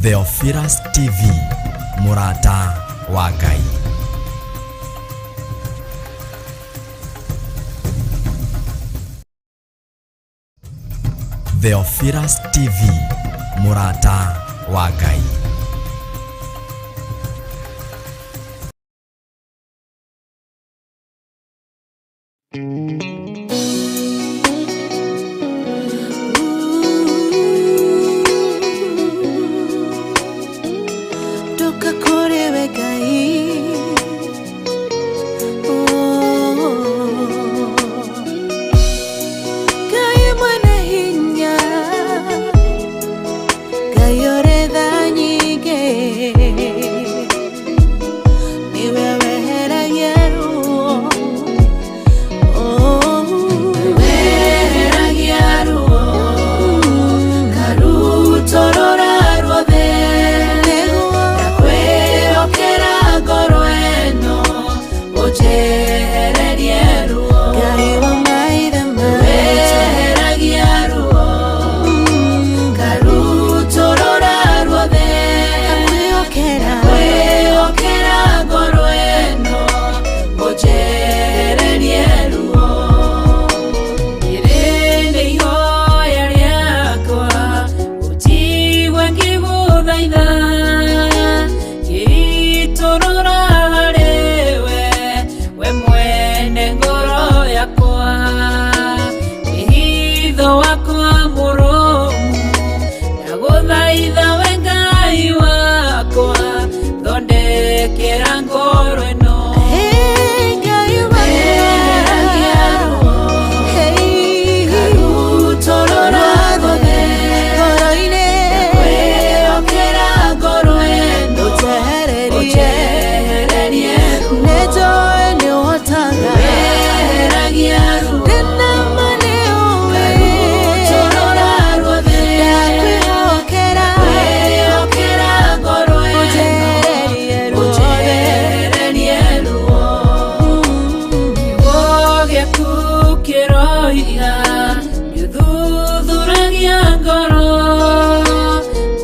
Theophilus TV, mũrata wa Ngai. Theophilus TV, mũrata wa Ngai. Ndoka kũrĩ we Ngai. Oh. Ngai mwene hinya, Ngai ũrĩ tha nyingĩ, nĩwe weheragia ruo. Oh. Weheragia ruo karutorora ruothe. Nĩguo. Ndakwĩhokera ngoro ĩno ũnjehererie ruo. Ngai wa maithe maitũ. Weheragia ruo karutorora ruothe. Ndakwĩhokera. Kwĩhokera ngoro ĩno ũnjehererie ruo. Rĩrĩ nĩ ihoya rĩakwa, ũnjigue ngĩgũthaitha, ngĩitũrũra harĩwe, we mwene ngoro yakwa, wĩhitho wakwa mũrũmu. Ndagũthaitha we Ngai wakwa, thondekera ngoro ĩno. Hey, Ngai wakwa. Weheragia ruo Hey. karutorora ruothe. Ngoro-inĩ. Kwĩhokera ngoro ĩno Ũnjehererie. ũnjehererie ruo. Nĩnjũĩ nĩũhotaga. Weheragia ruo Ndĩna ma nĩũĩ. karutorora ruothe. Ndakwĩhokera. Kwĩhokera ngoro ĩno Ũnjehererie ruothe. ũnjehererie ruo. Kiugo gĩaku kĩroiga nĩũthuthuragia ngoro,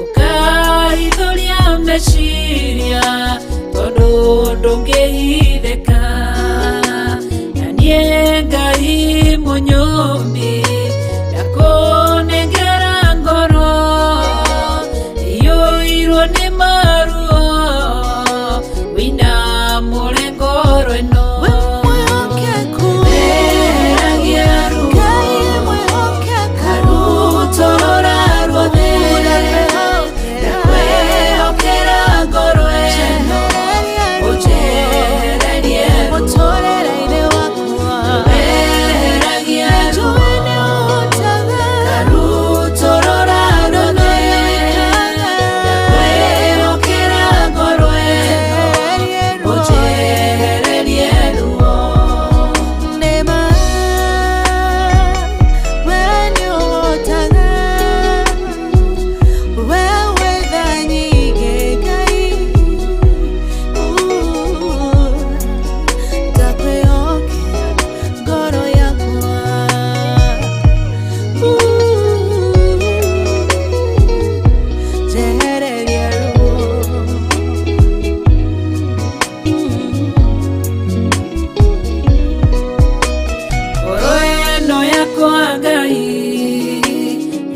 ũkahithũria meciria, tondũ ndũngĩhithĩka. Na niĩ Ngai mũnyũmbi, ndakũnengera ngoro iyũirwo nĩ maruo, wĩinamũre ngoro ĩno. We mwĩhokeku. Weheragia ruo Ngai mwĩhokeku. karutorora ruothe. Ndakwĩhokera ngoro ĩno ũnjehererie ruo. Mũtũrĩre-inĩ wakwa. Weheragia ruo Njũĩ nĩũhotaga. karutorora ruothe. Ndakwĩhokera ngoro ĩno ũnjehererie ruo. Nĩma, we nĩũhotaga. We wĩ tha nyingĩ, Ngai. Ndakwĩhokera ngoro yakwa. Njehereria ruo. Ngoro ĩno yakwa Ngai,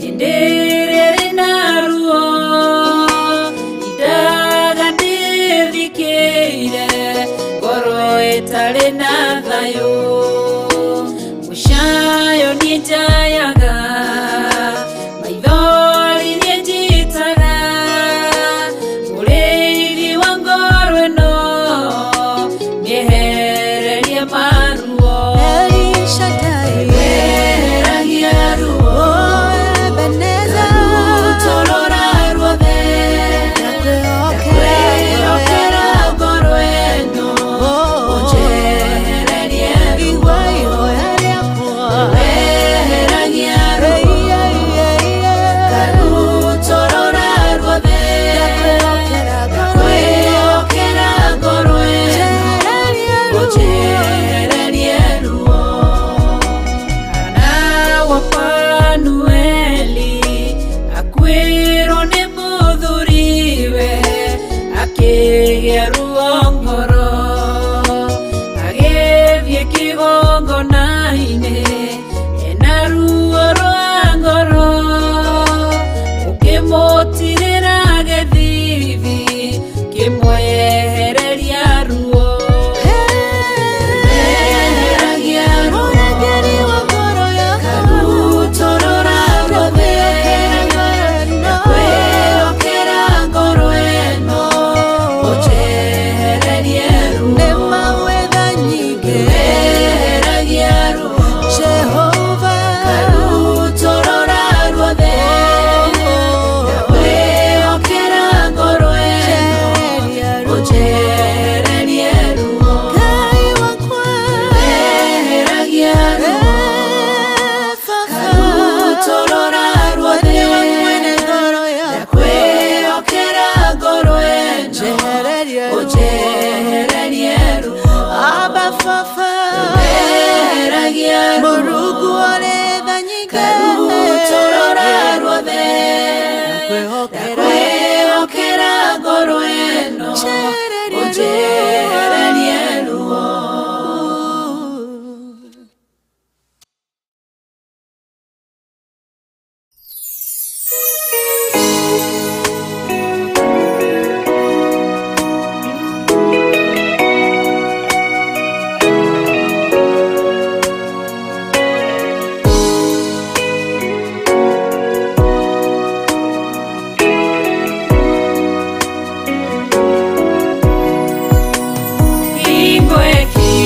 hĩndĩ ĩrĩa ĩrĩ na ruo, indaga ndĩthikĩire, ngoro ĩtarĩ na thayũ. Mũcayo niĩ njayaga, maithori niĩ njitaga, mũrĩithi wa ngoro ĩno, mĩehererie maruo. El Shaddai. Weheragia ruo Oh, Ebenezer. karutorora ruothe. Ndakwĩhokera. Ndakwĩhokera ngoro ĩno Oh. ũnjehererie ruo. Igua ihoya rĩakwa. Weheragia ruo Hey, yeah, yeah, yeah. karutorora ruothe. Ndakwĩhokera ngoro ĩno. Ndakwĩhokera ngoro ĩno Njehererie ruo. ũnjehererie ruo. Hana wa Fanueli akuĩrwo nĩ mũthuri. Akĩgĩa ruo ngoro, agĩthiĩ kĩgongona-inĩ ena ruo rwa ngoro, ũkĩmũtirĩra gĩthithi kĩmwehereria ruo. Eheragia ruo, Mũrangĩri wa ngoro yakwa, karutorora ruothe, ndakwĩhokera ngoro ĩno, ũnjehererie ruo. Nĩ mawetha nyingĩ, Eheragia ruo, Jehova, karutorora ruothe, ndakwĩhokera ngoro ĩno, Njehereria ruo. ũnjehererie ruo. Ngai wakwa, Eheragia ruo, eh, Baba, karutorora ruothe, nĩwe mwene ngoro yakwa, ndakwĩhokera ngoro ĩno, njehereria ruo. ũnjehererie ruo. Abba Baba, Eheragia ruo, Mũrungu ũrĩ tha nyingĩ, karutorora ruothe, Ndakwĩhokera. ndakwĩhokera ngoro ĩno, Njehereria ruo. ũnjehererie ruo. Hingo ĩkinya.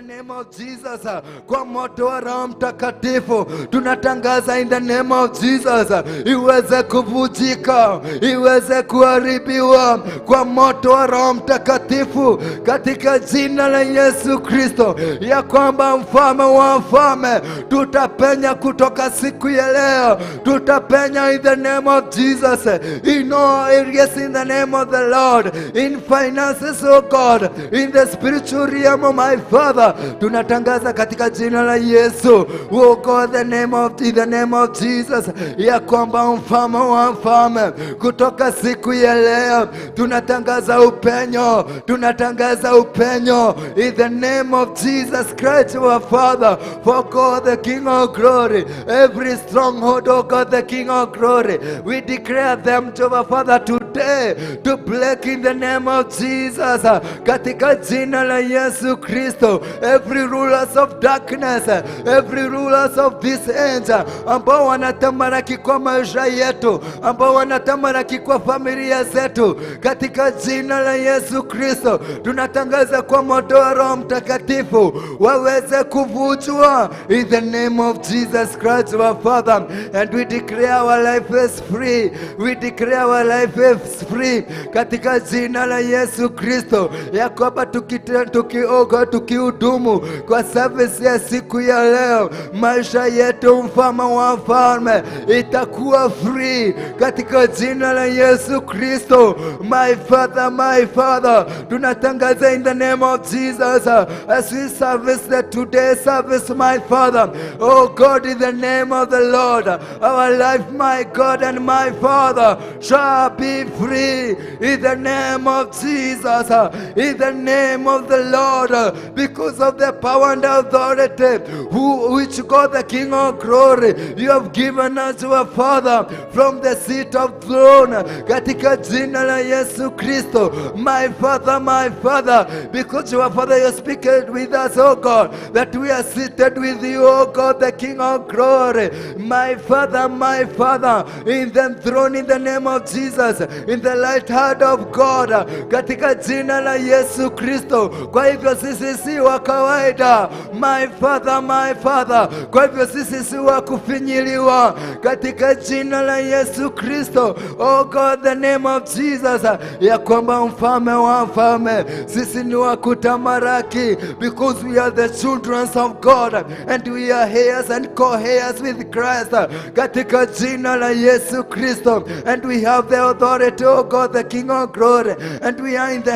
name of Jesus, kwa moto wa Roho Mtakatifu tunatangaza in the name of Jesus, iweze kuvujika, iweze kuharibiwa kwa moto wa Roho Mtakatifu katika jina la Yesu Kristo, ya kwamba mfalme wa wafalme tutapenya kutoka siku ya leo, tutapenya in the name of Jesus in all areas, in the name of the Lord, in finances, oh God, in the spiritual realm of my Father, tunatangaza katika jina la Yesu, oh God, the name of, in the name of Jesus, ya kwamba mfalme wa mfalme kutoka siku ya leo tunatangaza upenyo, tunatangaza upenyo in the name of Jesus Christ our Father, for God the King of glory, every stronghold, oh God the King of glory, we declare them to our Father today to break in the name of Jesus, katika jina la Yesu Kristo, every rulers of darkness, every rulers of this age, ambao wanatamalaki kwa maisha yetu, ambao wanatamalaki kwa familia zetu, katika jina la Yesu Kristo tunatangaza kwa moto wa Roho Mtakatifu waweze kuvunjwa in the name of Jesus Christ our Father, and we declare our life is free, we declare our life is free katika jina la Yesu Kristo, ya kwamba tukioga tukihudumu kwa service ya siku ya leo, maisha yetu mfalme wa wafalme itakuwa free katika jina la Yesu Kristo. My Father, my Father, tunatangaza in the name of Jesus, as we service the today service, my Father, oh God, in the name of the Lord, our life, my God and my Father, shall be free in the name of Jesus, in the name of the Lord, because of the power and authority which God the King of glory you have given us, our Father, from the seat of throne, katika jina la Yesu Kristo. My Father, my Father, because your Father you speak with us, oh God, that we are seated with you, oh God, the King of glory. My Father, my Father, in the throne, in the name of Jesus, in the light hand of God, katika jina la Yesu Kristo. Kwa hivyo sisi si wa kawaida, my Father, my Father, kwa hivyo sisi si wa kufinyiliwa, katika jina la Yesu Kristo, oh God, the name of Jesus, ya kwamba mfalme wa wafalme, sisi ni wa kutamalaki, because we are the children of God and we are heirs and co-heirs with Christ, katika jina la Yesu Kristo, and we have the authority, oh God, the King of glory, and we are in the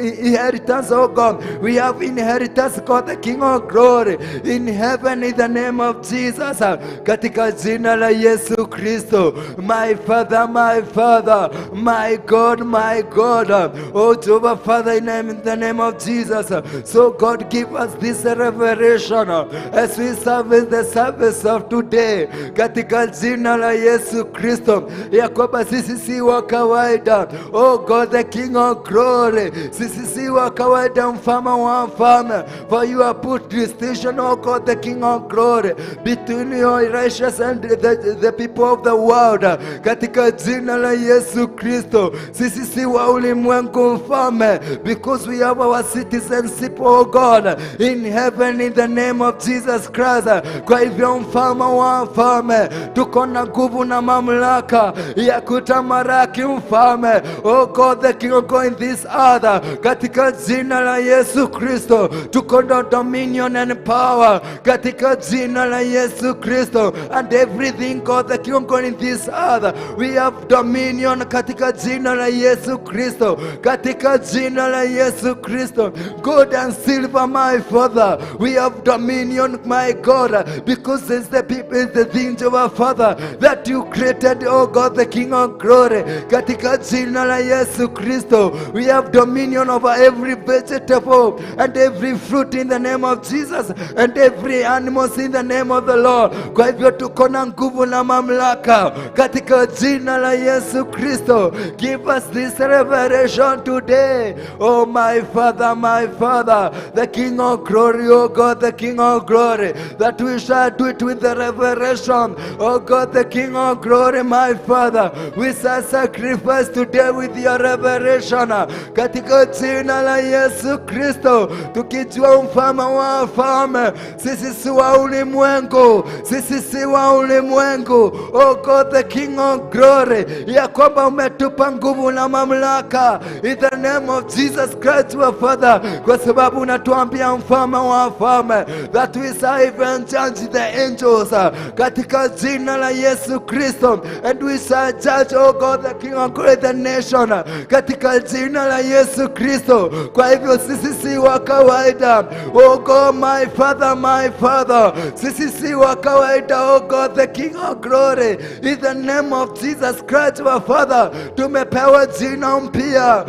inheritance, oh God, we have inheritance, God, the King of glory, in heaven, in the name of Jesus, katika jina la Yesu Kristo. My Father, my Father, my God, my God, oh Jehovah Father, in the name of Jesus. So God, give us this revelation as we service the service of today, katika jina la Yesu Kristo, ya kwamba sisi si wa kawaida, oh God the King of glory, sisi si wa kawaida, mfalme wa wafalme, for you have put distinction, oh God the King of glory, between your righteous and the people of the world, katika jina la Yesu Kristo. Sisi si wa ulimwengu mfalme, because we have our citizenship, oh God, in heaven, in the name of Jesus Christ. Kwa hivyo mfalme wa wafalme, tuko na nguvu na mamlaka ya kutamalaki mfalme, oh God the King of God in this earth, katika jina la Yesu Kristo. Tuko na dominion and power katika jina la Yesu Kristo, and everything, God the King of God in this earth, we have dominion katika jina la Yesu Kristo, katika jina la Yesu Kristo. Gold and silver, my Father, we have dominion, my God, because it's the people, it's the things of our Father that you created, oh God the King of glory, katika jina la Yesu Kristo. We have dominion over every vegetable and every fruit in the name of Jesus, and every animals in the name of the Lord. Kwa hivyo tuko na nguvu na mamlaka katika jina la Yesu Kristo. Give us this revelation today, oh my Father, my Father, the King of glory, oh God, the King of glory, that we shall do it with the revelation, oh God, the King of glory, my Father. We shall sacrifice today with your revelation, katika jina la Yesu Kristo. Tukijua Tukijua mfalme wa wafalme, sisi si wa ulimwengu, sisi si wa ulimwengu. Oh God the King of Glory, ya kwamba umetupa nguvu na mamlaka in the name of Jesus Christ our Father, kwa sababu unatuambia, mfalme wa wafalme, that we shall even judge the angels katika jina la Yesu Kristo, and we shall judge, oh God the King of Glory, the nation katika jina la Yesu Kristo. Kwa hivyo sisi si wa kawaida, oh God my Father, my Father, sisi si wa kawaida, oh God the King of Glory, in the name of Jesus Christ our Father, tumepewa jina mpya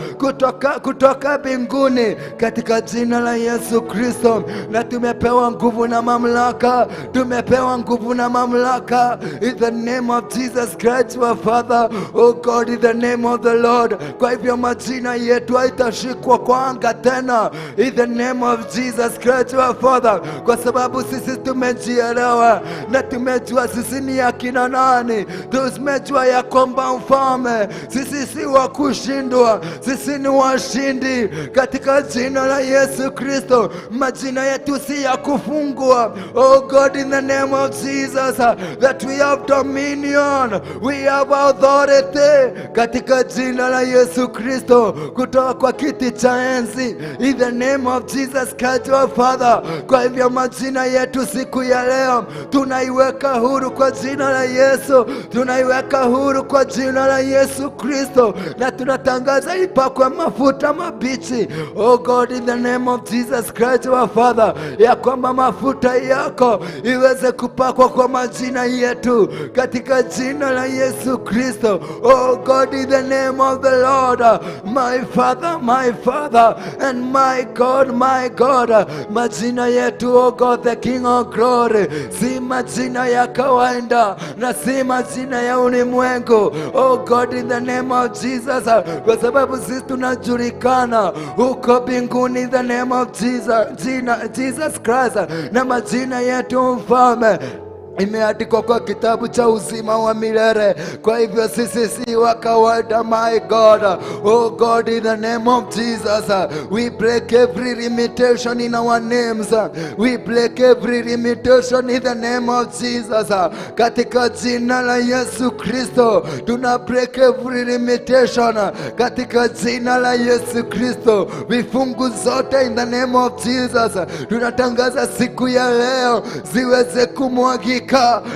kutoka mbinguni katika jina la Yesu Kristo, na tumepewa nguvu na mamlaka, tumepewa nguvu na mamlaka in the name of Jesus Christ our Father, oh God, in the name of the Lord. Kwa hivyo majina yetu haitashikwa kwa anga tena in the name of Jesus Christ our Father, kwa sababu sisi tumejielewa na tumejua sisi ni akina nani, tumejua ya kwamba, mfalme, sisi si wa kushindwa, sisi ni washindi katika jina la Yesu Kristo. Majina yetu si ya kufungwa. Oh God, in the name of Jesus, that we have dominion, we have authority katika jina la Yesu Kristo, kutoka kwa kiti cha enzi in the name of Jesus Christ our Father. Kwa hivyo majina yetu siku ya leo tunaiweka huru kwa jina la Yesu, tunaiweka huru kwa jina la Yesu Kristo, na tunatangaza ipakwe mafuta mabichi. Oh God, in the name of Jesus Christ our Father, ya kwamba mafuta yako iweze kupakwa kwa majina yetu katika jina la Yesu Kristo. Oh God, in the name of the Lord, my Father, my Father, and my God, my God, majina yetu, oh God, the King of Glory, si majina ya kawaida na si majina ya ulimwengu. Oh God, in the name of Jesus, kwa sababu sisi tunajulikana huko mbinguni in the name of Jesus, jina, Jesus Christ, na majina yetu, mfalme, imeandikwa kwa kitabu cha uzima wa milele. Kwa hivyo sisi si wa kawaida, my God. Oh God, in the name of Jesus, we break every limitation in our names. We break every limitation in the name of Jesus. Katika jina la Yesu Kristo, tuna break every limitation katika jina la Yesu Kristo. Vifungu zote in the name of Jesus, tunatangaza siku ya leo ziweze kumwagika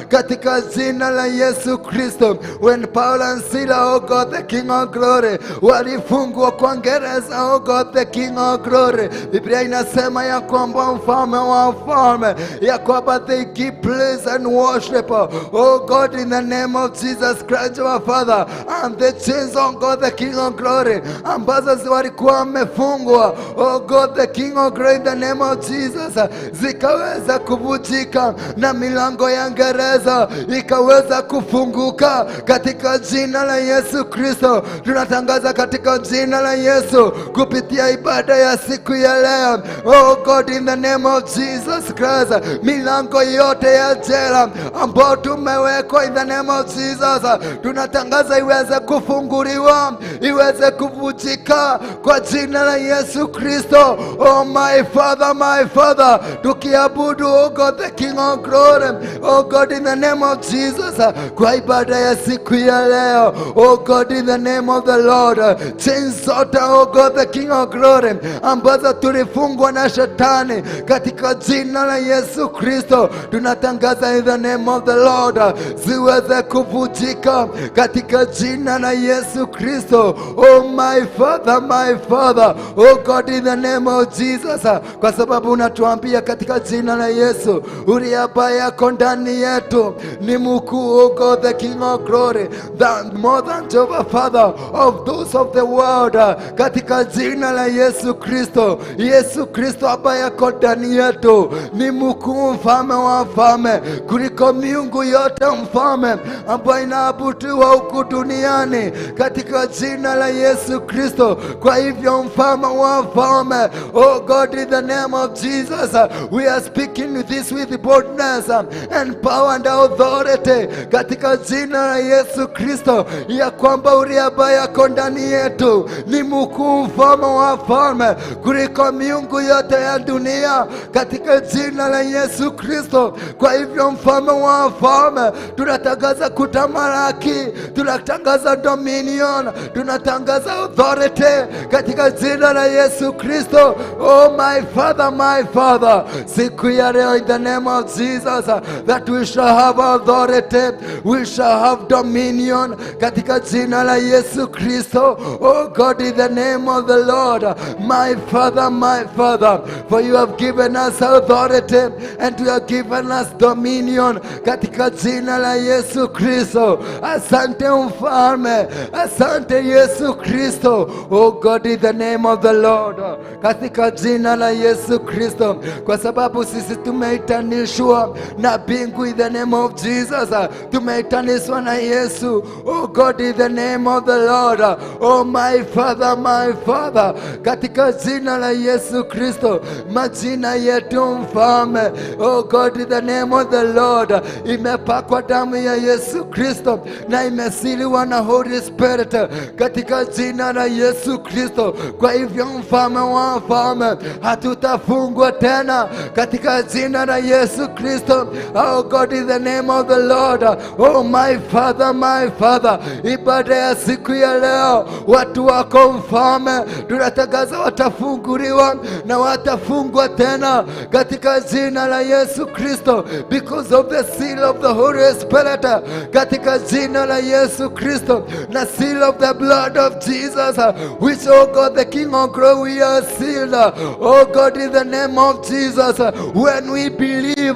katika jina la Yesu Kristo. When Paul and Sila, oh God, the King of Glory, walifungwa kwa gereza, oh God, the King of Glory, Biblia inasema ya kwamba, mfalme wa wafalme, ya kwamba they give praise and worship, oh God, in the name of Jesus Christ our Father, and the chains, oh God, the King of Glory, ambazo walikuwa wamefungwa, oh God, the King of Glory, in the name of Jesus, zikaweza kuvunjika na milango ya gereza ikaweza kufunguka katika jina la Yesu Kristo. Tunatangaza katika jina la Yesu kupitia ibada ya siku ya leo. Oh God, in the name of Jesus Christ, milango yote ya jela ambao tumewekwa in the name of Jesus, tunatangaza iweze kufunguliwa, iweze kuvunjika kwa jina la Yesu Kristo. Oh my Father, my Father, tukiabudu, oh God, the King of Glory, oh God, in the name of Jesus, kwa ibada ya siku ya leo, oh God, in the name of the Lord, chains zote, oh God, the King of Glory, ambazo tulifungwa na shetani katika jina la Yesu Kristo, tunatangaza in the name of the Lord ziweze kuvunjika katika jina la Yesu Kristo. Oh my Father, my Father, oh God, in the name of Jesus, kwa sababu unatuambia katika jina la Yesu, uriaba yako ndani yetu ni mkuu, oh God, the King of Glory, than more than Jehovah Father of those of the world, katika jina la Yesu Kristo. Yesu Kristo ambaye ako ndani yetu ni mkuu, mfalme wa wafalme, kuliko miungu yote, mfalme, ambayo inaabudiwa huku duniani katika jina la Yesu Kristo. Kwa hivyo, mfalme wa wafalme, oh God, in the name of Jesus, we are speaking this with boldness and and power and authority katika jina la Yesu Kristo, ya kwamba ule ambaye ako ndani yetu ni mkuu, mfalme wa falme kuliko miungu yote ya dunia katika jina la Yesu Kristo. Kwa hivyo mfalme wa falme, tunatangaza kutamalaki, tunatangaza dominion, tunatangaza authority katika jina la Yesu Kristo. Oh my Father, my Father, siku ya leo in the name of Jesus, that we shall have authority, we shall have dominion katika jina la Yesu Kristo. Oh God, in the name of the Lord, my Father, my Father, for you have given us authority and you have given us dominion katika jina la Yesu Kristo. Asante mfalme, asante Yesu Kristo. Oh God, in the name of the Lord, katika jina la Yesu Kristo, kwa sababu sisi tumeitanishwa na mbingu in the name of Jesus, tumeitanishwa na Yesu. Oh God, in the name of the Lord, oh my Father, my Father, katika jina la Yesu Kristo, majina yetu mfalme, oh God, in the name of the Lord, imepakwa damu ya Yesu Kristo na imesiliwa na Holy Spirit katika jina la Yesu Kristo. Kwa hivyo mfalme wa wafalme, hatutafungwa tena katika jina la Yesu Kristo. Oh God, in the name of the Lord, oh my Father, my Father, ibada ya siku ya leo, watu wako mfalme, tunatangaza watafunguliwa na watafungwa tena katika jina la Yesu Kristo, because of the seal of the Holy Spirit, katika jina la Yesu Kristo, na seal of the blood of Jesus, which, oh God, the King of glory, we are sealed. Oh God, in the name of Jesus, when we believe,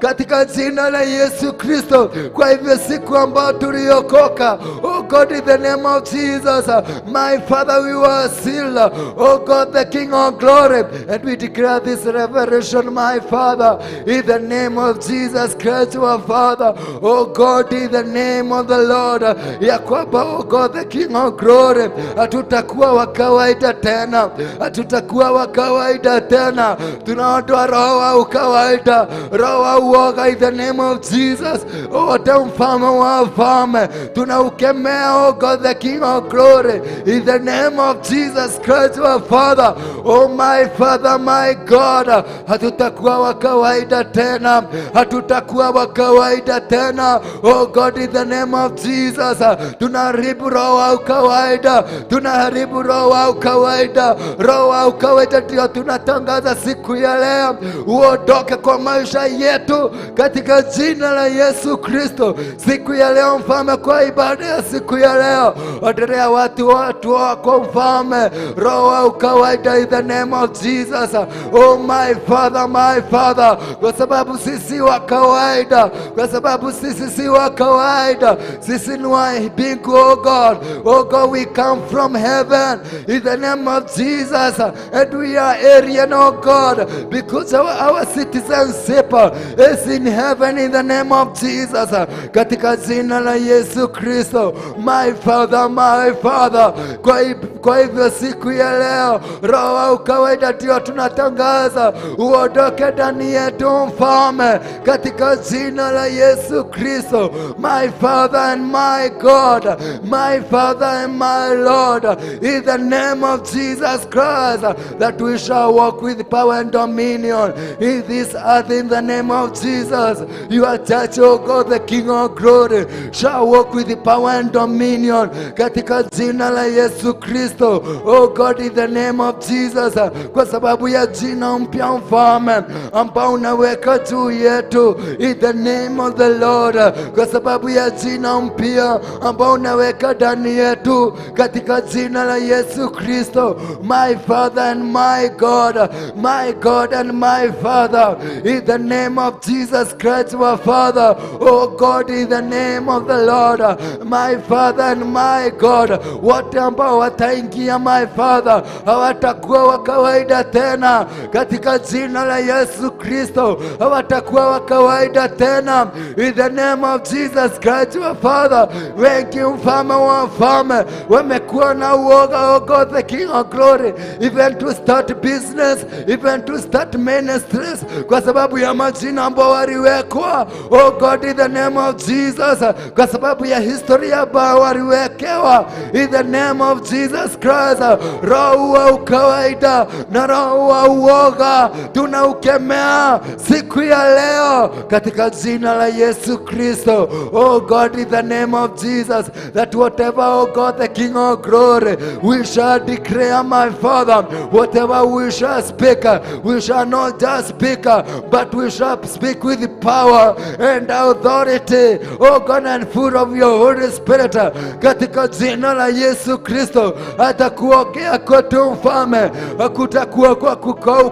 katika jina la Yesu Kristo. Kwa hivyo siku ambayo tuliokoka, oh God, in the name of Jesus, my Father, we were sealed, oh God, the King of glory, and we declare this revelation, my Father, in the name of Jesus Christ, our Father, oh God, in the name of the Lord, ya kwamba, oh God, the King of glory, hatutakuwa wa kawaida tena, hatutakuwa wa kawaida tena. Tunaondoa roho wa ukawaida, roho wa uoga in the name of Jesus. Wote mfalme wa wafalme, tunaukemea, oh God, the King of glory, in the name of Jesus Christ, our Father. Oh my Father, my God, hatutakuwa wa kawaida tena, hatutakuwa wa kawaida tena. Oh God, in the name of Jesus, tunaharibu roho wa ukawaida, tunaharibu roho wa ukawaida, roho wa ukawaida ndio tunatangaza siku ya leo uondoke kwa maisha yetu katika jina la Yesu Kristo. Siku ya leo mfalme, kwa ibada ya siku ya leo, endelea watu wako mfalme, roho wa ukawaida in the name of Jesus. Oh my Father, my Father, kwa sababu sisi wa kawaida, kwa sababu sisi si wa kawaida, sisi ni wa mbingu. Oh God, oh God, we come from heaven in the name of Jesus, and we are alien, oh God, because our citizenship is in heaven in the name of Jesus. Katika jina la Yesu Kristo, my Father, my Father. Kwa hivyo siku ya leo, roho wa ukawaida ndio tunatangaza uondoke ndani yetu mfalme, katika jina la Yesu Kristo. My Father and my God, my Father and my Lord, in the name of Jesus Christ, that we shall walk with power and dominion in this earth in the name of Jesus. Your church, oh God, the King of glory, shall walk with the power and dominion katika jina la Yesu Kristo. Oh God, in the name of Jesus, kwa sababu ya jina mpya mfalme ambao unaweka juu yetu in the name of the Lord, kwa sababu ya jina mpya ambao unaweka ndani yetu katika jina la Yesu Kristo. My Father and my God, my God and my Father, in the name of Jesus Christ, our Father, oh God, in the name of the Lord, my Father and my God, wote ambao wataingia, my Father, hawatakuwa wa kawaida tena katika jina la Yesu Kristo, hawatakuwa wa kawaida tena in the name of Jesus Christ, our Father. Wengi mfalme wa wafalme wamekuwa na uoga, oh God, the King of glory, even to start business, even to start ministries, kwa sababu ya majina ambao waliwe waliwekwa, oh God, in the name of Jesus, kwa sababu ya historia ambayo waliwekewa, in the name of Jesus Christ. Roho wa ukawaida na roho wa uoga tunaukemea siku ya leo katika jina la Yesu Kristo. Oh God, in the name of Jesus, that whatever, oh God, the King of glory, we shall declare, my Father, whatever we shall speak, we shall not just speak, but we shall speak with power and authority, oh God, and full of your Holy Spirit, katika jina la Yesu Kristo. Hata kuongea kwetu mfalme hakutakuwa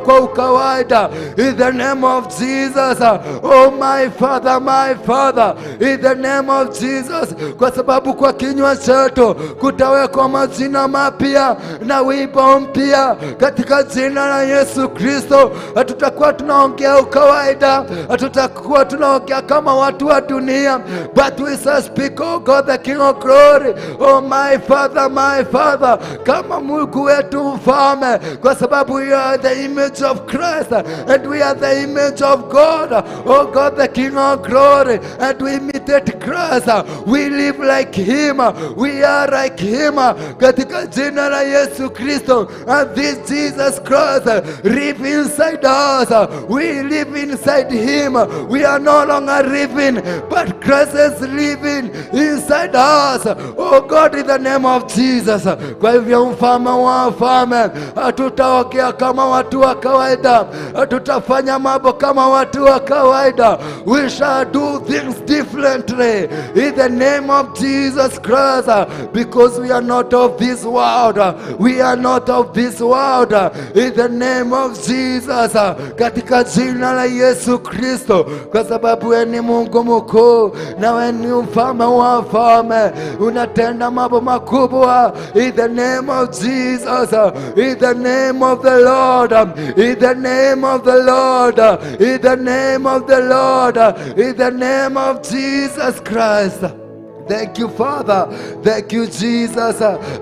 kwa ukawaida, in the name of Jesus. Oh my Father, my Father, in the name of Jesus, kwa sababu kwa kinywa chetu kutawekwa majina mapya na wimbo mpya katika jina la Yesu Kristo. Hatutakuwa tunaongea ukawaida, hatutakuwa tunaongea kama watu wa dunia, but we shall speak, oh God, the King of glory, oh my Father, my Father, kama Mungu wetu mfalme, kwa sababu you are the image of Christ and we are the image of God, oh God, the King of glory, and we imitate Christ, we live like him, we are like him, katika jina la Yesu Kristo. And this Jesus Christ live inside us, we live inside him, we are no longer living, but Christ is living inside us, oh God, in the name of Jesus. Kwa hivyo mfalme wa wafalme, hatutaongea kama watu wa kawaida, hatutafanya mambo kama watu wa kawaida. We shall do things differently in the name of Jesus Christ, because we are not of this world, we are not of this world, in the name of Jesus, katika jina la Yesu Kristo, kwa sababu wewe ni Mungu mkuu na wewe ni mfalme wa wafalme, unatenda mambo makubwa, in the name of Jesus, in the name of the Lord, in the name of the Lord, in the name of the Lord, in the name of Jesus Christ. Thank you, Father. Thank you, Jesus.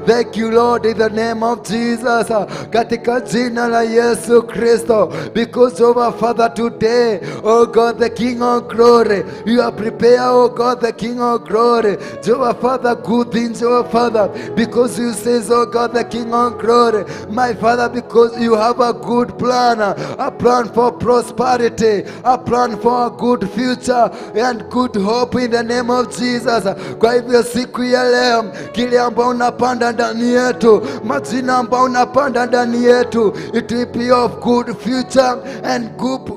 Thank you, Lord, in the name of Jesus. Katika jina la Yesu Kristo. Because of our Father today, oh God, the King of glory, you are prepared, oh God, the King of glory. Jehovah Father, good things, Jehovah Father, because you says, oh God, the King of glory, my Father, because you have a good plan, a plan for prosperity, a plan for a good future and good hope in the name of Jesus. Kwa hivyo siku ya leo, kile ambao unapanda ndani yetu, majina ambao unapanda ndani yetu, it will be of good future and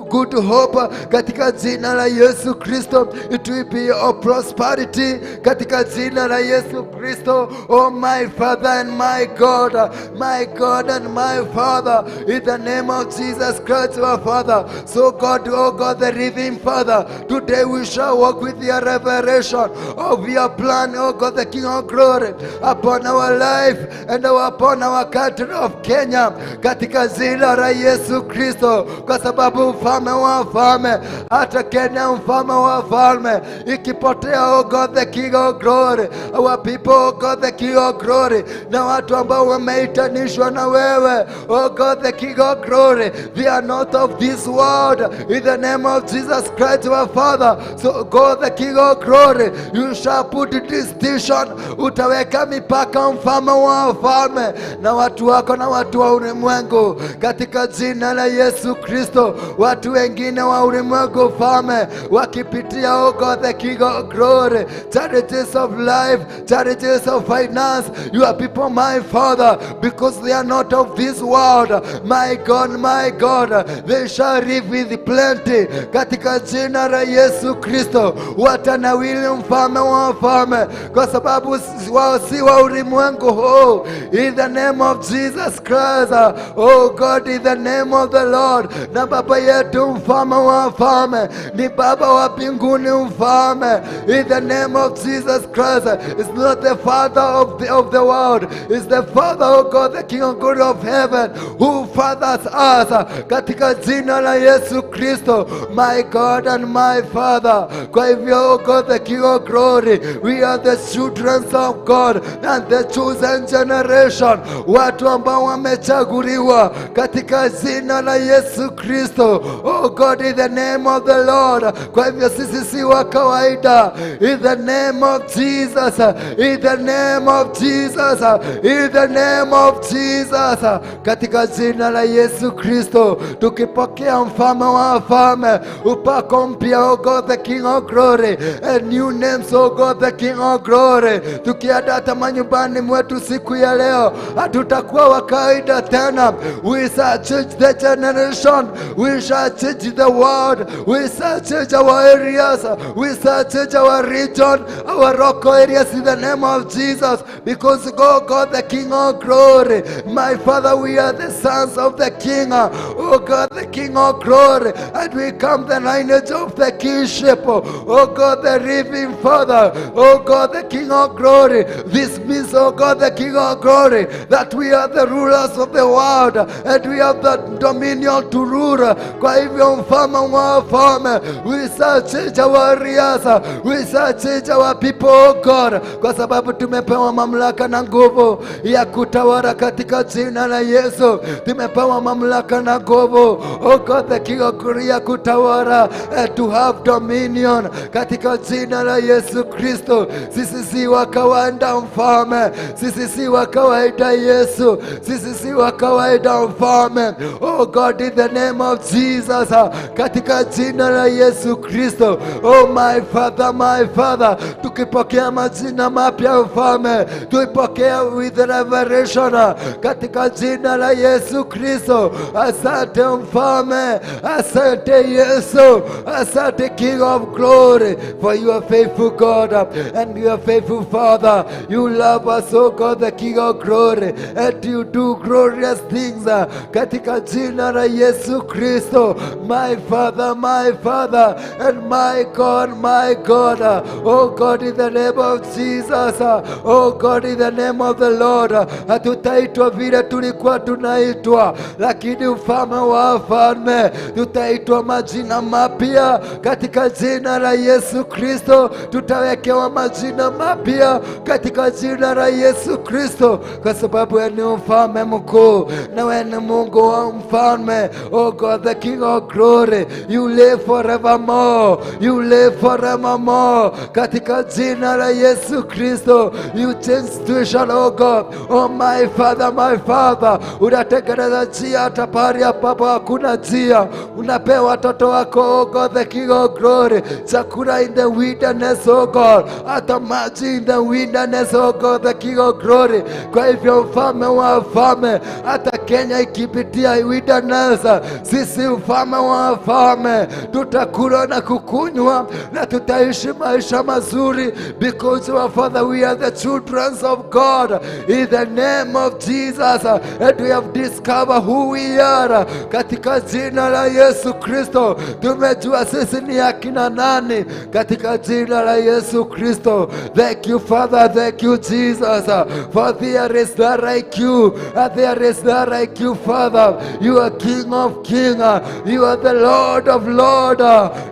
good hope katika jina la Yesu Kristo. It will be of prosperity katika jina la Yesu Kristo. Oh my Father and my God, my God and my Father, in the name of Jesus Christ, our Father. So God, oh God, the living Father, today we shall walk with your revelation of your plan, oh God, the King of glory, upon our life and upon our country of Kenya, katika jina la Yesu Kristo, kwa sababu mfalme wa wafalme, hata Kenya mfalme wa wafalme ikipotea, oh God, the King of glory, our people, oh God, the King of glory, na watu ambao wameitanishwa na wewe, oh God, the King of glory, they are not of this world, in the name of Jesus Christ, our Father. So God, the King of glory, you shall put distinction, utaweka mipaka mfalme wa wafalme na watu wako na watu wa ulimwengu, katika jina la Yesu Kristo. Watu wengine wa ulimwengu mfalme wakipitia, oh God, the King of glory, challenges of life, challenges of finance, your people, my Father, because they are not of this world, my God, my God, they shall live with plenty, katika jina la Yesu Kristo. Watanawili mfalme wa wafalme, kwa sababu wao si wa ulimwengu huu, in the name of Jesus Christ. Oh God, in the name of the Lord. Na baba yetu mfalme wa wafalme ni Baba wa mbinguni mfalme, in the name of Jesus Christ. It's not the Father of the world, it's the Father, oh God, the King of glory of heaven, who fathers us, katika jina la Yesu Kristo, my God and my Father. Kwa hivyo, oh God, the King of glory, We are the children of God and the chosen generation, watu ambao wamechaguliwa katika jina la Yesu Kristo. Oh God, in the name of the Lord. Kwa hivyo sisi si wa kawaida. In the name of Jesus, in the name of Jesus, in the name of Jesus, katika jina la Yesu Kristo, tukipokea mfalme wa wafalme, upako mpya, oh God the King of glory, and new names, oh God the King of glory. Tukienda hata manyumbani mwetu siku ya leo, hatutakuwa wa kawaida tena. We shall change the generation, we shall change the world, we shall change our areas, we shall change our region, our local areas in the name of Jesus, because God, God the King of glory, my Father, we are the sons of the King, oh God the King of glory, and we come the lineage of the kingship, oh God the living Father, oh God the King of glory. This means, oh God the King of glory, that we are the rulers of the world and we have the dominion to rule. Kwa hivyo mfalme wa wafalme, we shall change our areas, we shall change our people, oh God, kwa sababu tumepewa mamlaka na nguvu ya kutawala katika jina la Yesu. Tumepewa mamlaka na nguvu, oh God the King of glory, ya kutawala, to have dominion katika jina la Yesu Kristo. Sisi si wa kawaida mfalme, sisi si wa kawaida Yesu, sisi si wa kawaida mfalme. Oh God, in the name of Jesus, katika jina la Yesu Kristo. Oh my Father, my Father, tukipokea majina mapya mfalme, tuipokea with revelation katika jina la Yesu Kristo. Asante mfalme, asante Yesu, asante King of glory, for you are faithful God and you are faithful Father. You love us, oh God, the King of glory, and you do glorious things katika jina la Yesu Kristo. My Father, my Father, and my God, my God. Oh God, in the name of Jesus. Oh God, in the name of the Lord. Hatutaitwa vile tulikuwa tunaitwa, lakini mfalme wa wafalme, tutaitwa majina mapya katika jina la Yesu Kristo. Tutawekewa majina mapya katika jina la Yesu Kristo, kwa sababu wewe ni mfalme mkuu na wewe ni Mungu wa mfalme. Oh God, the King of glory, you live forevermore, you live forevermore katika jina la Yesu Kristo. You change situation, oh God. Oh my Father, my Father, unatengeneza njia hata pahali ambapo hakuna njia. Unapea watoto wako, oh God, the King of glory, chakula in the wilderness, oh God, hata maji in the wilderness, oh God, the King of glory. Kwa hivyo mfalme wa wafalme, hata Kenya ikipitia wilderness, sisi mfalme wa wafalme tutakula na kukunywa na tutaishi maisha mazuri, because our Father, we are the children of God in the name of Jesus, and we have discovered who we are katika jina la Yesu Kristo. Tumejua sisi ni akina nani katika jina la Yesu Kristo. Thank you Father, thank you Jesus, for there is none like you, and there is none like you Father. You are King of Kings, you are the Lord of Lords,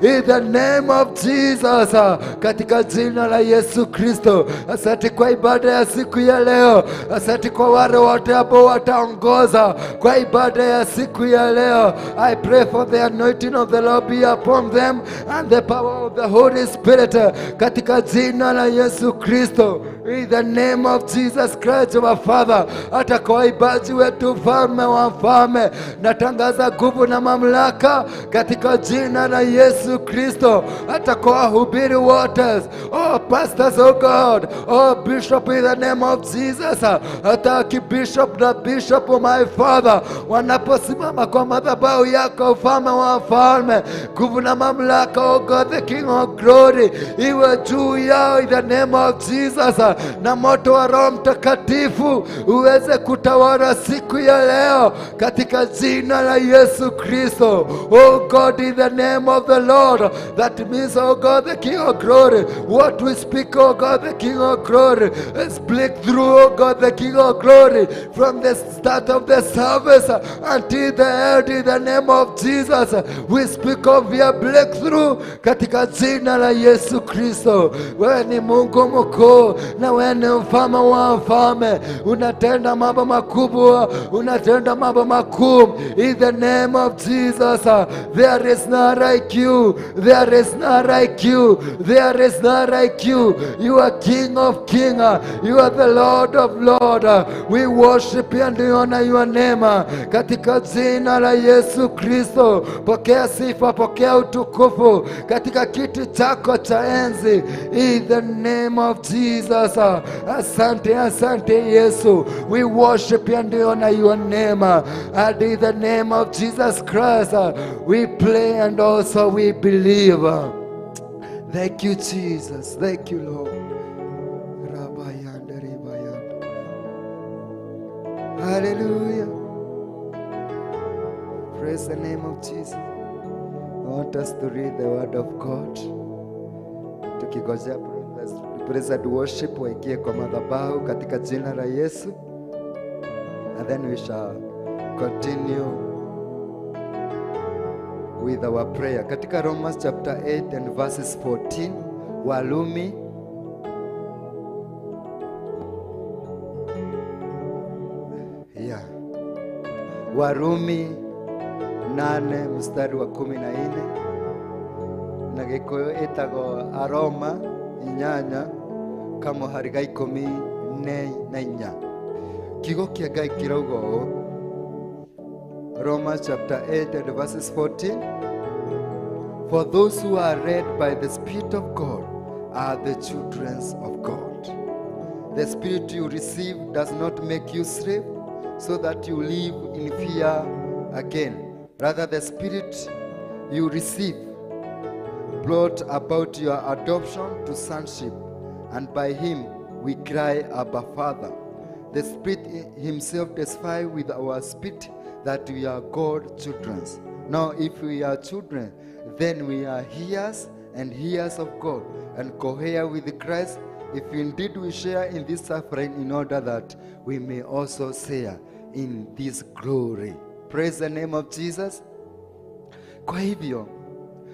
in the name of Jesus, katika jina la Yesu Kristo. Asante kwa ibada ya siku ya leo, asante kwa wale wote ambao wataongoza kwa ibada ya siku ya leo. I pray for the anointing of the Lord be upon them and the power of the Holy Spirit, katika jina la Yesu Kristo. In the name of Jesus Christ our Father, hata kwa waimbaji wetu, mfalme wa wafalme, natangaza nguvu na mamlaka katika jina la Yesu Kristo, hata kwa wahubiri wote, oh pastors, oh God, oh bishop, in the name of Jesus, hata archbishop na bishop, oh my Father, wanaposimama kwa madhabahu yako, mfalme wa wafalme, nguvu na mamlaka, oh God the King of glory, iwe juu yao in the name of Jesus, na moto wa Roho Mtakatifu uweze kutawala siku ya leo katika jina la Yesu Kristo. Oh God, in the name of the Lord, that means, oh God the King of glory, what we speak, oh God, the King of glory. Speak through, oh God, the King of glory, from the start of the service until the end, in the name of Jesus. We speak of your breakthrough katika jina la Yesu Kristo. Wewe ni Mungu mkuu na wewe ni mfalme wa wafalme, unatenda mambo makubwa, unatenda mambo makuu. In the name of Jesus, there is none like you, there is none like you, there is none like you. You are King of Kings, you are the Lord of Lords. We worship you and we honor your name. Katika jina la Yesu Kristo, pokea sifa, pokea utukufu katika kiti chako cha enzi. In the name of Jesus. Asante, asante Yesu. We worship you and we honor your name. And in the name of Jesus Christ, we pray and also we believe. Thank you, Jesus. Thank you, Lord. Rabayanda, ribayanda. Hallelujah. Praise the name of Jesus. I want us to read the word of God. Tukigojea praise and worship waingie kwa madhabahu katika jina la Yesu. And then we shall continue with our prayer. Katika Romans chapter 8 and verses 14, Warumi yeah. Warumi 8 mstari wa 14 na Gikuyu ĩtagwo Aroma 8 kamũhari ga 14. Kiugo kĩa Ngai kĩrauga ũũ, Romans chapter 8 and verses 14. For those who are led by the Spirit of God are the children of God. The Spirit you receive does not make you slave, so that you live in fear again. Rather, the Spirit you receive brought about your adoption to sonship, and by him we cry, Abba, Father. The Spirit himself testifies with our spirit that we are God's children. Now, if we are children, then we are heirs and heirs of God, and co-heir with Christ, if indeed we share in this suffering, in order that we may also share in this glory. Praise the name of Jesus. Kwa hivyo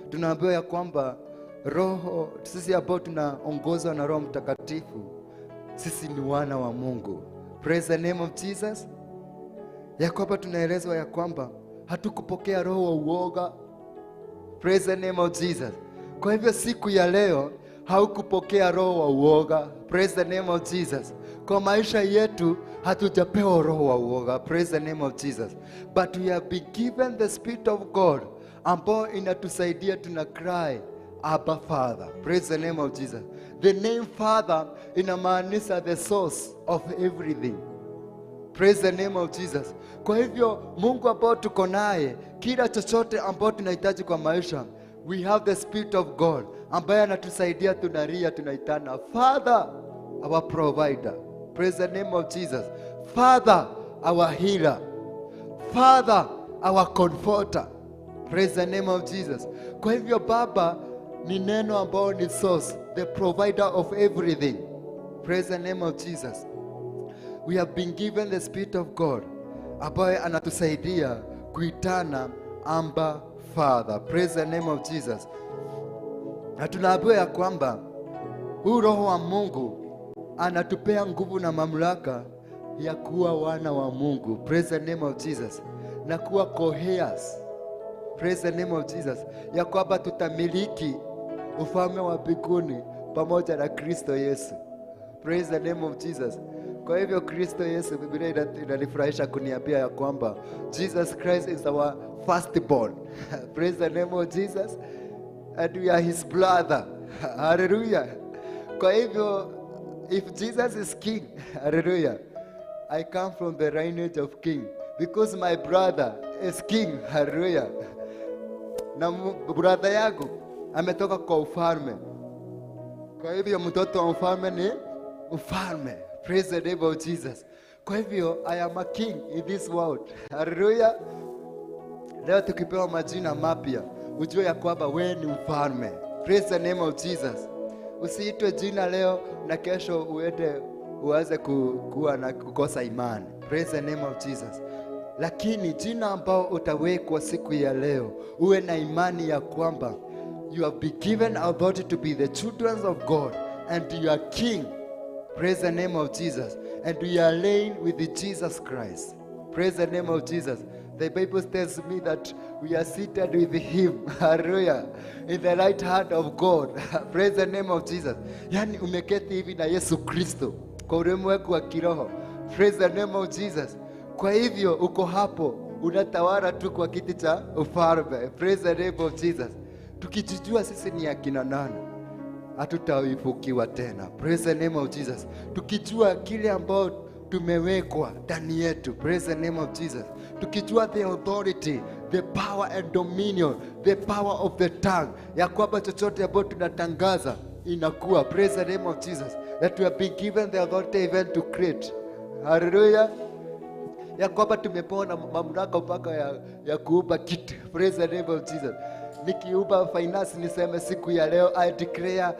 tunaambiwa ya kwamba roho, sisi ambao tunaongozwa na Roho Mtakatifu, sisi ni wana wa Mungu. Praise the name of Jesus. Ya kwamba tunaelezwa ya kwamba hatukupokea roho wa uoga. Praise the name of Jesus. Kwa hivyo siku ya leo haukupokea roho wa uoga. Praise the name of Jesus. Kwa maisha yetu hatujapewa roho wa uoga. Praise the name of Jesus. But we have been given the Spirit of God ambao inatusaidia tuna cry Abba Father. Praise the name of Jesus. The name Father inamaanisha the source of everything. Praise the name of Jesus. Kwa hivyo Mungu ambao tuko naye, kila chochote ambao tunahitaji kwa maisha, we have the Spirit of God ambaye anatusaidia, tunalia, tunaitana Father, our provider. Praise the name of Jesus. Father, our healer. Father, our comforter. Praise the name of Jesus. Kwa hivyo Baba ni neno ambao ni source, the provider of everything. Praise the name of Jesus. We have been given the Spirit of God ambaye anatusaidia kuitana Abba Father. Praise the name of Jesus. Na tunaambiwa ya kwamba huu Roho wa Mungu anatupea nguvu na mamlaka ya kuwa wana wa Mungu. Praise the name of Jesus. Na kuwa co-heirs. Praise the name of Jesus. Ya kwamba tutamiliki ufalme wa mbinguni pamoja na Kristo Yesu. Praise the name of Jesus. Kwa hivyo Kristo Yesu, Biblia inanifurahisha kuniambia ya kwamba Jesus Christ is our firstborn. Praise the name of Jesus. And we are his brother. Hallelujah. Kwa hivyo if Jesus is king, hallelujah, I come from the lineage of king because my brother is king. Hallelujah. Na brother yangu ametoka kwa ufalme. Kwa hivyo mtoto wa mfalme ni mfalme. Praise the name of Jesus. Kwa hivyo I am a king in this world. Hallelujah. Leo tukipewa majina mapya, ujue ya kwamba wewe ni mfalme. Praise the name of Jesus. Usiitwe jina leo na kesho uende uanze kuwa na kukosa imani. Praise the name of Jesus. Lakini jina ambao utawekwa siku ya leo, uwe na imani ya kwamba you have been given authority to be the children of God and you are king. Praise the name of Jesus. And we are laying with Jesus Christ. Praise the name of Jesus. The Bible tells me that we are seated with him. Hallelujah. In the right hand of God. Praise the name of Jesus. Yani umeketi hivi na Yesu Kristo kwa ulimwengu wa kiroho. Praise the name of Jesus. Kwa hivyo uko hapo unatawala tu kwa kiti cha ufalme. Praise the name of Jesus. Tukijijua sisi ni akina nani, hatutaifukiwa tena. Praise the name of Jesus. Tukijua kile ambao tumewekwa ndani yetu. Praise the name of Jesus. Tukijua the authority, the power and dominion, the power of the tongue, ya kwamba chochote ambayo tunatangaza inakuwa. Praise the name of Jesus. That we have been given the authority even to create. Hallelujah, ya kwamba tumepewa na mamlaka mpaka ya kuumba kitu. Praise the name of Jesus. Nikiumba finance niseme siku ya leo, I declare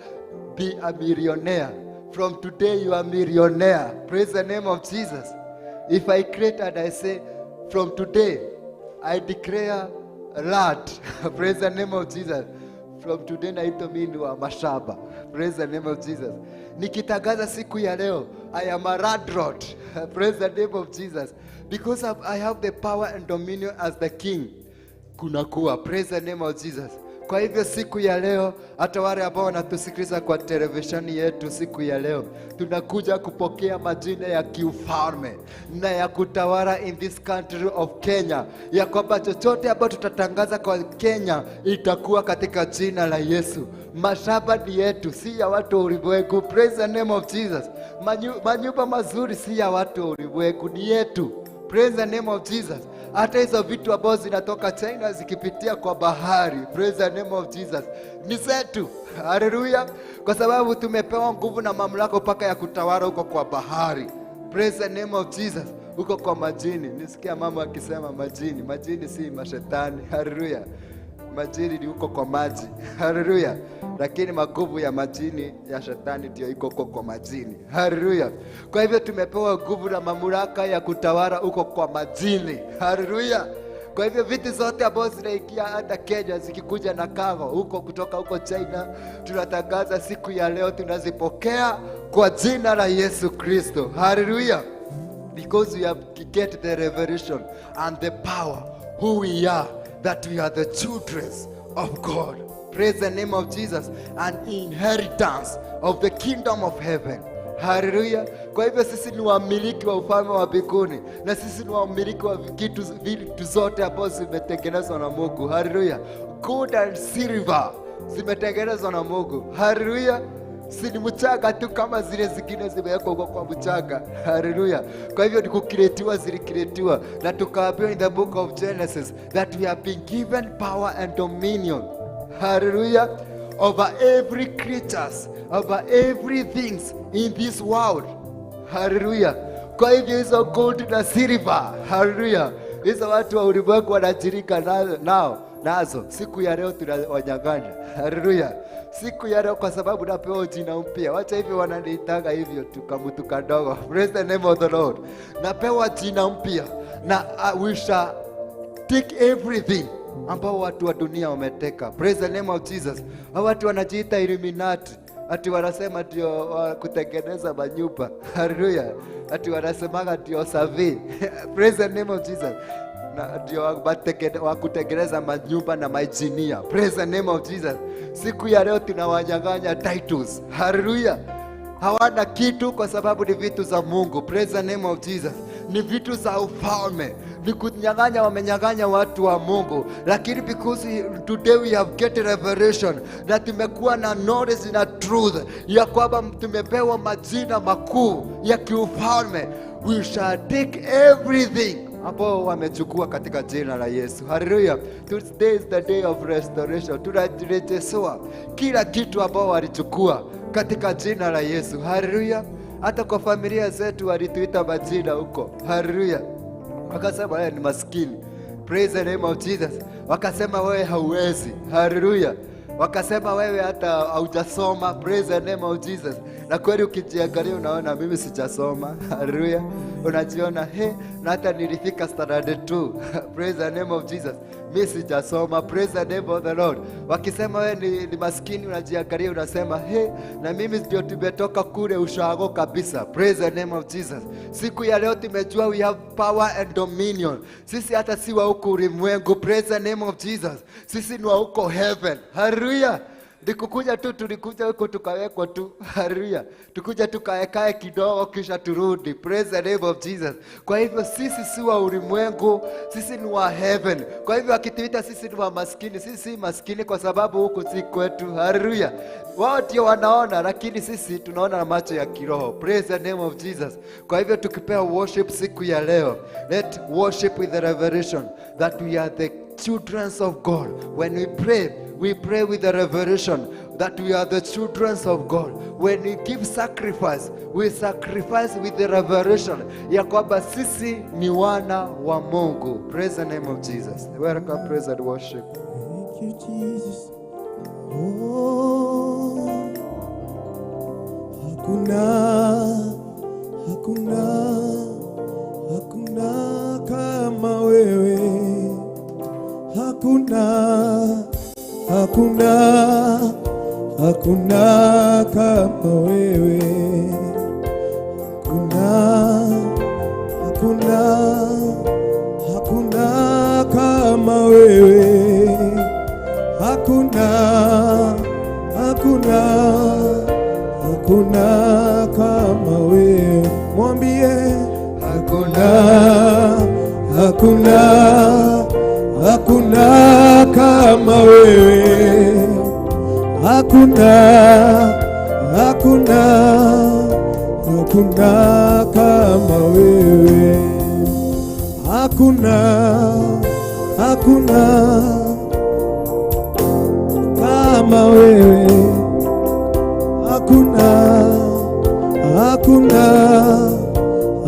be a millionaire. From today you are millionaire. Praise the name of Jesus. If I create and I say from today I declare lad. Praise the name of Jesus. From today naitwa mimi ni wa mashamba. Praise the name of Jesus. Nikitangaza siku ya leo, I am a landlord. Praise the name of Jesus. Because I have the power and dominion as the king. Kunakuwa. Praise the name of Jesus. Kwa hivyo siku ya leo, hata wale ambao wanatusikiliza kwa televisheni yetu siku ya leo, tunakuja kupokea majina ya kiufalme na ya kutawala in this country of Kenya, ya kwamba chochote ambacho tutatangaza kwa Kenya itakuwa katika jina la Yesu. Mashamba ni yetu, si ya watu wa ulimwengu. Praise the name of Jesus. Manyumba mazuri si ya watu wa ulimwengu, ni yetu. Praise the name of Jesus. Hata hizo vitu ambazo zinatoka China zikipitia kwa bahari, praise the name of Jesus, ni zetu. Haleluya! Kwa sababu tumepewa nguvu na mamlaka mpaka ya kutawala huko kwa bahari. Praise the name of Jesus. Huko kwa majini. Nisikia mama akisema majini. Majini si mashetani. Haleluya. Majini ni huko kwa maji. Haleluya. Lakini maguvu ya majini ya shetani ndio iko huko kwa majini. Haleluya. Kwa hivyo tumepewa nguvu na mamlaka ya kutawala huko kwa majini. Haleluya. Kwa hivyo vitu zote ambazo zinaingia hata Kenya zikikuja na cargo huko kutoka huko China, tunatangaza siku ya leo tunazipokea kwa jina la Yesu Kristo. Haleluya. Because we have get the revelation and the power who we are, that we are the children of God. Praise the name of Jesus. And inheritance of the kingdom of heaven. Haleluya. Kwa hivyo sisi ni wamiliki wa ufalme wa mbinguni, na sisi ni wamiliki wa vitu zote ambazo zimetengenezwa na Mungu. Haleluya. Gold and silver zimetengenezwa na Mungu. Haleluya. Si ni mchanga tu kama zile zingine zimewekwa huko kwa mchanga. Haleluya. Kwa hivyo ni kucreatiwa, zilicreatiwa na tukaambiwa in the book of Genesis that we have been given power and dominion. Hallelujah. Over every creatures, over everything in this world. Hallelujah. Kwa hivyo hizo gold na silver, haleluya, hizo watu wa ulimwengu wanajirika nao nazo. Siku ya leo tunawanyang'anya. Haleluya. Siku ya leo kwa sababu napewa jina mpya. Wacha hivyo wananiitaga hivyo tu kamutu kadogo. Praise the name of the Lord. Napewa jina mpya na we shall take everything ambao watu wa dunia wameteka. Praise the name of Jesus. Hao watu wanajiita Illuminati, ati wanasema ndio kutengeneza manyumba. Haleluya. Ati wanasemaga ndio survey. Praise the name of Jesus. Na ndio wa kutengeneza manyumba na maengineer. Praise the name of Jesus. Siku ya leo tunawanyang'anya titles. Haleluya. Hawana kitu kwa sababu ni vitu za Mungu. Praise the name of Jesus. Ni vitu za ufalme, ni kunyang'anya, wamenyang'anya watu wa Mungu, lakini because today we have get revelation na tumekuwa na knowledge na truth ya kwamba tumepewa majina makuu ya kiufalme, we shall take everything ambao wamechukua katika jina la Yesu. Haleluya. Today is the day of restoration. Tunarejeshewa kila kitu ambao walichukua katika jina la Yesu. Haleluya. Hata kwa familia zetu walituita majina huko. Haleluya. Wakasema wewe ni maskini. Praise the name of Jesus. Wakasema wewe hauwezi. Haleluya. Wakasema wewe hata haujasoma. Praise the name of Jesus. Na kweli ukijiangalia unaona mimi sijasoma. Haleluya. Unajiona he, na hata nilifika standard 2. Praise the name of Jesus. Mimi sijasoma. Praise the name of the Lord. Wakisema wewe ni maskini, unajiangalia unasema he, na mimi ndio tumetoka kule ushago kabisa. Praise the name of Jesus. Siku ya leo tumejua we have power and dominion. Sisi hata si wa huku ulimwengu. Praise the name of Jesus. Sisi ni wa huko heaven. Haleluya. Nikukuja tu, tulikuja huko tukawekwa tu. Haleluya. Tukuja tukaekae kidogo kisha turudi. Praise the name of Jesus. Kwa hivyo sisi si wa ulimwengu, sisi ni wa heaven. Kwa hivyo akituita sisi ni wa maskini, sisi si maskini kwa sababu huku si kwetu. Haleluya. Wao ndio wanaona, lakini sisi tunaona na macho ya kiroho. Praise the name of Jesus. Kwa hivyo tukipewa worship siku ya leo, let worship with the revelation that we are the children of God. When we pray, we pray with the revelation that we are the children of God. When we give sacrifice, we sacrifice with the revelation ya kwamba sisi ni wana wa Mungu. Praise the name of Jesus. Welcome, praise and worship. Thank you, Jesus. Oh, hakuna, hakuna, hakuna kama wewe. Hakuna, hakuna, hakuna kama wewe. Hakuna, hakuna, hakuna kama wewe. Hakuna, hakuna, hakuna kama wewe. Mwambie hakuna, hakuna, hakuna kama wewe. Hakuna, hakuna, hakuna kama wewe. Hakuna, hakuna kama wewe. Hakuna, hakuna,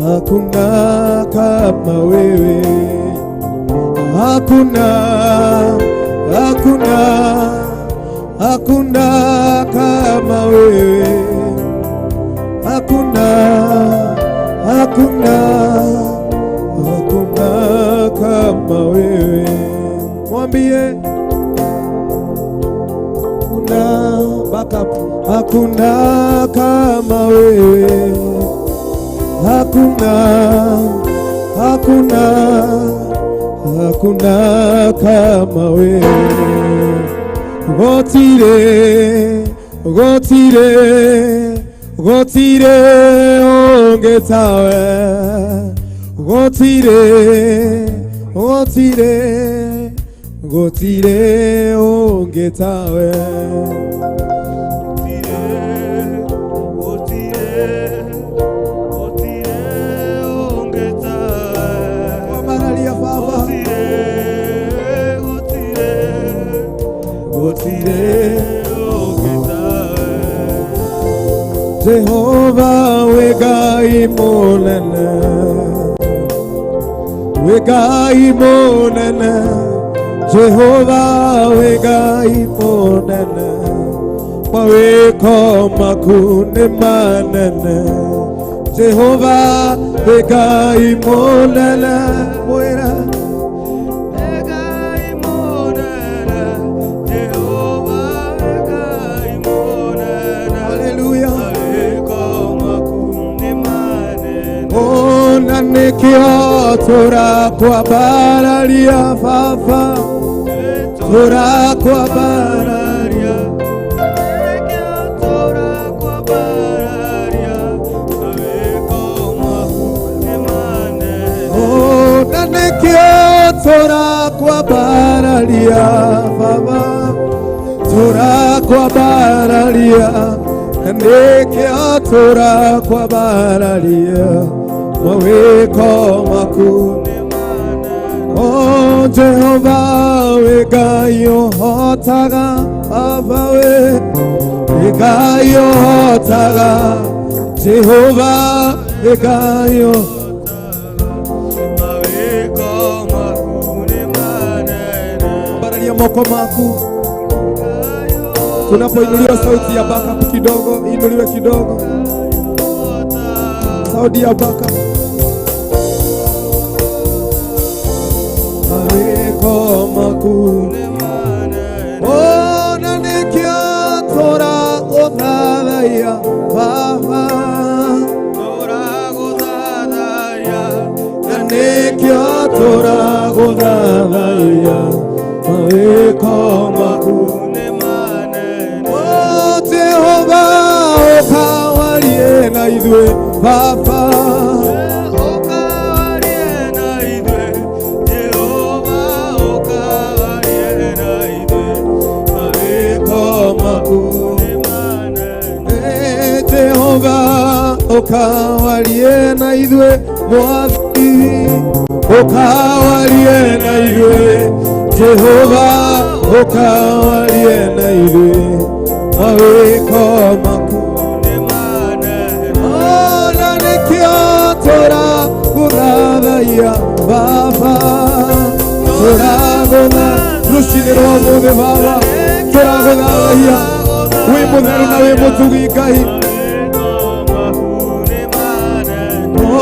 hakuna kama wewe. Hakuna, hakuna, hakuna kama wewe. Hakuna, hakuna, hakuna kama wewe. Mwambie hakuna, back up. Hakuna kama wewe. Hakuna, hakuna, hakuna kama wewe. Gotire, gotire, gotire ongetawe. Gotire, gotire, gotire ongetawe. Kwa Baba. Gotire, Jehova we Ngai munene, we Ngai munene, Jehova we Ngai munene, mawĩko maku nĩ manene, Jehova we Ngai munene, mwĩra Haleluya. Ona nĩkĩo tũrakwambararia Baba, tũrakwambararia. Ona nĩkĩo tũrakwambararia Baba, tũrakwambararia. Na nĩkĩo tũrakwambararia mawĩko maku. Oh Jehova we Ngai ũhotaga, Baba we Ngai ũhotaga, Jehova we Ngai ambararia moko maku. Kunapoinuliwa sauti ya backup kidogo, inuliwe kidogo. Sauti ya backup. Mawĩko maku ona nĩkĩo tũragũthathaiya Baba, na nĩkĩo tũragũthathaiya mawĩko maku. O Jehova, ũkawarie na ithuĩ Baba. Mawĩko maku. Eh, Jehova, ũkawarie na ithuĩ Mwathi, ũkawarie na ithuĩ Jehova, ũkawarie na ithuĩ mawĩko maku. Ona nĩkĩo tũragũthathaiya Baba, tũragũtha rũcinĩ rwa ũmũthĩ Baba, tũragũthathaiya wĩ mũtheru na wĩ mũtugi Ngai. O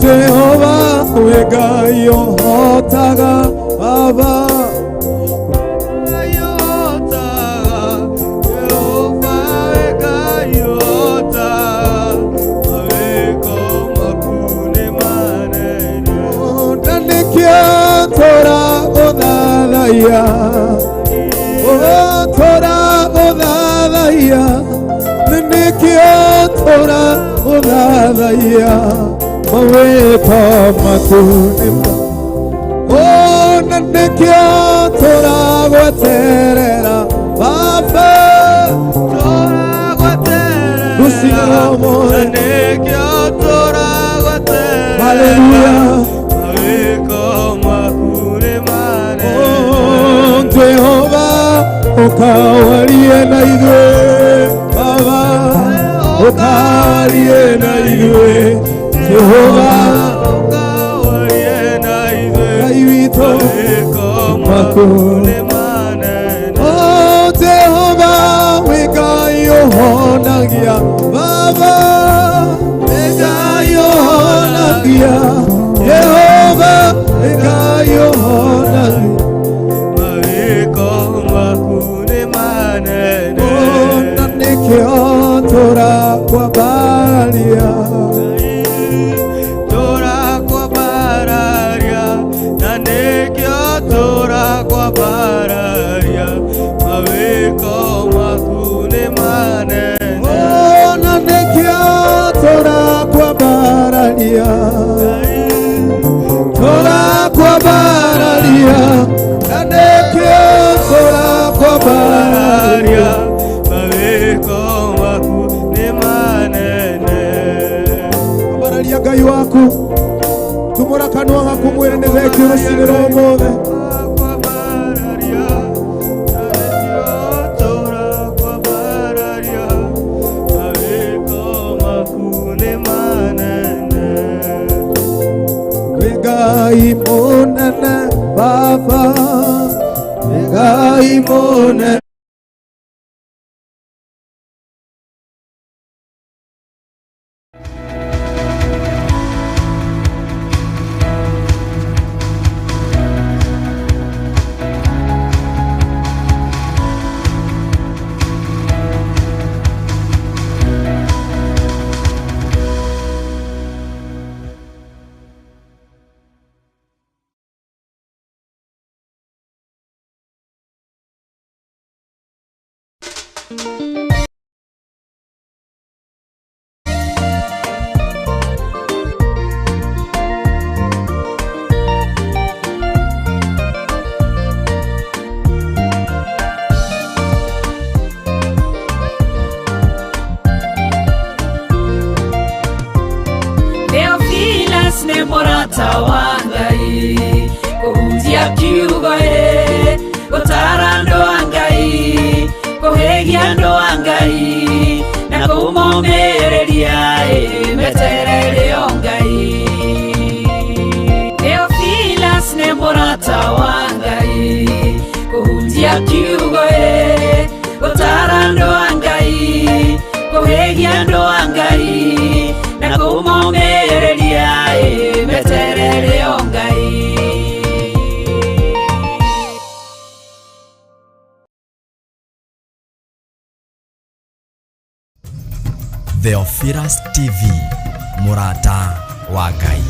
Jehova, wĩ Ngai ũhotaga Baba. Na nĩkĩo tũragũthathaiya, O tũragũthathaiya, na nĩkĩo tũragũthathaiya mawĩko maku nĩ O na nĩkĩo tũragweterera Baba, rũcinĩ rwa ũmũthĩ. Haleluya. Oh, Jehova, ũkawarie na ithuĩ Baba, ũkawarie na ithuĩ Jehova, Ngai witũ maku. Oh, Jehova, wĩ Ngai ũhonagia Baba, wĩ Ngai ũhonagia Jehova, wĩ Ngai ũhonagia. Na nĩkĩo tũrakwambararia. Tũrakwambararia, na nĩkĩo tũrakwambararia, mawĩko maku nĩ manene. Na nĩkĩo tũrakwambararia, tũrakwambararia, na nĩkĩo tũrakwambararia. Mawĩko maku nĩ manene. Ambararia Ngai waku, tumũra kanua gaku mwĩre nĩ thengiũ rũcinĩ rwa ũmũthĩ. Tũrakwambararia, na nĩkĩo tũrakwambararia, mawĩko maku nĩ manene. Wĩ Ngai mũnene Baba, wĩ Ngai mũnene. Theophilus nĩ mũrata wa Ngai, kũhunjia kiugo ĩ, gũtara andũ a Ngai, kũhĩgia andũ a Ngai, na kũmomĩrĩria ĩ, meterere o Ngai. Theophilus nĩ mũrata wa Ngai, kũhunjia kiugo ĩ, gũtara andũ Kũhĩgia andũ a Ngai na kũmomĩrĩria meterere o Ngai. Theophilus TV, Mũrata wa Ngai.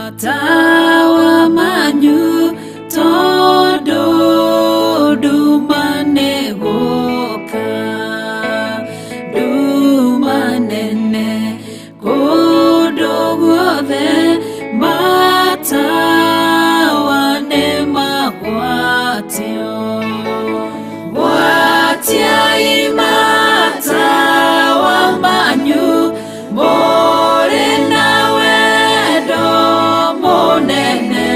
Matawa manyu tondu nduma nĩgũka, nduma nene kũndũ guothe, matawa nĩmagwatio. Gwatiai matawa manyu mũrĩ na wendo mũnene,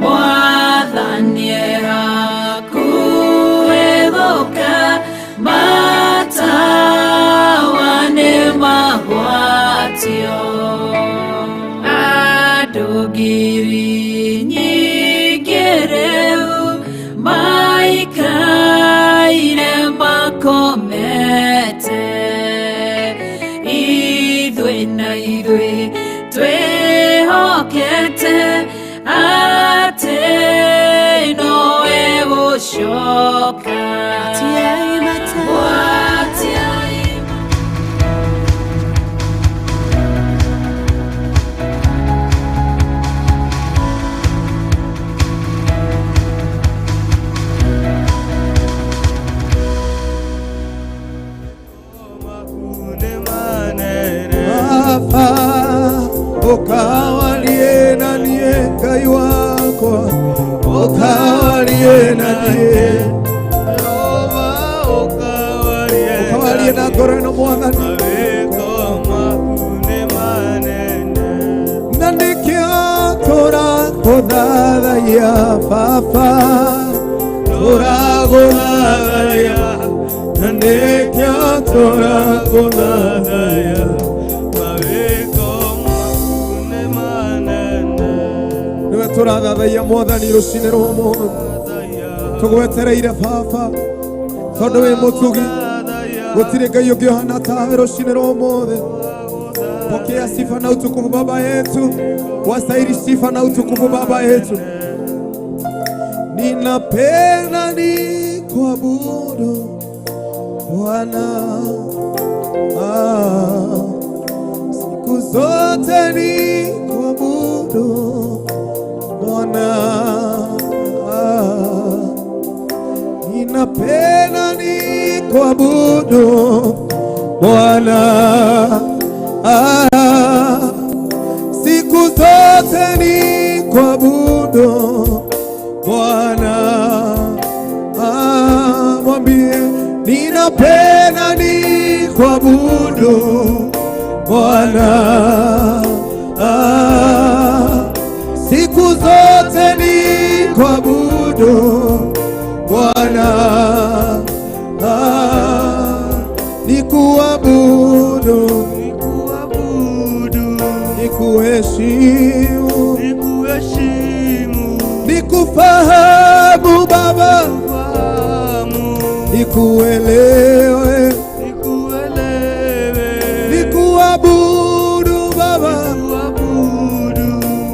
Mwathani hakuhĩ gũka, matawa nĩmagwatio. Andũ ngiri nyingĩ rĩu maikaire makomete, ithuĩ na ithuĩ twĩhokete atĩ nowe gũcoka. Gwatiai. Baba, ũkawarie na niĩ Ngai wakwa, ũkawarie na niĩ, ũkawarie na ngoro ĩno Mwathani, na nĩkĩo tũragũthathaiya Baba, tũragũthathaiya, na nĩkĩo tũragũthathaiya. Nĩwe tũrathathaiya Mwathani rũcinĩ rwa ũmũthĩ, tũgwetereire Baba tondũ wĩ mũtugi, gũtirĩ Ngai ũngĩ ũhana tawe rũcinĩ rwa ũmũthĩ. Pokea sifa na utukufu Baba yetu, wastahili sifa na utukufu Baba yetu. Ninapenda nikuabudu Bwana, siku zote nikuabudu Bwana, ninapenda nikuabudu Bwana, siku zote nikuabudu Bwana, mwambie ninapenda nikuabudu Bwana, siku zote nikuabudu Bwana, nikuabudu, nikuheshimu, nikufahamu Baba, nikuelewe, nikuabudu Baba,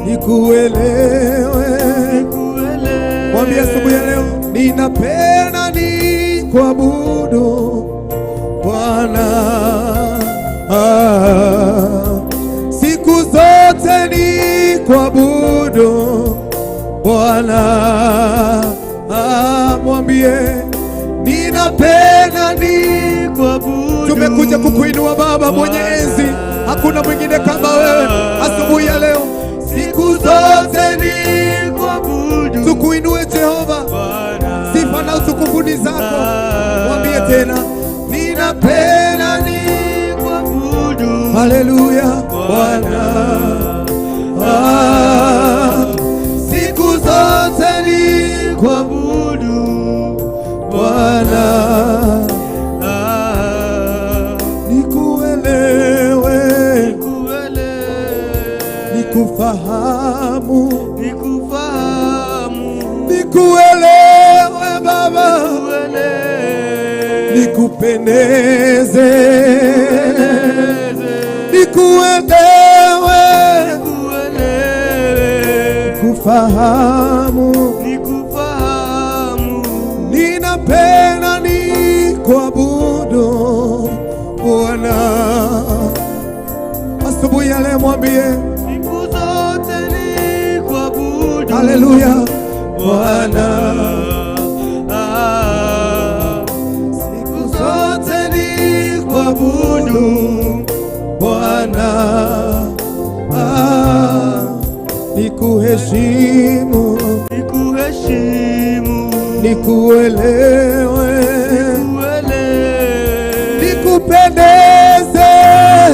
nikuelewe. Mwambie asubuhi ya leo, ninapenda nikuabudu Bwana. Bwana. Ah, mwambie ninapenda Nikuabudu. Tumekuja kukuinua Baba mwenye enzi, hakuna mwingine kama wewe. Asubuhi ya leo, siku zote Nikuabudu. tukuinue Jehova, Bwana. sifa na utukufu ni zako. Mwambie tena, ninapenda Nikuabudu. haleluya Bwana. Ah, siku zote nikuabudu Bwana, Ah, nikuelewe, nikuelewe. nikufahamu, Nikufahamu. nikuelewe Baba, Nikuelewe. nikupendeze, nikuelewe, Nikuelewe. kufahamu, Nikufahamu. ninapenda nikuabudu Bwana. Asubuhi ya leo mwambie Siku zote nikuabudu. haleluya Bwana, Ah, siku zote nikuabudu Bwana, ah, nikuheshimu, nikuheshimu. nikuelewe, Nikuelewe. nikupendeze,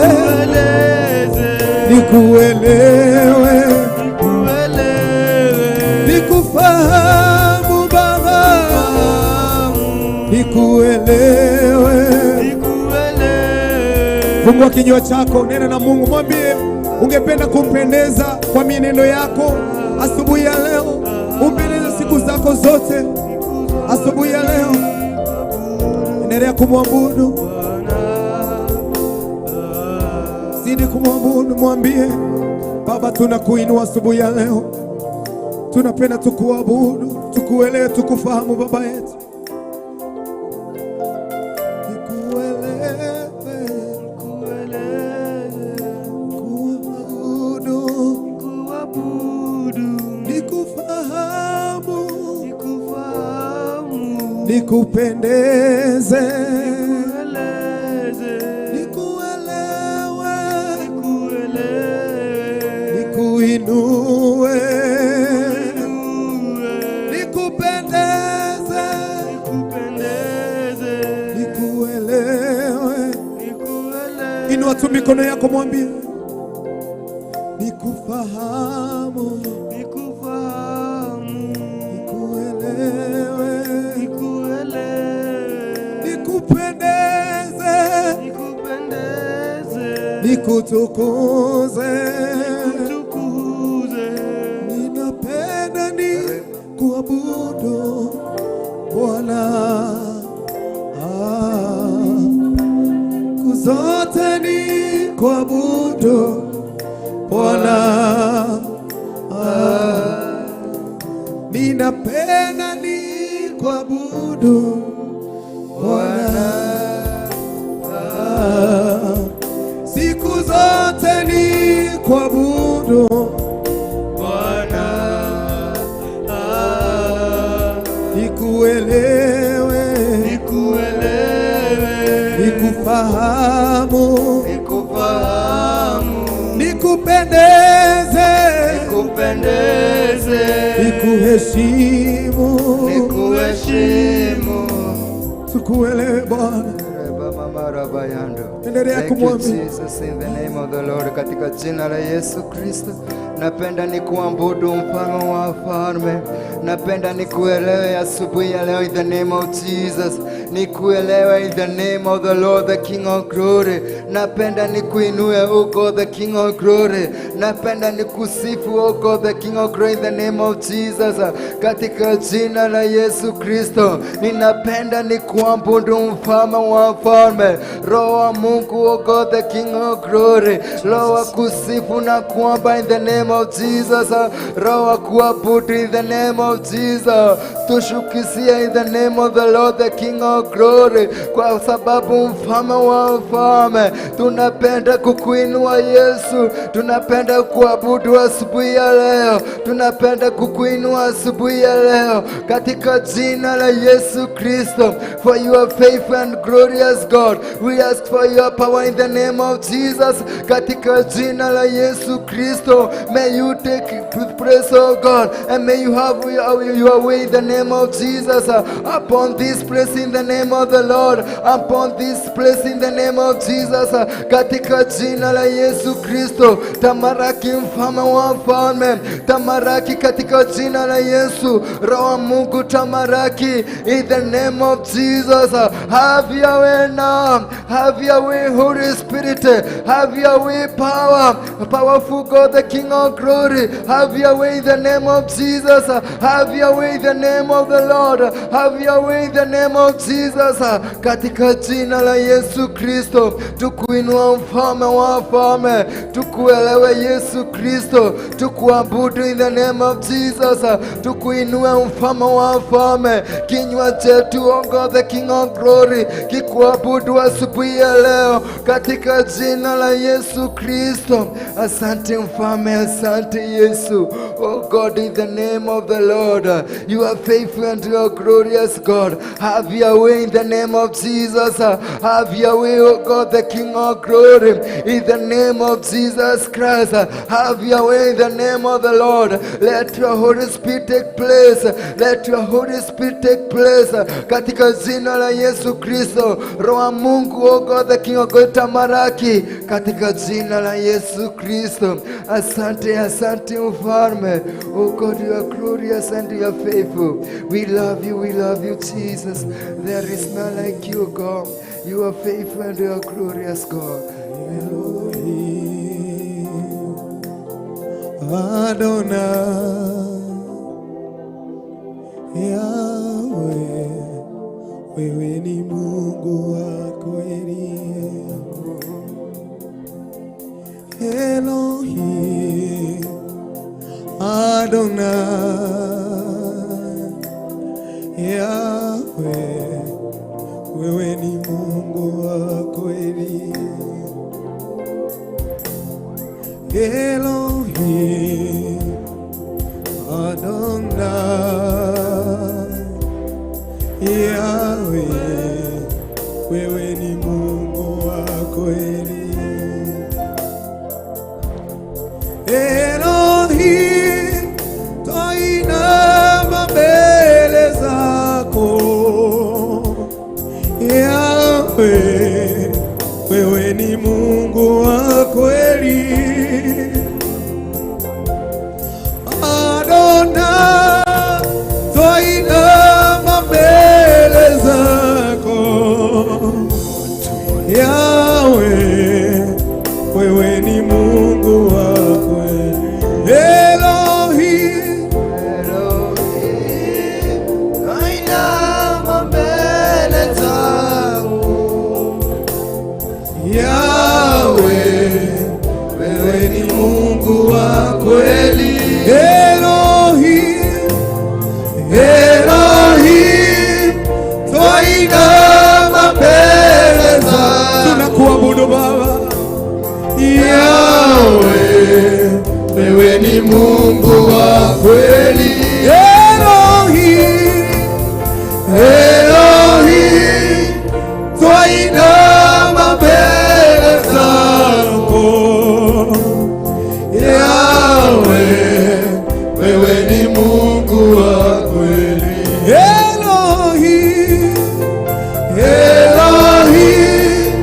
Nikueleze. nikuelewe, Nikuelewe. nikufahamu Baba, nikuelewe. Nikuelewe. Fungua kinywa chako, nena na Mungu, mwambie ungependa kumpendeza kwa mienendo yako asubuhi ya leo, umpendeze siku zako zote. Asubuhi ya leo endelea kumwabudu, zidi kumwabudu, mwambie Baba, tunakuinua asubuhi ya leo, tunapenda tukuabudu, tukuelewe, tukufahamu Baba yetu, nikuelewe, kuabudu, Nikuabudu. nikufahamu, Nikufahamu. nikupendeze, Nikueleze. nikuelewe, Nikuelewe. nikuinue, nikupendeze, Nikupendeze. nikuelewe. Nikuelewe. Inua tu mikono yako, mwambie nikufahamu, Nikufahamu. nikuelewe, Nikuelewe. nikupendeze, Nikupendeze. nikutukuze. Nikutukuze. Ninapenda ni kuabudu Bwana, ah, siku zote ni kuabudu Bwana, ah, ninapenda ni kuabudu Bwana, ah, siku zote ni kuabudu Bwana. Ah, nikuelewe, nikuelewe. nikufahamu, Nikufahamu. nikupendeze, Nikupendeze. nikuheshimu, Nikuheshimu. tukuelewe Bwana. Endelea Thank you, kumwamini. Jesus, in the name of the Lord, katika jina la Yesu Kristo. Napenda nikuabudu mfalme wa wafalme, napenda nikuelewe asubuhi ya leo in the name of Jesus, nikuelewe in the name of the Lord the King of Glory. Napenda nikuinue o God the King of Glory, napenda nikusifu o God the King of Glory in the name of Jesus, katika jina la Yesu Kristo. Ninapenda nikuabudu mfalme wa wafalme, Roho wa Mungu o God the King of Glory, Roho wa kusifu na kuomba in the name of Jesus, Roho wa kuabudu in the name of Jesus, tushukisie in the name of the Lord the King of of Glory, kwa sababu mfalme wa mfalme, tunapenda kukuinua Yesu, tunapenda kuabudu asubuhi ya leo, tunapenda kukuinua asubuhi ya leo katika jina la Yesu Kristo. For you are faithful and glorious God, we ask for your power in the name of Jesus. Katika jina la Yesu Kristo, may you take place, oh God, and may you have your way in the name of Jesus upon this place in the name of the Lord, upon this place in the name of Jesus. Katika jina la Yesu Kristo, tamaraki mfalme wa mfalme, tamaraki katika jina la Yesu. Roho wa Mungu tamaraki in the name of Jesus. Have your way now, have your way Holy Spirit, have your way power, powerful God, the King of Glory, have your way in the name of Jesus, have your way in the name of the Lord, have your way in the name of Jesus. Katika jina la Yesu Kristo, tukuinua mfalme wa wafalme, tukuelewe Yesu Kristo, tukuabudu in the name of Jesus, tukuinue mfalme wa wafalme, kinywa chetu, oh God, the King of Glory, kikuabudu asubuhi ya leo katika jina la Yesu Kristo. Asante mfalme, asante Yesu. Oh God, in the name of the Lord, you are faithful and you are glorious God. Have your way in the name of Jesus. Have your way, oh God, the King of Glory, in the name of Jesus Christ. Have your way in the name of the Lord. Let your Holy Spirit take place. Let your Holy Spirit take place. Katika jina la Yesu Kristo, Roho wa Mungu, oh God, the King of Glory, tamaraki katika jina la Yesu Kristo. Asante, asante mfalme. Oh God, you are glorious and you are faithful. We love you, Jesus. There is none like you, God. You are faithful and you are glorious, God. Elohim Adonai Yahweh, wewe ni Mungu wa kweli. Elohim Adonai Yahweh, wewe ni Mungu wa kweli. Elohim Adonai Yahweh, wewe ni Mungu wa kweli. Elohim, twainama mbele zako. Yahweh, wewe ni Mungu wa kweli. Adonai, twainama mbele zako. Yahweh, wewe ni Mungu wa kweli. Elohim, Elohim, nainama mbele zako. Yahweh, wewe ni Mungu wa kweli. Elohim, Elohim, twainama mbele zako. Tunakuabudu Baba. Yahweh, wewe ni Mungu wa kweli. Elohim, Elohim, twainama mbele zako. Yahweh, wewe ni Mungu wa kweli. Elohim, Elohim,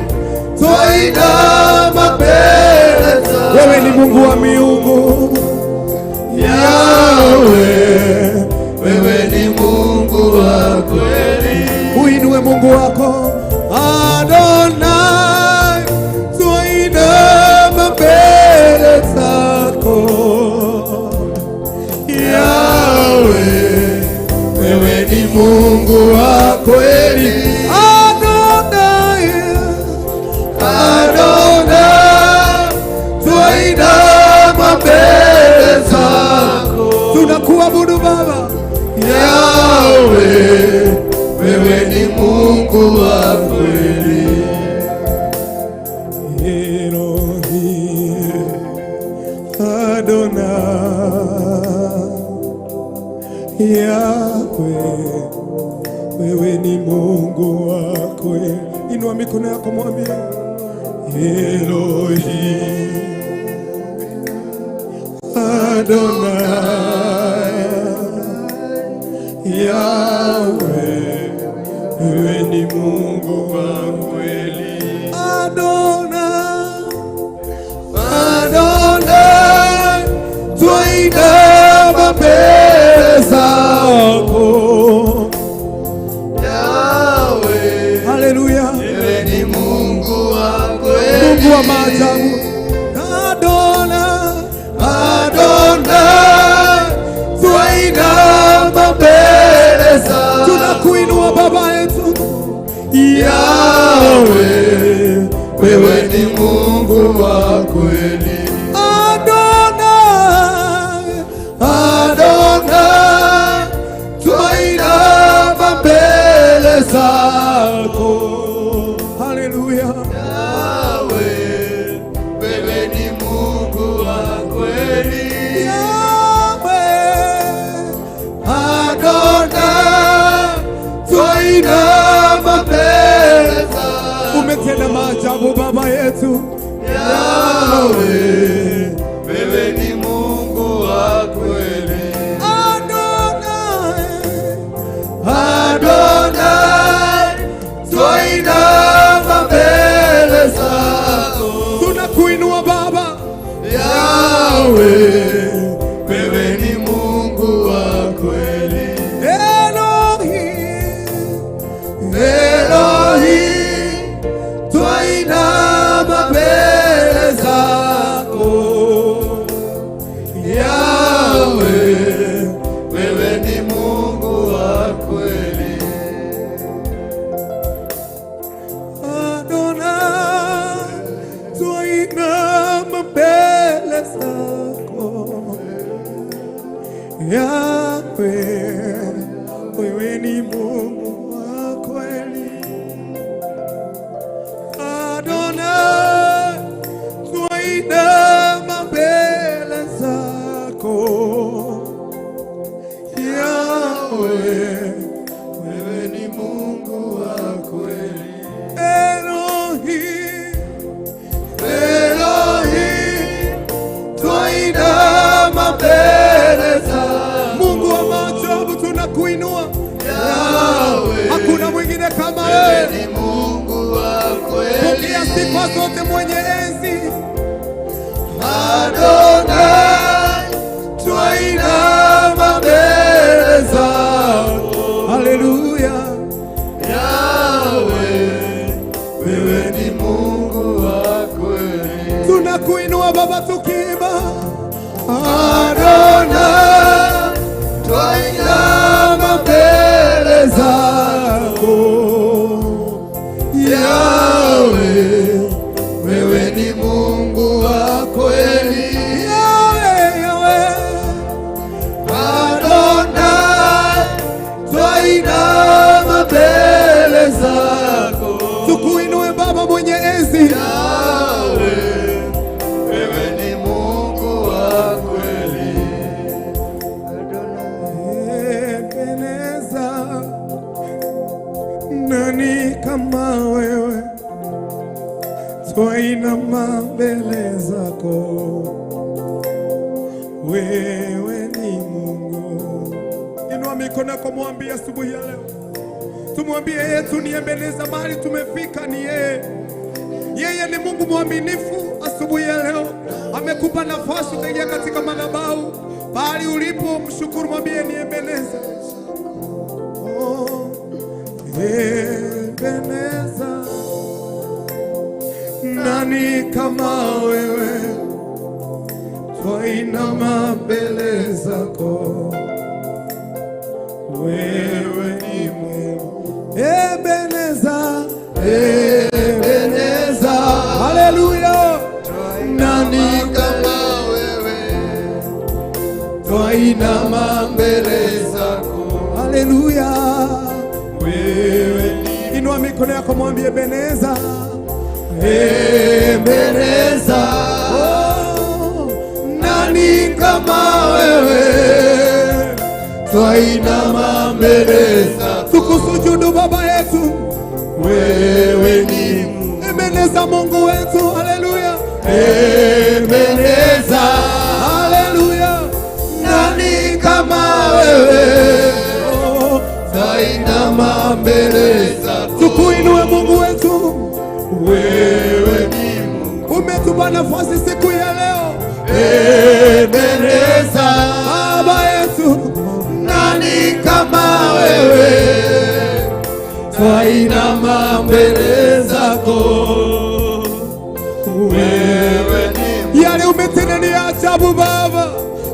twainama mbele zako. Wewe ni Mungu wa miungu. Yahweh, wewe ni Mungu wa kweli. Uinue Mungu wako. Adonai, twainama mbele zako. Yahweh, wewe ni Mungu wa kweli. Adonai, Adonai, twainama mbele zako. Tunakuabudu Baba. Yahweh, wewe ni Mungu Inua mikono yako mwambie Elohim Adonai Yahweh, wewe ni Mungu wa kweli. Adonai, Adonai, twainama mbele zako. Yahweh, Haleluya, wewe ni Mungu wa kweli. Mungu wa maajabu. Adonai, Adonai, twainama mbele zako. Tunakuinua Baba yetu. Yahweh, wewe ni Mungu wa kweli. Adonai, Adonai, twainama mbele zako. Haleluya. Yahweh, wewe ni Mungu wa kweli. Yahweh, Adonai, twainama mbele zako. Umetenda maajabu Baba yetu. Yahweh, wewe ni Mungu wa kweli. Adonai, Adonai, twainama mbele zako. Tunakuinua Baba. Yahweh, wewe ni Mungu wa kweli. Elohim, Elohim, twainama mbele zako. Yahweh, wewe ni Mungu wa kweli. Adonai, twainama mbele zako. Yahweh, wewe ni Mungu wa kweli. Adonai, twainama mbele zako. Yahweh, Wewe ni Mungu wa kweli. Elohim, Elohim, twainama mbele zako. Mungu wa maajabu, tunakuinua. Yahweh, Hakuna mwingine kama wewe wewe. ni Mungu wa kweli. Pokea sifa zote, mwenye enzi. Adonai, twainama mbele zako. Haleluya. Yahweh, wewe ni Mungu wa kweli. Tunakuinua Baba tukiimba. Adonai, twainama mbele zako. Yahweh, wewe ni Mungu wa kweli. Yahweh, Yahweh. Adonai, twainama mbele zako. Tukuinue Baba mwenye enzi. Yahweh, wewe ni Mungu wa kweli. Ebeneza, nani kama wewe? Twainama mbele zako, wewe ni Mungu. Inua mikono yako, mwambie asubuhi ya leo, tumwambie yetu ni Ebeneza, mahali tumefika ni yeye. Yeye ni Mungu mwaminifu. Asubuhi ya leo amekupa nafasi utaingia katika madhabahu, pahali ulipo, mshukuru, mwambie ni Ebeneza. Oh, Ebeneza, nani kama wewe? Twainama mbele zako, wewe ni Mungu. Ebeneza, Ebeneza, haleluya. nani kama wewe? Twainama mbele zako. Haleluya. Wewe ni Inua mikono yako mwambie Ebeneza. Ebeneza, Oh, nani kama wewe? Twainama mbele zako. Tukusujudu Baba yetu. Wewe ni Ebeneza Mungu wetu, haleluya. Ebeneza, haleluya. Nani kama wewe? Twainama mbele zako. Tukuinue Mungu wetu. Wewe ni Mungu. Umetupa nafasi siku ya leo. Ebeneza, Baba yetu. Nani kama wewe? Twainama mbele zako. Wewe ni Yale umetenda ni ajabu Baba.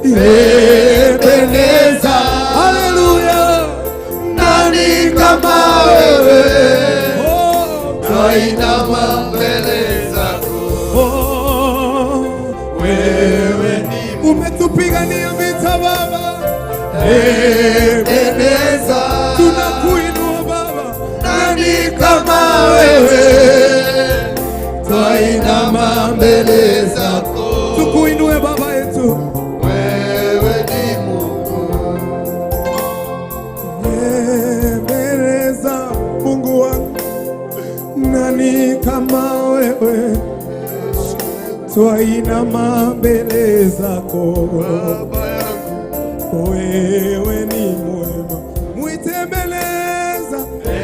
Ebeneza, haleluya. Nani kama wewe? Oh, Twainama mbele zako. oh. Wewe ni Umetupigania vita Baba. Ebeneza, Tunakuinua Baba. Nani kama wewe? Twainama mbele zako. Tukuinue Baba yetu. Wewe ni Mungu. Ebeneza Mungu wangu, nani kama wewe? Twainama mbele zako. Baba yangu. Wewe ni mwema, mwite Ebeneza,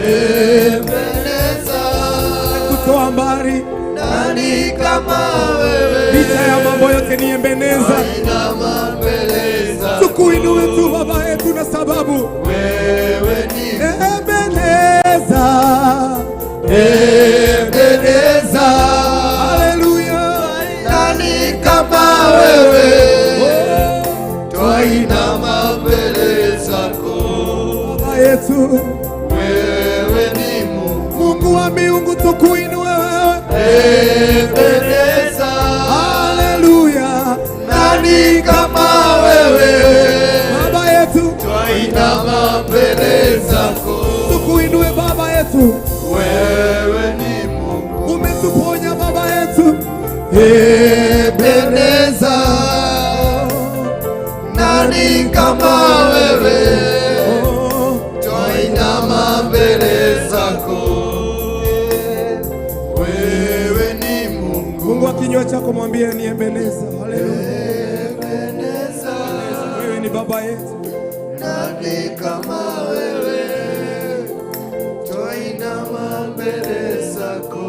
Ebeneza, kutoa mbali nani kama wewe? licha ya mambo yote ni Ebeneza. Twainama mbele zako. Tukuinue tu Baba yetu na sababu Wewe ni Ebeneza, Ebeneza, haleluya. nani kama wewe? Twainama mbele zako. Baba yetu, Wewe ni Mungu. Mungu wa miungu, tukuinue wewe. Ebeneza, Haleluya. nani kama wewe? Baba yetu, Twainama mbele zako. tukuinue Baba yetu, Wewe ni Mungu. umetuponya Baba yetu. Ebeneza, nani kama wewe? Oh, Twainama mbele zako. Wewe ni Mungu. Mungu wa kinywa chako mwambie ni Ebeneza. Haleluya. Ebeneza, Wewe ni Baba yetu. nani kama wewe? Twainama mbele zako.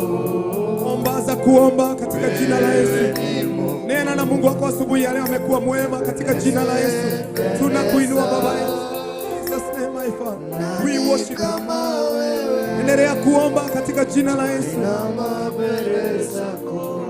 Omba za kuomba katika jina la Yesu. Wewe ni Mungu. Nena na Mungu wako asubuhi ya leo, amekuwa mwema katika jina la Yesu. Tunakuinua Baba yetu. Jesus name, my Father. We worship you. Kama wewe, Endelea kuomba katika jina la Yesu. inama mbele zako.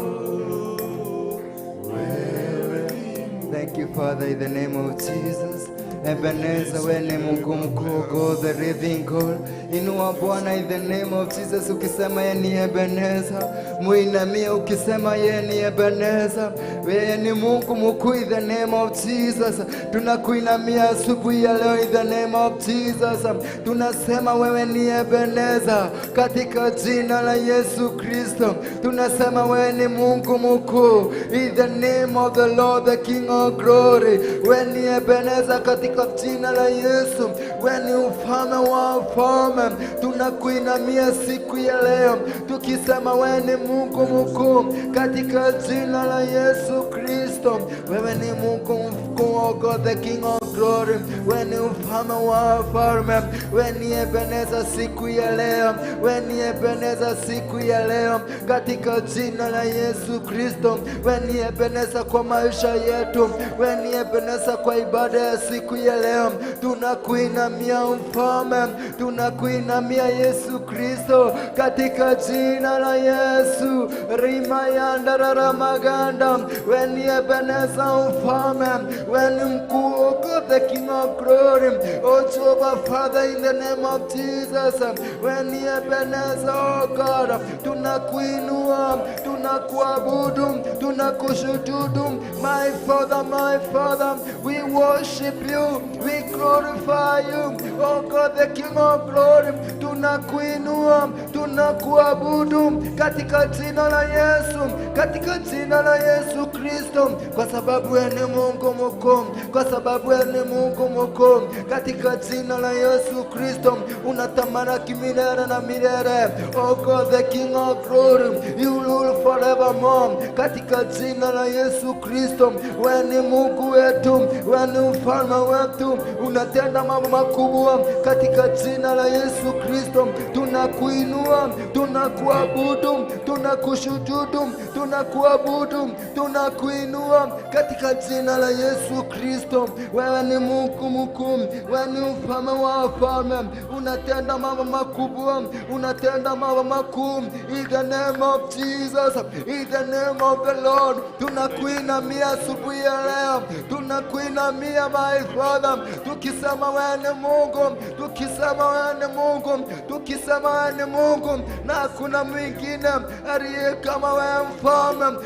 Thank you, Father, in the name of Jesus. Ebenezer, wewe ni Mungu mkuu, God the living God. Inua Bwana in the name of Jesus, ukisema yeye ni Ebenezer, muinamie ukisema yeye ni Ebenezer. Wewe ni Mungu mkuu in the name of Jesus. Tunakuinamia asubuhi ya leo in the name of Jesus. Tunasema wewe ni Ebenezer katika jina la Yesu Kristo. Tunasema wewe ni Mungu mkuu in the name of the Lord the King of glory. Wewe ni Ebenezer katika jina la Yesu. Wewe ni ufalme wa wafalme. Tunakuinamia siku ya leo tukisema wewe ni Mungu mkuu katika jina la Yesu Kristo. Wewe ni Mungu mkuu, oh God the King of glory. Wewe ni mfalme wa wafalme. Wewe ni Ebeneza siku ya leo. Wewe ni Ebeneza siku ya leo katika jina la Yesu Kristo. Wewe ni Ebeneza kwa maisha yetu. Wewe ni Ebeneza kwa ibada ya siku ya leo. Tunakuinamia mfalme, tunakuinamia Yesu Kristo katika jina la Yesu. Rimayandarararabaganda. Wewe ni Ebeneza mfalme, wewe ni mkuu, oh God the King of glory. Oh Jehovah Father, in the name of Jesus. Wewe ni Ebeneza, oh God, tunakuinua. tunakuabudu, tunakushujudu. My Father, my Father, we worship you, we glorify you, oh God the King of glory. Tunakuinua, tunakuabudu katika jina la Yesu, katika jina la Yesu Kristo, kwa sababu wewe ni Mungu mkuu, kwa sababu wewe ni Mungu mkuu. Katika jina la Yesu Kristo unatamalaki milele na milele. Oh God the King of glory, you rule forevermore. Katika jina la Yesu Kristo, wewe ni Mungu wetu, wewe ni mfalme wetu, unatenda mambo makubwa. Katika jina la Yesu Kristo tunakuinua, tunakuabudu, tunakushujudu, tunakuabudu, tunakuinua katika jina la Yesu Kristo. Wewe ni Mungu mkuu, wewe ni mfalme wa wafalme, unatenda mambo makubwa, unatenda mambo makuu. In the name of Jesus, in the name of the Lord, tunakuinamia asubuhi ya leo, tunakuinamia my Father, tukisema wewe ni Mungu, tukisema wewe ni Mungu, tukisema wewe ni Mungu na hakuna mwingine aliye kama wewe mfalme.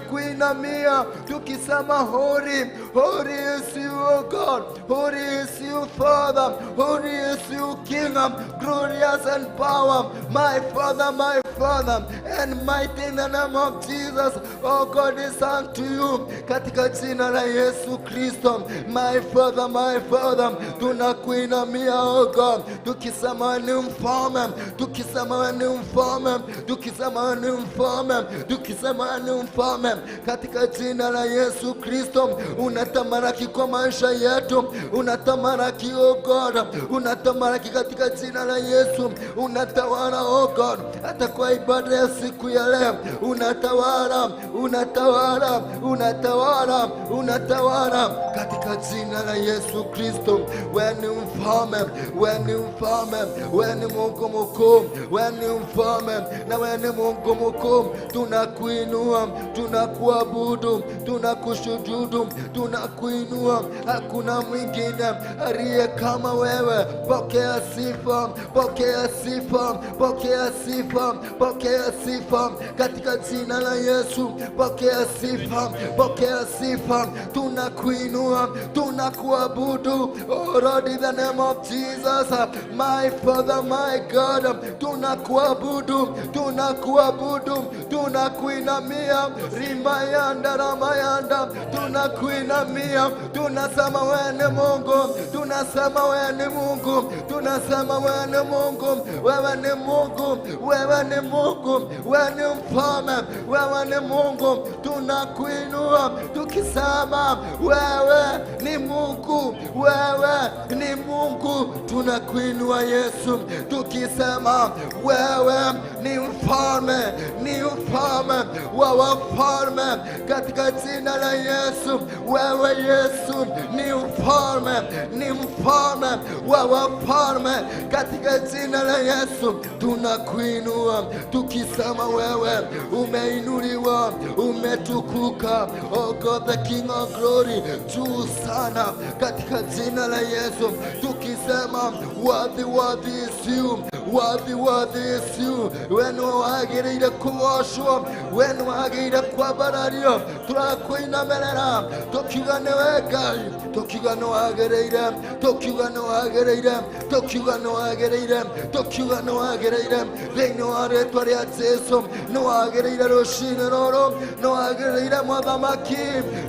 Tunakuinamia tukisema holy, holy is you, O God, holy is you Father, holy is you King, glorious and power, my Father, my Father, and mighty in the name of Jesus. Oh God is unto you, katika jina la Yesu Kristo, my Father, my Father, tunakuinamia oh God, tukisema ni mfalme, tukisema ni mfalme, tukisema ni mfalme, tukisema ni mfalme, katika jina la Yesu Kristo. Unatamalaki kwa maisha yetu, unatamalaki oh God, unatamalaki katika jina la Yesu, unatawala oh God, hata kwa ibada ya siku ya leo, unatawala, unatawala, unatawala, unatawala katika jina la Yesu Kristo. Wewe ni mfalme, wewe ni mfalme, wewe ni Mungu mkuu, wewe ni mfalme na wewe ni Mungu mkuu. Tunakuinua, tunakuabudu, tunakushujudu, tunakuinua. Hakuna mwingine aliye kama wewe. Pokea sifa, pokea sifa, pokea sifa, pokea sifa katika jina la Yesu. Pokea sifa, pokea sifa. Tunakuinua, tunakuabudu. Oh Lord, in the name of Jesus, my Father, my God, tunakuabudu, tunakuabudu, tunakuinamia. Rimayanda ramayanda, tunakuinamia, tunasema wewe ni Mungu, tunasema wewe ni Mungu, tunasema wewe ni Mungu, wewe ni Mungu, wewe ni Mungu, wewe ni mfalme, wewe ni Mungu. Tunakuinua tukisema wewe ni Mungu, wewe ni Mungu. Tunakuinua Yesu tukisema wewe ni mfalme, ni mfalme wa wafalme, katika jina la Yesu. Wewe Yesu ni mfalme, ni mfalme wa wafalme, katika jina la Yesu. Tunakuinua tukisema wewe umeinuliwa, umetukuka, oh God the King of glory, juu sana, katika jina la Yesu, tukisema worthy, worthy is you, worthy, worthy is you. We nĩwe wagĩrĩire kũgocwo, we nĩwe wagĩrĩire kwambarario. Tũrakwĩinamĩrĩra tũkiuga nĩwe Ngai, tũkiuga nĩ wagĩrĩire, tũkiuga nĩ wagĩrĩire, tũkiuga nĩ wagĩrĩire, tũkiuga nĩ wagĩrĩire. Thĩinĩ wa rĩtwa rĩa Jesu, nĩ wagĩrĩire rũcinĩ rũrũ, nĩ wagĩrĩire mũthamaki,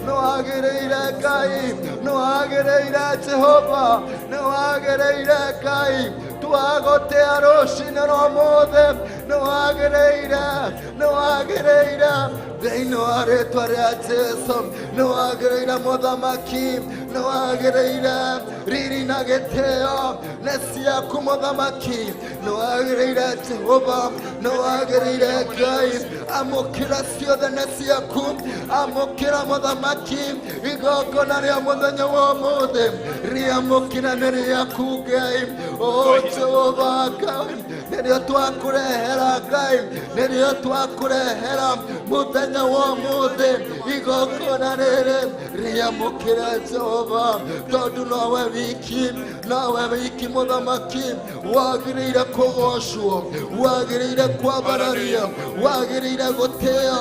nĩ wagĩrĩire Ngai, nĩ wagĩrĩire Jehova, nĩ wagĩrĩire Ngai. Twagũtĩa rũcinĩ rwa ũmũthĩ, nĩ wagĩrĩire, nĩ wagĩrĩire. Thĩinĩ wa rĩtwa rĩa Jesu, nĩ wagĩrĩire mũthamaki, nĩ wagĩrĩire riri na gĩtĩo nĩ ciaku mũthamaki, nĩ wagĩrĩire Jehova, nĩ wagĩrĩire Ngai. Amũkĩra ciothe nĩ ciaku, amũkĩra mũthamaki, igongona rĩa mũthenya wa ũmũthĩ rĩamũkĩra nĩ rĩaku Ngai. O Jehova Ngai, Nĩrĩo twakũrehera Ngai, nĩrĩo twakũrehera mũthenya wa ũmũthĩ. Igongona rĩrĩ rĩamũkĩre Jehova, tondũ nowe wiki, nowe wiki mũthamaki wagĩrĩire kũgocwo, wagĩrĩire kwambararia, wagĩrĩire gũtĩo,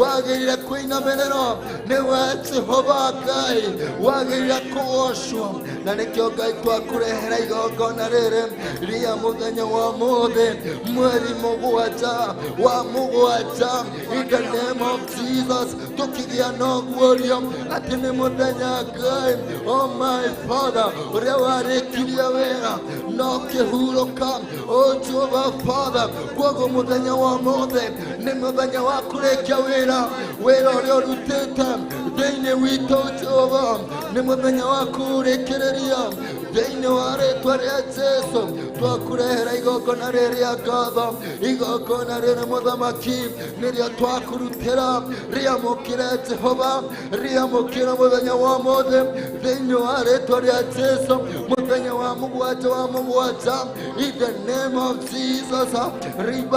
wagĩrĩire kũinamĩrĩrwo nĩwe Jehova Ngai, wagĩrĩire kũgocwo. Na nĩkĩo Ngai twakũrehera igongona rĩrĩ rĩa mũthenya wa ũmũthĩ, mweri mũgwanja wa mũgwanja, in the name of Jesus. Tũkĩgĩa na ũguũrio atĩ nĩ mũthenya Ngai, oh my Father, ũrĩa warĩkirie wĩra na ũkĩhurũka, oh Jehova Father. Koguo mũthenya wa ũmũthĩ nĩ mũthenya wa kũrĩkia wĩra, wĩra ũrĩa ũrutĩte thĩinĩ witũ Jehova, nĩ mũthenya wa kũrĩkĩrĩria thĩinĩ wa rĩtwa rĩa Jesu. Twakũrehera igongona rĩrĩa ngatho, igongona rĩrĩ mũthamaki nĩrĩo twakũrutĩra. Rĩamũkĩre Jehova, rĩamũkĩre mũthenya wa ũmũthĩ thĩinĩ wa rĩtwa rĩa Jesu, mũthenya wa mũgwanja wa mũgwanja, in the name of Jesus.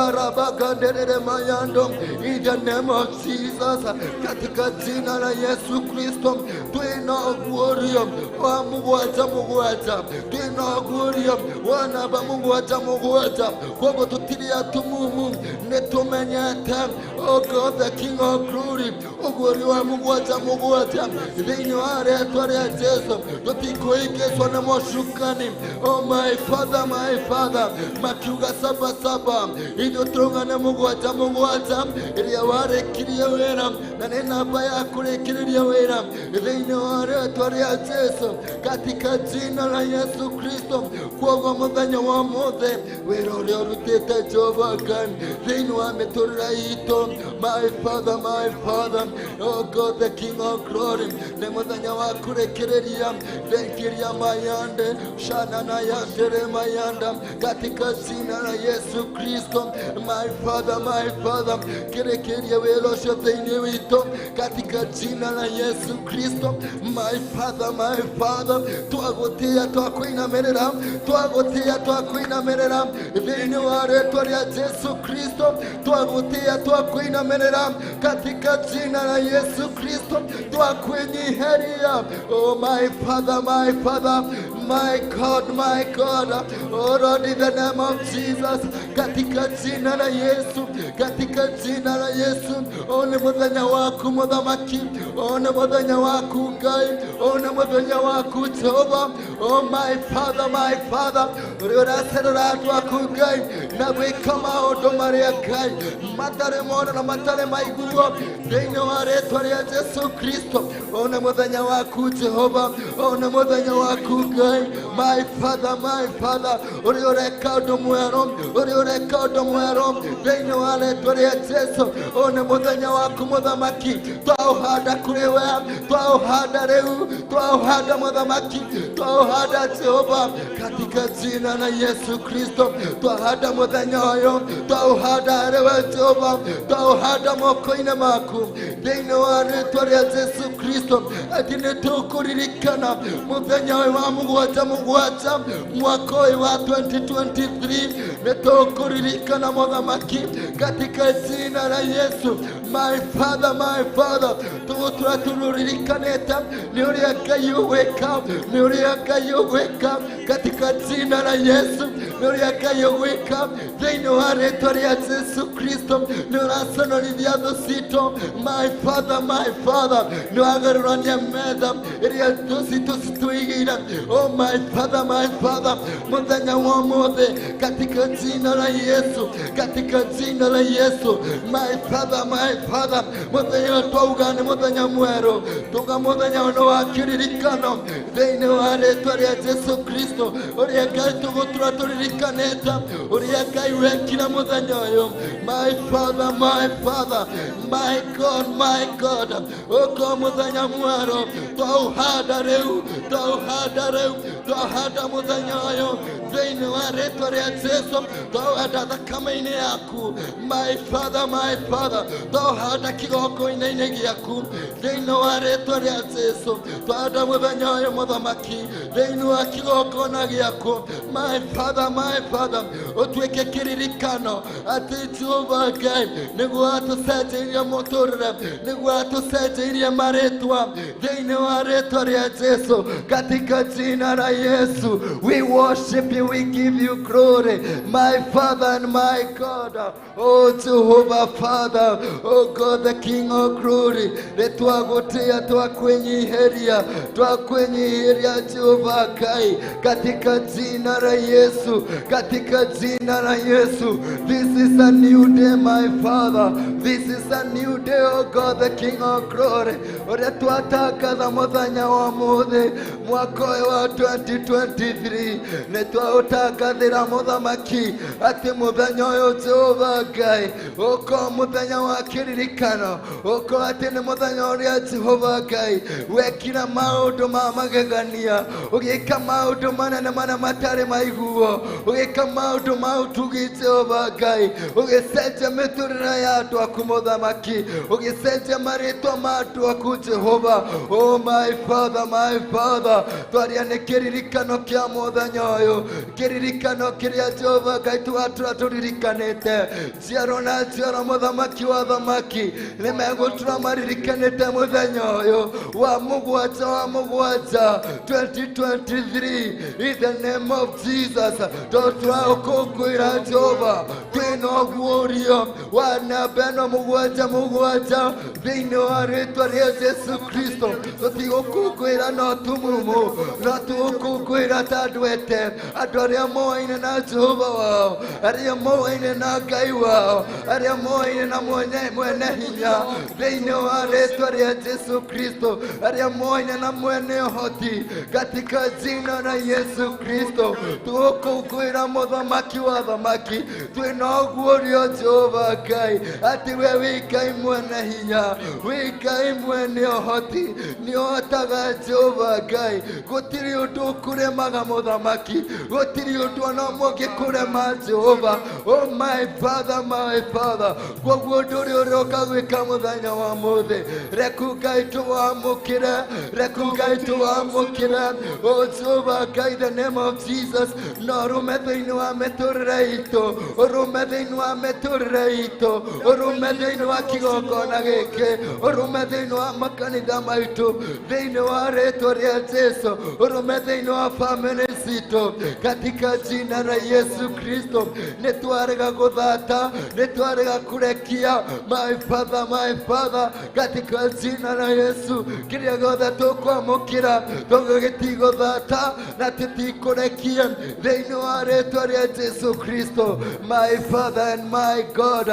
Ribarabagandere mayando, in the name of Jesus, katika jina la Yesu Kristo. Twina ũguũrio wa mũgwanja mũgwanja, twina ũguũrio wa namba mũgwanja mũgwanja. Koguo tũtirĩ atumumu, nĩ tũmenyete, oh God the King of Glory, ũguũrio wa mũgwanja mũgwanja thĩinĩ wa rĩtwa rĩa Jesu. Tũtikũhĩngĩcwo nĩ mũcukani, oh my Father, my Father, makiuga saba saba, ithuĩ tũrauga nĩ mũgwanja mũgwanja ĩrĩa warĩkirie wĩra, na nĩ namba ya kũrĩkĩrĩria wĩra thĩinĩ wa rĩtwa rĩa Jesu, katika jina la Yesu Kristo. Koguo mũthenya wa ũmũthĩ wĩra ũrĩa ũrutĩte Jehova Ngai thĩinĩ wa mĩtũrĩre itũ, my Father, my Father, oh God the King of Glory, nĩ mũthenya wa kũrĩkĩrĩria thengiria mayande shana na yandere mayanda, katika jina la Yesu Kristo. My Father, my Father, kĩrĩkĩria wĩra ũcio thĩinĩ witũ katika jina la Yesu Kristo. My Father, my Father, twagũtĩĩa, twakũinamĩrĩra, twagũtĩĩa, twakũinamĩrĩra thĩinĩ wa rĩtwa rĩa Jesu Kristo. Twagũtĩĩa, twakũinamĩrĩra katika jina la Yesu Kristo, twakwĩnyiheria. Oh my Father, my Father, my God, my God, oh Lord, in the name of Jesus, katika jina la Yesu, katika jina la Yesu. Oh, nĩ mũthenya waku mũthamaki, oh nĩ mũthenya waku Ngai, oh nĩ mũthenya waku Jehova. Oh my Father, my Father, ũrĩa ũracerera andũ aku Ngai na gwĩka maũndũ marĩa Ngai matarĩ mona na matarĩ maiguo thĩinĩ wa rĩtwa rĩa Jesu Kristo. Oh nĩ mũthenya waku Jehova, oh nĩ mũthenya waku Ngai, my Father, my Father, ũrĩa ũreka ũndũ mwerũ, ũrĩa ũreka ũndũ mwerũ thĩinĩ wa rĩtwa rĩa Jesu. Oh nĩ mũthenya waku mũthamaki, twaũhanda kũrĩ we, twaũhanda rĩu, twaũhanda mũthamaki, twaũhanda Jehova, katika jina la Yesu Kristo. Twahanda mũthenya ũyũ, twaũhanda harĩ we Jehova, twaũhanda moko-inĩ maku thĩinĩ wa rĩtwa rĩa Jesu Kristo, atĩ nĩ tũkũririkana mũthenya ũyũ wa mũgwanja mũgwanja mwaka ũyũ wa 2023, nĩ tũkũririkana mũthamaki katika jina la Yesu. My Father, my Father, tũgũtũra tũrũririkanĩte nĩ ũrĩa Ngai ũgwĩka, nĩ ũrĩa Ngai ũgwĩka katika jina la Yesu, nĩ ũrĩa Ngai ũgwĩka thĩinĩ wa rĩtwa rĩa Jesu Kristo. Nĩ ũraconorithia thũ citũ, my Father, my Father, nĩ wagarũrania metha ĩrĩa thũ citũ citũigĩire. Oh my Father, my Father, mũthenya wa ũmũthĩ katika jina la Yesu, katika jina la Yesu. My Father, my Father, mũthenya ũyũ twauga nĩ mũthenya mwerũ, tuga mũthenya ũyũ wa kĩririkano thĩinĩ wa rĩtwa rĩa Jesu Kristo, ũrĩa Ngai tũgũtũra tũririkanĩte ũrĩa Ngai wekire mũthenya ũyũ. My Father, my Father, my God, my God, ũko mũthenya mwerũ twaũhanda rĩu, twaũhanda rĩu, Twahanda mũthenya ũyũ thĩinĩ wa rĩtwa rĩa Jesu, twahanda thakame-inĩ yaku, my Father, my Father, twahanda kĩgongona-inĩ gĩaku thĩinĩ wa rĩtwa rĩa Jesu. Twahanda mũthenya ũyũ mũthamaki thĩinĩ wa kĩgongona gĩaku, my Father, my Father, ũtuĩke kĩririkano atĩ Jehova Ngai nĩguo atũcenjeirie mũtũrĩre, nĩguo atũcenjeirie marĩtwa thĩinĩ wa rĩtwa rĩa Jesu. Katika jina la Yesu, we worship you, we give you glory, my Father and my God. Oh Jehovah Father, oh God the King of glory, nĩtwagũtĩĩa, twakwĩnyiihĩria, twakwĩnyiihĩria Jehova Ngai, katika jina la Yesu, katika jina la Yesu. This is a new day, my Father. This is a new day, oh God the King of glory. Ũrĩa twatangatha mũthenya wa ũmũthĩ mwaka ũyũ wa 2023, nĩ twaũtangathĩra mũthamaki atĩ mũthenya ũyũ Jehova Ngai ũkorwo mũthenya wa kĩririkano, ũkorwo atĩ nĩ mũthenya ũrĩa Jehova Ngai wekire maũndũ ma magegania, ũgĩka maũndũ manene marĩa matarĩ maiguo, ũgĩka maũndũ ma ũtugi Jehova Ngai, ũgĩcenjia mĩtũrĩre ya andũ aku mũthamaki, ũgĩcenjia marĩtwa ma andũ aku Jehova. Oh my Father, my Father, twaria nĩ kĩririkano kĩa mũthenya ũyũ, kĩririkano kĩrĩa Jehova Ngai tũgatũra tũririkanĩte njiaro na njiaro. Mũthamaki wa thamaki nĩ megũtũra maririkanĩte mũthenya ũyũ wa mũgwanja wa mũgwanja 2023, in the name of Jesus. Tũtũraũkũngũĩra Jehova twĩna ũguũrio wa namba ĩno mũgwanja mũgwanja thĩinĩ wa rĩtwa rĩa Jesu Kristo. Tũtigũkũngũĩra no tumumu, no tũgũkũngũĩra ta andũ ete, andũ arĩa moaine na Jehova wao, arĩa moaine na Ngai wao, arĩa moaine na mwene hinya thĩinĩ wa rĩtwa rĩa Jesu Kristo, arĩa moaine na mwene ũhoti katika jina la Yesu Kristo. Tũgũkũngũĩra mũthamaki wa thamaki twĩna ũguũrio Jehova Ngai atĩ we wĩ Ngai mwene hinya, wĩ Ngai mwene ũhoti, nĩ ũhotaga Jehova Ngai. Gũtirĩ ũndũ ũkũremaga mũthamaki, gũtirĩ ũndũ ona ũmwe ũngĩkũrema Jehova. Oh my Father, my Father, koguo ũndũ ũrĩa ũroka gwĩka mũthenya wa mũthĩ, reku Ngai tũwamũkĩre, reku Ngai tũwamũkĩre. Oh Jehova Ngai, the name of Jesus, no ũrũme thĩinĩ wa mĩtũrĩre itũ, ũrũme thĩinĩ wa mĩtũrĩre itũ, ũrũme thĩinĩ wa kĩgongona gĩkĩ, ũrũme thĩinĩ wa makanitha maitũ, thĩinĩ wa rĩtwa rĩa Jesu, ũrũme thĩinĩ wa famĩlĩ citũ, katika jina la Yesu Kristo. Nĩ twarega gũthata, nĩ twarega kũrekia, my Father, my Father, katika jina la Yesu. Kĩrĩa gĩothe tũkwamũkĩra tũgĩtigũthata na tũtikũrekia thĩinĩ wa rĩtwa rĩa Jesu Kristo. My Father and my God,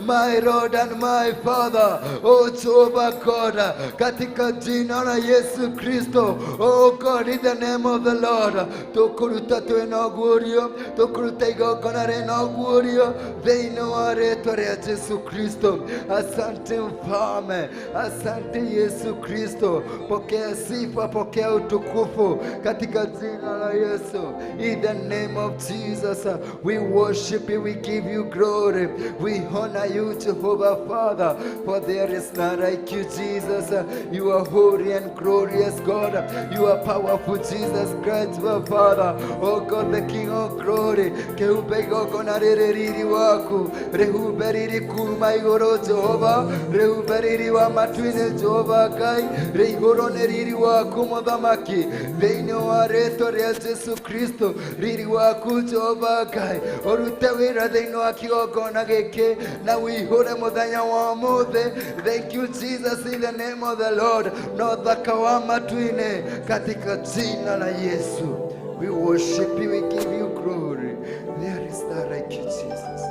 my Lord and my Father, oh Jehovah God, katika jina la Yesu Kristo. Oh God, in the name of the Lord, tũkũruta twĩna ũguũrio, tũkũruta igongona rĩna ũguũrio thĩinĩ wa rĩtwa rĩa Jesu Kristo. Asante Mfalme, asante Yesu Kristo. Pokea sifa, pokea utukufu katika jina la Yesu. In the name of Jesus, we worship you, we give you glory, we honor you, Jehovah Father, for there is none like you, Jesus. You are holy and glorious God. You are powerful, Jesus Christ, our Father. Oh God, the King of glory. Kehumbe igongona rĩrĩ riri waku, rĩhumbe riri kuma igũrũ Jehova, rĩhumbe riri wa matu-inĩ Jehova Ngai, rĩihũrwo nĩ riri waku mũthamaki, thĩinĩ wa rĩtwa rĩa Jesu Kristo. Riri waku Jehova Ngai ũrute wĩra thĩinĩ wa kĩgongona gĩkĩ na ũihũre mũthenya wa ũmũthĩ. Thank you Jesus, in the name of the Lord. No thaka wa matu-inĩ katika jina la Yesu. We worship you, we give you glory. There is none like you, Jesus.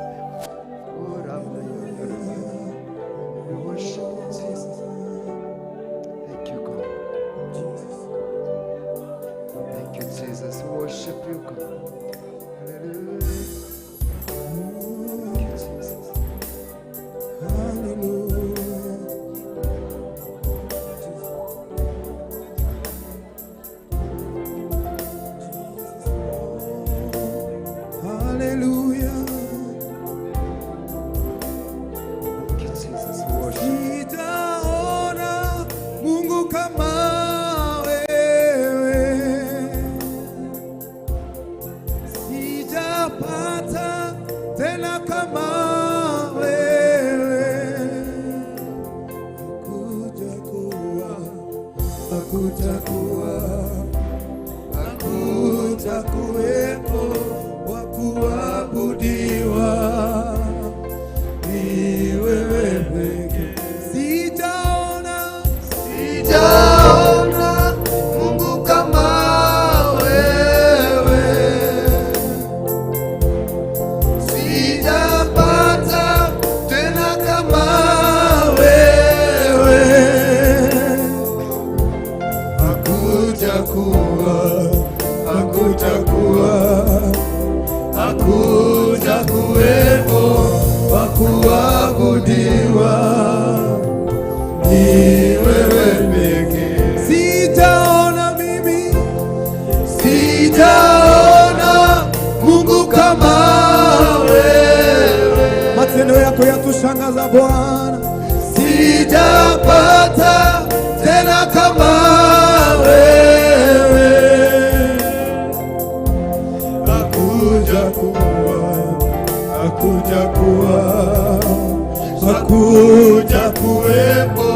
Oh, Rabbi, we worship you, Jesus. Thank you, God. Thank you, Jesus. We worship you, God. Hallelujah. Thank you, Jesus. Hallelujah. Hakutakuwa, hakutakuwepo wa kuabudiwa, ni wewe pekee. Sijaona, Sijaona Mungu kama wewe, sijapata tena kama wewe. Hakutakuwa, hakutakuwa, hakutakuwepo wa kuabudiwa, ni wewe pekee. Sijaona mimi, Sijaona Mungu kama wewe, matendo yako yatushangaza Bwana. sijapata tena kama wewe. Hakujakuwa, hakujakuwa, hakujakuwepo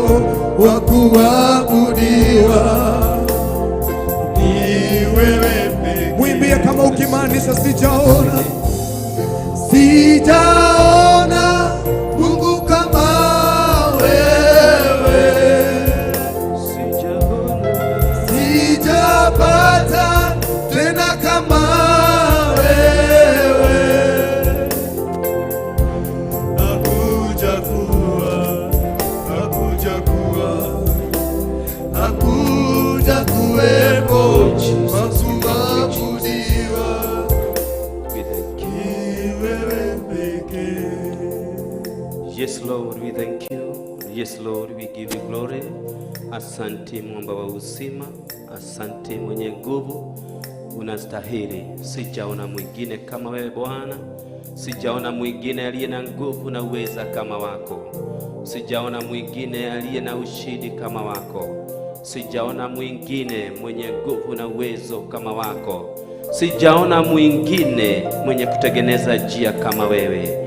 wa kuabudiwa, Ni wewe pekee. Mwimbie kama ukimaanisha sijaona, Sijaona Mungu kama wewe, sijapata tena kama wewe. Hakujakuwa, hakujakuwa, Hakujakuwepo wa kuabudiwa, We thank you. ni wewe pekee. Yes, Lord, we thank you. Yes, Lord, we give you glory. Asante mwamba wa uzima, asante mwenye nguvu, unastahili. Sijaona mwingine kama wewe Bwana, sijaona mwingine aliye na nguvu na uweza kama wako, sijaona mwingine aliye na ushindi kama wako, sijaona mwingine mwenye nguvu na uwezo kama wako, sijaona mwingine mwenye kutengeneza njia kama wewe.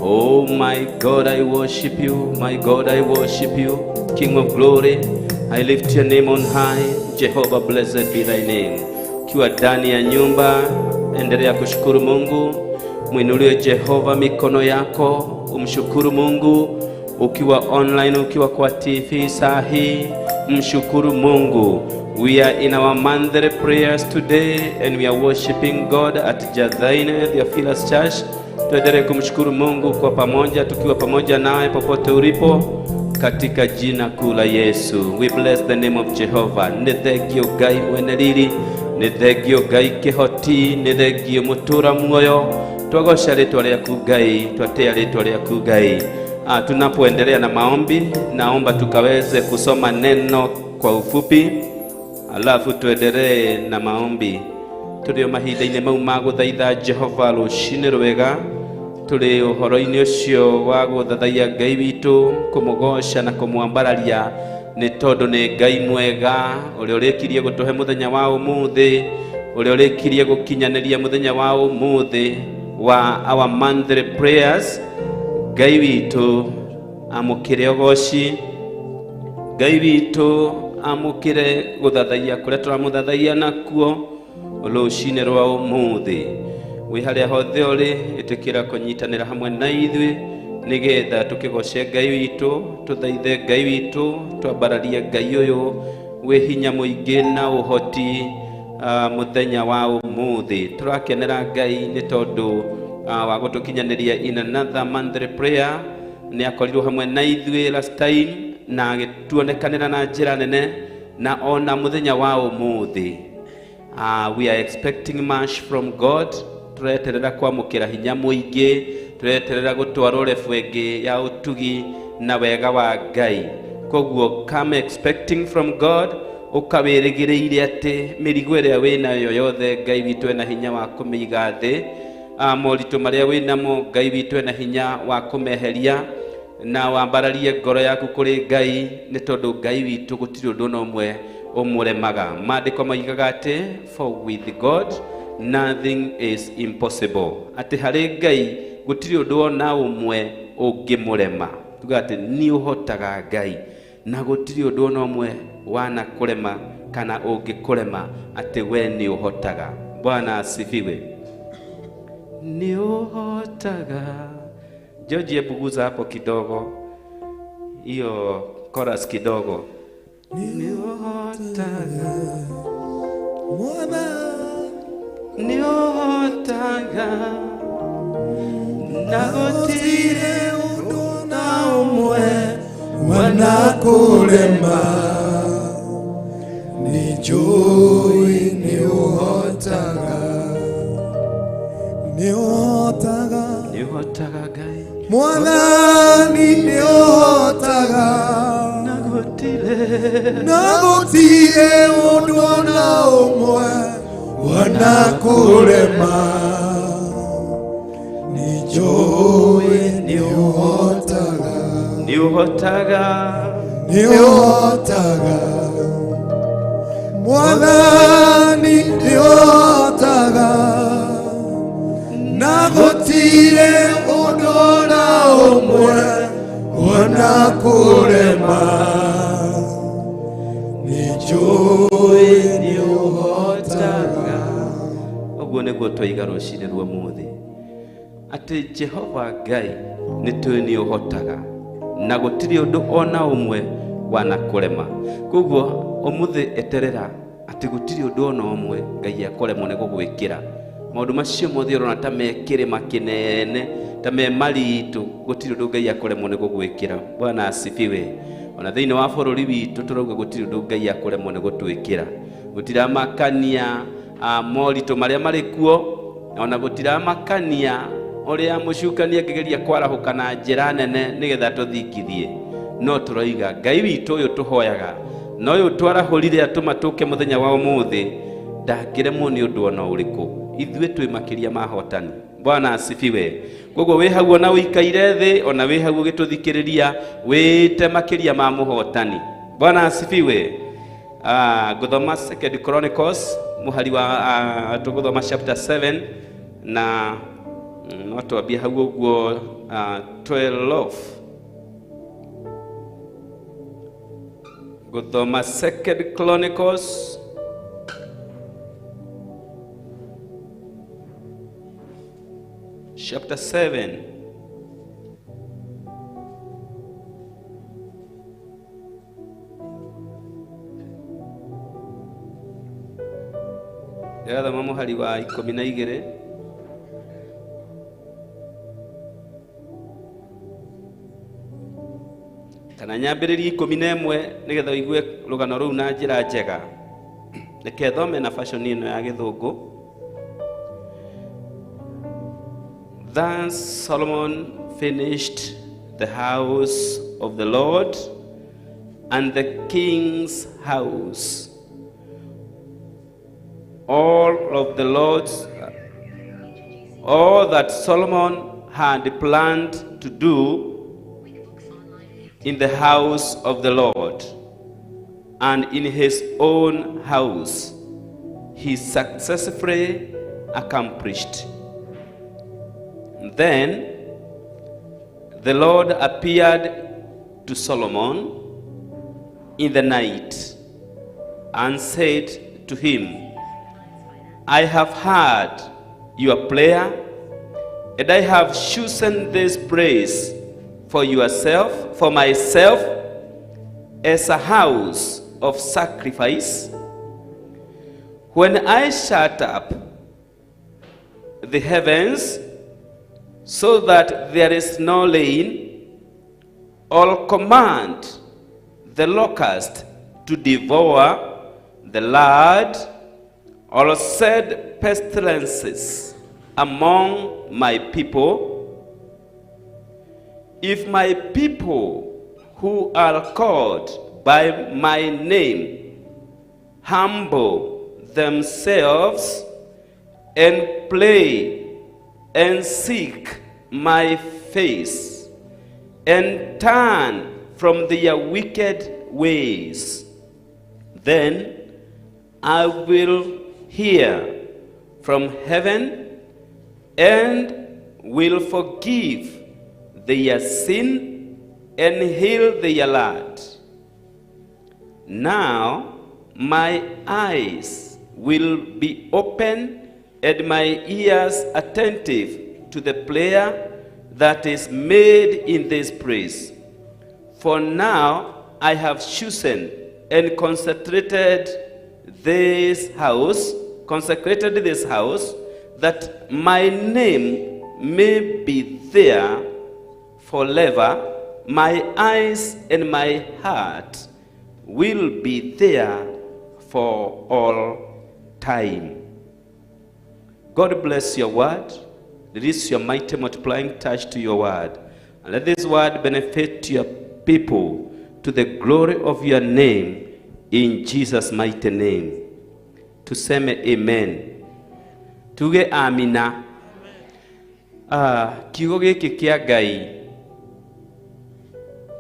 Oh my God, I worship you. My God, I worship you. King of glory, I lift your name on high. Jehovah, blessed be thy name. Ukiwa ndani ya nyumba, endelea kushukuru Mungu. Mwinulie Jehova mikono yako, umshukuru Mungu. Ukiwa online, ukiwa kwa TV saa hii, mshukuru Mungu. We are in our monthly prayers today and we are worshiping God at Jathaine Theophilus Church. Tuendelee kumshukuru Mungu kwa pamoja, tukiwa pamoja naye popote ulipo, katika jina kuu la Yesu. We bless the name of Jehovah. Nĩ thengio Ngai mwene riri, nĩ thengio Ngai kĩhoti, nĩ thengio mũtũra muoyo. Twagoca rĩtwa rĩaku Ngai, twatĩa rĩtwa rĩaku Ngai. Tunapoendelea na maombi, naomba tukaweze kusoma neno kwa ufupi, alafu tuendelee na maombi. Tũrĩ o mahinda-inĩ mau ma gũthaitha Jehova rũcinĩ rwega, tũrĩ ũhoro-inĩ ũcio wa gũthathaiya Ngai witũ, kũmũgoca na kũmwambararia, nĩ tondũ nĩ Ngai mwega ũrĩa ũrĩkirie gũtũhe mũthenya wa ũmũthĩ, ũrĩa ũrĩkirie gũkinyanĩria mũthenya wa ũmũthĩ wa our monthly prayers. Ngai witũ amũkĩre ũgoci, Ngai witũ amũkĩre gũthathaiya kũrĩa tũramũthathaiya nakuo rũcinĩ rwa ũmũthĩ. Wĩ harĩa hothe ũrĩ, ĩtĩkĩra kũnyitanĩra hamwe na ithuĩ nĩgetha tũkĩgoce Ngai witũ, tũthaithe Ngai witũ, twambararie Ngai ũyũ wĩ hinya mũingĩ na ũhoti mũthenya wa ũmũthĩ. Tũrakenera Ngai nĩ tondũ wa gũtũkinyanĩria in another monthly prayer. Nĩ akorirwo hamwe na ithuĩ last time na agĩtuonekanĩra na njĩra nene, na ona mũthenya wa ũmũthĩ we are expecting much from God. Tũreterera kwamũkĩra hinya mũingĩ, tũreterera gũtwarwo rebu ĩngĩ ya ũtugi na wega wa Ngai. Koguo come expecting from God, ũkawĩrĩgĩrĩire atĩ mĩrigo ĩrĩa wĩnayo yothe Ngai witũ ena hinya wa kũmĩiga thĩ. Moritũ marĩa wĩnamo Ngai witũ ena hinya wa kũmeheria, na wambararie ngoro yaku kũrĩ Ngai, nĩ tondũ Ngai witũ gũtirĩ ũndũ ona ũmwe ũmũremaga. Maandĩko moigaga atĩ for with God nothing is impossible, atĩ harĩ Ngai gũtirĩ ũndũ ona ũmwe ũngĩmũrema. Tuga atĩ nĩ ũhotaga Ngai. Na gũtirĩ ũndũ ona ũmwe wanakũrema kana ũngĩkũrema, atĩ we nĩ ũhotaga. Bwana asifiwe. Nĩ ũhotaga. George, hebu guza hapo kidogo, hiyo chorus kidogo. Nĩ ũhotaga, nĩ ũhotaga, na gũtirĩ ũndũ na ũmwe wanakũrema, nĩnjũĩ nĩ ũhotaga, nĩ ũhotaga, nĩ ũhotaga Ngai, Mwathani nĩ ũhotaga, na gũtirĩ, na gũtirĩ ũndũ ona ũmwe wanakũrema, nĩnjũĩ nĩ ũhotaga, nĩ ũhotaga, nĩ ũhotaga, Mwathani nĩ ũhotaga, na gũtirĩ ũndũ ona ũmwe wanakũrema, nĩnjũĩ nĩ ũhotaga. Ũguo nĩguo twaiga rũcinĩ rwa ũmũthĩ, atĩ Jehova Ngai nĩ tũĩ nĩ ũhotaga, na gũtirĩ ũndũ ona ũmwe wanakũrema. Koguo ũmũthĩ eterera atĩ gũtirĩ ũndũ ona ũmwe Ngai akũremwo nĩ gũgwĩkĩra. Maũndũ macio mothe ũrona ta me kĩrĩma kĩnene, ta me maritũ, gũtirĩ ũndũ Ngai akũremwo nĩ gũgwĩkĩra. Bwana asifiwe. Ona thĩinĩ wa bũrũri witũ tũrauga gũtirĩ ũndũ Ngai akũremwo nĩ gũtwĩkĩra. Gũtiramakania moritũ marĩa marĩ kuo, ona gũtiramakania ũrĩa mũcukani angĩgeria kwarahũka na njĩra nene nĩgetha tũthingithie. No tũroiga Ngai witũ ũyũ tũhoyaga, na ũyũ twarahũrire atũma tũke mũthenya wa ũmũthĩ, ndangĩremwo nĩ ũndũ ona ũrĩkũ. Ithuĩ twĩ makĩria ma ahotani. Bwana asifiwe. Koguo wĩ hau ona ũikaire thĩ, ona wĩ hau ũgĩtũthikĩrĩria, wĩte makĩria ma mũhotani. Bwana asifiwe. Ngũthoma Second Chronicles mũhari wa tũgũthoma chapter 7 na no twambie hau ũguo 12. Ngũthoma Second Chronicles chapter 7. Ndĩrathoma mũhari wa 12. Kana nyambĩrĩrie 11 nĩgetha ũigue rũgano rũu na njĩra njega. Reke thome na fashion ĩno ya gĩthũngũ. Thus Solomon finished the house of the Lord and the king's house. All of the Lord's, all that Solomon had planned to do in the house of the Lord and in his own house, he successfully accomplished. Then the Lord appeared to Solomon in the night and said to him, I have heard your prayer, and I have chosen this place for yourself, for myself, as a house of sacrifice. When I shut up the heavens so that there is no rain, or command the locust to devour the lad, or send pestilences among my people, if my people who are called by my name humble themselves and pray and seek my face and turn from their wicked ways, then I will hear from heaven and will forgive their sin and heal their land. Now my eyes will be open and my ears attentive to the prayer that is made in this place. For now I have chosen and consecrated this house, that my name may be there forever. My eyes and my heart will be there for all time. God bless your word. Release your mighty multiplying touch to your word. And let this word benefit your people to the glory of your name, in Jesus' mighty name. Tuseme amen. Tuge amina. Kiugo gĩkĩ kĩa Ngai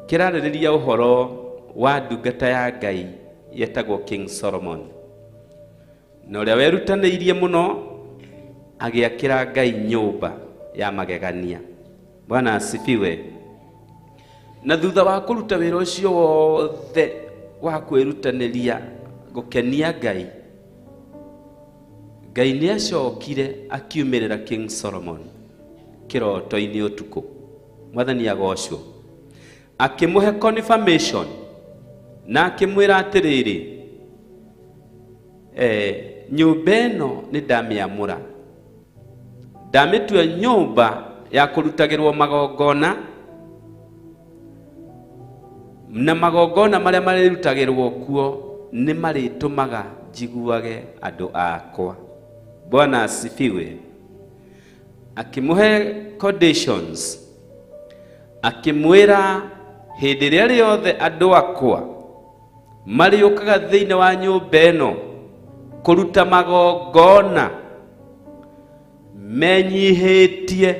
kĩrarĩrĩria ũhoro wa ndungata ya Ngai yetagwo King Solomon, na ũrĩa werutanĩirie mũno agĩakĩra Ngai nyũmba ya magegania. Bwana asifiwe. Na thutha wa kũruta wĩra ũcio wothe wa kwĩrutanĩria gũkenia Ngai, Ngai nĩ acokire akiumĩrĩra King Solomon kĩroto-inĩ ũtukũ. Mwathani agocwo. Akĩmũhe confirmation na akĩmwĩra atĩrĩrĩ, nyũmba ĩno nĩ ndamĩamũra, ndamĩtua nyũmba ya kũrutagĩrwo magongona, na magongona marĩa marĩrutagĩrwo kuo nĩ marĩtũmaga njiguage andũ akwa. Bwana asifiwe. Akĩmũhe conditions, akĩmwĩra hĩndĩ ĩrĩa rĩothe andũ akwa marĩũkaga thĩinĩ wa nyũmba ĩno kũruta magongona menyihĩtie,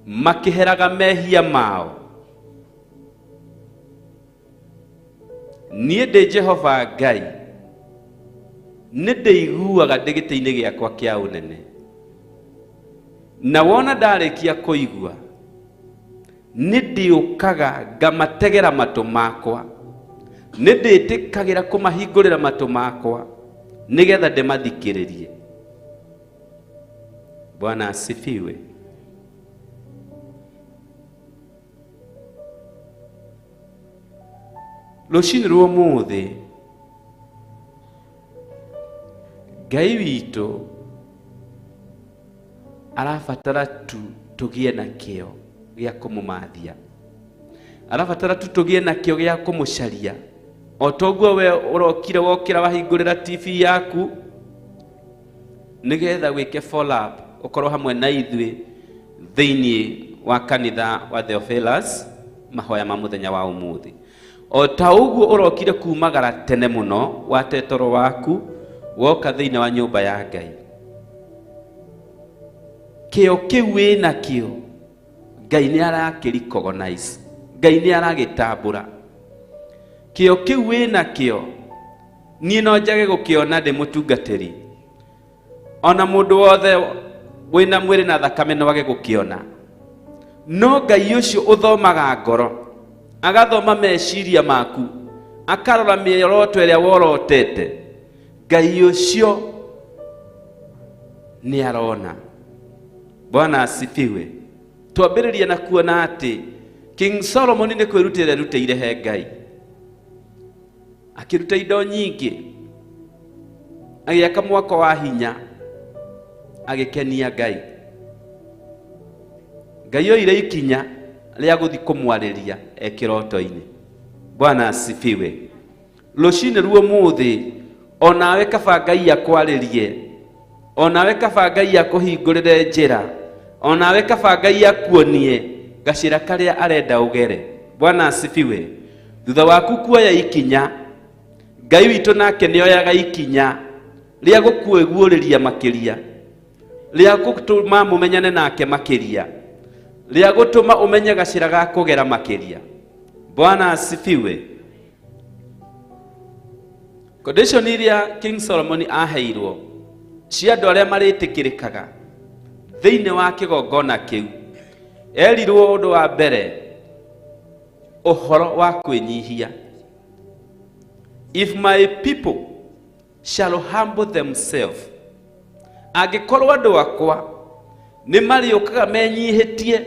makĩheraga mehia mao, niĩ ndĩ Jehova Ngai nĩ ndĩiguaga ndĩ gĩtĩ-inĩ gĩakwa kĩa ũnene, na wona ndarĩkia kũigua nĩ ndĩũkaga ngamategera matũ makwa, nĩ ndĩtĩkagĩra kũmahingũrĩra matũ makwa nĩgetha ndĩmathikĩrĩrie. Bwana asifiwe. Rũcinĩ rwa ũmũthĩ Ngai witũ arabatara tu tũgĩe na kĩo gĩa kũmũmathia, arabatara tu tũgĩe na kĩo gĩa kũmũcaria. O toguo we ũrokire wokĩra wahingũrĩra TV yaku nĩgetha wĩke follow up, ũkorwo hamwe na ithuĩ thĩinĩ wa kanitha wa Theophilus mahoya ma mũthenya wa ũmũthĩ. O ta ũguo ũrokire kumagara tene mũno wate toro waku woka thĩinĩ wa nyũmba ya Ngai, kĩo kĩu wĩnakĩo Ngai nĩ arakĩrecognize, Ngai nĩ aragĩtambũra. Kĩo kĩu wĩnakĩo niĩ no njage gũkĩona ndĩ mũtungatĩri, ona mũndũ wothe wĩna mwĩrĩ na thakame no age gũkĩona, no Ngai ũcio ũthomaga ngoro, agathoma meciria maku, akarora mĩoroto ĩrĩa worotete, Ngai ũcio nĩ arona. Bwana asifiwe. Twambĩrĩrie na kuona atĩ King Solomon nĩ kwĩrutĩra erutĩire he Ngai, akĩruta indo nyingĩ, agĩaka mwako wa hinya, agĩkenia Ngai. Ngai oire ikinya rĩa gũthiĩ kũmwarĩria e kĩroto-inĩ. Bwana asifiwe. Rũcinĩ rwa ũmũthĩ onawe kaba Ngai akwarĩrie, onawe kaba Ngai akũhingũrĩre njĩra, onawe kaba Ngai akuonie gacĩra karĩa arenda ũgere. Bwana asifiwe. Thutha waku kuoya ikinya, Ngai witũ nake nĩ oyaga ikinya rĩa gũkuĩguũrĩria makĩria, rĩa gũtũma mũmenyane nake makĩria, rĩa gũtũma ũmenye gacĩra ga kũgera makĩria. Bwana asifiwe. Condition iria King Solomon aheirwo cia andũ arĩa marĩtĩkĩrĩkaga thĩinĩ wa kĩgongona kĩu, erirwo ũndũ wa mbere ũhoro wa kwĩnyihia. If my people shall humble themselves, angĩkorwo andũ akwa nĩ marĩũkaga menyihĩtie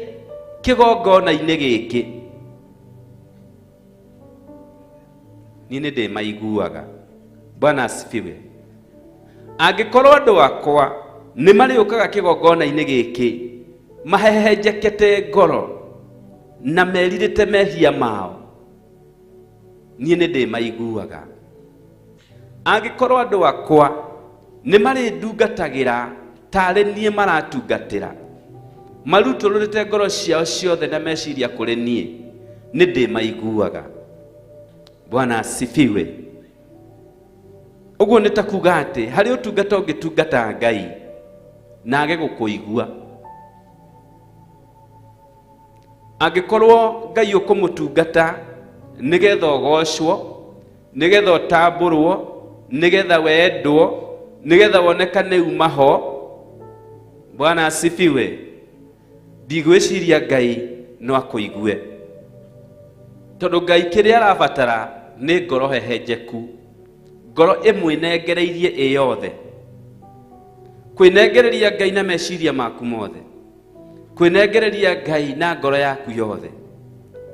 kĩgongona-inĩ gĩkĩ, niĩ nĩ ndĩmaiguaga. Bwana asifiwe. Angĩkorwo andũ akwa nĩ marĩũkaga kĩgongona-inĩ gĩkĩ mahehenjekete ngoro na merirĩte mehia mao, niĩ nĩ ndĩmaiguaga. Angĩkorwo andũ akwa nĩ marĩndungatagĩra tarĩ niĩ maratungatĩra, marutũrũrĩte ngoro ciao ciothe na meciria kũrĩ niĩ, nĩ ndĩmaiguaga. Bwana asifiwe. Ũguo nĩ ta kuga atĩ harĩ ũtungata ũngĩtungata Ngai na age gũkũigua. Angĩkorwo Ngai ũkũmũtungata nĩgetha ũgocwo, nĩgetha ũtambũrwo, nĩgetha wendwo, nĩgetha wonekane uma ho, Bwana asifiwe, ndigwĩciria Ngai no akũigue, tondũ Ngai kĩrĩa arabatara nĩ ngoro hehenjeku, ngoro ĩmwĩnengereirie ĩ yothe. Kwĩnengereria Ngai na meciria maku mothe, kwĩnengereria Ngai na ngoro yaku yothe,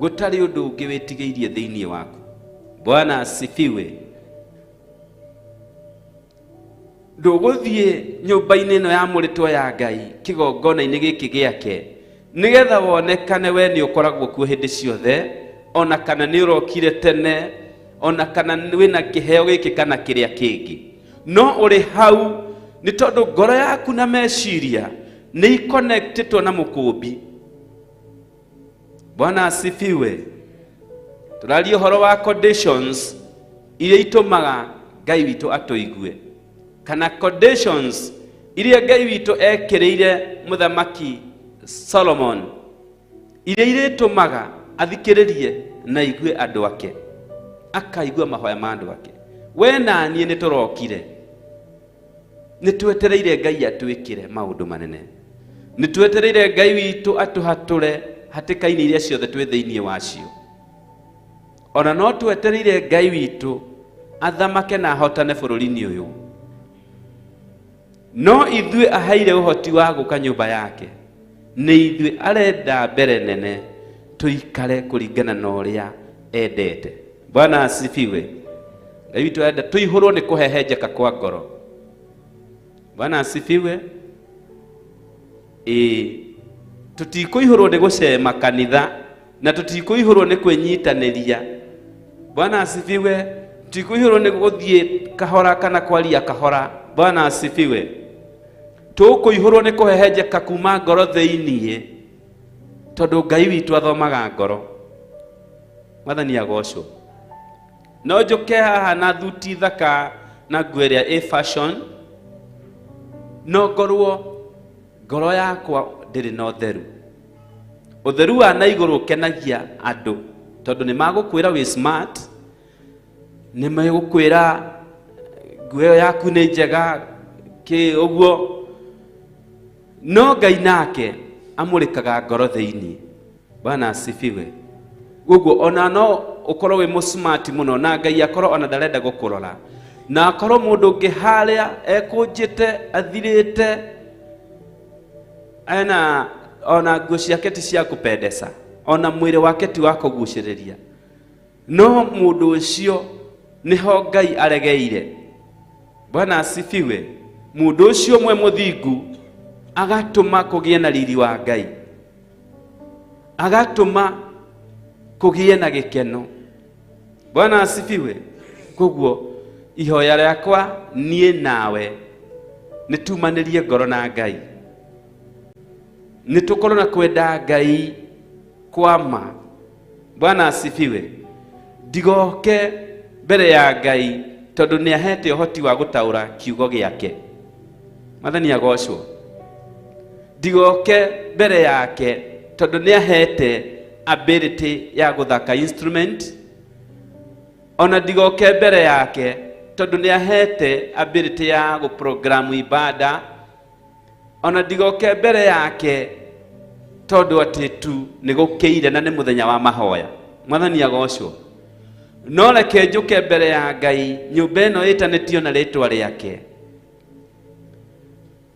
gũtarĩ ũndũ ũngĩ wĩtigĩirie thĩinĩ waku. Bwana asifiwe. Ndũgũthiĩ nyũmba-inĩ ĩno ya mũrĩtwo ya Ngai kĩgongona-inĩ gĩkĩ gĩake nĩgetha wonekane we nĩ ũkoragwo kuo hĩndĩ ciothe, ona kana nĩ ũrokire tene, ona kana wĩna kĩheo gĩkĩ kana kĩrĩa kĩngĩ, no ũrĩ hau nĩ tondũ ngoro yaku na meciria nĩ ikonectĩtwo na mũkũmbi. Bwana asifiwe. Tũraria ũhoro wa conditions iria itũmaga Ngai witũ atũigue, kana conditions iria Ngai witũ ekĩrĩire mũthamaki Solomon, iria irĩtũmaga athikĩrĩrie na aigue andũ ake, akaigua mahoya ma andũ ake. We na niĩ nĩ tũrokire, nĩ twetereire Ngai atwĩkĩre maũndũ manene, nĩ twetereire Ngai witũ atũhatũre hatĩka-inĩ iria ciothe twĩ thĩinĩ wacio. Ona no twetereire Ngai witũ athamake na ahotane bũrũri-inĩ ũyũ. No ithuĩ aheire ũhoti wa gũka nyũmba yake, nĩ ithuĩ arenda mbere nene tũikare kũringana na ũrĩa endete. Bwana asifiwe. Ngai witũ arenda tũihũrwo nĩ kũhehenjeka kwa ngoro. Bwana asifiwe. Ĩĩ, tũtikũihũrwo nĩ gũcema kanitha na tũtikũihũrwo nĩ kwĩnyitanĩria. Bwana asifiwe. Tũtikũihũrwo nĩ gũthiĩ kahora kana kwaria kahora. Bwana asifiwe. Tũkũihũrwo nĩ kũhehenjeka kuma ngoro thĩiniĩ, tondũ Ngai witũ athomaga ngoro. Mwathani agocwo. No njũke haha na thuti thaka na nguo ĩrĩa ĩ fashion, no ngorwo ngoro yakwa ndĩrĩ na ũtheru. Ũtheru wa na igũrũ ũkenagia andũ, tondũ nĩ magũkwĩra wĩ smart, nĩ megũkwĩra nguo ĩyo yaku nĩ njega kĩ ũguo. No Ngai nake amũrĩkaga ngoro thĩinĩ. Bwana asifiwe. Ũguo ona no ũkorwo wĩ mũsmart mũno na Ngai akorwo ona ndarenda gũkũrora, na akorwo mũndũ ũngĩ harĩa ekũnjĩte athirĩte, ena ona nguo ciake ti cia kũpendesa, ona mwĩrĩ wake ti wa kũgucĩrĩria, no mũndũ ũcio nĩho Ngai aregeire. Bwana asifiwe. Mũndũ ũcio ũmwe mũthingu agatũma kũgĩe na riri wa Ngai, agatũma kũgĩe na gĩkeno. Bwana asifiwe. Koguo ihoya rĩakwa niĩ nawe nĩ tumanĩrie ngoro na Ngai, nĩ tũkorwo na kwenda Ngai kwa ma. Bwana asifiwe. Ndigoke mbere ya Ngai tondũ nĩ ahete ũhoti wa gũtaũra kiugo gĩake. Mwathani agocwo. Ndigoke mbere yake tondũ nĩ ahete ability ya gũthaka instrument. Ona ndigoke mbere yake tondũ nĩ ahete ability ya gũprogramu ibada. Ona ndigoke mbere yake tondũ atĩ tu nĩ gũkĩire na nĩ mũthenya wa mahoya. Mwathani agocwo. No reke njũke mbere ya Ngai, nyũmba ĩno ĩtanĩtio na rĩtwa rĩake,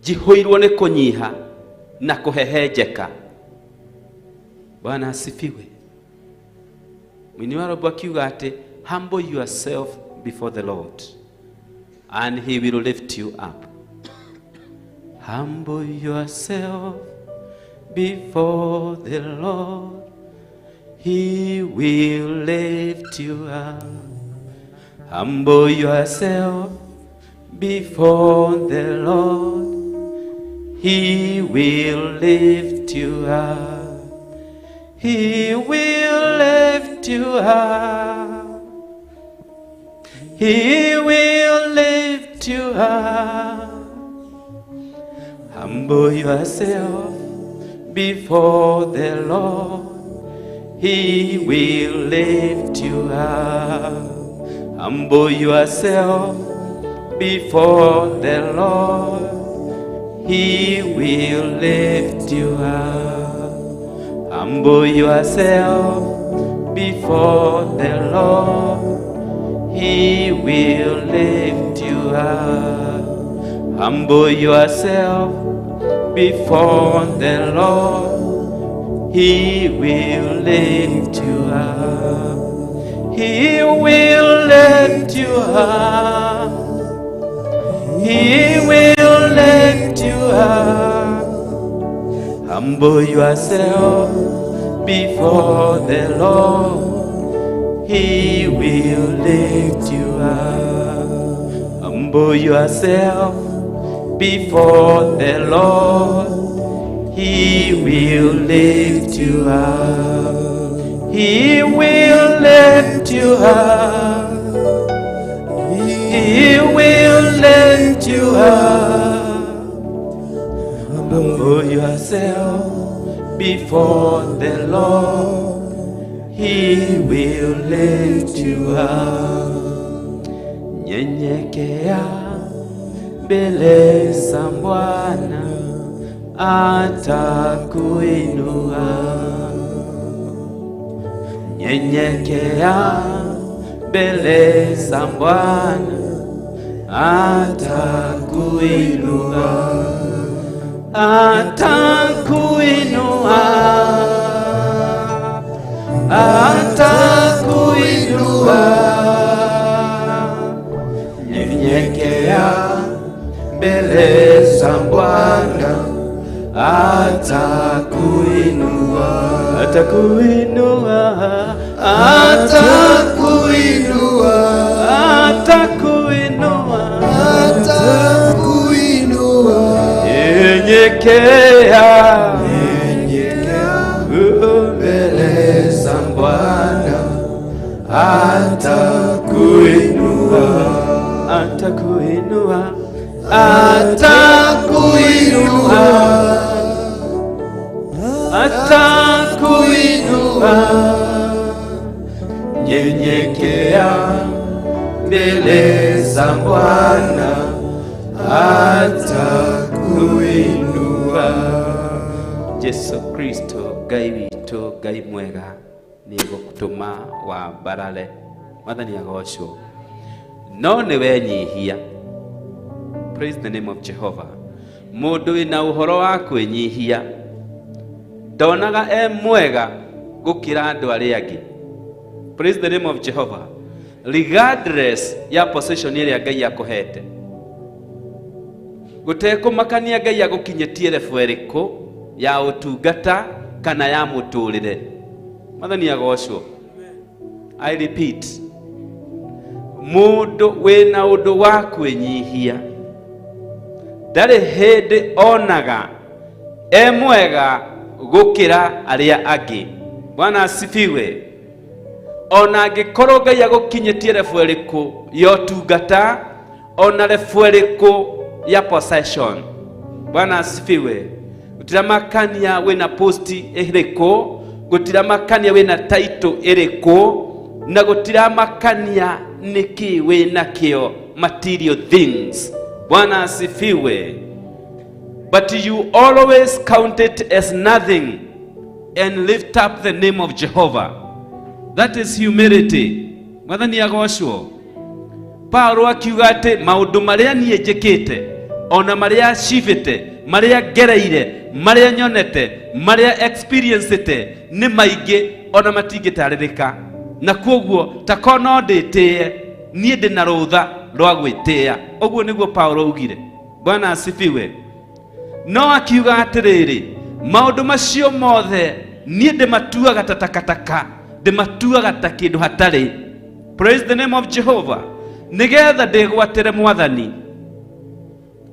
njihũirwo nĩ kũnyiha na kũhehenjeka. Bwana asifiwe. Mwini wa rwĩmbo akiuga atĩ, "Humble yourself before the Lord and he will lift you up." Humble yourself before the Lord, he will lift you up. Humble yourself before the Lord, he will lift you up. He will lift you up. He will lift you up. Humble yourself before the Lord. He will lift you up. Humble yourself before the Lord. He will lift you up. Humble yourself before the Lord. He will lift you up. Humble yourself before the Lord. He will lift you up. He will lift you up. He will lift you up. Humble yourself before the Lord. He will lift you up. Humble yourself before the Lord. He will lift you up. He will lift you up. He will lift you up. Humble yourself before the Lord. He will lift you up. Nyenyekea mbele za Bwana, atakuinua. Nyenyekea mbele za Bwana, atakuinua, atakuinua, atakuinua. Nyenyekea mbele za Bwana, atakuinua, atakuinua, Atakuinua, atakuinua. Atakuinua. Nyenyekea Nyenyekea mbele za Bwana, atakuinua, atakuinua, atakuinua, atakuinua. Nyenyekea mbele za Bwana, atakuinua. Jesu Kristo Ngai witũ, Ngai mwega, nĩ gũtũma wambarare. Mwathani agocwo. No nĩ wenyihia. Praise the name of Jehovah. Mũndũ wĩna ũhoro wa kwĩnyihia ndonaga e mwega gũkĩra andũ arĩa angĩ. Praise the name of Jehovah. Regardless ya position ĩrĩa Ngai akũhete, gũtekũmakania Ngai agũkinyĩtie level ĩrĩkũ ya ũtungata kana ya mũtũrĩre. Mwathani agocwo. I repeat, mũndũ wĩna ũndũ wa kwĩnyihia ndarĩ hĩndĩ onaga e mwega gũkĩra arĩa angĩ. Bwana asifiwe. Ona angĩkorwo Ngai agũkinyĩtie level ĩrĩkũ ya ũtungata, ona level ĩrĩkũ ya possession. Bwana asifiwe. Gũtiramakania wĩna post ĩrĩkũ, gũtiramakania wĩna title ĩrĩkũ, na gũtiramakania nĩkĩ wĩna kĩo, material things. Bwana asifiwe. But you always count it as nothing and lift up the name of Jehovah. That is humility. Mwathani agocwo. Paulo akiuga atĩ maũndũ marĩa niĩ njĩkĩte, ona marĩa cibĩte, marĩa ngereire, marĩa nyonete, marĩa experiencete nĩ maingĩ ona matingĩtarĩrĩka. Na kwoguo ta ko no ndĩtĩe, niĩ ndĩ na rũtha rwa gwĩtĩĩa. Ũguo nĩguo Paulo augire. Bwana asifiwe. No akiuga atĩrĩrĩ, maũndũ macio mothe niĩ ndĩmatuaga ta takataka, ndĩmatuaga ta kĩndũ hatarĩ. Praise the name of Jehovah. Nĩgetha ndĩgwatĩre Mwathani.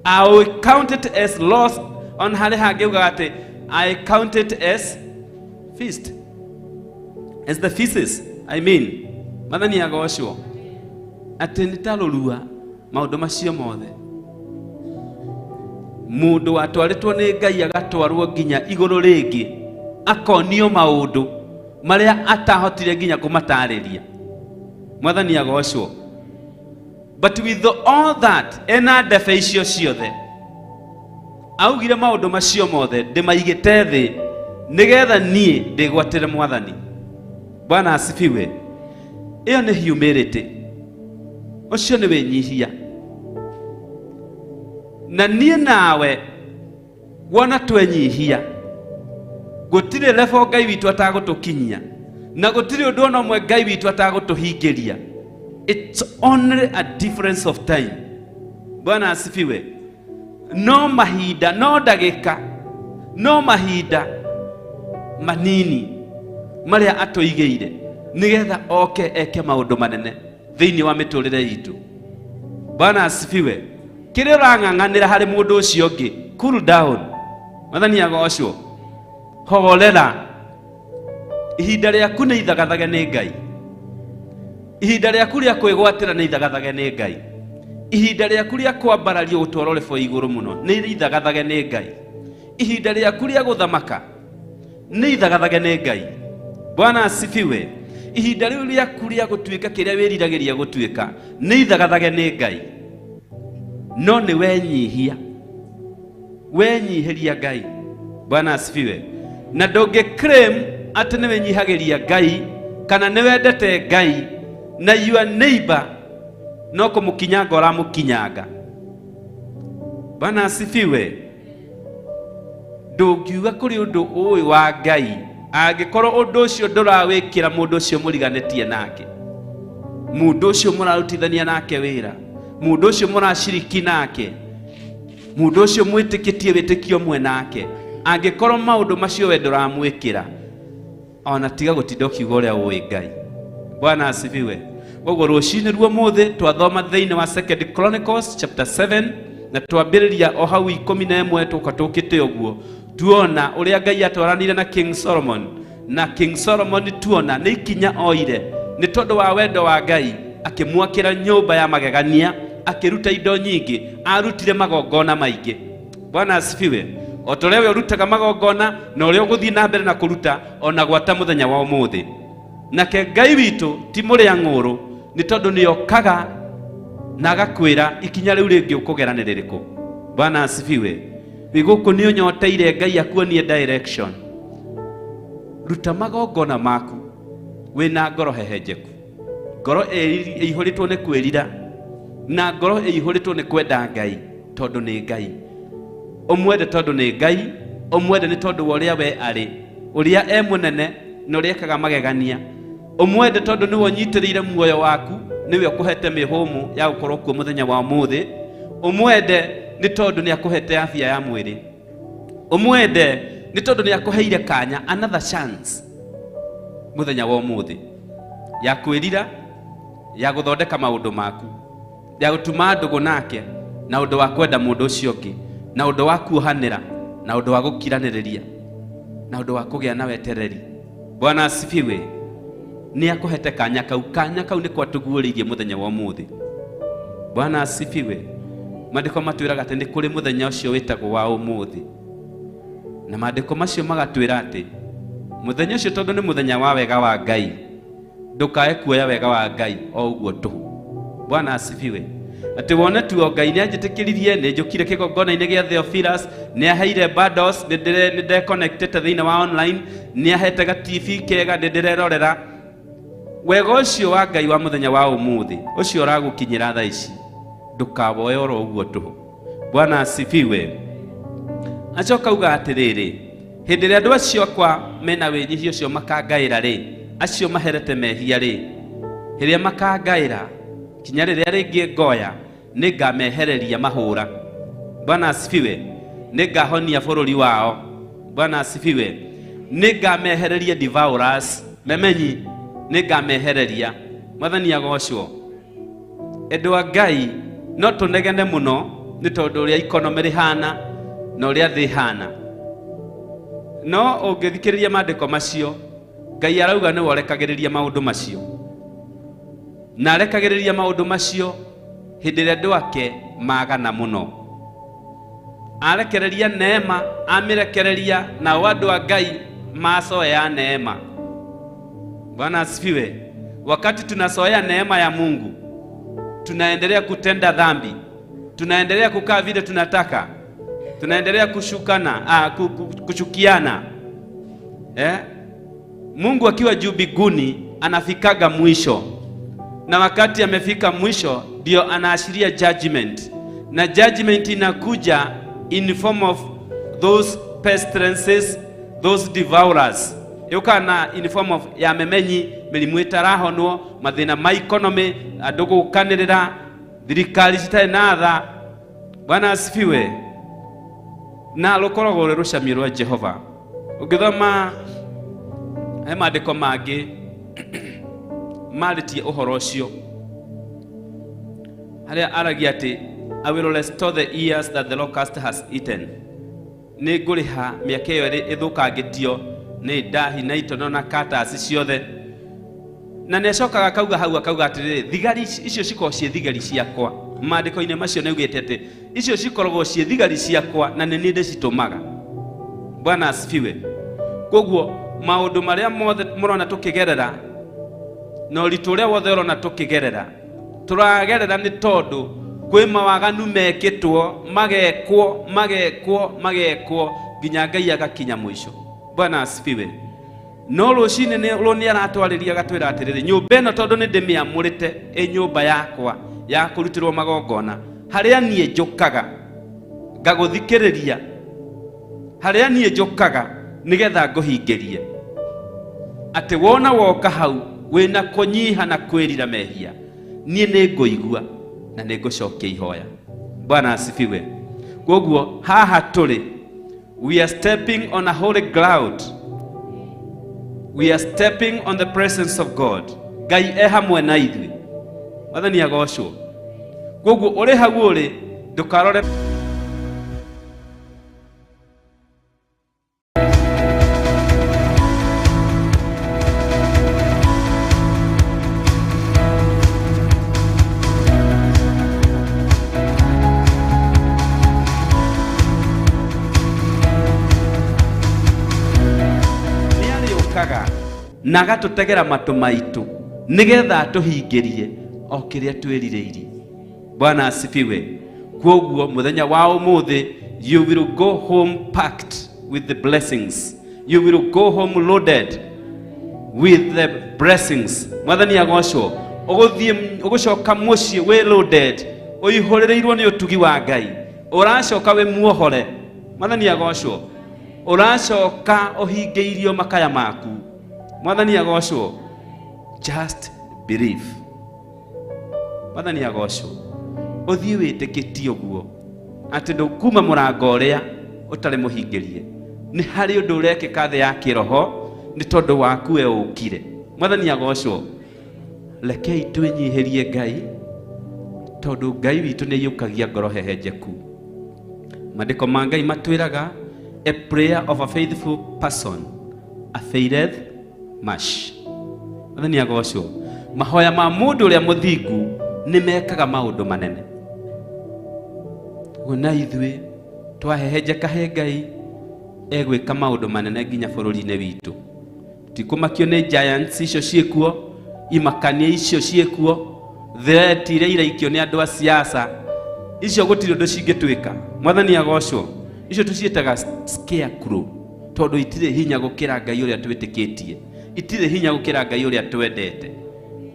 I will count it as loss. On harĩ hangĩ ugaga atĩ I count it as feast, as the feasts, I mean. Mwathani agocwo. Atĩ nĩ ta rũrua maũndũ macio mothe. Mũndũ watwarĩtwo nĩ Ngai agatwarwo nginya igũrũ rĩngĩ, akonio maũndũ marĩa atahotire nginya kũmatarĩria. Mwathani agocwo. But with all that, ena ndebe icio ciothe, augire maũndũ macio mothe ndĩmaigĩte thĩ nĩgetha niĩ ndĩgwatĩre Mwathani. Bwana asifiwe. Ĩyo nĩ humility. Ũcio nĩ wĩnyihia. Na niĩ nawe wona twenyihia, gũtirĩ level Ngai witũ atagũtũkinyia, na gũtirĩ ũndũ ona ũmwe Ngai witũ atagũtũhingĩria. It's only a difference of time. Bwana asifiwe. No mahinda, no ndagĩka, no mahinda manini marĩa atũigĩire nĩgetha oke eke maũndũ manene thĩinĩ wa mĩtũrĩre itũ. Bwana asifiwe. Kĩrĩa ũrang'ang'anĩra harĩ mũndũ ũcio ũngĩ, cool down. Mwathani agocwo. Horera. Ihinda rĩaku nĩ ithagathage nĩ Ngai. Ihinda rĩaku rĩa kwĩgwatĩra nĩ ithagathage nĩ Ngai. Ihinda rĩaku rĩa kwambarario gũtwarwo rĩbo igũrũ mũno nĩ ithagathage nĩ Ngai. Ihinda rĩaku rĩa gũthamaka nĩ ithagathage nĩ Ngai. Bwana asifiwe. Ihinda rĩu rĩaku rĩa gũtuĩka kĩrĩa wĩriragĩria gũtuĩka nĩ ithagathage nĩ Ngai. No nĩ wenyihia, wenyihĩria Ngai. Bwana asifiwe. Na ndũngĩ claim atĩ nĩ wĩnyihagĩria Ngai kana nĩ wendete Ngai na your neighbor no kũmũkinyanga ũramũkinyanga. Bwana asifiwe. Ndũngiuga kũrĩ ũndũ ũĩ wa Ngai angĩkorwo ũndũ ũcio ndũrawĩkĩra mũndũ ũcio mũriganĩtie nake, mũndũ ũcio mũrarutithania nake wĩra, mũndũ ũcio mũraciriki nake, mũndũ ũcio mwĩtĩkĩtie wĩtĩkio ũmwe nake, angĩkorwo maũndũ macio we ndũramwĩkĩra, ona tiga gũtinda ũkiuga ũrĩa ũĩ Ngai. Bwana asifiwe. Koguo rũcinĩ ruo mũthĩ twathoma thĩinĩ wa Second Chronicles chapter 7 na twambĩrĩria o hau 11 tũka tũkĩte ũguo, tuona ũrĩa Ngai atwaranire na King Solomon. Na King Solomon tuona nĩ ikinya oire nĩ tondũ wa wendo wa Ngai, akĩmwakĩra nyũmba ya magegania, akĩruta indo nyingĩ, arutire magongona maingĩ. Bwana asifiwe. O ta ũrĩa we ũrutaga magongona na ũrĩa ũgũthiĩ na mbere na kũruta ona gwata mũthenya wa ũmũthĩ. Nake Ngai witũ ti mũrĩa ng'ũrũ, nĩ tondũ nĩ okaga na agakwĩra ikinya rĩu rĩngĩ ũkũgera nĩ rĩrĩkũ. Bwana asifiwe. Wĩ gũkũ nĩ ũnyoteire Ngai akuonie direction. Ruta magongona maku wĩna ngoro hehenjeku, ngoro ĩihũrĩtwo nĩ kwĩrira na ngoro ĩihũrĩtwo nĩ kwenda Ngai tondũ nĩ Ngai. Ũmwende tondũ nĩ Ngai, ũmwende nĩ tondũ wa ũrĩa we arĩ, ũrĩa e mũnene na ũrĩa ekaga magegania. Ũmwende tondũ nĩwe ũnyitĩrĩire muoyo waku, nĩwe ũkũhete mĩhũmũ ya gũkorwo kuo mũthenya wa ũmũthĩ. Ũmwende nĩ tondũ nĩ akũhete afya ya mwĩrĩ. Ũmwende nĩ tondũ nĩ akũheire kanya, another chance mũthenya wa ũmũthĩ ya kwĩrira, ya gũthondeka maũndũ maku, ya gũtuma ndũgũ nake, na ũndũ wa kwenda mũndũ ũcio ũngĩ, na ũndũ wa kuohanĩra, na ũndũ wa gũkiranĩrĩria, na ũndũ wa kũgĩa na wetereri. Bwana asifiwe. Nĩ akũhete kanya kau. Kanya kau nĩ kwatũguũrĩirie mũthenya wa ũmũthĩ. Bwana asifiwe. Maandĩko matwĩraga atĩ nĩ kũrĩ mũthenya ũcio wĩtagwo wa ũmũthĩ, na maandĩko macio magatwĩra atĩ mũthenya ũcio tondũ nĩ mũthenya wa wega wa Ngai, ndũkae kuoya wega wa Ngai o ũguo tũhũ. Bwana asifiwe. Atĩ wone tu o Ngai nĩ anjĩtĩkĩririe, nĩ njũkire kĩgongona-inĩ gĩa Theophilus, nĩ aheire bundles, nĩ ndeconnectĩte thĩinĩ wa online, nĩ ahete ga TV kega, nĩ ndĩrerorera. Wega ũcio wa Ngai wa mũthenya wa ũmũthĩ ũcio ũragũkinyĩra thaa ici ndũkawoe oro ũguo tũhũ. Bwana asifiwe. Acoka uga atĩrĩrĩ, hĩndĩ ĩrĩa andũ acio akwa mena wĩnyihia ũcio makangaĩra rĩ, acio maherete mehia rĩ, hĩrĩa makangaĩra kinya rĩrĩa rĩngĩ ngoya nĩngamehereria mahũra. Bwana asifiwe. Nĩngahonia bũrũri wao. Bwana asifiwe. Nĩngamehereria devourers memenyi, nĩngamehereria. Mwathani agocwo. Andũ a Ngai no tũnegene mũno nĩ tondũ ũrĩa economy rĩhana na ũrĩa thĩ ĩhana, no ũngĩthikĩrĩria maandĩko macio Ngai arauga nĩwe ũrekagĩrĩria maũndũ macio, na arekagĩrĩria maũndũ macio hĩndĩ ĩrĩa andũ ake magana mũno. Arekereria neema, amĩrekereria, nao andũ a Ngai macoea neema. Bwana asifiwe. Wakati tunasoea neema ya Mungu, tunaendelea kutenda dhambi, tunaendelea kukaa vile tunataka, tunaendelea kushukana, kuchukiana. Mungu akiwa juu mbinguni anafikaga mwisho, na wakati amefika mwisho ndio anaashiria judgment, na judgment inakuja in form of those pestilences, those devourers. Yukana in form of ya memenyi, mĩrimũ ĩtarahonwo, mathĩna ma economy, andũ gũkanĩrĩra, thirikari citarĩ na tha. Bwana asifiwe. Na rũkoragwo rwĩ rũcamio rwa Jehova. Ũngĩthoma he maandĩko mangĩ marĩtie ũhoro ũcio, harĩa aragia atĩ I will restore the years that the locust has eaten. Nĩ ngũrĩha mĩaka ĩyo ĩrĩ ĩthũkangĩtio nĩ ndahi na itono na katasi ciothe. Na nĩ acokaga akauga hau akauga atĩrĩrĩ, thigari icio cikoragwo ciĩ thigari ciakwa. Maandĩko-inĩ macio nĩ augĩte atĩ icio cikoragwo ciĩ thigari ciakwa na nĩ niĩ ndĩcitũmaga. Bwana asifiwe. Koguo maũndũ marĩa mothe mũrona tũkĩgerera na ũritũ ũrĩa wothe ũrona tũkĩgerera, tũragerera nĩ tondũ kwĩ mawaganu mekĩtwo, magekwo magekwo magekwo nginya Ngai agakinya mũico. Bwana asifiwe. No rũcinĩ rũ nĩ aratwarĩria agatwĩra atĩrĩrĩ, nyũmba ĩno tondũ nĩ ndĩmĩamũrĩte ĩ nyũmba yakwa ya kũrutĩrwo magongona, harĩa niĩ njũkaga ngagũthikĩrĩria, harĩa niĩ njũkaga nĩgetha ngũhingĩrie, atĩ wona woka hau wĩna kũnyiha na kwĩrira mehia, niĩ nĩ ngũigua na nĩ ngũcokia ihoya. Bwana asifiwe. Koguo haha tũrĩ, we are stepping on a holy ground. We are stepping on the presence of God. Ngai e hamwe na ithuĩ. Mwathani agocwo. Koguo ũrĩ hau ũrĩ, ndũkarore na agatũtegera matũ maitũ nĩgetha atũhingĩrie o kĩrĩa twĩrirĩirie. Bwana asifiwe. Koguo mũthenya wa ũmũthĩ, you will go home packed with the blessings. You will go home loaded with the blessings. Mwathani agocwo. Ũgũthiĩ ũgũcoka mũciĩ wĩ loaded, ũihũrĩrĩirwo nĩ ũtugi wa Ngai, ũracoka wĩ muohore. Mwathani agocwo. Ũracoka ũhingĩirio makaya maku. Mwathani agocwo. Just believe. Mwathani agocwo. Ũthiĩ wĩtĩkĩtie ũguo atĩ ndũkuma mũrango ũrĩa ũtarĩ mũhingĩrie. Nĩ harĩ ũndũ ũrekĩka thĩ ya kĩroho nĩ tondũ waku we ũkire. Mwathani agocwo. Rekei twĩnyihĩrie Ngai tondũ Ngai witũ nĩ aiyũkagia ngoro hehenjeku. Maandĩko ma Ngai matwĩraga a prayer of a faithful person availeth much. Mwathani agocwo. Mahoya ma mũndũ ũrĩa mũthingu nĩ mekaga maũndũ manene. Ũguo na ithuĩ twahehenjeka he Ngai egwĩka maũndũ manene nginya bũrũri-inĩ witũ. Tikũmakio nĩ giants icio ciĩkuo, imakania icio ciĩkuo, threat iria iraikio nĩ andũ a siasa, icio gũtirĩ ũndũ cingĩtwĩka. Mwathani agocwo. Icio tũciĩtaga scarecrow tondũ itirĩ hinya gũkĩra Ngai ũrĩa twĩtĩkĩtie, itirĩ hinya gũkĩra Ngai ũrĩa twendete.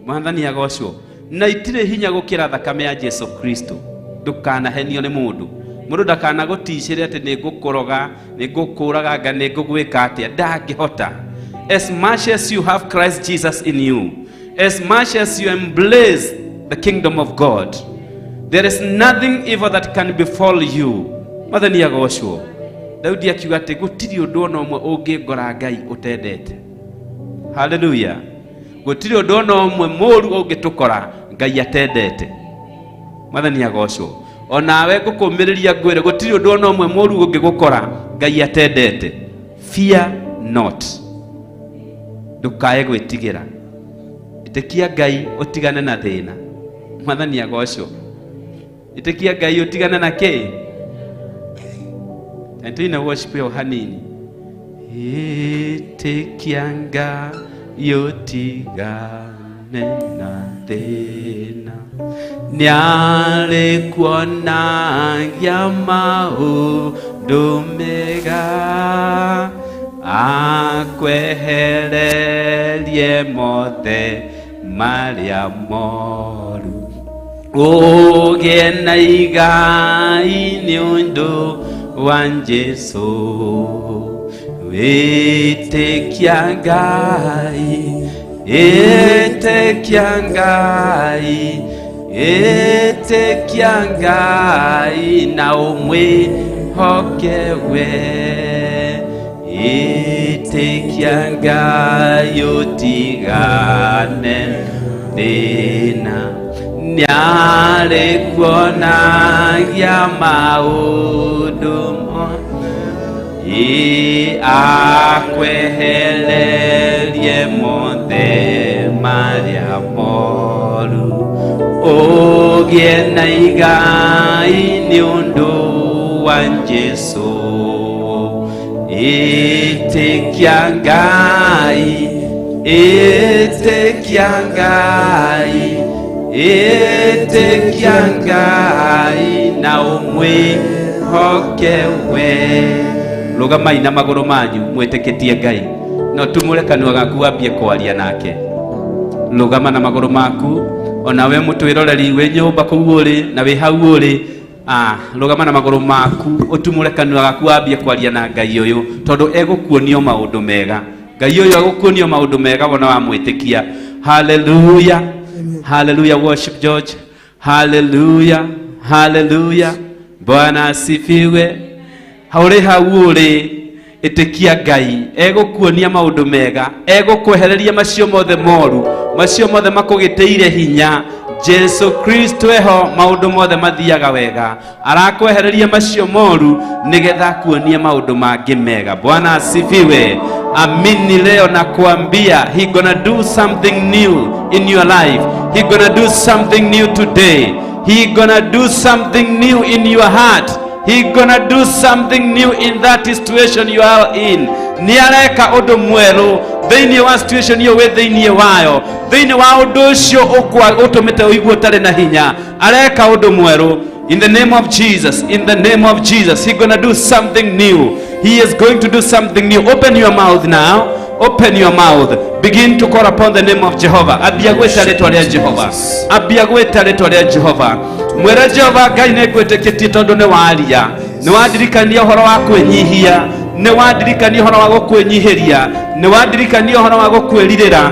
Mwathani agocwo. Na itirĩ hinya gũkĩra thakame ya Jesu Kristo. Ndũkanahenio nĩ mũndũ. Mũndũ ndakanagũticĩre atĩ nĩ ngũkũroga, nĩ ngũkũraganga, nĩ ngũgwĩka atĩa. Ndangĩhota. As much as you have Christ Jesus in you, as much as you embrace the kingdom of God, there is nothing evil that can befall you. Mwathani agocwo. Daudi akiuga atĩ gũtirĩ ũndũ ona ũmwe ũngĩngora Ngai ũtendete. Hallelujah. Gũtirĩ ũndũ ona ũmwe mũũru ũngĩtũkora Ngai atendete. Mwathani agocwo. Onawe ngũkũmĩrĩria ngwĩre gũtirĩ ũndũ ona ũmwe mũũru ũngĩgũkora Ngai atendete. Fear not. Ndũkae gwĩtigĩra. Ĩtĩkia Ngai ũtigane na thĩna. Mwathani agocwo. Ĩtĩkia Ngai ũtigane na kĩ? Tũine worship ĩyo hanini. Ĩtĩkia Ngai ũtigane na thĩna. Nĩarĩ kuonagia maũndũ mega, akwehererie mothe marĩa moru. Ũgĩe na igai nĩ ũndũ wa Jesũ. Wĩtĩkia Ngai, ĩtĩkia Ngai, ĩtĩkia Ngai na ũmwĩhoke we. Ĩtĩkia Ngai ũtigane thĩna. Nĩarĩ kuonagia maũndũ mothe, ĩ akwehererie mothe marĩa moru. Ũgĩe na igai nĩ ũndũ wa Jesũ. Ĩtĩkia Ngai, ĩtĩkia Ngai, ĩtĩkia Ngai na ũmwĩhoke we. Rũgamai na magũrũ manyu mwĩtĩkĩtie Ngai. No tumũre kanua gaku wambie kwaria nake. Rũgama na magũrũ maku, onawe mũtwĩroreri wĩ nyũmba kũu ũrĩ na wĩ hau ũrĩ, rũgama na magũrũ maku ũtumũre kanua gaku wambie kwaria na Ngai ũyũ, tondũ egũkuonio maũndũ mega. Ngai ũyũ egũkuonio maũndũ mega wona wamwĩtĩkia. Hallelujah. Hallelujah. Worship George. Hallelujah. Hallelujah. Bwana asifiwe. Haũrĩ hau ũrĩ, ĩtĩkia Ngai egũkuonia maũndũ mega, egũkwehereria macio mothe moru, macio mothe makũgĩtĩire hinya. Jesu Kristo eho, maũndũ mothe mathiaga wega. Arakwehereria macio moru nĩgetha akuonie maũndũ mangĩ mega. Bwana asifiwe. Amini leo nakuambia, he gonna do something new in your life. He gonna do something new today. He gonna do something new in your heart. He gonna do something new in that situation you are in. Nĩ areka ũndũ mwerũ thĩinĩ wa situation ĩyo wĩ thĩinĩ wayo, thĩinĩ wa ũndũ ũcio ũtũmĩte ũigue ũtarĩ na hinya. Areka ũndũ mwerũ. In the name of Jesus, in the name of Jesus, he gonna do something new. He is going to do something new. Open your mouth now. Open your mouth. Begin to call upon the name of Jehovah. Ambia gwĩta rĩtwa rĩa Jehova. Ambia gwĩta rĩtwa rĩa Jehova. Mwĩre Jehova Ngai nĩ ngwĩtĩkĩtie tondũ nĩ waria. Nĩ wandirikania ũhoro wa kwĩnyihia. Nĩ wandirikania ũhoro wa gũkwĩnyihĩria. Nĩ wandirikania ũhoro wa gũkwĩrirĩra.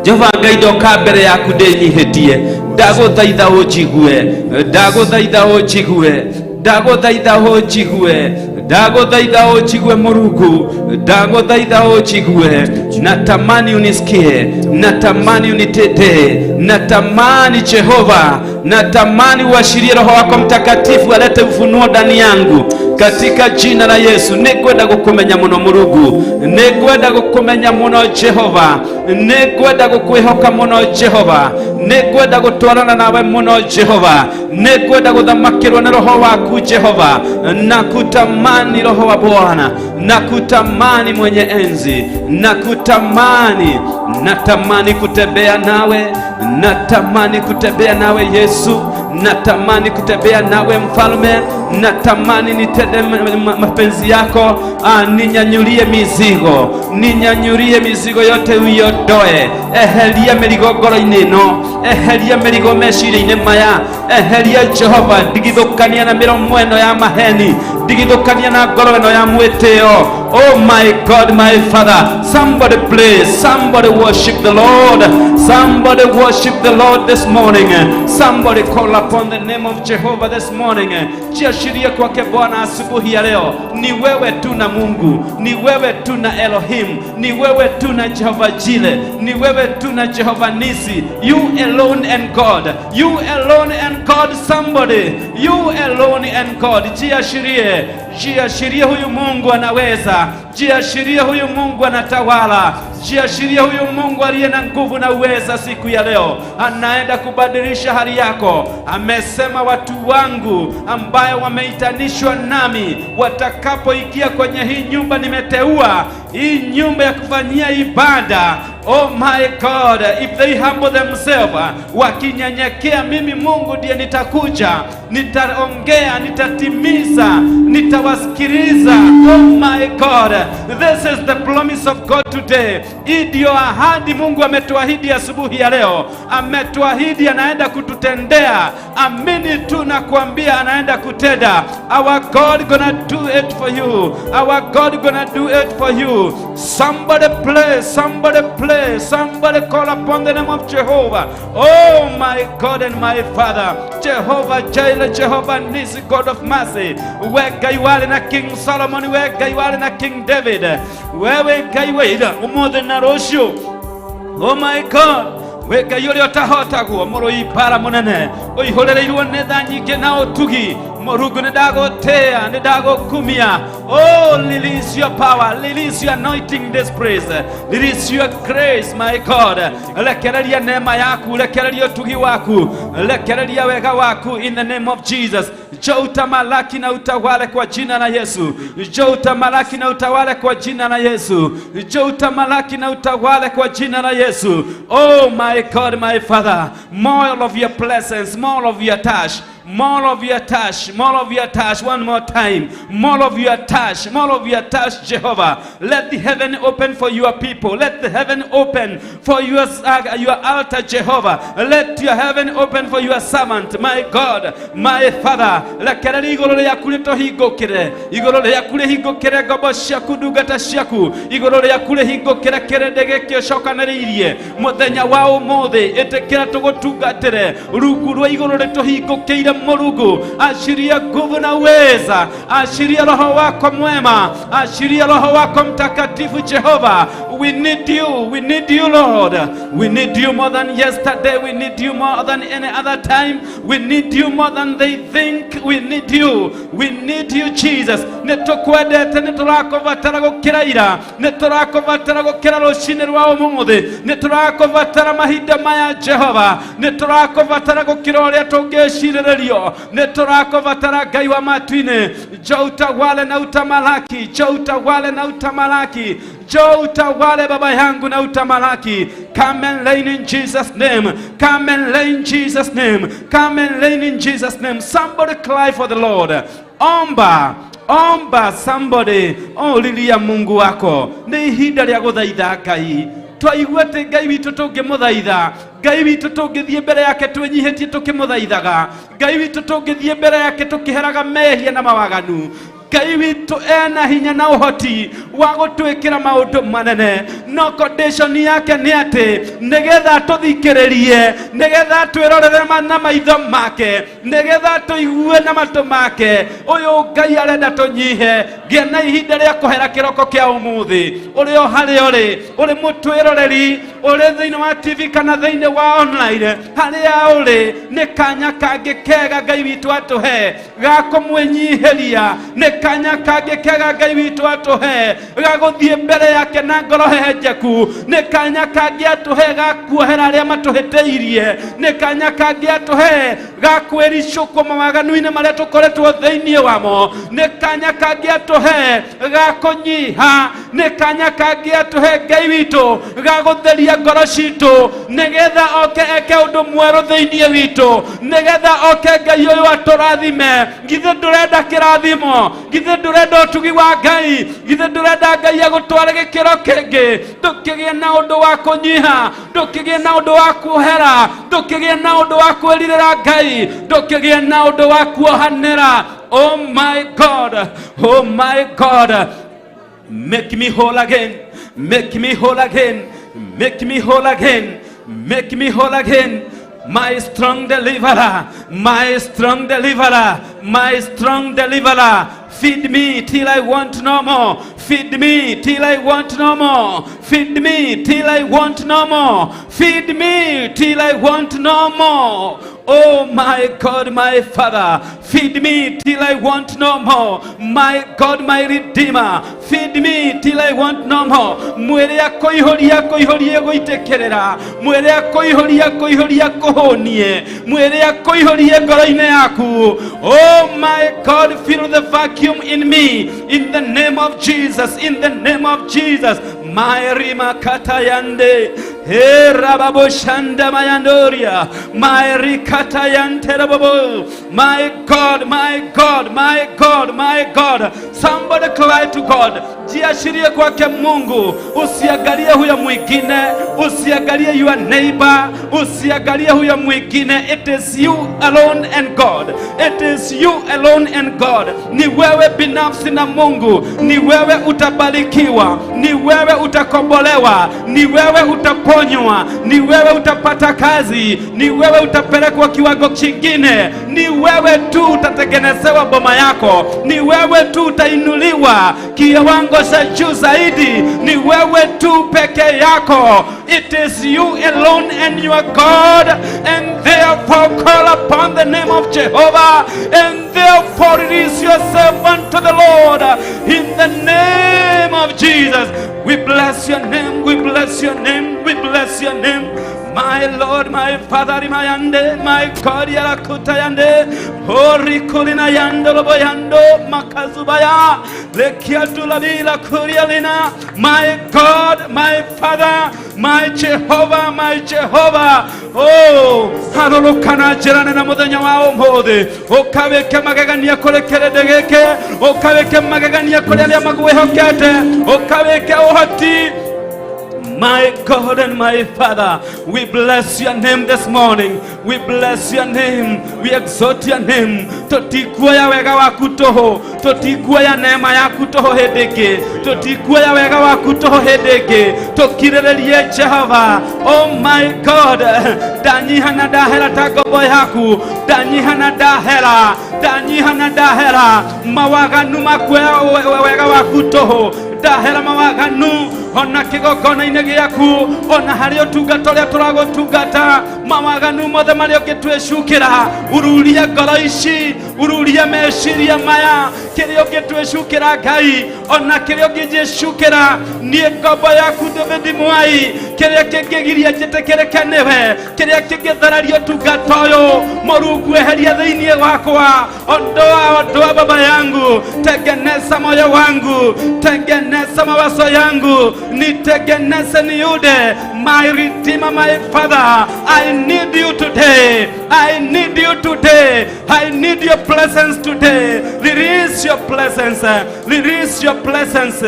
Jehova Ngai ndoka mbere yaku ndĩnyihĩtie. Ndagũthaitha ũnjigue. Ndagũthaitha ũnjigue. Ndagũthaitha ũnjigue. Ndagũthaitha ũnjigue Mũrungu. Ndagũthaitha ũnjigue. Natamani unisikie. Natamani unitetee. Natamani Jehova, natamani uashirie Roho wako Mtakatifu alete ufunuo ndani yangu katika jina la Yesu. Nĩngwenda gũkũmenya mũno Mũrungu, nĩngwenda gũkũmenya mũno Jehova, nĩngwenda gũkwĩhoka mũno Jehova, nĩngwenda gũtwarana nawe mũno Jehova, nĩngwenda gũthamakĩrwo nĩ Roho waku Jehova. Nakutamani Roho wa Bwana, nakutamani mwenye enzi, nakutamani, natamani kutembea nawe, natamani kutembea nawe Yesu. Yesu. Natamani kutembea nawe mfalme, natamani nitende mapenzi yako. Ninyanyulie mizigo, ninyanyulie mizigo yote uiondoe. Eheria mĩrigo ngoro-inĩ ĩno, eheria mĩrigo meciria-inĩ maya, eheria Jehova, ndigithũkania na mĩromo ĩno ya maheni, ndigithũkania na ngoro ĩno ya mwĩtĩo. Oh my God, my Father, somebody please, somebody worship the Lord, somebody worship the Lord this morning, somebody call upon the name of Jehovah this morning. Jiashirie kwake Bwana asubuhi ya leo. Ni wewe tu na Mungu, ni wewe tu na Elohim, ni wewe tu na Jehovah Jireh, ni wewe tu na Jehovah Nisi. You alone and God, you alone and God, somebody, you alone and God. Jiashirie, jiashirie huyu Mungu anaweza, jiashirie huyu Mungu anatawala, jiashirie huyu Mungu aliye na nguvu na uweza. Siku ya leo anaenda kubadilisha hali yako. Amesema watu wangu ambayo wameitanishwa nami watakapoingia kwenye hii nyumba nimeteua, hii nyumba ya kufanyia ibada. Oh my God, if they humble themselves, wakinyenyekea, mimi Mungu ndiye nitakuja, nitaongea, nitatimiza, nitawasikiliza. Oh my God, this is the promise of God today. Hii ndio ahadi Mungu ametuahidi asubuhi ya leo. Ametuahidi anaenda kututendea. Amini tu na kuambia anaenda kutenda. Our God gonna do it for you. Our God gonna do it for you. Somebody play, somebody play, somebody call upon the name of Jehovah. Oh my God and my Father, Jehovah Jireh, Jehovah Nisi, God of mercy. We Ngai warĩ na King Solomon, we Ngai warĩ na King David, wewe Ngai wa ira ũmũthĩ na rũciũ. Oh my God, we Ngai ũrĩa ũtahotagwo, mũrũi mbara mũnene, ũihũrĩrĩirwo nĩ tha nyingĩ na ũtugi. Mũrungu nĩ ndagũtĩĩa, nĩ ndagũkumia. Oh, release your power, release your anointing this place, release your grace, my God. Rekereria neema yaku, rekereria ũtugi waku, rekereria wega waku in the name of Jesus. Njoo utamalaki na utawale kwa jina la Yesu. Njoo utamalaki na utawale kwa jina la Yesu. Njoo utamalaki na utawale kwa jina la Yesu. Oh my God, my Father, more of your presence, more of your touch, more of your touch, more of your touch, one more time, more of your touch, more of your touch, Jehovah. Let the heaven open for your people. Let the heaven open for your altar, Jehovah. Let your heaven open for your servant, my God, my Father. Rekereria igũrũ rĩaku rĩtũhingũkĩre, igũrũ rĩaku rĩhingũkĩre ngombo ciaku, ndungata ciaku, igũrũ rĩaku rĩhingũkĩre kĩrĩndĩ gĩkĩ ũcokanĩrĩirie mũthenya wa ũmũthĩ. Ĩtĩkĩra tũgũtungatĩre rungu rwa igũrũ rĩtũhingũkĩire. Mũrungu, achiria nguvu na uweza, achiria roho wako mwema, achiria roho wako mtakatifu Jehova. We need you, we need you Lord, we need you more than yesterday, we need you more than any other time, we need you more than they think, we need you, we need you Jesus. Nĩ tũkwendete, nĩ tũrakũbatara gũkĩra ira, nĩ tũrakũbatara gũkĩra rũcinĩ rwa ũmũthĩ, nĩ tũrakũbatara mahinda maya Jehova, nĩ tũrakũbatara gũkĩra ũrĩa tũngĩcirĩrĩrio, nĩ tũrakũbatara Ngai wa matu-inĩ. Njoo utawale na utamalaki, njoo utawale na utamalaki, njoo utawale baba yangu na utamalaki. Come and reign in Jesus name, come and reign in Jesus name, come and reign in Jesus name. Somebody cry for the Lord. Omba, omba somebody, oh, lilia Mungu wako. Nĩ ihinda rĩa gũthaitha Ngai. Twaigua atĩ Ngai witũ tũngĩmũthaitha, Ngai witũ tũngĩthiĩ mbere yake twĩnyihĩtie tũkĩmũthaithaga, Ngai witũ tũngĩthiĩ mbere yake tũkĩheraga mehia na mawaganu, Ngai witũ ena hinya na ũhoti wa gũtwĩkĩra maũndũ manene. No condition yake nĩ atĩ nĩgetha tũthikĩrĩrie, nĩgetha twĩrorere na maitho make, nĩgetha tũigue na matũ make. Ũyũ Ngai arenda tũnyihe. Gĩa na ihinda rĩa kũhera kĩroko kĩa ũmũthĩ, ũrĩ o harĩa ũrĩ, ũrĩ mũtwĩroreri, ũrĩ thĩinĩ wa TV kana thĩinĩ wa online, harĩa ũrĩ nĩ kanya kangĩ kega Ngai witũ atũhe ga kũmwĩnyihĩria, nĩ kanya kangĩ kega Ngai witũ atũhe ga gũthiĩ mbere yake na ngoro hehenjeku, nĩ kanya kangĩ atũhe ga kuohera arĩa matũhĩtĩirie, nĩ kanya kangĩ atũhe ga kwĩricũkwo mawaganu-inĩ marĩa tũkoretwo thĩinĩ wamo, nĩ kanya kangĩ atũhe ga kũnyiha, Nĩ kanya kangĩ atũhe Ngai witũ ga gũtheria ngoro citũ, nĩgetha oke eke ũndũ mwerũ thĩinĩ witũ, nĩgetha oke Ngai ũyũ atũrathime. Githĩ ndũrenda kĩrathimo? Githĩ ndũrenda ũtugi wa Ngai? Githĩ ndũrenda Ngai agũtware gĩkĩro kĩngĩ? Ndũkĩgĩe na ũndũ wa kũnyiha, ndũkĩgĩe na ũndũ wa kuohera, ndũkĩgĩe na ũndũ wa kwĩrirĩra Ngai, ndũkĩgĩe na ũndũ wa kuohanĩra. Oh my God, oh my God, make me whole again, make me whole again, make me whole again, make me whole again. My strong deliverer, my strong deliverer, my strong deliverer. Feed me till I want no more. Feed me till I want no more. Feed me till I want no more. Feed me till I want no more. Oh my God, my Father, feed me till I want no more. My God, my Redeemer, feed me till I want no more. Mwĩre akũihũrie, akũihũrie gũitĩkĩrĩra. Mwĩre akũihũrie, akũihũrie akũhũnie. Mwĩre akũihũrie ngoro-inĩ yaku. Oh my God, fill the vacuum in me. In the name of Jesus, in the name of Jesus. My rima katayande. He rababo shanda mayandoria. My rikatayante rababo. My God, my God, my God, my God. Somebody cry to God. Jiashirie kwake Mungu. Usiangalie huyo mwingine, usiangalie your neighbor, usiangalie huyo mwingine. It is you alone and God. It is you alone and God. Ni wewe binafsi na Mungu. Ni wewe utabarikiwa, ni wewe utakombolewa, ni wewe utaponywa, ni wewe utapata kazi, ni wewe utapelekwa kiwango kingine, ni wewe tu utatengenezewa boma yako, ni wewe tu utainuliwa kiwango cha juu zaidi, ni wewe tu peke yako. It is you alone and your God, and therefore call upon the name of Jehovah, and therefore release yourself unto the Lord in the name of Jesus. We bless your name, we bless your name, we bless your name. My Lord, my Father, mayande, my God, yarakuta yande, hori kulina yando lobo yando, makazubaya, lekiatula kurialina. My God, my Father, my Jehovah, my Jehovah. Oh, harũrũka na njĩra nene mũthenya wa ũmũthĩ, ũkawĩke magegania kũrĩ kĩrĩndĩ gĩkĩ, ũkawĩke magegania kũrĩ arĩa magwĩhokete, ũkawĩke ũhoti. My God and my Father, we bless your name this morning. We bless your name. We exalt your name. Tũtikuoya wega waku tũhũ, tũtikuoya neema yaku tũhũ hĩndĩ ĩngĩ, tũtikuoya wega waku tũhũ hĩndĩ ĩngĩ. Tũkirĩrĩrie Jehova. Oh my God, ndanyiha na ndahera ta ngombo yaku, ndanyiha na ndahera, ndanyiha na ndahera mawaganu makuoya wega waku tũhũ, ndahera mawaganu ona kĩgongona-inĩ gĩaku, ona harĩ ũtungata ũrĩa tũragũtungata, mawaganu mothe marĩa ũngĩtwĩcukĩra, ururia ngoro ici, ururia meciria maya, kĩrĩa ũngĩtwĩcukĩra Ngai, ona kĩrĩa ũngĩnjĩcukĩra niĩ ngombo yaku David Mwai, kĩrĩa kĩngĩgiria njĩtĩkĩrĩke nĩwe, kĩrĩa kĩngĩthararia ũtungata ũyũ, Mũrungu eheria thĩinĩ wakwa, ondoa, ondoa baba yangu, tengeneza moyo wangu, tengeneza mawazo yangu, nitengeneze niude. My Redeemer, my Father, I need you today. I need you today. I need your presence today. Release your presence. Release your presence.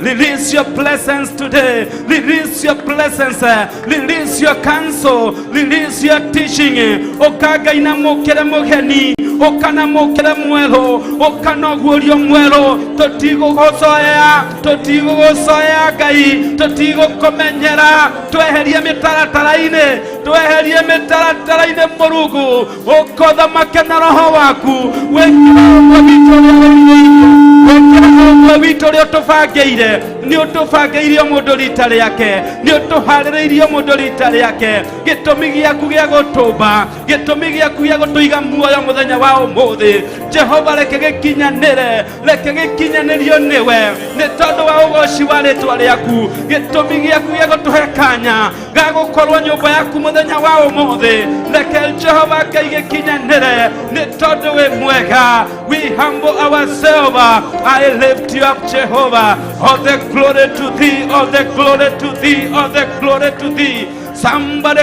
Release your presence today. Release your presence. Release your counsel. Release your teaching. Ũka Ngai na mũkĩre mũgeni, ũka na mũkĩre mwerũ, ũka na ũguũrio mwerũ. Tũtigũgũcoya, tũtigũgũcoya Ngai, tũtigũkũmenyera. Tweherie mĩtaratara-inĩ, tweherie mĩtaratara-inĩ Mũrungu, ũka ũthamake na roho waku, wĩkĩre ũmwe witũ ũrĩa wĩrirĩirie, wĩkĩre ũmwe witũ ũrĩa ũtũbangĩire. Nĩ ũtũbangĩire o mũndũ rita rĩake, nĩ ũtũharĩrĩirie o mũndũ rita rĩake. Gĩtũmi gĩaku gĩa gũtũmba, gĩtũmi gĩaku gĩa gũtũiga muoyo mũthenya wa ũmũthĩ, Jehova, reke gĩkinyanĩre, reke gĩkinyanĩrio nĩwe, nĩ tondũ wa ũgoci wa rĩtwa rĩaku. Gĩtũmi gĩaku gĩa gũtũhe kanya ga gũkorwo nyũmba yaku mũthenya wa ũmũthĩ, reke Jehova Ngai gĩkinyanĩre, nĩ tondũ wĩ mwega. We humble ourselves. I lift you up, Jehovah. All the glory to thee, all the glory to thee, all the glory to thee. Somebody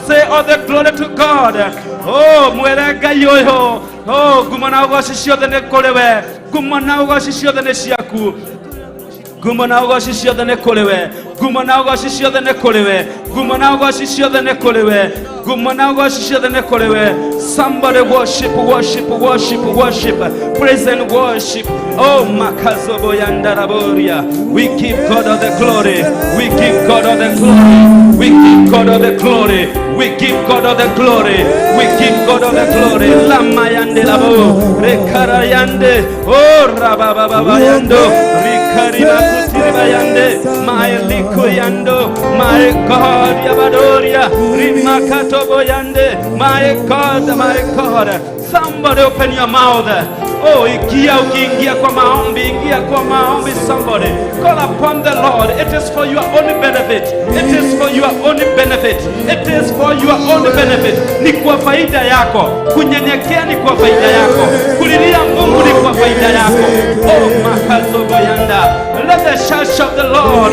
say all the glory to God. Oh, mwere Ngai ũyũ. Oh, ngumo na ũgoci ciothe nĩ kũrĩ we. Ngumo na ũgoci ciothe nĩ ciaku. Ngumo na ũgoci ciothe nĩ kũrĩ we. Ngumo na ũgoci ciothe nĩ kũrĩ we. Ngumo na ũgoci ciothe nĩ kũrĩ we. Ngumo na ũgoci ciothe nĩ kũrĩ we. Somebody worship, worship, worship, worship. Praise and worship. Oh, makazobo yandaraboria. We give God all the glory. We give God all the glory. We give God all the glory. We give God all the glory. We give God all the glory. Lama yande labo. Rekara yande. Oh, rabababa yando. Rikariba kutiriba yande. My liko yando. My God yabadoria. Rimakatobo yande. My God, my God. Somebody open your mouth. Oh, ingia ukiingia kwa maombi, ingia kwa maombi. Somebody call upon the Lord. It is for your own benefit. It is for your own benefit. It is for your own benefit. Ni kwa faida yako. Kunyenyekea ni kwa faida yako. Kulilia Mungu ni kwa faida yako. Oh, makazoboyanda. Let the church of the Lord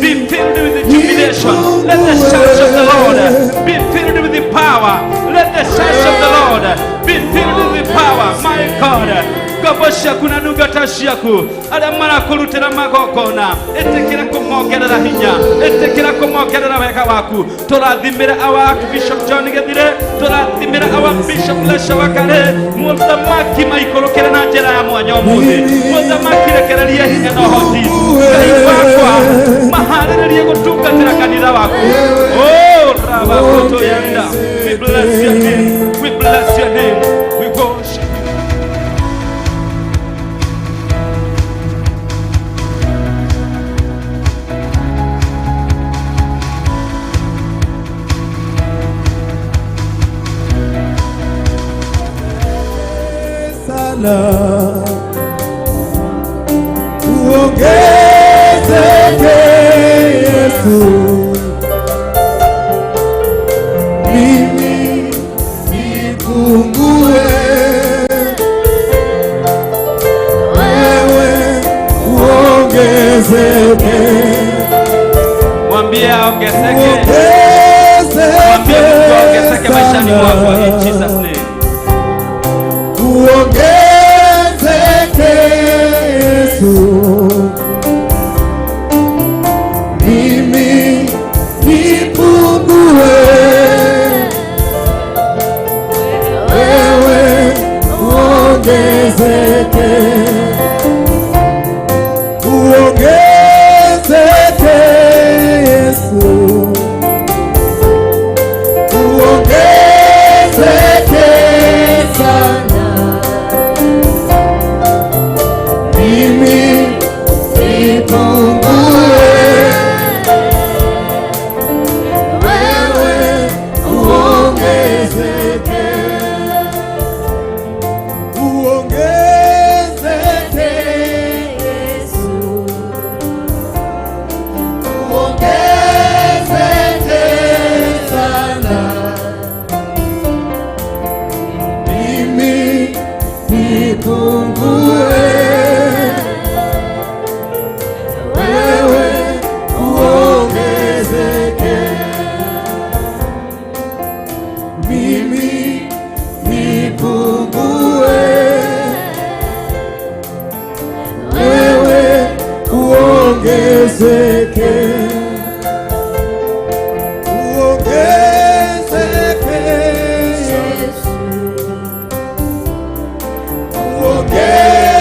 be filled with the jubilation. Let the church of the Lord be filled with the power. Let the church of the Lord be filled with the power. My God. Ngombo ciaku na ndungata ciaku arĩa marakũrutĩra magongona, ĩtĩkĩra kũmongerera hinya, ĩtĩkĩra kũmongerera wega waku. Tũrathimĩre our Archbishop John Gĩthire, tũrathimĩre our Bishop Lesha Wakare. Mũthamaki maikũrũkĩre na njĩra ya mwanya ũmũthĩ. Mũthamaki rekererie hinya na ũhoti. Ngai wakwa maharĩrĩrie gũtungatĩra kanitha waku. Oh, Rabakotoyanda. We bless your name. We bless your name. We worship you. Sana uongezeke Yesu, mimi nipungue, wewe uongezeke. Mwambie aongezeke. Mwambie Mungu aongezeke maishani mwako in Jesus name. Uongezeke Yesu, mimi nipungue, wewe uongezeke. Uongezeke Yesu, uongezeke sana, mimi nipungue, wewe uongezeke. Uongezeke Yesu, uongezeke sana, mimi nipungue, wewe uongezeke. Mimi nipungue, wewe uongezeke. Uongezeke Yesu, uongezeke.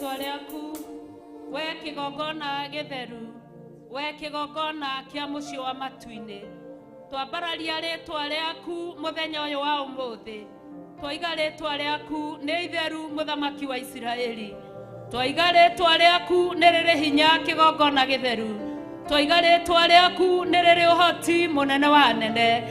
Rĩtwa rĩaku we kĩgongona gĩtheru, we kĩgongona kĩa mũciĩ wa matu-inĩ. Twambararia rĩtwa rĩaku mũthenya ũyũ wa ũmũthĩ. Twaiga rĩtwa rĩaku nĩ itheru mũthamaki wa Isiraeli. Twaiga rĩtwa rĩaku nĩ rĩrĩ hinya kĩgongona gĩtheru. Twaiga rĩtwa rĩaku nĩ rĩrĩ ũhoti mũnene wa anene.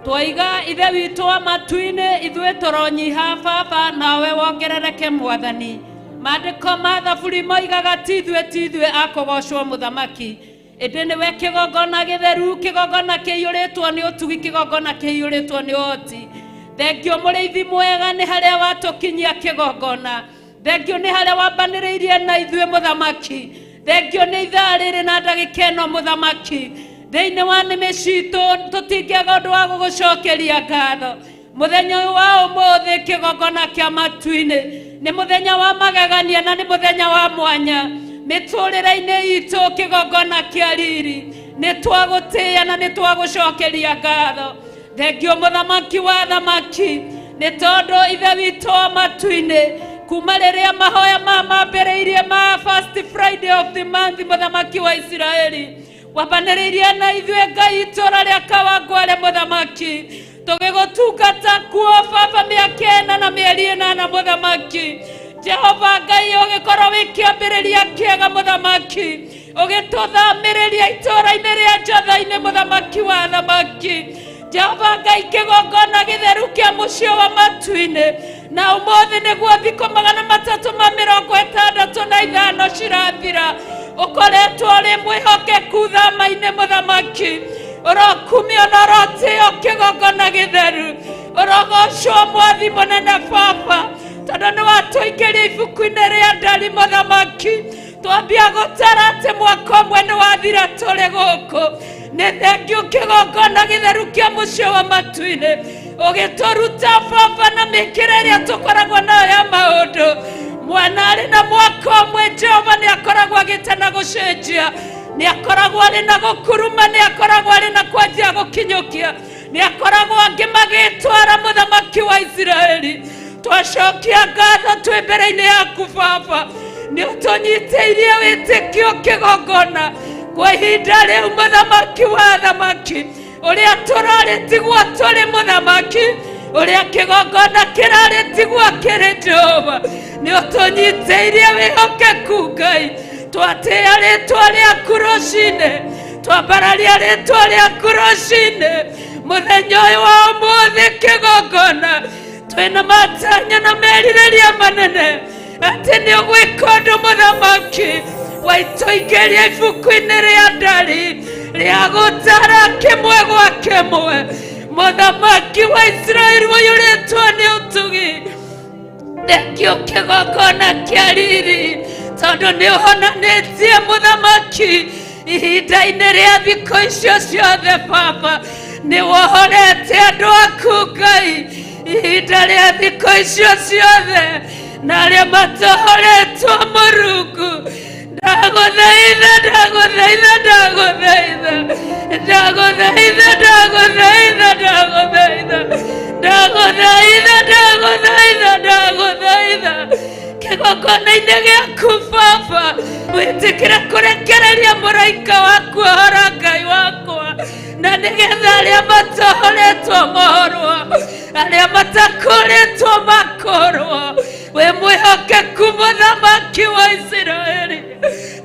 Twaiga ithe witũ wa matu-inĩ ithuĩ tũronyiha baba nawe wongerereke mwathani. Maandĩko ma thaburi moigaga ti ithuĩ akũgocwo mũthamaki, ĩndĩ nĩwe kĩgongona gĩtheru, kĩgongona kĩiyũrĩtwo nĩ ũtugi, kĩgongona kĩiyũrĩtwo nĩ ũhoti. Thengio mũrĩithi mwega nĩ harĩa watũkinyia kĩgongona. Thengio nĩ harĩa wambanĩrĩirie na ithuĩ mũthamaki. Thengio nĩ ithaa rĩrĩ na ndagĩka ĩno mũthamaki. Thĩinĩ wa nĩmĩ citũ tũtingĩaga ũndũ wa gũgũcokeria ngatho. Mũthenya ũyũ wa ũmũthĩ kĩgongona kĩa matu-inĩ nĩ mũthenya wa magegania na nĩ mũthenya wa mwanya mĩtũrĩre-inĩ itũ kĩgongona kĩa riri. Nĩ twagũtĩĩa na nĩ twagũcokeria ngatho. Thengio mũthamaki wa thamaki nĩ tondũ ithe witũ wa matu-inĩ kuma rĩrĩa mahoya ma mambĩrĩirie ma first Friday of the month mũthamaki wa Isiraeli wambanĩrĩirie na ithuĩ Ngai itũra rĩa Kawangware mũthamaki tũgĩgũtungata kuo baba mĩaka ĩna na mĩeri ĩnana mũthamaki. Jehova Ngai ũgĩkorwo wĩ kĩambĩrĩria kĩega mũthamaki, ũgĩtũthamĩrĩria itũra-inĩ rĩa Njotha-inĩ mũthamaki wa thamaki. Jehova Ngai kĩgongona gĩtheru kĩa mũciĩ wa matu-inĩ na ũmũthĩ nĩguo thikũ 365 cirathira. Ũkoretwo ũrĩ mwĩhokeku thama-inĩ mũthamaki, ũrokumio na ũrotĩo kĩgongona gĩtheru, ũrogocwo mwathi mũnene baba, tondũ nĩ watũingĩria ibuku-inĩ rĩa ndari mũthamaki. Twambia gũtara atĩ mwaka ũmwe nĩ wathira tũrĩ gũkũ. Nĩ thengio kĩgongona gĩtheru kĩa mũciĩ wa matu-inĩ ũgĩtũruta baba na mĩkĩre ĩrĩa tũkoragwo nayo ya maũndũ. Mwana arĩ na mwaka ũmwe Jehova nĩ akoragwo agĩte na gũcenjia, nĩ akoragwo arĩ na gũkuruma, nĩ akoragwo arĩ na kwanjia gũkinyũkia, nĩ akoragwo angĩ magĩtwara mũthamaki wa Isiraeli. Twacokia ngatho twĩ mbere-inĩ yaku baba, nĩ ũtũnyitĩirie wĩtĩkio kĩgongona kwa ihinda rĩu mũthamaki wa thamaki, ũrĩa tũrarĩ tiguo tũrĩ mũthamaki, ũrĩa kĩgongona kĩrarĩ tiguo kĩrĩ Jehova. Nĩ ũtũnyitĩirie wĩhokeku Ngai, twatĩĩa rĩtwa rĩaku rũcinĩ, twambararia rĩtwa rĩaku rũcinĩ mũthenya ũyũ wa ũmũthĩ kĩgongona. Twĩna matanya na merirĩria manene atĩ nĩ ũgwĩka ũndũ mũthamaki waitũingĩria ibuku-inĩ rĩa ndari rĩa gũtara kĩmwe gwa kĩmwe. Mũthamaki wa Isiraeli ũiyũrĩtwo nĩ ũtugi, thengio kĩgongona kĩa riri, tondũ nĩ ũhonanĩtie mũthamaki ihinda-inĩ rĩa thikũ icio ciothe baba. Nĩ wohorete andũ aku Ngai ihinda rĩa thikũ icio ciothe, na arĩa matohoretwo Mũrungu ndagũthaitha, ndagũthaitha, ndagũthaitha, ndagũthaitha, ndagũthaitha, ndagũthaitha, ndagũthaitha, ndagũthaitha, ndagũthaitha kĩgongona-inĩ gĩaku baba, wĩtĩkĩre kũrekereria mũraika waku ohora Ngai wakwa, na nĩgetha arĩa matohoretwo mohorwo, arĩa matakũrĩtwo makũrwo. Wĩ mwĩhokeku mũthamaki wa Isiraeli,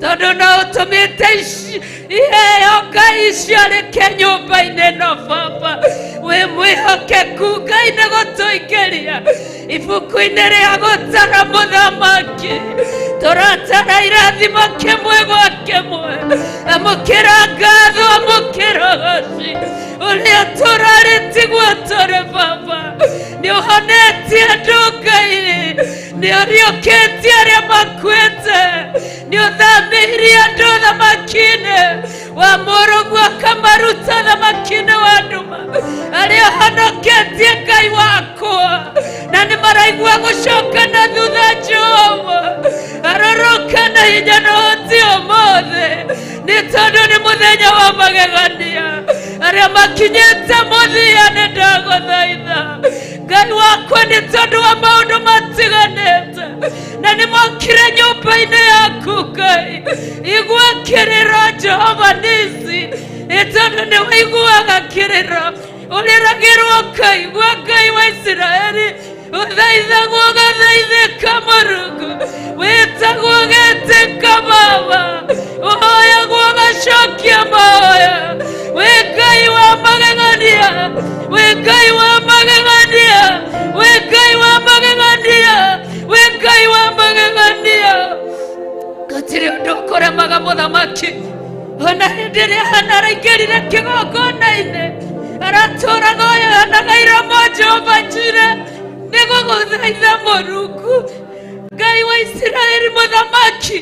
tondũ no ũtũmĩte iheo Ngai ciarĩke nyũmba-inĩ ĩno baba. Wĩ mwĩhokeku Ngai nĩ gũtũingĩria ibuku-inĩ rĩa gũtara mũthamaki. Tũratara irathimo kĩmwe gwa kĩmwe, amũkĩra ngatho, amũkĩra ũgoci ũrĩa tũrarĩ tiguo tũrĩ baba. Nĩ ũhonetie andũ Ngai, nĩ ũriũkĩtie arĩa makuĩte, nĩ ũthamĩirie andũ thamaki-inĩ wa mũrũguo akamaruta thamaki-inĩ wa nduma, arĩa ũhonoketie Ngai wakwa, na nĩ maraigua gũcoka na thutha Jehova. Aroroka na hinya na ũhoti ũmũthĩ, nĩ tondũ nĩ mũthenya wa magegania. Arĩa makinyĩte mũthia nĩ ndagũthaitha Ngai wakwa, nĩ tondũ wa maũndũ matiganĩte, na nĩ mokire nyũmba nyũmba-inĩ yaku Ngai. Igua kĩrĩro Jehova Nisi, nĩ tondũ nĩ waiguaga kĩrĩro ũrĩragĩrwo ũkaigua Ngai wa Isiraeli, ũthaithagwo ũgathaithĩka Mũrungu, wĩtagwo ũgetĩka Baba, ũhoyagwo ũgacokia mahoya. Wĩ Ngai wa magegania, wĩ Ngai wa magegania, wĩ Ngai wa magegania, wĩ Ngai wa magegania. Gũtirĩ ũndũ ũkũremaga mũthamaki. Ona hĩndĩ ĩrĩa Hana araingĩrire kĩgongona-inĩ, aratũraga ũyũ hanaga iromo Jehova Jire, nĩ gũgũthaitha Mũrungu Ngai wa Isiraeli mũthamaki,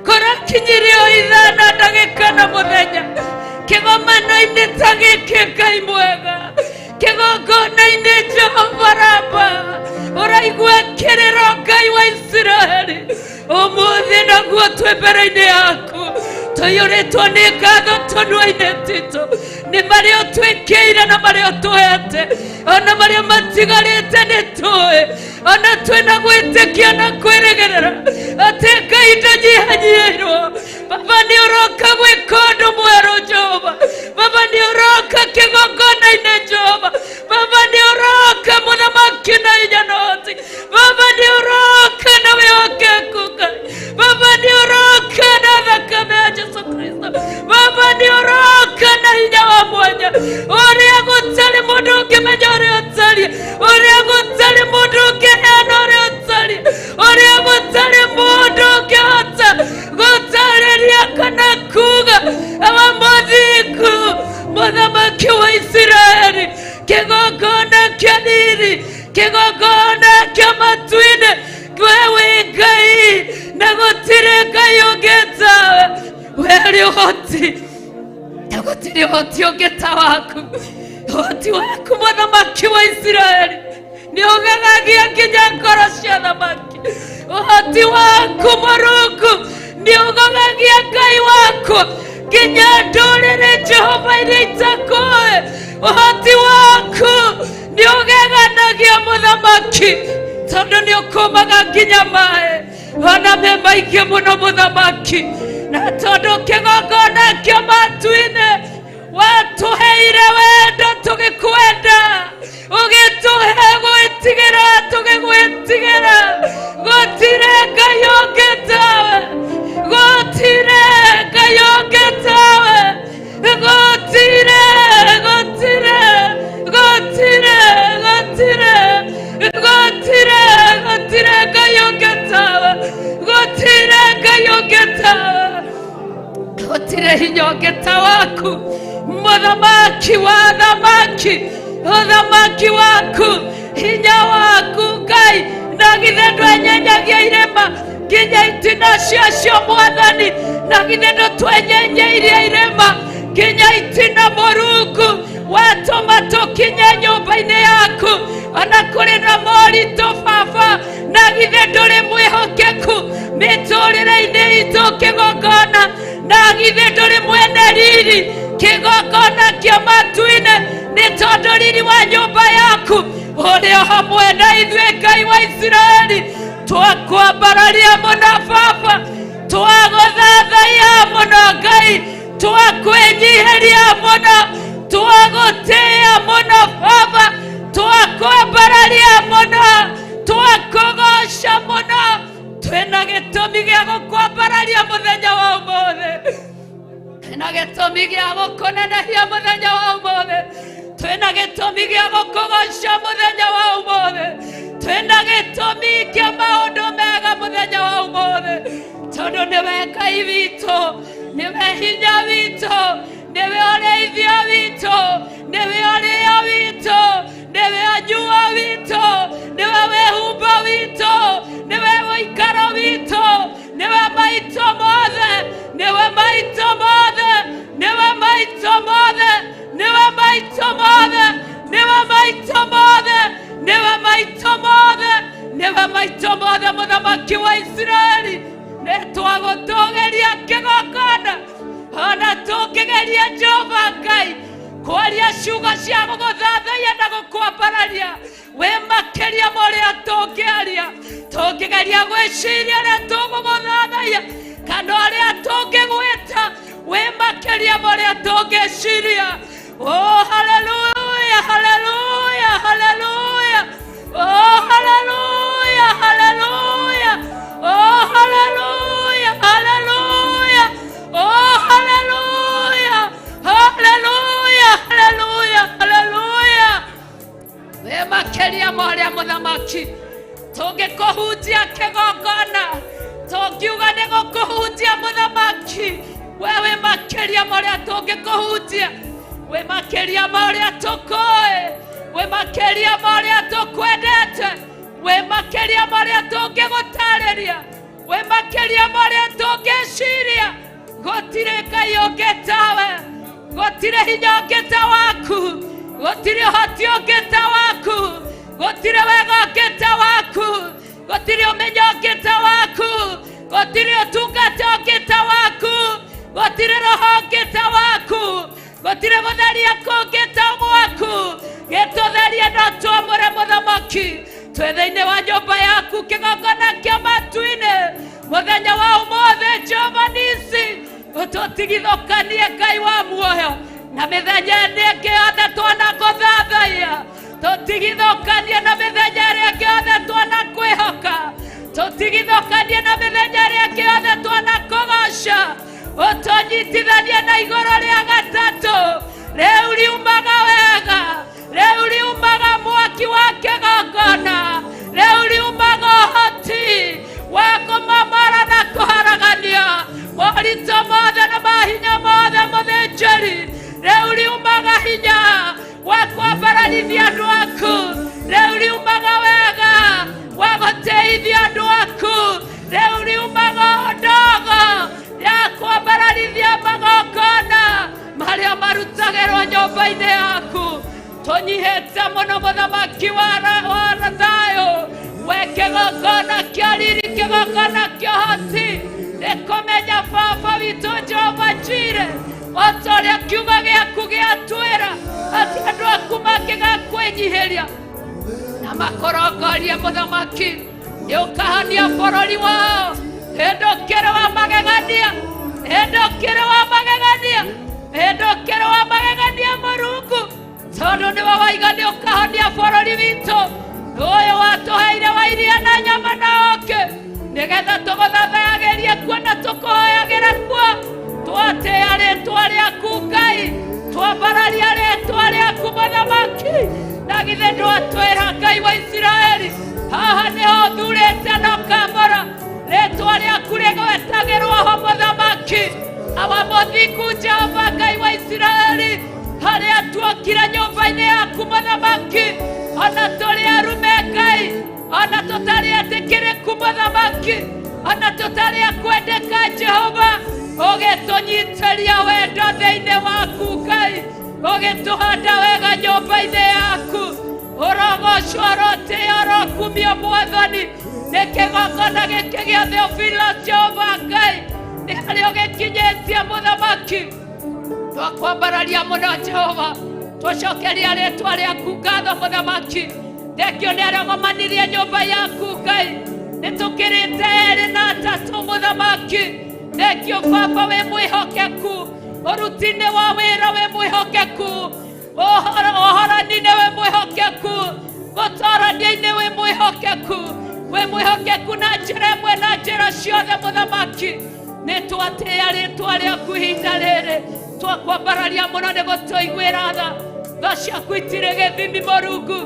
kũrakinyirie o ithaa na ndagĩka na mũthenya kĩgomano-inĩ ta gĩkĩ Ngai mwega, kĩgongona-inĩ Jehova Raba, ũraigua kĩrĩro Ngai wa Isiraeli. Ũmũthĩ naguo twĩ mbere-inĩ yaku, tũiyũrĩtwo nĩ ngatho tũnua-inĩ titũ nĩ marĩa ũtwĩkĩire na marĩa ũtũhete, ona marĩa matigarĩte nĩ tũĩ, ona twĩna gwĩtĩkia na kwĩrĩgĩrĩra atĩ Ngai ndũnyihanyihĩirwo. Baba nĩ ũroka gwĩka ũndũ mwerũ Jehova, Baba nĩ ũroka kĩgongona-inĩ Jehova, Baba nĩ ũroka mũthamaki na hinya na ũhoti, Baba nĩ ũroka na wĩhokeku Ngai, Baba nĩ ũroka na thakame ya Jesu Kristo, Baba nĩ ũroka na hinya wa mwanya ũrĩa gũtarĩ mũndũ ũngĩmenya ũrĩa ũtariĩ, ũrĩa gũtarĩ mũndũ ũngĩheana ũrĩa ũtariĩ, ũrĩa gũtarĩ mũndũ ũngĩhota gũtarĩria kana kuga. Awa mũthingu mũthamaki wa Isiraeli, kĩgongona kĩa riri, kĩgongona kĩa matu-inĩ, we wĩ Ngai na gũtirĩ Ngai ũngĩ tawe. We ũrĩ ũhoti na gũtirĩ ũhoti ũngĩ ta waku. Ũhoti waku mũthamaki wa Isiraeli nĩ ũgegagia nginya ngoro cia thamaki. Ũhoti waku Mũrungu nĩ ũgegagia Ngai waku nginya ndũrĩrĩ Jehova iria itakũĩ. Ũhoti waku nĩ ũgeganagia mũthamaki, tondũ nĩ ũkũmaga nginya maĩ ona me maingĩ mũno mũthamaki, na tondũ kĩgongona kĩa matu-inĩ watũheire wendo tũgĩkwenda, ũgĩtũhe gwĩtigĩra tũgĩgwĩtigĩra. Gũtirĩ Ngai ũngĩ tawe, gũtirĩ Ngai ũngĩ tawe, gũtirĩ, gũtirĩ, gũtirĩ, gũtirĩ, gũtirĩ, gũtirĩ Ngai ũngĩ tawe, gũtirĩ Ngai ũngĩ tawe, gũtirĩ hinya ũngĩ ta waku mũthamaki wa thamaki. Ũthamaki waku, hinya waku Ngai, na githĩ ndwenyenyagia irĩma nginya itina ciacio Mwathani, na githĩ ndũtwenyenyeirie irĩma nginya itina Mũrungu, watũma tũkinye nyũmba-inĩ yaku ona kũrĩ na moritũ Baba, na githĩ ndũrĩ mwĩhokeku mĩtũrĩre-inĩ itũ kĩgongona, na githĩ ndũrĩ mwene riri kĩgongona kĩa matu-inĩ, nĩ tondũ riri wa nyũmba yaku ũrĩ o hamwe na ithuĩ Ngai wa Isiraeli. Twakwambararia mũno Baba, twagũthathaiya mũno Ngai, twakwĩnyihĩria mũno, twagũtĩĩa mũno Baba, twakwambararia mũno, twakũgoca mũno. Twĩna gĩtũmi gĩa gũkwambararia mũthenya wa ũmũthĩ, twĩna gĩtũmi gĩa gũkũnenehia mũthenya wa ũmũthĩ, twĩna gĩtũmi gĩa gũkũgoca mũthenya wa ũmũthĩ, twĩna gĩtũmi kĩa maũndũ mega mũthenya wa ũmũthĩ, tondũ nĩwe Ngai witũ, nĩwe hinya witũ, nĩwe ũrĩithio witũ, nĩwe ũrĩo witũ, nĩwe ũnyuo witũ, nĩwe wĩhumbo witũ, nĩwe ũikaro witũ, nĩwe maitũ mothe, nĩwe maitũ mothe, nĩwe maitũ mothe, nĩwe maitũ mothe, nĩwe maitũ mothe, nĩwe maitũ mothe, nĩwe maitũ mothe mũthamaki wa Isiraeli. Nĩ twagũtũgĩria kĩgongona, ona tũngĩgeria Jehova Ngai kwaria ciugo cia gũgũthathaiya na gũkwambararia, wĩ makĩria ma ũrĩa tũngĩaria, tũngĩgeria gwĩciria ũrĩa tũgũgũthathaiya. tũngĩciria. Oh, hallelujah, hallelujah, hallelujah. Oh, hallelujah, hallelujah. Oh, hallelujah, hallelujah. Oh, hallelujah, hallelujah, hallelujah, hallelujah. Wĩ makĩria ma ũrĩa mũthamaki tũngĩkũhunjia kĩgongona, tũngiuga nĩ gũkũhunjia mũthamaki, we wĩ makĩria ma ũrĩa tũngĩkũhunjia, wĩ makĩria ma ũrĩa tũkũĩ, wĩ makĩria ma ũrĩa tũkwendete, wĩ makĩria ma ũrĩa tũngĩgũtarĩria, wĩ makĩria ma ũrĩa tũngĩciria. Gũtirĩ Ngai ũngĩ tawe, gũtirĩ hinya ũngĩ ta waku, gũtirĩ ũhoti ũngĩ ta waku, gũtirĩ wega ũngĩ ta waku, gũtirĩ ũmenyo ũngĩ ta waku, gũtirĩ ũtungata ũngĩ ta waku, gũtirĩ roho ũngĩ ta waku, gũtirĩ gũtheria kũngĩ ta gwaku. Gĩtũtherie no twamũre mũthamaki, twĩ thĩinĩ wa nyũmba yaku kĩgongona kĩa matu-inĩ mũthenya wa ũmũthĩ. Jehova Nisi, ũtũtigithũkanie Ngai wa muoyo na mĩthenya ĩrĩa ĩngĩ yothe twanakũthathaiya, tũtigithũkanie na mĩthenya ĩrĩa ĩngĩ yothe twanakwĩhoka, tũtigithũkanie na mĩthenya ĩrĩa ĩngĩ yothe twanakũgoca, ũtũnyitithanie na igũrũ rĩa gatatũ. Rĩu riumaga wega, rĩu riumaga mwaki wa kĩgongona, rĩu riumaga ũhoti wa kũmomora na kũharagania moritũ mothe na mahinya mothe mũthĩnjĩri. Rĩu riumaga hinya wa kwambararithia andũ aku, rĩu riumaga wega wa gũtĩithia andũ aku, rĩu riumaga ndogo ya kwambararithia magongona marĩa marutagĩrwo nyũmba-inĩ yaku. Tũnyihĩte mũno mũthamaki wa thayũ, we kĩgongona kĩa riri, kĩgongona kĩa ũhoti, nĩ kũmenya baba witũ Jehova Jire, o ta ũrĩa kiugo gĩaku gĩatwĩra atĩ andũ aku mangĩgakwĩnyihĩria na makũrongorie mũthamaki, nĩ ũkahonia bũrũri wao. Hĩndĩ ũkĩrĩ wa magegania, hĩndĩ ũkĩrĩ wa magegania, hĩndĩ ũkĩrĩ wa magegania Mũrungu, tondũ nĩwe waiga nĩ ũkahonia bũrũri witũ ũyũ watũheire wa iria na nyama na ũũkĩ, nĩgetha tũgũthathayagĩrie kuo na tũkũhoyagĩra kuo. Twatĩĩa rĩtwa rĩaku Ngai, twambararia rĩtwa rĩaku mũthamaki, na githĩ ndwatwĩra Ngai wa Isiraeli, haha nĩho ũthurĩte na ũkamũra rĩtwa rĩaku rĩgwetagĩrwo ho mũthamaki. Awa mũthingu Jehova Ngai wa Isiraeli, harĩa tuokire nyũmba-inĩ yaku mũthamaki, ona tũrĩ arume Ngai, ona tũtarĩ etĩkĩrĩku mũthamaki, ona tũtarĩ akwendeka Jehova, ũgĩtũnyitĩria wendo thĩinĩ waku Ngai, ũgĩtũhanda wega nyũmba-inĩ yaku. Ũrogocwo, ũrotĩo, ũrokumio Mwathani nĩ kĩgongona gĩkĩ gĩa Theophilus Jehova Ngai, nĩ harĩa ũgĩkinyĩtie mũthamaki. Twakwambararia mũno Jehova, tũcokeria rĩtwa rĩaku ngatho mũthamaki. Thengio nĩ arĩa gomanirie nyũmba yaku Ngai, nĩ tũkĩrĩte erĩ na atatũ mũthamaki. Thengio baba wĩ mwĩhokeku, ũruti-inĩ wa wĩra wĩ mwĩhokeku, ũhorani-inĩ wĩ mwĩhokeku, gũtorania-inĩ wĩ mwĩhokeku, wĩ mwĩhokeku na njĩra ĩmwe na njĩra ciothe mũthamaki. Nĩ twatĩĩa rĩtwa rĩaku ihinda rĩrĩ, twakwambararia mũno nĩ gũtũiguĩra tha. Tha ciaku itirĩ gĩthimi Mũrungu,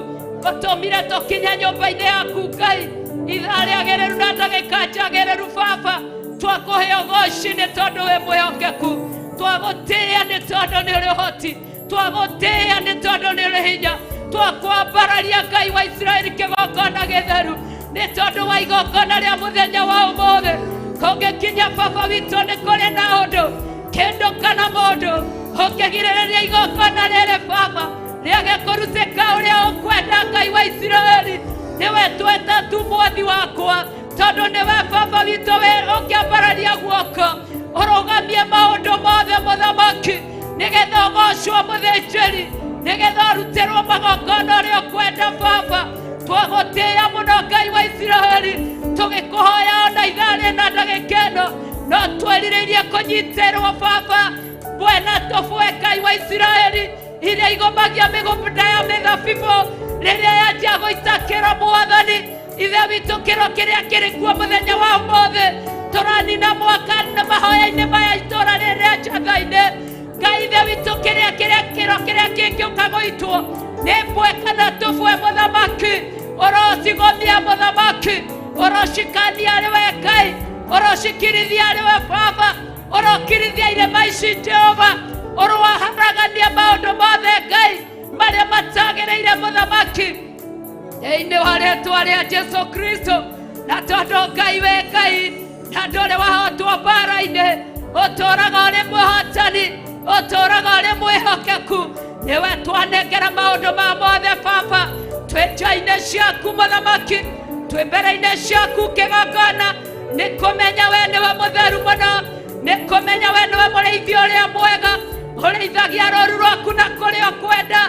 ũtũmire tũkinye nyũmba-inĩ yaku Ngai ithaa rĩagĩrĩru na ndagĩka njagĩrĩru. Baba, twakũhe ũgoci nĩ tondũ wĩ mwĩhokeku, twagũtĩĩa nĩ tondũ nĩ ũrĩ ũhoti, twagũtĩĩa nĩ tondũ nĩ ũrĩ hinya, twakwambararia Ngai wa Isiraeli kĩgongona gĩtheru nĩ tondũ wa igongona rĩa mũthenya wa ũmũthĩ. Kũngĩkinya baba witũ nĩ kũrĩ na ũndũ kĩndũ kana mũndũ ũngĩgirĩrĩria igongona rĩrĩ baba rĩage kũrutĩka ũrĩa ũkwenda Ngai wa Isiraeli, nĩwe tweta tu mwathi wakwa, tondũ nĩwe baba witũ wĩ ũngĩambararia guoko ũrũgamie maũndũ mothe mũthamaki, nĩgetha ũgocwo mũthĩnjĩri, nĩgetha ũrutĩrwo magongona ũrĩa ũkwenda baba. Twagũtĩĩa mũno Ngai wa Isiraeli, tũgĩkũhoya ona ithaa rĩna ndagĩka ĩno No twerirĩirie kũnyitĩrwo baba mbwe na tũbwe Ngai wa Isiraeli iria igomagia mĩgũnda ya mĩthabibũ rĩrĩa yanjia gũita kĩro mwathani ithe witũ kĩro kĩrĩa kĩrĩ kuo mũthenya wa ũmũthĩ tũranina mwaka na mahoya-inĩ maya itũra rĩrĩa njatha-inĩ Ngai ithe witũ kĩrĩa kĩrĩa kĩro kĩrĩa kĩngĩũka gũitwo nĩ mbwe kana tũbwe mũthamaki ũrocigomia mũthamaki ũrocikania arĩ we Ngai ũrocikirithia arĩ we baba ũrokirithia irĩma ici Jehova ũrowaharagania maũndũ mothe Ngai marĩa matagĩrĩire mũthamaki thĩinĩ wa rĩtwa rĩa Jesu Kristo na tondũ Ngai we Ngai na ndũrĩ wahotwo mbara-inĩ ũtũũraga ũrĩ mwĩhotani ũtũũraga ũrĩ mwĩhokeku nĩwe twanengera maũndũ ma mothe baba twĩ nja-inĩ ciaku mũthamaki twĩ mbere-inĩ ciaku kĩgongona nĩ kũmenya we nĩwe mũtheru mũno nĩ kũmenya we nĩwe mũrĩithi ũrĩa mwega ũrĩithagia rũũru rwaku na kũrĩa ũkwenda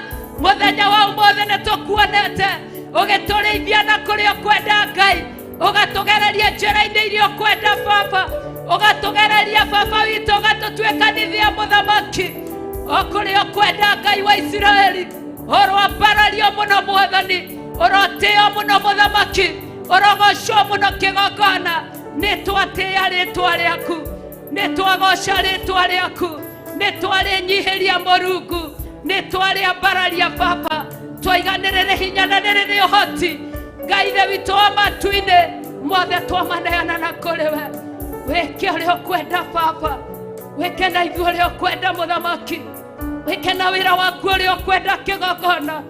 mũthenya wa ũmũthĩ nĩ tũkuonete ũgĩtũrĩithia na kũrĩa ũkwenda Ngai ũgatũgereria njĩra-inĩ iria ũkwenda baba ũgatũgereria baba witũ ũgatũtuĩkanithia mũthamaki o kũrĩa ũkwenda Ngai wa Isiraeli ũroambarario mũno mwathani ũrotĩo mũno mũthamaki ũrogocwo mũno kĩgongona nĩ twatĩĩa rĩtwa rĩaku nĩ twagoca rĩtwa rĩaku nĩ twarĩnyihĩria Mũrungu nĩ twarĩambararia baba twaiganĩrĩre hinya na nĩrĩrĩ ũhoti Ngai ithe witũ wa matu-inĩ mothe twamaneana na kũrĩ we wĩke ũrĩa ũkwenda baba wĩke na ithuĩ ũrĩa ũkwenda mũthamaki wĩke na wĩra waku ũrĩa ũkwenda kĩgongona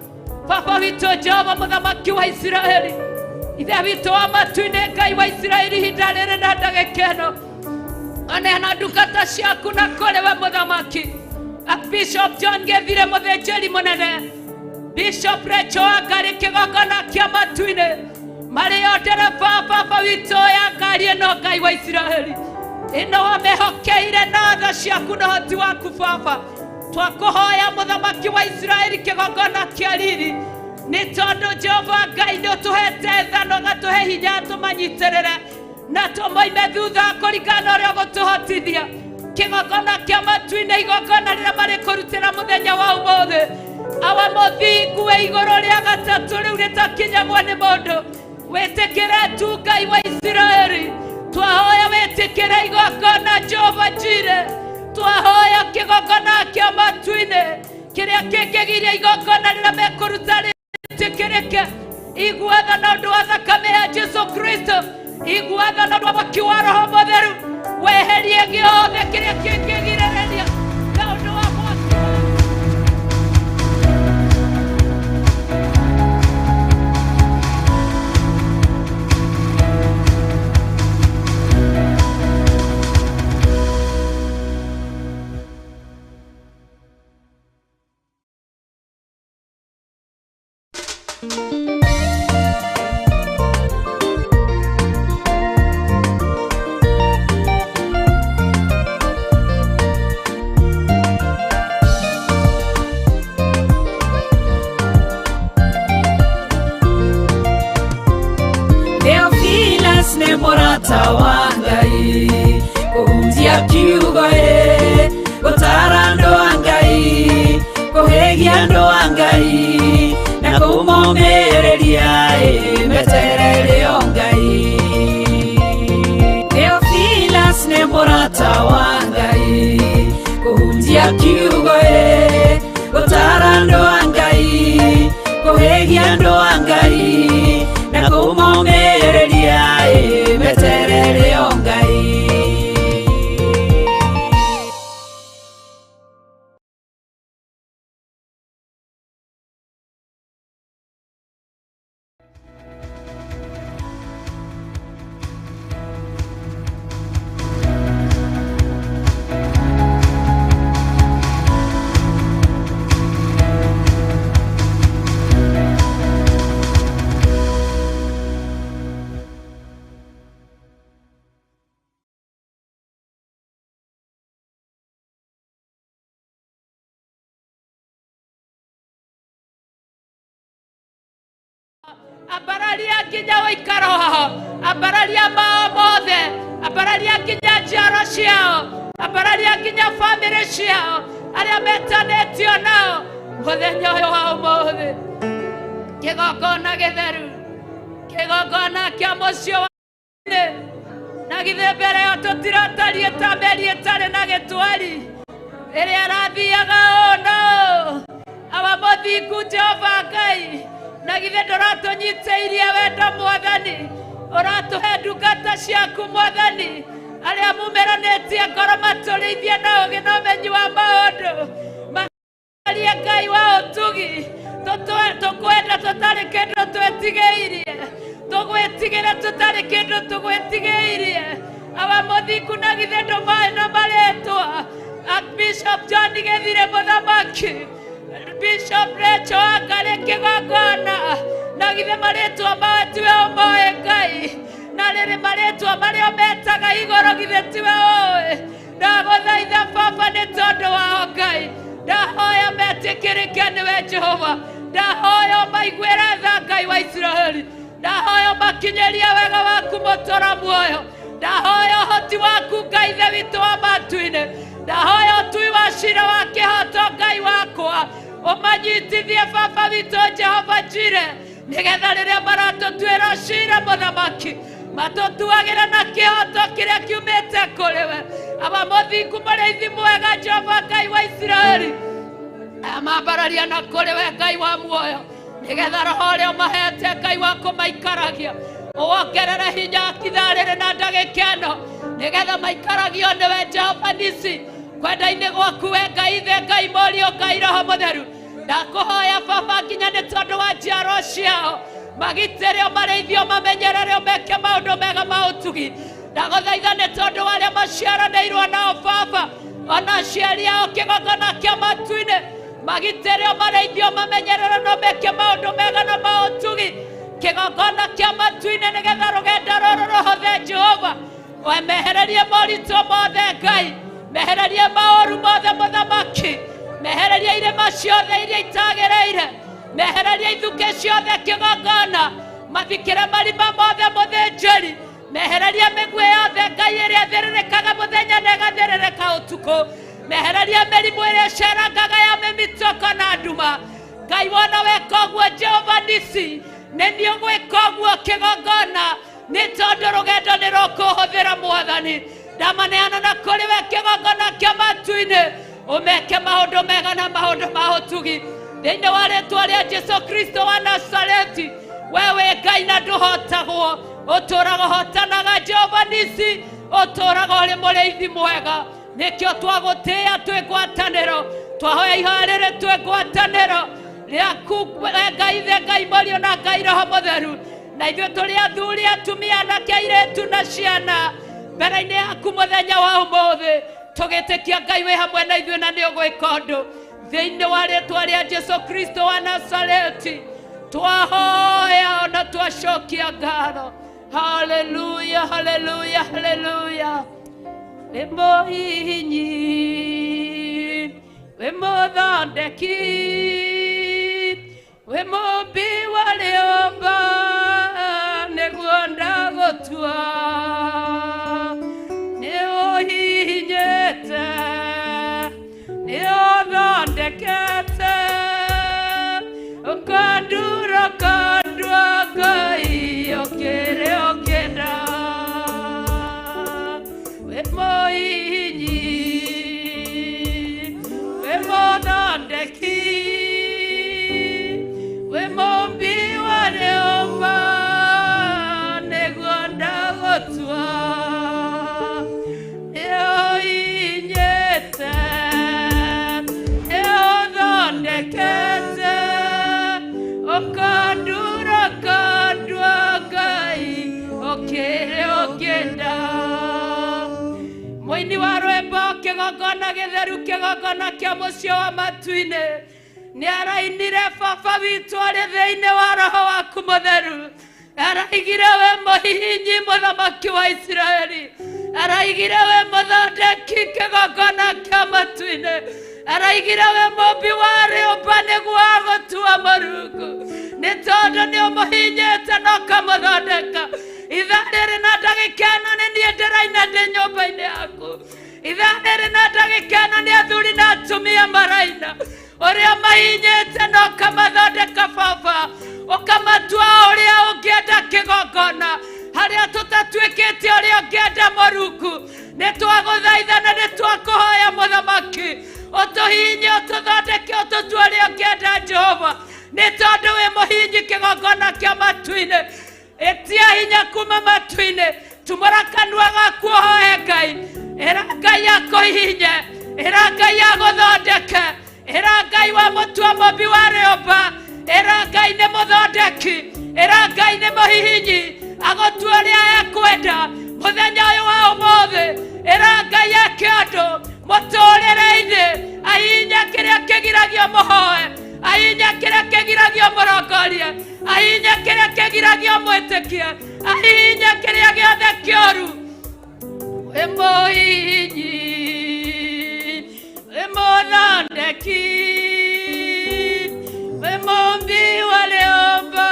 baba witũ Jehova mũthamaki wa Isiraeli ithe witũ wa matu-inĩ Ngai wa Isiraeli ihinda rĩrĩ na ndagĩka ĩno aneana ndungata ciaku na kũrĩ we mũthamaki Bishop John Gĩthire mũthĩnjĩri mũnene Bishop Rachel Wangari kĩgongona kĩa matu-inĩ marĩ o ndereba baba witũ ya ngari ĩno Ngai wa Isiraeli ĩno wamehokeire na tha ciaku na ũhoti waku baba twakũhoya mũthamaki wa Isiraeli kĩgongona kĩa riri nĩ tondũ Jehova Ngai nĩ ũtũhete tha na ũgatũhe hinya tũmanyitĩrĩre na tũmoime thutha kũringana na ũrĩa ũgũtũhotithia kĩgongona kĩa matu-inĩ igongona rĩrĩa marĩkũrutĩra mũthenya wa ũmũthĩ awa mũthingu wĩ igũrũ rĩa gatatũ rĩu rĩtakinyagwo nĩ mũndũ wĩtĩkĩre tu Ngai wa Isiraeli twahoya wĩtĩkĩre igongona Jehova Jire twahoya kĩgongona kĩa matu-inĩ kĩrĩa kĩngĩgiria igongona rĩrĩa mekũruta rĩtĩkĩrĩke igua tha na ũndũ wa thakame ya Jesu Kristo igua tha na ũndũ wa mwaki wa Roho Mũtheru weherie gĩothe kĩrĩa kĩngĩgirĩrĩria na ũndũ wa mwaki. Theophilus nĩ mũrata wa Ngai kũhunjia kiugo ĩ gũtara andũ a Ngai kũhĩgia andũ a Ngai na kũmomĩrĩria ĩ meterere o Ngai. Theophilus nĩ mũrata wa Ngai kũhunjia kiugo ĩ gũtara andũ a Ngai kũhĩgia andũ a Ngai na kũmomĩrĩria ĩ meterere o Ngai. Ambararia nginya ũikaro haho, ambararia mao mothe Ambararia nginya njiaro ciao, ambararia nginya bamĩrĩ ciao arĩa metanĩtio nao mũthenya ũyũ wa ũmũthĩ. Kĩgongona gĩtheru, kĩgongona kĩa mũciĩ wa na githĩ mbere ĩyo tũtiratariĩ ta meri ĩtarĩ na gĩtwari ĩrĩa ĩrathiaga ũũ na ũũ. Awa mũthingu Jehova Ngai, na githĩ ndũratũnyitĩirie wendo Mwathani, ũratũhe ndungata ciaku Mwathani, arĩa mumĩranĩtie ngoro matũrĩithie na ũũgĩ na ũmenyi wa maũndũ marie Ngai wa ũtugi. Tũkwenda tũtarĩ kĩndũ twĩtigĩirie, tũgwĩtigĩre tũtarĩ kĩndũ tũgwĩtigĩirie. Awa mũthingu na githĩ ndũmaĩ na marĩtwa Archbishop John Gĩthire mũthamaki, Bishop Rachel Wangarĩ kĩgongona, na githĩ marĩtwa mao tiwe ũmoĩ Ngai, na rĩrĩ marĩtwa marĩa metaga igũrũ githĩ tiwe ũĩ. Ndagũthaitha Baba nĩ tondũ wao Ngai, ndahoya metĩkĩrĩke nĩwe Jehova, ndahoya ũmaiguĩre tha Ngai wa Isiraeli, ndahoya ũmakinyĩrie wega waku mũtũra muoyo, ndahoya ũhoti waku Ngai Ithe witũ wa matu-inĩ, ndahoya ũtui wa cira wa kĩhooto Ngai wakwa ũmanyitithie Baba witũ Jehova Jire, nĩgetha rĩrĩa maratũtuĩra cira mũthamaki matũtuagĩre na kĩhooto kĩrĩa kiumĩte kũrĩ we. Aba mũthingu mũrĩithi mwega Jehova Ngai wa Isiraeli, amambararia na kũrĩ we Ngai wa muoyo, nĩgetha roho ũrĩa ũmahete Ngai wa kũmaikaragia ũwongerere hinya ithaa rĩrĩ na ndagĩka ĩno, nĩgetha maikaragio nĩwe Jehova Nisi kwenda-inĩ gwaku we Ngai Ithe, Ngai Mũriũ, Ngai Roho Mũtheru. Ndakũhoya Baba nginya nĩ tondũ wa njiaro ciao magitĩre, marĩithio, mamenyerere, meke maũndũ mega ma ũtugi. Ndagũthaitha nĩ tondũ wa arĩa maciaranĩirwo nao Baba, ona aciari ao kĩgongona kĩa matu-inĩ, magitĩre, marĩithio, mamenyerere na meke maũndũ mega na ma ũtugi kĩgongona kĩa matu-inĩ, nĩgetha rũgendo rũrũ rũhũthe Jehova. We mehererie moritũ mothe Ngai, mehererie maũru mothe mũthamaki, mehererie irĩma ciothe iria itagĩrĩire, mehererie ithukĩ ciothe kĩgongona, mathikĩre marima mothe mũthĩnjĩri, mehererie mĩguĩ yothe Ngai ĩrĩa ĩthĩrĩrĩkaga mũthenya na ĩgathĩrĩrĩka ũtukũ, mehererie mĩrimũ ĩrĩa ĩcerangaga ya mĩmitũko na nduma. Ngai wona weka ũguo Jehova Nisi, nĩ niĩ ũgwĩka ũguo kĩgongona, nĩ tondũ rũgendo nĩ rũkũhũthĩra Mwathani. Ndamaneana na kũrĩ we kĩgongona kĩa matu-inĩ, ũmeke maũndũ mega na maũndũ ma ũtugi thĩinĩ wa rĩtwa rĩa Jesu Kristo wa Nazareti. We wĩ Ngai na ndũhotagwo, ũtũũraga ũhotanaga Jehova Nisi, ũtũũraga ũrĩ mũrĩithi mwega. Nĩkĩo twagũtĩĩa twĩ ngwatanĩro, twahoya ihoya rĩrĩ twĩ ngwatanĩro rĩaku we Ngai Ithe, Ngai Mũriũ na Ngai Roho Mũtheru, na ithuĩ tũrĩ athuri, atumia, anake, airĩtu na ciana mbere-inĩ yaku mũthenya wa ũmũthĩ, tũgĩtĩkia Ngai wĩ hamwe na ithuĩ na nĩ ũgwĩka ũndũ thĩinĩ wa rĩtwa rĩa Jesu Kristo wa Nazareti. Twahoya ona twacokia ngatho. Haleluya, haleluya, haleluya. Wĩ mũhihinyi, wĩ mũthondeki, wĩ mũmbi wa rĩũmba, nĩguo ndagũtua. Nĩ ũhihinyĩte, nĩ ũthondekete, ũkandura ũkandua Ngai ũkĩrĩ ũkĩenda. Wĩ mũhihinyi, wĩ mũthondeki, wĩ mũmbi wa rĩũmba, nĩguo ndagũtua. Nĩ ũhihinyĩte, nĩ ũthondekete, ũkandura ũkandua Ngai ũkĩrĩ ũkĩenda. Mũini wa rwĩmbo kĩgongona gĩtheru, kĩgongona kĩa mũciĩ wa matu-inĩ, nĩ arainire Baba witũ arĩ thĩinĩ wa Roho waku Mũtheru. Araigire we mũhihinyi mũthamaki wa Isiraeli, araigire we mũthondeki kĩgongona kĩa matu-inĩ, araigire we mũmbi wa rĩũmba nĩguo agũtua Mũrungu, nĩ tondũ nĩ ũmũhinyĩte na ũkamũthondeka. Ithaa rĩrĩ na ndagĩka ĩno nĩ niĩ ndĩraina ndĩ nyũmba-inĩ yaku. Ithaa rĩrĩ na ndagĩka ĩno nĩ athuri na atumia maraina. Ũrĩa mahinyĩte na ũkamathondeka baba, ũkamatua ũrĩa ũngĩenda kĩgongona, harĩa tũtatuĩkĩte ũrĩa ũngĩenda mũrungu. Nĩ twagũthaitha na nĩ twakũhoya mũthamaki, ũtũhinye, ũtũthondeke, ũtũtue ũrĩa ũngĩenda Jehova, nĩ tondũ wĩ mũhinyi kĩgongona kĩa matu-inĩ. Ĩtia hinya kuma matu-inĩ, tumũra kanua gaku ũhoe Ngai, ĩra Ngai akũhihinye, ĩra Ngai agũthondeke, ĩra Ngai wa mũtua mũmbi wa rĩũmba, ĩra Ngai nĩ mũthondeki, ĩra Ngai nĩ mũhihinyi, agũtue ũrĩa ekwenda mũthenya ũyũ wa ũmũthĩ. Ĩra Ngai eke ũndũ mũtũrĩre-inĩ, ahihinye kĩrĩa kĩgiragio mũhoe, ahihinye kĩrĩa kĩgiragio mũrongorie, ahihinye kĩrĩa kĩgiragio mwĩtĩkie, ahihinye kĩrĩa gĩothe kĩũru. Wĩ mũhihinyi, wĩ mũthondeki, wĩ mũmbi wa rĩũmba,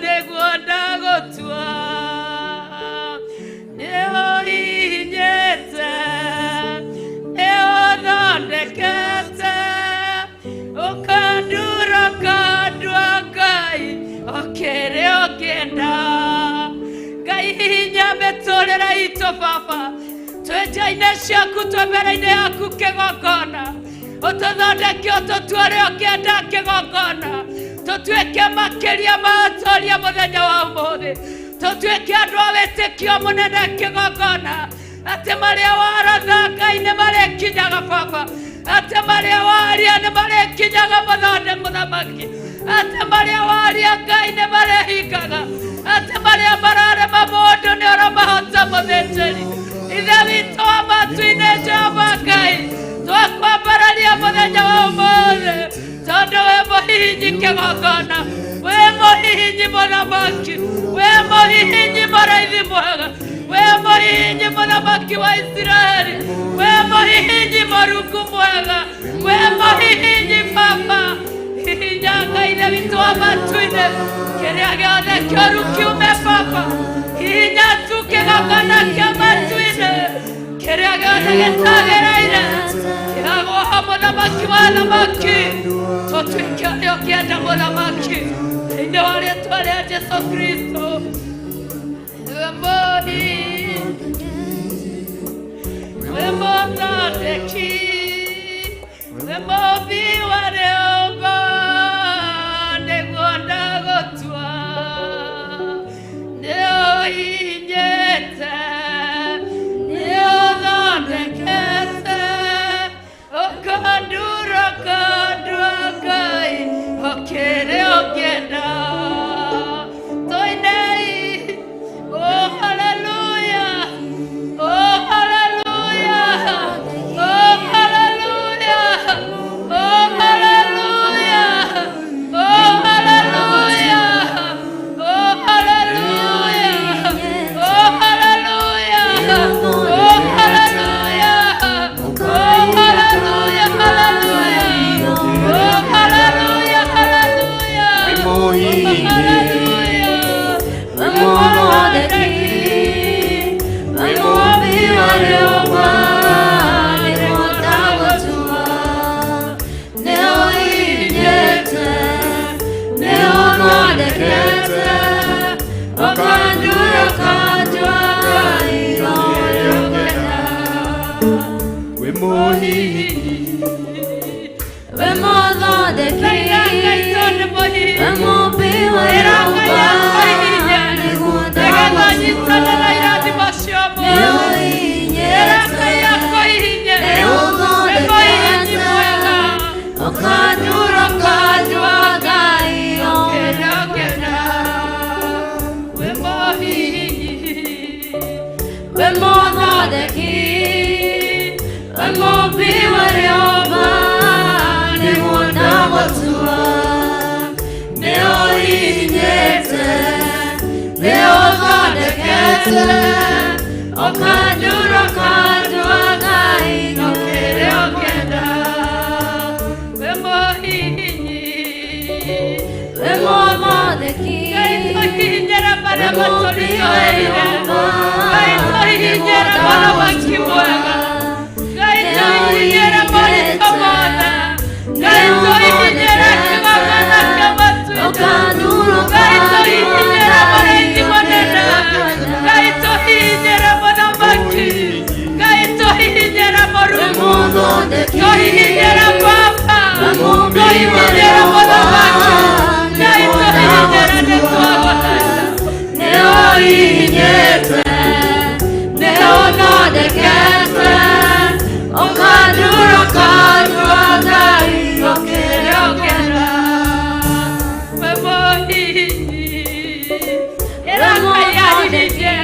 nĩguo ndagũtua. Nĩũhihinyĩte, nĩũthondekete, ũkandura ũkandua Ngai o kĩrĩa ũngĩenda. Ngai hihinya mĩtũrĩre itũ baba, twĩ nja-inĩ ciaku, twĩ mbere-inĩ yaku kĩgongona, ũtũthondeke, ũtũtue ũrĩa ũngĩenda kĩgongona, tũtuĩke makĩria ma ũtoria mũthenya wa ũmũthĩ, tũtuĩke andũ a wĩtĩkio mũnene kĩgongona, atĩ marĩa waratha Ngai nĩ marĩkinyaga baba, atĩ marĩa waria nĩ marĩkinyaga mũthonde mũthamaki, atĩ marĩa waria Ngai nĩ marĩhingaga, atĩ marĩa mararema mũndũ nĩ ũramahota mũthĩnjĩri. Ithe witũ wa matu-inĩ Jehova Ngai, twakwambararia mũthenya wa ũmũthĩ, tondũ wĩ mũhihinyi kĩgongona, wĩ mũhihinyi mũthamaki, wĩ mũhihinyi mũrĩithi mwega, wĩ mũhihinyi mũthamaki wa Isiraeli, wĩ mũhihinyi mũrungu mwega, wĩ mũhihinyi baba. Hihinya Ngai ithe witũ wa matu-inĩ, kĩrĩa gĩothe kĩũru kiume baba, hihinya tu kĩgongona kĩa matu-inĩ, kĩrĩa gĩothe gĩtagĩrĩire kĩhagwo ho mũthamaki wa thamaki, tũtuĩke ũrĩa ũngĩenda mũthamaki, thĩinĩ wa rĩtwa rĩa Jesũ Kristo. Wĩ mũhihinyi, wĩ mũthondeki, wĩ mũmbi wa rĩũmba, nĩguo ndagũtua. Nĩũhihinyĩte, nĩũthondekete, ũkandura ũkandua Ngai o kĩrĩa ũngĩenda. Tũinei, oh hallelujah, oh hallelujah, oh hallelujah, oh hallelujah, oh hallelujah, oh hallelujah, oh hallelujah, oh hallelujah, oh hallelujah, hallelujah, oh hallelujah, hallelujah, hallelujah. Wĩ mũthondeki, wĩ mũmbi wa rĩũmba, nĩguo ndagũtua. Nĩũhihinyĩte, nĩũthondekete, ũkandura ũkandua Ngai o ũrĩa ũngĩenda. Wĩ mũhihinyi, Wĩ mũthondeki, wĩ mũmbi wa rĩũmba, nĩguo ndagũtua. Nĩũhihinyĩte, nĩũthondekete, ũkandura ũkandua Ngai o ũrĩa ũngĩenda. Wĩ mũthondeki, wĩ mũmbi wa rĩũmba, nĩguo ndagũtua. Nĩũhihinyĩte, nĩũthondekete, ũkandura ũkandua Ngai o kĩrĩa ũngĩenda. Wĩ mũhihinyi, Wĩ mũthondeki, Ngai tũhihinyĩre marĩa matũritũhĩire. Ngai tũhihinyĩre mũthamaki mwega. Ngai tũhihinyĩre moritũ mothe. Ngai tũhihinyĩre kĩgongona kĩa matuitũ. Ngai tũhihinyĩre mũrĩithi mũnene. Ngai tũhihinyĩre mũthamaki. Ngai tũhihinyĩre Mũrungu. Tũhihinyĩre Baba. Tũhihinyĩre mũthamaki. Ngai tũhihinyĩre nĩ twagũthaitha. Nĩũhihinyĩte, nĩũthondekete, ũkandura kanua Ngai ũkĩrĩa ũkĩenda. Wĩ mũhihinyi, ĩra Ngai ahihinye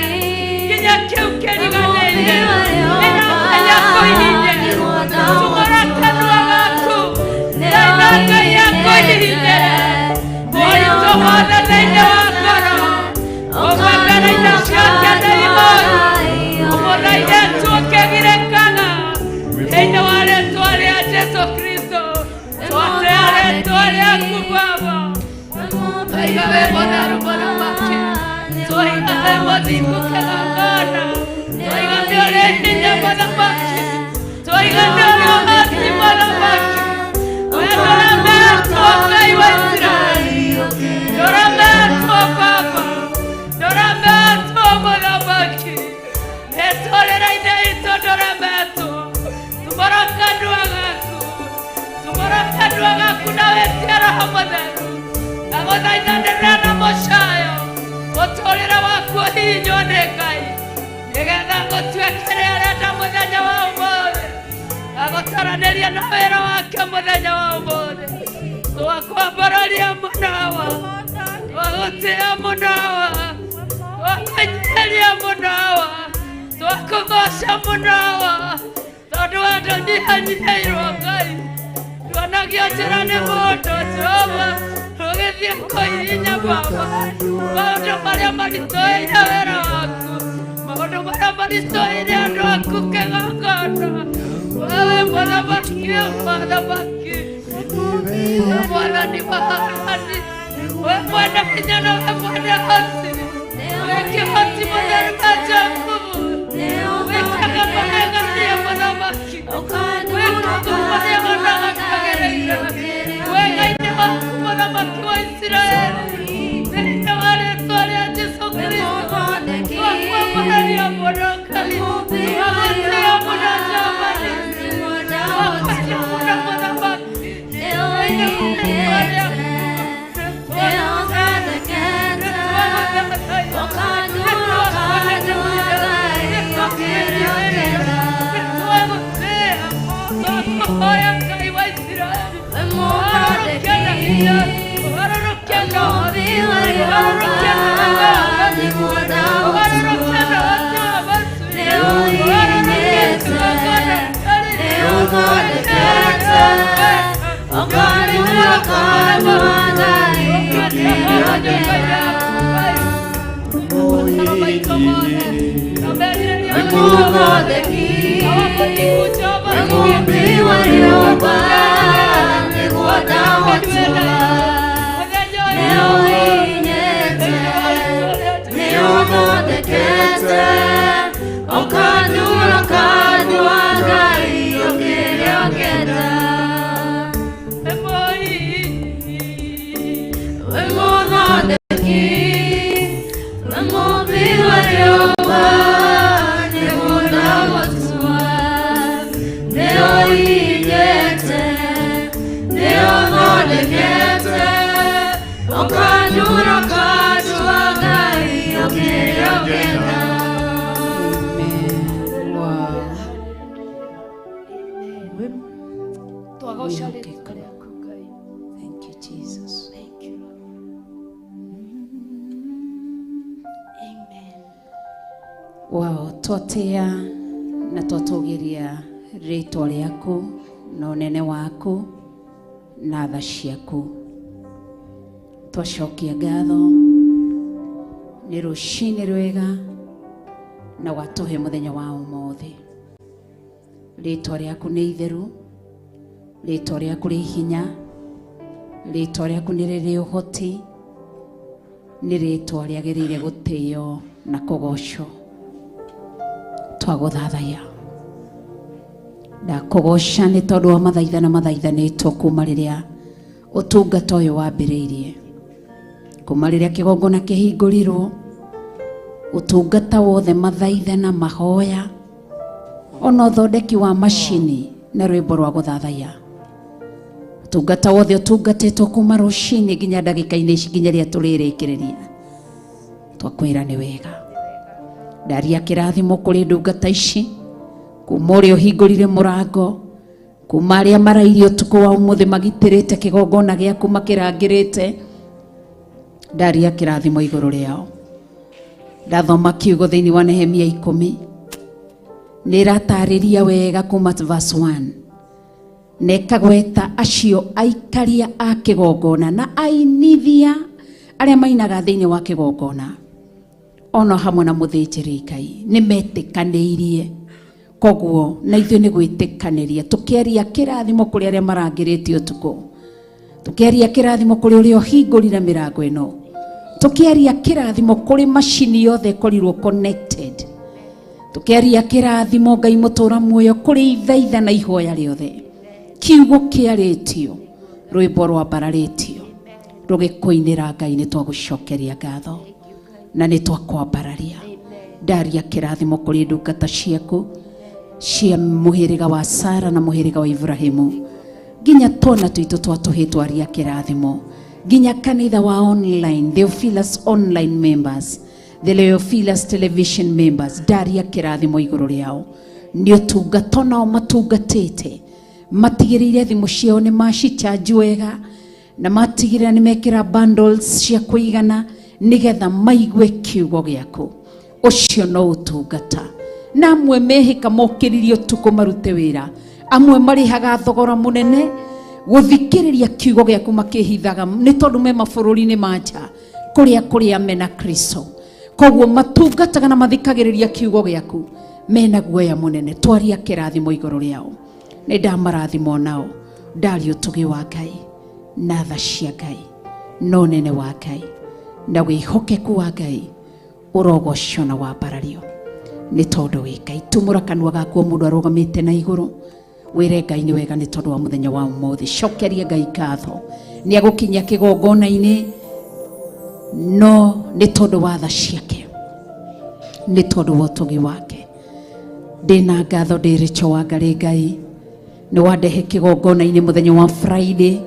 nginya kĩu kĩriganĩire. Ĩra Ngai akũhihinye, tumũra kanua gaku, thaitha Ngai akũhihinye moritũ mothe thĩinĩ wa ngoro. Ũmwambere ciake nĩ ihoru, ũmũthaithe tu ũkĩgirĩkaga thĩinĩ wa rĩtwa rĩa Jesũ Kristo. Twatĩa rĩtwa rĩaku Baba. Twaiga wĩ mũtheru mũthamaki, twaiga wĩ mũthingu kĩgongona, twaiga nĩ ũrĩ hinya mũthamaki, twaiga nĩ ũrĩ ũhoti mũthamaki. We ndũremetwo Ngai wa Isiraeli, ndũremetwo Baba, ndũremetwo mũthamaki. Mĩtũrĩre-inĩ itũ ndũremetwo. Tumũra kanua gaku, tumũra kanua gaku na wĩtie Roho Mũtheru. Agũthaithanĩrĩra na mũcayo, mũtũrĩre waku ũhihinywo nĩ Ngai, nĩgetha gũtue kĩrĩa arenda mũthenya wa ũmũthĩ, agũtaranĩria na wĩra wake mũthenya wa ũmũthĩ. Twakwambararia mũnawa, twagũtĩa mũnawa, twakũnyiihĩria mũnawa, twakũgoca mũnawa, tondũ we ndũnyihanyihĩirwo Ngai. Tuonagio njĩra nĩ mũndũ Jehova, ũgĩthiĩ kũhihinya Baba maũndũ marĩa maritũhĩire wĩra waku, maũndũ marĩa maritũhĩire andũ aku kĩgongona. Wewe mũthamaki wa mũthamaki, we mwathani wa athani, we mwene hinya na we mwene hoti, we kĩhoti mũtheru wa Jakubu, wĩkaga magegania mũthamaki, wĩkaga marĩa onaga kagĩrĩire. We Ngai nĩ waku mũthamaki wa Isiraeli, thĩinĩ wa rĩtwa rĩa Jesũ Kristo, twakwambararia mũno Ngai, twagũtĩĩa mũno Jehova Nisi, twakwenda mũno mũthamaki, thĩinĩ wa rĩtwa rĩaku. Twakuhoya Ngai wa Isiraeli, ũgarũrũke na hinya, ũgarũrũke na ũhoti, ũgarũrũke na ũhoti, ũgarũrũke na ũhoti wa matu-inĩ, ũgarũrũke kĩgongona Twagoca rĩtwa rĩaku Ngai. Thank you, Jesus. Thank you, Lord. Amen. Wow, twatia na twatũgĩria rĩtwa rĩaku na ũnene waku na tha ciaku. Twacokia ngatho nĩ rũcinĩ rwega na watũhe mũthenya wa ũmũthĩ. Rĩtwa rĩaku nĩ itheru, rĩtwa rĩaku rĩ hinya, rĩtwa rĩaku nĩ rĩrĩ ũhoti. Nĩ rĩtwa rĩagĩrĩire gũtĩo na kũgocwo. Twagũthathaiya ndakũgoca nĩ tondũ wa mathaithana mathaithanĩtwo kuma rĩrĩa ũtungata ũyũ wambĩrĩirie, kuma rĩrĩa kĩgongona kĩhingũrirwo, ũtungata wothe, mathaithana, mahoya, ona ũthondeki wa macini na rwĩmbo rwa gũthathaiya, ũtungata wothe ũtungatĩtwo kuma rũcinĩ nginya ndagĩka-inĩ ici, nginya rĩrĩa tũrĩrĩkĩrĩria, twakwĩra nĩ wega. Ndaria kĩrathimo kũrĩ ndungata ici kuma ũrĩa ũhingũrire mũrango, kuma arĩa marairie ũtukũ wa ũmũthĩ magitĩrĩte kĩgongona gĩaku makĩrangĩrĩte, ndaria kĩrathimo igũrũ rĩao. Ndathoma kiugo thĩinĩ wa Nehemia 10, nĩ ĩratarĩria wega kuma verse 1, na ĩkagweta acio aikaria a kĩgongona na ainithia arĩa mainaga thĩinĩ wa kĩgongona, ona hamwe na mũthĩnjĩri Ngai nĩ metĩkanĩirie. Koguo na ithuĩ nĩ gwĩtĩkanĩria tũkĩaria kĩrathimo kũrĩ arĩa marangĩrĩtie ũtukũ, tũkĩaria kĩrathimo kũrĩ ũrĩa ũhingũrire mĩrango ĩno, tũkĩaria kĩrathimo kũrĩ macini yothe ĩkorirwo connected, tũkĩaria kĩrathimo Ngai mũtũra muoyo kũrĩ ithaitha na ihoya rĩothe, kiugo kĩarĩtio, rwĩmbo rwambararĩtio rũgĩkũinĩra Ngai. Nĩ twagũcokeria ngatho na nĩ twakwambararia. Ndaria kĩrathimo kũrĩ ndungata ciaku cia mũhĩrĩga wa Sara na mũhĩrĩga wa Ibrahimu, nginya twana twitũ twatũhĩ, twaria kĩrathimo nginya kanitha wa online, Theophilus online members, the Theophilus television members, ndaria kĩrathimo igũrũ rĩao nĩ ũtungata nao matungatĩte, matigĩrĩire thimũ ciao nĩ macichanji wega na matigĩrĩra nĩ mekĩra bundles cia kũigana nĩgetha maigue kiugo gĩaku. Ũcio no ũtungata. Na amwe mehĩka mokĩririe ũtukũ marute wĩra, amwe marĩhaga thogora mũnene gũthikĩrĩria kiugo gĩaku makĩhithaga nĩ tondũ me mabũrũri-inĩ ma nja kũrĩa kũrĩa mena Kristo, koguo matungataga na mathikagĩrĩria kiugo gĩaku mena guoya mũnene. Twaria kĩrathimo igũrũ rĩao, nĩ ndamarathimo nao, ndaria ũtugi wa Ngai na tha cia Ngai na ũnene wa Ngai na wĩhokeku wa Ngai ũrogocwo na wambarario nĩ tondũ wĩ Ngai. Tumũra kanua gaku o mũndũ arũgamĩte na igũrũ, wĩre Ngai nĩ wega nĩ tondũ wa mũthenya wa ũmũthĩ. Cokeria Ngai ngatho nĩ agũkinyia kĩgongona-inĩ, no nĩ tondũ wa tha ciake, nĩ tondũ wa ũtugi wake. Ndĩna ngatho ndĩ rĩcho wa Ngarĩ. Ngai nĩ wandehe kĩgongona-inĩ mũthenya wa Friday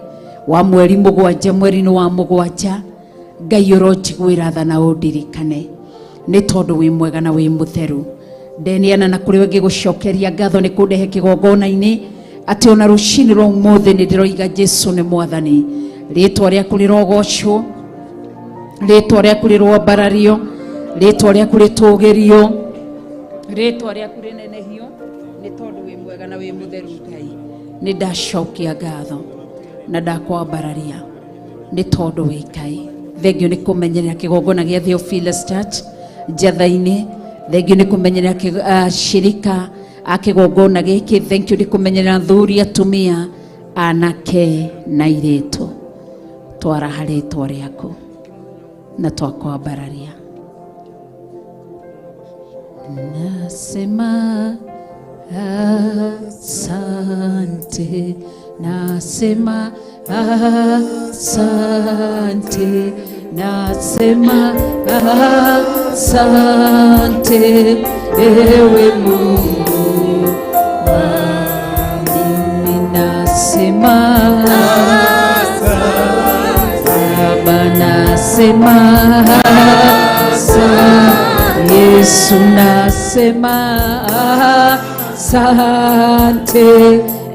wa mweri 7, mweri-inĩ wa 7. Ngai ũronjiguĩra tha na ũndirikane nĩ tondũ wĩ mwega na wĩ mũtheru. Ndeneana na kũrĩ we ngĩgũcokeria ngatho nĩ kũndehe kĩgongona-inĩ, atĩ ona rũcinĩ rwa ũmũthĩ nĩ ndĩroiga Jesu nĩ mwathani. Rĩtwa rĩaku rĩrogocwo, rĩtwa rĩaku rĩrwambarario, rĩtwa rĩaku rĩtũgĩrio, rĩtwa rĩaku rĩnenehio nĩ tondũ wĩ mwega na wĩ mũtheru. Ngai, nĩ ndacokia ngatho na ndakwambararia nĩ tondũ wĩ Ngai. Thengio nĩ kũmenyerera kĩgongona gĩa Theophilus Church Njatha-inĩ, thengio nĩ kũmenyerera shirika a kĩgongona gĩkĩ, thengio nĩ kũmenyerera thuri, atumia, anake na airĩtu. Twaraha rĩtwa rĩaku na twakwambararia. Nasema asante, nasema asante, nasema asante, ewe Mungu wangu. Nasema Baba, nasema asante, Yesu, nasema asante,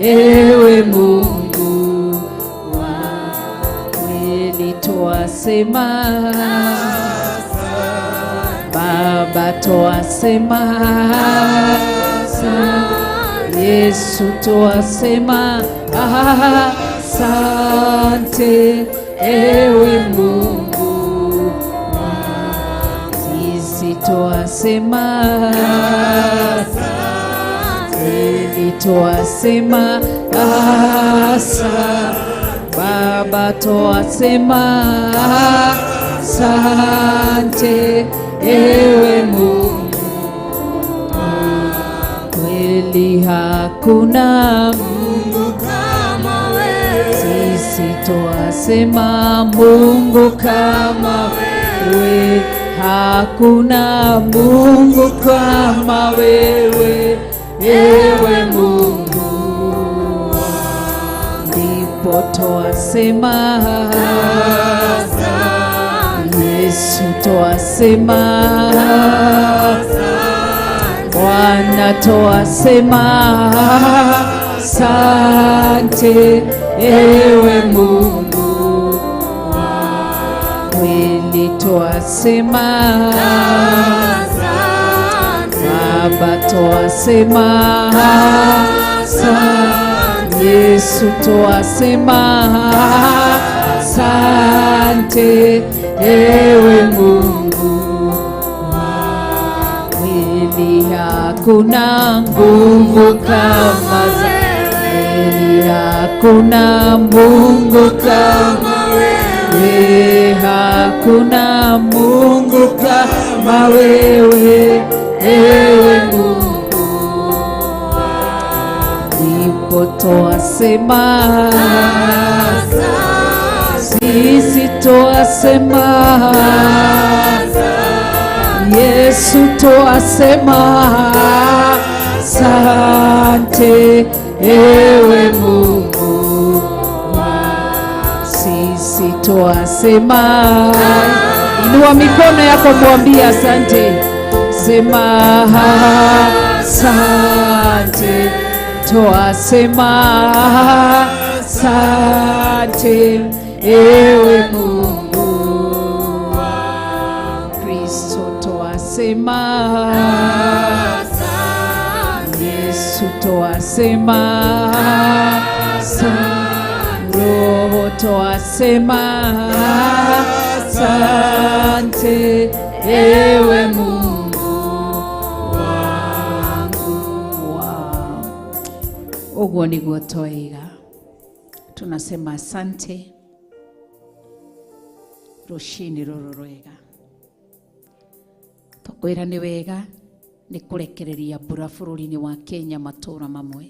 ewe Mungu wa kweli. Twasema Baba, twasema Yesu, twasema asante, ewe Mungu, sisi twasema kweli, twasema asa Baba, twasema. Asante ewe Mungu, kweli hakuna Mungu kama wewe. Sisi twasema Mungu kama wewe, hakuna Mungu kama wewe, ewe Mungu. Ndipo twasema Yesu, twasema Bwana, twasema asante ewe Mungu, kweli twasema Baba, twasema asante Yesu, twasema asante ewe Mungu, kweli hakuna nguvu kama za kweli hakuna Mungu kama wewe, hakuna Mungu kama wewe, ewe Mungu. Ndipo twasema sisi twasema Yesu twasema asante ewe Mungu, sisi twasema. Inua mikono yako mwambie asante, sema asante, twasema asante ewe Mungu. Kristo twasema, Yesu twasema, Roho twasema, asante ewe Mungu wangu. Uguo niguo twaiga, tunasema asante rucini ruru rwega twakwĩra nĩ wega nĩ kũrekereria mbura bũrũri-inĩ wa Kenya matũra mamwe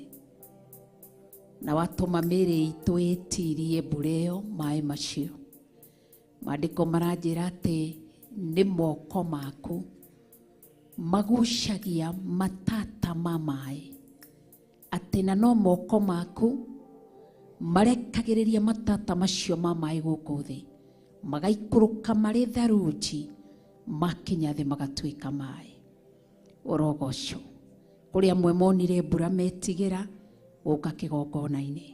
na watũma mĩĩrĩ itũ ĩtirie mbura ĩyo maĩ macio. Maandĩko maranjĩra atĩ nĩ moko maku magucagia matata ma maĩ, atĩ na no moko maku marekagĩrĩria matata macio ma maĩ gũkũ thĩ magaikũrũka marĩ tharunji makinya thĩ magatuĩka maĩ. Ũrogocwo. Kũrĩ amwe monire mbura metigĩra gũka kĩgongona-inĩ.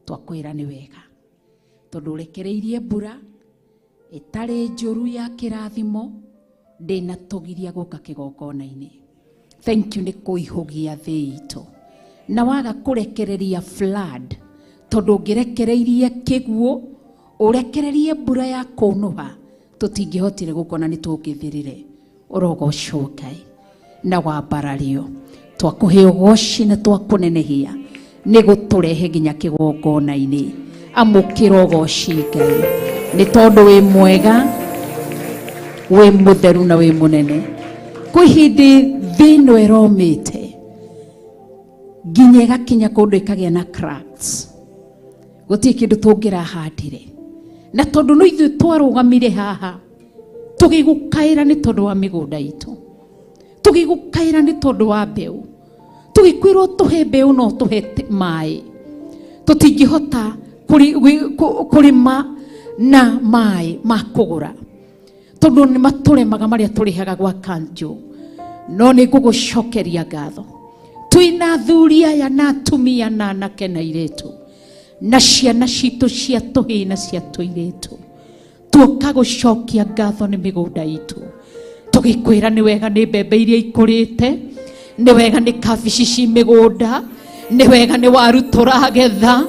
Twakwĩra nĩ wega tondũ ũrekereirie mbura ĩtarĩ njũru ya kĩrathimo ndĩnatũgiria gũka kĩgongona-inĩ. Thank you nĩ kũihũgia thĩ itũ na waga kũrekereria flood tondũ ũngĩrekereirie kĩguũ ũrekererie mbura ya kũnũha tũtingĩhotire gũkona nĩ tũngĩthirire. Ũrogocwo Ngai na wambarario, twakũhe ũgoci na twakũnenehia nĩ gũtũrehe nginya kĩgongona-inĩ. Amũkĩra ũgoci Ngai nĩ tondũ wĩ mwega, wĩ mũtheru na wĩ mũnene. Kwĩ hĩndĩ thĩ ĩno ĩromĩte nginya ĩgakinya kũndũ ĩkagĩa na cracks, gũtirĩ kĩndũ tũngĩrahandire, na tondũ no ithuĩ twarũgamire haha tũgĩgũkaĩra nĩ tondũ wa mĩgũnda itũ, tũgĩgũkaĩra nĩ tondũ wa mbeũ, tũgĩkwĩrwo tũhe mbeũ no tũhe maĩ, tũtingĩhota kũrĩma na maĩ ma kũgũra tondũ nĩ matũremaga marĩa tũrĩhaga gwa kanjũ. No nĩ ngũgũcokeria ngatho, twĩna athuri aya na atumia na anake na airĩtu na ciana citũ cia tũhĩĩ na cia tũirĩtu, tuoka gũcokia ngatho nĩ mĩgũnda itũ, tũgĩkwĩra nĩ wega nĩ mbembe iria ikũrĩte, nĩ wega nĩ kabici ci mĩgũnda, nĩ wega nĩ waru tũragetha,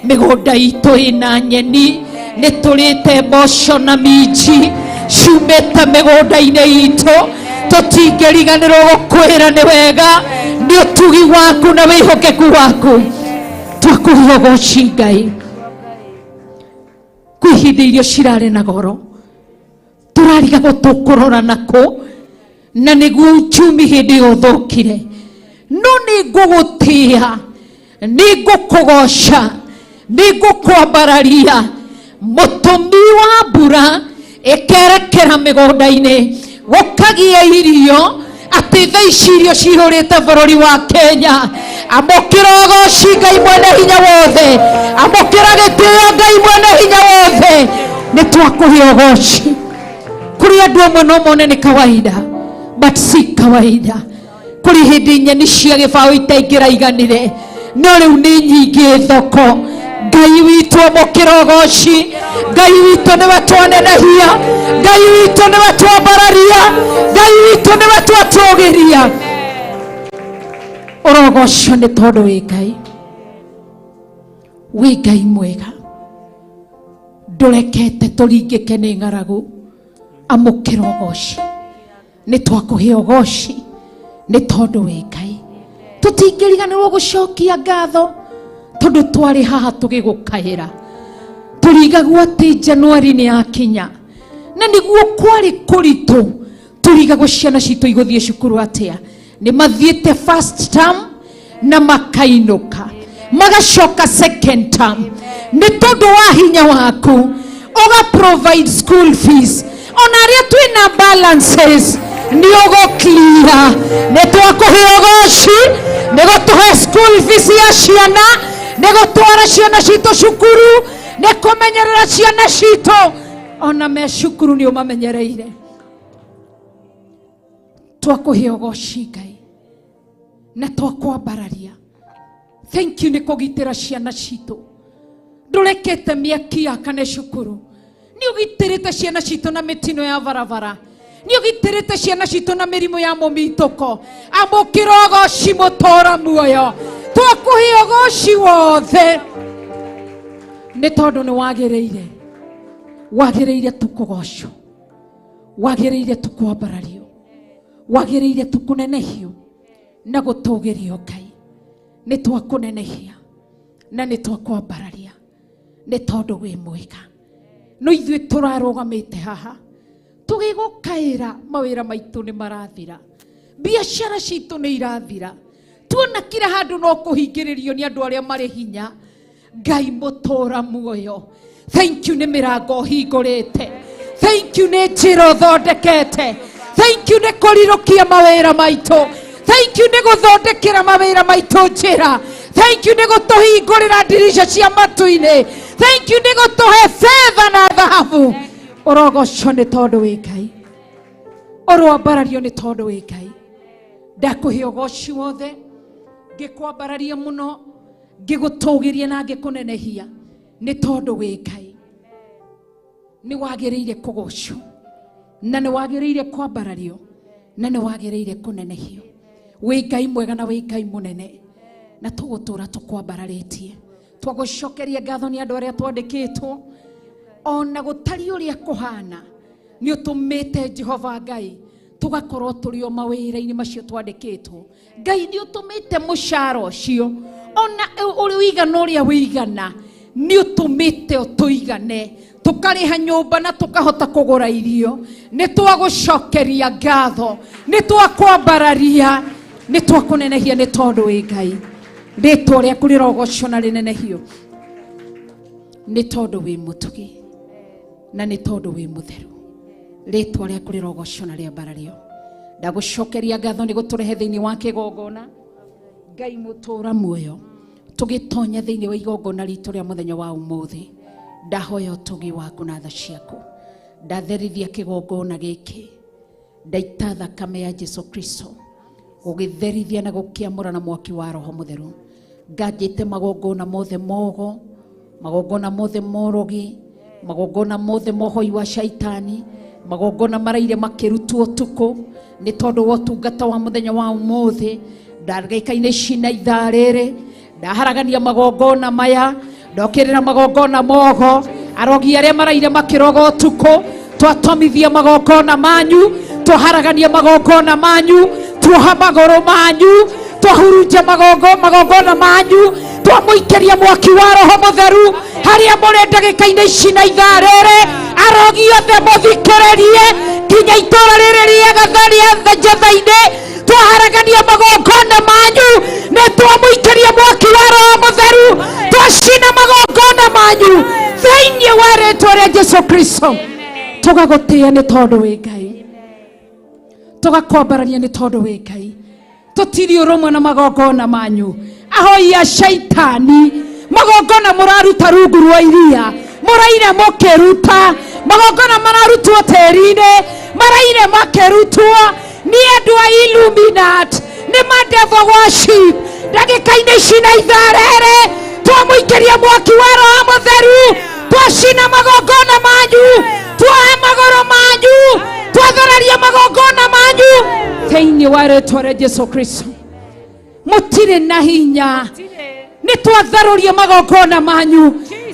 mĩgũnda itũ ĩna nyeni, nĩ tũrĩte mboco na minji ciumĩte mĩgũnda-inĩ itũ, tũtingĩriganĩrwo gũkwĩra nĩ wega nĩ ũtugi waku na wĩhokeku waku. Twakũhe ũgoci Ngai. Kwĩ hĩndĩ irio cirarĩ na goro, Tũrarigagwo tũkũrora nakũ na nĩguo uchumi hĩndĩ ĩyo ũthũkire. No nĩ ngũgũtĩa, nĩ ngũkũgoca, nĩ ngũkwambararia. Mũtũmi wa mbura ĩkerekera mĩgũnda-inĩ gũkagĩa irio, atĩ thaa ici irio cihũrĩte bũrũri wa Kenya. Amũkĩra ũgoci Ngai mwene hinya wothe, amũkĩra gĩtĩo Ngai mwene hinya wothe. Nĩ twakũhe ũgoci. Kũrĩ andũ amwe no mone nĩ kawaida, but si kawaida. Kũrĩ hĩndĩ nyeni cia gĩbaũ itaingĩraiganire, no rĩu nĩ nyingĩ thoko. Ngai witũ, amũkĩra ũgoci. Ngai witũ, nĩwe twanenehia. Ngai witũ, nĩwe twambararia. Ngai witũ, nĩwe twatũgĩria. Ũrogoco nĩ tondũ wĩ Ngai, wĩ Ngai mwega, ndũrekete tũringĩke nĩ ng'aragu. Amũkĩra ũgoci. Nĩ twakũhe ũgoci nĩ tondũ wĩ Ngai. Tũtingĩriganĩrwo gũcokia ngatho tondũ twarĩ haha tũgĩgũkaĩra. Tũrigagwo atĩ Januari nĩ yakinya na nĩguo kwarĩ kũritũ. Tũrigagwo ciana citũ igũthiĩ cukuru atĩa. Nĩ mathiĩte first term na makainũka, magacoka second term. Nĩ tondũ wa hinya waku ũga provide school fees, ona arĩa twĩna balances nĩ ũgũ clear. Nĩ twakũhe ũgoci nĩ gũtũhe school fees ya ciana, nĩ gũtwara ciana citũ cukuru, nĩ kũmenyerera ciana citũ ona me cukuru, nĩ ũmamenyereire. Twakũhe ũgoci Ngai na twakwambararia. Thank you nĩ kũgitĩra ciana citũ. Ndũrekete mĩaki yakane cukuru. Nĩ ũgitĩrĩte ciana citũ na mĩtino ya barabara, nĩ ũgitĩrĩte ciana citũ na mĩrimũ ya mũmitũko. Amũkĩra ũgoci, mũtũra muoyo. Twakũhe ũgoci wothe nĩ tondũ nĩ wagĩrĩire. Wagĩrĩire tu kũgocwo, wagĩrĩire tu kwambarario, wagĩrĩire tu kũnenehio na gũtũgĩrio. Ngai, nĩ twakũnenehia na nĩ twakwambararia nĩ tondũ wĩ mwega. No ithuĩ tũrarũgamĩte haha tũgĩgũkaĩra, mawĩra maitũ nĩ marathira, biacara citũ nĩ irathira, tuona kila handũ no kũhingĩrĩrio nĩ andũ arĩa marĩ hinya. Ngai mũtũra muoyo, thank you nĩ mĩrango ũhingũrĩte, thank you nĩ njĩra ũthondekete, thank you nĩ kũrirũkia mawĩra maitũ, thank you nĩ gũthondekera mawĩra maitũ njĩra, thank you nĩ gũtũhingũrĩra ndirica cia matu-inĩ, thank you nĩ gũtũhe betha na thahabu. Ũrogocwo nĩ tondũ wĩ Ngai, ũroambarario nĩ tondũ wĩ Ngai. Ndakũhe ũgoci wothe, ngĩkwambararia mũno, ngĩgũtũgĩria na ngĩkũnenehia nĩ tondũ wĩ Ngai. Nĩ wagĩrĩire kũgocwo na nĩ wagĩrĩire kwambarario na nĩ wagĩrĩire kũnenehio. Wĩ Ngai mwega na wĩ Ngai mũnene, na tũgũtũra tũkwambararĩtie. Twagũcokeria ngatho nĩ andũ arĩa twandĩkĩtwo, ona gũtariĩ ũrĩa kũhana, nĩ ũtũmĩte Jehova Ngai tũgakorwo tũrĩ o mawĩra-inĩ macio twandĩkĩtwo. Ngai, nĩ ũtũmĩte mũcara ũcio ona ũrĩ ũigana ũrĩa wĩigana, nĩ ũtũmĩte ũtũigane, tũkarĩha nyũmba na tũkahota kũgũra irio. Nĩ twagũcokeria ngatho, nĩ twakwambararia, nĩ twakũnenehia nĩ tondũ wĩ Ngai. Rĩtwa rĩaku rĩrogocwo na rĩnenehio nĩ tondũ wĩ mũtugi na nĩ tondũ wĩ mũtheru. Rĩtwa rĩaku rĩrogocwo na rĩambarario. Ndagũcokeria ngatho nĩ gũtũrehe thĩinĩ wa kĩgongona. Ngai mũtũra muoyo, tũgĩtonya thĩinĩ wa igongona ritũ rĩa mũthenya wa ũmũthĩ, ndahoya ũtugi waku na tha ciaku. Ndatherithia kĩgongona gĩkĩ, ndaita thakame ya Jesu Kristo gũgĩtherithia na gũkĩamũra na mwaki wa Roho Mũtheru. Nganjĩte magongona mothe mogo, magongona mothe morogi, magongona mothe mohoi wa shaitani, magongona maraire makĩrutwo ũtukũ nĩ tondũ wa ũtungata wa mũthenya wa ũmũthĩ. Ndagĩka-inĩ ici na ithaa rĩrĩ, ndaharagania magongona maya, ndokĩrĩra magongona mogo, arogi arĩa maraire makĩroga ũtukũ. Twatomithia magongona manyu, twaharagania magongona manyu, tuoha magũrũ manyu, twahurunja magongona manyu, twamũikĩria mwaki wa Roho Mũtheru harĩa mũrĩ ndagĩka-inĩ ici na ithaa rĩrĩ. Arogi othe mũthikĩrĩrie nginya itũra rĩrĩ rĩega rĩa Njetha-inĩ. Twaharagania magongona manyu, nĩ twamũikĩria mwaki wa Roho Mũtheru, twacina magongona manyu thĩinĩ wa rĩtwa rĩa Jesu Kristo. Tũgagũtĩĩa nĩ tondũ wĩ Ngai, tũgakwambararia nĩ tondũ wĩ Ngai. Tũtirĩ ũrũmwe na magongona manyu. Ahoi a shaitani, magongona mũraruta rungu rwa iria, mũraire mũkĩruta magongona mararutwo tĩri-inĩ, maraire makĩrutwo nĩ andũ a Illuminati, nĩ ma devil worship. Ndagĩka-inĩ ici na ithaa rĩrĩ twamũikĩria mwaki wa Roho Mũtheru, twacina magongona manyu, twoha magũrũ manyu, twathararia magongona manyu thĩinĩ wa rĩtwa rĩa Jesu Kristo. Mũtirĩ na hinya, nĩ twatharũria magongona manyu,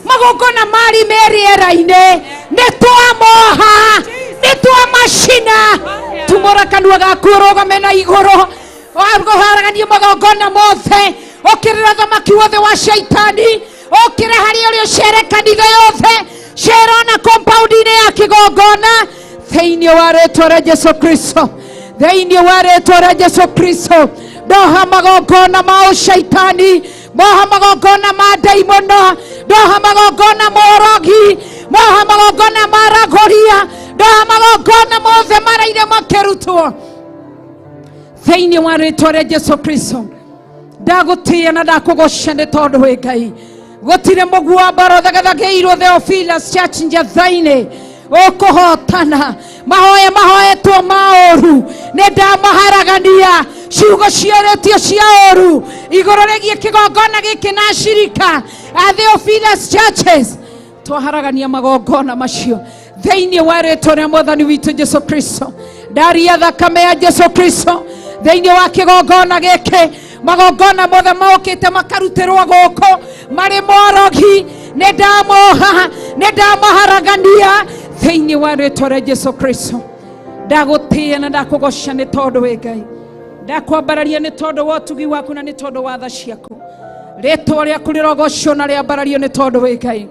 magongona marĩ me rĩera-inĩ, nĩ twamoha, nĩ twamacina. Tumũra kanua gaku ũrũgame na igũrũ, ũharaganie magongona mothe, ũkĩrĩra thamaki wothe wa shaitani, ũkĩre harĩa ũrĩ ũcere kanitha yothe, cera ona compound-inĩ ya kĩgongona thĩinĩ wa rĩtwa rĩa Jesu Kristo, thĩinĩ wa rĩtwa rĩa Jesu Kristo. Ndoha magongona ma ũcaitani, moha magongona ma ndaimono, ndoha magongona ma ũrogi, moha magongona ma ragũria, ndoha magongona mothe maraire makĩrutwo thĩinĩ wa rĩtwa rĩa Jesu Kristo. Ndagũtĩĩa na ndakũgoca nĩ tondũ wĩ Ngai. Gũtirĩ mũguambaro ũthegethagĩirwo Theophilus Church Njetha-inĩ ũkũhotana. Mahoya mahoetwo ma ũru nĩ ndamaharagania, ciugo ciarĩtio cia ũru igũrũ rĩgiĩ kĩgongona gĩkĩ na ashirika a Theophilus Churches, twaharagania magongona macio thĩinĩ wa rĩtwa rĩa Mwathani witũ Jesu Kristo. Ndaria thakame ya Jesu Kristo thĩinĩ wa kĩgongona gĩkĩ. Magongona mothe mokĩte makarutĩrwo gũkũ marĩ morogi, nĩ ndamoha, nĩ ndamaharagania thĩinĩ wa rĩtwa rĩa Jesu Kristo. Ndagũtĩĩa na ndakũgoca nĩ tondũ wĩ Ngai, ndakwambararia nĩ tondũ wa ũtugi waku na nĩ tondũ wa tha ciaku. Rĩtwa rĩaku rĩrogocwo na rĩambarario nĩ tondũ wĩ Ngai.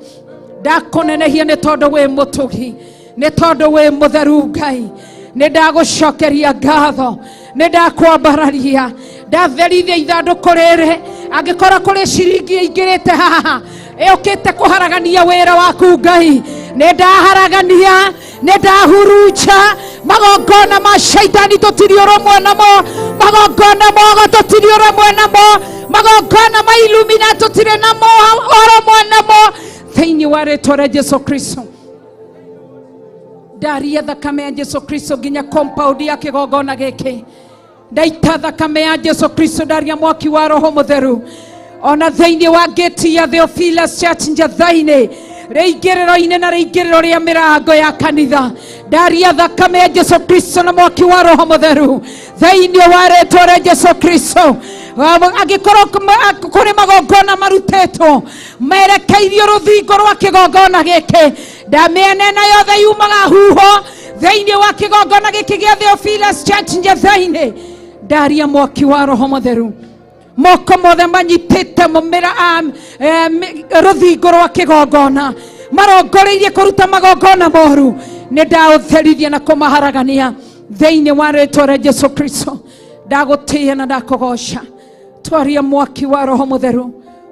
Ndakũnenehia nĩ tondũ wĩ mũtugi, nĩ tondũ wĩ mũtheru Ngai. Nĩ ndagũcokeria ngatho, nĩ ndakwambararia, ndatherithia ithandũkũ rĩrĩ. Angĩkorwo kũrĩ ciringi ĩingĩrĩte haha ĩũkĩte kũharagania wĩra waku Ngai, nĩ ndaharagania, nĩ ndahurunja magongona ma shaitani, tũtirĩ ũrũmwe namo, magongona mogo tũtirĩ ũrũmwe namo, magongona ma Illuminati tũtirĩ namo ũrũmwe namo thĩinĩ wa rĩtwa rĩa Jesu Kristo. Ndaria thakame ya Jesu Kristo nginya compound ya kĩgongona gĩkĩ. Ndaita thakame ya Jesu Kristo, ndaria mwaki wa Roho Mũtheru ona thĩinĩ wa gate ya Theophilus Church Njetha-inĩ, rĩingĩrĩro-inĩ na rĩingĩrĩro rĩa mĩrango ya kanitha. Ndaria thakame ya Jesu Kristo na mwaki wa Roho Mũtheru thĩinĩ wa rĩtwa rĩa Jesu Kristo. Angĩkorwo kũrĩ magongona marutĩtwo merekeirio rũthingo rwa kĩgongona gĩkĩ, ndamĩenena yothe yumaga huho thĩinĩ wa kĩgongona gĩkĩ gĩa Theophilus Church Njetha-inĩ. Ndaria mwaki wa Roho Mũtheru, moko mothe manyitĩte mũmĩra rũthingo rwa kĩgongona marongoreirie kũruta magongona moru, nĩ ndaũtherithia na kũmaharagania thĩinĩ wa rĩtwa rĩa Jesu Kristo. Ndagũtĩĩa na ndakũgoca. Twaria mwaki wa Roho Mũtheru,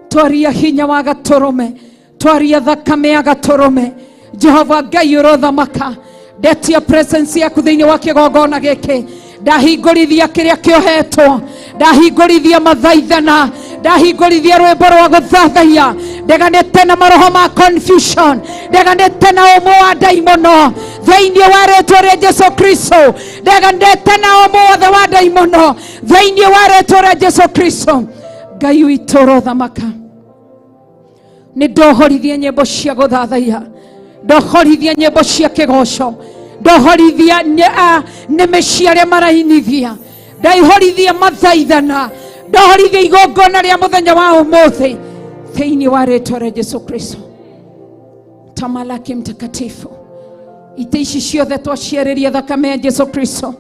twaria hinya wa gatũrũme, twaria thakame ya gatũrũme. Jehova Ngai ũrothamaka, ndetia presence yaku thĩinĩ wa kĩgongona gĩkĩ. Ndahingũrithia kĩrĩa kĩohetwo, ndahingũrithia mathaithana, ndahingũrithia rwĩmbo rwa gũthathaiya. Ndeganĩte na maroho ma confusion, ndeganĩte na ũmũ wa ndaimono thĩinĩ wa rĩtwa rĩa Jesu Kristo. Ndeganĩte na ũmũ wothe wa ndaimono thĩinĩ wa rĩtwa rĩa Jesu Kristo. Ngai witũ ũrothamaka, nĩ ndohorithia nyĩmbo cia gũthathaiya, ndohorithia nyĩmbo cia kĩgoco, ndohorithia nĩmĩ cia arĩa marainithia, ndaihorithia mathaithana, ndohorithia igongona rĩa mũthenya wa ũmũthĩ thĩinĩ wa rĩtwa rĩa Jesu Kristo. Tamalaki mtakatifu, itĩ ici ciothe twaciarĩria thakame ya Jesu Kristo.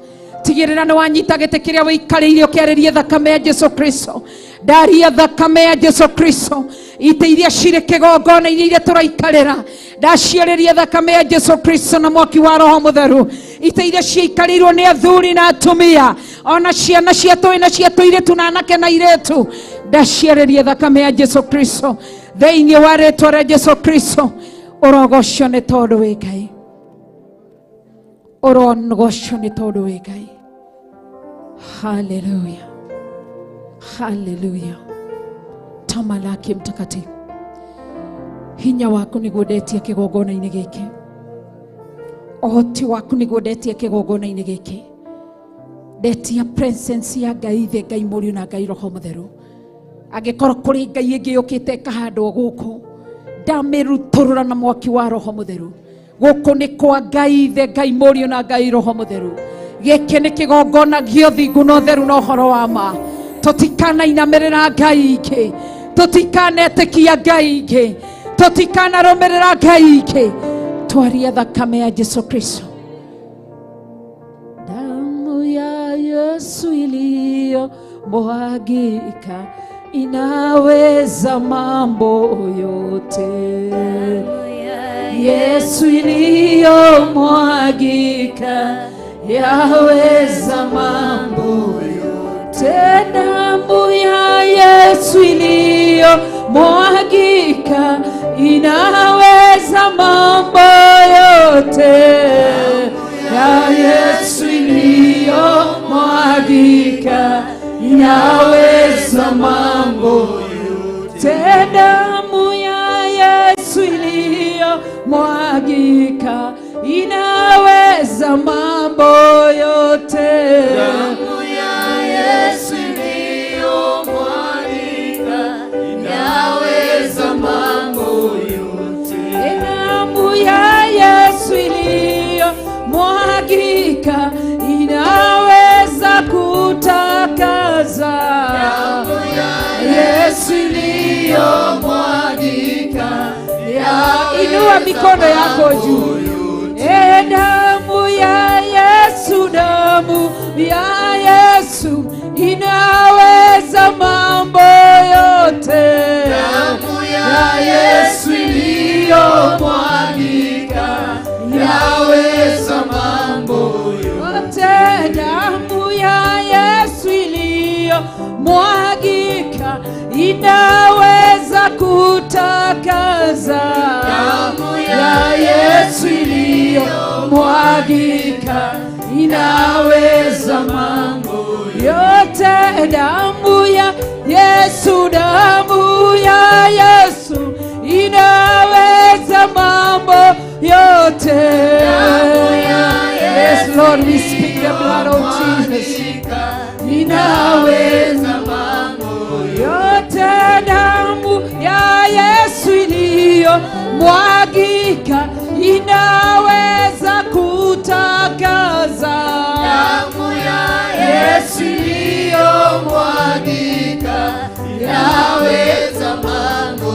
Tigĩrĩra nĩ wanyita gĩtĩ kĩrĩa wĩikarĩire ũkĩarĩria thakame ya Jesu Kristo. Ndaria thakame ya Jesu Kristo itĩ iria cirĩ kĩgongona-inĩ iria tũraikarĩra, ndaciarĩria thakame ya Jesu Kristo na mwaki wa Roho Mũtheru. Itĩ iria ciaikarĩirwo nĩ athuri na atumia, ona ciana cia tũĩ na cia tũirĩtu na anake na irĩtu, ndaciarĩria thakame ya Jesu Kristo thĩinĩ wa rĩtwa rĩa Jesu Kristo. Ũrogocio nĩ tondũ wĩ Ngai, ũrogocio nĩ tondũ wĩ Ngai. Haleluya, haleluya. Tamalaki mtakatifu, hinya waku nĩguo ndetia kĩgongona-inĩ gĩkĩ, ũhoti waku nĩguo ndetia kĩgongona-inĩ gĩkĩ. Ndetia presence ya Ngai Ithe, Ngai Mũriũ na Ngai Roho Mũtheru. Angĩkorwo kũrĩ Ngai ĩngĩ yũkĩte ĩkahandwo gũkũ, ndamĩrutũrũra na mwaki wa Roho Mũtheru. Gũkũ nĩ kwa Ngai Ithe, Ngai Mũriũ na Ngai Roho Mũtheru. Gĩkĩ nĩ kĩgongona gĩa ũthingu na ũtheru na ũhoro wa ma. Tũtikanainamĩrĩra Ngai ingĩ, tũtikanetĩkia Ngai ingĩ, tũtikanarũmĩrĩra Ngai ingĩ. Twaria thakame ya Jesu Kristo. Damu ya Yesu iliyomwagika inaweza mambo yote. Yesu iliyomwagika yaweza mambo yote. Damu ya Yesu iliyomwagika inaweza mambo yote. Ya Yesu iliyomwagika inaweza mambo yote. Damu ya Yesu iliyomwagika inaweza mambo yote. Damu ya Yesu iliyomwagika inaweza mambo yote. Damu ya Yesu iliyomwagika inaweza kutakaza. Damu ya Yesu iliyomwagika Inua mikono yako juu. E, damu ya Yesu, damu ya Yesu inaweza mambo yote. Damu ya Yesu iliyomwagika yaweza mambo yote. Damu ya Yesu iliyomwagika inaweza kutakaza. Damu ya Yesu iliyomwagika inaweza mambo yote. Damu ya Yesu, damu ya Yesu inaweza mambo yote. Yes, Lord, we speak the blood of Jesus. Inaweza mambo yote. Damu ya Yesu iliyomwagika inaweza kutakaza. Damu ya Yesu iliyomwagika yaweza mambo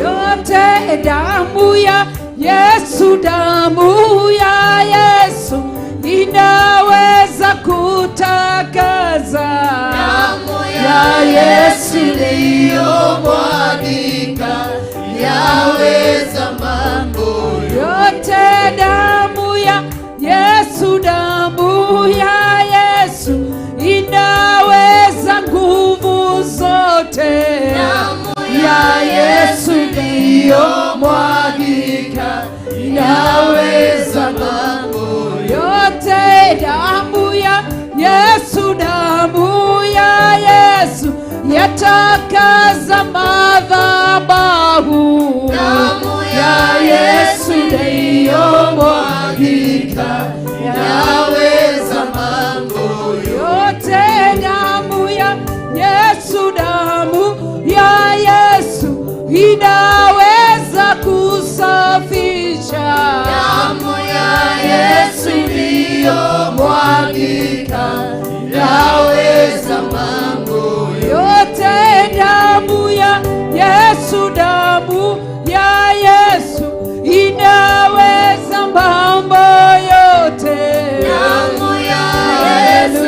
yote. Damu ya Yesu, damu ya Yesu inaweza kutakaza. Damu ya Yesu iliyomwagika yaweza mambo yote. Damu ya Yesu, damu ya Yesu inaweza nguvu zote. Damu ya Yesu iliyomwagika inaweza mambo yote. Damu ya Yesu, damu ya Yesu yatakaza madhabahu. Damu ya Yesu iliyomwagika yaweza mambo yote. Damu ya Yesu, damu ya Yesu inaweza kusafisha. Damu ya Yesu iliyomwagika yaweza mambo yote. Damu ya Yesu, damu ya Yesu inaweza mambo yote. Damu ya Yesu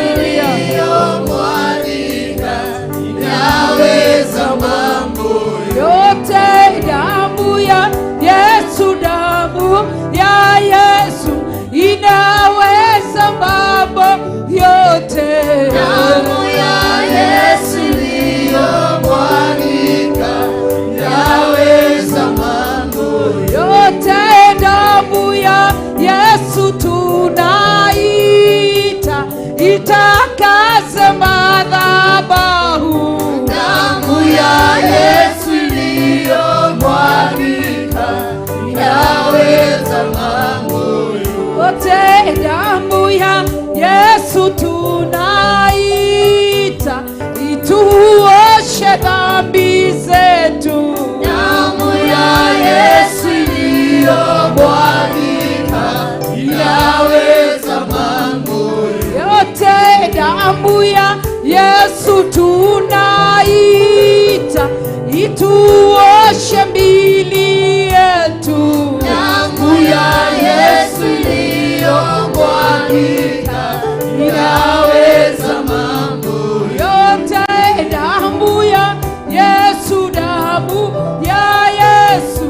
ya Yesu tunaita ituoshe dhambi zetu. Damu ya Yesu iliyomwagika inaweza mambo yote. Damu ya Yesu tunaita ituoshe miili yetu. Damu ya Yesu iliyomwagika inaweza mambo yote. Damu ya Yesu, damu ya Yesu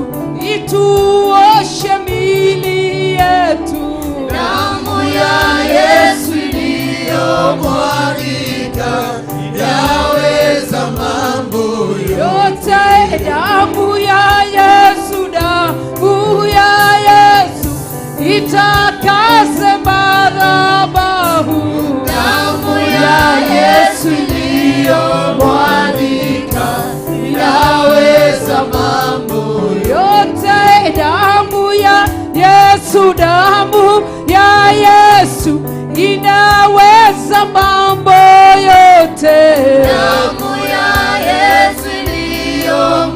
ituoshe miili yetu. Damu ya Yesu iliyomwagika inaweza mambo yote. Damu ya Yesu, damu ya Yesu itakase madhabahu. Damu ya Yesu iliyomwagika inaweza mambo yote. Damu ya Yesu, damu ya Yesu inaweza mambo yote. Damu ya Yesu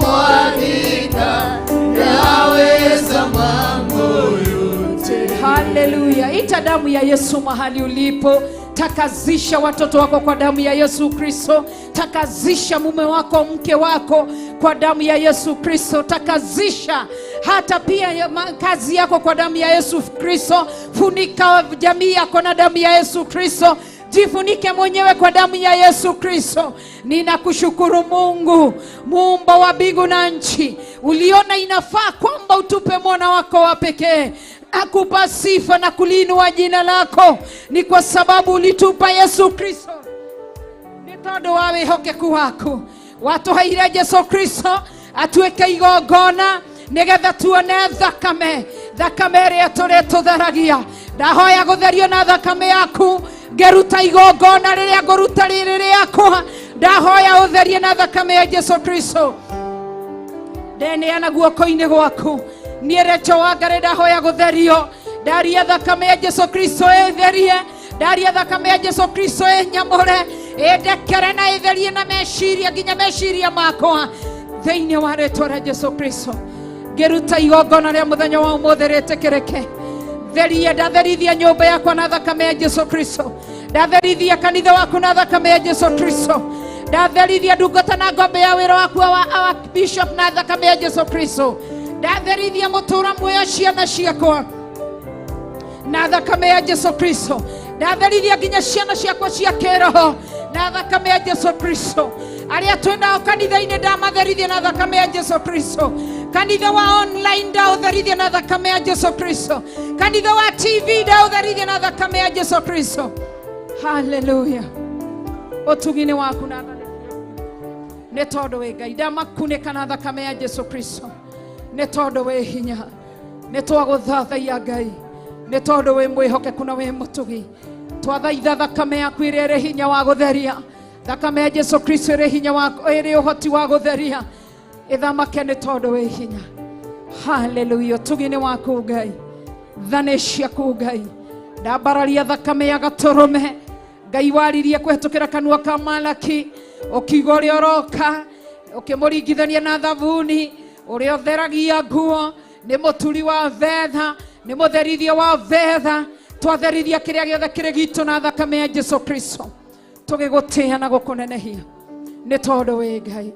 iliyomwagika inaweza mambo yote. Haleluya! Ita damu ya Yesu mahali ulipo. Takazisha watoto wako kwa damu ya Yesu Kristo. Takazisha mume wako, mke wako kwa damu ya Yesu Kristo. Takazisha hata pia kazi yako kwa damu ya Yesu Kristo. Funika jamii yako na damu ya Yesu Kristo. Jifunike mwenyewe kwa damu ya Yesu Kristo. Ninakushukuru Mungu, muumba wa mbingu na nchi, uliona inafaa kwamba utupe mwana wako wa pekee. Nakupa sifa na kuliinua jina lako, ni kwa sababu ulitupa Yesu Kristo nĩ tondũ wa wĩhokeku waku watũheire Jesu Kristo atuĩke igongona nĩgetha tuone thakame, thakame ĩrĩa tũrĩtũtheragia. Ndahoya gũtherio na thakame yaku ngĩruta igongona rĩrĩa ngũruta rĩrĩ rĩakwa. Ndahoya ũtherie na thakame ya Jesu Kristo. Ndeneana guoko-inĩ gwaku niĩ Recho Wangari, ndahoya gũtherio. Ndaria thakame ya Jesu Kristo ĩtherie, ndaria thakame ya Jesu Kristo ĩnyamũre, ĩndekere na ĩtherie na meciria, nginya meciria makwa, thĩinĩ wa rĩtwa rĩa Jesu Kristo. Ngĩruta igongona rĩa mũthenya wa ũmũthĩ rĩtĩkĩrĩke. Therie, ndatherithia nyũmba yakwa na thakame ya Jesu Kristo. Ndatherithia kanitha waku na thakame ya Jesu Kristo. Ndatherithia ndungata na ngombe ya wĩra waku wa bishop na thakame ya Jesu Kristo. Ndatherithia mũtũra muoyo, ciana ciakwa na thakame ya Jesu Kristo. Ndatherithia nginya ciana ciakwa cia kĩroho na thakame ya Jesu Kristo. Arĩa twĩ nao kanitha-inĩ ndamatherithia na thakame ya Jesu Kristo. Kanitha wa online ndaũtherithia na thakame ya Jesu Kristo. Kanitha wa TV ndaũtherithia na thakame ya Jesu Kristo. Haleluya! Ũtugi-inĩ waku na nĩ tondũ wĩ Ngai, ndamakunĩka na thakame ya Jesu Kristo. Nĩ tondũ wĩ hinya, nĩ twagũthathaiya Ngai, nĩ tondũ wĩ mwĩhokeku na wĩ mũtugi. Twathaitha thakame yaku ĩrĩa ĩrĩ hinya wa gũtheria, thakame ya Jesu Kristo ĩrĩ hinya wa, ĩrĩ ũhoti wa gũtheria, ĩthamake nĩ tondũ wĩ hinya. Haleluya! Ũtugi-inĩ waku Ngai, tha nĩ ciaku Ngai. Ndambararia thakame ya gatũrũme. Ngai waririe kũhetũkĩra kanua ka Malaki, ũkiuga ũrĩa ũroka ũkĩmũringithania na thabuni ũrĩa ũtheragia nguo, nĩ mũturi wa betha, nĩ mũtherithia wa betha. Twatherithia kĩrĩa gĩothe kĩrĩ gitũ na thakame ya Jesu Kristo, tũgĩgũtĩĩa na gũkũnenehia nĩ tondũ wĩ Ngai,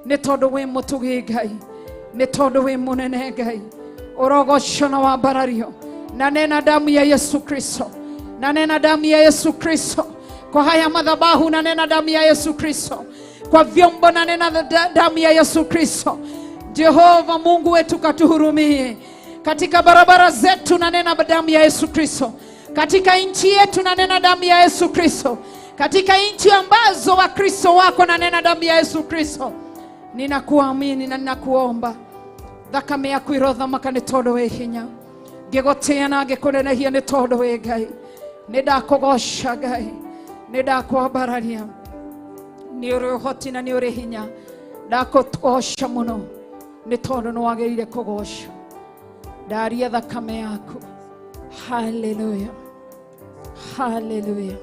nĩ tondũ wĩ mũtugi Ngai, nĩ tondũ wĩ mũnene Ngai. Ũrogocwo na wambarario. Na nena damu ya Yesu Kristo, na nena damu ya Yesu Kristo kwa haya madhabahu, na nena damu ya Yesu Kristo kwa vyombo, na nena damu ya Yesu Kristo. Jehova Mungu wetu, katuhurumie katika barabara zetu, na nena damu ya Yesu Kristo katika nchi yetu, na nena damu ya Yesu Kristo katika nchi ambazo Wakristo wako, na nena damu ya Yesu Kristo. Ninakuamini na ninakuomba thakame yaku irothamaka nĩ tondũ wĩ hinya. Ngĩgũtĩĩa na ngĩkũnenehia nĩ tondũ wĩ Ngai. Nĩ ndakũgoca Ngai, nĩ ndakwambararia, nĩ ũrĩ ũhoti na nĩ ũrĩ hinya. Ndakũgoca mũno nĩ tondũ nĩ wagĩrĩire kũgocwo. Ndaria thakame yaku. Haleluya! Hallelujah.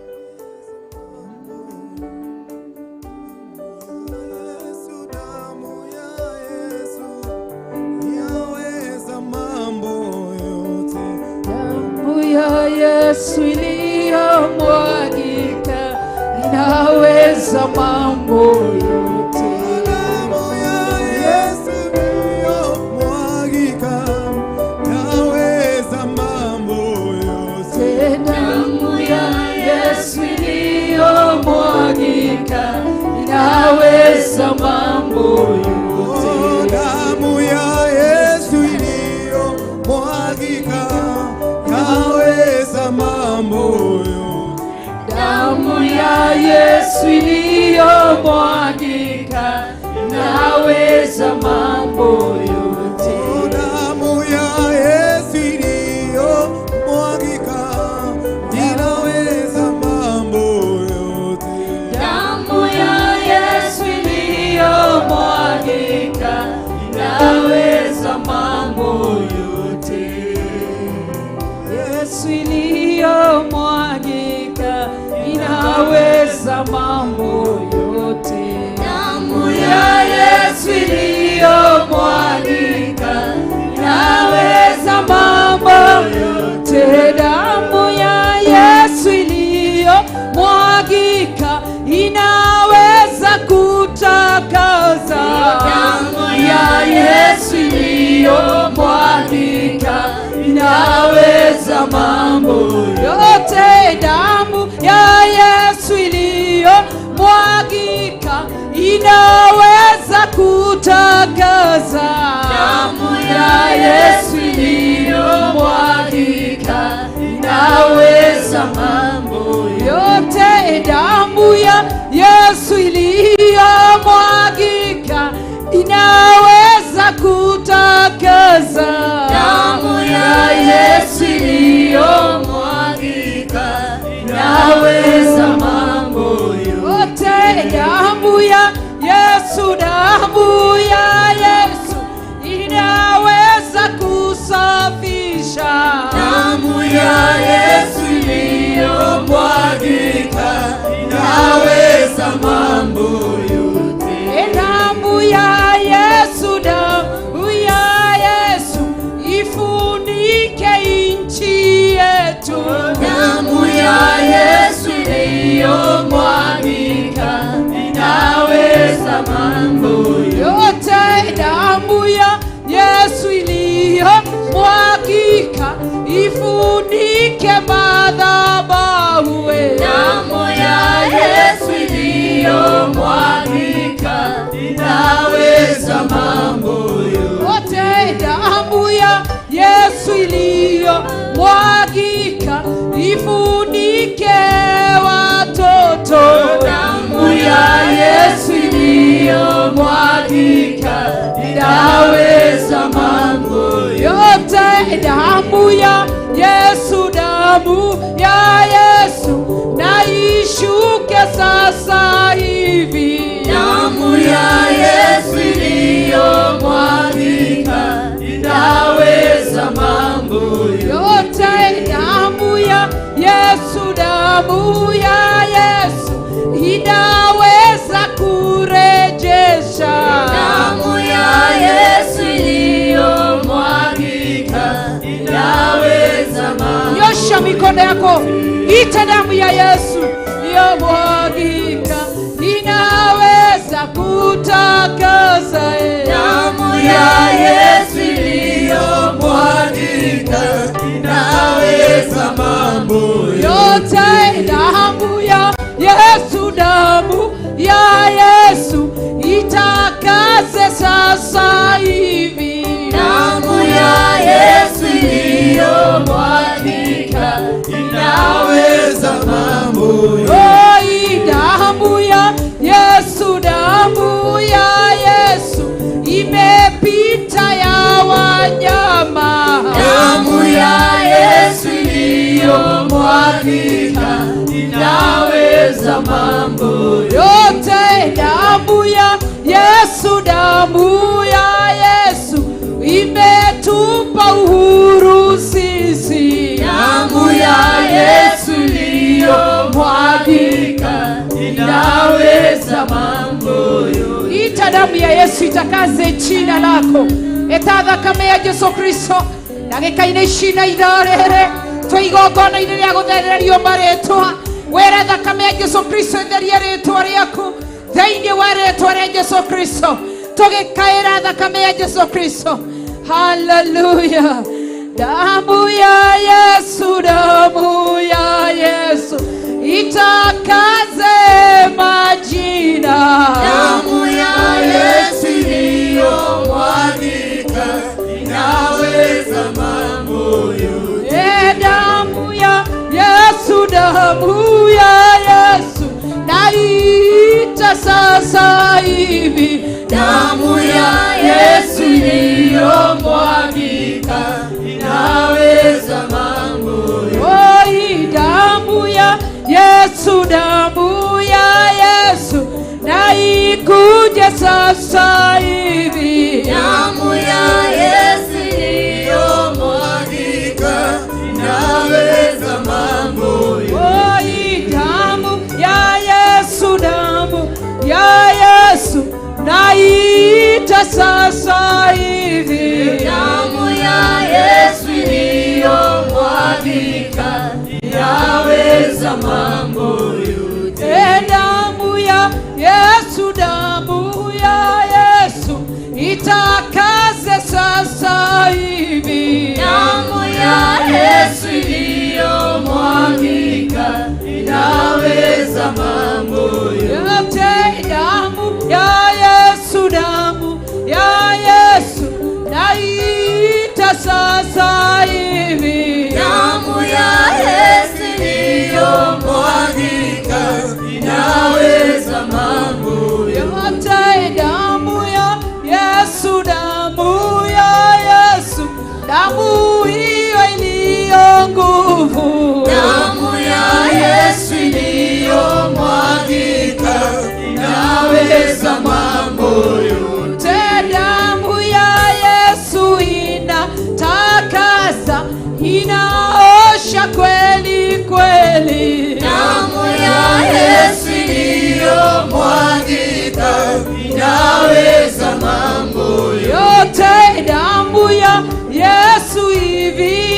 Damu ya Yesu iliyomwagika inaweza mambo yote. Damu ya Yesu iliyomwagika yaweza mambo yote. Damu ya Yesu iliyomwagika inaweza mambo yote. Damu ya Yesu iliyomwagika yaweza mambo yote. Damu ya Yesu iliyomwagika inaweza mambo yote. Damu ya Yesu iliyomwagika inaweza mambo yote. Damu ya Yesu iliyomwagika inaweza mambo yote. Yesu iliyomwagika inaweza mambo yote. Damu ya Yesu iliyomwagika inaweza mambo yote. Damu ya Yesu iliyomwagika inaweza kutakasa. Damu ya Yesu iliyomwagika inaweza mambo yote. Damu ya Yesu iliyomwagika inaweza kutakasa. Damu ya Yesu iliyomwagika inaweza mambo yote. Damu ya Yesu iliyomwagika inaweza kutakasa. Damu ya Yesu iliyomwagika inaweza mambo yote. Damu ya Yesu, damu ya Yesu inaweza kusafisha. Damu ya Yesu iliyomwagika inaweza mambo yote. Damu ya Yesu, damu ya Yesu ifunike nchi yetu. Damu ya Yesu iliyomwagika inaweza mambo yote. Damu ya Yesu iliyomwagika ifunike madhabahu. Damu ya Yesu iliyomwagika inaweza mambo yote. Damu ya Yesu iliyomwagika ifunike watoto. Damu ya Yesu iliyomwagika inaweza mambo yote. Damu ya Yesu, damu ya Yesu na ishuke sasa hivi. Damu ya Yesu iliyomwagika inaweza mambo yote. Damu ya Yesu, damu ya Yesu inaweza kurejesha. Damu ya Yesu iliyomwagika inaweza mambo. Nyosha mikono yako, ita damu ya Yesu iliyomwagika inaweza kutakasa. Damu ya Yesu iliyomwagika inaweza mambo yote. Damu ya Yesu, damu ya Yesu itakase sasa hivi. Damu ya Yesu iliyomwagika inaweza mambo Oh, damu ya Yesu, damu ya Yesu imepita ya wanyama. Damu ya Yesu iliyomwagika inaweza mambo yote. Damu ya Yesu, damu ya Yesu imetupa uhuru sisi. Damu ya Yesu. Inaweza mambo yote. Ita damu ya Yesu itakaze jina lako. Eta thakame ya Jesu Kristo ndagĩka-inĩ ici na ithaa rĩrĩ twĩ igongona-inĩ rĩa gũthererio marĩtwa. Wĩre thakame ya Jesu Kristo ĩtherie rĩtwa rĩaku thĩinĩ wa rĩtwa rĩa Jesu Kristo, tũgĩkaĩra thakame ya Jesu Kristo. Haleluya! Damu ya Yesu, damu ya Yesu itakaze majina. Damu ya Yesu iliyomwagika inaweza mambo yote. E, damu ya Yesu, damu ya Yesu naita sasa hivi. Damu ya Yesu iliyomwagika inaweza mambo yote. Oi, damu ya Yesu, damu ya Yesu naikuje sasa hivi. Damu ya Yesu iliyomwagika inaweza mambo yote. Oi, damu ya Yesu, damu ya Yesu naita sasa hivi. Damu ya Yesu iliyomwagika inaweza mambo yote. E, damu ya Yesu, damu ya Yesu itakaze sasa hivi. Damu ya Yesu iliyomwagika inaweza mambo yote. Yote, damu ya Yesu, damu ya Yesu naita sasa hivi. Damu ya Yesu iliyomwagika inaweza mambo yote. Yote, damu ya Yesu, damu ya Yesu, damu hiyo iliyo nguvu. Damu ya Yesu iliyomwagika inaweza mambo yote. Damu ya Yesu inatakasa, inaosha kweli kweli. Damu ya Yesu iliyomwagika inaweza mambo yote. Yote, damu ya Yesu hivi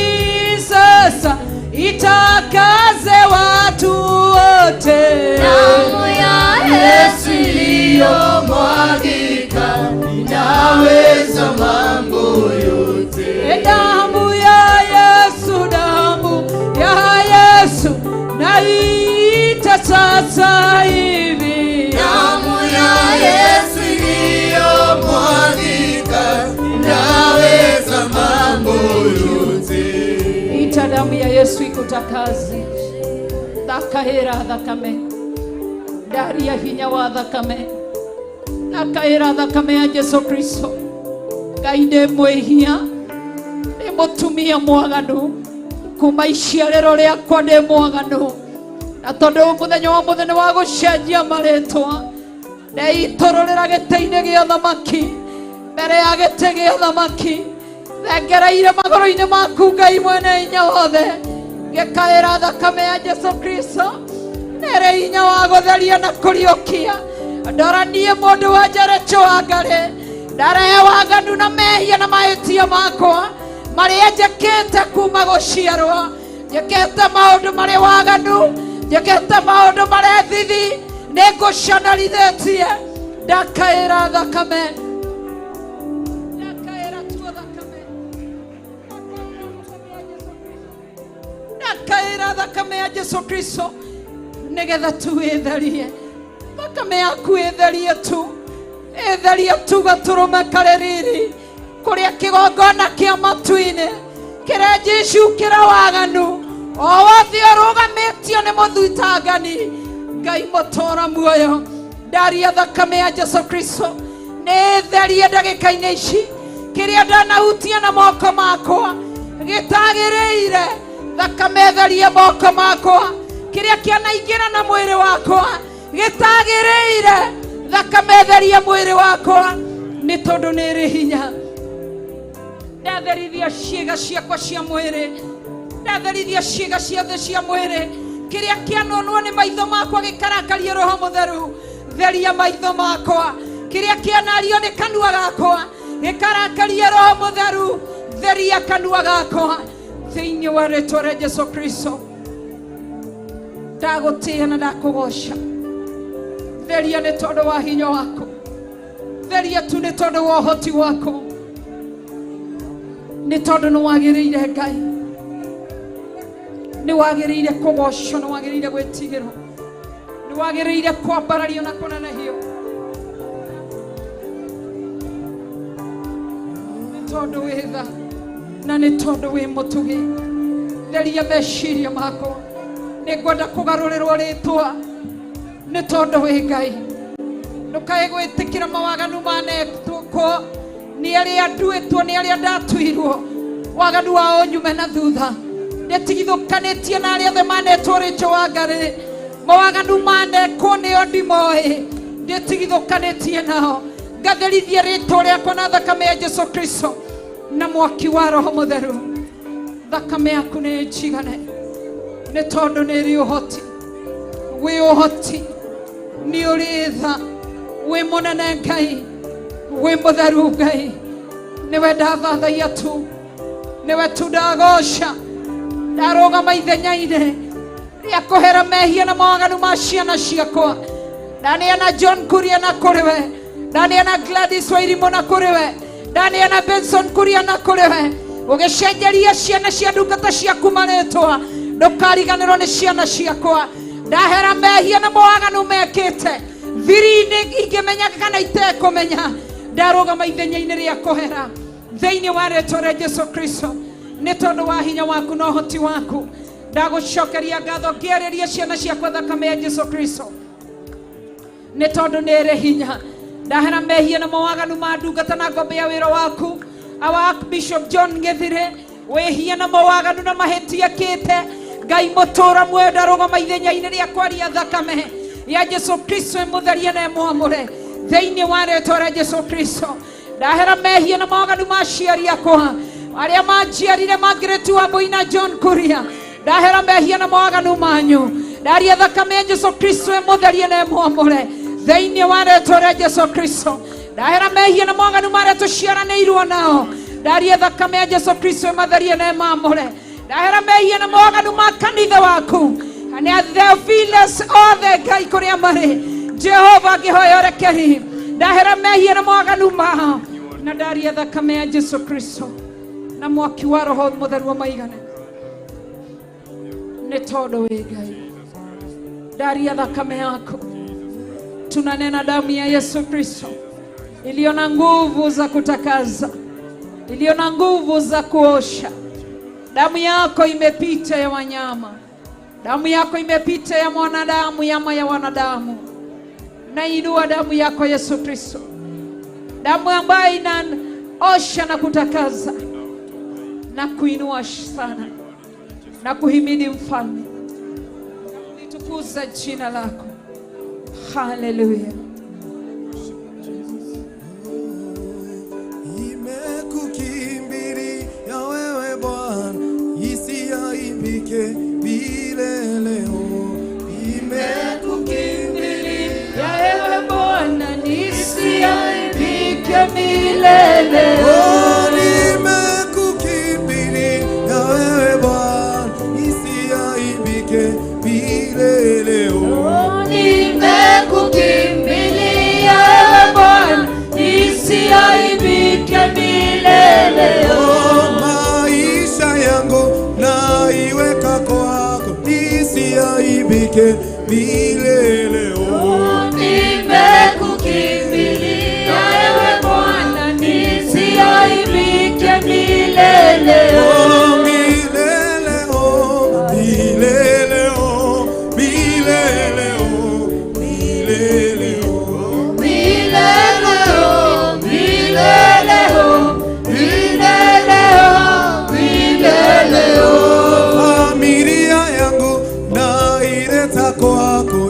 sasa itakaze watu wote. Damu ya Yesu iliyomwagika inaweza mambo yote. Damu ya Yesu, damu ya Yesu naita sasa hivi. Damu ya Yesu iliyomwagika inaweza mambo yote. Ita damu ya Yesu ikutakaze. Thakahĩra thakame, ndaria hinya wa thakame, thakahĩra thakame ya Jesu Kristo. Ngai ndĩ mwĩhia, ndĩ mũtumia mwaganu, kuma iciarĩro rĩakwa ndĩ mwaganu, na tondũ mũthenya wa mũthenya wa gũcenjia marĩtwa, ndeitũrũrĩra gĩtĩ-inĩ gĩa thamaki, mbere ya gĩtĩ gĩa thamaki, thengereire magũrũ-inĩ maku Ngai mwene hinya wothe, ngĩkaĩra thakame ya Jesu Kristo nĩrĩ hinya wa gũtheria na kũriũkia. Ndora niĩ mũndũ wa njarecho wa ngarĩ, ndarehe waganu na mehia na mahĩtia makwa marĩa njĩkĩte kuma gũciarwo. Njĩkĩte maũndũ marĩ waganu, njĩkĩte maũndũ marĩ thithi, nĩngũconorithĩtie. Ndakaĩra thakame, ndakaĩra tuo thakame, ndakaĩra thakame ya Jesu Kristo nĩgetha tu ĩtherie. Thakame yaku ĩtherie tu, ĩtherie tu gatũrũme karĩ riri kũrĩa kĩgongona kĩa matu-inĩ kĩrĩa Jesũ kĩra waganu o wothe ũrũgamĩtio nĩ mũthutangani. Ngai mũtũra muoyo, ndaria thakame ya Jesu Kristo nĩ ĩtherie ndagĩka-inĩ ici kĩrĩa ndanahutia na moko makwa gĩtagĩrĩire. Thakame ĩtherie moko makwa, kĩrĩa kĩanaingĩra na mwĩrĩ wakwa gĩtagĩrĩire. Thakame ĩtherie mwĩrĩ wakwa nĩ tondũ nĩ ĩrĩ hinya. Ndatherithia ciĩga ciakwa cia mwĩrĩ, ndatherithia ciĩga ciothe cia mwĩrĩ Kĩrĩa kĩanonwo nĩ maitho makwa gĩkarakarie Roho Mũtheru, theria maitho makwa. Kĩrĩa kĩanario nĩ kanua gakwa gĩkarakarie Roho Mũtheru, theria kanua gakwa. Thĩinĩ wa rĩtwa rĩa Jesu Kristo ndagũtĩĩa na ndakũgoca. Theria nĩ tondũ wa hinya waku, theria tu nĩ tondũ wa ũhoti waku, nĩ tondũ nĩ wagĩrĩire Ngai, nĩ wagĩrĩire kũgocwo, nĩ wagĩrĩire gwĩtigĩrwo, nĩ wagĩrĩire kwambarario na kũnenehio, nĩ tondũ wĩ tha na nĩ tondũ wĩ mũtugi. Theria meciria makwa, nĩ ngwenda kũgarũrĩrwo rĩtwa nĩ tondũ wĩ Ngai. Ndũkae gwĩtĩkĩra mawaganu manekwo nĩ arĩa nduĩtwo, nĩ arĩa ndatuirwo, waganu wao nyume na thutha. Ndĩtigithũkanĩtie na arĩa othe manetwo rĩtwa wa Ngai, mawaganu manekwo nĩo ndimoĩ, ndĩtigithũkanĩtie nao. Ngatherithia rĩtwa rĩakwa na thakame ya Jesu Kristo na mwaki wa Roho Mũtheru. Thakame yaku nĩ njigane, nĩ tondũ nĩ ĩrĩ ũhoti, wĩ ũhoti, nĩ ũrĩ tha, wĩ mũnene Ngai, wĩ mũtheru Ngai. Nĩwe ndathathaia tu, nĩwe tu ndagoca. Ndarũgama ithenya-inĩ rĩa kũhera mehia na mawaganu ma ciana ciakwa. Ndaneana John Kuria na kũrĩ we, ndaneana Gladys Wairimu na kũrĩ we, ndaneana Benson Kuria na kũrĩ we. Ũgĩcenjeria ciana cia ndungata ciaku marĩtwa, ndũkariganĩrwo nĩ ciana ciakwa. Ndahera mehia na mawaganu mekĩte thiri-inĩ ingĩmenya kana itekũmenya, ndarũgama ithenya-inĩ rĩa kũhera thĩinĩ wa rĩtwa rĩa Jesu Kristo. Nĩ tondũ wa hinya waku na ũhoti waku ndagũcokeria ngatho ngĩarĩria ciana ciakwa thakame ya Jesu Kristo, nĩ tondũ nĩ ĩrĩ hinya. Ndahera mehia na mawaganu ma ndungata na ngombe ya wĩra waku awa Bishop John Gĩthire, wĩhia na mawaganu na mahĩtia kĩte Ngai mũtũra muoyo, ndarũgama ithenya-inĩ rĩa kwaria thakame ya Jesu Kristo ĩmũtherie na ĩmwamũre thĩinĩ wa rĩtwa rĩa Jesu Kristo. Ndahera mehia na mawaganu ma aciari akwa arĩa manjiarire Margaret Wambui na John Kuria, ndahera mehia na mawaganu manyu. Ndaria thakame ya Jesu Kristo ĩmũtherie na ĩmwamũre thĩinĩ wa rĩtwa rĩa Jesu Kristo. Ndahera mehia na mawaganu marĩa tũciaranĩirwo nao, ndaria thakame ya Jesu Kristo ĩmatherie na ĩmamũre. Ndahera mehia na mawaganu ma kanitha waku nĩ Theophilus othe Ngai kũrĩa marĩ, Jehova ngĩhoya ũrekeri. Ndahera mehia na mawaganu mao na ndaria thakame ya Jesu Kristo na mwaki wa Roho Mũtheru ũmaigane, nĩ tondũ wĩ Ngai. Ndaria thakame yaku, tunanena damu ya Yesu Kristo iliyo na nguvu za kutakaza, iliyo na nguvu za kuosha. Damu yako imepita ya wanyama, damu yako imepita ya mwanadamu, yama ya wanadamu. Nainua damu yako Yesu Kristo, damu ambayo inaosha na kutakaza na kuinua sana na kuhimidi mfalme na kulitukuza jina lako. Haleluya. Nimekukimbilia wewe Bwana, isiaibike milele. Nimekukimbilia wewe Bwana, nisiaibike milele. Oh, nimekukimbilia wewe Bwana, isiaibike milele. Oh, nimekukimbilia wewe Bwana, nisiaibike milele. Oh, maisha yangu naiweka kwako, nisiaibike milele. Oh, nimekukimbilia wewe Bwana, nisiaibike milele. Oh, milele, oh, milele, oh, milele, oh, milele, oh. Milele, oh, milele, oh, milele, oh, milele, oh. Familia yangu naileta kwako,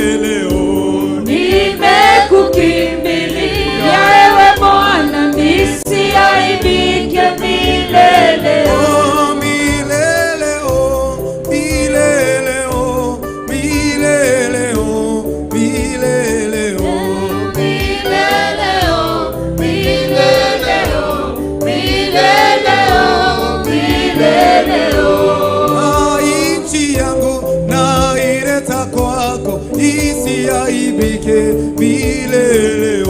milele oh. Nimekukimbilia ewe Bwana, nisiaibike milele. Oh, milele oh, milele oh, milele oh, milele oh. Milele oh, milele oh, milele oh, milele oh. Na nchi yangu naileta kwako, isiaibike milele oh.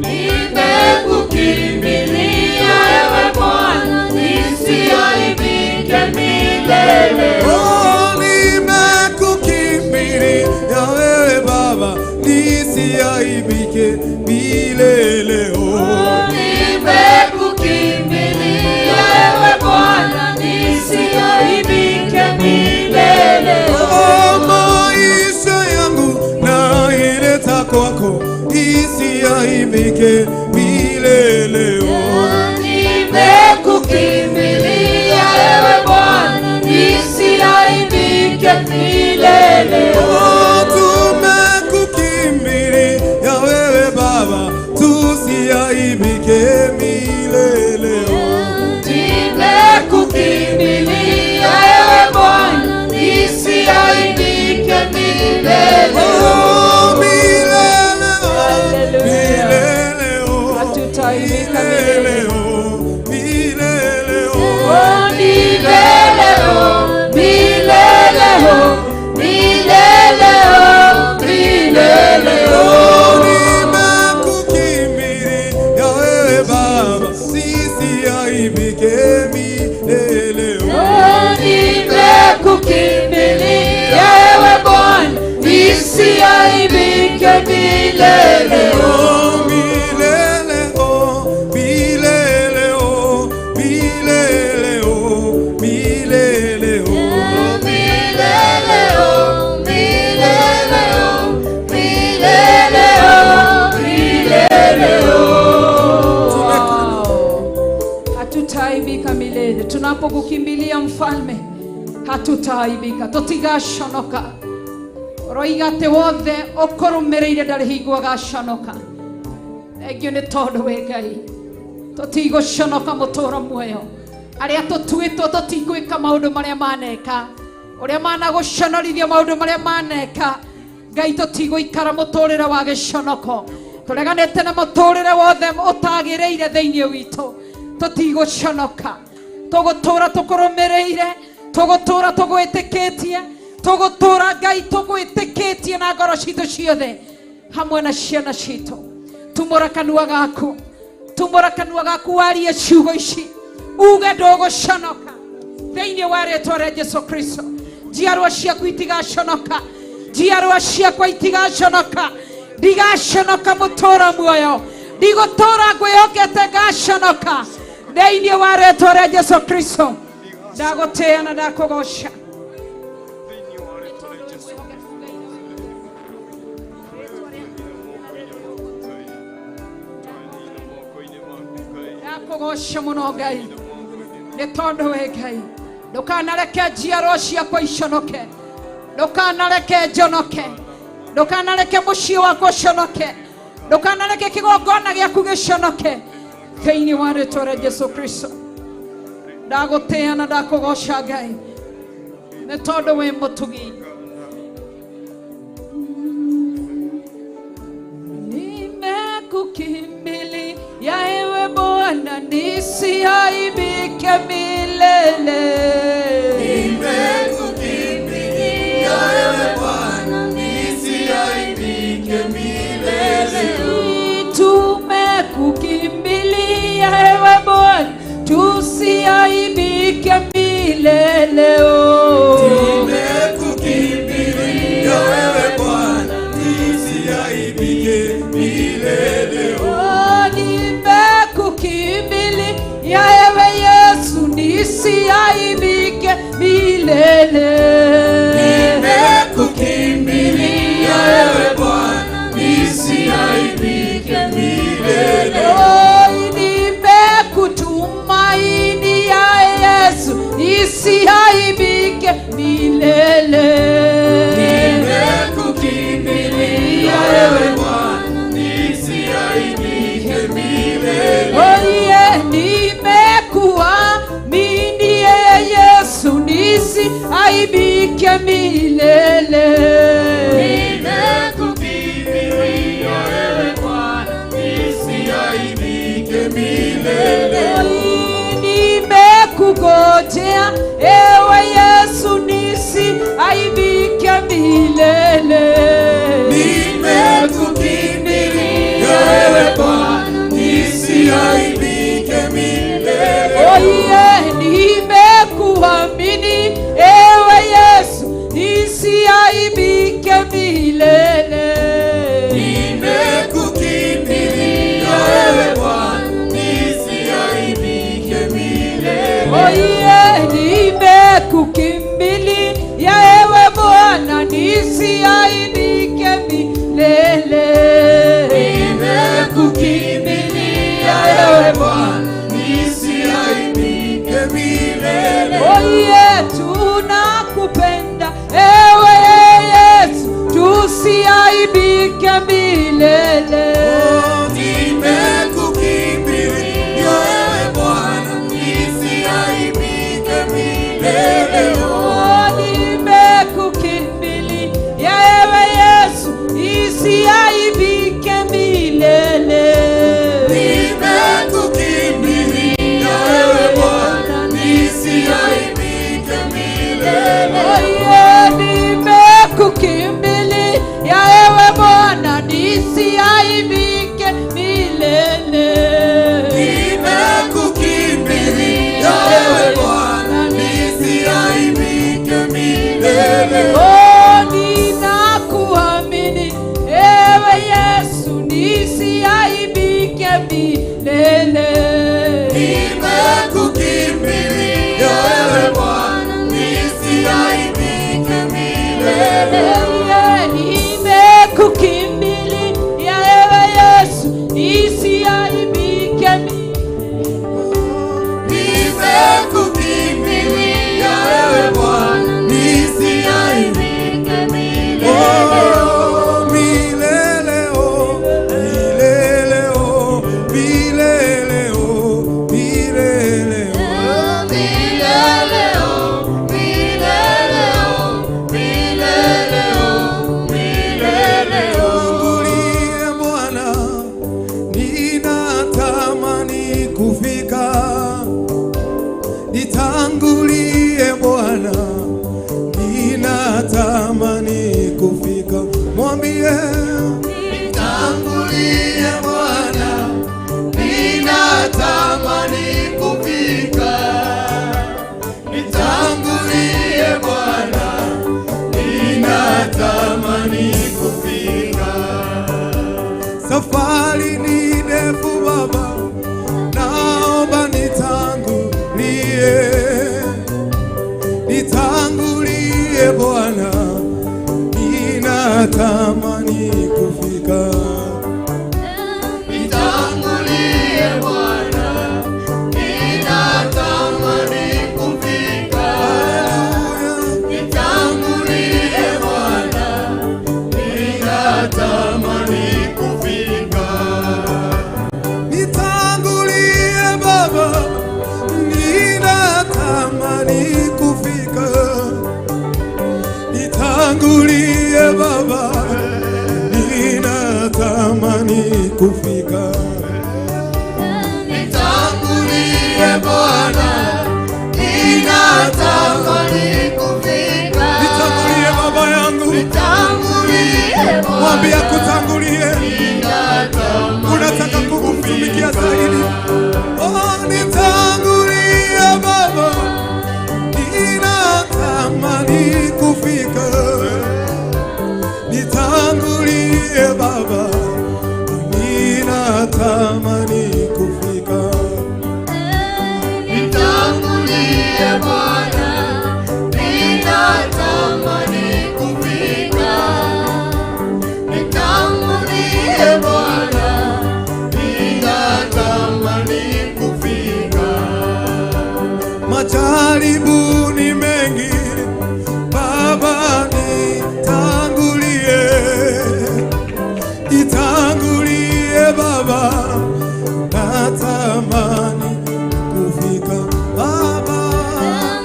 Nimekukimbilia ewe Bwana, nisiaibike milele. Oh, nimekukimbilia wewe Baba, nisiaibike milele oh. Nimekukimbilia ewe Bwana, nisiaibike milele. Oh, maisha yangu naileta kwako, isiaibike milele oh. Nimekukimbilia ewe Bwana, nisiaibike milele. Oh, tumekukimbilia wewe Baba, tusiaibike milele oh. Nimekukimbilia ewe Bwana, nisiaibike milele. Oh, milele oh, milele oh, Hatutaaibika milele milele. oh, milele oh. Oh, milele oh, milele oh, milele oh, milele oh. Nimekukimbilia wewe Baba, sisiaibike milele oh. Oh, nimekukimbilia ewe Bwana, nisiaibike milele. Oh, milele oh, milele oh, milele oh, milele oh. Milele oh, milele oh, milele oh, milele oh. Hatutaaibika milele. Tunapokukimbilia mfalme, hatutaaibika, tutigaconoka. Roiga atä wothe ũkũrũmĩrĩire ndarĩ hingo agaconoka. Thengio nĩ tondũ wĩ Ngai, tũtigũconoka mũtũũro muoyo. Arĩa tũtuĩtwo tũtigwĩka maũndũ marĩa maneka, ũrĩa managũconorithia maũndũ marĩa maneka. Ngai, tũtigũikara mũtũũrĩre wa gĩconoko. Tũreganĩte na mũtũũrĩre wothe ũtagĩrĩire thĩinĩ witũ. Tũtigũconoka, tũgũtũũra tũkũrũmĩrĩire, tũgũtũũra tũgwĩtĩkĩtie, tũgũtũũra Ngai tũgwĩtĩkĩtie na ngoro citũ ciothe hamwe na ciana citũ. Tumũra kanua gaku, tumũra kanua gaku warie ciugo ici, uge ndũgũconoka thĩinĩ wa rĩtwa rĩa Jesu Kristo. Njiarwa ciaku itigaconoka, njiarwa ciakwa itigaconoka, ndigaconoka mũtũũro muoyo, ndigũtũũra ngwĩhokete ngaconoka thĩinĩ wa rĩtwa rĩa Jesu Kristo. Ndagũtĩĩa na ndakũgoca. Ndakũgoca mũno Ngai, nĩ tondũ wĩ Ngai. Ndũkanareke njiarwa ciakwa iconoke, ndũkanareke njonoke, ndũkanareke mũciĩ wakwa ũconoke, ndũkanareke kĩgongona gĩaku gĩconoke thĩinĩ wa rĩtwa rĩa Jesu Kristo. Ndagũtĩĩa na ndakũgoca Ngai, nĩ tondũ wĩ mũtugi. Nimekukimbilia ewe Bwana, nisiaibike milele. Nimekukimbilia ewe Bwana, nisiaibike milele. Tumekukimbilia ewe Bwana, tusiaibike milele. Oh. Nimekukimbilia wewe Bwana, nisiaibike milele. Oh, nimekukimbilia ewe Yesu, nisiaibike milele. Nimekukimbilia ewe Bwana, nisiaibike milele. Oh, nimekutumaini ya Yesu, nisiaibike milele. Nimekukimbilia Nitangulie, nitangulie Bwana, ninatamani kufika. Nitangulie Bwana, ninatamani kufika. Safari ni ndefu Baba, naomba nitangulie, nitangulie Bwana, ninatamani kufika. Nitangulie Bwana, ninatamani kufika. Nitangulie Bwana, ninatamani kufika. Nitangulie Baba, ninatamani kufika. Nitangulie Baba, ninatamani kufika. Nitangulie Bwana, ninatamani kufika. Nitangulie Baba yangu, nitangulie Bwana, mwambie akutangulie. Ninatamani Unataka kumtumikia zaidi. Oh, nitangulie Baba, ninatamani kufika. Nitangulie Baba, ninatamani kufika. Nitangulie Bwana, ninatamani kufika. Nitangulie Bwana, ninatamani kufika. Majaribu ni mengi Baba, nitangulie, nitangulie Baba, natamani kufika Baba.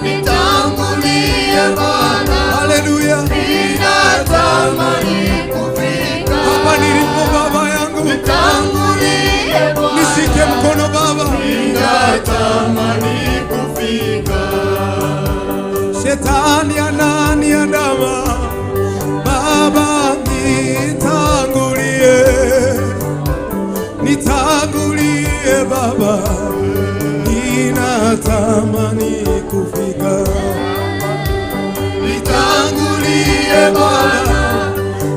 Nitangulie Bwana, haleluya, ninatamani kufika. Hapa nilipo Baba yangu, nitangulie Bwana, nishike mkono Baba, ninatamani kufika. Shetani ananiandama Baba, nitangulie, nitangulie Baba, ninatamani kufika. Nitangulie Bwana,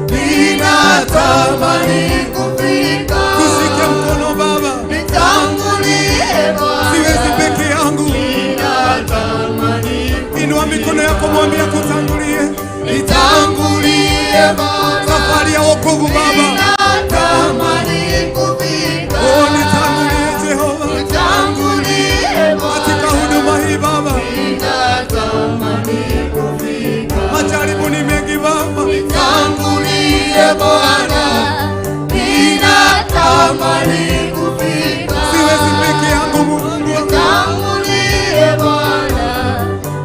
ninatamani kufika. Tushike mkono Baba, nitangulie Bwana, siwezi peke yangu. Ninatamani. Inua mikono yako, mwambie akutangulie. Nitangulie Bwana, safari ya wokovu Baba, ninatamani kufika. Oh, nitangulie Jehova, nitangulie Bwana, katika huduma hii Baba, ninatamani kufika. Majaribu ni mengi Baba, nitangulie Bwana, ninatamani kufika. Siwezi peke yangu Mungu, nitangulie Bwana,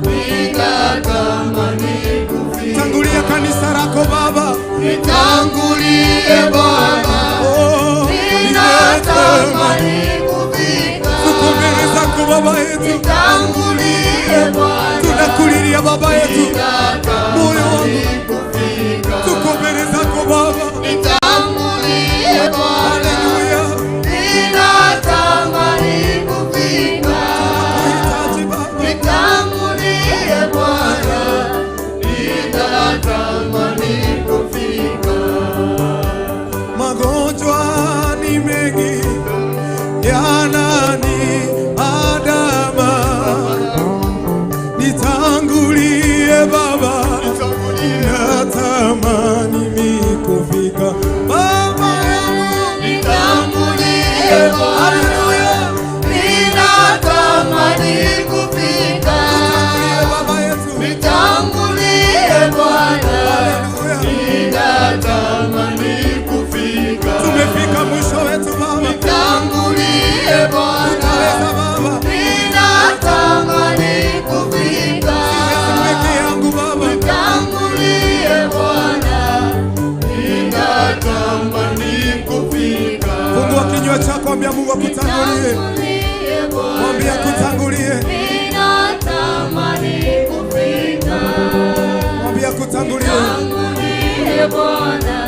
ninatamani kufika. Tangulia kanisa lako Baba, nitangulie Bwana, oh, ninatamani kufika. Tuko mbele zako Baba yetu, nitangulie Bwana, tunakulilia Baba yetu, moyo wangu kufika. Tuko mbele zako Baba, nitangulie Bwana, haleluya, ninatamani kufika. Tunakuhitaji Baba, nitangulie Bwana, ninatamani kufika. Magonjwa ni mengi yananiandama, nitangulie Baba, natamani kufika Baba yangu, nitangulie Bwana, haleluya, ninatamani kufika. Nitangulie Baba yetu, nitangulie Bwana, haleluya, ninatamani kufika. Tumefika mwisho wetu Baba, nitangulie Bwana, utaweza Baba, ninatamani kufika. Siwezi peke yangu Baba, nitangulie Bwana, ninatamani kufika. Fungua kinywa chako, ambia Mungu akutangulie, mwambie akutangulie, Ninatamani kufika. mwambie akutangulie. Nitangulie Bwana,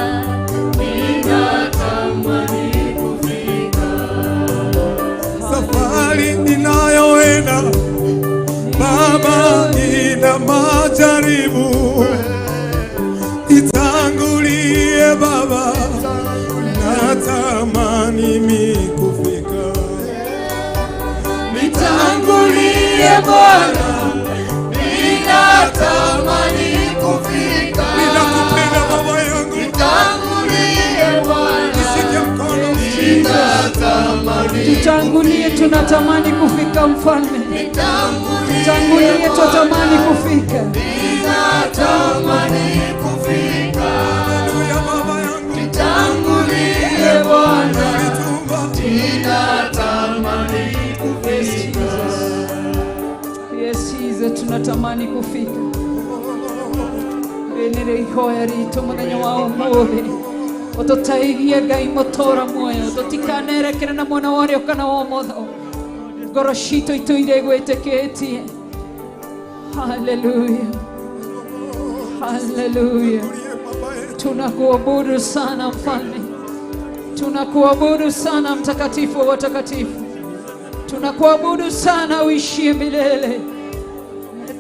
Bwana, ninatamani kufika. Ninakupenda Baba yangu, Nitangulie Bwana, nishike mkono. ninatamani Tutangulie, tunatamani kufika mfalme. nitangulie Tutangulie, tunatamani kufika. ninatamani kufika. Haleluya Baba yangu, Nitangulie Bwana, nituma. ninatamani kufika. Yes, Jesus, tunatamani kufika. Rĩnĩ ihoya ritũ mũthenya wa ũmũthĩ ũtũteithie Ngai mũtũra muoyo tũtikanerekere na mwena wa ũrĩo kana wa ũmotho ngoro citũ itũire gwĩtĩkĩtie. Haleluya, haleluya. Tunakuabudu sana mfalme, tunakuabudu sana mtakatifu wa watakatifu, tunakuabudu sana uishie milele.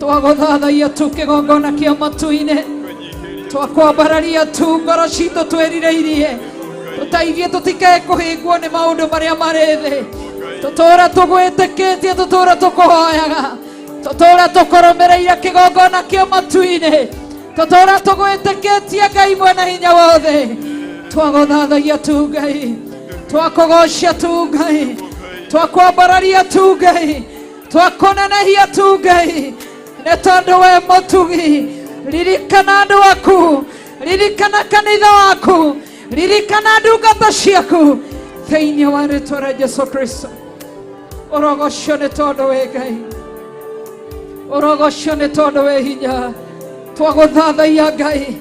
Twagũthathaiya tu kĩgongona kĩa matu-inĩ, twakwambararia tu ngoro citũ twĩrirĩirie, tũteithie tũtikae kũhĩngwo nĩ maũndũ marĩa marĩ thĩ, tũtũũra tũgwĩtĩkĩtie, tũtũũra tũkũhoyaga, tũtũũra tũkũrũmĩrĩire kĩgongona kĩa matu-inĩ, tũtũũra tũgwĩtĩkĩtie Ngai mwene hinya wothe. Twagũthathaiya tu Ngai, twakũgocia tu Ngai, twakwambararia tu Ngai, twakũnenehia tu Ngai, nĩ tondũ we mũtugi. Ririkana andũ aku, ririkana kanitha waku, ririkana ndungata ciaku thĩinĩ wa rĩtwa rĩa Jesu Kristo. Ũrogocio nĩ tondũ wĩ Ngai, ũrogocio nĩ tondũ wĩ hinya. Twagũthathaiya Ngai,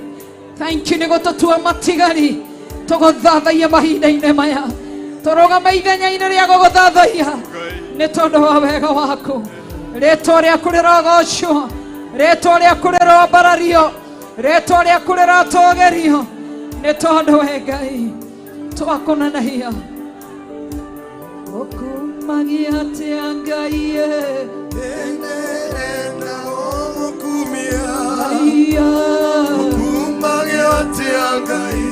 thank you nĩ gũtũtua matigari tũgũthathaiya mahinda-inĩ maya, tũrũgame ithenya-inĩ rĩa gũgũthathaiya nĩ tondũ wa wega waku. Rĩtwa rĩaku rĩrogocwo, rĩtwa rĩaku rĩroambarario, rĩtwa rĩaku rĩrotũgĩrio nĩ tondũ we Ngai. Twakũnenehia ũkumagia atĩa Ngai ĩ? Nĩndĩrenda gũgũkumia. Aiya. Ũkumagia atĩa Ngai,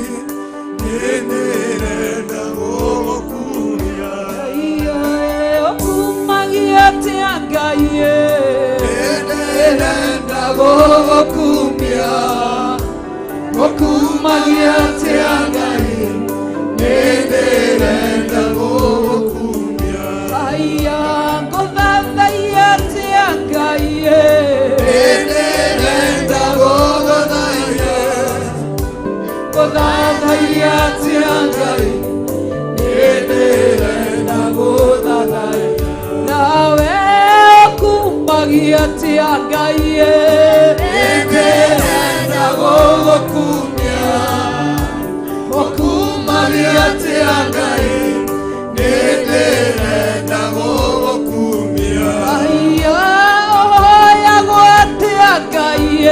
nĩndĩrenda gũgũkumia. Aiya, ũkumagia atĩa Ngai ĩ? Nĩndĩrenda gũgũkumia. Ũkumagia atĩa Ngai, nĩndĩrenda gũgũkumia. Aiya, ngũthathaiya atĩa Ngai ĩ? Nĩndĩrenda gũgũthathaiya. Ngũthathaiya atĩa Ngai, nĩndĩrenda gũthathaiya. Nawe ũkumagia atĩa Ngai ĩ? Nĩndĩrenda gũgũkumia. Ũkumagia atĩa Ngai, nĩndĩrenda gũgũkumia. Aiya, ũhoyagwo atĩa Ngai ĩ?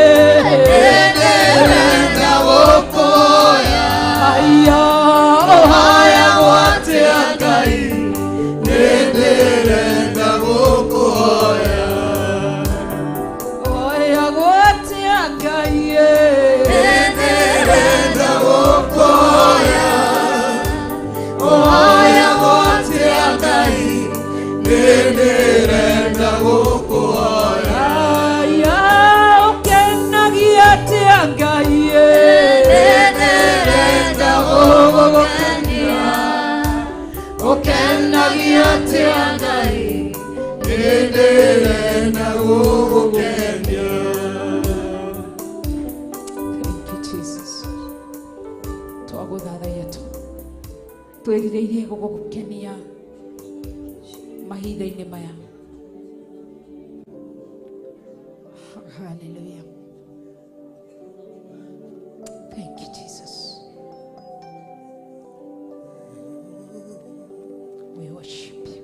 Nĩndĩrenda gũkũhoya. Aiya, Ũhoyagwo atĩa Ngai, nĩndĩrenda gũkũhoya. ũhoyagwo atĩa Ngai ĩ? Nĩndĩrenda gũkũhoya. Ũhoyagwo atĩa Ngai, nĩndĩrenda gũkũhoya. Aiya, ũkenagia atĩa Ngai ĩ? Nĩndĩrenda gũgũkenia. Ũkenagia atĩa Ngai, nĩndĩrenda gũgũkenia. Thank you, Jesus. Twagũthathaiya tu twĩrirĩirie gũgũkenia mahinda-inĩ maya. Hallelujah. Thank you, Jesus. We worship you.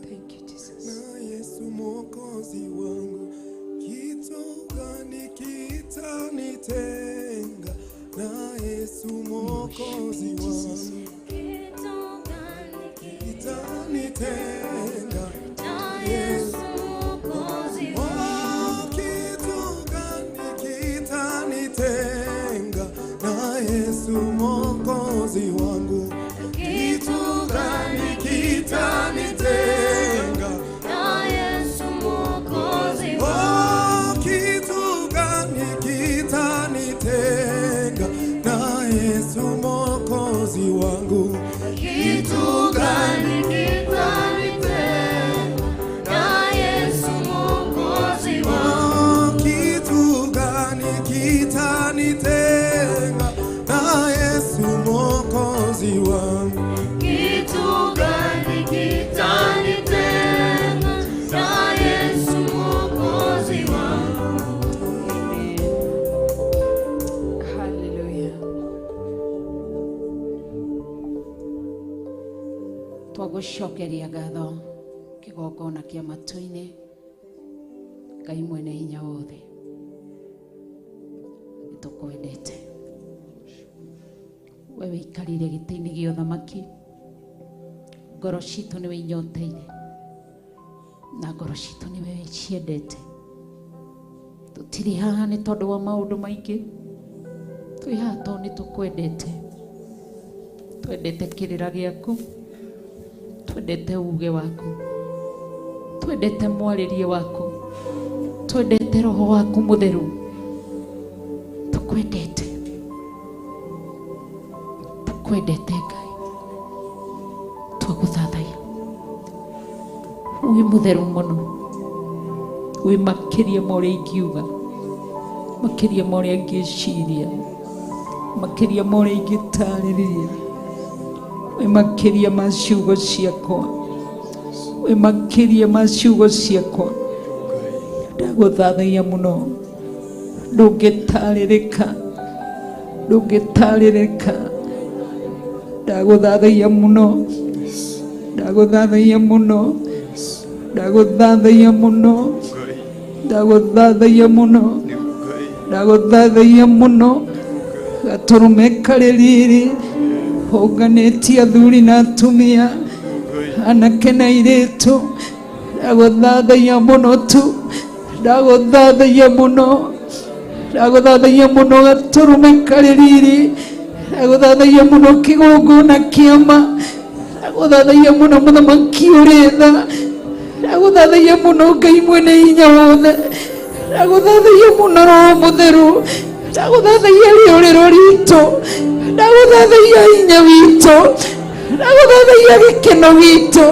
Thank you, Jesus. Na Yesu Mwokozi wangu, kitu gani kitanitenga na Yesu Mwokozi wangu? Kitanitenga Yesu. Oh, kitu gani kitanitenga na Yesu Mwokozi wangu? Kitu gani gani kitanitenga na Yesu Mwokozi wangu? Kitu gani kitanitenga na Yesu Mwokozi wangu? Haleluya. Twagũcokeria ngatho kĩgongona kĩa matu-inĩ, Ngai mwene hinya wothe, nĩtũkwendete. We wĩikarĩire gĩtĩ-inĩ gĩa ũthamaki, ngoro citũ nĩwe inyoteire na ngoro citũ nĩwe ciendete. Tũtirĩ haha nĩ tondũ wa maũndũ maingĩ, twĩ haha tondũ nĩ tũkwendete. Twendete kĩrĩra gĩaku, twendete uge waku, twendete mwarĩrie waku, twendete roho waku mũtheru, tũkwendete, tũkwendete Ngai, twagũthathaiya. Wĩ mũtheru mũno, wĩ makĩria ma ũrĩa ingiuga, makĩria ma ũrĩa ingĩciria, makĩria ma ũrĩa ingĩtarĩria, wĩ makĩria ma ciugo ciakwa, wĩ makĩria ma ciugo ciakwa. Ndagũthathaiya mũno, ndũngĩtarĩrĩka, ndũngĩtarĩrĩka. Ndagũthathaiya mũno, ndagũthathaiya mũno, ndagũthathaiya mũno, ndagũthathaiya mũno, ndagũthathaiya mũno. Gatũrũme karĩ riri, ũnganĩtie athuri na atumia, anake na airĩtu. Ndagũthathaiya mũno tu, ndagũthathaiya mũno, ndagũthathaiya mũno. Gatũrũme karĩ riri, ndagũthathaiya mũno kĩgongona kĩama, ndagũthathaiya mũno mũthamaki ũrĩ tha, ndagũthathaiya mũno Ngai mwene hinya wothe, ndagũthathaiya mũno Roho mũtheru, ndagũthathaiya rĩũrĩro ritũ, ndagũthathaiya hinya witũ, ndagũthathaiya gĩkeno gitũ.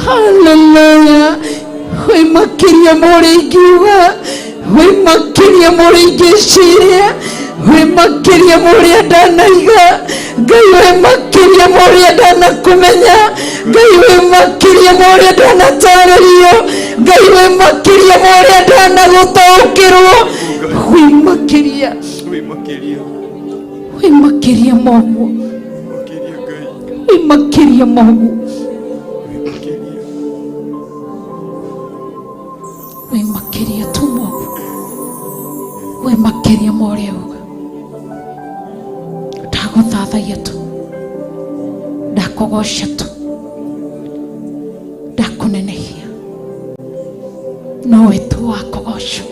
Haleluya. Wĩ makĩria ma ũrĩa ingiuga, wĩ makĩria ma ũrĩa ingĩciria, wĩ makĩria ma ũrĩa ndanaiga. Ngai wĩ makĩria ma ũrĩa ndanakũmenya. Ngai wĩ makĩria ma ũrĩa ndanatarĩrio. Ngai wĩ makĩria ma ũrĩa ndanagũtaũkĩrwo. Wĩ makĩria, wĩ makĩria ma ũguo, wĩ makĩria ma ũguo, wĩ makĩria tu ma ũguo, wĩ makĩria ma ũrĩa uga. Ndagũthathaiya tu, ndakũgoca tu, ndakũnenehia. Nowe tu wa kũgocwo,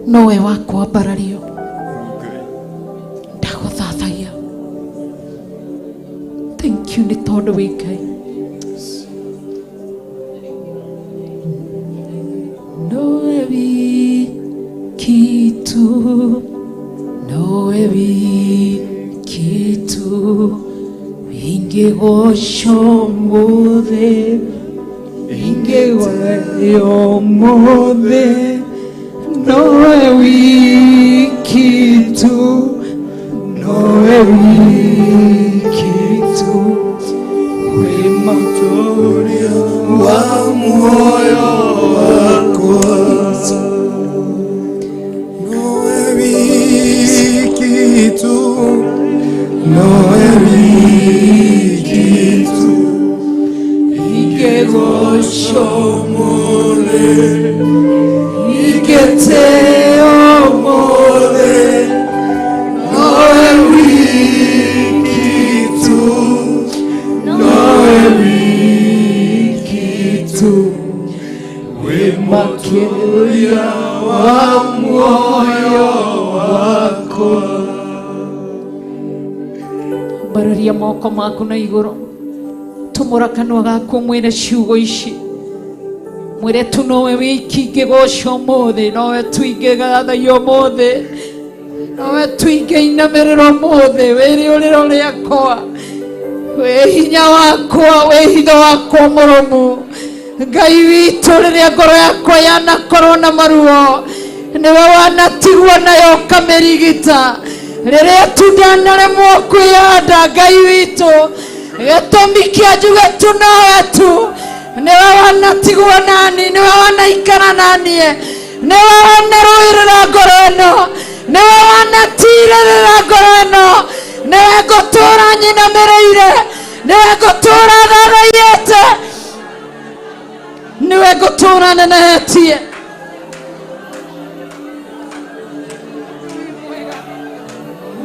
nowe wa kwambarario. Ndagũthathaiya. Thank you nĩ tondũ wĩ Ngai. Nowe wiki tu, nowe wiki tu, ingĩgocwo ũmũthĩ, ingĩgocwo ũmũthĩ, nowe wiki tu, nowe wiki tu, wĩ Mũtũria wa muoyo wakwa, nowe wiki tu, nowe wiki tu, ingĩgocwo ũmũthĩ, ingĩtĩo ũmũthĩ, nowe wiki tu, nowe wiki tu, wĩ makĩria wa muoyo wakwa. Ambararia moko maku na igũrũ, tumũra kanua gaku mwĩre ciugo ici, mwĩre tu nowe wiki ingĩgocwo ũmũthĩ, nowe tu ingĩgathaiyo ũmũthĩ, nowe tu ingĩinamĩrĩra ũmũthĩ. Wĩ rĩũrĩro rĩakwa, wĩ hinya wakwa, wĩ hitho wakwa mũrũmu. Ngai witũ, rĩrĩa ngoro yakwa yanakorwo na maruo, Nĩwe wanatigwo nayo ũkamĩrigita rĩrĩa tu ndanaremwo kwĩyanda. Ngai witũ, gĩtũmi kĩa njuge tu nowe tu. Nĩwe wanatigwo nani, nĩwe wanaikara naniĩ, nĩwe wanarũĩrĩra ngoro ĩno, nĩwe wanatirĩrĩra ngoro ĩno. Nĩwe ngũtũra nyinamĩrĩire, nĩwe ngũtũra thathaiyĩte, nĩwe ngũtũra nenehetie.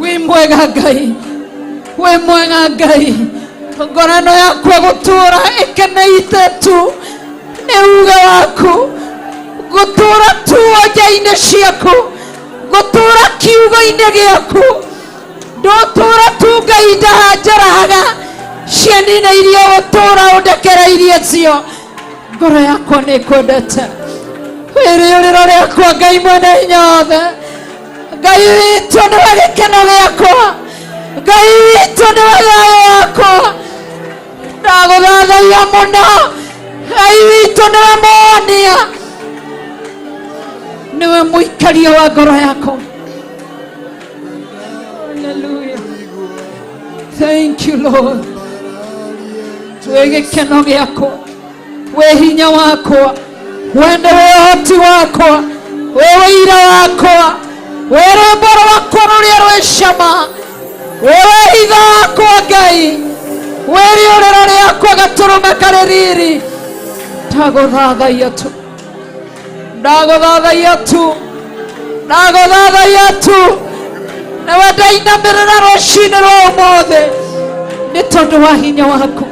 Wĩ mwega Ngai, wĩ mwega Ngai. Ngoro ĩno yakwa gũtũra ĩkeneite tu nĩ uge waku, gũtũra tu nja-inĩ ciaku, gũtũra kiugo-inĩ gĩaku. Ndũtũra tu Ngai ndahanjarahaga cienine iria ũtũra ũndekereirie cio. Ngoro yakwa nĩ ĩkwendete, wĩrĩũrĩro rĩakwa Ngai mwene hinya wothe. Ngai witũ nĩwe gĩkeno gĩakwa, Ngai witũ nĩwe thayũ wakwa. Ndagũthathaiya mũno. Ngai witũ nĩwe mũhonia, nĩwe mũikaria wa ngoro yakwa. Hallelujah. Thank you, Lord. Wĩ gĩkeno gĩakwa, wĩ hinya wakwa, we nĩwe ũhoti wakwa, wĩ wĩira wakwa, wĩ rwĩmbo rwakwa rũrĩa rwĩ cama, wĩ wĩhitho wakwa Ngai, wĩ rĩũrĩro rĩakwa gatũrũme karĩ riri. Ndagũthathaiya tu, ndagũthathaiya tu, ndagũthathaiya tu. Nawe ndainamĩrĩra rũcinĩ rwa ũmũthĩ nĩ tondũ wa hinya waku,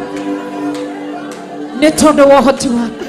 nĩ tondũ wa ũhoti waku.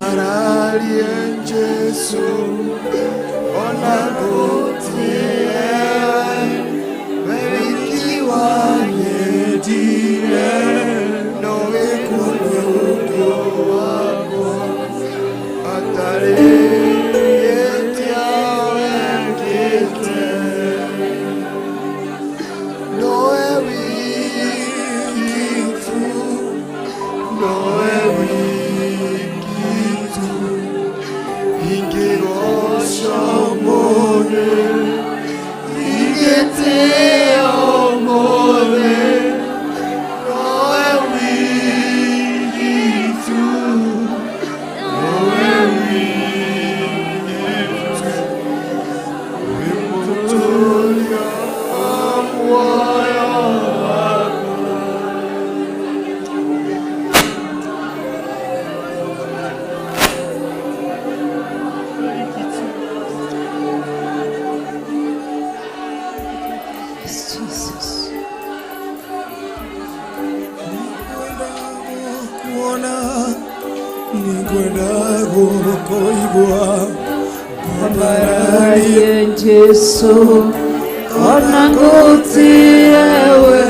Bambararie Jesu ona gutie wiki wanyendire no gĩkuũ ũndũ wakwa atarĩtie wekĩte nowe wiki tu, nowe wiki tu ingĩgoca ũmũthĩ, ingĩtĩĩa ũmũthĩ, nowe wiki tu, nowe wiki tu wĩ mũtũũria wa muoyo wakwa. Yes, Jesus. Kuona, nĩngwenda gũkũigua. Ambararie Jesu ona ngũtĩe we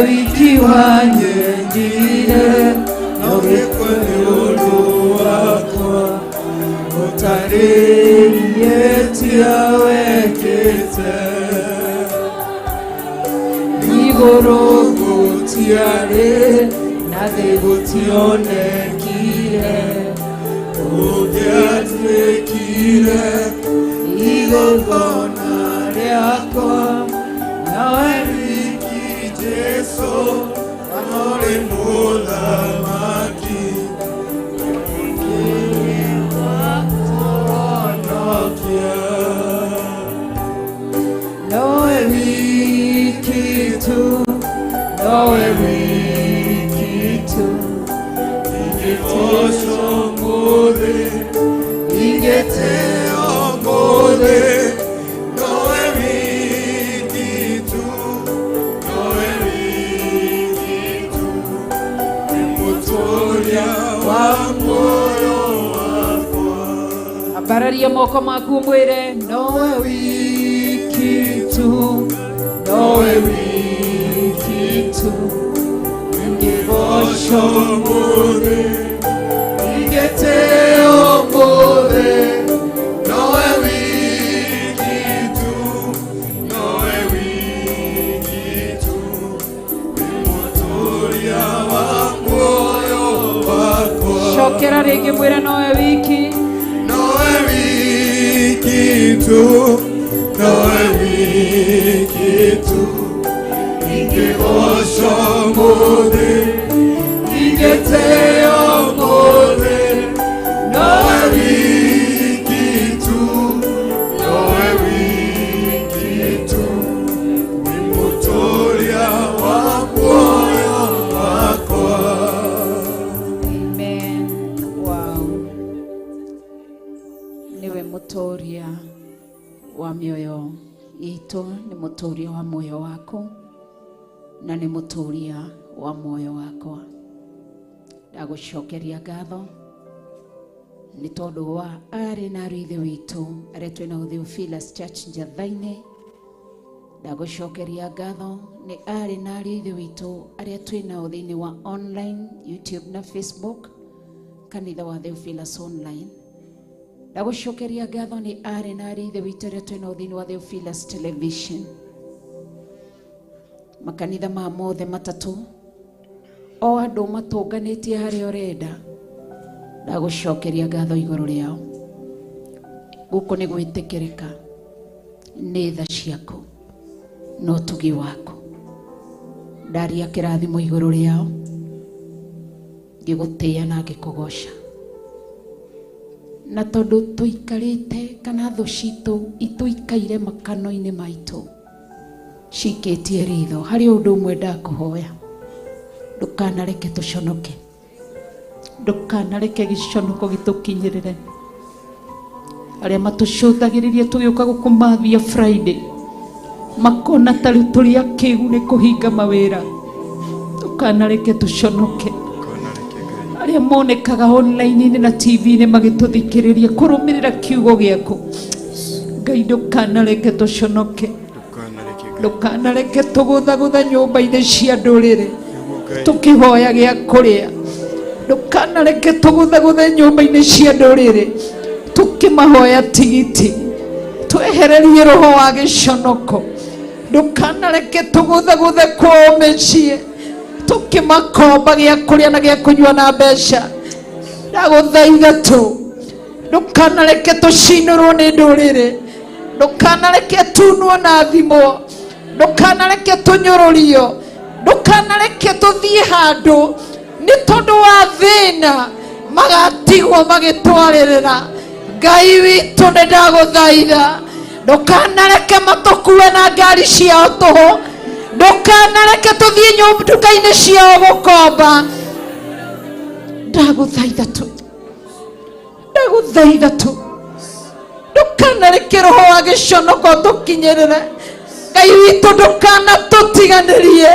wiki wanyendire no gĩkwe nĩ ũndũ wakwa ũtarĩtie wekĩte. Igũrũ gũtiarĩ na thĩ gũtionekire ũngĩatuĩkire igongona rĩakwa nawe wiki Jesu norĩ mũthamaki ũkĩhonokia. Nowe wiki tu, nowe wiki tu. Ingĩgoca ũmũthĩ, ingĩtĩĩa ũmũthĩ, nowe wiki tu, nowe wiki tu. Mũtũũria wa muoyo wakwa. Ambararia moko maku mwĩre nowe wiki tu, nowe wiki tu, ingĩgoco Mũthĩ, ingĩtĩo mũthĩ, nowe wiki tu, nowe wiki tu, wĩ Mũtũũria wa muoyo wakwa. Cokera rĩngĩ mwĩre nowe wiki. Nowe wiki tu, nowe wiki tu, ingĩgoco mũthĩ, ingĩtĩo mũthĩ, nowe wiki tu, nowe wiki tu, wĩ Mũtũũria wa muoyo wakwa. Amen. Wow. Niwe mũtũũria wa mĩoyo itũ, nĩ mũtũũria wa muoyo waku na nĩ mũtũũria wa muoyo wakwa. Ndagũcokeria ngatho nĩ tondũ wa arĩ na ariũ ithe witũ arĩa twĩnao Theophilus Church Njatha-inĩ. Ndagũcokeria ngatho nĩ arĩ na ariũ ithe witũ arĩa twĩnao thĩinĩ wa online, YouTube na Facebook, kanitha wa Theophilus Online. Ndagũcokeria ngatho nĩ arĩ na ariũ ithe witũ arĩa twĩnao thĩinĩ wa Theophilus Television, makanitha ma mothe matatũ, o andũ matũnganĩtie harĩa ũrenda. Ndagũcokeria ngatho igũrũ rĩao. Gũkũ nĩ gwĩtĩkĩrĩka nĩ tha ciaku na ũtugi waku. Ndaria kĩrathimo igũrũ rĩao, ngĩgũtĩĩa na ngĩkũgoca. Na tondũ tũikarĩte kana thũ citũ itũikaire makano-inĩ maitũ cikĩtie ritho, harĩ ũndũ ũmwe ndakũhoya, ndũkanareke tũconoke, ndũkanareke gĩconoko gĩtũkinyĩrĩre. Arĩa matũcũthagĩrĩria tũgĩũka gũkũmathia Friday makona tarĩ tũrĩ akĩgu nĩ kũhinga mawĩra, ndũkanareke tũconoke. Arĩa monekaga online-inĩ na TV-inĩ magĩtũthikĩrĩria kũrũmĩrĩra kiugo gĩaku, Ngai ndũkanareke tũconoke, ndũkanareke tũgũthagũtha nyũmba-inĩ cia ndũrĩrĩ tũkĩhoya gĩa kũrĩa, ndũkanareke tũgũthagũthe nyũmba-inĩ cia ndũrĩrĩ tũkĩmahoya tigiti. Twehererie roho wa gĩconoko, ndũkanareke tũgũthagũthe kwao mĩciĩ tũkĩmakomba gĩa kũrĩa na gĩa kũnyua na mbeca. Ndagũthaitha tu, ndũkanareke tũcinũrwo nĩ ndũrĩrĩ, ndũkanareke tunwo na thimũ, ndũkanareke tũnyũrũrio, ndũkanareke tũthiĩ handũ nĩ tondũ wa thĩna magatigwo magĩtwarĩrĩra. Ngai witũ nĩ ndagũthaitha, ndũkanareke matũkue na ngari ciao tũhũ, ndũkanareke tũthiĩ nduka-inĩ ciao gũkomba. Ndagũthaitha tu, ndagũthaitha tu, ndũkanareke roho wa gĩconoko tũkinyĩrĩre. Ngai witũ ndũkanatũtiganĩrie,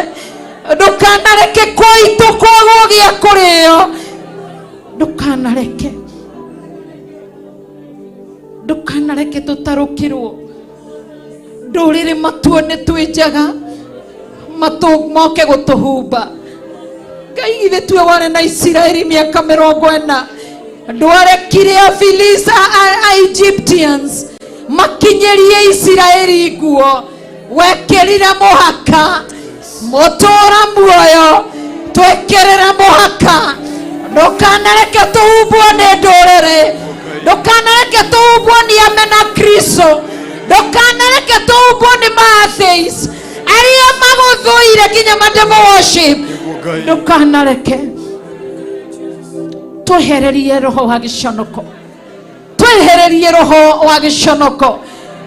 ndũkanareke kwaitũ kwagwo gĩa kũrĩo, ndũkanareke, ndũkanareke tũtarũkĩrwo ndũrĩrĩ matuone twĩ njaga, moke gũtũhumba. Ngai githĩ tue warĩ na Isiraeli mĩaka 40, ndwarekire a Egyptians makinyĩrie Isiraeli nguo, wekĩrire mũhaka mũtũra muoyo, twĩkĩrĩre mũhaka, ndũkanareke tũhumbwo nĩ ndũrĩrĩ, ndũkanareke tũhumbwo nĩ amena Kristo, ndũkanareke tũhumbwo nĩ maatheis arĩa magũthũire nginya ma devil worship. Ndũkanareke twehererie roho wa gĩconoko, twehererie roho wa gĩconoko,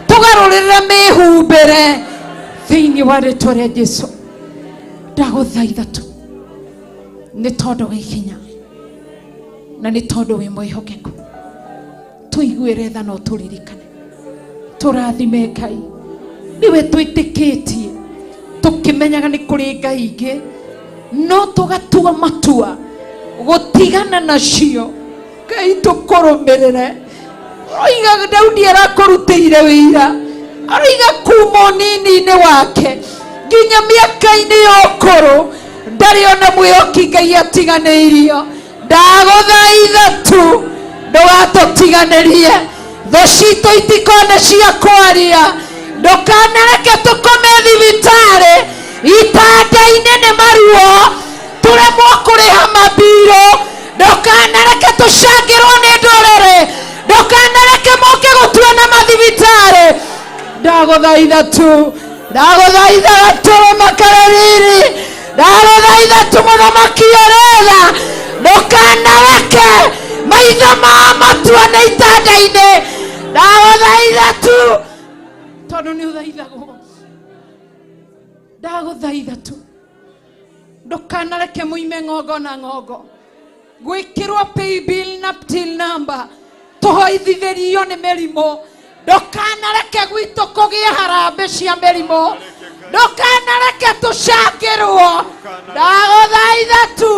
tũgarũrĩre mĩhumbĩre thĩinĩ wa rĩtwa rĩa Jesu. Ndagũthaitha tu nĩ tondũ wĩ hinya na nĩ tondũ wĩ mwĩhokeku, tũiguĩre tha na ũtũririkane, tũrathime Ngai. Nĩwe twĩtĩkĩtie tũkĩmenyaga nĩ kũrĩ Ngai ingĩ, no tũgatua matua Gũtigana nacio Ngai tũkũrũmĩrĩre. Ũroiga Daudi arakũrutĩire wĩira, aroiga kuma ũnini-inĩ wake nginya mĩaka-inĩ ya ũkũrũ ndarĩ ona mwĩhoki Ngai atiganĩirio. Ndagũthaitha tu ndũgatũtiganĩrie, thũ citũ itikone cia kwaria, ndũkanareke tũkome thibitarĩ itanda-inĩ nĩ maruo tũremwo kũrĩha mambirũ, ndũkanareke tũcangĩrwo nĩ ndũrĩrĩ, ndũkanareke moke gũtuona mathibitarĩ. Ndagũthaitha tu, ndagũthaitha gatũrũma karĩ riri, ndagũthaitha tu mũthamaki ũrĩ tha, ndũkanareke maitho mao matuone itanda-inĩ. Ndagũthaitha tu tondũ nĩ ũthaithagwo. Ndagũthaitha tu ndũkanareke mũime ng'ongo na ng'ongo gwĩkĩrwo paybill na till number tũhoithithĩrio nĩ mĩrimũ. Ndũkanareke gwitũ kũgĩe harambĩ cia mĩrimũ, ndũkanareke tũcangĩrwo. Ndagũthaitha tu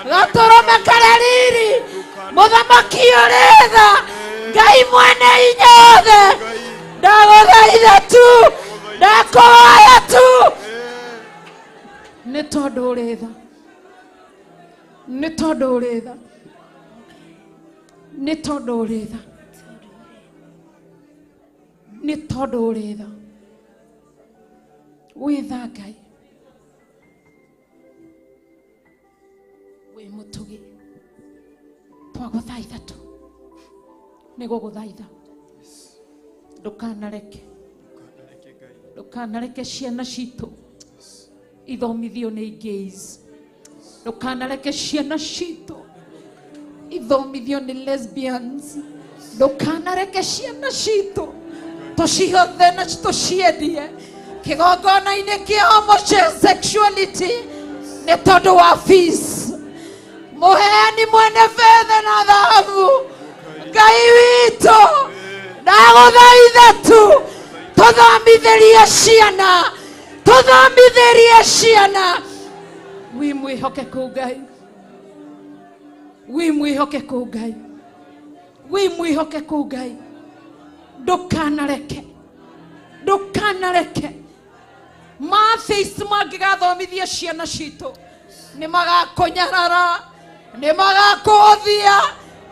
gatũrũme karĩ riri, mũthamaki ũrĩ tha, Ngai mwene hinya wothe, ndagũthaitha tu, ndakũhoya tu nĩ tondũ ũrĩ tha, nĩ tondũ ũrĩ tha, nĩ tondũ ũrĩ tha, nĩ tondũ ũrĩ tha. Wĩ tha Ngai, wĩ mũtugi. Twagũthaitha tu, nĩ gũgũthaitha ndũkanareke, ndũkanareke ciana citũ ithomithio nĩ gays, ndũkanareke ciana citũ ithomithio nĩ lesbians, ndũkanareke ciana citũ tũcihothe na tũciendie kĩgongona-inĩ kĩa homosexuality nĩ tondũ wa fees. Mũheani mwene betha na thahabu, Ngai witũ, ndagũthaitha tu tũthomithĩrie ciana, tũthomithĩrie ciana. Wĩ mwĩhokeku Ngai, wĩ mwĩhokeku Ngai, wĩ mwĩhokeku Ngai. Ndũkanareke, ndũkanareke maatheist mangĩgathomithia ciana citũ nĩ magakũnyarara, nĩ magakũhũthia.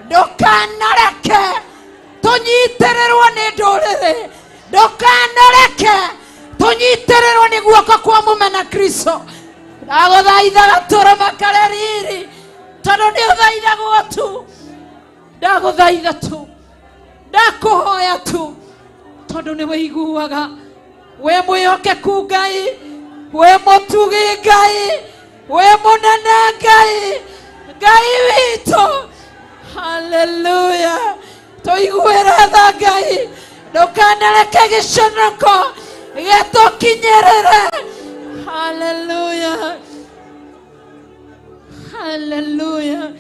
Ndũkanareke tũnyitĩrĩrwo nĩ ndũrĩrĩ, ndũkanareke tũnyitĩrĩrwo nĩ guoko kwa mũmena Kristo. Ndagũthaitha gatũrũme karĩ riri, tondũ nĩ ũthaithagwo tu. Ndagũthaitha tu, ndakũhoya tu, tondũ nĩ wĩiguaga. Wĩ mwĩhokeku Ngai, wĩ mũtugi Ngai, wĩ mũnene Ngai, Ngai witũ. Haleluya. Tũiguĩre tha Ngai, ndũkanareke gĩconoko gĩtũkinyĩrĩre. Haleluya, haleluya.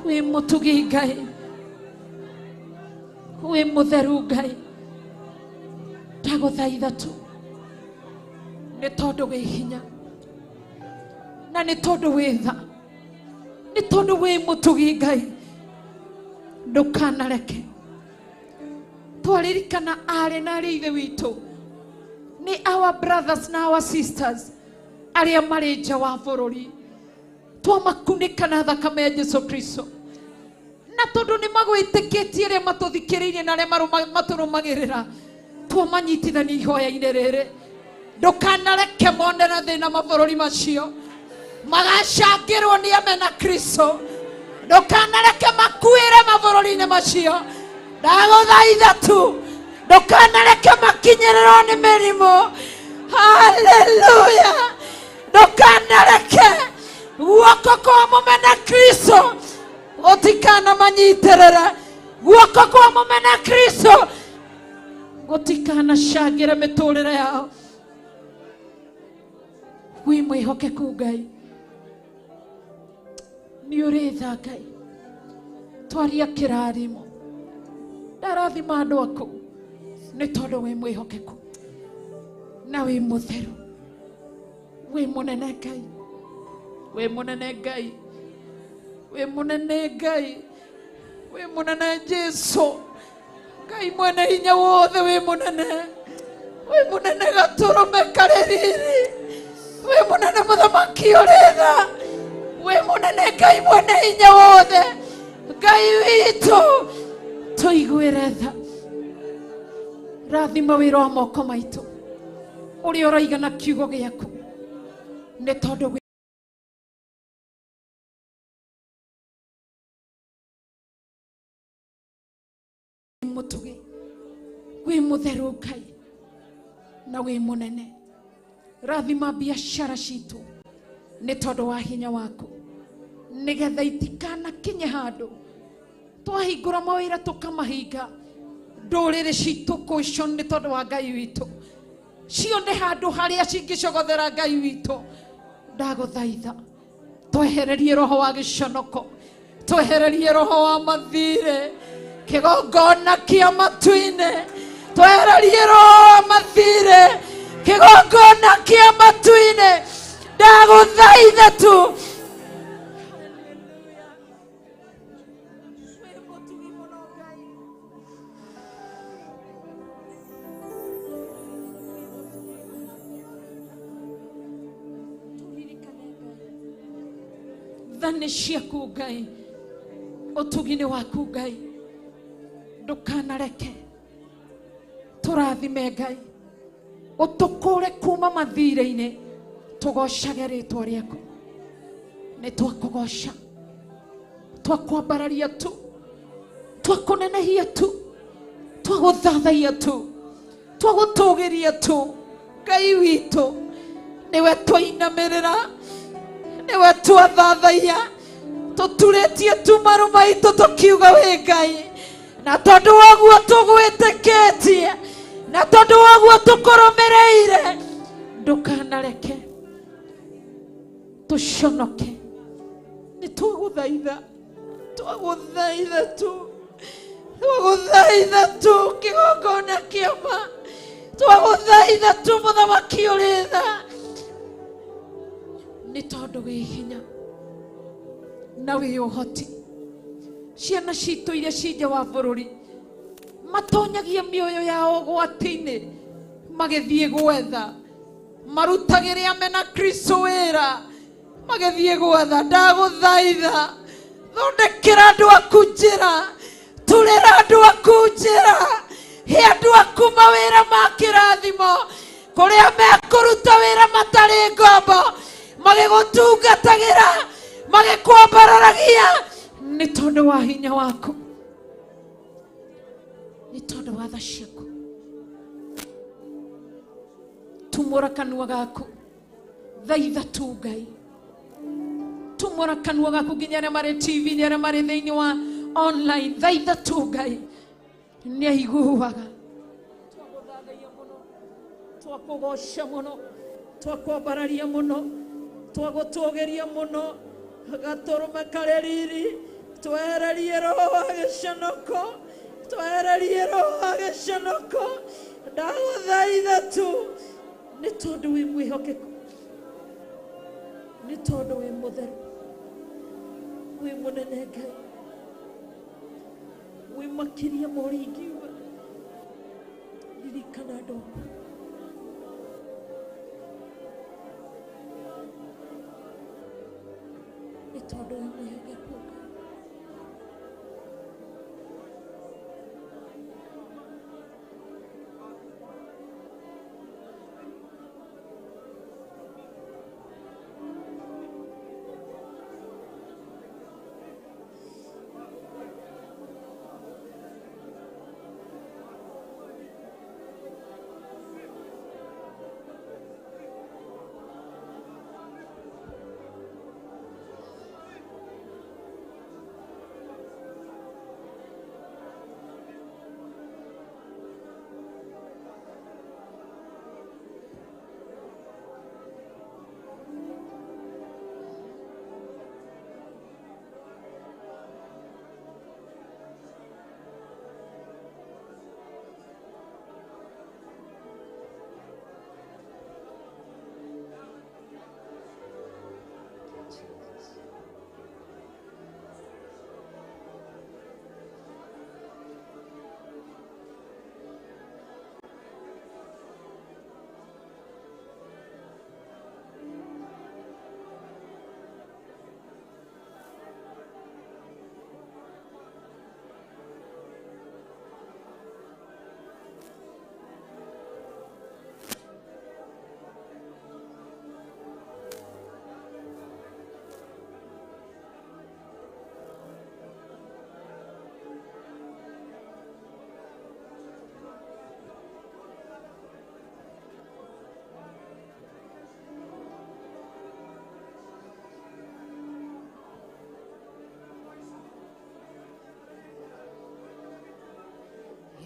Wĩ mũtugi Ngai, wĩ mũtheru Ngai. Ndagũthaitha tu nĩ tondũ wĩ hinya na nĩ tondũ wĩ tha, nĩ tondũ wĩ mũtugi Ngai. Ndũkanareke twaririkana arĩ na arĩ ithe witũ nĩ our brothers na our sisters arĩa marĩ nja wa bũrũri, twamakunĩka na thakame ya Jesu Kristo, na tondũ nĩ magwĩtĩkĩtie arĩa matũthikĩrĩirie na arĩa matũrũmagĩrĩra, twamanyitithania ihoya-inĩ rĩrĩ. Ndũkanareke mone na thĩna mabũrũri macio magacangĩrwo nĩ amena Kristo, ndũkanareke makuĩre mabũrũri-inĩ macio. Ndagũthaitha tu ndũkanareke makinyĩrĩrwo nĩ mĩrimũ. Haleluya. Ndũkanareke guoko kwa mũmena Kristo gũtikanamanyitĩrĩre, guoko kwa mũmena Kristo gũtikanacangĩre mĩtũrĩre yao. Wĩ mwĩhokeku Ngai, nĩ ũrĩ tha Ngai. Twaria kĩrathimo, ndarathima andũ aku nĩ tondũ wĩ mwĩhokeku na wĩ mũtheru, wĩ mũnene Ngai. Wĩ mũnene Ngai, wĩ mũnene Ngai, wĩ mũnene Jesu. Ngai mwene hinya wothe, wĩ mũnene, wĩ mũnene gatũrũme karĩ riri, wĩ mũnene mũthamaki ũrĩ tha, wĩ mũnene Ngai mwene hinya wothe. Ngai witũ, tũiguĩre tha. Rathima wĩra wa moko maitũ ũrĩa ũraigana kiugo gĩaku, nĩ tondũ wĩ mũtugi, wĩ mũtheru Ngai, na wĩ mũnene. Rathima biacara citũ nĩ tondũ wa hinya waku, nĩgetha itikanakinye handũ twahingũra mawĩra tũkamahinga. Ndũrĩrĩ citũ kũico nĩ tondũ wa Ngai witũ, cione handũ harĩa cingĩcogothera Ngai witũ. Ndagũthaitha twehererie roho wa gĩconoko, twehererie roho wa mathirĩ, kĩgongona kĩa matu-inĩ, twehererie roho wa mathirĩ, kĩgongona kĩa matu-inĩ. Ndagũthaitha tu. Tha nĩ ciaku Ngai, ũtugi nĩ waku Ngai, ndũkanareke tũrathime Ngai, ũtũkũre kuma mathirĩ-inĩ, tũgocage rĩtwa rĩaku. Nĩ twakũgoca, twakwambararia tu, twakũnenehia tu, twagũthathaia tu, twagũtũgĩria tu. Ngai witũ, nĩwe twainamĩrĩra, nĩwe twathathaia, tũturĩtie tu maru maitũ tũkiuga wĩ Ngai, na tondũ waguo tũgwĩtĩkĩtie, na tondũ waguo tũkũrũmĩrĩire, ndũkanareke tũconoke. Nĩ twagũthaitha, twagũthaitha tu, twagũthaitha tu, kĩgongona kĩa ma, twagũthaitha tu, mũthamaki ũrĩ tha, nĩ tondũ wĩ hinya na wĩ ũhoti. Ciana citũ iria ci nja wa bũrũri matonyagia mĩoyo yao ũgwati-inĩ magĩthiĩ gwetha, marutagĩre amena Kristo wĩra magĩthiĩ gwetha. Ndagũthaitha thondekera andũ aku njĩra, turĩra andũ aku njĩra, he andũ aku mawĩra ma kĩrathimo, kũrĩa mekũruta wĩra matarĩ ngombo, magĩgũtungatagĩra, magĩkwambararagia, nĩ tondũ wa hinya waku, nĩ tondũ wa tha ciaku. Tumũra kanua gaku, thaitha tu Ngai, tumũra kanua gaku nginya arĩa marĩ TV-inĩ, arĩa marĩ thĩinĩ wa online, thaitha tu Ngai, nĩ aiguaga. Twagũthathaia mũno, twakũgoca mũno, twakwambararia mũno, twagũtũgĩria mũno, gatũrũme karĩ riri, twehererie roho wa gĩconoko, twehererie roho wa gĩconoko. Ndagũthaitha tu, nĩ tondũ wĩ mwĩhokeku, nĩ tondũ wĩ mũtheru, wĩ mũnene Ngai, wĩ makĩria ma ũrĩa ingiuga. Ririkana andũ aku. Nĩ tondũ wĩ mwĩhokeku Ngai.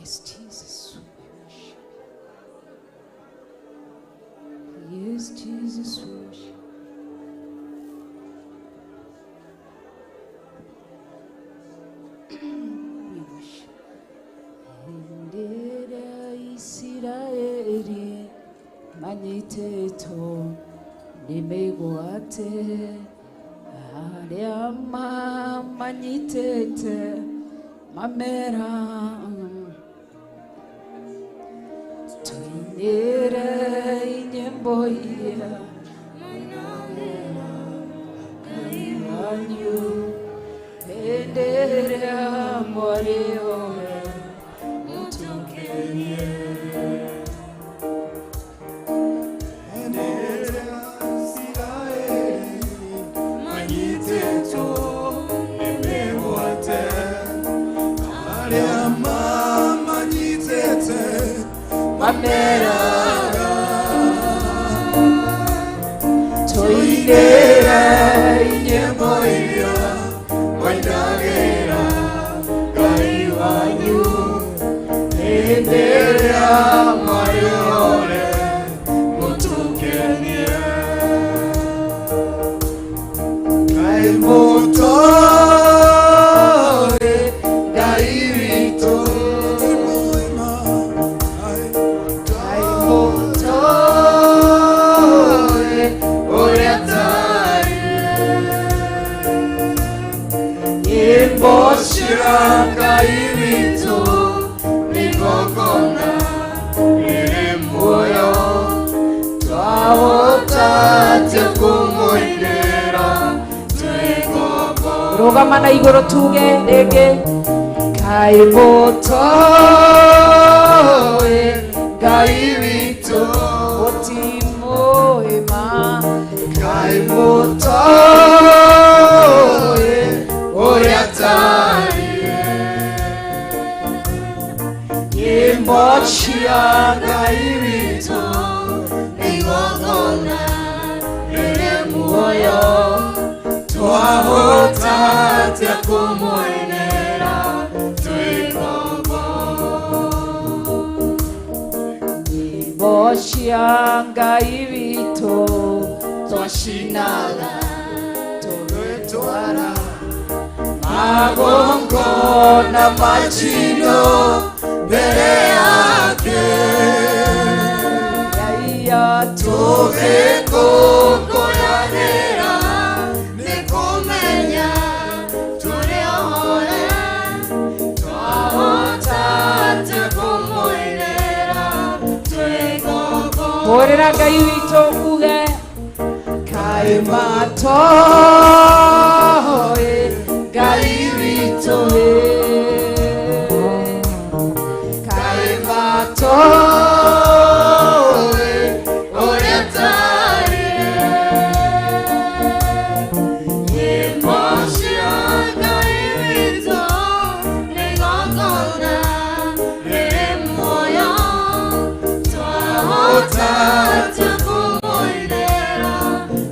Yes, Jesus, we worship you. Yes, Jesus, we worship you. We worship. Hĩndĩ Isiraeli manyitĩtwo nĩ mĩgwate arĩa mamanyitĩte mamera tuinĩre nyĩmbo iria wanyu hĩndĩ ĩrĩa mwarĩ ohe mũtũkenie. Mameraga Tuinĩre nyĩmbo iria mwainagĩra Ngai wanyu hĩndĩ ĩrĩa mwarĩ ore mũtũkenie. Ngai mũtũĩ, Ngai witũ, Ngai mũtũĩ, ũrĩa tarĩ. Nyĩmbo cia Ngai witũ nĩ igongona rĩrĩ muoyo, twahota atĩa kũmũinĩra twĩ ngombo? Rũgama na igũrũ tuge rĩngĩ Ngai mũtũĩ, Ngai witũ, ũtimũĩma. Ngai mũtũĩ, ũrĩa tarĩ. Nyĩmbo cia Ngai witũ nĩ igongona rĩrĩ muoyo, twahota atĩa kũmũinĩra twĩ ngombo? Nyĩmbo cia Ngai witũ Twacinaga tũgĩtwara magongona macino mbere yake, Ngai tũgĩkũngũyanĩra nĩ kũmenya tũrĩ ohore, twahota atĩa kũmũinĩra twĩ ngombo? Hũrĩra Ngai witũ uge Ngai matoĩ, Ngai witũ ĩ. Ngai matoĩ, ũrĩa tarĩ. Nyĩmbo cia Ngai witũ nĩ igongona rĩrĩ muoyo, twahota atĩa kũmũinĩra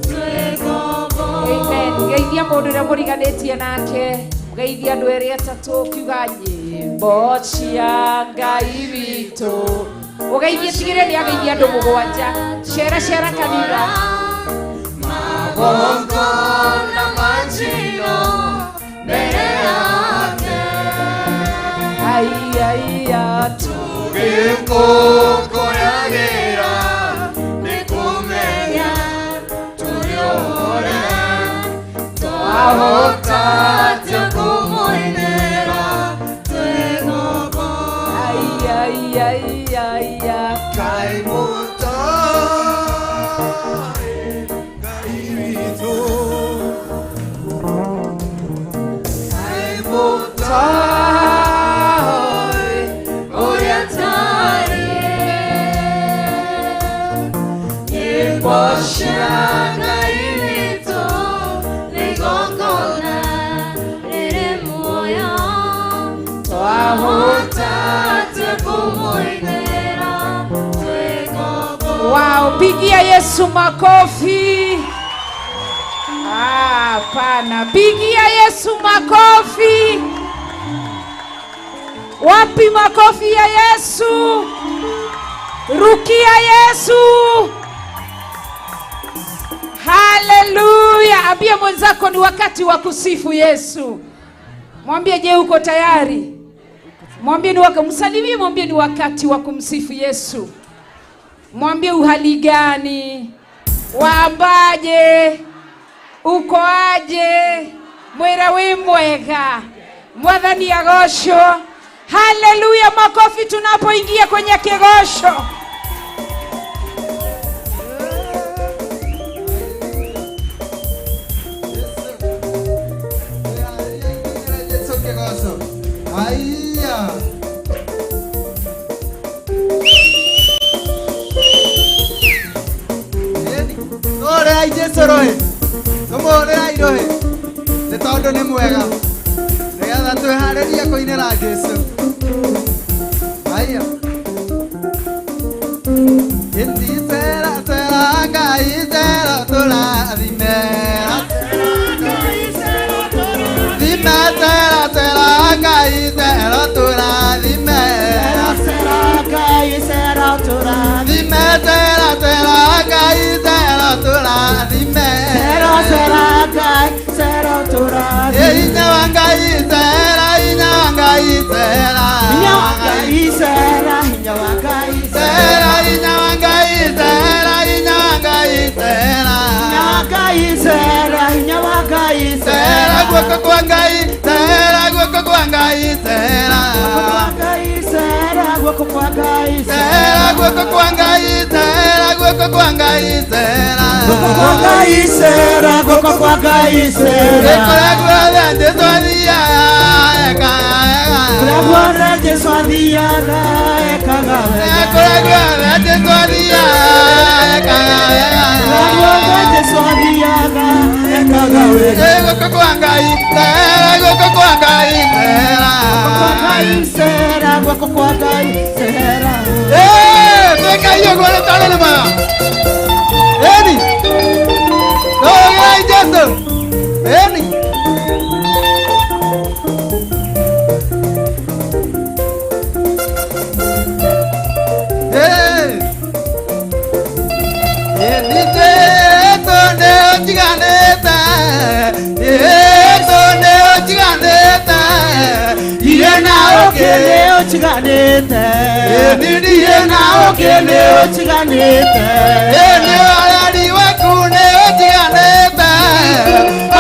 twĩ ngombo? Amen. Geithia mũndũ ũrĩa mũriganĩtie nake, mũgeithia andũ erĩ atatũ ũkiuga nyĩmbo cia Ngai witũ. Ũgeithie tigĩrĩre nĩ ageithia andũ mũgwanja. Cera cera kanitha. Magongona macino mbere yake, Ai ai atu. tũgĩkũngũyagĩra nĩ kũmenya tũrĩ ohore, twahota atĩa kũmũinĩra twĩ ngombo? Ai ai ai ai ai. Ngai mũtũĩ, Ngai witũ, Ngai mũtũĩ, ũrĩa tarĩ. Nyĩmbo cia Ngai witũ nĩ igongona rĩrĩ muoyo, twahota atĩa kũmũinĩra twĩ ngombo? Wow, pigia Yesu makofi. Hapana, pigia Yesu makofi. Wapi makofi ya Yesu? Rukia Yesu. Haleluya! Ambia mwenzako ni wakati wa kusifu Yesu. Mwambie, je, uko tayari? Mwambie ni wakati, msalimie, mwambie ni wakati wa kumsifu Yesu. Mwambie uhali gani, waambaje, uko aje, mwira wi mwega, mwathani agocwo. Haleluya! Makofi tunapoingia kwenye kigosho. Jesu kĩgoco. Haiya. Tũhũrĩrai Jesu rũhĩ. Tũmũhũrĩrai rũhĩ. Nĩ tondũ nĩ mwega. Nĩgetha twĩharĩrie kũinĩra Jesu. Haiya. Ĩti cera cera Ngai cera tũrathime. Thime cera cera Ngai cera tũrathime. Thime cera cera Ngai cera tũrathime. Ĩ hinya wa Ngai cera hinya wa Ngai cera. Cera hinya wa Ngai cera hinya wa Ngai cera. Cera guoko kwa Ngai cera guoko kwa Ngai cera. Cera guoko kwa Ngai cera guoko kwa Ngai cera. Kũrĩa guothe Jesũ athiaga ekaga wega. Kũrĩa guothe Jesũ athiaga ekaga wega. Ĩ guoko kwa Ngai cera guoko kwa Ngai cera. Twĩkai ũguo nĩ tondũ nĩ mwega. Ĩni. Tũhũrĩrai Jesũ. Ĩni. Jesu nĩ ũtiganĩte. Jesu nĩ ũtiganĩte. Irĩ na ũkĩ nĩ ũtiganĩte. Irĩ na ũkĩ nĩ ũtiganĩte. Nĩ ũreri waku nĩ ũtiganĩte.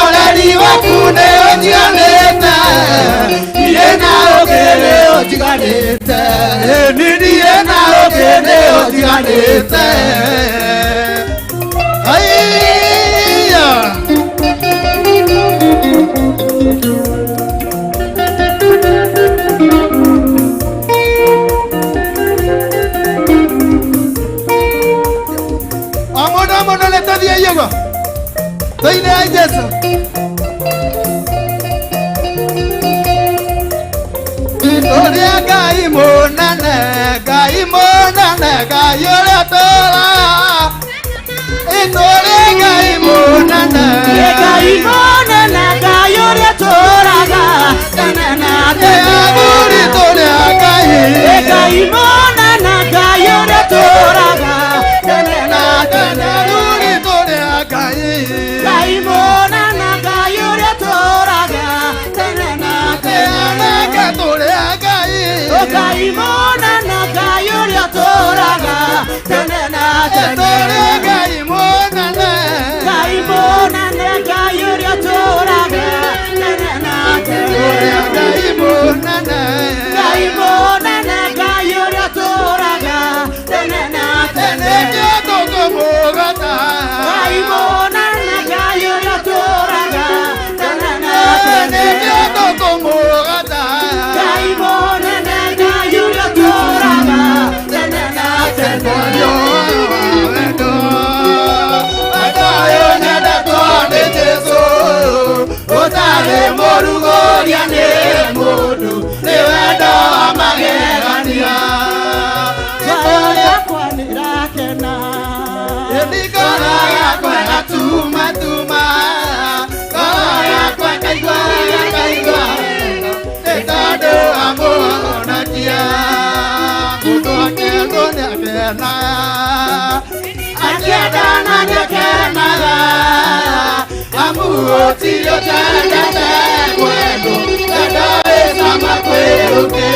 Ũreri waku nĩ ũtiganĩte. Irĩ na ũkĩ nĩ ũtiganĩte. Irĩ na ũkĩ nĩ ũtiganĩte. Haiya. O mũndũ o mũndũ nĩ tũthiĩ ũguo. Tũinĩrai Jesũ. Tũrĩa Ngai mũnene, Ngai mũnene, Ngai ũrĩa tũraga. Tũrĩa Ngai mũnene. Athuri tũrĩa Ngai. Athuri tũrĩa Ngai. Anake tũrĩa Ngai. Tũrĩa Ngai mũnene. Tũrĩa Ngai mũnene. Nĩkĩo tũkũmũgota. Nĩkĩo tũkũmũgota. Wendo wendo ũyũ nyendetwo nĩ Jesũ. Ũtarĩ mũrugũria nĩ mũndũ, nĩ wendo wa magegania. Ngoro yakwa ĩgatuma tuma, ngoro yakwa ĩkaigua wega, kaigua wega, nĩ tondũ wa mũhonania. nĩakenaga akĩenda na nĩakenaga amu gũtirĩ ũtendete mwendwo wendo wĩ cama kwĩ ũkĩ.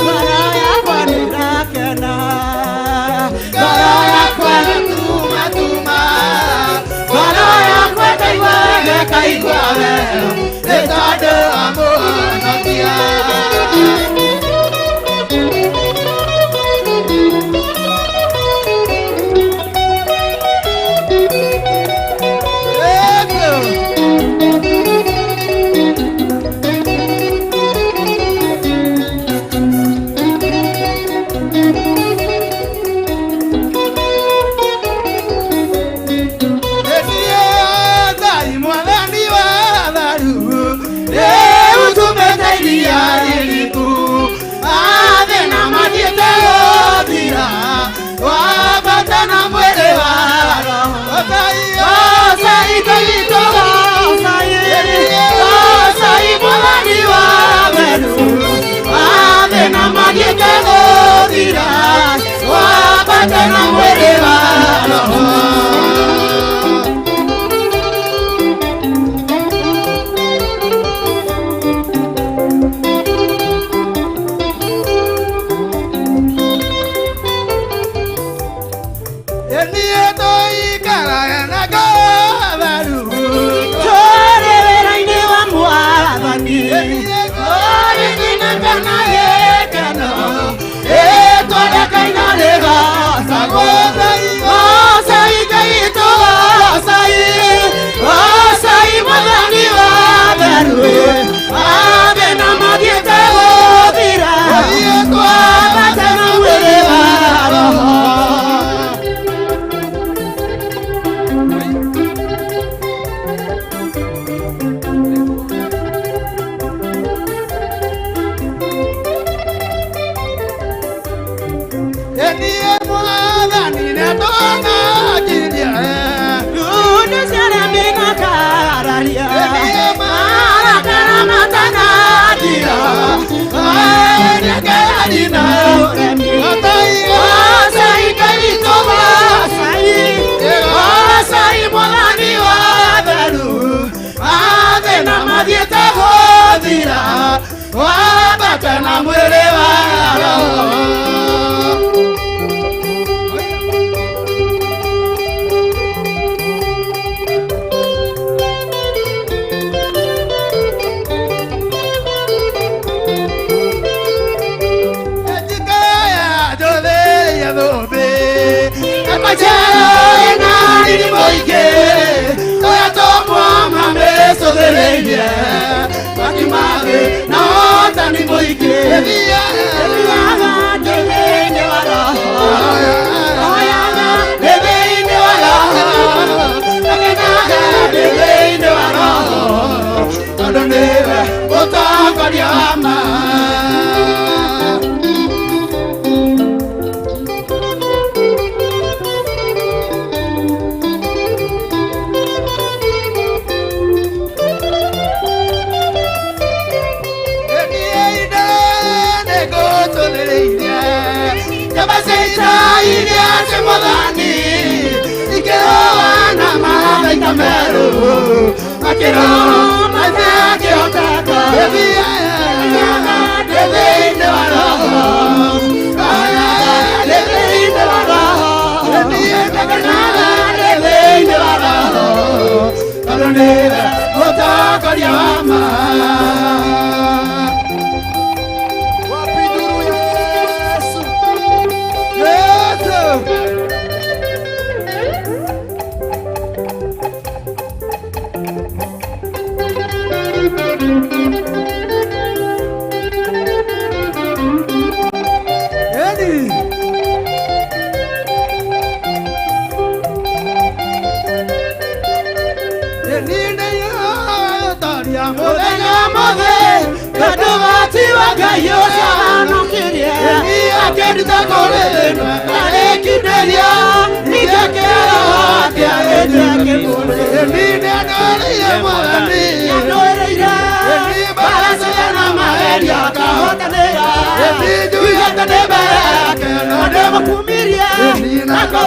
Ngoro yakwa nĩĩrakena, ngoro yakwa nĩtumatuma, ngoro yakwa ndaigua wega ĩkaigua wega nĩ tondũ wa Mũhonokia.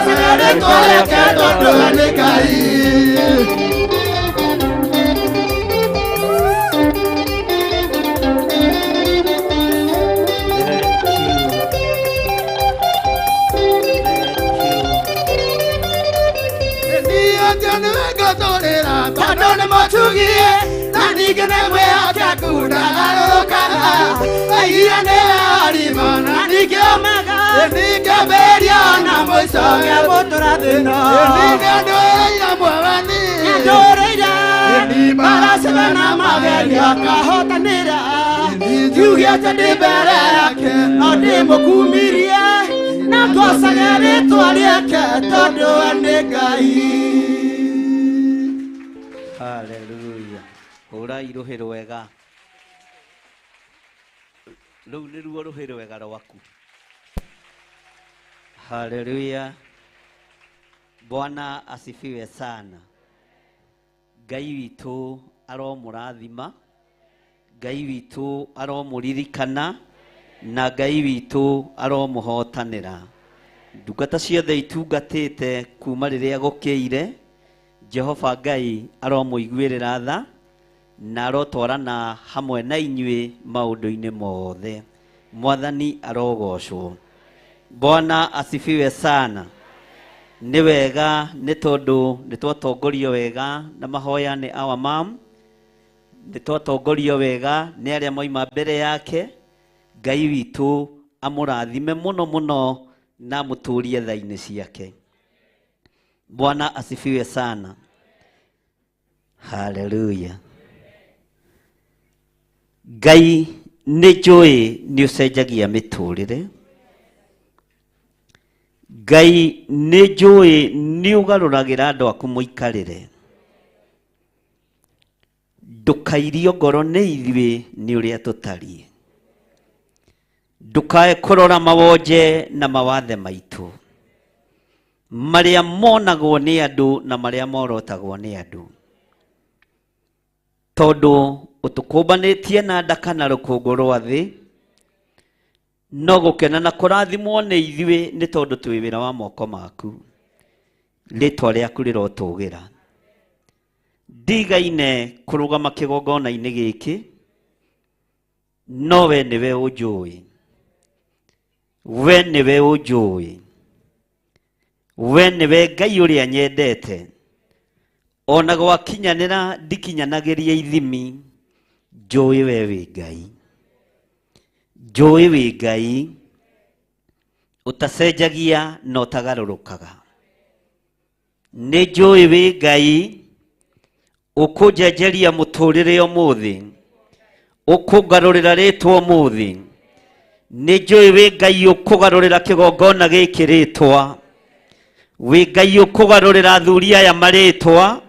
Ngocage rĩtwa rĩake tondũ we nĩ Ngai. Tondũ nĩ mũtugie na ningĩ nĩ mwĩhokeku ndagarũrũkaga aigire nĩ arima na ningĩ omega ningĩambĩrĩria na mũico gũtũra thĩna ningĩ ndũrĩire mwathani ndũrĩire maracibe na magerio kahotanĩra ngiugĩte ndĩ mbere yake no ndĩmũkumirie na ngocage rĩtwa rĩake tondũ we nĩ Ngai. Haleluya. Hũrai rũhĩ rwega. Rũu nĩruo rũhĩ rwega rwaku. Haleluya. Bwana asifiwe sana. Ngai witũ aromũrathima, Ngai witũ aromũririkana, na Ngai witũ aromũhotanĩra. Ndungata ciothe itungatĩte kuma rĩrĩa gũkĩire, Jehova Ngai aromũiguĩrĩra tha na arotwarana hamwe na inyuĩ maũndũ-inĩ mothe. Mwathani arogocwo. Bwana asifiwe sana. Nĩ wega nĩ tondũ nĩ twatongorio wega na mahoya nĩ our mom, nĩ twatongorio wega nĩ arĩa moima mbere yake. Ngai witũ amũrathime mũno mũno na amũtũrie tha-inĩ ciake. Bwana asifiwe sana. Haleluya. Ngai nĩ njũĩ nĩ ũcenjagia mĩtũrĩre. Ngai nĩ njũĩ nĩ ũgarũragĩra andũ aku mũikarĩre. Ndũkairio ngoro nĩ ithuĩ nĩ ũrĩa tũtariĩ. Ndũkae kũrora mawonje na mawathe maitũ, marĩa monagwo nĩ andũ na marĩa morotagwo nĩ andũ, tondũ ũtũkũmbanĩtie na ndaka na rũkũngũ rwa thĩ, no gũkena na kũrathimwo nĩ ithuĩ nĩ tondũ twĩ wĩra wa moko maku. Rĩtwa rĩaku rĩrotũgĩra. Ndigaine kũrũgama kĩgongona-inĩ gĩkĩ, no we nĩwe ũnjũĩ, we nĩwe ũnjũĩ, we nĩwe Ngai ũrĩa nyendete. Ona gwakinyanĩra ndikinyanagĩria ithimi, njũĩ we wĩ Ngai, njũĩ wĩ Ngai ũtacenjagia na ũtagarũrũkaga. Nĩ njũĩ wĩ Ngai ũkũnjenjeria mũtũrĩre ũmũthĩ, ũkũngarũrĩra rĩtwa ũmũthĩ. Nĩ njũĩ wĩ Ngai ũkũgarũrĩra kĩgongona gĩkĩ rĩtwa, wĩ Ngai ũkũgarũrĩra athuri aya marĩtwa,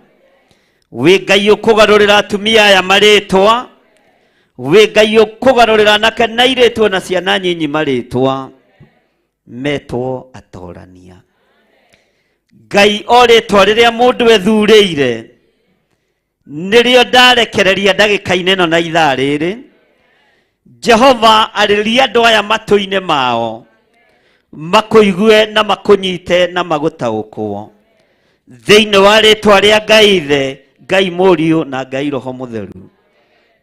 wĩ Ngai ũkũgarũrĩra atumia aya marĩtwa, wĩ Ngai ũkũgarũrĩra anake na airĩtu na ciana nyinyi marĩtwa, metwo atorania. Ngai o rĩtwa rĩrĩa mũndũ ethurĩire nĩrĩo ndarekereria ndagĩka-inĩ ĩno na ithaa rĩrĩ. Jehova arĩria andũ aya matũ-inĩ mao, makũigue na makũnyite na magũtaũkwo. Thĩinĩ wa rĩtwa rĩa Ngai Ithe, Ngai Mũriũ na Ngai Roho Mũtheru,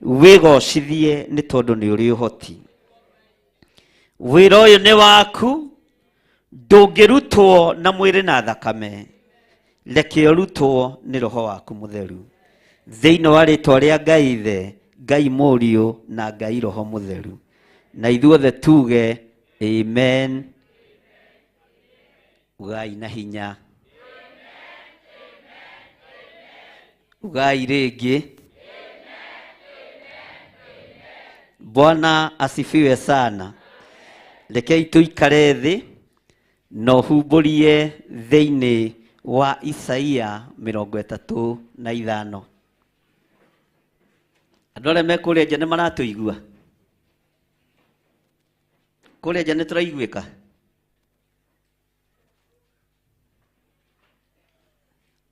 wĩgocithie nĩ tondũ nĩ ũrĩ ũhoti. Wĩra ũyũ nĩ waku, ndũngĩrutwo na mwĩrĩ na thakame, reke ũrutwo nĩ Roho waku Mũtheru. Thĩinĩ wa rĩtwa rĩa Ngai Ithe, Ngai Mũriũ na Ngai Roho Mũtheru, na ithuothe tuge amen. Ugai na hinya, ugai rĩngĩ. Bwana asifiwe sana. Rekei tũikare thĩ na ũhumbũrie thĩinĩ wa Isaia 35. Andũ arĩa me kũrĩa nja nĩ maratũigua? Kũrĩa nja nĩ tũraiguĩka?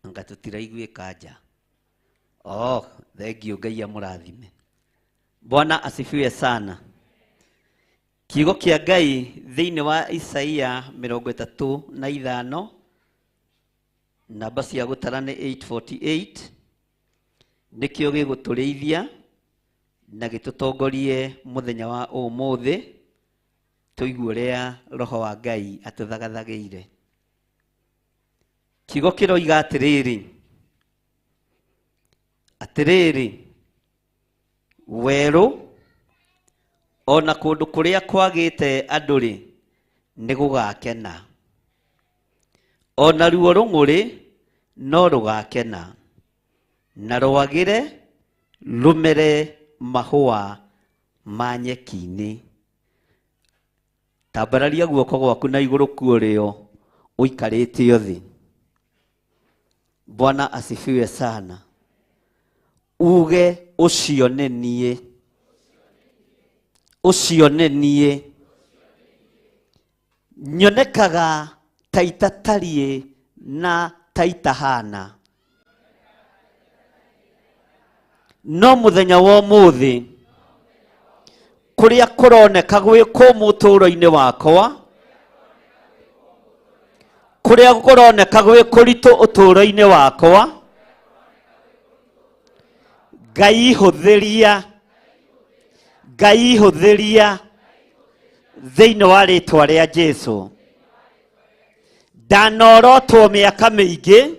Anga tũtiraiguĩka nja. Oh, thank you, Ngai amũrathime. Bwana asifiwe sana. Kiugo kĩa Ngai thĩinĩ wa Isaia 35 Namba cia gũtara nĩ 848. Nĩkĩo gĩgũtũrĩithia na gĩtũtongorie mũthenya wa ũmũthĩ, tũigue ũrĩa Roho wa Ngai atũthagathagĩire. Kiugo kĩroiga atĩrĩrĩ, atĩrĩrĩ, werũ ona kũndũ kũrĩa kwagĩte andũ-rĩ, nĩ gũgakena. Ona ruo rũng'ũrĩ no rũgakena, na rwagĩre rũmere mahũa ma nyeki-inĩ. Tambararia guoko gwaku na igũrũ kuo ũrĩo ũikarĩte thĩ. Bwana asifiwe sana. Uge ũcio nĩ niĩ, ũcio nĩ niĩ. Nyonekaga ta itatariĩ na ta itahana, no mũthenya wa ũmũthĩ kũrĩa kũroneka gwĩ kũmũ ũtũũro-inĩ wakwa, kũrĩa kũroneka gwĩ kũritũ ũtũũro-inĩ wakwa, Ngai hũthĩria, Ngai hũthĩria thĩinĩ wa rĩtwa rĩa Jesu. Ndanorotwo mĩaka mĩingĩ,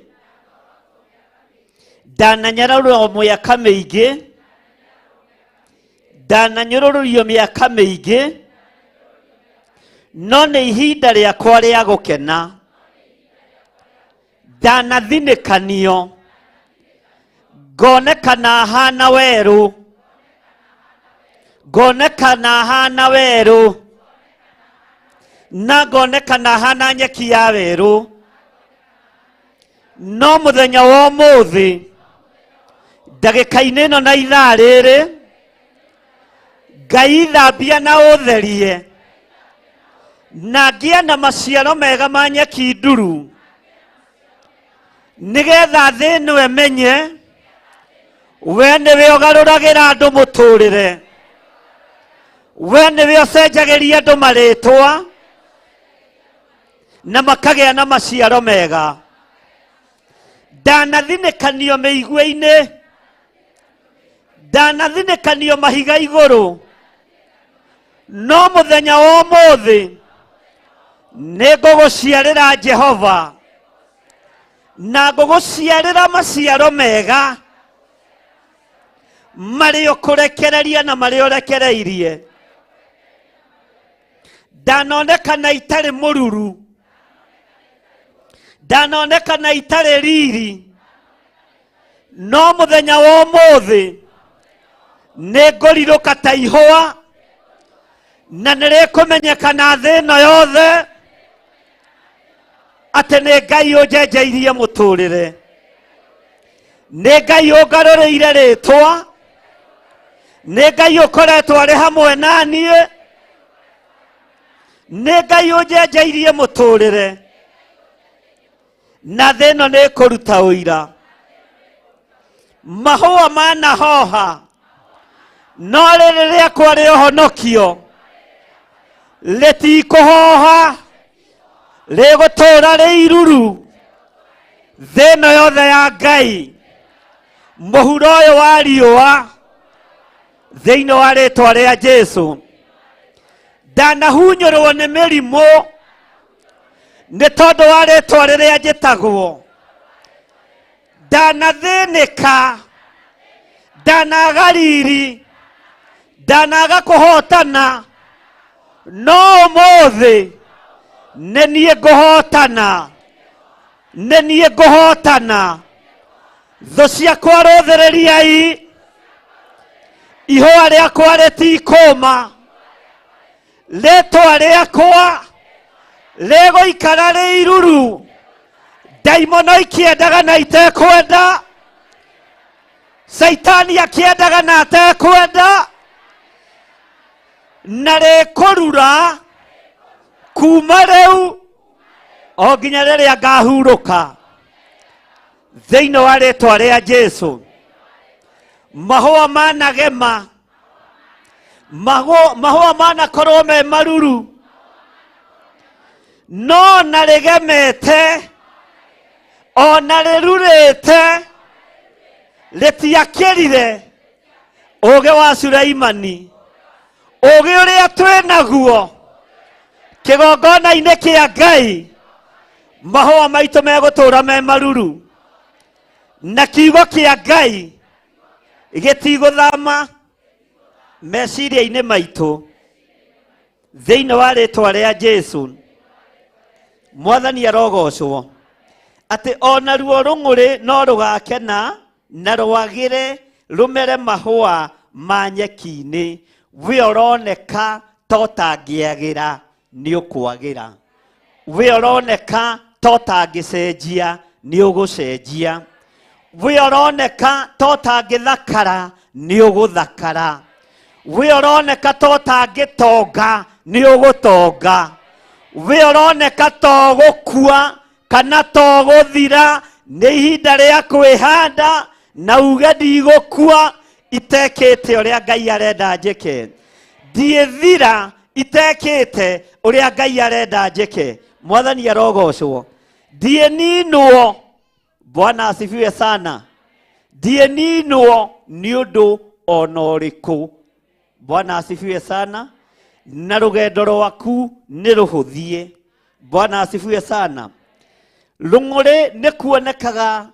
ndananyararwo mĩaka mĩingĩ, ndananyũrũrũrio mĩaka mĩingĩ, no nĩ ihinda rĩakwa rĩa gũkena. Ndanathinĩkanio ngonekana hana werũ, ngonekana hana werũ, na ngonekana hana nyeki ya werũ, no mũthenya wa ũmũthĩ ndagĩka-inĩ ĩno na ithaa rĩrĩ, Ngai thambia na ũtherie na ngĩe na maciaro mega ma nyeki nduru, nĩgetha thĩ ĩno ĩmenye we nĩwe ũgarũragĩra andũ mũtũrĩre, we nĩwe ũcenjagĩria andũ marĩtwa na makagĩa na maciaro mega. Ndanathinĩkanio mĩigua-inĩ, ndanathinĩkanio mahiga igũrũ, no mũthenya wa ũmũthĩ nĩ ngũgũciarĩra Jehova, na ngũgũciarĩra maciaro mega marĩa ũkũrekereria na marĩa ũrekereirie. Ndanonekana itarĩ mũruru, ndanonekana itarĩ riri, no mũthenya wa ũmũthĩ nĩ ngũrirũka ta ihũa, na nĩ rĩkũmenyekana thĩ ĩno yothe atĩ nĩ Ngai ũnjenjeirie mũtũrĩre, nĩ Ngai ũngarũrĩire rĩtwa, nĩ Ngai ũkoretwo arĩ hamwe na niĩ, nĩ Ngai ũnjenjeirie mũtũrĩre, na thĩ ĩno nĩ ĩkũruta ũira. Mahũa manahoha, no rĩrĩ rĩakwa rĩa ũhonokio rĩtikũhoha, rĩgũtũũra rĩ iruru thĩ ĩno yothe ya Ngai, mũhuro ũyũ wa riũa, thĩinĩ wa rĩtwa rĩa Jesu. Ndanahunyũrwo nĩ mĩrimũ nĩ tondũ wa rĩtwa rĩrĩa njĩtagwo, ndanathĩnĩka, ndanaga riri, ndanaga kũhotana, no ũmũthĩ nĩ niĩ ngũhotana, nĩ niĩ ngũhotana. Thũ ciakwa rũthĩrĩriai, ihũa rĩakwa rĩtikũma, rĩtwa rĩakwa rĩgũikara rĩ iruru, ndaimono ikĩendaga na itekwenda, Caitani akĩendaga na atekwenda, na rĩkũrura kuma rĩu o nginya rĩrĩa ngahurũka thĩinĩ wa rĩtwa rĩa Jesu. Mahũa managema, mahũa manakorwo me maruru, no na rĩgemete Ona rĩrurĩte rĩtiakĩrire ũũgĩ wa Sulaimani. Ũũgĩ ũrĩa twĩ naguo kĩgongona-inĩ kĩa Ngai, mahũa maitũ megũtũũra me maruru, na kiugo kĩa Ngai gĩtigũthama meciria-inĩ maitũ thĩinĩ wa rĩtwa rĩa Jesu. Mwathani arogocwo atĩ ona ruo rũng'ũrĩ no rũgakena na rwagĩre rũmere mahũa ma nyeki-inĩ. We ũroneka ta ũtangĩagĩra nĩ ũkwagĩra, we ũroneka ta ũtangĩcenjia nĩ ũgũcenjia, we ũroneka ta ũtangĩthakara nĩ ũgũthakara, we ũroneka ta ũtangĩtonga nĩ ũgũtonga, we ũroneka ta ũgũkua kana ta ũgũthira nĩ ihinda rĩa kwĩhanda na uge ndigũkua itekĩte ũrĩa Ngai arenda njĩke, ndiĩthira itekĩte ũrĩa Ngai arenda njĩke. Mwathani arogocwo. Ndiĩninwo, Bwana asifiwe sana, ndiĩninwo nĩ ũndũ ona ũrĩkũ. Bwana asifiwe sana. Na rũgendo rwaku nĩ rũhũthie. Bwana asifiwe sana. Rũng'ũrĩ nĩ kuonekaga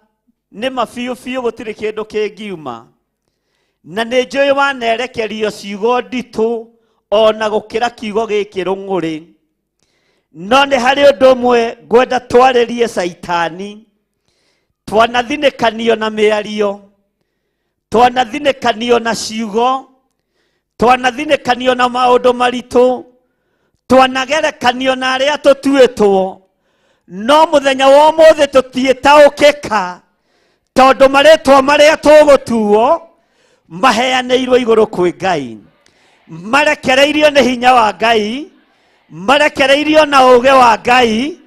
nĩ ma biũ biũ gũtirĩ kĩndũ kĩngiuma, na nĩ njũĩ wanerekerio ciugo nditũ ona gũkĩra kiugo gĩkĩ rũng'ũrĩ, no nĩ harĩ ũndũ ũmwe ngwenda twarĩrie Caitani. Twanathinĩkanio na mĩario, twanathinĩkanio na ciugo, twanathinĩkanio na maũndũ maritũ, twanagerekanio na arĩa tũtuĩtwo, no mũthenya wa ũmũthĩ tũtiĩtaũkĩka tondũ marĩtwa marĩa tũgũtuo maheanĩirwo igũrũ kwĩ Ngai, marekereirio nĩ hinya wa Ngai, marekereirio na ũũgĩ wa Ngai,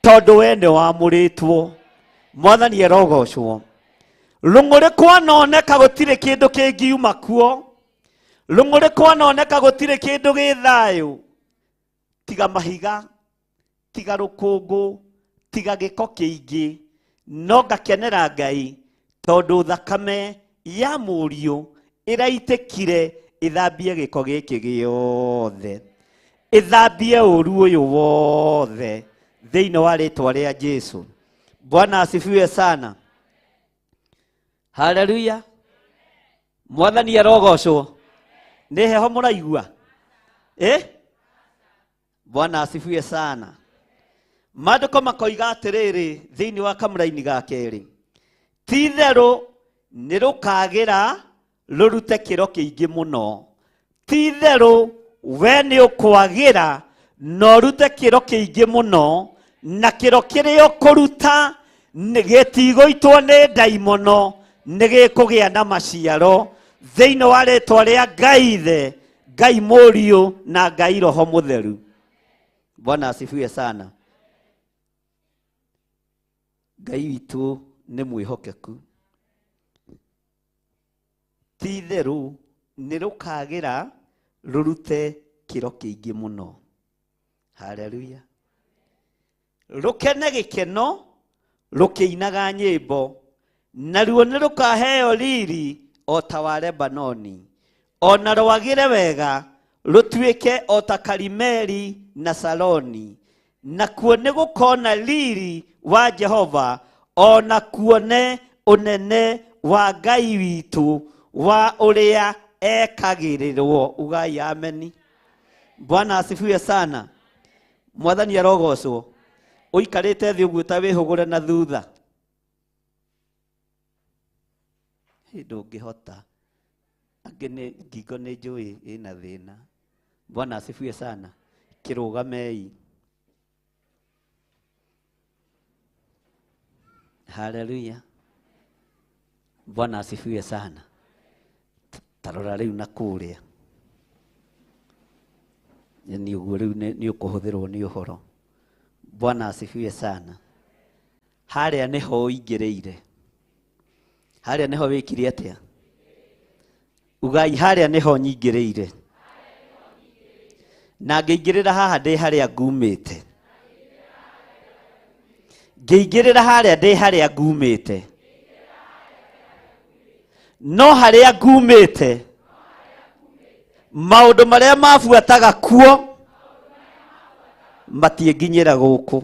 tondũ we nĩ wamũrĩtwo. Mwathani arogocwo. Rũng'ũrĩ kwanoneka gũtirĩ kĩndũ kĩngiuma kuo, rũng'ũrĩ kwanoneka gũtirĩ kĩndũ gĩ thayũ, tiga mahiga, tiga rũkũngũ, tiga gĩko kĩingĩ, no ngakenera Ngai tondũ thakame ya mũriũ ĩraitĩkire ĩthambie gĩko gĩkĩ gĩothe, ĩthambie ũũru ũyũ wothe thĩinĩ wa rĩtwa rĩa Jesu. Bwana asifiwe sana. Haleluya. Mwathani arogocwo. Nĩ heho mũraigua? Bwana asifiwe sana. Maandĩko makoiga atĩrĩrĩ thĩinĩ wa kamũraini ga kerĩ, ti itherũ nĩ rũkagĩra rũrute kĩro kĩingĩ mũno, ti itherũ we nĩ ũkwagĩra na ũrute kĩro kĩingĩ mũno, na kĩro kĩrĩa ũkũruta gĩtigũitwo nĩ ndaimono, nĩ gĩkũgĩa na maciaro thĩinĩ wa rĩtwa rĩa Ngai Ithe, Ngai Mũriũ na Ngai Roho Mũtheru. Bwana asifiwe sana. Ngai witũ nĩ mwĩhokeku. Ti itherũ nĩ rũkagĩra rũrute kĩro kĩingĩ mũno. Haleluya. Rũkene gĩkeno rũkĩinaga nyĩmbo, naruo nĩ rũkaheo riri o ta wa Lebanoni, ona rwagĩre wega rũtuĩke o ta Karimeli na Saroni, nakuo nĩ gũkona riri wa Jehova, ona kuone ũnene wa Ngai witũ wa ũrĩa ekagĩrĩrwo. Ugai ameni. Bwana asifiwe sana. Mwathani arogocwo. Ũikarĩte thĩ ũguo ta wĩhũgũre na thutha, ndũngĩhota. Angĩ nĩ ngingo nĩ njũĩ ĩna thĩna. Bwana asifiwe sana. Kĩrũgamei. Haleluya. Bwana asifiwe sana. Tarora rĩu na kũrĩa, nĩ ũguo rĩu nĩ ũkũhũthĩrwo nĩ ũhoro. Bwana asifiwe sana. Harĩa nĩho ũingĩrĩire, harĩa nĩho wĩkire atĩa? Ugai harĩa nĩho nyingĩrĩire, na ngĩingĩrĩra haha ndĩ harĩa ngumĩte. Ngĩingĩrĩra harĩa ndĩ harĩa ngumĩte, no harĩa ngumĩte maũndũ marĩa mabuataga kuo matiĩnginyĩra gũkũ.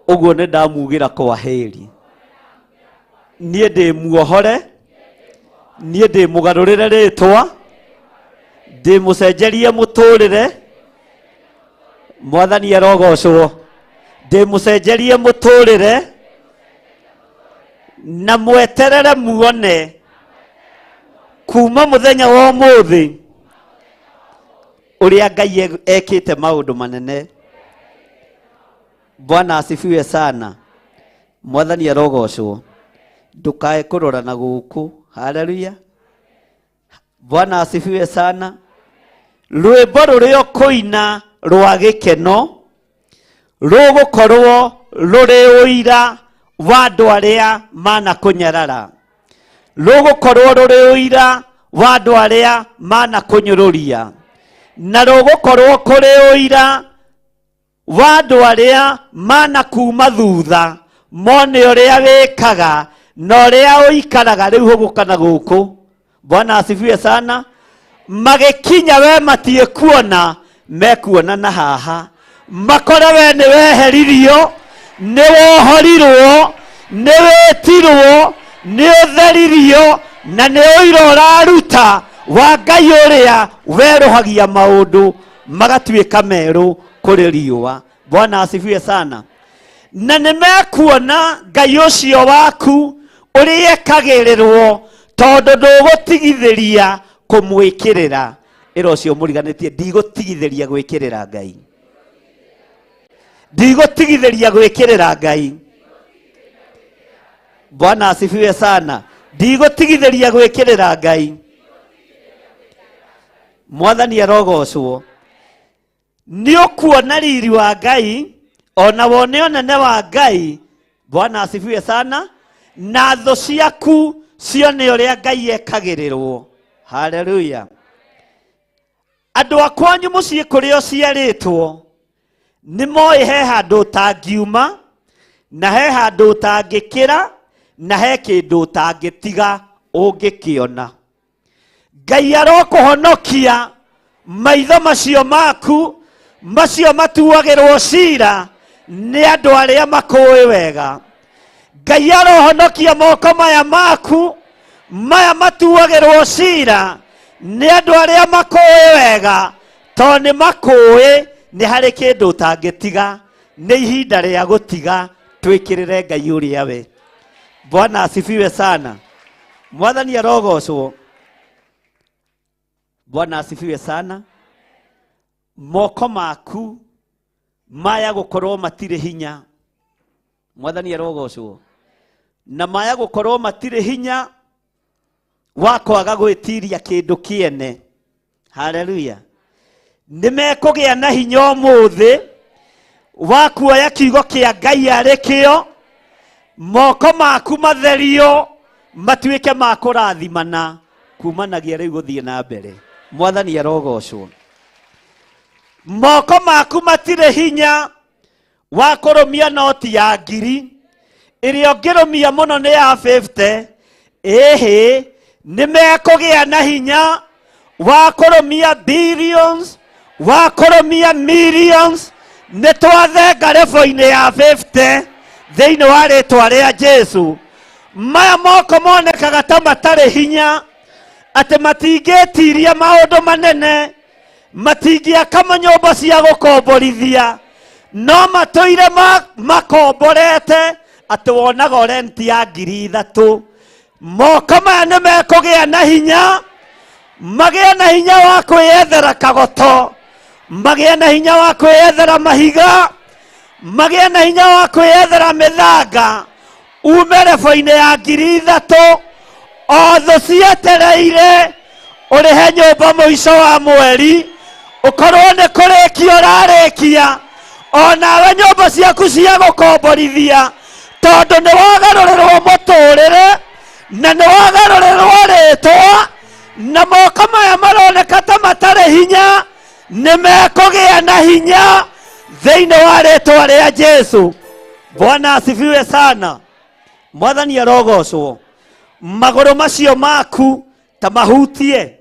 Ũguo nĩ ndamugĩra kwa heri. Niĩ ndĩ muohore, niĩ ndĩ mũgarũrĩre rĩtwa, ndĩ mũcenjerie mũtũrĩre. Mwathani arogocwo. Ndĩ mũcenjerie mũtũrĩre na mweterere muone kuma mũthenya wa ũmũthĩ ũrĩa Ngai ekĩte maũndũ manene. Bwana asifiwe sana. Mwathani arogocwo. Ndukae kũrora na gũkũ. Haleluya. Bwana asifiwe sana. Rwĩmbo rũrĩa ũkũina rwa gĩkeno rũgũkorwo rũrĩ ũira wa andũ arĩa manakũnyarara, rũgũkorwo rũrĩ ũira wa andũ arĩa manakũnyũrũria, na rũgũkorwo kũrĩ ũira wa andũ arĩa manakuma thutha mone ũrĩa wĩkaga na ũrĩa ũikaraga rĩu hũgũka na gũkũ. Bwana asifiwe sana. Magĩkinya we matiĩkuona, mekuona na haha, makore we nĩ weheririo, nĩ wohorirwo, nĩ wĩtirwo, nĩ ũtheririo, na nĩ ũira ũraruta wa Ngai ũrĩa werũhagia maũndũ magatuĩka merũ kũrĩ riũa. Bwana asifiwe sana. Na nĩ mekuona Ngai ũcio waku ũrĩa ekagĩrĩrwo, tondũ ndũgũtigithĩria kũmwĩkĩrĩra. Ĩra ũcio mũriganĩtie, ndigũtigithĩria gwĩkĩrĩra Ngai, ndigũtigithĩria gwĩkĩrĩra Ngai. Bwana asifiwe sana. Ndigũtigithĩria gwĩkĩrĩra Ngai. Mwathani arogocwo. Nĩ ũkuona riri wa Ngai ona wone ũnene wa Ngai. Bwana asifiwe sana. Na thũ ciaku cione ũrĩa Ngai ekagĩrĩrwo. Haleluya. Andũ a kwanyu mũciĩ kũrĩa ũciarĩtwo nĩ moĩ he handũ ũtangiuma, na he handũ ũtangĩkĩra, na he kĩndũ ũtangĩtiga ũngĩkĩona. Ngai arokũhonokia maitho macio maku, macio matuagĩrwo cira nĩ andũ arĩa makũĩ wega. Ngai arohonokia moko maya maku, maya matuagĩrwo cira nĩ andũ arĩa makũĩ wega, tondũ nĩ makũĩ nĩ harĩ kĩndũ ũtangĩtiga. Nĩ ihinda rĩa gũtiga twĩkĩrĩre Ngai ũrĩa we. Bwana asifiwe sana. Mwathani arogocwo. Bwana asifiwe sana. Moko maku maya gũkorwo matirĩ hinya. Mwathani arogocwo. Na maya gũkorwo matirĩ hinya wa kwaga gwĩtiria kĩndũ kĩene. Haleluya. Nĩ mekũgĩa na hinya ũmũthĩ wa kuoya kiugo kĩa Ngai arĩ kĩo, moko maku matherio matuĩke ma kũrathimana kumanagia rĩu gũthiĩ na mbere. Mwathani arogocwo. Moko maku matirĩ hinya wa kũrũmia noti ya ngiri ĩrĩa ũngĩrũmia mũno nĩ ya 50. Ĩhĩ, nĩ mekũgĩa na hinya wa kũrũmia billions, wa kũrũmia millions. Nĩ twathenga rebo-inĩ ya 50 thĩinĩ wa rĩtwa rĩa Jesu. Maya moko monekaga ta matarĩ hinya, atĩ matingĩtiria maũndũ manene, matingĩaka manyũmba cia gũkomborithia, no matũire makomborete atĩ wonaga rent ya 3,000. Moko maya nĩ mekũgĩa na hinya, magĩe na hinya wa kwĩyethera kagoto, magĩe na hinya wa kwĩyethera mahiga, magĩe na hinya wa kwĩyethera mĩthanga, ume rebo-inĩ ya 3,000 o thũ cietereire ũrĩhe nyũmba mũico wa mweri, ũkorwo nĩ kũrĩkia ũrarĩkia onawe nyũmba ciaku cia gũkomborithia, tondũ nĩ wagarũrĩrwo mũtũrĩre na nĩ wagarũrĩrwo rĩtwa, na moko maya maroneka ta matarĩ hinya nĩ mekũgĩa na hinya thĩinĩ wa rĩtwa rĩa Jesu. Bwana asifiwe sana. Mwathani arogocwo. Magũrũ macio maku ta mahutie.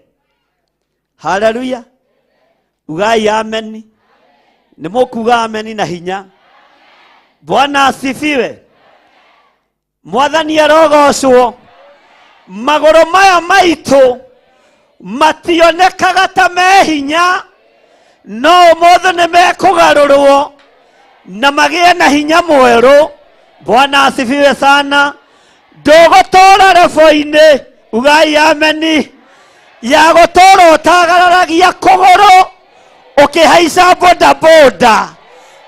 Haleluya. Ugai ameni. Nĩ mũkuga ameni na hinya. Bwana asifiwe. Mwathani arogocwo. Magũrũ maya maitũ mationekaga ta me hinya, no ũmũthĩ nĩ mekũgarũrwo na magĩe na hinya mwerũ. Bwana asifiwe sana. Ndũgũtũra rebo-inĩ, ugai ameni, ya gũtũra ũtagararagia kũgũrũ ũkĩhaica bodaboda.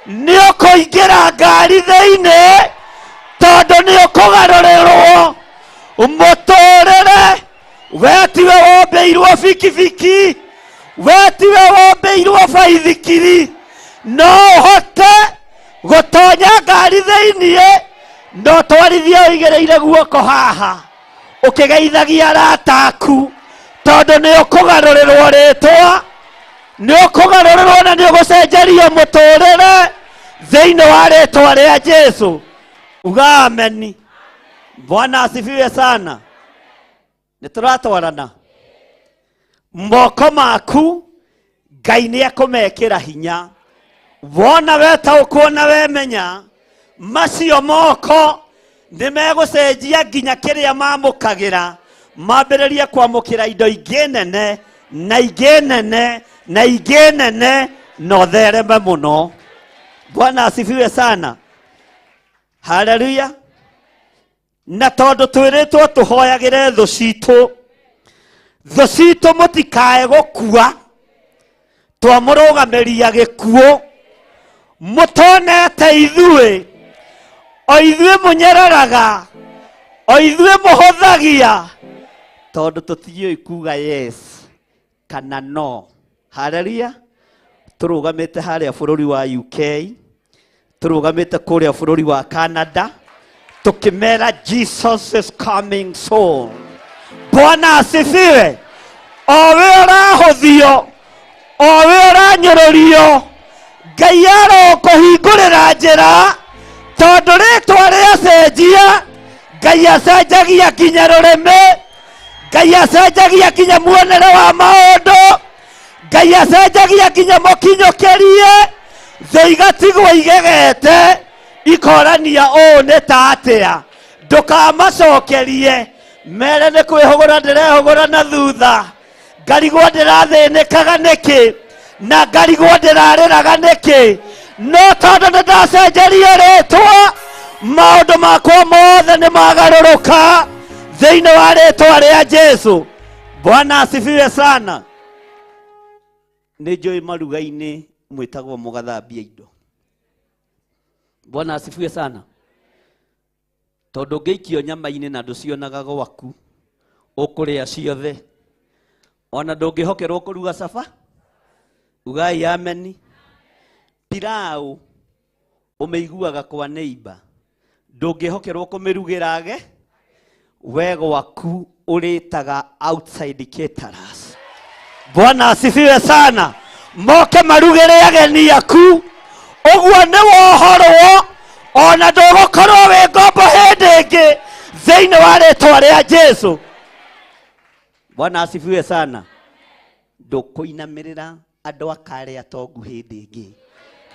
Nĩ ũkũingĩra ngari thĩinĩ tondũ nĩ ũkũgarũrĩrwo mũtũrĩre. We tiwe wombĩirwo bikibiki, we tiwe wombĩirwo baithikiri, no ũhote gũtonya ngari thĩinĩ no twarithie ũigĩrĩire guoko haha ũkĩgeithagia arata aku, tondũ nĩ ũkũgarũrĩrwo rĩtwa, nĩ ũkũgarũrĩrwo na nĩ ũgũcenjerio mũtũrĩre thĩinĩ wa rĩtwa rĩa Jesu. Uga ameni. Bwana asifiwe sana. Nĩ tũratwarana. Moko maku Ngai nĩ ekũmekĩra hinya. Wona wetaũkwo na wemenya macio moko nĩ megũcenjia nginya kĩrĩa mamũkagĩra, mambĩrĩrie kwamũkĩra indo ingĩ nene na ingĩ nene na ingĩ nene, na ũthereme mũno. Bwana asifiwe sana. Haleluya. Na tondũ twĩrĩtwo tũhoyagĩre thũ citũ, thũ citũ mũtikae gũkua, twamũrũgamĩria gĩkuũ. Mũtonete ithuĩ, o ithuĩ mũnyereraga, o ithuĩ mũhũthagia, tondũ tũtiũĩ kuga yes kana no. Haleluya. Tũrũgamĩte harĩa bũrũri wa UK, tũrũgamĩte kũrĩa bũrũri wa Canada, tukimera Jesus is coming soon. Bwana asifiwe. O we ũrahũthio, o we ũranyũrũrio, Ngai arokũhingũrĩra njĩra, tondũ rĩtwa rĩacenjia, Ngai acenjagia nginya rũrĩmĩ, Ngai acenjagia nginya muonere wa maũndũ, Ngai acenjagia nginya mũkinyũkĩrie, thĩ igatigwo igegete, ikorania ũũ nĩ ta atĩa. Ndũkamacokerie, mere nĩ kwĩhũgũra ndĩrehũgũra na thutha, ngarigwo ndĩrathĩnĩkaga nĩkĩ, na ngarigwo ndĩrarĩraga nĩkĩ, no tondũ nĩ ndacenjerio rĩtwa, maũndũ makwa mothe nĩ magarũrũka thĩinĩ wa rĩtwa rĩa Jesu. Bwana asifiwe sana. Nĩ njũĩ maruga-inĩ mwĩtagwo mũgathambia indo. Bwana asifiwe sana. Tondũ ũngĩikio nyama-inĩ na ndũcionaga gwaku, ũkũrĩa ciothe, ona ndũngĩhokerwo kũruga caba. Ugai ameni. Pilau ũmĩiguaga kwa neighbor, ndũngĩhokerwo kũmĩrugĩra age, we gwaku ũrĩtaga outside caterers. Bwana asifiwe sana. Moke marugĩre ageni aku, ũguo nĩ wohorwo, ona ndũgũkorwo wĩ ngombo hĩndĩ ĩngĩ thĩinĩ wa rĩtwa rĩa Jesu. Bwana asifiwe sana. Ndũkũinamĩrĩra andũ aka arĩa atongu hĩndĩ ĩngĩ,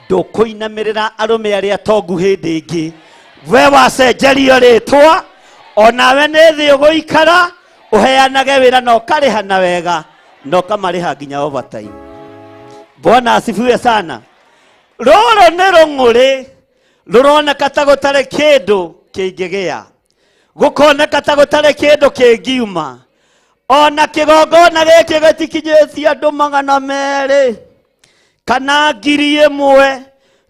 ndũkũinamĩrĩra arũme arĩa atongu hĩndĩ ĩngĩ. We wacenjerio rĩtwa, onawe nĩ thĩ ũgũikara, ũheanage wĩra na ũkarĩhana wega, na ũkamarĩha nginya overtime. Bwana asifiwe sana. Rũrũ nĩ rũng'ũrĩ rũroneka ta gũtarĩ kĩndũ kĩngĩgĩa, gũkoneka ta gũtarĩ kĩndũ kĩngiuma. Ona kĩgongona gĩkĩ gĩtikinyĩtie andũ 200 kana 1000,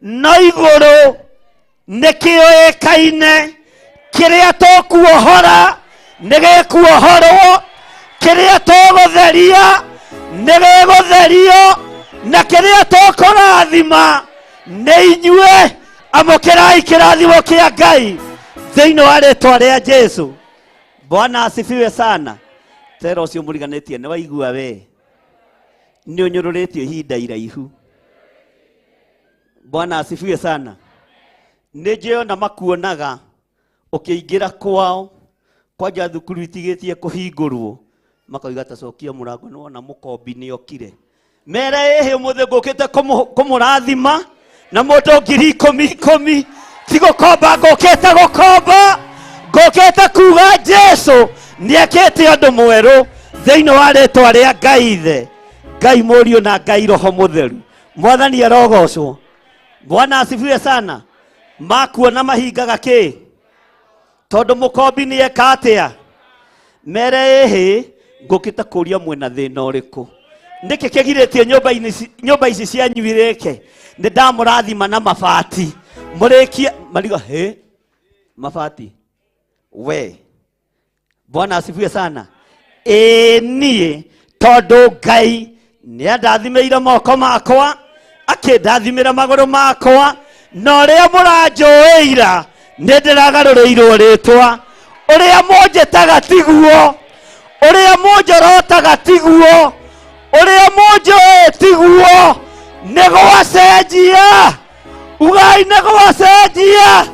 no igũrũ nĩ kĩũĩkaine, kĩrĩa tũkuohora nĩ gĩkuohorwo, kĩrĩa tũgũtheria nĩ gĩgũtherio, na kĩrĩa tũkũrathima nĩ inyuĩ. Amũkĩrai kĩrathimo kĩa Ngai thĩinĩ wa rĩtwa rĩa Jesu. Bwana asifiwe sana. Tera ũcio mũriganĩtie nĩ waigua we nĩ ũnyũrũrĩtio ihinda iraihu. Bwana asifiwe sana. Nĩ njũĩ ona makuonaga ũkĩingĩra kwao kwanja thukuru itigĩtie kũhingũrwo, makoiga ta cokia mũrango, nĩ wona mũkombi nĩ okire. Mere ĩhĩ ũmũthĩ ngũkĩte kũmũrathima na mũndũ 10,000 10,000, ti gũkomba ngũkĩte gũkomba, ngũkĩte kuga Jesu nĩekĩte ũndũ mwerũ thĩinĩ wa rĩtwa rĩa Ngai Ithe, Ngai Mũriũ na Ngai Roho Mũtheru. Mwathani arogocwo. Bwana asifiwe sana. Makuona mahingaga kĩ? Tondũ mũkombi nĩ eka atĩa? Mere ĩhĩ ngũkĩte kũria mwĩna thĩna ũrĩkũ, nĩkĩ kĩgirĩtie nyũmba ici cianyu irĩke? Nĩ ndamũrathima na mabati mũrĩkie marigo hĩ mabati we. Bwana asifiwe sana. Ĩĩ niĩ tondũ Ngai nĩ andathimĩire moko makwa, akĩndathimĩra magũrũ makwa, na ũrĩa mũranjũĩira nĩ ndĩragarũrĩirwo rĩtwa. Ũrĩa mũnjĩtaga tiguo, ũrĩa mũnjorotaga tiguo, ũrĩa mũnjũĩ tiguo, nĩ gwacenjia. Ugai nĩ gwacenjia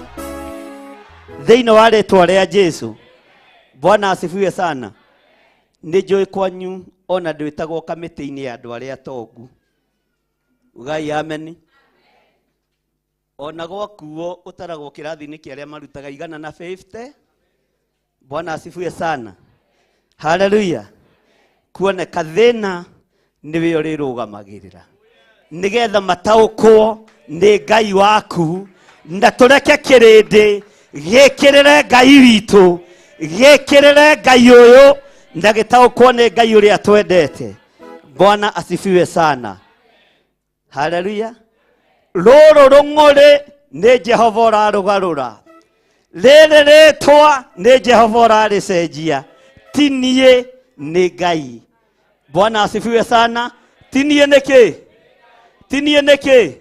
thĩinĩ wa rĩtwa rĩa Jesu. Bwana asifiwe sana. Nĩ njũĩ kwanyu ona ndwĩtagwo kamĩtĩ-inĩ ya andũ arĩa atongu. Ugai ameni. Ona gwakuo ũtaragwo kĩrathi-inĩ kĩa arĩa marutaga 150. Bwana asifiwe sana. Haleluya. Kuoneka thĩna nĩwe ũrĩrũgamagĩrĩra nĩgetha mataũkwo nĩ Ngai waku, na tũreke kĩrĩndĩ gĩkĩrĩre Ngai witũ, gĩkĩrĩre Ngai ũyũ, na gĩtaũkwo nĩ Ngai ũrĩa twendete. Bwana asifiwe sana. Haleluya. Rũrũ rũng'ũrĩ nĩ Jehova ũrarũgarũra, rĩrĩ rĩtwa nĩ Jehova ũrarĩcenjia, ti niĩ, nĩ Ngai. Bwana asifiwe sana. Ti niĩ nĩkĩ? Ti niĩ nĩkĩ?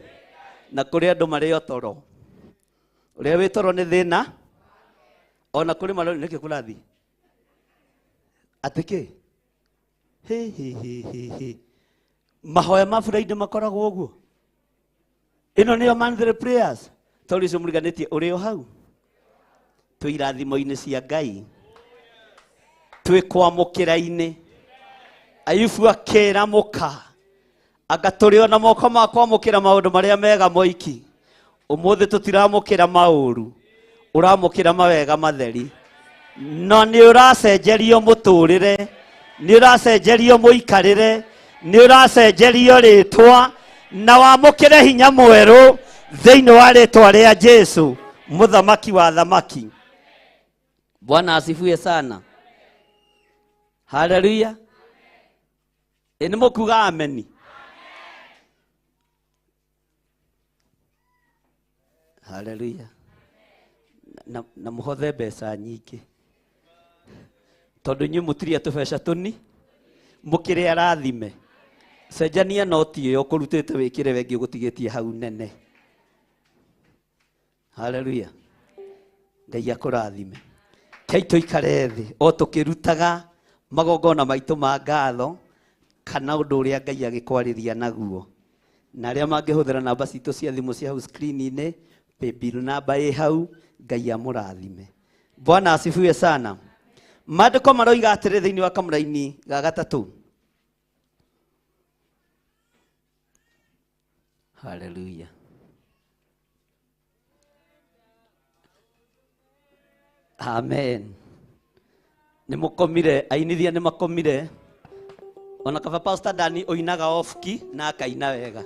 Na kũrĩ andũ marĩ o toro, ũrĩa wĩ toro nĩ thĩna, ona kũrĩ marori nĩkĩ kũrathiĩ atĩ kĩ? Hĩ, hĩ, hĩ, hĩ, hĩ. Mahoya ma Friday makoragwo ũguo. Ĩno nĩyo monthly prayers, tondũ icio mũriganĩtie ũrĩ o hau. Twĩ irathimo-inĩ cia Ngai, twĩ kwamũkĩra-inĩ. Ayubu akĩra mũka, anga tũrĩ ona moko ma kwamũkĩra maũndũ marĩa mega moiki. Ũmũthĩ tũtiramũkĩra maũru, ũramũkĩra mawega matheri, no nĩ ũracenjerio mũtũrĩre, nĩ ũracenjerio mũikarĩre, nĩ ũracenjerio rĩtwa, na wamũkĩre hinya mwerũ thĩinĩ wa rĩtwa rĩa Jesu mũthamaki wa thamaki. Bwana asifiwe sana. Haleluya. Ĩ nĩ mũkuga ameni? Haleluya. Na mũhothe mbeca nyingĩ, tondũ inyuĩ mũtirĩ a tũbeca tũni, mũkĩrĩ arathime. Cenjania noti ĩyo ũkũrutĩte wĩkĩre wengi ũgũtigĩtie hau nene. Haleluya. Ngai akũrathime. Kei tũikare thĩ o tũkĩrutaga magongona maitũ ma ngatho kana ũndũ ũrĩa Ngai agĩkwarĩria naguo. Na arĩa mangĩhũthĩra namba citũ cia thimũ cia hau screen-inĩ, paybill namba ĩ hau. Ngai amũrathime. Bwana asifiwe sana. Maandĩko maroiga atĩrĩ thĩinĩ wa kamũraini ga gatatũ. Haleluya. Amen. Nĩ mũkomire, ainithia nĩ makomire. Ona kaba Pastor Dani oinaga off key na akaina wega.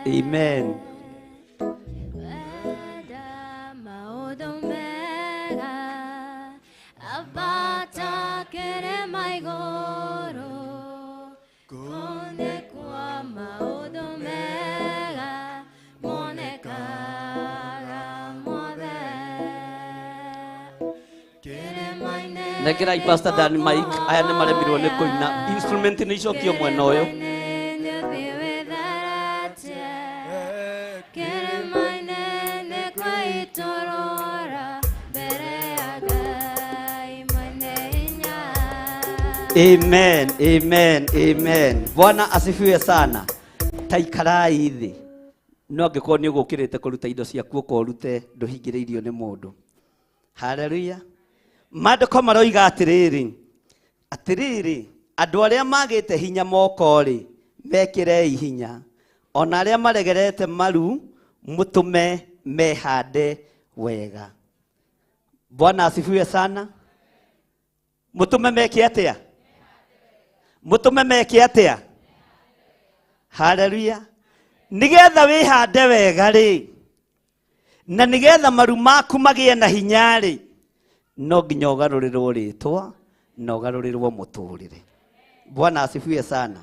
Amen. Nengera Pastor Dan mic, aya nĩ maremirwo nĩ kũina. Instrument nĩ icokio mwena ũyũ. Amen, amen, amen. Bwana asifiwe sana. Ta ikarai thĩ. No angĩkorwo nĩ ũgũkĩrĩte kũruta indo ciaku ũka ũrute, ndũhingĩrĩirio nĩ mũndũ. Haleluya. Maandĩko maroiga atĩrĩrĩ, atĩrĩrĩ, andũ arĩa magĩte hinya moko-rĩ, mekĩrei hinya. Ona arĩa maregerete maru, mũtũme mehande wega. Bwana asifiwe sana. Mũtũme meke atĩa? Mũtũme meke atĩa? Haleluya. Nĩgetha wĩhande wega rĩ, na nĩgetha maru maku magĩe na hinya rĩ, no nginya ũgarũrĩrwo rĩtwa na ũgarũrĩrwo mũtũrĩre. Bwana asifiwe sana.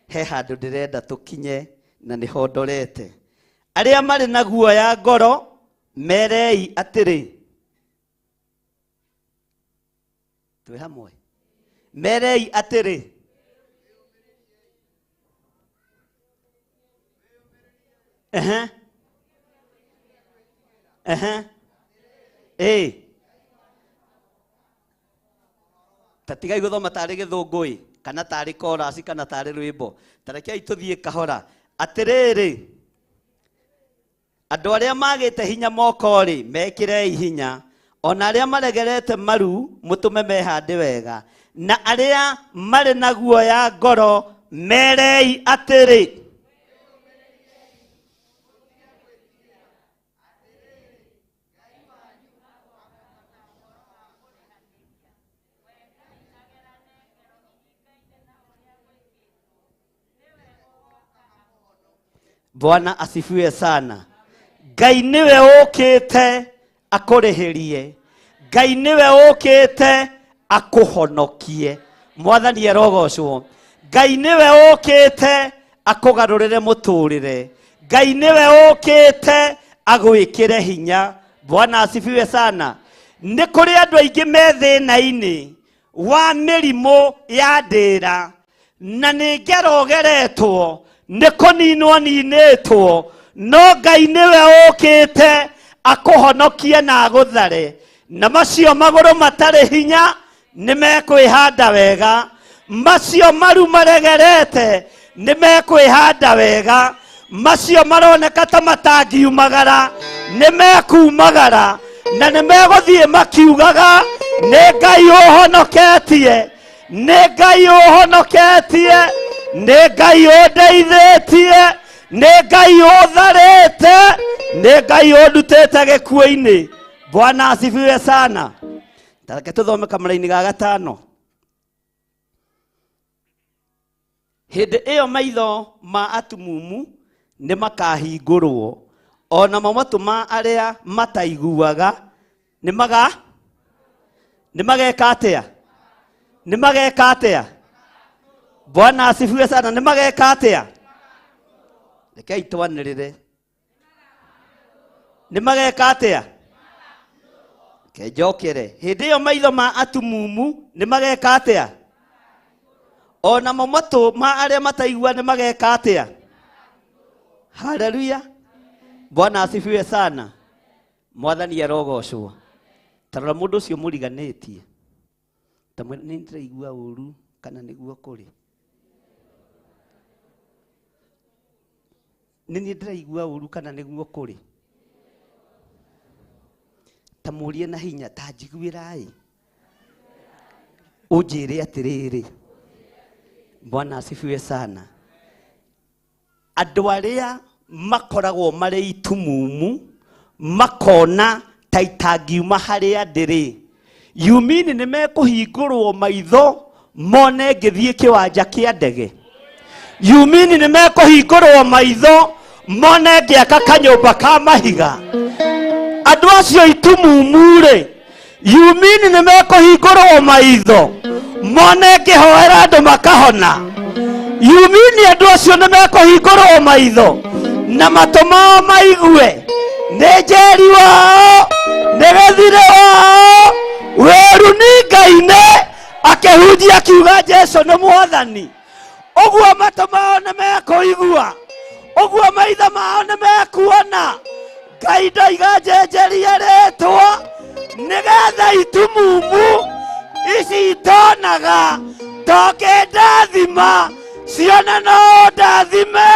He handũ ndĩrenda tũkinye na nĩho ndorete. Arĩa marĩ na guoya ngoro merei atĩrĩ, twĩ hamwe, merei atĩrĩ, ehe ehe ĩ ta tigai gũthoma tarĩ gĩthũngũ ĩ, kana tarĩ chorus kana tarĩ rwĩmbo. Ta rekei tũthiĩ kahora. Atĩrĩrĩ, andũ arĩa magĩte hinya moko-rĩ, mekĩrei hinya. Ona arĩa maregerete maru, mũtũme mehande wega. Na arĩa marĩ na guoya ngoro, merei atĩrĩ. Bwana asifiwe sana. Ngai niwe ũkĩte akũrĩhĩrie. Ngai niwe ũkĩte akũhonokie. Mwathani arogocwo. Ngai niwe ũkĩte akũgarũrĩre mũtũrĩre. Ngai niwe ũkĩte agwĩkĩre hinya. Bwana asifiwe sana. Nĩ kũrĩ andũ aingĩ me thĩna-inĩ wa mĩrimũ ya ndĩra, na nĩ ngero ũgeretwo, nĩ kũninwo ninĩtwo, no Ngai nĩwe ũkĩte akũhonokie na agũthare. Na macio magũrũ matarĩ hinya nĩ mekwĩhanda wega, macio maru maregerete nĩ mekwĩhanda wega, macio maroneka ta matangiumagara nĩ mekumagara, na nĩ megũthiĩ makiugaga nĩ Ngai ũhonoketie, nĩ Ngai ũhonoketie, nĩ Ngai ũndeithĩtie, nĩ Ngai ũtharĩte, nĩ Ngai ũndutĩte gĩkuũ-inĩ. Bwana asifiwe sana. Ta reke tũthome kamũraini ga gatano. Hĩndĩ ĩyo maitho ma atumumu nĩ makahingũrwo, ona mo matũ ma arĩa mataiguaga nĩ maga, nĩ mageka atĩa? Nĩ mageka atĩa? Bwana asifiwe sana. Nĩ mageka atĩa? Rekei twanĩrĩre. Nĩ mageka atĩa? Reke njokere. Hĩndĩ ĩyo maitho ma atumumu nĩ mageka atĩa? Ona mo matũ ma arĩa mataigua nĩ mageka atĩa? Haleluya. Bwana asifiwe sana. Mwathani arogocwo. Ta rora mũndũ ũcio mũriganĩtie. Ta mwĩre, nĩ ndĩraigua ũru kana nĩguo kũrĩ? Nĩ niĩ ndĩraigua ũru kana nĩguo kũrĩ? Ta mũrie na hinya, ta njiguĩrai. Ũnjĩre atĩrĩrĩ. Bwana asifiwe sana. Andũ arĩa makoragwo marĩ itumumu makona ta itangiuma harĩa ndĩrĩ, yumini nĩ mekũhingũrwo maitho mone ngĩthiĩ kĩwanja kĩa ndege. Yumini nĩ mekũhingũrwo maitho mone ngĩaka kanyũmba ka mahiga. Andũ acio itumumu rĩ, yumini nĩ mekũhingũrwo maitho mone ngĩhoera andũ makahona. Yumini andũ acio nĩ mekũhingũrwo maitho na matũ mao maigue nĩ njeri wao, nĩ gĩthirĩ wao, wĩru nĩ Ngai-inĩ, akĩhunjia akiuga Jesu nĩ Mwathani. Ũguo matũ mao nĩ mekũigua, ũguo maitho mao nĩ mekuona. Ngai ndoiga njenjerie rĩtwa nĩgetha itumumu ici itonaga tokĩndathima cione no ndathime,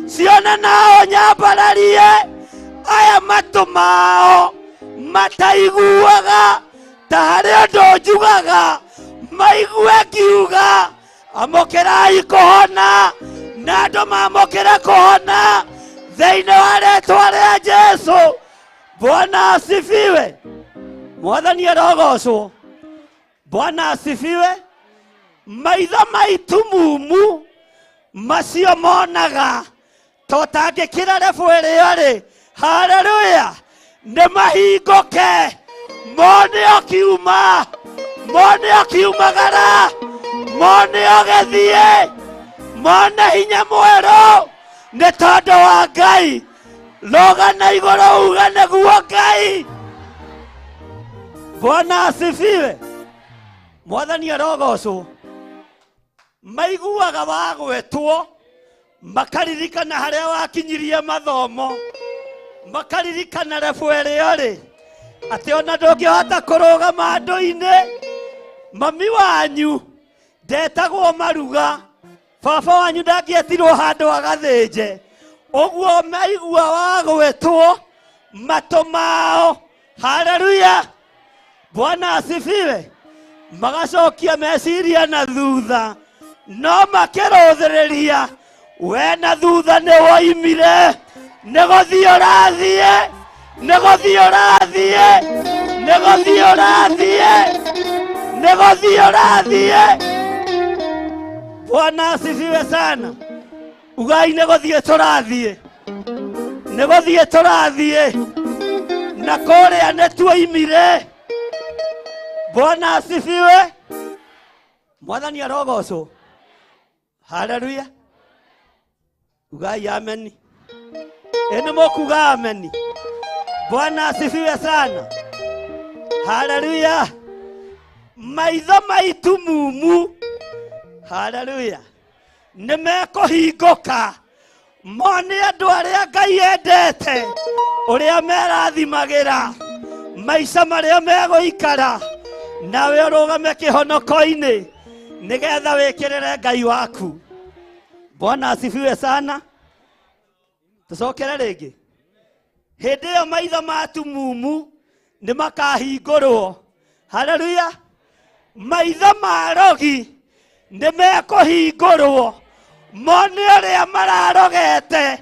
Cione nao nyambararie aya matũ mao mataiguaga ta harĩ ũndũ njugaga maigue ngiuga amũkĩrai kũhona na andũ mamũkĩre kũhona thĩinĩ wa rĩtwa rĩa Jesu. Bwana asifiwe. Mwathani arogocwo. Bwana asifiwe. Maitho maitu mumu macio monaga tũtangĩkĩra rebu ĩrĩa rĩ, haleluya, nĩ mahingũke mone ũkiuma, mone ũkiumagara, mone ũgĩthiĩ, mone hinya mwerũ nĩ tondũ wa Ngai. Rũga na igũrũ uge nĩguo Ngai. Bwana asifiwe. Mwathani arogocwo. Maiguaga wagwetwo makaririkana harĩa wakinyirie mathomo, makaririkana rebu ĩrĩa ũrĩ, atĩ ona ndũngĩhota kũrũgama andũ-inĩ. Mami wanyu ndetagwo maruga, baba wanyu ndangĩetirwo handũ agathĩnje. Ũguo maigua wagwetwo matũ mao, haleluya, Bwana asifiwe, magacokia meciria na thutha, no makĩrũthĩrĩria we na thutha nĩ woimire, nĩ gũthiĩ ũrathiĩ, nĩ gũthiĩ ũrathiĩ, nĩ gũthiĩ ũrathiĩ, nĩ gũthiĩ ũrathiĩ. Bwana asifiwe sana. Ugai nĩ gũthiĩ tũrathiĩ, nĩ gũthiĩ tũrathiĩ, na kũrĩa nĩ tuoimire. Bwana asifiwe. Mwathani arogocwo. Haleluya. Ugai ameni. Ĩ nĩ mũkuga ameni. Bwana asifiwe sana. Haleluya. Maitho maitu mumu, haleluya, nĩ mekũhingũka mone andũ arĩa Ngai endete ũrĩa merathimagĩra maica marĩa megũikara, nawe ũrũgame kĩhonoko-inĩ nĩgetha wĩkĩrĩre Ngai waku. Bwana asifiwe sana. Tũcokere rĩngĩ. Hĩndĩ ĩyo maitho ma tumumu nĩ makahingũrwo. Haleluya. Maitho ma rogi nĩ mekũhingũrwo mone ũrĩa mararogete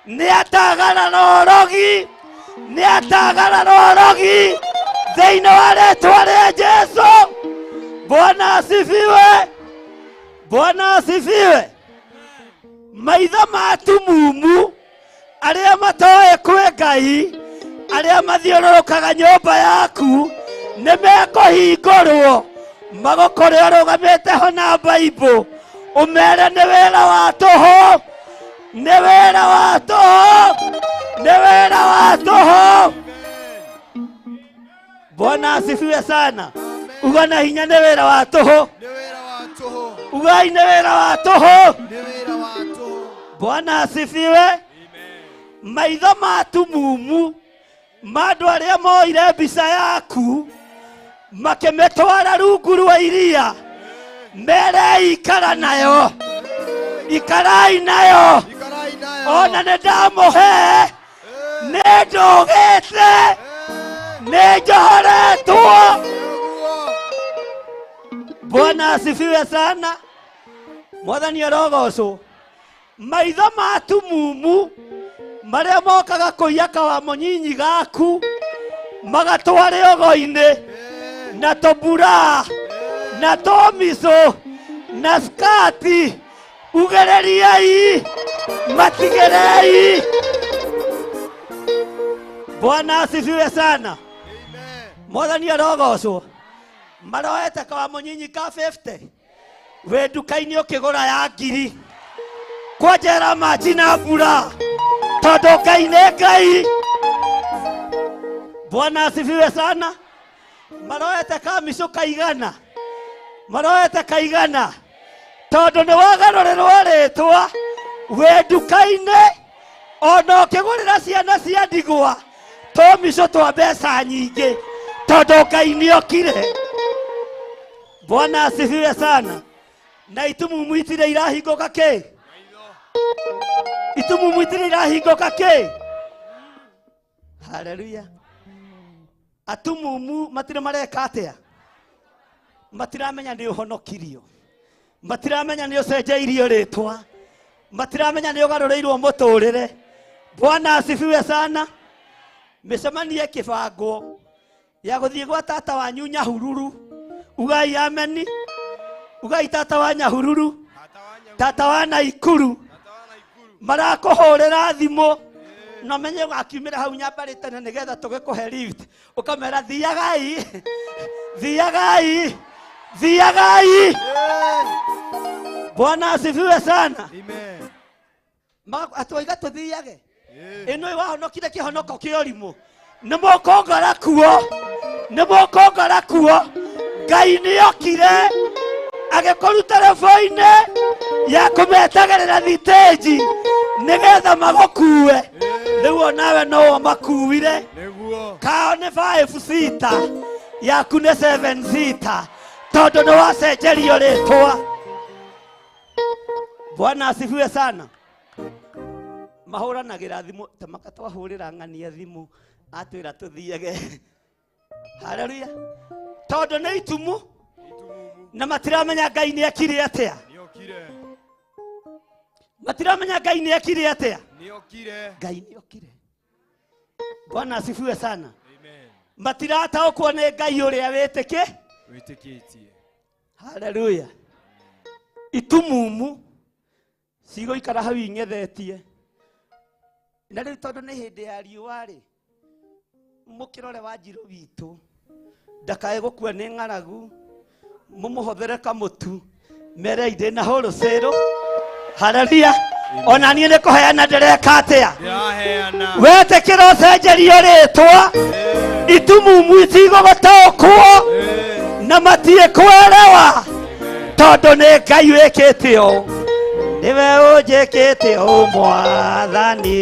nĩ atagarara ũrogi, nĩ atagarara ũrogi thĩinĩ wa rĩtwa rĩa Jesu. Bwana asifiwe. Bwana asifiwe. Maitho ma tumumu arĩa matoĩ kwĩ Ngai, arĩa mathiũrũrũkaga nyũmba yaku nĩ mekũhingũrwo magũkore ũrũgamĩte ho na Baibũ, ũmere nĩ wĩra wa tũhũ, nĩ wĩra wa tũhũ, nĩ wĩra wa tũhũ. Bwana asifiwe sana. Uga na hinya nĩ wĩra wa tũhũ. Ugai nĩ wĩra wa tũhũ. Bwana asifiwe. Maitho ma tumumu ma andũ arĩa moire mbica yaku makĩmĩtwara rungu rwa iria, mere ikara nayo, ikarai nayo, ona nĩ ndamũhe, nĩ ndũgĩte, nĩ njohoretwo. Bwana asifiwe sana. Mwathani arogocwo. Maitho ma tumumu marĩa mokaga kũiya kawamũnyinyi gaku magatware ogo-inĩ na tũmbura na tũmicũ na skati, ugĩrĩriai, matigĩrei. Bwana asifiwe sana. Mwathani arogocwo. Maroete kawamũnyinyi ka 50 wĩ nduka-inĩ ũkĩgũra ya ngiri, kwanjera maji na mbura tondũ Ngai nĩ Ngai. Bwana asifiwe sana. Maroete kamicũ kaigana, maroete kaigana tondũ nĩ wagarũrĩrwo rĩtwa wĩ nduka-inĩ ona ũkĩgũrĩra ciana cia ndigwa tũmicũ twa mbeca nyingĩ tondũ Ngai nĩ okire. Bwana asifiwe sana. Na itumumu itirĩ irahingũka kĩ? Itumumu itirĩ irahingũka kĩ? Haleluya. Atumumu matirĩ mareka atĩa? Matiramenya nĩ ũhonokirio, matiramenya nĩ ũcenjeirio rĩtwa, matiramenya nĩ ũgarũrĩirwo mũtũrĩre. Bwana asifiwe sana. Mĩcemanio ĩkĩbangwo ya gũthiĩ gwa tata wanyu Nyahururu, ugai ameni, ugai tata wa Nyahururu, tata wa Naikuru, marakũhũrĩra thimũ no menye ũgakiumĩra hau nyambarĩ tene nĩgetha tũgĩkũhe lift, ũkamera thiagai, thiagai, thiagai. Bwana asifiwe sana. Amen. Atwaiga tuthiage ĩno wahonokire kĩhonoko kĩa ũrimũ, nĩ mũkũngora kuo, nĩ mũkũngora kuo. Ngai nĩokire agĩkũruta rebo-inĩ ya kũmetagĩrĩra thitĩnji nĩgetha magũkue. Rĩu onawe no ũmakuire. Kao nĩ 5 sita, yaku nĩ 7 sita, tondũ nĩ wacenjerio rĩtwa. Bwana asifiwe sana. Mahũranagĩra thimũ ta makatwahũrĩra ng'ania thimũ atwĩra tũthiage. Haleluya. Tondũ nĩ itumu na matiramenya Ngai nĩ ekire atĩa. Matiramenya Ngai nĩ ekire atĩa. Ngai nĩ okire. Bwana asifiwe sana. Matirataũkwo nĩ Ngai ũrĩa wĩtĩkĩtie. Haleluya. Itumumu cigũikara hau ing'ethetie. Na rĩu tondũ nĩ hĩndĩ ya riũa rĩ, mũkĩrore wa Njirũ witũ ndakae gũkua nĩ ng'aragu, mũmũhothere kamũtu, mere ndĩ na wholesale. Haleluya. Ona niĩ nĩ kũheana ndĩreka atĩa? Wetĩkĩra ũcenjerio rĩtwa, itumumu itigũgũtaũkwo na matiĩkwerewa, tondũ nĩ Ngai wĩkĩte ũũ. Nĩwe ũnjĩkĩte ũũ Mwathani.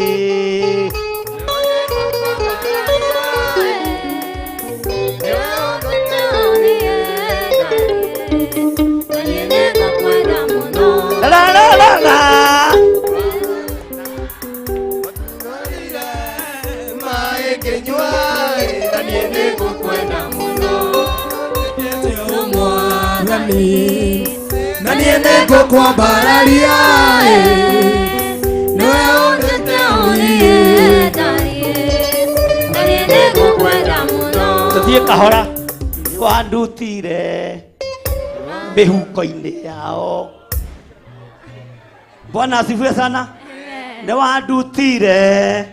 La la la la. Na niĩ nĩngũkwambararia, nĩwe Tũthiĩ kahora. Wandutire mĩhuko-inĩ yao. Bwana asifiwe sana. Nĩ wandutire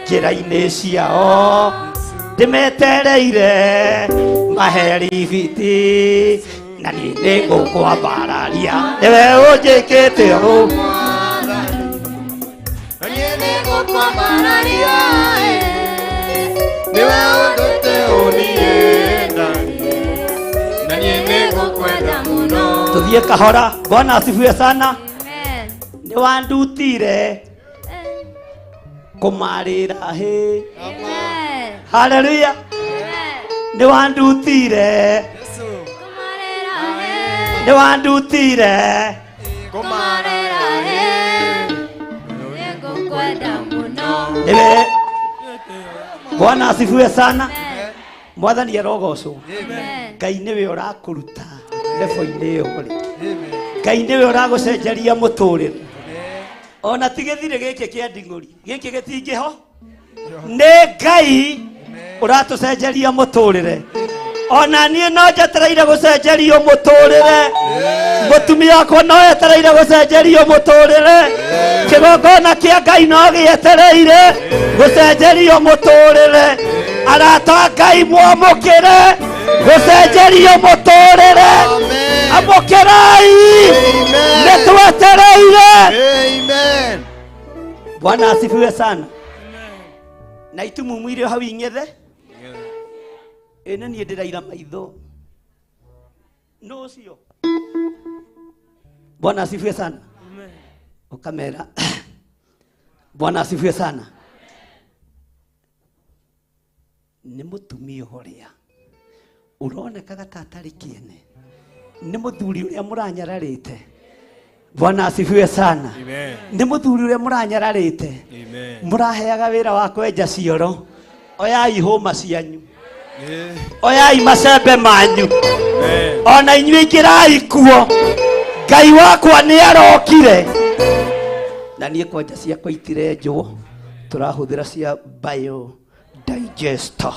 njĩra-inĩ ciao, ndĩmetereire maheribiti, na niĩ nĩngũkwambararia, nĩwe ũnjĩkĩte ũũ. Tũthiĩ kahora. Bwana asifiwe sana. Nĩ wandutire kũmarĩra hĩ. Haleluya. Nĩ wandutire, nĩ wandutire nĩwe. Bwana asifiwe sana. Mwathani arogocwo. Ngai nĩwe ũrakũruta lebo-inĩ ĩyo rĩ. Ngai nĩwe ũragũcenjeria mũtũrĩre. Ona ti gĩthirĩ gĩkĩ kĩa nding'ũri, gĩkĩ gĩtingĩho. Nĩ Ngai ũratũcenjeria mũtũrĩre. Ona niĩ no njetereire gũcenjerio mũtũrĩre. Mũtumia wakwa no etereire gũcenjerio mũtũrĩre. Kĩgongona kĩa Ngai no gĩetereire gũcenjerio mũtũrĩre. Arata a Ngai mwamũkĩre gũcenjerio mũtũrĩre. Amũkĩrai, nĩ twetereire. Bwana asifiwe sana. Na itumumu irĩ hau ing'ethe. Ĩ nĩ niĩ ndĩraira maitho. Nũ ũcio? Bwana asifiwe sana. Ũkamera. Bwana asifiwe sana. Nĩ mũtumia ũrĩa ũronekaga ta atarĩ kĩene, nĩ mũthuri ũrĩa mũranyararĩte, Bwana asifiwe sana. Nĩ mũthuri ũrĩa mũranyararĩte, mũraheaga wĩra wa kwenja cioro, oyai hũma cianyu, oyai macembe manyu, ona inyuĩ ingĩrai kuo. Ngai wakwa nĩ arokire. Na niĩ kwanja ciakwa itirenjwo, tũrahũthĩra cia bio digester.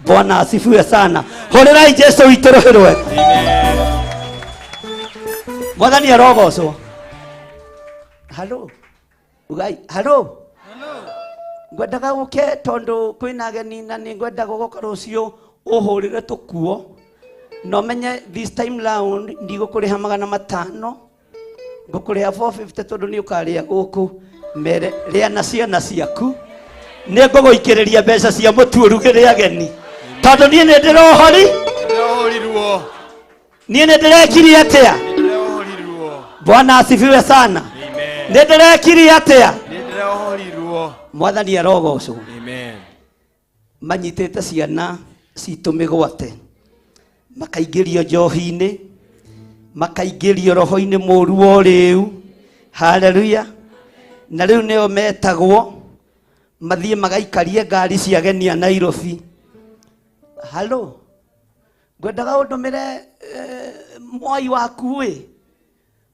Bwana asifiwe sana. Hũrĩrai Jesu witũ rũhĩ rwega. Mwathani arogocwo. Halo ugai halo, ngwendaga gũke tondũ kwĩna ageni na nĩ ngwendaga gũgoka rũciũ ũhũrĩre tũkuo, na ũmenye this time round ndigũkũrĩha 500, ngũkũrĩha 450 tondũ nĩ ũkarĩa gũkũ. Mere rĩa na ciana ciaku, nĩ ngũgũikĩrĩria mbeca cia mũtu ũrugĩre ageni, tondũ niĩ nĩ ndĩrohori, niĩ nĩ ndĩrekirie atĩa? Bwana asifiwe sana. Nĩ ndĩrekirie atĩa? Mwathani arogocwo. Manyitĩte ciana citũ mĩgwate, makaingĩrio njohi-inĩ, makaingĩrio roho-inĩ mũru wa ũrĩu. Haleluya. Na rĩu nĩo metagwo mathiĩ magaikarie ngari cia ageni a Nairobi. Halo, ngwendaga ũndũmĩre mwai waku ĩ,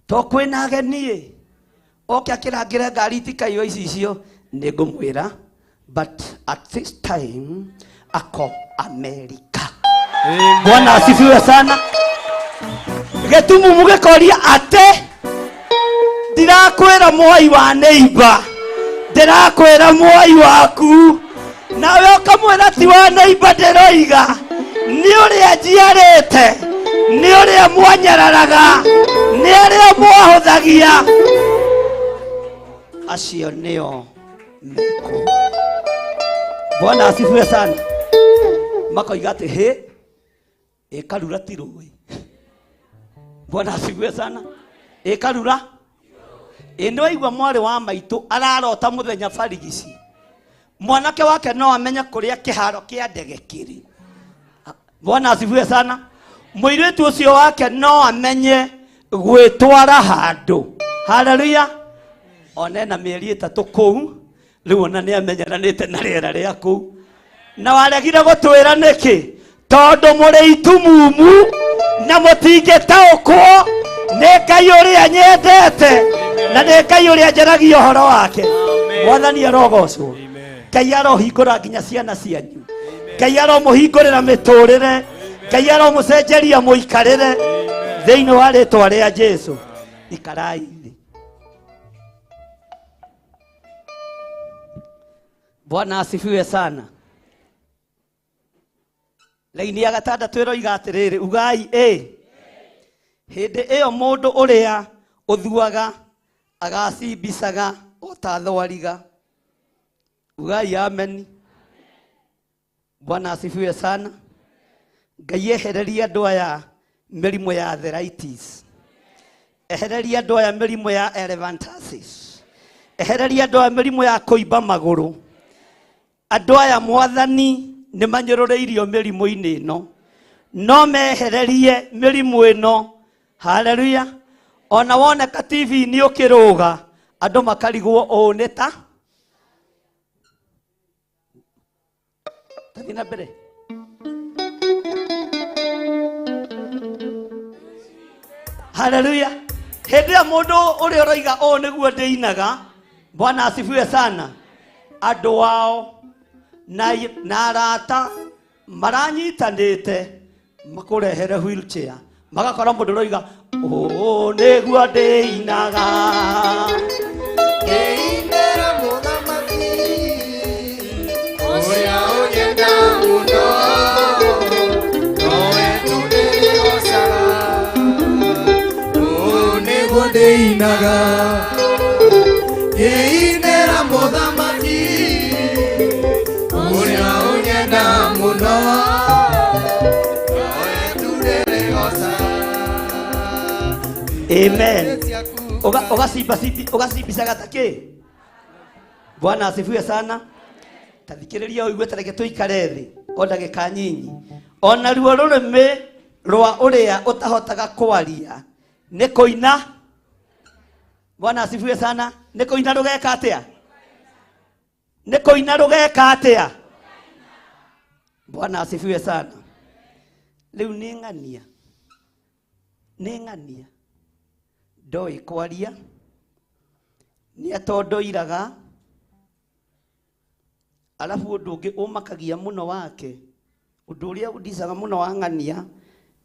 to kwĩna ageni ĩ, oke akĩrangĩre ngari itikaiywo ici icio. Nĩ ngũmwĩra, but at this time ako America. Bwana asifiwe sana. Gĩtumumu gĩkoria atĩ ndirakwĩra mwai wa neighbor, ndĩrakwĩra mwai waku, nawe ũkamwĩra ti wa neighbor ndĩroiga, nĩ ũrĩa njiarĩte, nĩ ũrĩa mwanyararaga, nĩ arĩa mwahũthagia, acio nĩo meko. Bwana asifiwe sana. Makoiga atĩ hĩ ĩkarura ti rũĩ. Bwana asifiwe sana. Ĩkarura ĩ, nĩwaigua mwarĩ wa maitũ ararota mũthenya barigici, mwanake wake no amenye kũrĩa kĩharo kĩa ndege kĩrĩ. Bwana asifiwe sana. Mũirĩtu ũcio wake no amenye gwĩtwara handũ. Haleluya. Ona ena mĩeri 3 kũu, rĩu ona nĩ amenyeranĩte na rĩera rĩa kũu. Na waregire gũtwĩra nĩkĩ? Tondũ mũrĩ itumumu na mũtingĩtaũkwo nĩ Ngai ũrĩa nyendete na nĩ Ngai ũrĩa njaragia ũhoro wake. Mwathani arogocwo. Ngai arohingũra nginya ciana cianyu. Ngai aromũhingũrĩra mĩtũrĩre. Ngai aromũcenjeria mũikarĩre thĩinĩ wa rĩtwa rĩa Jesu. Ikarai thĩ. Bwana asifiwe sana. Laini ya gatandatũ ĩroiga atĩrĩrĩ, ugai ĩ, hĩndĩ ĩyo mũndũ ũrĩa ũthuaga agacimbicaga o ta thwariga. Ugai ameni. Bwana asifiwe sana. Ngai ehererie andũ aya mĩrimũ ya arthritis, ehererie andũ aya mĩrimũ ya elephantiasis, ehererie andũ aya mĩrimũ ya kũimba magũrũ. Andũ aya mwathani nĩ manyũrũrĩirio mĩrimũ-inĩ ĩno, no mehererie mĩrimũ ĩno. Haleluya. Ona woneka TV-inĩ ũkĩrũga, andũ makarigwo ũũ nĩ ta tathiĩ na mbere. Haleluya. Hĩndĩ ĩyo mũndũ ũrĩa ũroiga ũũ nĩguo ndĩinaga, Bwana asifiwe sana, andũ ao na arata maranyitanĩte makũrehere wheelchair, magakora mũndũ ũroiga ũũ nĩguo ndĩinaga, ndĩinĩra mũthamaki ũrĩa ũnyenda mũno, nowe tu ndĩrĩgocaga. Ũũ nĩguo ndĩinaga, ngĩinĩra mũthamaki ũrĩa ũnyenda mũno, nowe tu ndĩrĩgocaga. Amen. Ũgacimbicaga ta kĩ? Bwana asifiwe sana. Tathikĩrĩria ũigue, ta reke tũikare thĩ o ndagĩka nyinyi. Ona ruo rũrĩmĩ rwa ũrĩa ũtahotaga kwaria nĩ kũina. Bwana asifiwe sana. Nĩ kũina rũgeka atĩa? Nĩ kũina rũgeka atĩa? Bwana asifiwe sana. Rĩu nĩ ng'ania, nĩ ng'ania ndoĩ kwaria, nĩ atondoiraga. Alafu ũndũ ũngĩ ũmakagia mũno wake, ũndũ ũrĩa ũndicaga mũno wa ng'ania,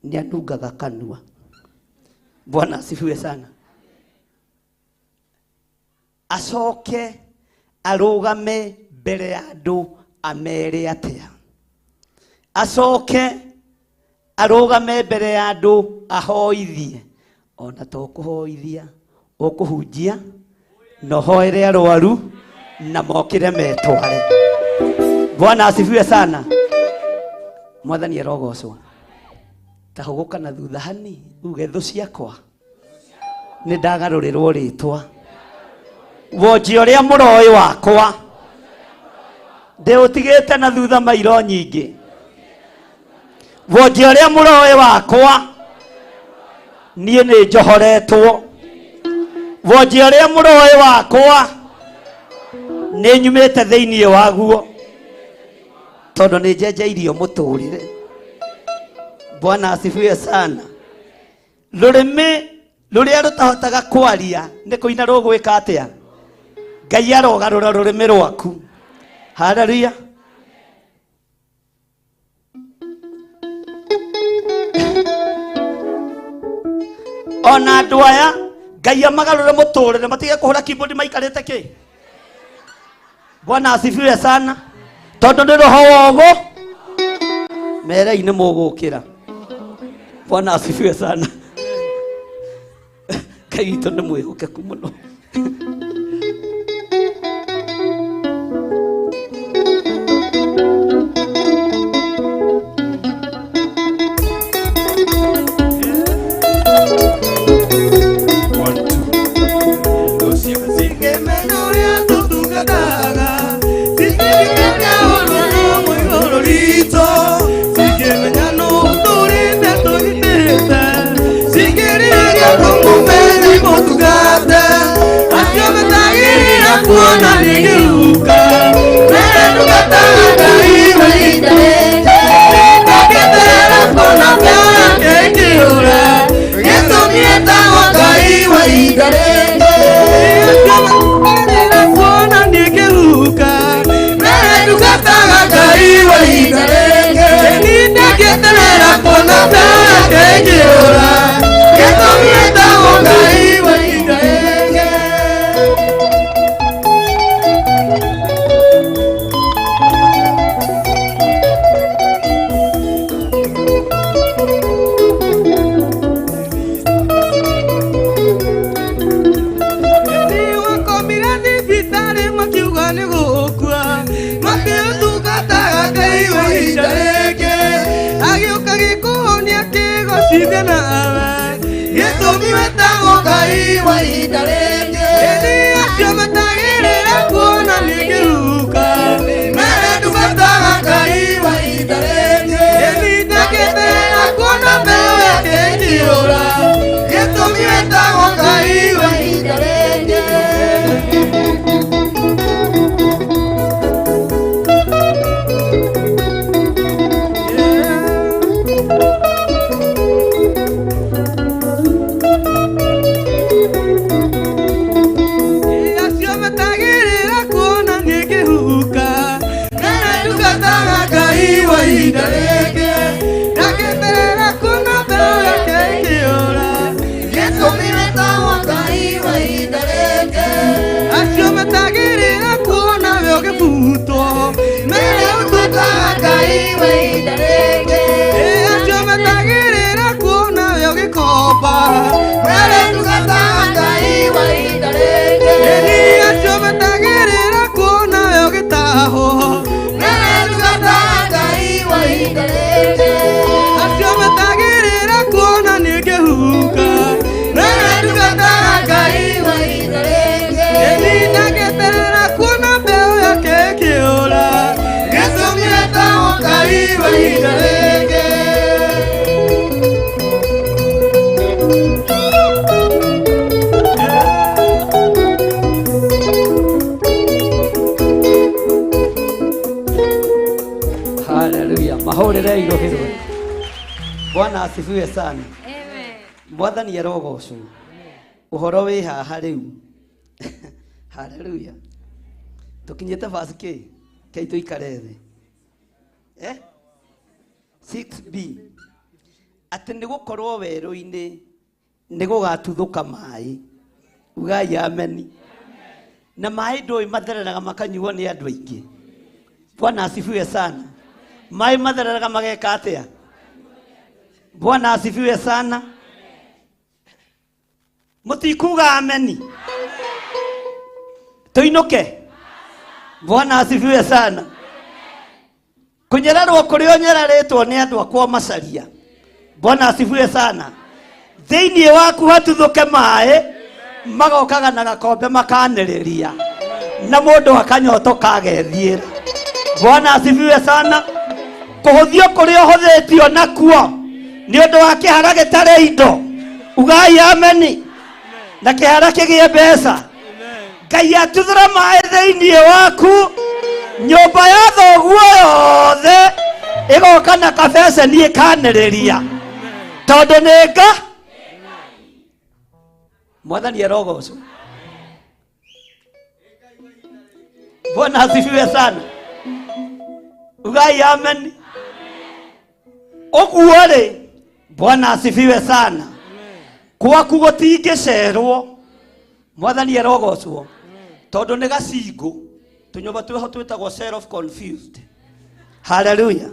nĩ anungaga kanua. Bwana asifiwe sana. Acoke arũgame mbere ya andũ amere atĩa? Acoke arũgame mbere ya andũ ahoithie. Ona to kũhoithia, ũkũhunjia na ũhoere arwaru na mokĩre metware. Bwana asifiwe sana. Mwathani arogocwo. Ta hũgũka na thutha hani uge thũ ciakwa nĩ ndagarũrĩrwo rĩtwa. Wonji ũrĩa mũroĩ wakwa ndĩũtigĩte na thutha mairo nyingĩ. Wonji ũrĩa mũroĩ wakwa niĩ nĩ njohoretwo. Wonji ũrĩa mũroĩ wakwa nĩ nyumĩte thĩinĩ waguo, tondũ nĩ njenjeirio mũtũrĩre. Bwana asifiwe sana. Rũrĩmĩ rũrĩa rũtahotaga kwaria nĩ kũina rũgwĩka atĩa? Ngai arogarũra rũrĩmĩ rwaku. Haleluya. Ona andũ aya Ngai amagarũre mũtũrĩre matige kũhũra keyboard maikarĩte kĩ. Bwana asifiwe sana. Tondũ nĩ roho wogo merei nĩ mũgũkĩra. Bwana asifiwe sana. Ngai witũ nĩ mwĩhokeku mũno. Ihinda rĩngĩ. Bwana asifiwe sana. Amen. Mwathani arogocwo. Ũhoro wĩ haha rĩu. Haleluya. Tũkinyĩte verse kĩ? Kei tũikare thĩ. Eh? 6b. Atĩ nĩ gũkorwo werũ-inĩ nĩ gũgatuthũka maĩ. Ugai ameni. Na maĩ ndũĩ mathereraga makanyuo nĩ andũ aingĩ. Bwana asifiwe sana. Maĩ mathereraga mageka atĩa? Bwana asifiwe sana. Mũtikuga ameni. Tũinũke. Bwana asifiwe sana. Kũnyararwo kũrĩa ũnyararĩtwo nĩ andũ akwa macaria. Bwana asifiwe sana. Thĩinĩ waku hatuthũke maĩ magokaga na gakombe makanĩrĩria na mũndũ akanyotoka agethiĩra. Bwana asifiwe sana. Kũhũthio kũrĩa ũhũthĩtio nakuo nĩ ũndũ wa kĩhara gĩtarĩ indo. Ugai ameni. Na kĩhara kĩgĩe mbeca. Ngai atuthũra maĩ thĩinĩ waku nyũmba ya thoguo yothe ĩgoka na kabeceni ĩkanĩrĩria tondũ nĩ nga mwathani arogocwo. Bwana asifiwe sana. Ugai amen. Ũguo rĩ, Bwana asifiwe sana. Gwaku gũtingĩcerwo. Mwathani arogocwo. Tondũ nĩ gacingũ. Tũnyũmba twĩho twĩtagwo self confused. Haleluya.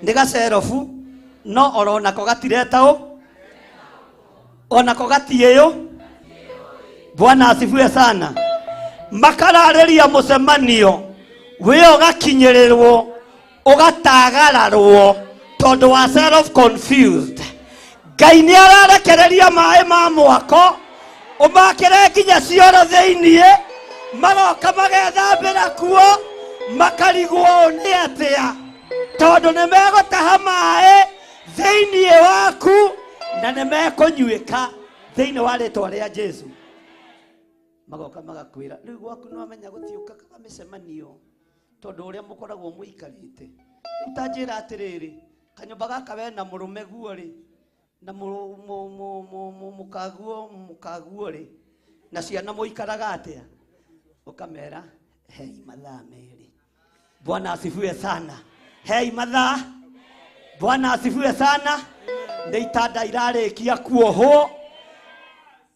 Nĩ gacerobu no oronako gatireta ũ onako gatiĩyũ. Bwana asifiwe sana. Makararĩria mũcemanio wĩ ũgakinyĩrĩrwo ũgatagararwo tondũ wa self confused. Ngai nĩ ararekereria maĩ ma mwako ũmakĩre nginya cioro thĩiniĩ magoka magethambĩra kuo makarigwo ũũ nĩ atĩa tondũ nĩ megũtaha maĩ thĩiniĩ waku na nĩ mekũnyuĩka thĩinĩ wa rĩtwa rĩa Jesu. Magoka magakwĩra rĩu gwaku nĩ wamenya gũtiũkaga mĩcemanio tondũ ũrĩa mũkoragwo mũikarĩte. Rĩu ta njĩra atĩrĩrĩ, kanyũmba gaka we na mũrũme guo rĩ na mũkaguo mũkaguo rĩ na ciana mũikaraga atĩa? Ũkamera hei mathaa merĩ. Bwana asifiwe sana. Hei mathaa. Bwana asifiwe sana. Nĩ itanda irarĩkia kuohwo,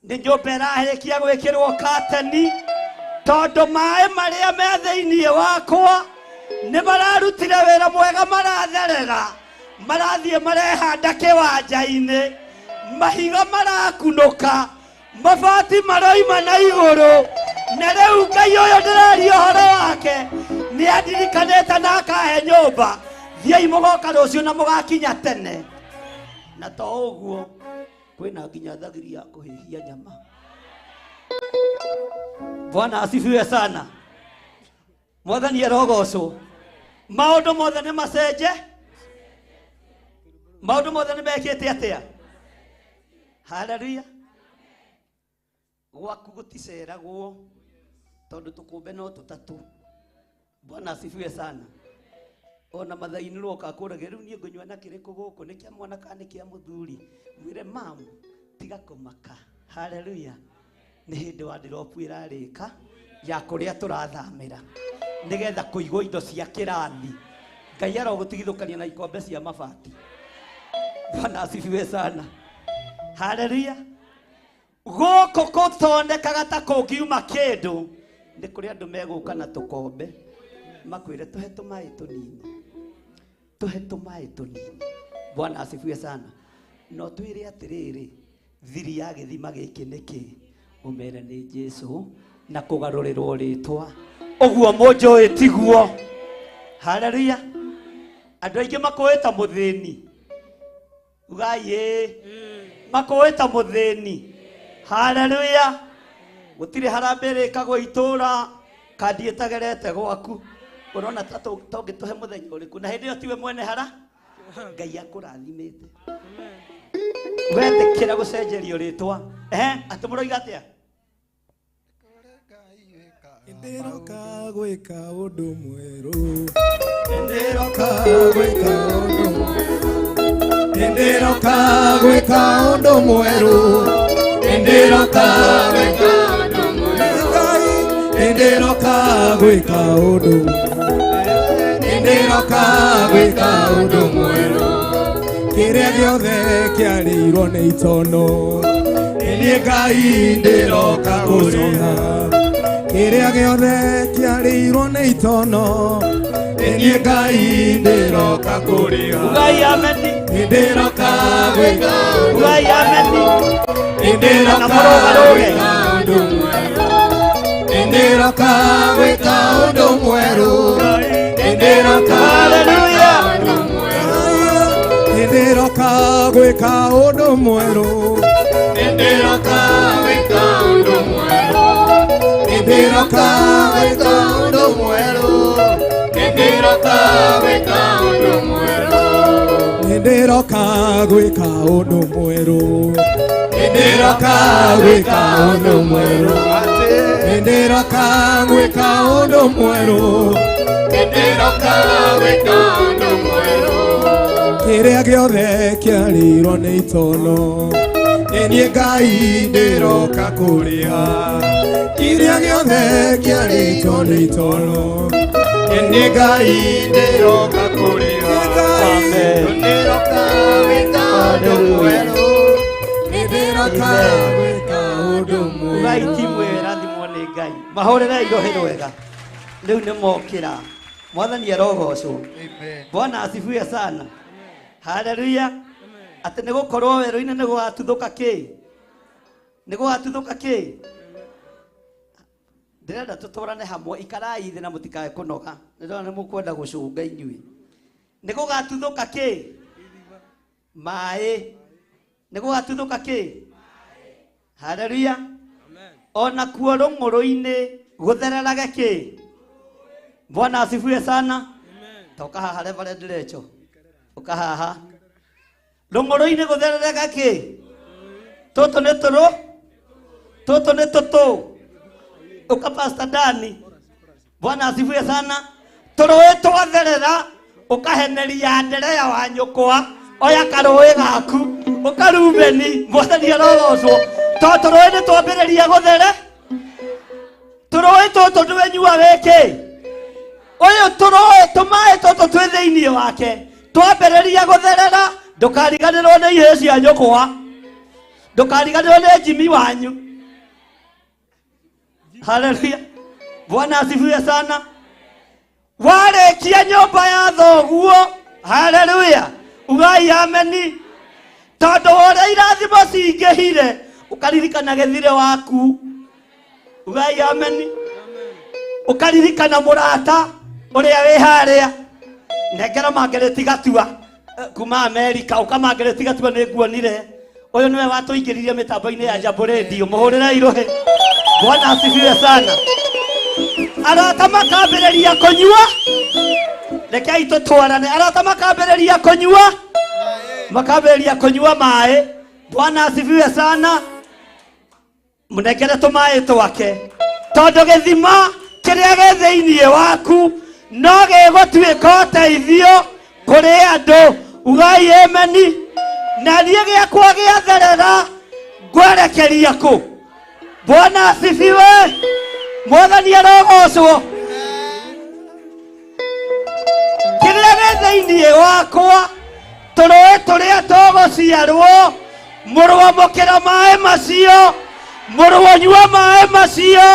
nĩ nyũmba ĩrarĩkia gwĩkĩrwo kateni tondũ maĩ marĩa me thĩiniĩ wakwa nĩ mararutire wĩra mwega, maratherera marathiĩ marehanda kĩwanja-inĩ, mahiga marakunũka, mabati maroima na igũrũ, na rĩu Ngai ũyũ ndĩraria ũhoro wake nĩ andirikanĩte na akahe nyũmba. Thiĩi mũgoka rũciũ na mũgakinya tene. Na to ũguo kwĩna nginya thagiri ya kũhĩhia nyama. Bwana asifiwe sana. Mwathani arogocwo. Maũndũ mothe nĩ macenje, maũndũ mothe nĩ mekĩte atĩa? Haleluya. Gwaku gũticeragwo tondũ tũkũmbe no tũtatũ. Bwana asifiwe sana. Ona mathainĩ roka kũragia rĩu niĩ ngũnyua na kĩrĩkũ gũkũ, nĩ kĩa mwana kana nĩ kĩa mũthuri? Mwĩre mamu tiga kũmaka. Haleluya. Nĩ hĩndĩ wa ndiropu ĩrarĩka ya kũrĩa tũrathamĩra nĩgetha kũigwo indo cia kĩrathi. Ngai arogũtigithũkania na ikombe cia mabati. Bwana asifiwe sana. Haleluya. Gũkũ gũtonekaga ta kũngiuma kĩndũ, nĩ kũrĩ andũ megũka na tũkombe makwĩre tũhe tũmaĩ tũnini, tũhe tũmaĩ tũnini. Bwana asifiwe sana. No twĩre atĩrĩrĩ, thiri ya gĩthima gĩkĩ nĩ kĩ? Ũmere nĩ Jesu na kũgarũrĩrwo rĩtwa. Ũguo mũnjũĩ tiguo. Haleluya. Andũ aingĩ makũĩ ta mũthĩni. Ugai ĩĩ. Makũĩ ta mũthĩni. Haleluya. Gũtirĩ harambee ĩrĩkagwo itũũra kandi ĩtagerete gwaku. Ũrona ta tũngĩtũhe mũthenya ũrĩkũ? Na hĩndĩ ĩyo tiwe mwene hara. Ngai akũrathimĩte. Wetĩkĩra gũcenjerio rĩtwa. Atĩ mũroiga atĩa? Ndĩroka gwĩka ũndũ mwerũ. Ndĩroka gwĩka ũndũ mwerũ. Nĩndĩroka gwĩka ũndũ mwerũ. Nĩndĩroka gwĩka ũndũ mwerũ. Nĩndĩroka gwĩka ũndũ. Nĩndĩroka gwĩka ũndũ mwerũ. Kĩrĩa gĩothe kĩarĩirwo nĩ itono. Nĩ Ngai ndĩroka kũrĩha. Kĩrĩa gĩothe kĩarĩirwo nĩ itono. Nĩ Ngai ndĩroka kũrĩha. Ugai ameni. Nĩndĩroka gwĩka ũndũ. Ugai ameni. Nĩndĩroka Na mũrũgarũge. gwĩka ũndũ mwerũ. Nĩndĩroka gwĩka ũndũ mwerũ. Nĩndĩroka Haleluya. Nĩndĩroka gwĩka ũndũ mwerũ. Nĩndĩroka gwĩka ũndũ mwerũ. Nĩndĩroka gwĩka ũndũ mwerũ. Nĩndĩroka gwĩka ũndũ mwerũ. Nĩndĩroka gwĩka ũndũ mwerũ. Nĩndĩroka gwĩka ũndũ mwerũ. Nĩndĩroka gwĩka ũndũ mwerũ. Nĩndĩroka gwĩka ũndũ mwerũ. Kĩrĩa gĩothe kĩarĩirwo nĩ itono. Nĩ niĩ Ngai ndĩroka kũrĩha. Kĩrĩa gĩothe kĩarĩtwo nĩ itono. Nĩ niĩ Ngai ndĩroka kũrĩha. Nĩndĩroka gwĩka ũndũ mwerũ. Nĩndĩroka gwĩka ũndũ mwerũ. Ugai timu ĩyo ĩrathimwo nĩ Ngai. Mahũrĩrei rũhĩ rwega. Rĩu nĩ mokĩra. Mwathani arogocwo. Bwana asifiwe sana. Haleluya. Atĩ nĩ gũkorwo werũ-inĩ nĩ gũgatuthũka kĩ? Nĩ gũgatuthũka kĩ? Ndĩrenda tũtwarane hamwe, ikarai thĩ na mũtikae kũnoga. Nĩ ndĩrona nĩ mũkwenda gũcũnga inyuĩ. Nĩ gũgatuthũka kĩ? Maĩ. Nĩ gũgatuthũka kĩ? Haleluya. Ona kuo rũng'ũrũ-inĩ gũthererage kĩ? Bwana asifiwe sana. Toka haha Reverend Rachel. Ũka haha. Rũng'ũrũ-inĩ gũthererega kĩ? Tũtũ nĩ tũrũ? Tũtũ nĩ tũtũ. Ũka Pastor Dani. Bwana asifiwe sana. Tũrũĩ twatherera ũkaheneria Anderea wa nyũkwa oya karũĩ gaku ũka Rubeni. Mwathani arogocwo. To tũrũĩ nĩ twambĩrĩria gũthere. Tũrũĩ tũtũ ndwenyua wĩkĩ? Ũyũ tũrũĩ tũmaĩ tũtũ twĩ thĩinĩ wake twambĩrĩria gũtherera ndũkariganĩrwo nĩ ihĩĩ cia nyũkwa, ndũkariganĩrwo nĩ Jimmy wanyu. Haleluya. Bwana asifiwe sana. Warĩkia nyũmba ya thoguo, haleluya, ugai ameni. Tondũ ũrĩa irathimo cingĩhire ũkaririkana gĩthire waku, ugai ameni. Ũkaririkana mũrata ũrĩa wĩ harĩa nengera Margaret Gatua kuma Amerika, ũka Margaret Gatua nĩ nguonire ũyũ nĩwe watũingĩririe mĩtambo-inĩ ya Jambo Radio. Mũhũrĩrei rũhĩ. Bwana asifiwe sana. Arata makambĩrĩria kũnyua, rekei tũtwarane. Arata makambĩrĩria kũnyua, makambĩrĩria kũnyua maĩ. Bwana asifiwe sana. Mũnengere tũmaĩ twake, tondũ gĩthima kĩrĩa gĩ thĩinĩ waku no gĩgũtuĩka ũteithio kũrĩ andũ. Ugai ameni. Na niĩ gĩakwa gĩatherera ngwerekeria kũ? Bwana asifiwe. Mwathani arogocwo. Kĩrĩa gĩ thĩinĩ wakwa tũrũĩ tũrĩa tũgũciarwo, mũrũamũkĩra maĩ macio, mũrũanyua maĩ macio.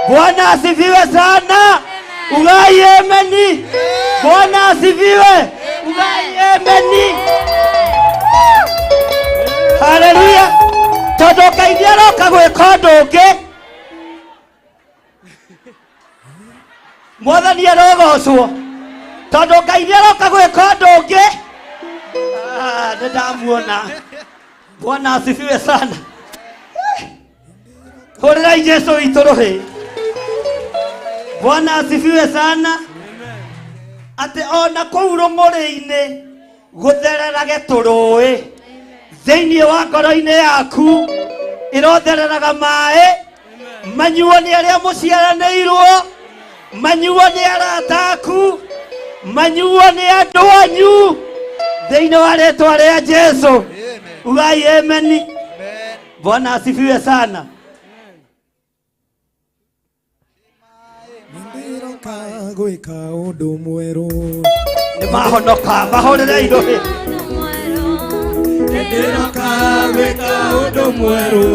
Bwana asifiwe sana. Ugai ameni. Bwana asifiwe. Ugai ameni. Haleluya. Tondũ Ngai nĩ aroka gwĩka ũndũ ũngĩ. Mwathani arogocwo. Tondũ Ngai nĩ aroka gwĩka ũndũ ũngĩ. Nĩ ndamuona. Bwana asifiwe sana. Hũrĩrai Jesu witũ rũhĩ. Bwana asifiwe sana. Atĩ ona kũu rũng'ũrĩ-inĩ gũthererage tũrũĩ thĩinĩ wa ngoro-inĩ yaku, ĩrothereraga maĩ manyuo nĩ arĩa mũciaranĩirwo, manyuo nĩ arata aku, manyuo nĩ andũ anyu. Thĩinĩ wa rĩtwa rĩa Jesu. Ugai ameni. Bwana asifiwe sana. Ndĩroka gwĩka ũndũ mwerũ. Nĩ mahonoka mahũrĩre irũhĩ. Nĩndĩroka gwĩka ũndũ mwerũ.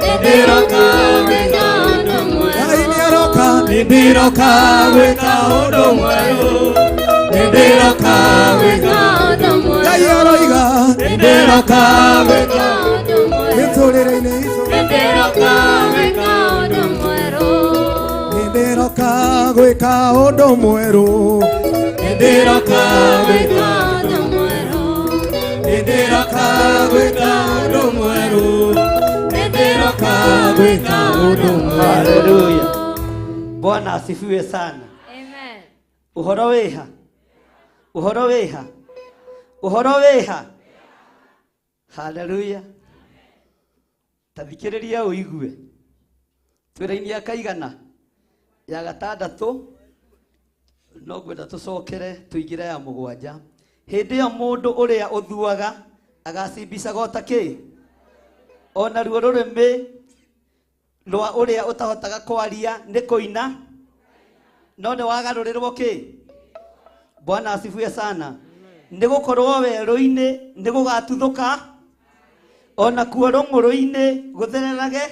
Nĩndĩroka gwĩka ũndũ mwerũ. Ngai nĩaroka. Nĩndĩroka gwĩka ũndũ mwerũ. Nĩndĩroka gwĩka ũndũ mwerũ. Ngai aroiga. Nĩndĩroka gwĩka ũndũ mwerũ. Mĩtũrĩre-inĩ itũ. Nĩndĩroka gwĩka ũndũ mwerũ. Nĩndĩroka gwĩka ũndũ mwerũ. Nĩndĩroka gwĩka ũndũ mwerũ. Nĩndĩroka gwĩka ũndũ mwerũ. Nĩndĩroka gwĩka ũndũ mwerũ. Haleluya. Bwana asifiwe sana. Amen. Ũhoro wĩha? Ũhoro wĩha? Ũhoro wĩha? Haleluya. Ta thikĩrĩria ũigue. Twĩra-inĩ ya kaigana ya gatandatũ no ngwenda tũcokere tũingĩre ya mũgwanja. Hĩndĩ ĩyo mũndũ ũrĩa ũthuaga agacimbicaga o ta kĩ? O naruo rũrĩmĩ rwa ũrĩa ũtahotaga kwaria nĩ kũina no nĩ wagarũrĩrwo kĩ? Bwana asifiwe sana. Nĩ gũkorwo werũ-inĩ nĩ gũgatuthũka ona kuo rũng'ũrũ-inĩ gũthererage.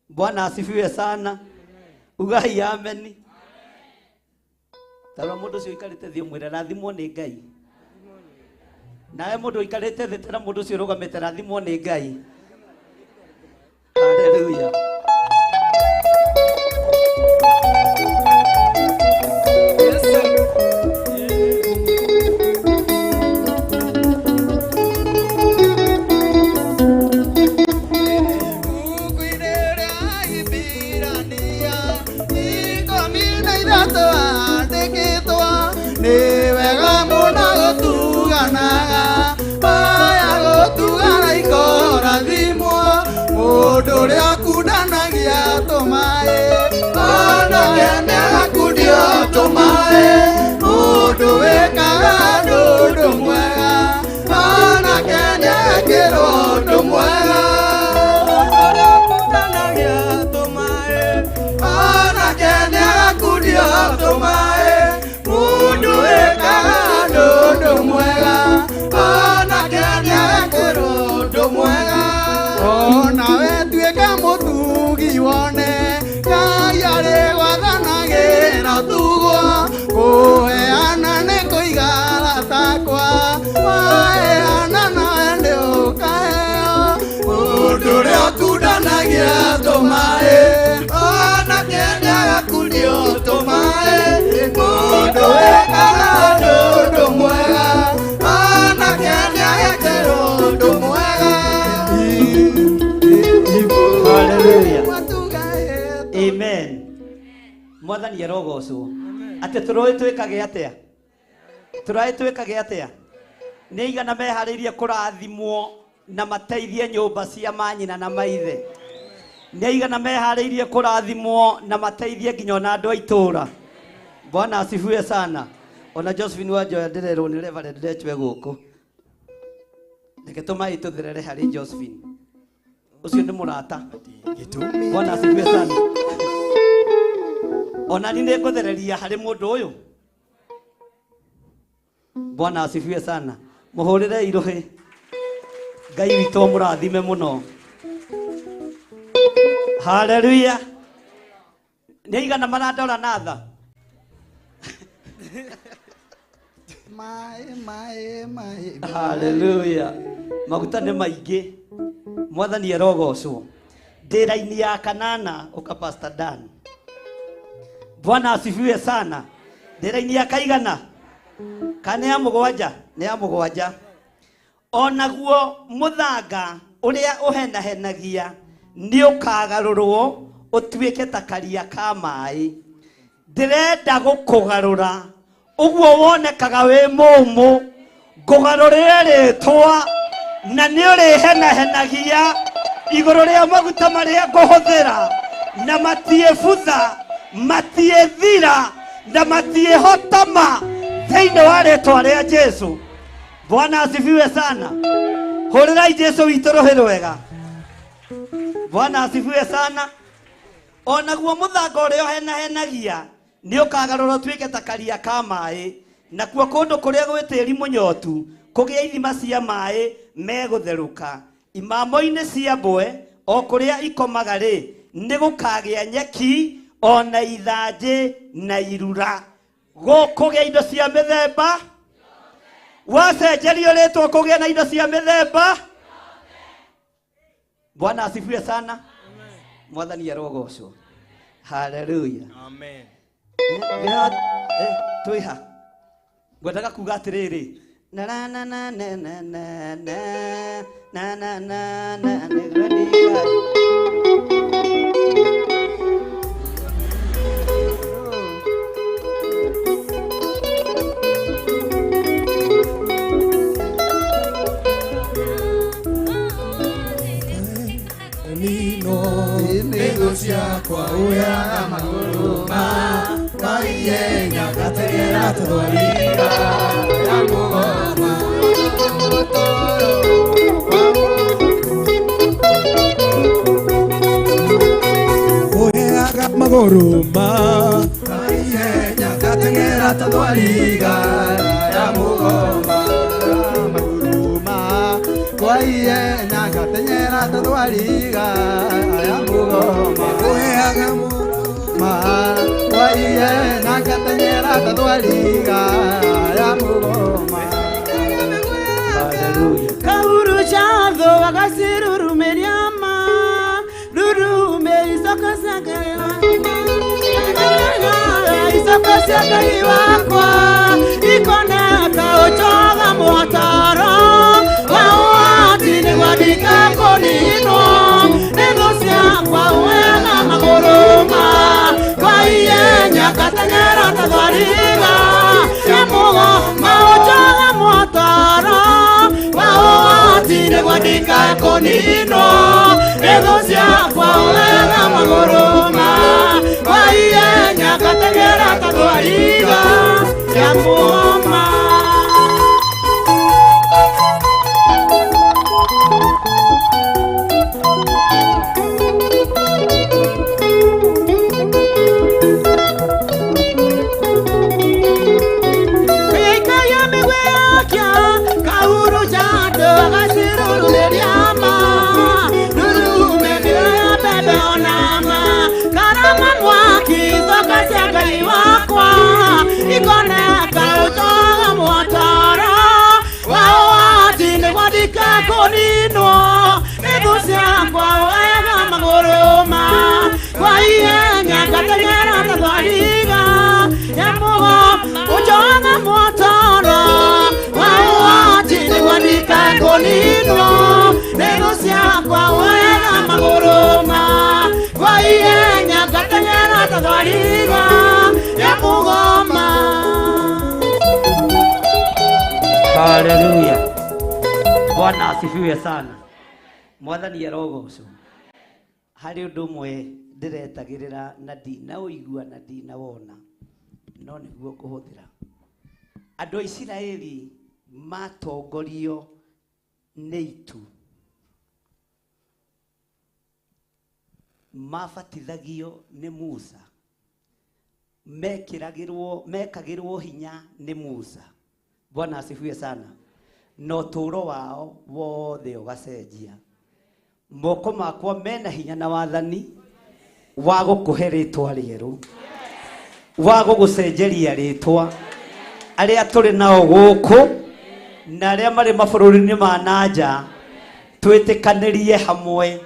Bwana asifiwe sana. Ugai ameni. Tarora mũndũ ũcio ũikarĩte thĩ ũmwĩre rathimwo nĩ Ngai. Nawe mũndũ ũikarĩte thĩ tera mũndũ ũcio ũrũgamĩte rathimwo nĩ Ngai. Haleluya. Nĩ wega mũno gũtuganaga, maya gũtugana ikorathimwo, mũndũ ũrĩa ũkundanagia tũmaĩ, onake nĩagakundio tũmaĩ, mũndũ wĩkaga ũndũ mwega, onake nĩekĩrwo ũndũ mwega. Mũndũ ũrĩa ũkundanagia tũmaĩ, onake nĩagakundio tũmaĩ, mũndũ wĩkaga ũndũ mwega, onake nĩekĩrwo ũndũ mwega. Onawe tuĩka mũtugi wone, Ngai arĩ gwathanagĩra tugwo, kũheana nĩ kũiga takwa, waheana nawe nĩ ũkaheo. Mũndũ ũrĩa ũkundanagia tũmaĩ, onake nĩagakundio tũmaĩ, mũndũ wĩkaga ũndũ mwega, onake nĩagekĩrwo ũndũ mwega. Haleluya. Amen. Mwathani arogocwo. Atĩ tũrũĩ twĩkage atĩa? Tũrũĩ twĩkage atĩa? Nĩ aigana meharĩirie kũrathimwo na mateithie nyũmba cia manyina na maithe. Nĩ aigana meharĩirie kũrathimwo na mateithie nginya ona andũ a itũũra. Bwana asifiwe sana. Ona Josephine Wanjoya ndĩrerwo nĩ Reverend Ndechwe gũkũ. Reke tũmaĩ tũtherere harĩ Josephine. Ũcio nĩ mũrata. Bwana asifiwe sana. Ona ni nĩngũthereria harĩ mũndũ ũyũ. Bwana asifiwe sana. Mũhũrĩre irũhĩ. Ngai witũ amũrathime mũno. Haleluya. Nĩ aigana marandora na tha? Maĩ, maĩ, maĩ. Haleluya. Maguta nĩ maingĩ. Mwathani arogocwo. Ndĩra-inĩ ya kanana ũka Pastor Dan. Bwana asifiwe sana. Ndĩra-inĩ ya kaigana? Kana ya mũgwanja? Nĩ ya mũgwanja. Onaguo mũthanga ũrĩa ũhenahenagia nĩ ũkagarũrwo ũtuĩke ta karia ka maĩ. Ndĩrenda gũkũgarũra ũguo wonekaga wĩ mũmũ, ngũgarũrĩre rĩtwa na nĩ ũrĩhenahenagia igũrũ rĩa maguta marĩa ngũhũthĩra, na matiĩbutha, matiĩthira, na matiĩhotoma thĩinĩ wa rĩtwa rĩa Jesu. Bwana asifiwe sana. Hũrĩrai Jesu witũ rũhĩ rwega. Bwana asifiwe sana. Onaguo mũthanga ũrĩa ũhenahenagia nĩ ũkagarũra ũtuĩke ta karia ka maĩ, nakuo kũndũ kũrĩa gwĩ tĩri mũnyotu kũgĩe ithima cia maĩ megũtherũka. Imamo-inĩ cia mbwe o kũrĩa ikomaga rĩ, nĩ gũkagĩa nyeki ona ithanjĩ na irura. Gũkũgĩa indo cia mĩthemba. Wacenjerio rĩtwa kũgĩa na indo cia mĩthemba. Bwana asifiwe sana. Mwathani arogocwo. Haleluya. Amen. Twĩha ngwendaga kuga atĩrĩrĩ, na na na na na na na na na na na na nĩgwendika. Nino nĩthũ ciakwa ũyaga magũrũ ma maihenya ngateng'era ta thwariga ya mũgoma. Ũheaga magũrũ ma maihenya ngateng'era ta thwariga ya mũgoma. Kwa ihenya ngateng'era ta thwariga ya mũgoma. Ũheaga ma kwa ihenya ngateng'era ta thwariga ya mũgoma. Haleluya. Kahuru chatho wakasirurumeria ma rurume isoko cia wakwa ikoneka uchoga muhataro wa ũhoti nĩgwandĩka kũninwo nĩ thũ ciakwa wega magũrũ ma kwa ihenya ngateng'era ta thwariga ya mũgoma ũchoga muhataro wa ũhoti nĩgwandĩka kũninwo nĩ thũ ciakwa wega magũrũ ma kwa ihenya ngateng'era ta thwariga ya mũgoma. Haleluya. Bwana asifiwe sana. Mwathani arogocwo. Harĩ ũndũ ũmwe ndĩretagĩrĩra na ndinaũigua na ndinawona, no nĩguo ngũhũthĩra. Andũ a Isiraeli matongorio nĩ itu, mabatithagio nĩ Musa, mekagĩrwo hinya nĩ Musa. Bwana asifiwe sana. Na ũtũũro wao wothe ũgacenjia. Moko makwa mena hinya na wathani wa gũkũhe rĩtwa rĩerũ, wa gũgũcenjeria rĩtwa. Arĩa tũrĩ nao gũkũ na arĩa marĩ mabũrũri-inĩ ma na nja, twĩtĩkanĩrie hamwe,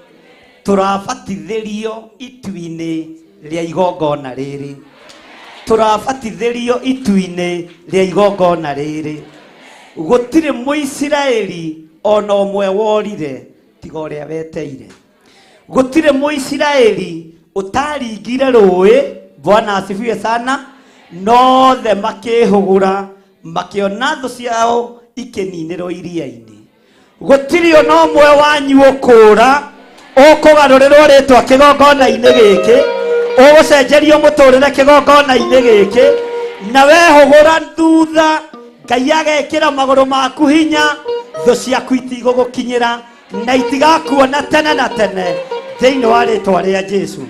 tũrabatithĩrio itu-inĩ rĩa igongona rĩrĩ. Tũrabatithĩrio itu-inĩ rĩa igongona rĩrĩ. Gũtirĩ Mũisiraeli ona ũmwe worire tiga ũrĩa weteire. Gũtirĩ Mũisiraeli ũtaringire rũĩ. Bwana asifiwe sana. Nothe makĩhũgũra makĩona thũ ciao ikĩninĩrwo iria-inĩ. Gũtirĩ ona ũmwe wanyu ũkũra ũkũgarũrĩrwo rĩtwa kĩgongona-inĩ gĩkĩ, ũgũcenjerio mũtũrĩre kĩgongona-inĩ gĩkĩ, na wehũgũra thutha Ngai agekĩra magũrũ maku hinya, thũ ciaku itigũgũkinyĩra na itigakuona tene na tene thĩinĩ wa rĩtwa rĩa Jesu.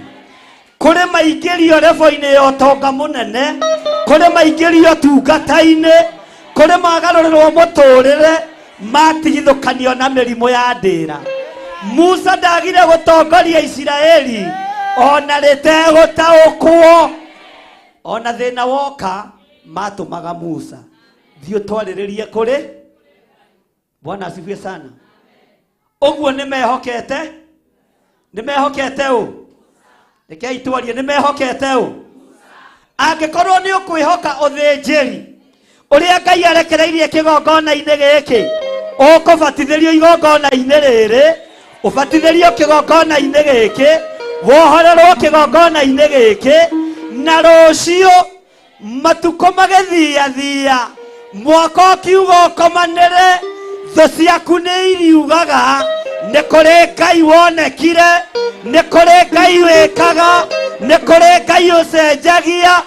Kũrĩ maingĩrio rebo-inĩ ya ũtonga mũnene, kũrĩ maingĩrio tungata-inĩ, kũrĩ magarũrĩrwo mũtũrĩre, matigithũkanio na mĩrimũ ya ndĩra. Musa ndagire gũtongoria Isiraeli ona rĩtegũtaũkwo, ona thĩna woka matũmaga Musa thiĩ ũtwarĩrĩrie kũrĩ. Bwana asifiwe sana. Ũguo nĩmehokete, nĩmehokete ũ? Rekei twarie, nĩmehokete ũ? Angĩkorwo nĩ ũkwĩhoka ũthĩnjĩri ũrĩa Ngai arekereirie kĩgongona-inĩ gĩkĩ, ũkũbatithĩrio igongona-inĩ rĩrĩ, ũbatithĩrio kĩgongona-inĩ gĩkĩ, wohorerwo kĩgongona-inĩ gĩkĩ, na rũciũ matukũ magĩthiathia, mwaka ũkiuga ũkomanĩre, thũ ciaku nĩ iriugaga nĩ kũrĩ Ngai wonekire, nĩ kũrĩ Ngai wĩkaga, nĩ kũrĩ Ngai ũcenjagia,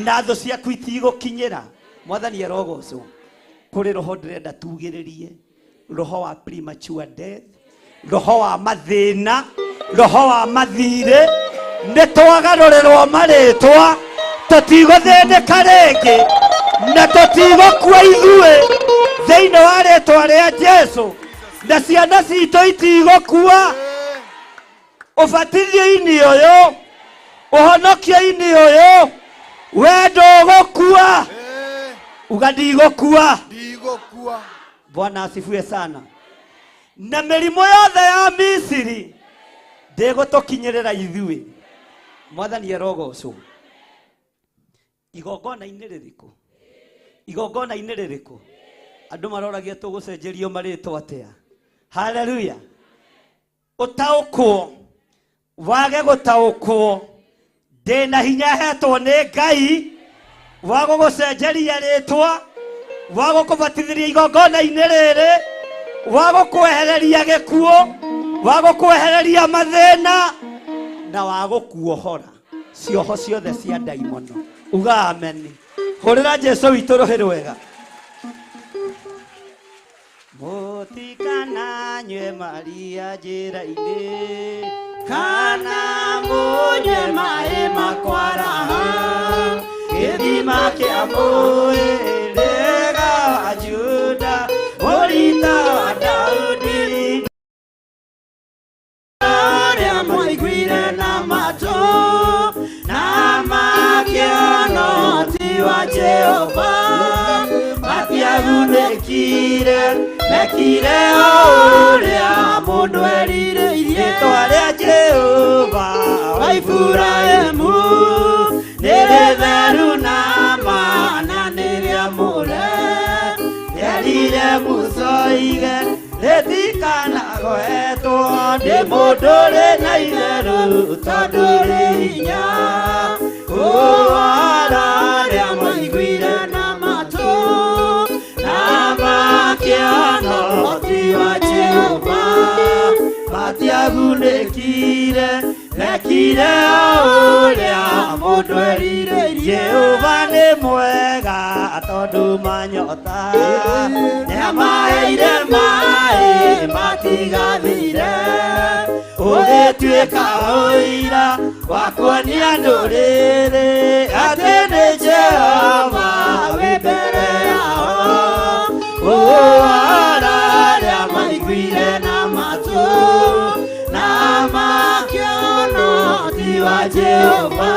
na thũ ciaku itigũkinyĩra. Mwathani arogocwo. Kũrĩ roho ndĩrenda tugĩrĩrie, roho wa premature death, roho wa mathĩna, roho wa mathirĩ. Nĩ twagarũrĩrwo marĩtwa, tũtigũthĩnĩka rĩngĩ na tũtigũkua ithuĩ thĩinĩ wa rĩtwa rĩa Jesu, na ciana citũ itigũkua. Ũbatithio-inĩ ũyũ, ũhonokio-inĩ ũyũ, we ndũgũkua. Uga ndigũkua. Ndigũkua. Bwana asifiwe sana. Na mĩrimũ yothe ya Misiri ndĩgũtũkinyĩrĩra ithuĩ. Mwathani arogocwo. Igongona-inĩ rĩrĩkũ? Igongona-inĩ rĩrĩkũ? Andũ maroragia tũgũcenjerio marĩtwa atĩa? Haleluya. Ũtaũkwo wage gũtaũkwo, ndĩna hinya hetwo nĩ Ngai wa gũgũcenjeria rĩtwa, wa gũkũbatithĩria igongona-inĩ rĩrĩ, wa gũkwehereria gĩkuũ, wa gũkwehereria mathĩna, na wa gũkuohora cioho ciothe cia ndaimono. Uga ameni. Hũrĩra Jesu witũ rũhĩ rwega. Mũtikananyue Maria njĩra-inĩ, kana mũnyue maĩ makwaraha, gĩthima kĩa mũhĩrĩga wa Juda, mũrita wa Daudi. Arĩa mwaiguire na matũ na makĩona ũhoti wa Jehova, matiagunĩkire, mekire o ũrĩa mũndũ erirĩirie. Rĩĩtwa rĩa Jehova wa Iburahĩmu nĩ rĩtheru na ma na nĩ rĩamũre. Rĩerire Musa oige rĩtikanagwetwo nĩ mũndũ ũrĩ na itherũ, tondũ rĩ hinya. Ũhoro Arĩa mwaiguire na matũ na makĩona ũhoti wa Jehova, matiagunĩkire, mekire o ũrĩa mũndũ erirĩirie. Jehova nĩ mwega tondũ manyota nĩamaheire maĩ matigathire, ũgĩtuĩka ũira wa kuonia ndũrĩrĩ atĩ nĩ Jehova wĩ mbere yao. Ũhoro Arĩa maiguire na matũ na makĩona ũhoti wa Jehova,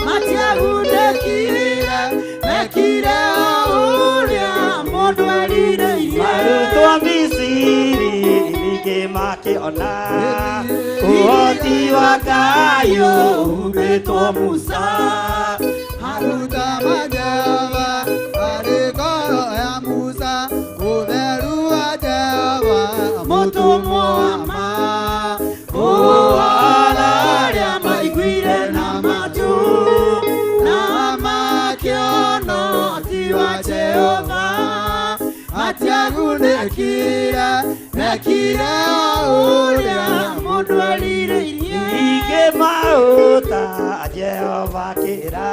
matiagunĩkire, mekire o ũrĩa mũndũ erirĩirie. Marutwo Misiri ningĩ makĩona ũhoti wa Ngai ũhumbĩtwo Musa. Maruta ma Jehova arĩ ngoro ya Musa, ũtheru wa Jehova mũtũmwo wa ma. Ũhoro arĩa maiguire na matũ na makĩona ũhoti wa Jehova, matiagunĩkire, mekire o ũrĩa mũndũ erirĩirie. Ningĩ maũta Jehova akĩra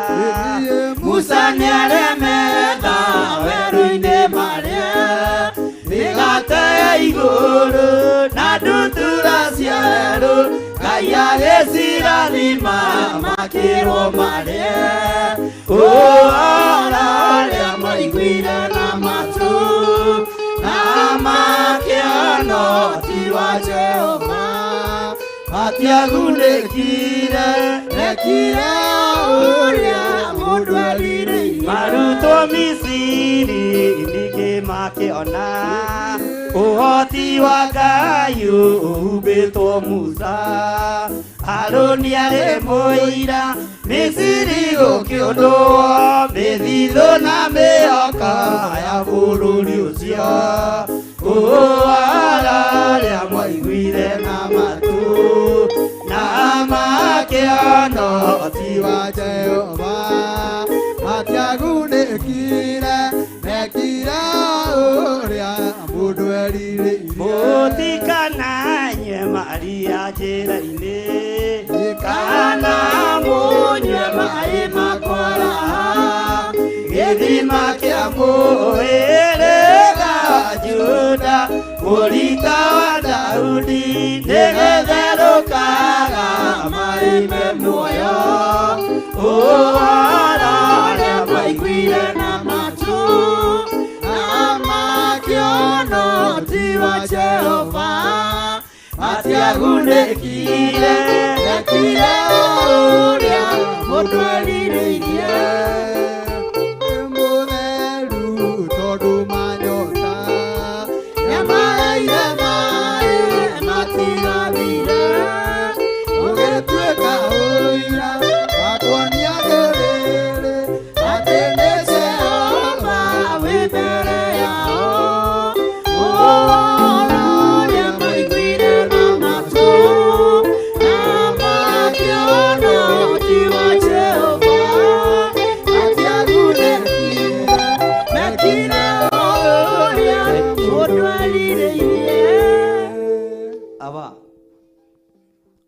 Musa nĩaremetha werũ-inĩ. igũrũ na ndutura cia werũ Ngai agĩcirathima makĩrwo marĩe ũhoro ũrĩa maiguire na matũ na makĩona ũhoti wa Jehova matiagunĩkire mekire ũrĩa mũndũ erirĩirie Marutwo Misiri ningĩ makĩona ũhoti wa Ngai ũhumbĩtwo Musa Harũni arĩ mũira Misiri gũkĩũndwo mĩthithũ na mĩhaka ya bũrũri ũcio ũhoro ũrĩa mwaiguire na matũ na makĩona ũhoti wa Jehova matiagunĩkire mekire ũrĩa mũndũ erirĩirie Mũtikananyue Maria njĩra-inĩ kana mũnyue maĩ makwaraha gĩthima kĩa mũhĩrĩga wa Juda mũrita wa Daudi nĩgĩtherũkaga maĩ me muoyo ũhoro ũrĩa maiguire na matũ na makĩona ũhoti wa Jehova matiagunĩkire mekire ũrĩa mũndũ erirĩirie mũtheru tondũ manyota nĩamaheire maĩ matigathire ũgĩtuĩka ũira wa kuonia ndũrĩrĩ atĩ nĩ Jehova wĩ mbere yao ũhoro ũrĩa maiguire na matũ na makĩona ũhoti wa Jehova matiagunĩkire mekire ũrĩa mũndũ erirĩirie Awa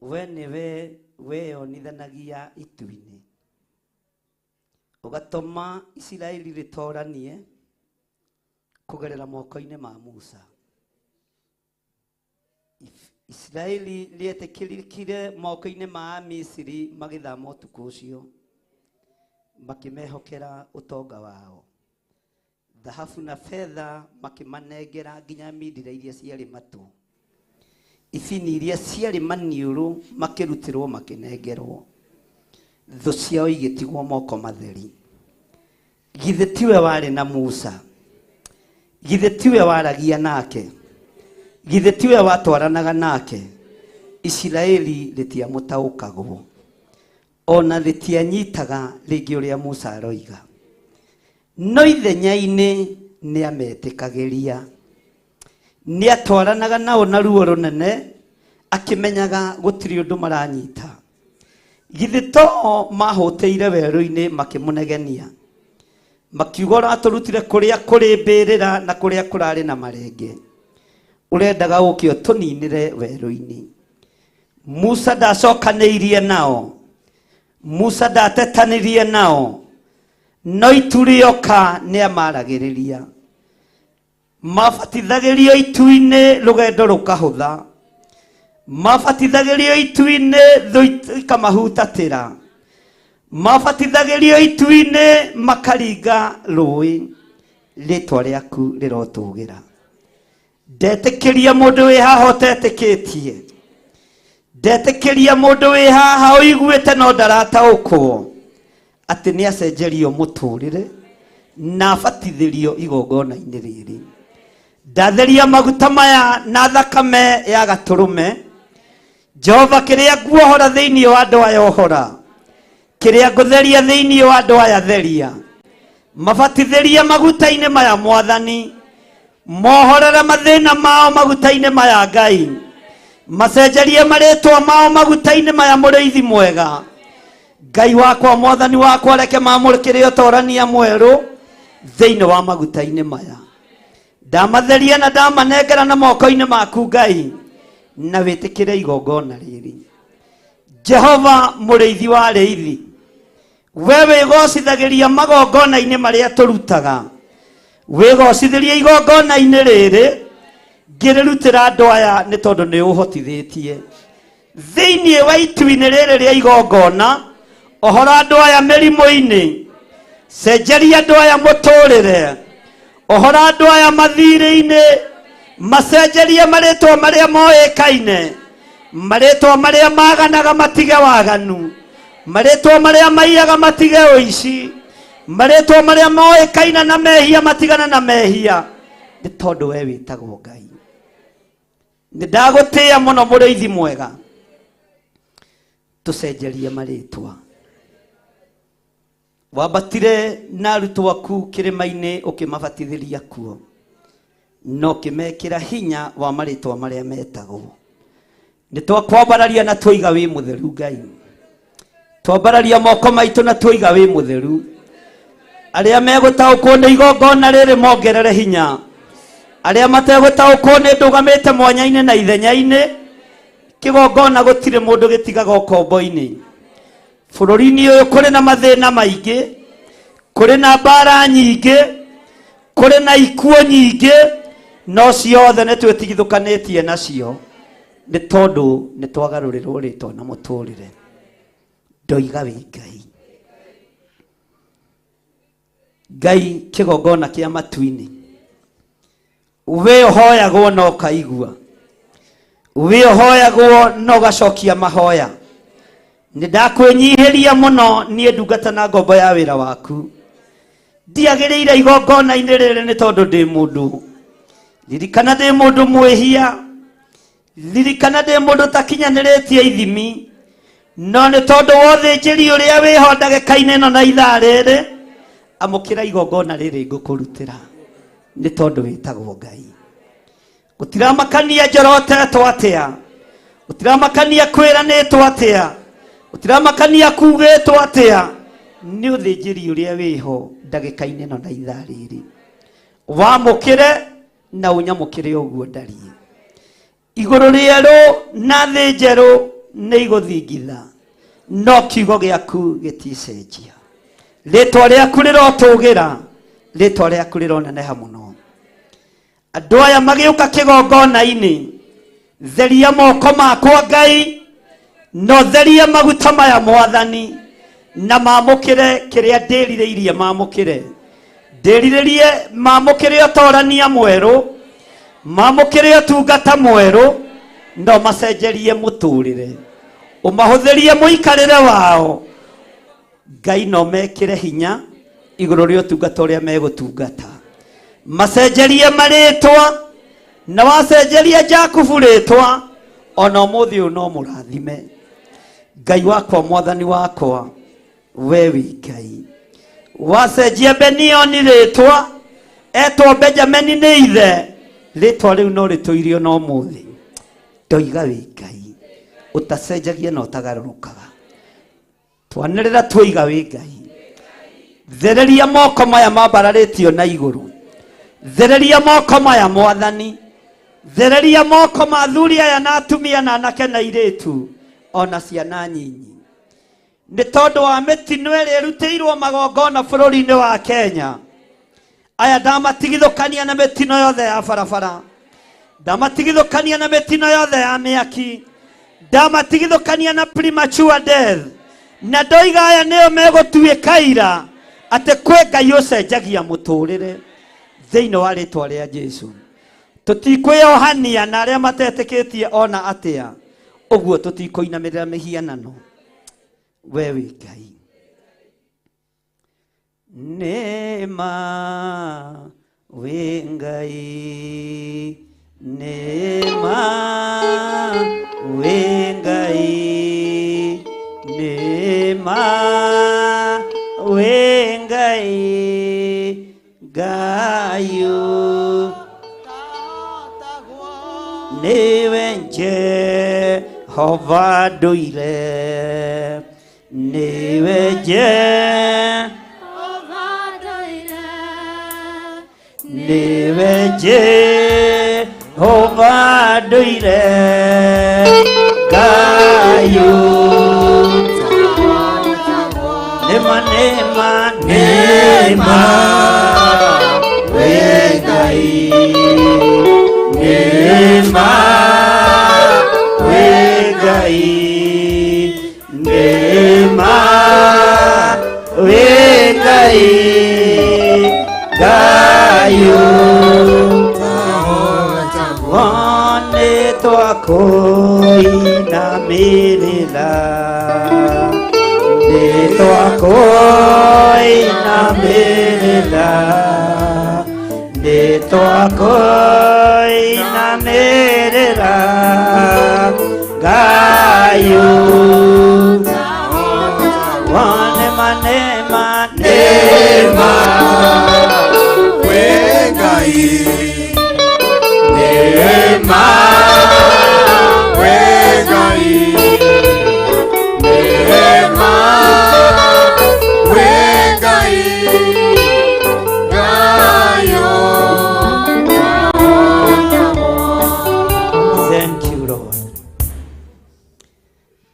we nĩwe weyonithanagia itu-inĩ ũgatũma Isiraeli rĩtoranie kũgerera moko-inĩ ma Musa Isiraeli rĩetĩkĩrĩkire moko-inĩ ma Amisiri magĩthama ũtukũ ũcio makĩmehokera ũtonga wao thahabu na betha makĩmanengera nginya mindira iria ciarĩ matũ ibini iria ciarĩ maniũrũ makĩrutĩrwo makĩnengerwo thũ ciao igĩtigwo moko matheri githĩ tiwe warĩ na Musa githĩ tiwe waragia nake githĩ tiwe watwaranaga nake Isiraeli rĩtiamũtaũkagwo ona rĩtianyitaga rĩngĩ ũrĩa Musa aroiga no ithenya-inĩ nĩametĩkagĩria nĩatwaranaga nao na ruo rũnene akĩmenyaga gũtirĩ ũndũ maranyita githĩ to mahũtĩire werũ-inĩ makĩmũnegenia makiuga ũratũrutire kũrĩa kũrĩ mbĩrĩra na kũrĩa kũrarĩ na marenge ũrendaga ũke ũtũninĩre werũ-inĩ Musa ndacokanĩirie nao Musa ndatetanirie nao no itu rĩoka nĩamaragĩrĩria mabatithagĩrio itu-inĩ rũgendo rũkahũtha mabatithagĩrio itu-inĩ thũ ikamahutatĩra mabatithagĩrio itu-inĩ makaringa rũĩ rĩtwa rĩaku rĩrotũgĩra ndetĩkĩria mũndũ wĩ haha ũtetĩkĩtie ndetĩkĩria mũndũ wĩ haha ũiguĩte no ndarataũkwo atĩ nĩ acenjerio mũtũrĩre na abatithĩrio igongona-inĩ rĩrĩ ndatheria maguta maya na thakame ya gatũrũme Jehova kĩrĩa nguohora thĩinĩ wa andũ aya ohora kĩrĩa ngũtheria thĩinĩ wa andũ aya theria mabatithĩrie maguta-inĩ maya mwathani mohorere mathĩna mao maguta-inĩ maya Ngai macenjerie marĩtwa mao maguta-inĩ maya mũrĩithi mwega Ngai wakwa mwathani wakwa reke mamũkĩre ũtorania mwerũ thĩinĩ wa maguta-inĩ maya ndamatheria na ndamanengera na moko-inĩ maku Ngai na wĩtĩkĩre igongona rĩrĩ Jehova mũrĩithi wa arĩithi we wĩgocithagĩria magongona-inĩ marĩa tũrutaga wĩgocithĩrie igongona-inĩ rĩrĩ Ngĩrĩrutĩra andũ aya nĩ tondũ nĩ ũhotithĩtie. Thĩinĩ wa itua-inĩ rĩrĩ rĩa igongona, ohora andũ aya mĩrimũ-inĩ, cenjeria andũ aya mũtũrĩre, ohora andũ aya mathirĩ-inĩ, macenjerie marĩtwa marĩa moĩkaine, marĩtwa marĩa maganaga matige waganu, marĩtwa marĩa maiyaga matige ũici, marĩtwa marĩa moĩkaine na mehia matigane na mehia, nĩ tondũ we wĩtagwo Ngai. Nĩ ndagũtĩĩa mũno mũrĩithi mwega, tũcenjerie marĩtwa. Wambatire na arutwo aku kĩrĩma-inĩ ũkĩmabatithĩria kuo, na ũkĩmekĩra hinya wa marĩtwa marĩa metagwo. Nĩ twakwambararia na twoiga wĩ mũtheru Ngai, twambararia moko maitũ na twoiga wĩ mũtheru. Arĩa megũtaũkwo nĩ igongona rĩrĩ mongerere hinya, arĩa mategũtaũkwo nĩ ndũgamĩte mwanya-inĩ na ithenya-inĩ. Kĩgongona gũtirĩ mũndũ gĩtigaga ũkombo-inĩ. Bũrũri-inĩ ũyũ kũrĩ na mathĩna maingĩ, kũrĩ na mbara nyingĩ, kũrĩ na ikuũ nyingĩ, no ciothe nĩ twĩtigithũkanĩtie nacio nĩ tondũ nĩ twagarũrĩrwo rĩtwa na mũtũrĩre. Ndoiga wĩ Ngai. Ngai kĩgongona kĩa matu-inĩ, we ũhoyagwo na ũkaigua, we ũhoyagwo na ũgacokia mahoya. Nĩ ndakwĩnyihĩria mũno niĩ ndungata na ngombo ya wĩra waku. Ndiagĩrĩire igongona-inĩ rĩrĩ nĩ tondũ ndĩ mũndũ. Ririkana ndĩ mũndũ mwĩhia, ririkana ndĩ mũndũ takinyanĩrĩtie ithimi, no nĩ tondũ wa ũthĩnjĩri ũrĩa wĩho ndagĩka-inĩ ĩno na ithaa rĩrĩ, amũkĩra igongona rĩrĩ ngũkũrutĩra nĩ tondũ wĩtagwo Ngai. Gũtiramakania njorotetwo atĩa, gũtiramakania kwĩranĩtwo atĩa, gũtiramakania kugĩtwo atĩa, nĩ ũthĩnjĩri ũrĩa wĩho ndagĩka-inĩ ĩno na ithaa rĩrĩ. Wamũkĩre na ũnyamũkĩre ũguo ndariĩ. Igũrũ rĩerũ na thĩ njerũ nĩ igũthingitha, no kiugo gĩaku gĩticenjia. Rĩtwa rĩaku rĩrotũgĩra, rĩtwa rĩaku rĩroneneha mũno. Andũ aya magĩũka kĩgongona-inĩ, theria moko makwa Ngai, na ũtherie maguta maya Mwathani, na mamũkĩre kĩrĩa ndĩrirĩirie mamũkĩre. Ndĩrirĩrie mamũkĩre ũtorania mwerũ, mamũkĩre ũtungata mwerũ, na ũmacenjerie mũtũrĩre, ũmahũthĩrie mũikarĩre wao Ngai, no mekĩre hinya igũrũ rĩa ũtungata ũrĩa megũtungata. Macenjerie marĩtwa, na wacenjeria Jakubu rĩtwa, ona ũmũthĩ ũyũ no mũrathime. Ngai wakwa, Mwathani wakwa, we wĩ Ngai. Wacenjia Benioni rĩtwa, etwo Benjamini nĩ ithe, rĩtwa rĩu no rĩtũirio na ũmũthĩ. Ndoiga wĩ Ngai ũtacenjagia na ũtagarũrũkaga. Twanĩrĩra twoiga wĩ Ngai. Thereria moko maya mambararĩtio na igũrũ, thereria moko maya Mwathani, thereria moko ma athuri aya na atumia na anake na airĩtu ona ciana nyinyi, nĩ tondũ wa mĩtino ĩrĩa ĩrutĩirwo magongona bũrũri-inĩ wa Kenya. Aya ndamatigithũkania na mĩtino yothe ya barabara, ndamatigithũkania na mĩtino yothe ya mĩaki, ndamatigithũkania na premature death, na ndoiga aya nĩo megũtuĩka ira atĩ kwĩ Ngai ũcenjagia mũtũrĩre thĩinĩ wa rĩtwa rĩa Jesu. Tũtikwĩyohania na arĩa matetĩkĩtie ona atĩa, ũguo tũtikũinamĩrĩra mĩhianano. We wĩ Ngai. Nĩma wĩ Ngai, nĩma wĩ Ngai, nĩma wĩ Ngai, Ngai nĩwe Jehova ndũire, nĩwe Jehova ndũire, nĩwe Jehova ndũire, Ngai nĩma nĩma nĩma wĩ Ngai, nĩma. Twakoinamĩrĩra, nĩ twakoinamĩrĩra, nĩ twakoinamĩrĩra, Ngai wa nema, nema, nema, we Ngai, nema, we Ngai, nema, we Ngai, Ngai. Thank you, Lord.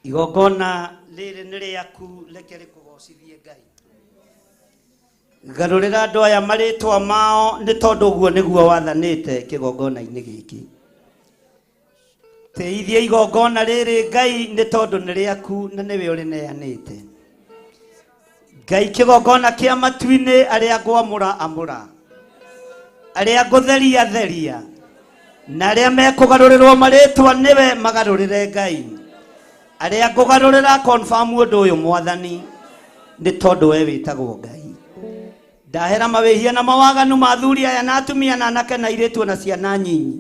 Igongona rĩrĩ nĩ rĩaku, reke rĩkũgocithie Ngai. Garũrĩra andũ aya marĩtwa mao, nĩ tondũ ũguo nĩguo wathanĩte kĩgongona-inĩ gĩkĩ. Tĩithia igongona rĩrĩ, Ngai, nĩ tondũ nĩ rĩaku na nĩwe ũrĩneanĩte. Ngai, kĩgongona kĩa matu-inĩ, arĩa ngwamũra amũra, arĩa ngũtheria theria, na arĩa mekũgarũrĩrwo marĩtwa nĩwe magarũrĩre. Ngai, arĩa ngũgarũrĩra, confirm ũndũ ũyũ, Mwathani, nĩ tondũ we wĩtagwo Ngai. Ndahera mawĩhia na mawaganu ma athuri aya na atumia na anake na airĩtu na ciana nyinyi.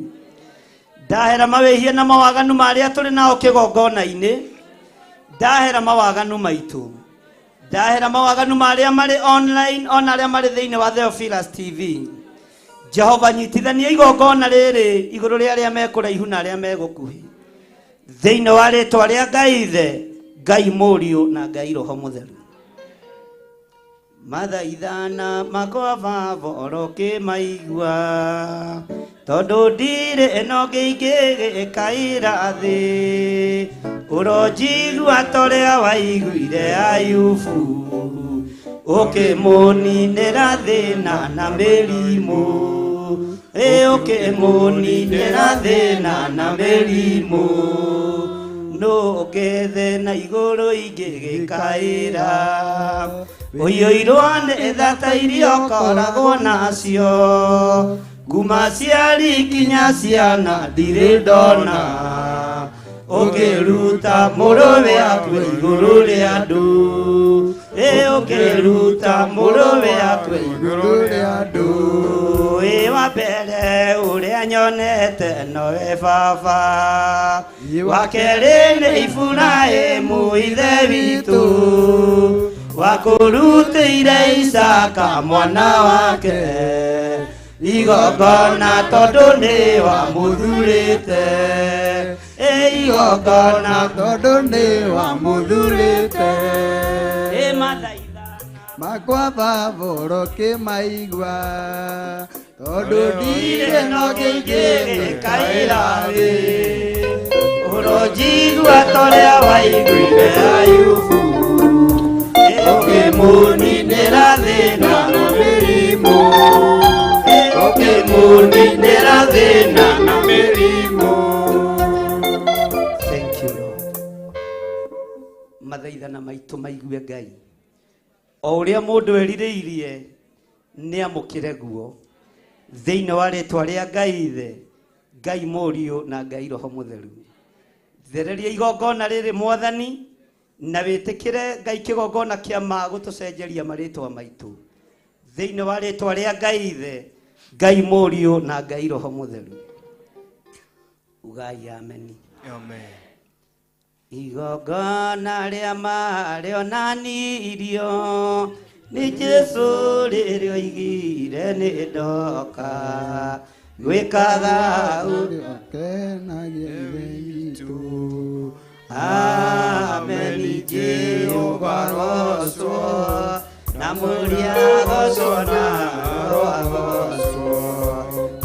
Ndahera mawĩhia na mawaganu ma arĩa tũrĩ nao kĩgongona-inĩ. Ndahera mawaganu maitũ, ndahera mawaganu ma arĩa marĩ online ona arĩa marĩ thĩinĩ wa Theophilus TV. Jehova, nyitithania igongona rĩrĩ igũrũ rĩa arĩa me kũraihu na arĩa me gũkuhĩ, thĩinĩ wa rĩtwa rĩa Ngai Ithe, Ngai Mũriũ na Ngai Roho Mũtheru. Mathaithana makwa baba orokĩmaigua, tondũ ndirĩ ĩno ngĩingĩgĩkaira thĩ. Ũronjigua torĩa waiguire Ayubu, ũkĩmũninĩra thĩna na mĩrimũ, ĩ ũkĩmũninĩra thĩna na mĩrimũ. Nũ ũngĩthĩ na igũrũ ingĩgĩkaĩra, ũiyũirwo nĩ thata iria ũkoragwo nacio, kuma ciari kinya ciana ndirĩ ndona ũngĩruta mũrũwe akue igũrũ rĩa andũ, ĩ ũngĩruta mũrũwe akue igũrũ rĩa andũ. Ĩ wa mbere ũrĩa nyonete nowe baba, wa kerĩ nĩ Iburahĩmu ithe witũ, wakũrutĩire Isaka mwana wake igongona, tondũ nĩ wamũthurĩte, ĩ igongona tondũ nĩ wamũthurĩte. Ĩ mathaitha makwa baba ũrokĩmaigua, tondũ ndirĩ no ngĩingĩgĩkaĩra thĩ. Ũronjigua torĩa waiguire Ayubu, ũkĩmũninĩra thĩna na mĩrimũ, ũkĩmũninĩra thĩna na mĩrimũ. Thank you, Lord. Mathaithana maitũ maigue, Ngai, o ũrĩa mũndũ erirĩirie nĩ amũkĩre guo, thĩinĩ wa rĩtwa rĩa Ngai Ithe, Ngai Mũriũ na Ngai Roho Mũtheru. Thereria igongona rĩrĩ, Mwathani, na wĩtĩkĩre, Ngai, kĩgongona kĩa ma gũtũcenjeria marĩtwa maitũ, thĩinĩ wa rĩtwa rĩa Ngai Ithe, Ngai Mũriũ na Ngai Roho Mũtheru. Ugai ameni. Amen. Igongona rĩa ma rĩonanirio nĩ Jesu rĩrĩa oigire, "Nĩ ndoka gwĩkaga kenagia Ithe witũ." Ameni. Jehova gocwo, na Mũriũ agocwo, na Roho agocwo.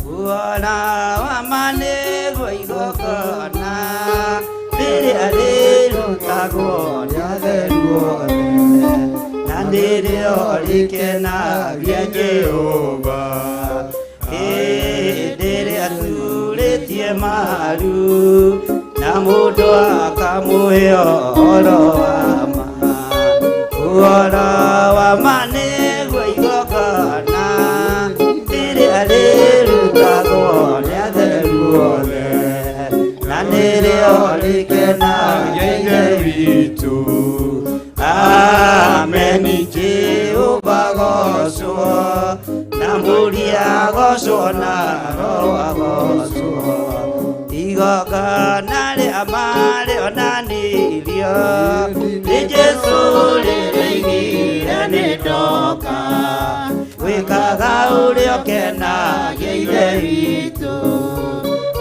Kuona wa ma nĩguo igongona rĩrĩa rĩrutagwo nĩ atheru othe, na nĩrĩo rĩkenagia Jehova, hĩndĩ ĩrĩa turĩtie maru na mũndũ akamũhe ũhoro wa ma. Ũhoro wa ma nĩguo igongona rĩrĩa rĩrutagwo nĩ atheru othe, na nĩrĩo. rĩkenagia Ithe witũ. Ameni Jehova gocwo na Mũriũ agocwo na Roho agocwo. Igongona rĩa marĩonanirio nĩ Jesũ rĩrĩigire nĩ ndoka gwĩkaga ũrĩa ũkenagia Ithe witũ.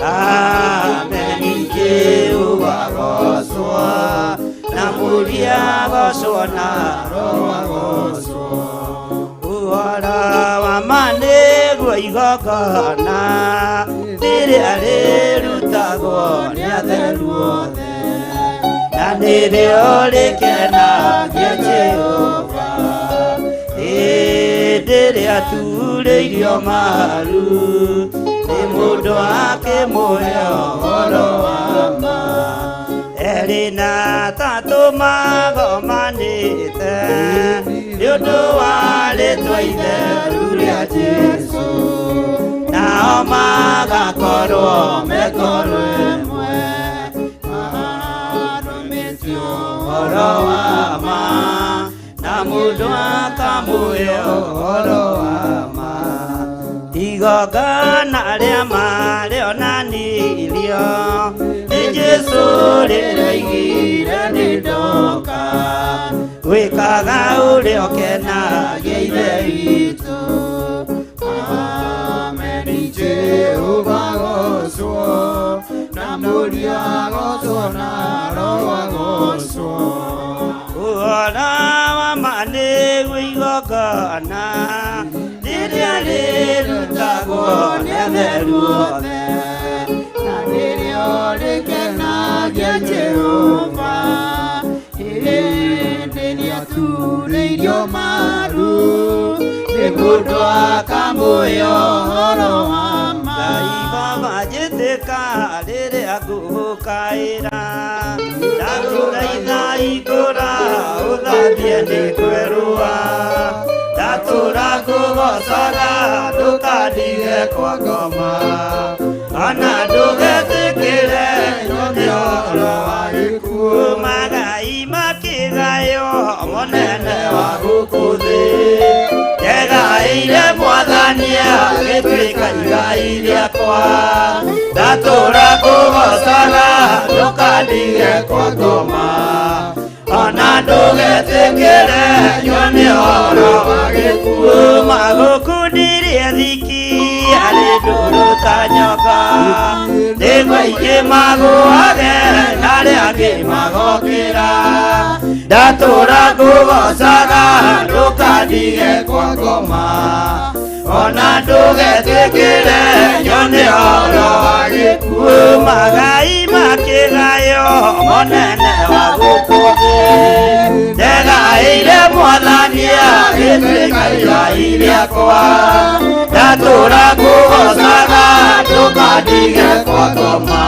Ameni Jehova gocwo na Mũriũ agocwo na Roho agocwo. Ũhoro wa ma nĩguo igongona rĩrĩa rĩrutagwo nĩ atheru othe, na nĩrĩo rĩkenagia Jehova. Hĩndĩ ĩrĩa aturĩirio maru nĩ mũndũ akĩmũhe ũhoro wa ma, erĩ na atatũ magomanĩte nĩ ũndũ wa rĩtwa itheru rĩa Jesũ, nao magakorwo me ngoro ĩmwe marũmĩtie ũhoro wa ma, na mũndũ akamũhe ũhoro wa ma. Igongona rĩa marĩonanirio nĩ Jesũ rĩroigire nĩ ndoka gwĩkaga ũrĩa ũkenagia Ithe witũ. Ameni Jehova gocwo na Mũriũ agocwo na Roho agocwo. Ũhoro wa ma nĩguo igongona rĩrĩa rĩrutagwo nĩ atheru othe, na nĩrĩo rĩkenagia Jehova. Hĩndĩ ĩrĩa aturĩirio maru nĩ mũndũ akamũhe ũhoro wa ma. Ngai Baba njĩtĩka rĩrĩa ngũgũkaĩra, ndagũthaitha ikũra ũthambie nĩ kwerũa, ndatũra ngũgocaga ndũkandige kwa ngoma, ona ndũgetĩkĩre nyone ũhoro wa gĩkuũ. Magai makĩgaywo mũnene wa gũkũ thĩ, ndegaĩire Mwathani agĩtuĩka igai rĩakwa, ndatũra ngũgocaga ndũkandige kwa ngoma, ona ndũgetĩkĩre nyone ũhoro wa gĩkuũ. Magũkundirie thiki arĩ ndũrũ ta nyoka, nĩguo aingĩ magũage na arĩa angĩ magokĩra, ndatũra ngũgocaga ndũkandige kwa ngoma, ona ndũgetĩkĩre nyone ũhoro wa gĩkuũ. Magai makĩgaywo mũnene wa gũkũ thĩ, ndegaĩire Mwathani agĩtuĩka igai rĩakwa, ndatũra ngũgocaga ndũkandige kwa ngoma,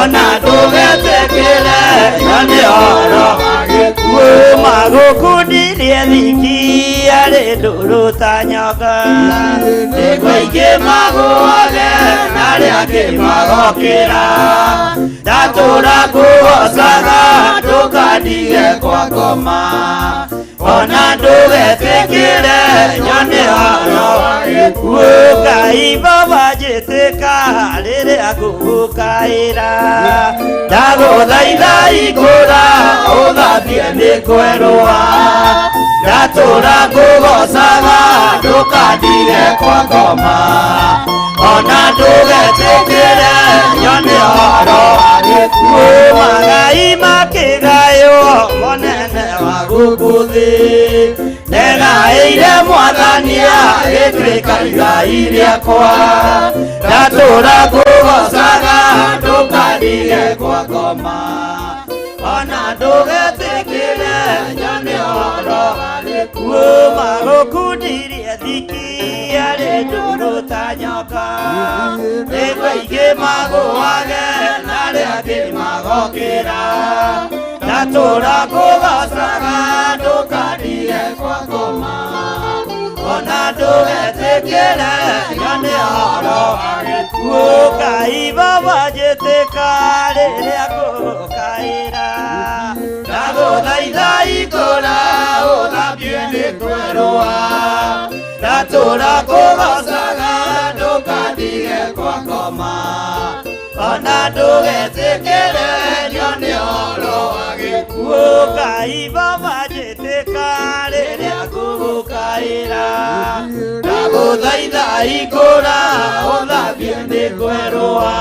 ona ndũgetĩkĩre nyone ũhoro wa gĩkuũ. Magũkundirie thiki arĩ ndũrũ ta nyoka, nĩguo aingĩ magũage na arĩa angĩ magokĩra, ndatũra ngũgocaga ndũkandige kwa ngoma, ona ndũgetĩkĩre nyone ũhoro wa gĩkuũ. Ngai Baba njĩtĩka rĩrĩa ngũgũkaĩra, ndagũthaitha ikũra ũthambie nĩ kwerũa, ndatũra ngũgocaga ndũkandige kwa ngoma, ona ndũgetĩkĩre nyone ũhoro wa gĩkuũ. Magai makĩgaywo mũnene wa gũkũ thĩ, ndegaĩire Mwathani agĩtuĩka igai rĩakwa, ndatũra ngũgocaga ndũkandige kwa ngoma, ona ndũgetĩkĩre nyone ũhoro wa gĩkuũ. Magũkundirie thiki arĩ ndũrũ ta nyoka, nĩguo aingĩ magũage na arĩa angĩ magokĩra, ndatũra ngũgocaga ndũkandige kwa ngoma, ona ndũgetĩkĩre Ndũgetĩkĩre nyone ũhoro wa gĩkuũ. Ngai baba njĩtĩka rĩrĩa ngũgũkaĩra. Ndagũthaitha ikũra ũthambie nĩ kwerũa. Ndatũra kũgocaga ndũkandige kwa ngoma. Ona ndũgetĩkĩre nyone ũhoro wa gĩkuũ. Ngai baba njĩtĩka rĩrĩa ngũgũkaĩra. Ndagũthaitha ikũra ũthambie nĩ kwerũa.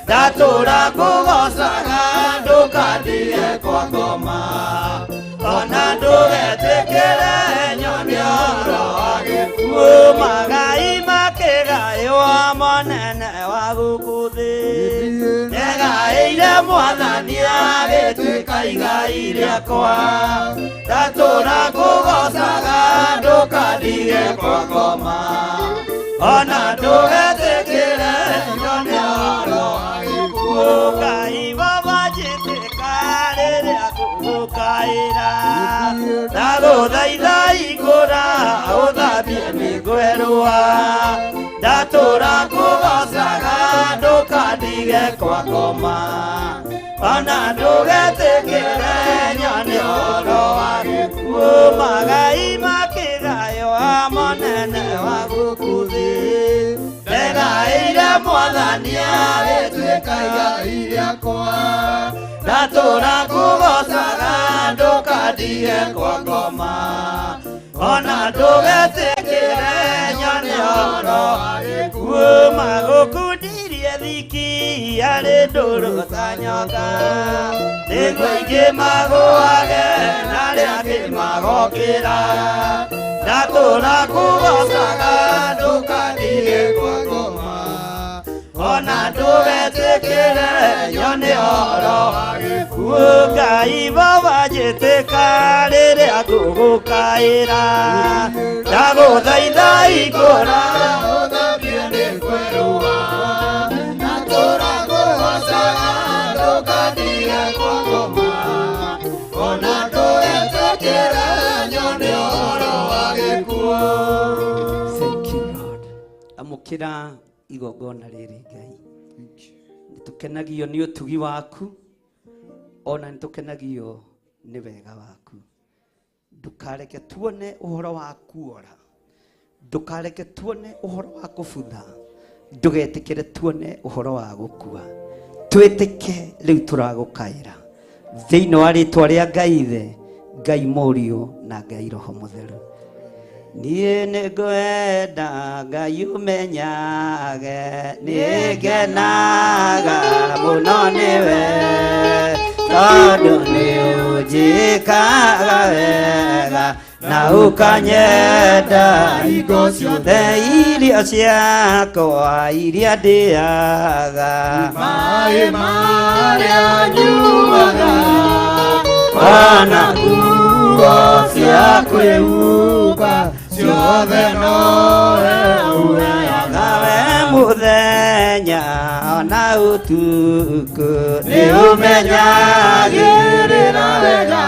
Ndatũra kũgocaga ndũkandige kwa ngoma. Ona ndũgetĩkĩre nyone ũhoro wa gĩkuũ. Magai makĩgaywo monene wa gũkũ thĩ. Nĩgaĩire Mwathani agĩtuĩka igai rĩakwa. Ndatũra kũgocaga ndũkandige kwa ngoma. Ona ndũgetĩkĩre nyone ũhoro wa gĩkuũ. Ngai baba njĩtĩka rĩrĩa ngũgũkaĩra. Ndagũthaitha ikũra ũthambie mĩgwerũa. Ndatũra kũgocaga ndũkandige kwa ngoma. Ona ndũgetĩkĩre nyone ũhoro wa gĩkuũ. Magai makĩgaywo monene wa gũkũ thĩ. Ndegaĩire Mwathani agĩtuĩka igai rĩakwa. Ndatũra kũgocaga ndũkandige kwa ngoma. Ona ndũgetĩkĩre nyone ũhoro wa gĩkuũ. Magũkundirie thiki arĩ ndũrũ ta nyoka. Nĩguo aingĩ magũage na arĩa angĩ magokĩra. Ndatũra kũgocaga ndũkandige kwa ngoma. Ona ndũgetĩkĩre nyone ũhoro wa gĩkuũ. Ngai baba njĩtĩka rĩrĩa ngũgũkaĩra. Ndagũthaitha ikũra ũthambie nĩ kwerũa. Ndatũra kũgocaga ndũkandige kwa ngoma. Ona ndũgetĩkĩre nyone ũhoro wa gĩkuũ. Thank you, Lord. Amũkĩra igongona rĩrĩ Ngai. Nĩtũkenagio nĩ ũtugi waku ona nĩtũkenagio nĩ wega waku. Ndũkareke tuone ũhoro wa kuora. Ndũkareke tuone ũhoro wa kũbutha. Ndũgetĩkĩre tuone ũhoro wa gũkua. Twĩtĩke rĩu tũragũkaĩra. Thĩinĩ wa rĩtwa rĩa Ngai Ithe, Ngai Mũriũ na Ngai Roho Mũtheru. Niĩ nĩngwenda Ngai ũmenyage, nĩngenaga mũno nĩwe, tondũ nĩũnjĩkaga wega na ũkanyenda Hingo ciothe irio ciakwa iria ndĩaga. Maĩ marĩa nyuaga Ona nguo cia kwĩhumba ciothe nowe ũheaga. Nawe mũthenya ona ũtukũ Nĩũmenyagĩrĩra wega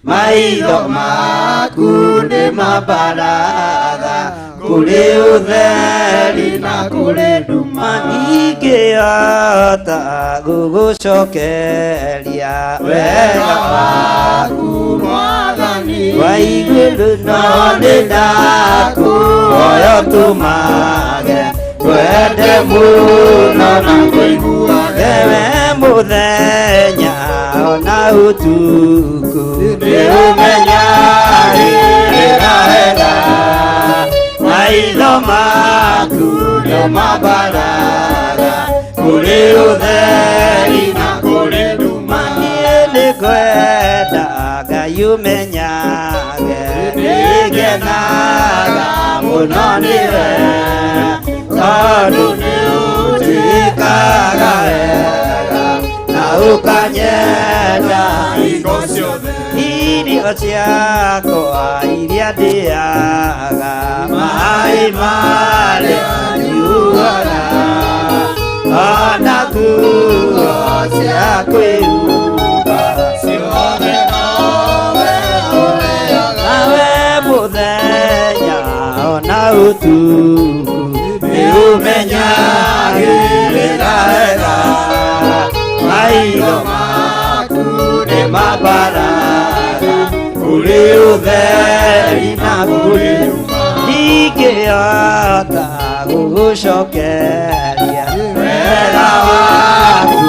maitho maku nĩ mambaraga kũrĩ ũtheri na kũrĩ nduma. Ningĩhota gũgũcokeria Wega waku Mwathani wa igũrũ, no nĩ ndakũhoya ũtũmage ngwende mũno na ngũiguage we mũthenya ona ũtukũ. Nĩũmenyagĩrĩra wega maitho maku nĩ mambaraga kũrĩ ũtheri na kũrĩ nduma. Niĩ nĩngwenda Ngai ũmenyage, nĩngenaga mũno nĩwe, tondũ nĩũnjĩkaga wega na ũkanyenda Hingo ciothe irio ciakwa iria ndĩaga, maĩ marĩa nyuaga, ona nguo cia kwĩhumba ciothe nowe ũheaga. Nawe mũthenya ona ũtukũ nĩ ũmenyagĩrĩra wega maitho maku nĩ mabaraga kũrĩ ũtheri na kũrĩ ndingĩhota gũgũcokeria wega waku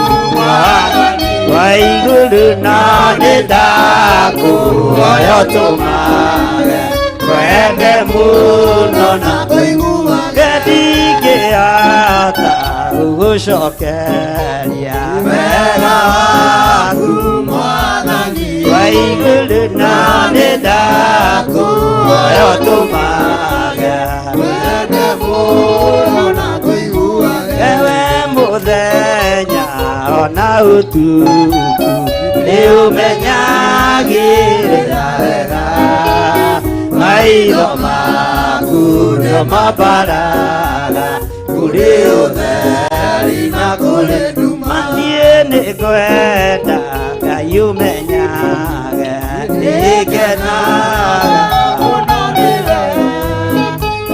wa igũrũ na nĩ ndakũhoya ũtũmage wende mũno na kũiguage ndingĩhota gũgũcokeria wega waku Mwathani wa igũrũ na nĩ ndakũhoya ũtũmage wende mũno na kũiguage ewe mũthenya ona ũtukũ nĩ ũmenyagĩrĩra wega maitho maku nĩo mabaraga kũrĩ ũtheri na kũrĩ nduma niĩ nĩ ngwenda Ngai ũmenyage nĩngenaga mũno nĩwe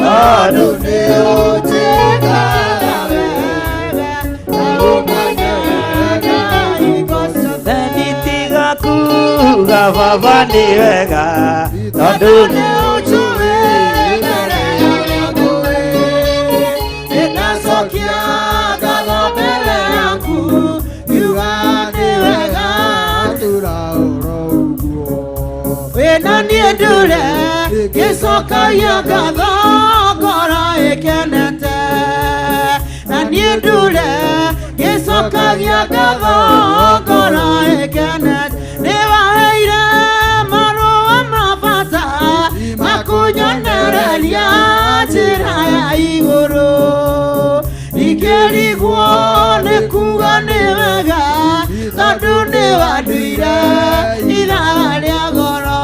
tondũ nĩ ũnjĩkaga wega na ũkanyenda hingo ciothe nitiga kuga baba nĩ wega tondũ nĩ ũnjũĩ mbere ya ũrĩa ngũĩ nĩndacokia ngatho mbere yaku ngiuga nĩ wega tũra oro ũguo wĩna niĩ ndure ngĩcokagia ngatho ngoro ĩkenete na niĩ ndure ngĩcokagia ngatho ngoro ĩkenete nĩ waheire marũa ma bata makũnyonereria njĩra ya igũrũ ingĩrigwo nĩ kuga nĩ wega tondũ nĩ wanduire ithaa rĩa goro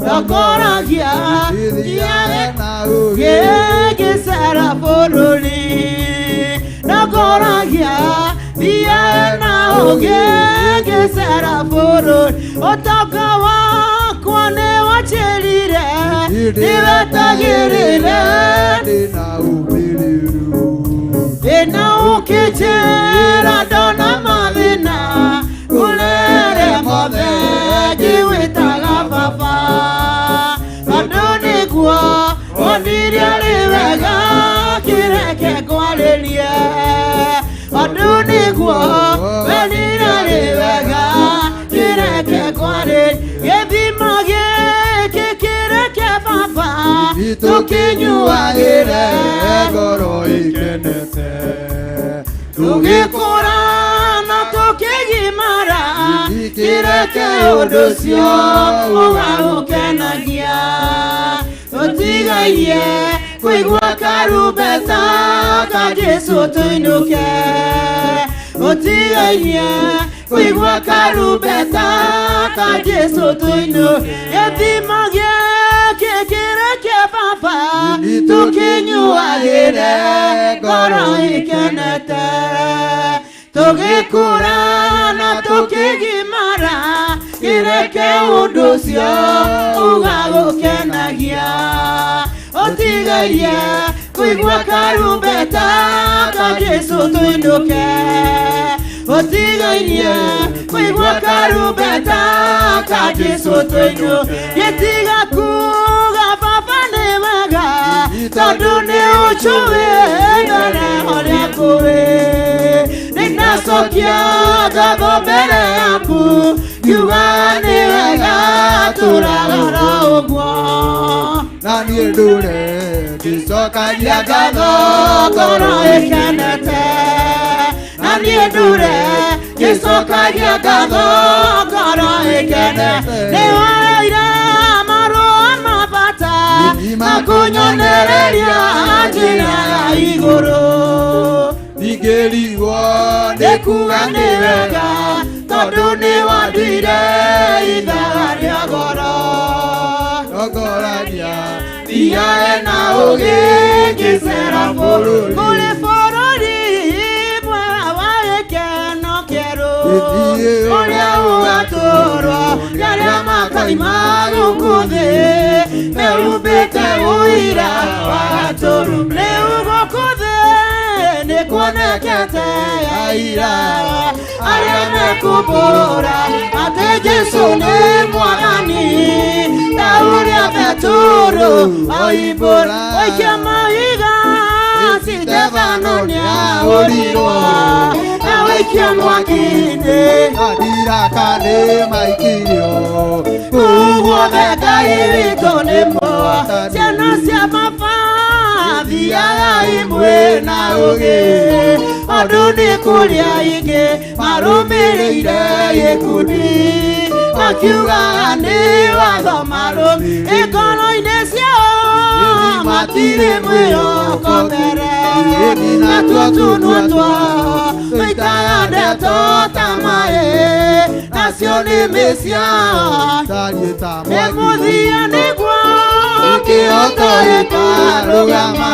ndokoragia gĩgĩcera bũrũri ndokoragia thiae na ũgĩ ngĩcera bũrũri ũtonga wakwa nĩ wanjĩrire nĩwetagĩrĩre ndĩna ũkĩnjĩra ndona mathĩna ngũrere mothe ngĩwĩtaga baba tondũ nĩguo wonire arĩ wega kĩreke ngwarĩrie tondũ nĩguo wonire arĩ wega kĩreke ngwarĩrie gĩthima gĩkĩ kĩreke baba tũkĩnyuagĩre ngoro ikenete tũgĩkũra na tũkĩgimara kĩreke ũndũ ũcio ũgagũkenagia tũtigairie kũigua karumbeta ka Jesũ tũinũke tũtigairie kũigua karumbeta ka Jesũ tũinũke gĩthima gĩkĩ kĩreke baba tũkĩnyuagĩre ngoro ĩkenete tũgĩkũra na tũkĩgimara kĩreke ũndũ ũcio ũgagũkenagia ũtigairie kũigua karumbeta ka Jesũ tũinũke ũtigairie kũigua karumbeta ka Jesũ tũinũke gĩtiga kuga baba nĩ wega tondũ nĩ ũnjũĩ mbere ũrĩa ngũĩ nĩndacokia ngatho mbere yaku ngiuga nĩ wega tũragara ũguo na niĩ ndũre ngĩcokagia ngatho ngoro ĩkenete na niĩ ndũre ngĩcokagia ngatho ngoro ĩkenete nĩ waheire marũa ma bata makũnyonereria njĩra ya igũrũ ndingĩrigwo nĩ kuga nĩ wega tondũ nĩ wanduire ithaga rĩa goro ndokoragia thiae na ũgĩ ngĩcera bũrũri kũrĩ bũrũri mwega wa gĩkeno kĩerũ ũrĩa ũgatũũrwo nĩ arĩa makaima gũkũ thĩ Meumbĩte ũira wa gatũrũ rĩu gũkũ thĩ nĩ kuonekete aira arĩa mekumbũra atĩ Jesũ nĩ mwathani ta ũrĩa Petero oimbũra oikia mahiga Stefano nĩahũrirwo na wĩikia mwaki-inĩ Adiraka nĩ maikirio kũu guothe Ngai witũ nĩ mwa ciana cia baba thiagai mwĩna ũgĩ andũ nĩ kũrĩa ingĩ marũmĩrĩire gĩkundi makiugaga nĩ watho marũmi ngoro-inĩ ciao matirĩ mwĩhoko mbere natuo tũnua twao tũitaga ndeto ta maĩ nacio nĩmĩ ciao Tariĩ ta nĩ mwaki mũthia nĩguo Kĩhooto gĩkarũgama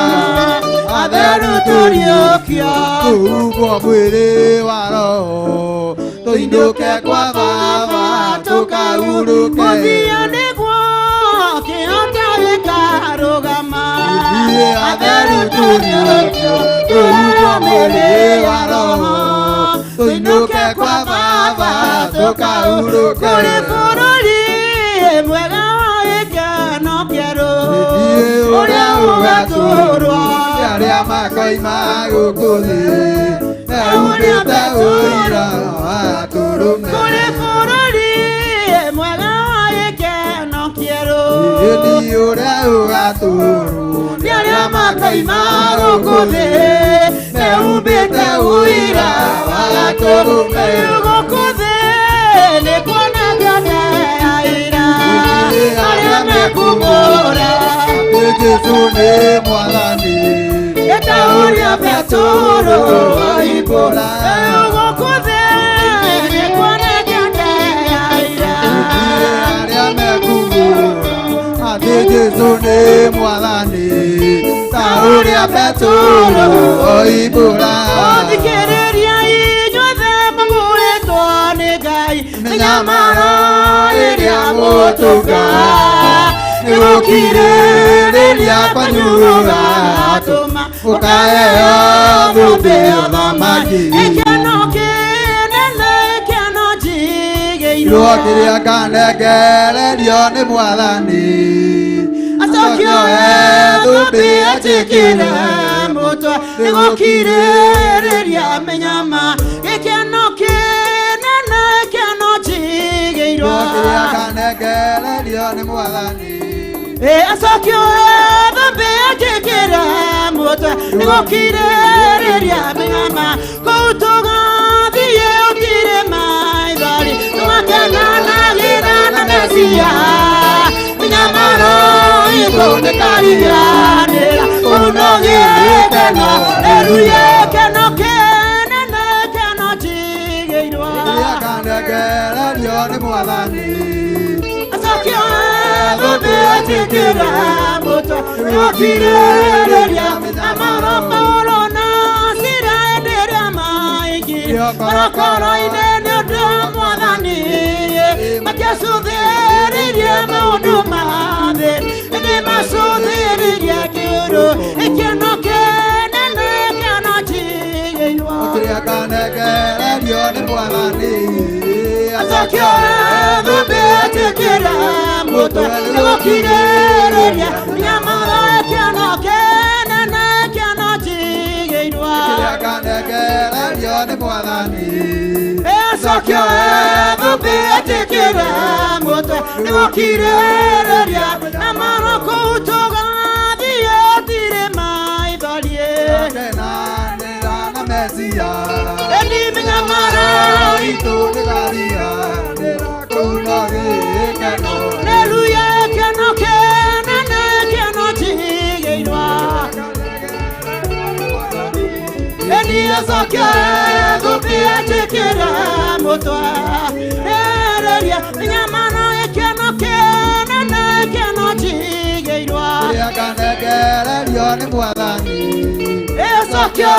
atheru tũriũkio Kũhumbwo mwĩrĩ wa roho tũinũke kwa baba tũkahurũke mũthia nĩguo kĩhooto gĩkarũgama Ithuĩ atheru tũriũkio tũhumbwo mwĩrĩ wa roho tũinũke kwa baba tũkahurũke kũrĩ bũrũri mwega wa gĩkeno kĩerũ Ithuĩ ũrĩa ũgatũũrwo nĩ arĩa makoima gũkũ thĩ mehumbĩte ũira wa tũrũme kũrĩ bũrũri mwega wa gĩkeno kĩerũ Ithuĩ ũrĩa ũgatũũrwo nĩ arĩa makaima gũkũ thĩ mehumbĩte ũira wa gatũrũme gũkũ thĩ nĩ kuonekete aira arĩa mekumbũra Atĩ Jesũ nĩ mwathani ta ũrĩa Petero oimbũra gũkũ thĩ nĩ kuonekete aira arĩa mekumbũra atĩ Jesũ nĩ mwathani ta ũrĩa Petero oimbũra Thikĩrĩria inyuothe mũgũrĩtwo nĩ Ngai mĩnyamaro ĩrĩa mũtũnga nĩgũkirĩrĩria kwanyu gũgatũma mũkaheo thũmbĩ ya ũthamaki gĩkeno kĩnene gĩkeno njigĩirwo Irwo kĩrĩa nganengererio nĩ mwathani acokio thũmbĩ anjĩkĩre mũtwe nĩgũkirĩrĩria mĩnyama gĩkeno kĩnene gĩkeno njigĩirwo Irwo kĩrĩa nganengererio nĩ mwathani acokio thũmbĩ anjĩkĩre mũtwe nĩgũkirĩrĩria mĩnyama kũu tũgathiĩ ũtirĩ maithori tũgakenanagĩra na Mesia mĩnyamaro itũ nĩkariganĩra kũu no gĩkeno haleluya gĩkeno kĩnene gĩkeno njigĩirwo kĩrĩa nganengererio nĩ mwathani acokio thũmbĩ anjĩkĩre mũtwe nĩgũkirĩrĩria mĩnyamaro Paulo na Sila hĩndĩ ĩrĩa maingĩrire korokoro-inĩ nĩ ũndũ wa mwathani matiacũthĩrĩirie maũndũ ma thĩ ĩndĩ macũthĩrĩirie kĩũrũ gĩkeno kĩnene gĩkeno njigĩirwo kĩrĩa nganengererio nĩ mwathani acokio thũmbĩ anjĩkĩre mũtwe nĩgũkirĩrĩria mĩnyamaro gĩkeno kĩnene gĩkeno njigĩirwo kĩrĩa nganengererio nĩ mwathani acokio thũmbĩ anjĩkĩre mũtwe nĩgũkirĩrĩria mĩnyamaro kũu tũgathiĩ ũtirĩ maithori Kenanĩra na Mesia ĩni mĩnyamaro itũ nĩkariganĩra kũu no gĩkeno Haleluya gĩkeno kĩnene gĩkeno njigĩirwo ĩni acokio thũmbĩ anjĩkĩre mũtwe rĩrĩria mĩnyamaro gĩkeno kĩnene gĩkeno njigĩirwo kĩrĩa nganengererio nĩ mwathani Acokio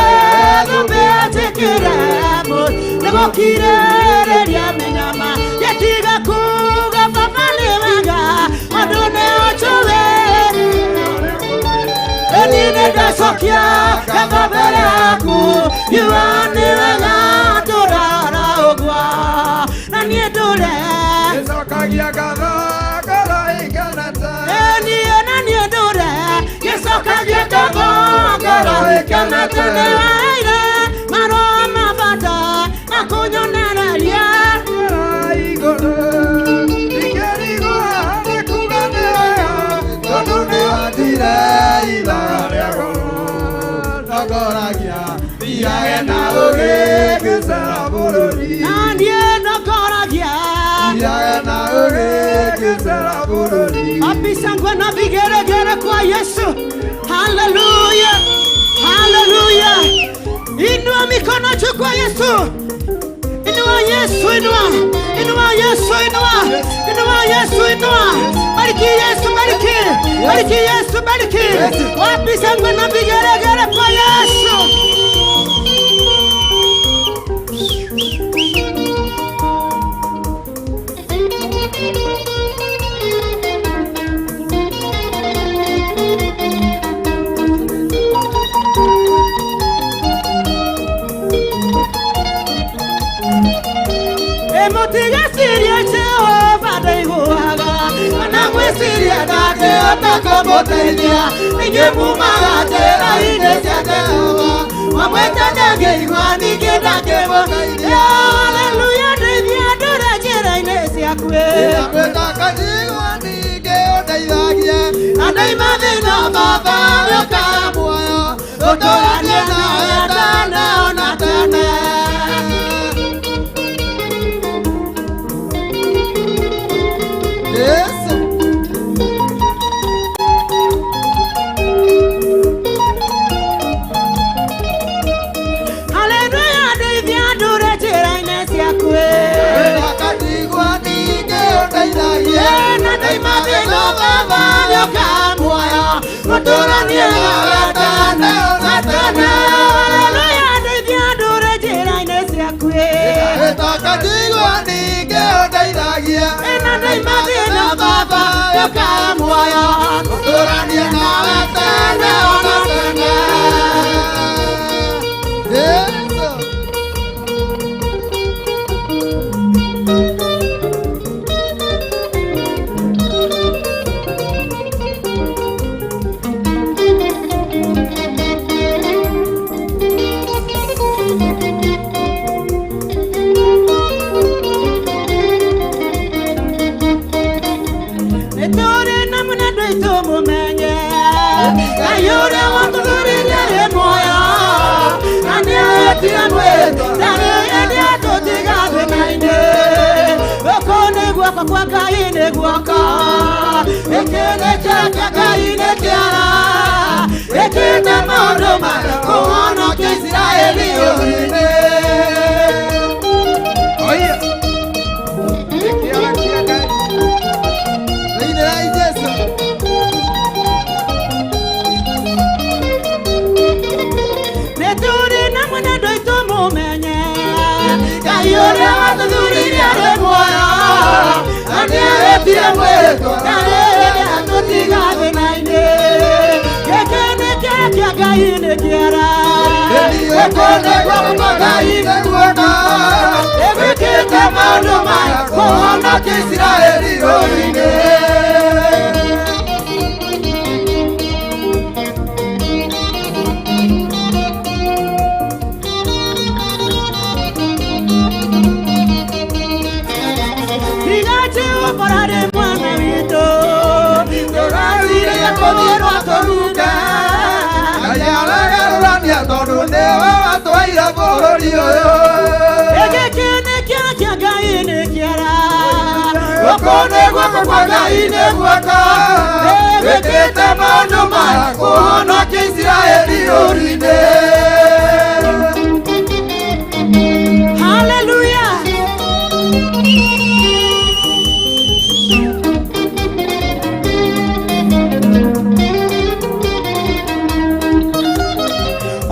thũmbĩ anjĩkĩre mũtwe nĩgũkirĩrĩria mĩnyama gĩtiga kuga baba nĩ wega andũ nĩ ũnjũĩ Nĩndacokia ngatho mbere yaku ngiuga nĩ wega ndũrara ũguo na niĩ ndũre Nĩcokagia ngatho ngoro ĩkenete. Niĩ na niĩ ndũre ngĩcokagia ngatho ngoro ĩkenete nĩ waheire marũa ma bata makũnyonereria Igũrũ ndingĩrigwo nĩ kuuga nĩ wega tondũ nĩwandire ithaga rĩa goro. Ndongoragia thiage na ũũgĩ ngĩcera bũrũri. Na niĩ ndongoragia thiage na ũũgĩ ngĩcera bũrũri. Wapi shangwe na vigeregere kwa Yesu. Haleluya, haleluya. Inua mikono juu kwa Yesu. Inua Yesu, inua. Inua Yesu, inua. Inua Yesu, inua. Bariki Yesu, bariki. Bariki Yesu, bariki. Wapi shangwe na vigeregere kwa Yesu. Mũtigecirie Jehova ndaiguaga ona mwĩcirie ndangĩhota kũmũteithia inyuĩ mumaga njĩra-inĩ cia Jehova mwamwĩta ndangĩigua ningĩ ndangĩmũteithia. Haleluya, ndeithia ndũre njĩra-inĩ ciaku Ndamwĩta kanjigua ningĩ ũndeithagie na ndaima thĩna Baba nĩũkaga muoyo ũtũranie nawe tene ona tene. Yesu. Haleluya, ndeithia ndũre njĩra-inĩ ciaku Kanjigua ningĩ ũndeithagie na ndaima thĩna Baba nĩũkaga muoyo ũtũranie nawe tene ona tene. Haleluya, ndeithia ndũre njĩra-inĩ ciaku Kanjigua ningĩ ũndeithagie na ndaima thĩna Baba nĩũkaga muoyo ũtũranie nawe tene ona tene. Yesu. Nĩtũrĩ na mũnene witũ mũmenye Ngai ũrĩa watũthurire arĩ muoyo na nĩahĩtire mwĩtũ ndarĩ hĩndĩ atũtiga thĩna-inĩ. Gũkũ nĩ guoko kwa Ngai nĩ guoko gĩkĩ nĩ kĩara kĩa Ngai nĩ kĩara gĩkĩte maũndũ maya kũhonokia Isiraeli ũrĩ-inĩ. Oya. Kĩara kĩa Ngai. Thĩinĩ wa Jesũ. Nĩtũrĩ na mũnene witũ mũmenye Ngai ũrĩa watũthurire arĩ muoyo na nĩahĩtire mwĩtũ ndarĩ hĩndĩ atũtiga thĩna-inĩ. Gĩkĩ nĩ kĩara kĩa Ngai nĩ kĩara Gũkũ nĩ guoko kwa Ngai nĩ guoko ĩgwĩkĩte maũndũ maya kũhonokia Isiraeli rũũĩ-inĩ. Tiga Jehova arĩ mwena witũ tũrathiire kũthirwo tũrunge Ngai aregarũrania tondũ nĩwe watwaire bũrũri ũyũ. Gĩkĩ nĩ kĩara kĩa Ngai nĩ kĩara Gũkũ nĩ guoko kwa Ngai nĩ guoko wĩkĩte maũndũ maya kũhonokia Isiraeli rũũĩ-inĩ. Haleluya.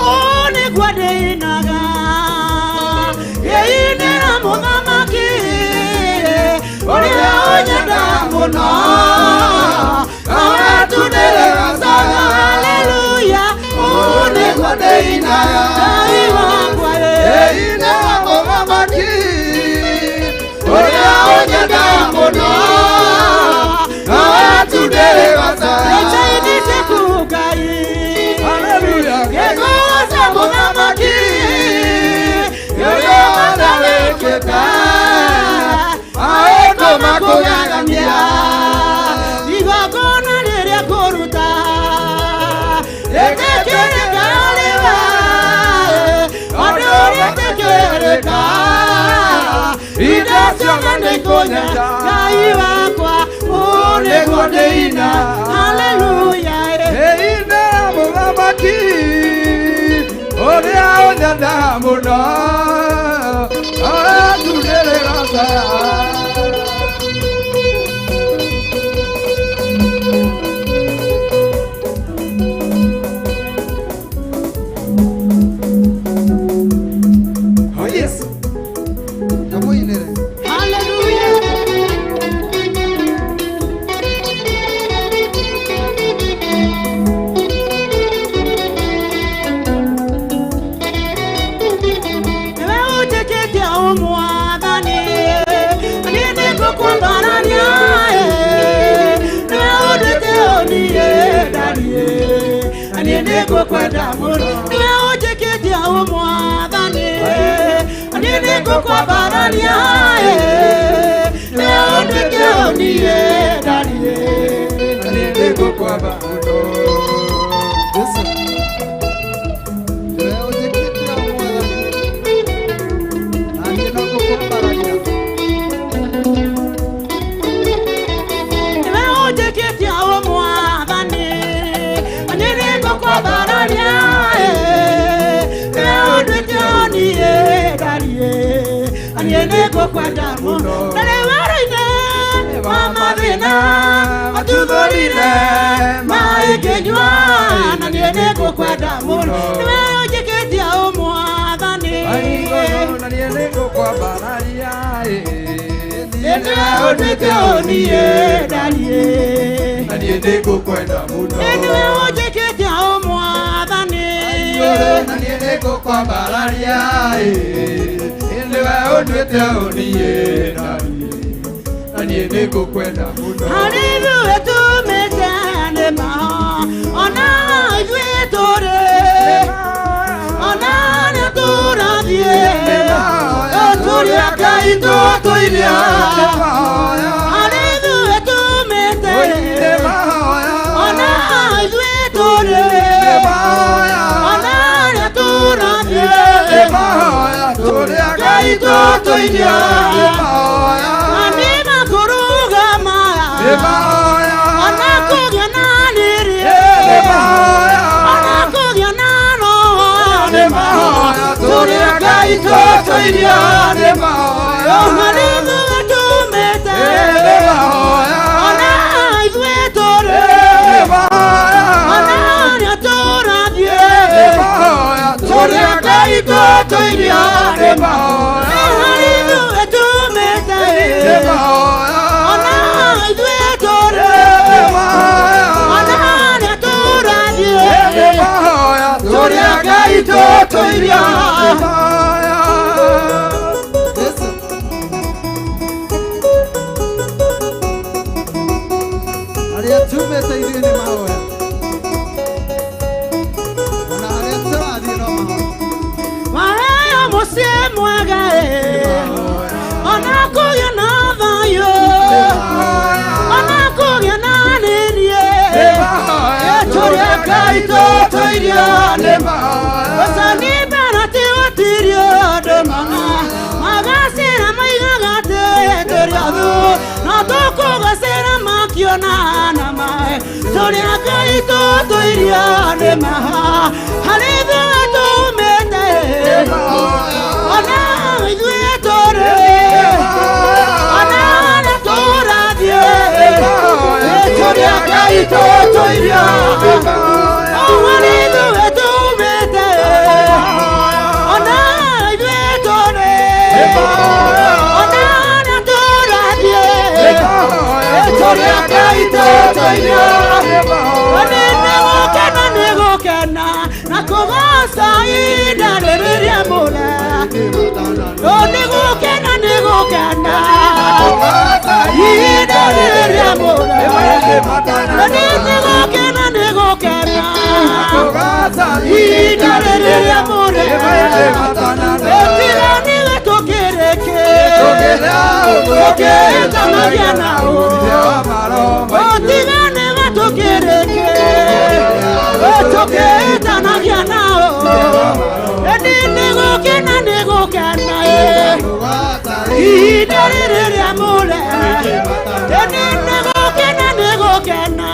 Ũũ nĩguo ndĩinaga ngĩinĩra mũthamaki ũrĩa ũnyendaga mũno. Haleluya. ngĩthĩnĩka indo ciothe nĩikũnyenda Ngai wakwa ũũ nĩguo ndĩina haleluya ĩina mũthamaki ũrĩa ũnyendaga mũno aratundĩrĩra saya. Oh yes. Kamuinire. Hallelujah. Niwe ũnjĩkĩte ũmwathani, niĩ nĩngũkwambarania, niwe ũnduĩte ũniĩ ndariĩ, niĩ nĩngũkwenda mũno. Niwe ũnjĩkĩte ũmwathani, niĩ nĩngũkwambarania, niwe ũnduĩte ũniĩ ndariĩ, Niĩ nĩngũkwamba mũno. Yesu. Niwe ũnjĩkĩte ũmwathani, na niĩ no ngũkwambararia. Niwe ũnjĩkĩte ũmwathani, niĩ nĩngũkwambararia, niwe ũnduĩte ũniĩ ndariĩ, niĩ nĩngũkwenda mũno. Na rĩu werũ-inĩ wa mathĩna matuthũrire maĩ ngĩnyua, na niĩ nĩngũkwenda mũno. Niwe ũnjĩkĩte ũmwathani, Aigoro na niĩ nĩngũkwambararia, niwe ũnduĩte ũniĩ ndariĩ, na niĩ nĩngũkwenda mũno. Niwe ũnjĩkĩte ũmwathani, Igũrũ na niĩ nĩngũkwambararia, nĩwe ũnduĩte ũniĩ ndariĩ, na niĩ nĩngũkwenda mũno. Harĩ ithuĩ tumĩte nĩ maho, ona ithuĩ tũrĩ, ona nĩ tũrathiĩ, tũrĩ a Ngai tũtũiria. Harĩ ithuĩ tumĩte, ona ithuĩ tũrĩ, ona nĩ tũrathiĩ, Tũrĩ a Ngai tũtũiria. Nĩ Nĩ makũrũgama, ona kũgĩa na riri, ona kũgĩa na roho, Tũrĩ a Ngai tũtũiria. Harĩ ithuĩ tumĩte, ona ithuĩ tũrĩ, ona nĩ tũrathiĩ, Tũrĩ a Ngai tũtũiria. Harĩ ithuĩ tumĩte, ona ithuĩ tũrĩ, ona nĩ tũrathiĩ, Tũrĩ a Ngai tũtũiria. Arĩa tumĩte ithuĩ nĩ mahoya, ona harĩa tũrathiĩ no mahoya. Waheo mũciĩ mwega ona kũgĩa na thayũ, ona kũgĩa na rĩrie, tũrĩ a Ngai tũtũiria. Ũcani mbara ti gũtirio andũ mana magacĩra maigaga atĩ tũrĩ athũ, no tũkũgacĩra makiona na maĩ. Tũrĩ a Ngai tũtũiria nĩ maha, harĩ ithuĩ tumĩte, ona ithuĩ tũrĩ, ona nĩ tũrathiĩ, tũrĩ a Ngai tũtũiria. Harĩ ithuĩ tumĩte, ona ithuĩ tũrĩ, ona nĩ tũrathiĩ, tũrĩ a Ngai tũtũiria. Nĩ gũkena nĩ gũkena na kũgoca ihinda rĩrĩ rĩamũre. Nĩ gũkena nĩ gũkena ihinda rĩrĩ rĩamũre. Nĩ gũkena nĩ gũkena ihinda rĩrĩ rĩamũre. Tiga nĩwe tũkĩrĩkĩ tũkĩtanagia nao, tiga nĩwe tũkĩrĩkĩ tũkĩtanagia nao. Nĩ gũkena nĩ gũkena Ihinda rĩrĩ rĩamũre Ĩni nĩgũkena nĩgũkena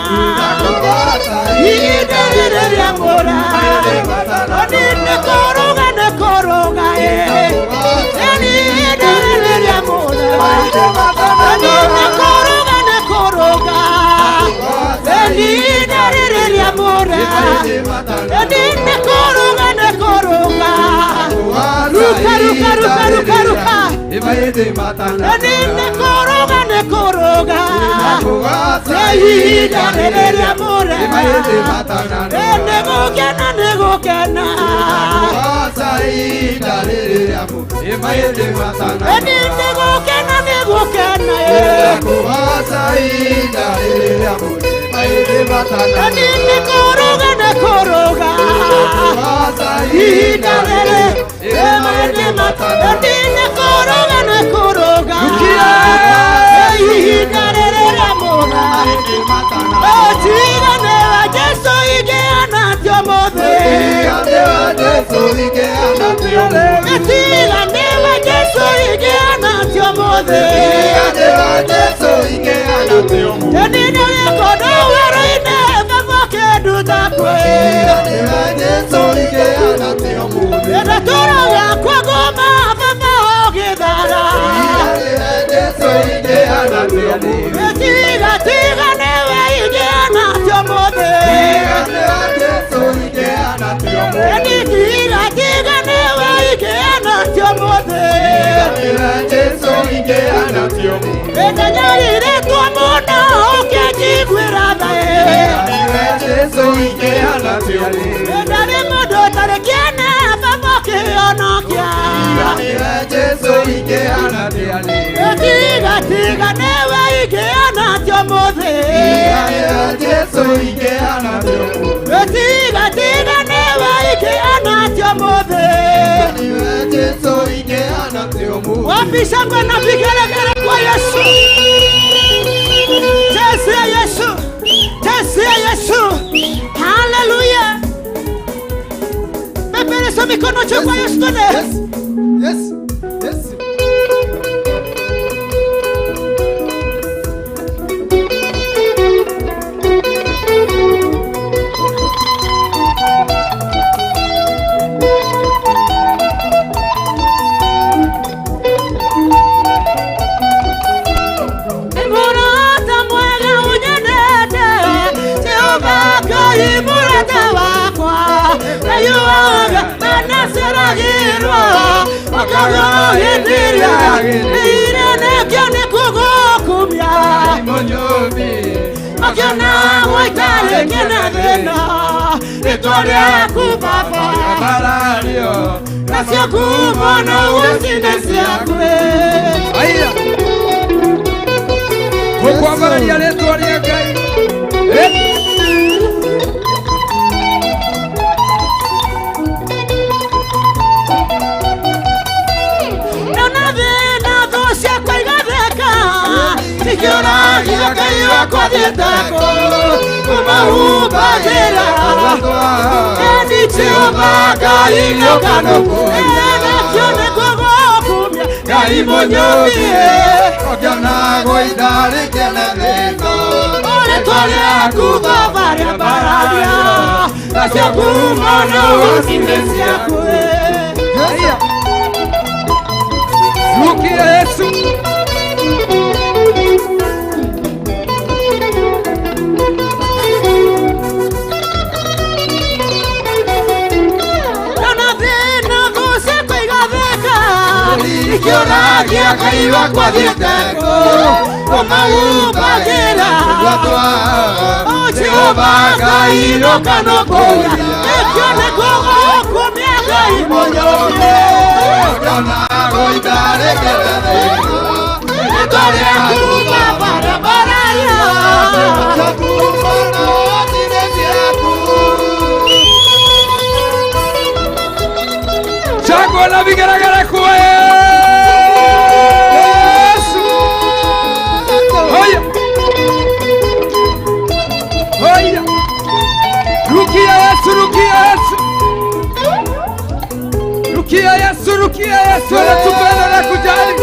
Ihinda rĩrĩ rĩamũre Ĩni nĩkũrũga nĩkũrũga Ĩni ihinda rĩrĩ rĩamũre Ĩni nĩkũrũga nĩkũrũga Ĩni ihinda rĩrĩ rĩamũre Ĩni nĩkũrũga nĩkũrũga Ruka ruka ruka ruka ruka Ĩni nĩkũrũga nĩkũrũga Ihinda rĩrĩ rĩamũre Nĩgũkena nĩgũkena Ĩni nĩgũkena nĩgũkena Ĩni nĩkũrũga nĩkũrũga Ihinda rĩrĩ Ĩni nĩkũrũga nĩkũrũga Ihinda rĩrĩ rĩamũre Tiga nĩwe Jesũ ingĩana ti ũmũthĩ Tiga nĩwe Jesũ ingĩana ti ũmũthĩ Ĩni nĩũrĩkũndũ werũ-inĩ baba ũkĩnduta kwĩ Ndatũra gakwa ngoma baba ũgĩthara Tiga tiga nĩwe ingĩana ti ũmũthĩ Ĩni tiga tiga nĩwe ingĩana ti ũmũthĩ Ndanyariirĩtwo mũno ũkĩnjiguĩra tha Ndarĩ mũndũ ũtarĩ kĩene baba ũkĩhonokia Tiga tiga nĩwe ingĩana ti ũmũthĩ Tiga tiga nĩwe ingĩana ti ũmũthĩ Wapi shangwe na vigelegele kwa Yesu? Chezea Yesu, chezea Yesu. Haleluya. Peperesha mikono juu kwa Yesu tene. Yes, yes. Mũrata mwega ũnyendete, Jehova Ngai mũrata wakwa, Ngai anaceragĩrwo ũkorwo hĩndĩ ĩrĩa ĩrenekio nĩ kũgũkumia ũkĩona gũitarĩ kĩna thĩna rĩtwa rĩaku Baba nacio ngumo no gũcine ciaku. Aya. Tũkwambararia rĩtwa rĩa Ngai. Ndona thĩna thũ ciakwa igatheka ikĩũragia Ngai wakwa thiĩte kũ kũmahumbagĩra Ĩni Jehova Ngai nĩũkanũkũ nakĩo nĩkũgũkumia Ngai mũnyũmie rĩtwa rĩaku Baba rĩambararia nacio ngumo no gũcine ciaku. Rukia Yesu. Ndona thĩna thũ ciakwa igatheka ikĩũragia Ngai wakwa thiĩte kũ kũmahumbagĩra Jehova Ngai nũkanũkũria ĩkĩo nĩkũgũkumia Ngai mũnyũmie rĩtwa rĩaku Baba rĩambararia Shangwe na vigelegele kwa Yesu. Haya. Haya. Rukia Yesu, rukia Yesu. Rukia Yesu, rukia Yesu, anatupenda na kujali.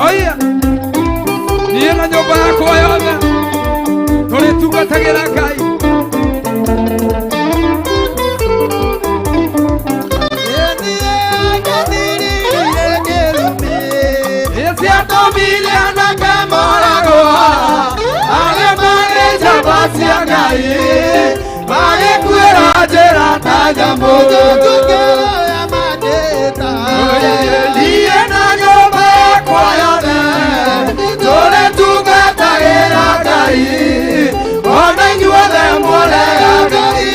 Haya, niĩ na nyũmba yakwa yothe tũrĩtungatagĩra Ngai. Ciatũmire anake moragwo arĩa marĩ njamba cia Ngai magĩkuĩra njĩra ta nyamũ. Niĩ na nyũmba yakwa yothe tũrĩtungatagĩra Ngai, ona inyuothe mũrega Ngai.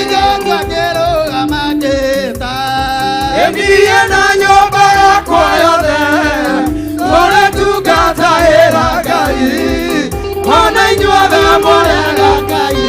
Niĩ na nyũmba yakwa yothe tũrĩtungatagĩra Ngai, ona inyuothe mũrega Ngai.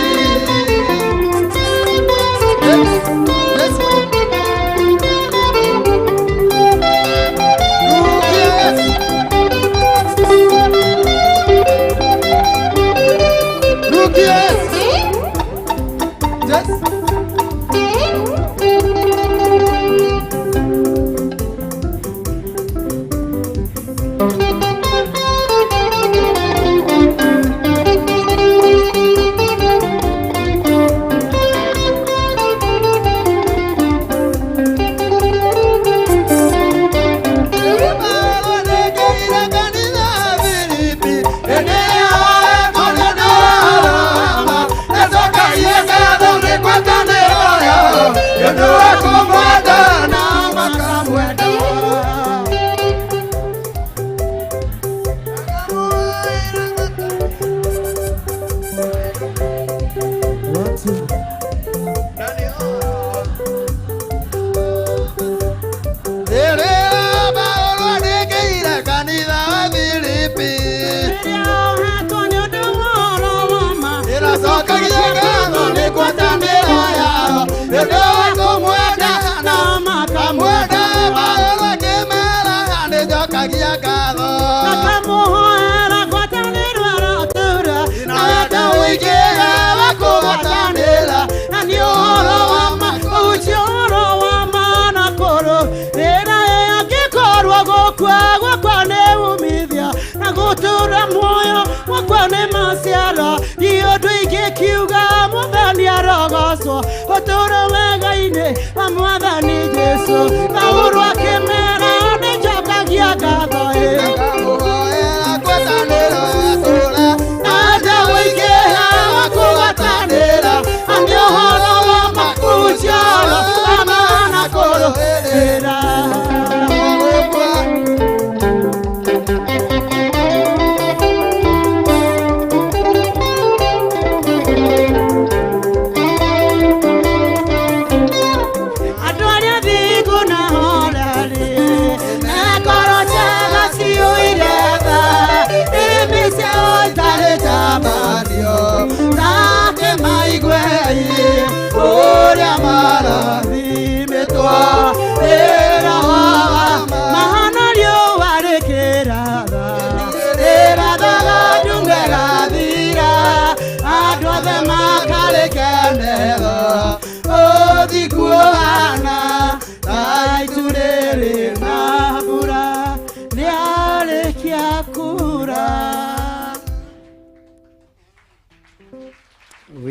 Andũ arĩa thingu na hora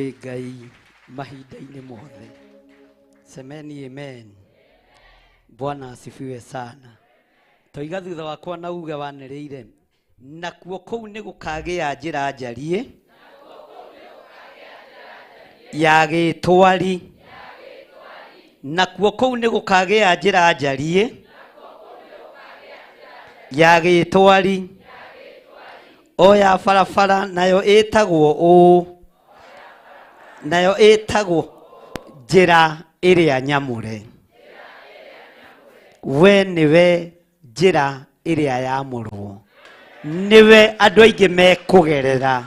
Kwĩ Ngai mahinda-inĩ mothe. Semeni amen. Bwana asifiwe sana. Toiga thutha wakwa na uge wanĩrĩire, nakuo kũu nĩ gũkagĩa njĩra njariĩ ya gĩtwari. Nakuo kũu nĩ gũkagĩa njĩra njariĩ ya gĩtwari, o ya barabara, nayo ĩtagwo ũũ, nayo ĩtagwo njĩra ĩrĩa nyamũre. We nĩwe njĩra ĩrĩa yamũrwo, nĩwe andũ aingĩ mekũgerera,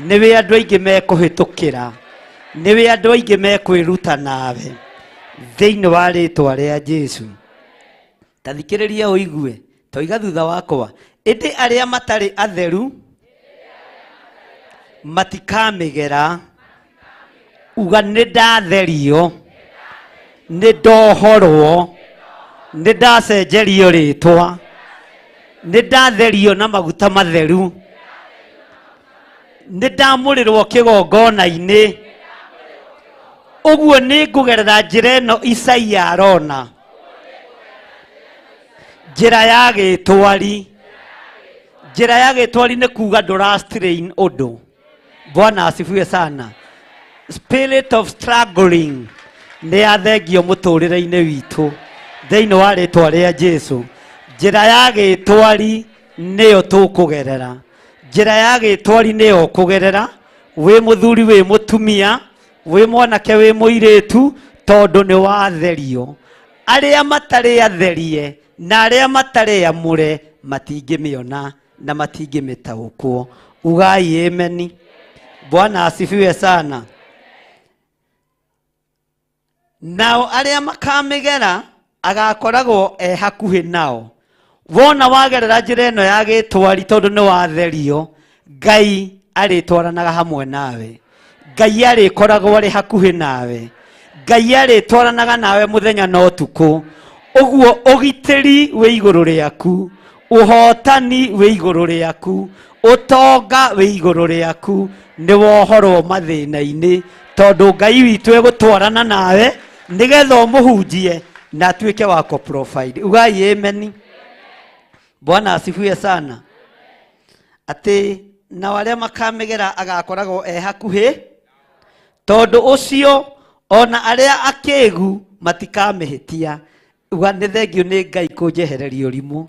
nĩwe andũ aingĩ mekũhĩtũkĩra, nĩwe andũ aingĩ mekwĩruta nawe thĩinĩ wa rĩtwa rĩa Jesu. Ta thikĩrĩria ũigue, toiga thutha wakwa, ĩndĩ arĩa matarĩ atheru matikamĩgera. Uga nĩ ndatherio, nĩ ndohorwo, nĩ ndacenjerio rĩtwa, nĩ ndatherio na maguta matheru, nĩ ndamũrĩrwo kĩgongona-inĩ. Ũguo nĩ ngũgerera njĩra ĩno Isaia arona, njĩra ya gĩtwari. Njĩra ya gĩtwari nĩ kuga ndũra strain ũndũ. Bwana asifiwe sana. Spirit of struggling nĩ yathengio mũtũrĩre-inĩ witũ thĩinĩ wa rĩtwa rĩa Jesu. Njĩra ya gĩtwari nĩyo tũkũgerera, njĩra ya gĩtwari nĩyo ũkũgerera, wĩ mũthuri, wĩ mũtumia, wĩ mwanake, wĩ mũirĩtu, tondũ nĩ watherio. Arĩa matarĩ atherie na arĩa matarĩ amũre matingĩmĩona na matingĩmĩtaũkwo. Ugai ameni. Bwana asifiwe sana. Nao arĩa makamĩgera agakoragwo e hakuhĩ nao. Wona wagerera njĩra ĩno ya gĩtwari, tondũ nĩ watherio, Ngai arĩtwaranaga hamwe nawe, Ngai arĩkoragwo arĩ hakuhĩ nawe, Ngai arĩtwaranaga nawe mũthenya na ũtukũ. Ũguo ũgitĩri wĩ igũrũ rĩaku, ũhotani wĩ igũrũ rĩaku, ũtonga wĩ igũrũ rĩaku, nĩ wohorwo mathĩna-inĩ, tondũ Ngai witũ egũtwarana nawe nĩgetha ũmũhunjie na atuĩke wa kũ-provide. Ugai ameni. Bwana asifiwe sana. Atĩ nao arĩa makamĩgera agakoragwo e hakuhĩ, tondũ ũcio ona arĩa akĩgu matikamĩhĩtia. Uga nĩ thengio nĩ Ngai kũnjehereria ũrimũ,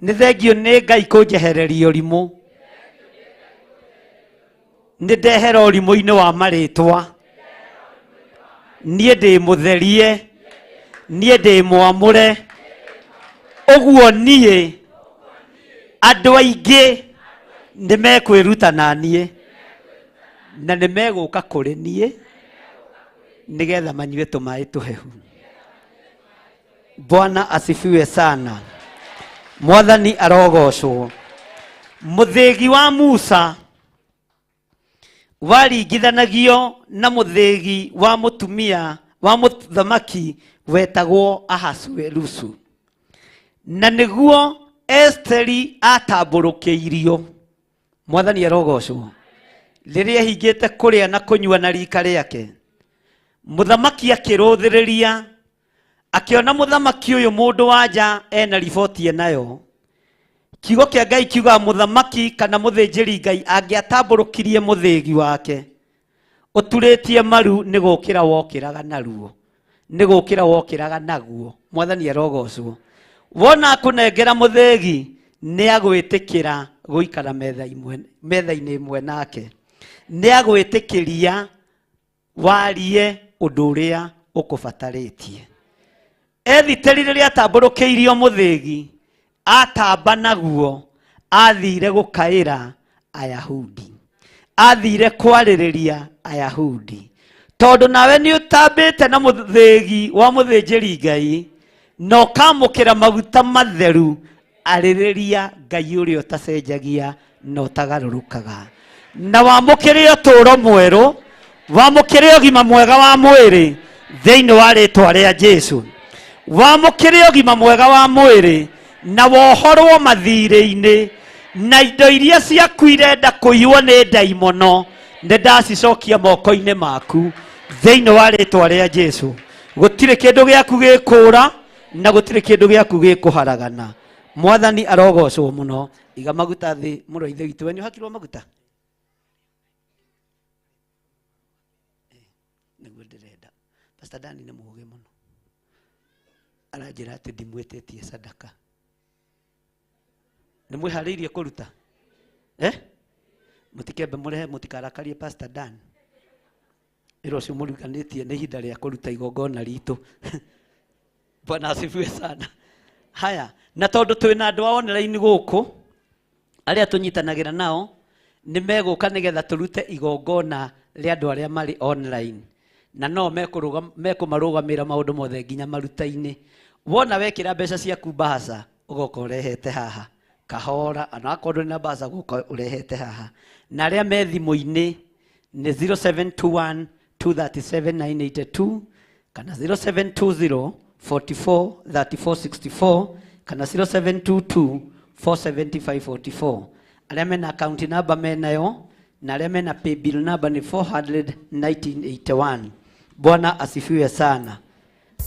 nĩ thengio nĩ Ngai kũnjehereria ũrimũ, nĩ ndehera ũrimũ-inĩ wa marĩtwa, niĩ ndĩ mũtherie, niĩ ndĩ mwamũre. Ũguo niĩ andũ aingĩ nĩ mekwĩruta na niĩ, na nĩ megũka kũrĩ niĩ nĩgetha manyue tũmaĩ tũhehu. Bwana asifiwe sana. Mwathani arogocwo. Mũthĩgi wa Musa waringithanagio na mũthĩgi wa mũtumia wa mũthamaki wetagwo Ahasuerusu, na nĩguo Esteri atambũrũkĩirio. Mwathani arogocwo. Rĩrĩa ehingĩte kũrĩa na kũnyua na rika rĩake, mũthamaki akĩrũthĩrĩria, akĩona mũthamaki ũyũ mũndũ wa nja ena riboti enayo. Kiugo kĩa Ngai kiugaga mũthamaki kana mũthĩnjĩri Ngai angĩatambũrũkirie mũthĩgi wake ũturĩtie maru, nĩ gũkĩra wokĩraga naruo, nĩ gũkĩra wokĩraga naguo. Mwathani arogocwo. Wona akũnengera mũthĩgi, nĩ agwĩtĩkĩra gũikara metha-inĩ ĩmwe nake, nĩ agwĩtĩkĩria warie ũndũ ũrĩa ũkũbatarĩtie. Ethiteri rĩrĩa atambũrũkĩirio mũthĩgi, atamba naguo, athire gũkaĩra Ayahudi, athire kwarĩrĩria Ayahudi, tondũ nawe nĩ ũtambĩte na mũthĩgi wa mũthĩnjĩri Ngai na ũkamũkĩra maguta matheru. Arĩrĩria Ngai ũrĩa ũtacenjagia na ũtagarũrũkaga, na wamũkĩre ũtũũro mwerũ, wamũkĩre ũgima mwega wa mwĩrĩ thĩinĩ wa rĩtwa rĩa Jesu. Wamũkĩre ũgima mwega wa mwĩrĩ na wohorwo mathirĩ-inĩ. Na indo iria ciaku irenda kũiywo nĩ ndaimono nĩ ndacicokia moko-inĩ maku thĩinĩ wa rĩtwa rĩa Jesu. Gũtirĩ kĩndũ gĩaku gĩkũra na gũtirĩ kĩndũ gĩaku gĩkũharagana. Mwathani arogocwo mũno. Iga maguta thĩ mũrũ wa ithe witũ. We nĩ ũhakirwo maguta? Nĩguo ndĩrenda. Pastor Dani nĩ mũũgĩ mũno. Aranjĩra atĩ ndimwĩtĩtie sadaka. Nĩ mwĩharĩirie kũruta? Eh? Mũtikembe mũrehe mũtikarakarie Pastor Dan. Wĩra ũcio mũriganĩtie nĩ ihinda rĩa kũruta igongona ritũ. Bwana asifiwe sana. Haya, na tondũ twĩna andũ a online gũkũ arĩa tũnyitanagĩra nao nĩ megũka nĩgetha tũrute igongona rĩa andũ arĩa marĩ online na no mekũmarũgamĩra maũndũ mothe nginya maruta-inĩ. Wona wekĩra mbeca ciaku mbahaca ũgoka ũrehete haha kahora, ona akorwo ndũrĩ na mbahaca ũgoka ũrehete haha. Na arĩa me thimũ-inĩ nĩ 0721 237 982 kana 0720 44 34 64 kana 0722 475 44. Arĩa mena account number menayo na arĩa mena paybill number nĩ 41981. Bwana asifiwe sana.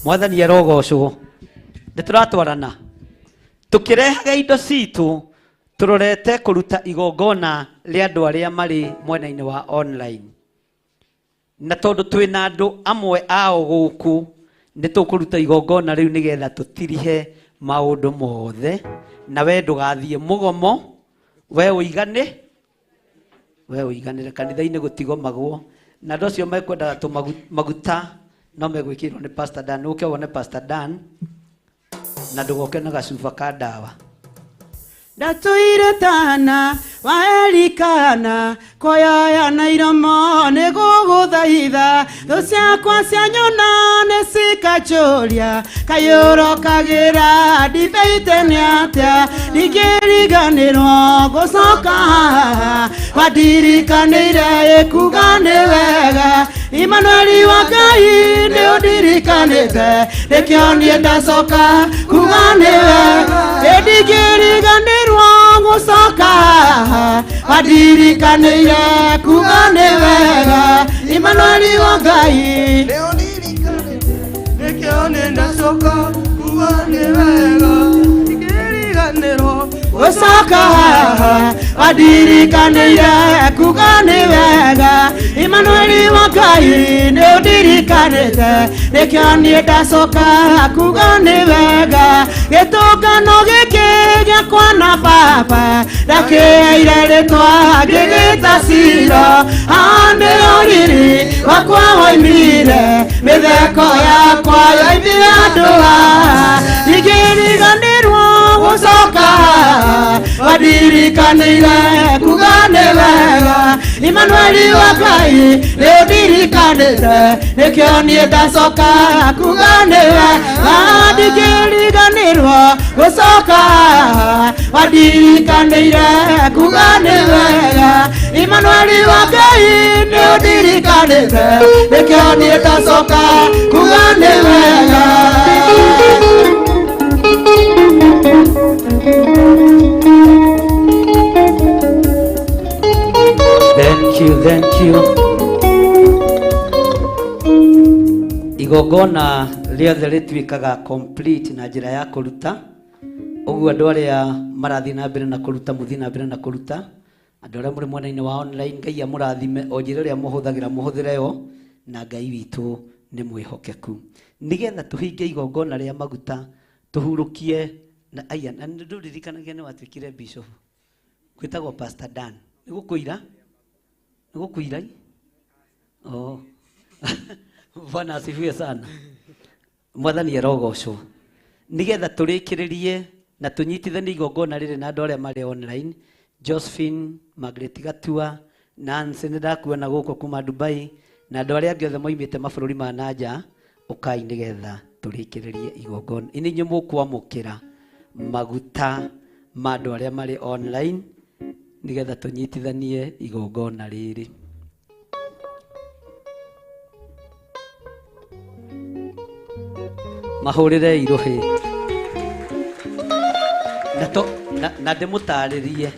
Mwathani arogocwo. Nĩ tũratwarana tũkĩrehaga indo citũ tũrorete kũruta igongona rĩa andũ arĩa marĩ mwena-inĩ wa online. Na tondũ twĩna andũ amwe ao gũkũ nĩ tũkũruta igongona rĩu nĩgetha tũtirihe maũndũ mothe na we ndũgathiĩ mũgomo, we ũigane, we ũiganĩre kanitha-inĩ gũtigomagwo. Na andũ acio mekwendaga maguta no megwĩkĩrwo nĩ Pastor Dan. Ũke wone Pastor Dan na ndũgoke na gacuba ka ndawa. Ndatũire tana wa Elikana koyaya na iromo nĩ gũgũthaitha thũ ciakwa cianyona nĩ cikajũria kayũrokagĩra ndibeite nĩ atĩa ndingĩriganĩrwo gũcoka haha wandirikanĩire ĩkuga nĩ wega Imanueli wa Ngai nĩ ũndirikanĩte nĩkĩo niĩ ndacoka kuga nĩ wega ndingĩriganĩrwo gũcoka haha wandirikanĩire kuga nĩ wega Imanueli wa Ngai nĩkĩo niĩ ndacoka kuga nĩ wega ndingĩriganĩrwo gũcoka haha wandirikanĩire kuga nĩ wega Imanueli wa Ngai nĩ ũndirikanĩte nĩkĩo niĩ ndacoka kuga nĩ wega gĩtũngano gĩkĩ gĩakwa na baba ndakĩheire rĩtwa ngĩgĩta Ciro haha nĩho riri wakwa woimire mĩtheko yakwa yoimire andũ haha ndingĩriganĩrwo gũcoka haha wandirikanĩire kuga nĩ wega Imanueli wa Ngai nĩ ũndirikanĩte nĩkĩo niĩ ndacoka kuga nĩ wega ndingĩriganĩrwo gũcoka haha wandirikanĩire kuga nĩ wega Imanueli wa Ngai nĩ ũndirikanĩte nĩkĩo niĩ ndacoka kuga nĩ wega. Thank you, thank you. Igongona rĩothe rĩtuĩkaga complete na njĩra ya kũruta. Ũguo andũ arĩa marathiĩ na mbere na kũruta mũthiĩ na mbere na kũruta. Andũ arĩa mũrĩ mwena-inĩ wa online Ngai amũrathime o njĩra ĩrĩa mũhũthagĩra mũhũthĩre yo na Ngai witũ nĩ mwĩhokeku. Nĩgetha tũhinge igongona rĩa maguta tũhurũkie na aya na ndũririkanagia nĩ watuĩkire bishop. Gwĩtagwo Pastor Dan. Nĩ gũkũira? Nĩ gũkũira? Oh. Bwana asifiwe sana. Mwathani arogocwo. Nĩgetha tũrĩkĩrĩrie na tũnyitithanie igongona rĩrĩ na andũ arĩa marĩ online, Josephine, Margaret Gatua, Nancy nĩ ndakuona gũkũ kuma Dubai na andũ arĩa angĩ othe moimĩte mabũrũri ma na nja, ũkai nĩgetha tũrĩkĩrĩrie igongona. Inĩ inyuĩ mũkwamũkĩra maguta ma andũ arĩa marĩ online nĩgetha tũnyitithanie igongona rĩrĩ. Mahũrĩre irũhĩ. Na ndĩmũtarĩrie.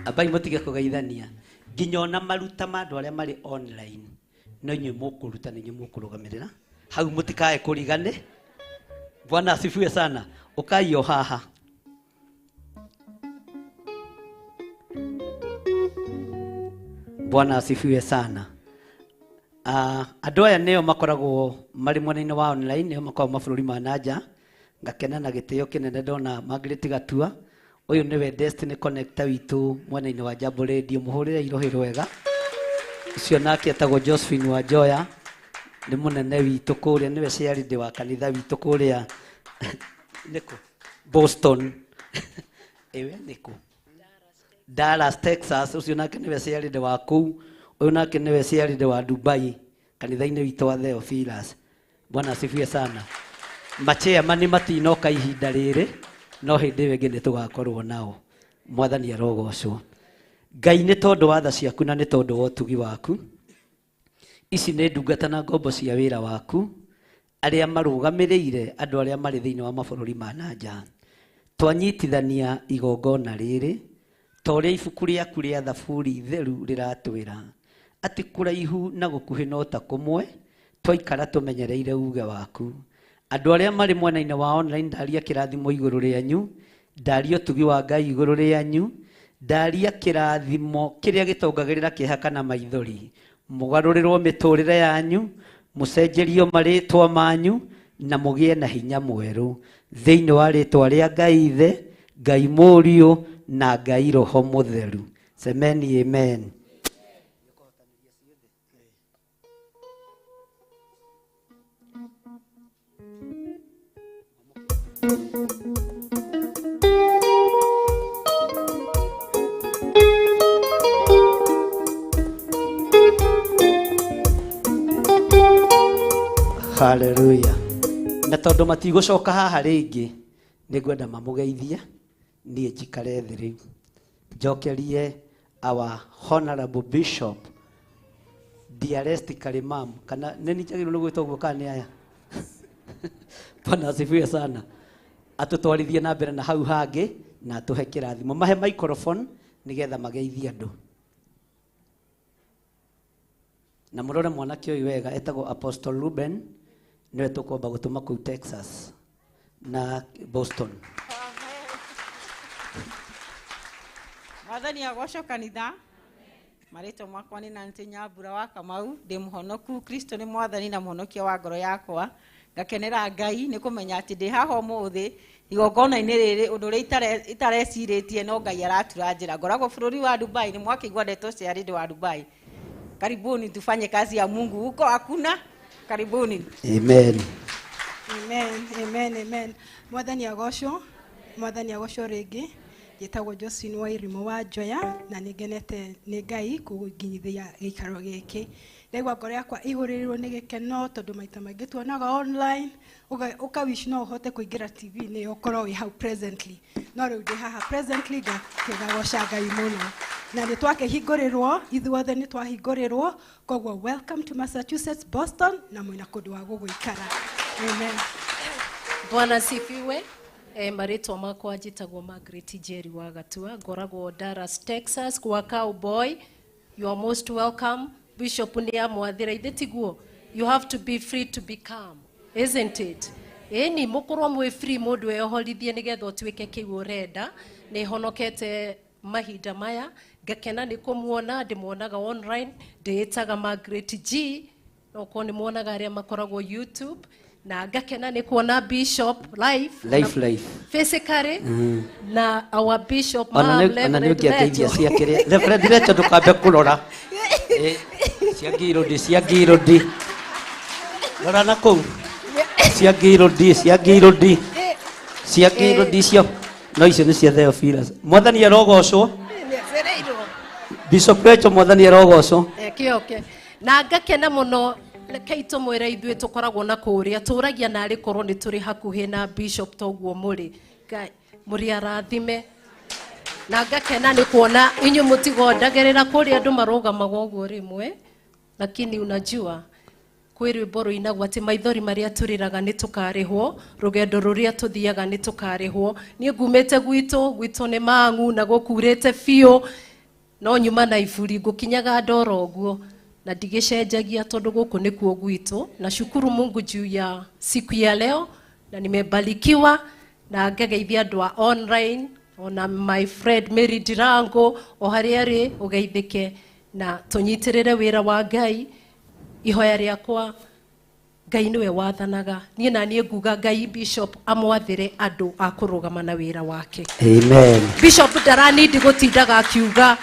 Ambai mũtige kũgeithania. Nginya ona maruta ma andũ arĩa marĩ online no inyuĩ mũkũruta nĩ inyuĩ mũkũrũgamĩrĩra. Hau mũtikae kũrigane. Bwana asifiwe sana. Ũkai o haha. Bwana asifiwe sana. Andũ aya nĩo makoragwo marĩ mwena-inĩ wa online, nĩo makoragwo mabũrũri ma nanja. Ngakena na gĩtĩo kĩnene ndona Margaret Gatua. Ũyũ nĩwe Destiny Connector witũ mwena-inĩ wa Jambo Radio, mũhũrĩre irohĩ rwega. Ũcio nake etagwo Josephine Wanjoya, nĩ mũnene witũ kũrĩa, nĩwe chairlady wa kanitha witũ kũrĩa nĩkũ Boston. Ewe nĩkũ Dallas, Texas. Ũcio nake nĩwe chairlady wa kũu. Ũyũ nake nĩwe chairlady wa Dubai, kanitha-inĩ witũ wa Theophilus. Bwana asifiwe sana. Machairman matinoka ihinda rĩrĩ, no hĩndĩ ĩyo ĩngĩ nĩtũgakorwo nao. Mwathani arogocwo. Ngai nĩ tondũ wa tha ciaku na nĩ tondũ wa ũtugi waku. Ici nĩ ndungata na ngombo cia wĩra waku, arĩa marũgamĩrĩire andũ arĩa marĩ thĩinĩ wa mabũrũri ma na nja. Twanyitithania igongona rĩrĩ, ta ũrĩa ibuku rĩaku rĩa Thaburi theru rĩratwĩra, atĩ kũraihu na gũkuhĩ no ta kũmwe, twaikara tũmenyereire uge waku. Andũ arĩa marĩ mwena-inĩ wa online, ndaria kĩrathimo igũrũ rĩanyu, ndaria ũtugi wa Ngai igũrũ rĩanyu, ndaria kĩrathimo kĩrĩa gĩtongagĩrĩra kĩeha kana maithori. Mũgarũrĩrwo mĩtũrĩre yanyu, mũcenjerio marĩtwa manyu, na mũgĩe na hinya mwerũ thĩinĩ wa rĩtwa rĩa Ngai Ithe, Ngai Mũriũ na Ngai Roho Mũtheru. Semeni amen. Hallelujah. Na tondũ matigũcoka haha rĩngĩ, nĩngwenda mamũgeithie, niĩ njikare thĩ rĩu. Njokerie our honorable bishop dearest Karimam, kana nĩ niĩ njagĩrĩirwo nĩ gwĩtwo ũguo kana nĩ aya? Bwana asifiwe sana. Atũtwarithie na mbere na hau hangĩ na atũhe kĩrathimo. Mahe microphone nĩgetha mageithie andũ. Na mũrore mwanake ũyũ wega, etagwo Apostle Ruben, nĩwe tũkwamba gũtũma kũu Texas na Boston. Mwathani agocwo kanitha. Marĩtwa makwa nĩ Nancy Nyambura wa Kamau, ndĩ mũhonoku. Kristo nĩ mwathani na mũhonokia wa ngoro yakwa. Ngakenera Ngai nĩ kũmenya atĩ ndĩ haha ũmũthĩ igongona-inĩ rĩrĩ, ũndũ ũrĩa itarecirĩtie no Ngai aratura njĩra. Ngoragwo bũrũri wa Dubai, nĩ mwakĩigua ndeto cia rĩndĩ wa Dubai. Karibuni tufanye kazi ya Mungu huko hakuna. Karibuni. Amen. Amen, amen, amen. Mwathani agocwo, mwathani agocwo rĩngĩ. Njĩtagwo Josephine wa Irimũ wa Njoya na nĩngenete nĩ Ngai kũnginyithia gĩikaro gĩkĩ. Ndaigua ngoro yakwa ihũrĩrĩirwo nĩ gĩkeno tondũ maita maingĩ tuonaga online, ũkawish no ũhote kũingĩra TV-inĩ ũkorwo wĩ hau presently. No rĩu ndĩ haha presently ngakĩgagoca Ngai mũno. Na nĩ twakĩhingũrĩrwo, ithuothe nĩ twahingũrĩrwo, koguo welcome to Massachusetts, Boston, na mwĩna kũndũ wa gũgũikara. Amen. Bwana sifiwe. Marĩtwa makwa njĩtagwo Margaret Njeri wa Gatua, ngoragwo Dallas, Texas, kwa Cowboy. You are most welcome. Bishop nĩ amwathĩra ithe tiguo. You have to be free to become, isn't it? Ĩni mũkorwo mwĩ free mũndũ eyohorithie nĩgetha ũtuĩke kĩu ũrenda. Nĩ honokete mahinda maya, ngakena nĩ kũmuona, ndĩmuonaga online, ndĩĩtaga Margaret G, no korwo nĩ muonaga arĩa makoragwo YouTube, na ngakena nĩ kuona Bishop live, Life, life. Physically, na our Bishop Ona Ma'am, nĩ ona nĩ Reverend ũngĩangeithia Leto. cia kĩrĩa. Reverend Leto ndũkambe kũrora. Cia ngirũndi, cia ngirũndi. Rora na kũu. Cia ngirũndi, cia ngirũndi. Cia ngirũndi icio. No icio nĩ cia Theophilus. Mwathani arogocwo. Bishop Leto mwathani arogocwo. Kĩoke. Na ngakena mũno rekei tũmwĩre ithuĩ tũkoragwo na kũrĩa tũragia narĩ korwo nĩ tũrĩ hakuhĩ na Bishop toguo mũrĩ. Ngai mũrĩ arathime. Na ngakena nĩ kuona inyuĩ mũtigondagĩrĩra kũrĩa andũ marũgamaga ũguo rĩmwe, lakini unajua kwĩ rwĩmbo rũinagwo atĩ maithori marĩa tũrĩraga nĩ tũkarĩhwo, rũgendo rũrĩa tũthiaga nĩ tũkarĩhwo. Niĩ ngumĩte gwitũ, gwitũ nĩ Mang'u na gũkurĩte biũ. No nyuma na iburi ngũkinyaga ndoro ũguo na ndigĩcenjagia tondũ gũkũ nĩkuo gwitũ. Na shukuru Mungu juu ya siku ya leo na nimebarikiwa na ngageithia andũ a online ona my friend Mary Dirango o harĩa arĩ ũgeithĩke na tũnyitĩrĩre wĩra wa Ngai. Ihoya rĩakwa Ngai nĩwe wathanaga niĩ na niĩ nguga Ngai Bishop amwathĩre andũ a kũrũgama na wĩra wake. Amen. Bishop ndaranindi gũtindaga akiuga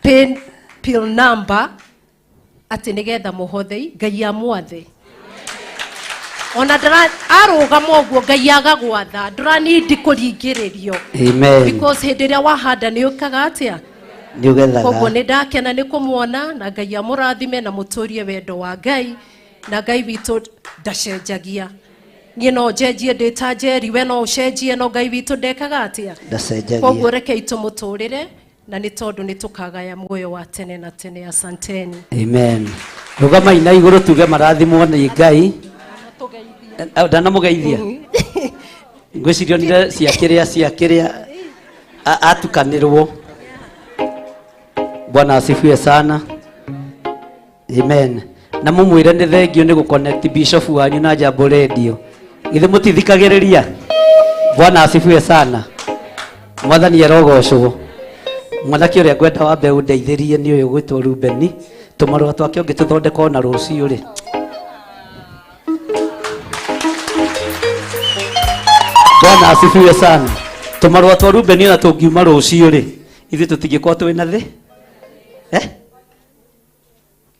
pin pill number atĩ nĩgetha mũhothei Ngai amwathe. Ona ndara arũgama ũguo Ngai agagwatha ndũranindi kũringĩrĩrio. Amen. Because hĩndĩ ĩrĩa wahanda nĩ ũkaga atĩa? Nĩ ũgethaga. Koguo nĩ ndakena nĩ kũmuona na Ngai amũrathime na mũtũrie wendo wa Ngai na Ngai witũ ndacenjagia. Niĩ no njenjie ndĩ ta Njeri, we no ũcenjie no Ngai witũ ndekaga atĩa? Ndacenjagia. Koguo rekei tũmũtũrĩre na nĩ tondũ nĩ tũkagaya muoyo wa tene na tene. Asanteni. Amen. Rũgamai na igũrũ tuge marathimwo nĩ Ngai. Ndanamũgeithia. Ngwĩciria onire cia kĩrĩa atukanĩrwo. Bwana asifiwe sana. Amen. Na mũmwĩre nĩ thengio nĩ gũconnect bishop wanyu na Jambo Radio. Githĩ mũtithikagĩrĩria? Bwana asifiwe sana. Mwathani arogocwo. Mwanake ũrĩa ngwenda wambe ũndeithĩrie nĩ ũyũ gwĩtwo Rubeni. Tũmarũa twake ũngĩtũthondeka ona rũciũ rĩ. Bwana asifiwe sana. Tũmarũa twa Rubeni ona tũngiuma rũciũ rĩ, ithuĩ tũtingĩkorwo twĩ na thĩ. Eh?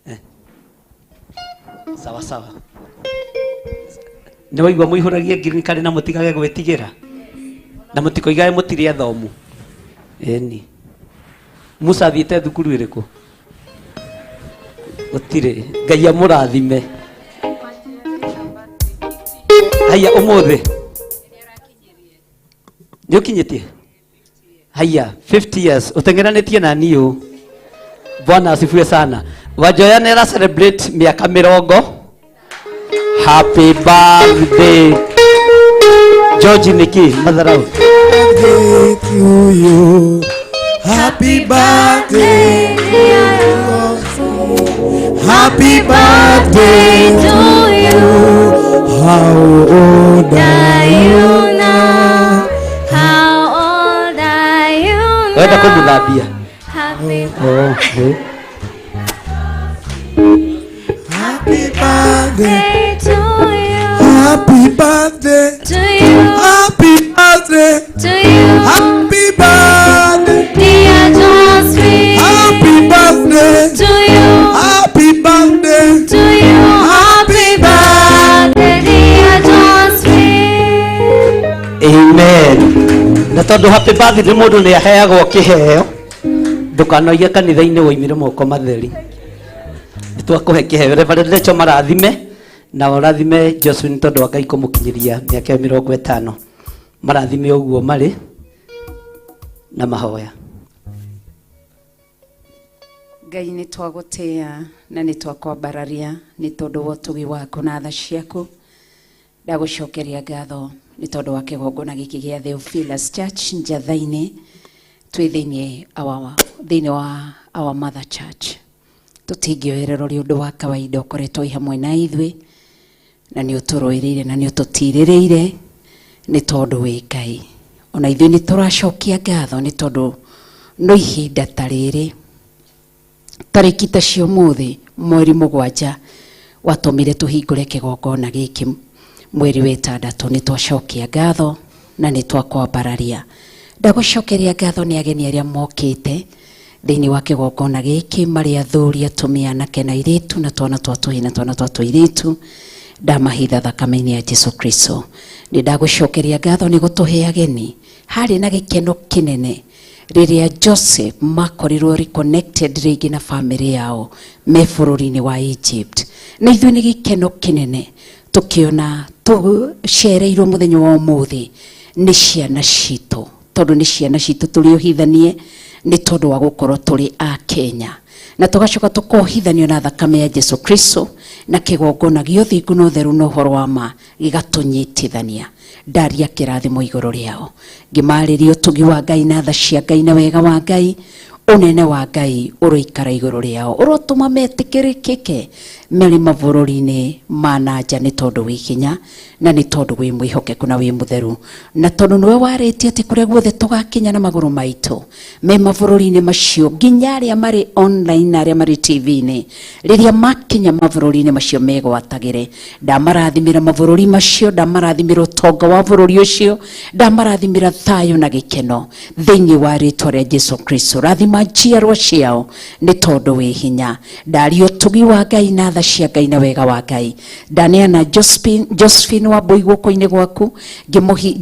Eh. Sawa sawa. Nĩ waigua mũihũragie ngirini na mũtigage gwĩtigĩra. Na mũtikoigage mũtirĩ athomu. Ĩni. Musa athiĩte thukuru ĩrĩkũ? Gũtirĩ. Ngai amũrathime. Haiya ũmũthĩ. Nĩ ũkinyĩtie? Haiya 50 years ũteng'eranĩtie na niĩ ũũ. Bwana asifiwe sana. Wanjoya nĩ ara celebrate mĩaka 20. Happy birthday. George nĩkĩ matharau? Birthday to you. Happy birthday to you. Happy birthday to you. How old are you now? How old are you now? Wenda kũmũthambia. Happy Oh, Happy birthday to you. Happy birthday to you. Happy birthday to you. Happy birthday, dear Josephine. Happy birthday to you. Happy birthday to you. Happy birthday, dear Josephine. Amen. Na tondũ happy birthday mũndũ nĩ aheagwo kĩheo, ndũkanoige kanitha-inĩ woimire moko matheri. Nĩ twakũhe kĩheo. Reverend Lecho marathime na ũrathime Josephine tondũ wa Ngai kũmũkinyĩria mĩaka 50. Marathime ũguo marĩ na mahoya. Ngai nĩ twagũtĩĩa na nĩ twakwambararia nĩ tondũ wa ũtugi waku na tha ciaku. Ndagũcokeria ngatho nĩ tondũ wa kĩgongona gĩkĩ gĩa Theophilus Church Njatha-inĩ, twĩ thĩinĩ wa our mother church. Tũtingĩoerera ũrĩ ũndũ wa kawaida ũkoretwo wĩ hamwe na ithuĩ na nĩ ũtũrũĩrĩire na nĩ ũtũtirĩrĩire nĩ tondũ wĩ Ngai. Ona ithuĩ nĩ tũracokia ngatho nĩ tondũ no ihinda ta rĩrĩ tarĩki ta cia ũmũthĩ mweri 7 watũmire tũhingũre kĩgongona gĩkĩ mweri wa 6 nĩ twacokia ngatho na nĩ twakwambararia. Ndagũcokeria ngatho nĩ ageni arĩa mokĩte thĩinĩ wa kĩgongona gĩkĩ marĩ athuri, atumia, anake na airĩtu na twana twa tũhĩĩ na twana twa tũirĩtu. Ndamahitha thakame-inĩ ya Jesu Kristo. Nĩ ndagũcokeria ngatho nĩ gũtũhe ageni. Harĩ na gĩkeno kĩnene rĩrĩa Joseph makorirwo reconnected rĩngĩ na family yao me bũrũri-inĩ wa Egypt. Na ithuĩ nĩ gĩkeno kĩnene tũkĩona tũcereirwo mũthenya wa ũmũthĩ nĩ ciana citũ, tondũ nĩ ciana citũ tũrĩohithanie nĩ tondũ wa gũkorwo tũrĩ a Kenya. Na tũgacoka tũkohithanio na thakame ya Jesu Kristo na kĩgongona gĩa ũthingu na ũtheru na ũhoro wa ma gĩgatũnyitithania. Ndaria kĩrathimo igũrũ rĩao, ngĩmarĩria ũtugi wa Ngai na tha cia Ngai na wega wa Ngai Ũnene wa Ngai ũroikara igũrũ rĩao, ũrotũma metĩkĩrĩkĩke marĩ mabũrũri-inĩ ma na nja, nĩ tondũ wĩ hinya na nĩ tondũ wĩ mwĩhokeku na wĩ mũtheru, na tondũ nĩwe warĩtie atĩ kũrĩa guothe tũgakinya na magũrũ maitũ me mabũrũri-inĩ macio, nginya arĩa marĩ online na arĩa marĩ TV-inĩ, rĩrĩa makinya mabũrũri-inĩ macio megwatagĩre. Ndamarathimĩra mabũrũri macio, ndamarathimĩra ũtonga wa bũrũri ũcio, ndamarathimĩra thayũ na gĩkeno thĩinĩ wa rĩtwa rĩa Jesu Kristo. Rathima njiarwa ciao nĩ tondũ wĩ hinya. Ndaria ũtugi wa Ngai na tha cia Ngai na wega wa Ngai. Ndaneana Josephine wa Mbui guoko-inĩ gwaku,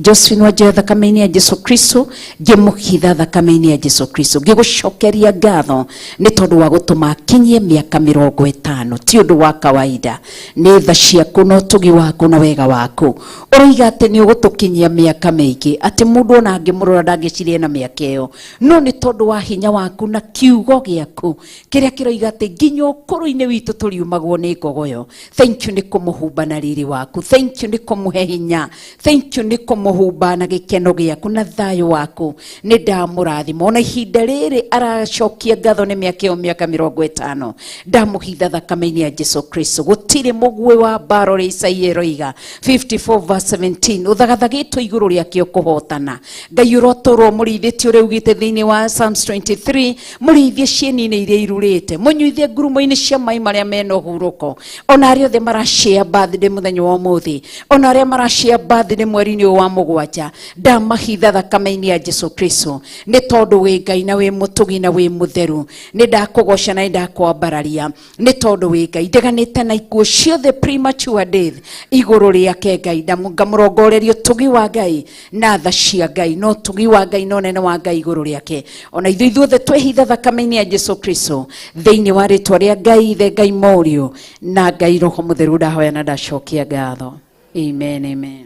Josephine wa Njoya thakame-inĩ ya Jesu Kristo, ngĩmũhitha thakame-inĩ ya Jesu Kristo, ngĩgũcokeria ngatho nĩ tondũ wa gũtũma akinyie mĩaka 50. Ti ũndũ wa kawaida, nĩ tha ciaku na ũtugi waku na wega waku. Ũroiga atĩ nĩ ũgũtũkinyia mĩaka mĩingĩ, atĩ mũndũ ona angĩmũrora ndangĩciria na mĩaka ĩyo, no nĩ tondũ wa hinya waku na kiugo gĩaku kĩrĩa kĩroiga atĩ nginya ũkũrũ-inĩ witũ tũriumagwo nĩ ngogoyo. Thank you nĩ kũmũhumba na riri waku, thank you nĩ kũmũhe hinya, thank you nĩ kũmũhumba na gĩkeno gĩaku na thayũ waku. Nĩ ndamũrathima ona ihinda rĩrĩ aracokia ngatho nĩ mĩaka ĩyo mĩaka 50, ndamũhitha thakame-inĩ ya Jesu Kristo. Gũtirĩ mũguĩ wa mbara ũrĩa Isaia ĩroiga 54 verse 17 ũthagathagĩtwo igũrũ rĩake ũkũhotana. Ngai ũrotũrwo mũrĩithĩtie ũrĩa ugĩte thĩinĩ wa Psalms 23, mũrĩithie cieni-inĩ iria irurĩte, mũnyuithie ngurumo-inĩ cia maĩ marĩa mena ũhurũko. Ona arĩa othe marashare birthday mũthenya wa ũmũthĩ, ona arĩa marashare birthday mweri-inĩ ũyũ wa 7, ndamahitha thakame-inĩ ya Jesu Kristo, nĩ tondũ wĩ Ngai na wĩ mũtugi na wĩ mũtheru. Nĩ ndakũgoca na nĩ ndakwambararia nĩ tondũ wĩ Ngai. Ndeganĩte na ikuũ ciothe premature death igũrũ rĩake Ngai, ngamũrongoreria ũtugi wa Ngai na tha cia Ngai na ũtugi wa Ngai na ũnene wa Ngai igũrũ rĩake. Ona ithuĩ ithuothe twehitha thakame-inĩ ya Jesu Kristo thĩinĩ wa rĩtwa rĩa Ngai Ithe, Ngai Mũriũ na Ngai Roho Mũtheru, ndahoya na ndacokia ngatho. Amen, amen.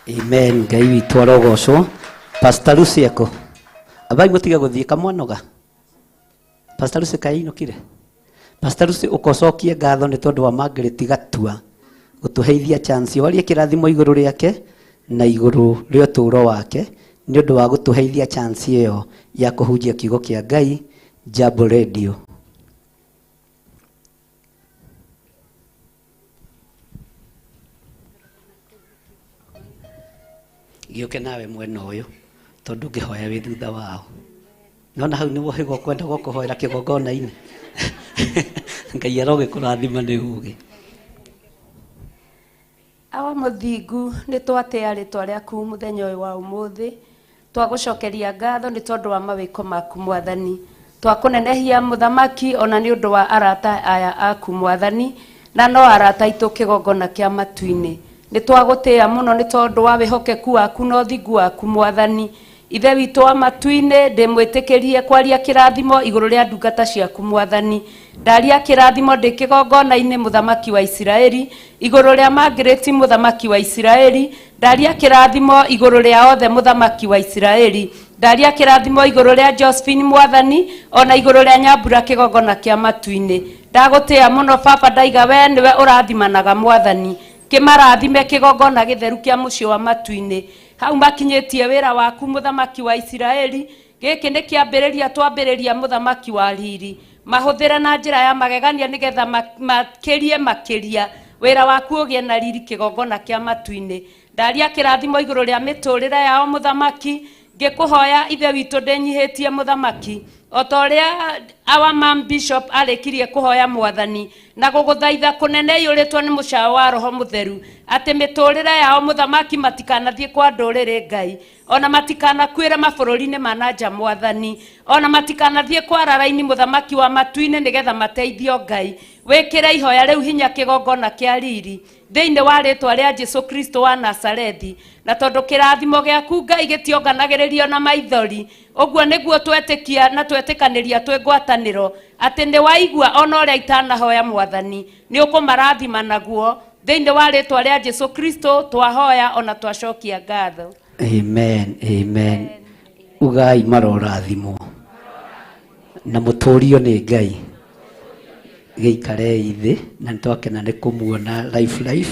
Amen. Ngai witũ arogocwo. Pastor Lucy eko abai mũtige gũthiĩ kamwanoga. Pastor Lucy kainũkire. Pastor Lucy ũkocokie ngatho nĩ tondũ wa Margaret Gatua gũtũheithia chance warie kĩrathimo igũrũ rĩake na igũrũ rĩa ũtũũro wake nĩ ũndũ wa gũtũheithia chance ĩyo ya kũhunjia kiugo kĩa Ngai Jambo Radio. Gĩũke nawe mwena ũyũ tondũ ngĩhoya wĩ thutha wao. Nona hau nĩ wohĩgwo kwenda gũkũhoera kĩgongona-inĩ. Ngai arogĩkũrathima nĩ ũgĩ. Awa mũthingu, nĩ twatĩa rĩtwa rĩaku mũthenya ũyũ wa ũmũthĩ, twagũcokeria ngatho nĩ tondũ wa mawĩko maku mwathani, twakũnenehia mũthamaki ona nĩ ũndũ wa arata aya aku mwathani, na no arata aitũ kĩgongona kĩa matu-inĩ. Nĩ twagũtĩa mũno nĩ tondũ wa wĩhokeku waku na ũthingu waku mwathani. Ithe witũ wa matu-inĩ, ndĩmwĩtĩkĩrie kwaria kĩrathimo igũrũ rĩa ndungata ciaku mwathani. Ndaria kĩrathimo ndĩ kĩgongona-inĩ mũthamaki wa Isiraeli, igũrũ rĩa Margaret mũthamaki wa Isiraeli, ndaria kĩrathimo igũrũ rĩa othe mũthamaki wa Isiraeli, ndaria kĩrathimo igũrũ rĩa Josephine mwathani, ona igũrũ rĩa Nyambura kĩgongona kĩa matu-inĩ. Ndagũtĩa mũno baba, ndaiga we nĩwe ũrathimanaga mwathani, kĩmarathime kĩgongona gĩtheru kĩa mũciĩ wa matu-inĩ. Hau makinyĩtie wĩra waku mũthamaki wa Isiraeli, gĩkĩ nĩ kĩambĩrĩria twambĩrĩria mũthamaki wa riri. Mahũthĩre na njĩra ya magegania nĩgetha makĩrie makĩria wĩra waku ũgĩe na riri kĩgongona kĩa matu-inĩ. Ndaria kĩrathimo igũrũ rĩa mĩtũrĩre yao mũthamaki, ngĩkũhoya Ithe witũ ndĩnyihĩtie mũthamaki, o ta ũrĩa our mom bishop arĩkirie kũhoya mwathani na gũgũthaitha kũnene iyũrĩtwo nĩ mũcao wa Roho Mũtheru, atĩ mĩtũrĩre yao mũthamaki matikanathiĩ kwa ndũrĩrĩ Ngai, ona matikanakuĩre mabũrũri-inĩ ma na nja mwathani, ona matikanathiĩ kwa raraini mũthamaki wa matu-inĩ nĩgetha mateithio Ngai. Wĩkĩre ihoya rĩu hinya kĩgongona kĩa riri thĩinĩ wa rĩtwa rĩa Jesu Kristo wa Nazarethi, na tondũ kĩrathimo gĩaku Ngai gĩtionganagĩrĩrio na maithori, ũguo nĩguo twetĩkia na twetĩkanĩria twĩ ngwatanĩro atĩ nĩ waigua ona ũrĩa itanahoya mwathani, nĩ ũkũmarathima naguo thĩinĩ wa rĩtwa rĩa Jesu Kristo twahoya ona twacokia ngatho. Amen, amen. Ugai marorathimwo na mũtũrio nĩ Ngai. Gĩikarei thĩ na nĩtwakena nĩ kũmuona live live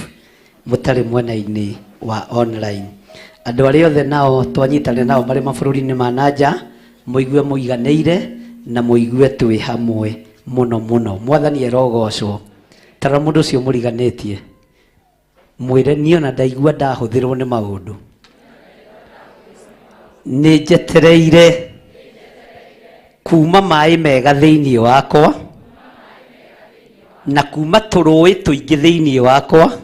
mũtarĩ mwena-inĩ wa online. Andũ arĩa othe nao twanyitanĩra nao marĩ mabũrũri-inĩ ma na nja, mũigue mũiganĩire Na mũigue twĩ hamwe mũno mũno. Mwathani arogocwo. Tara mũndũ ũcio mũriganĩtie, mwĩre niĩ ona ndaigua ndahũthĩrwo nĩ maũndũ, nĩ njetereire kuma maĩ mega thĩinĩ wakwa na kuma tũrũĩ tũingĩ thĩinĩ wakwa,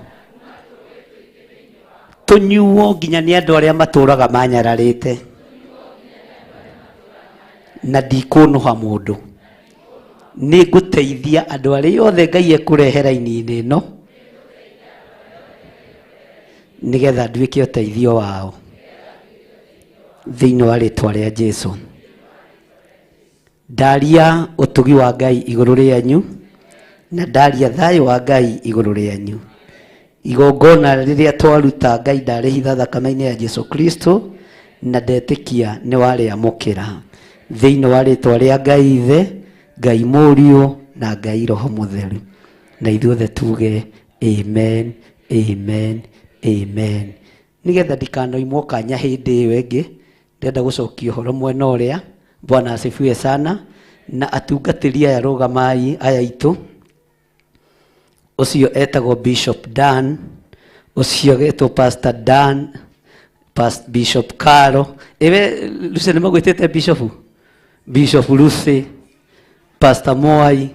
tũnyuo nginya nĩ andũ arĩa matũraga manyararĩte, na ndikũnũha mũndũ. Nĩ ngũteithia andũ arĩa othe Ngai ekũrehe raini-inĩ ĩno nĩgetha nduĩke ũteithio wao thĩinĩ wa rĩtwa rĩa Jesu. Ndaria ũtugi wa Ngai igũrũ rĩanyu na ndaria thayũ wa Ngai igũrũ rĩanyu. Igongona rĩrĩa twaruta Ngai ndarĩhitha thakame-inĩ ya Jesu Kristo, na ndetĩkia nĩ warĩamũkĩra thĩinĩ wa rĩtwa rĩa Ngai Ithe, Ngai Mũriũ na Ngai Roho Mũtheru. Na ithuothe tuge amen, amen, amen. Nĩgetha ndikanoimwo kanya hĩndĩ ĩyo ĩngĩ, ndĩrenda gũcokia ũhoro mwena ũrĩa. Bwana asifiwe sana. Na atungatĩri aya rũgamai aya aitũ, ũcio etagwo Bishop Dan, ũcio agetwo Pastor Dan, Bishop Caro. Ewe Lucy nĩ magwĩtĩte Bishop? Bishop Lucy, Pastor Mwai,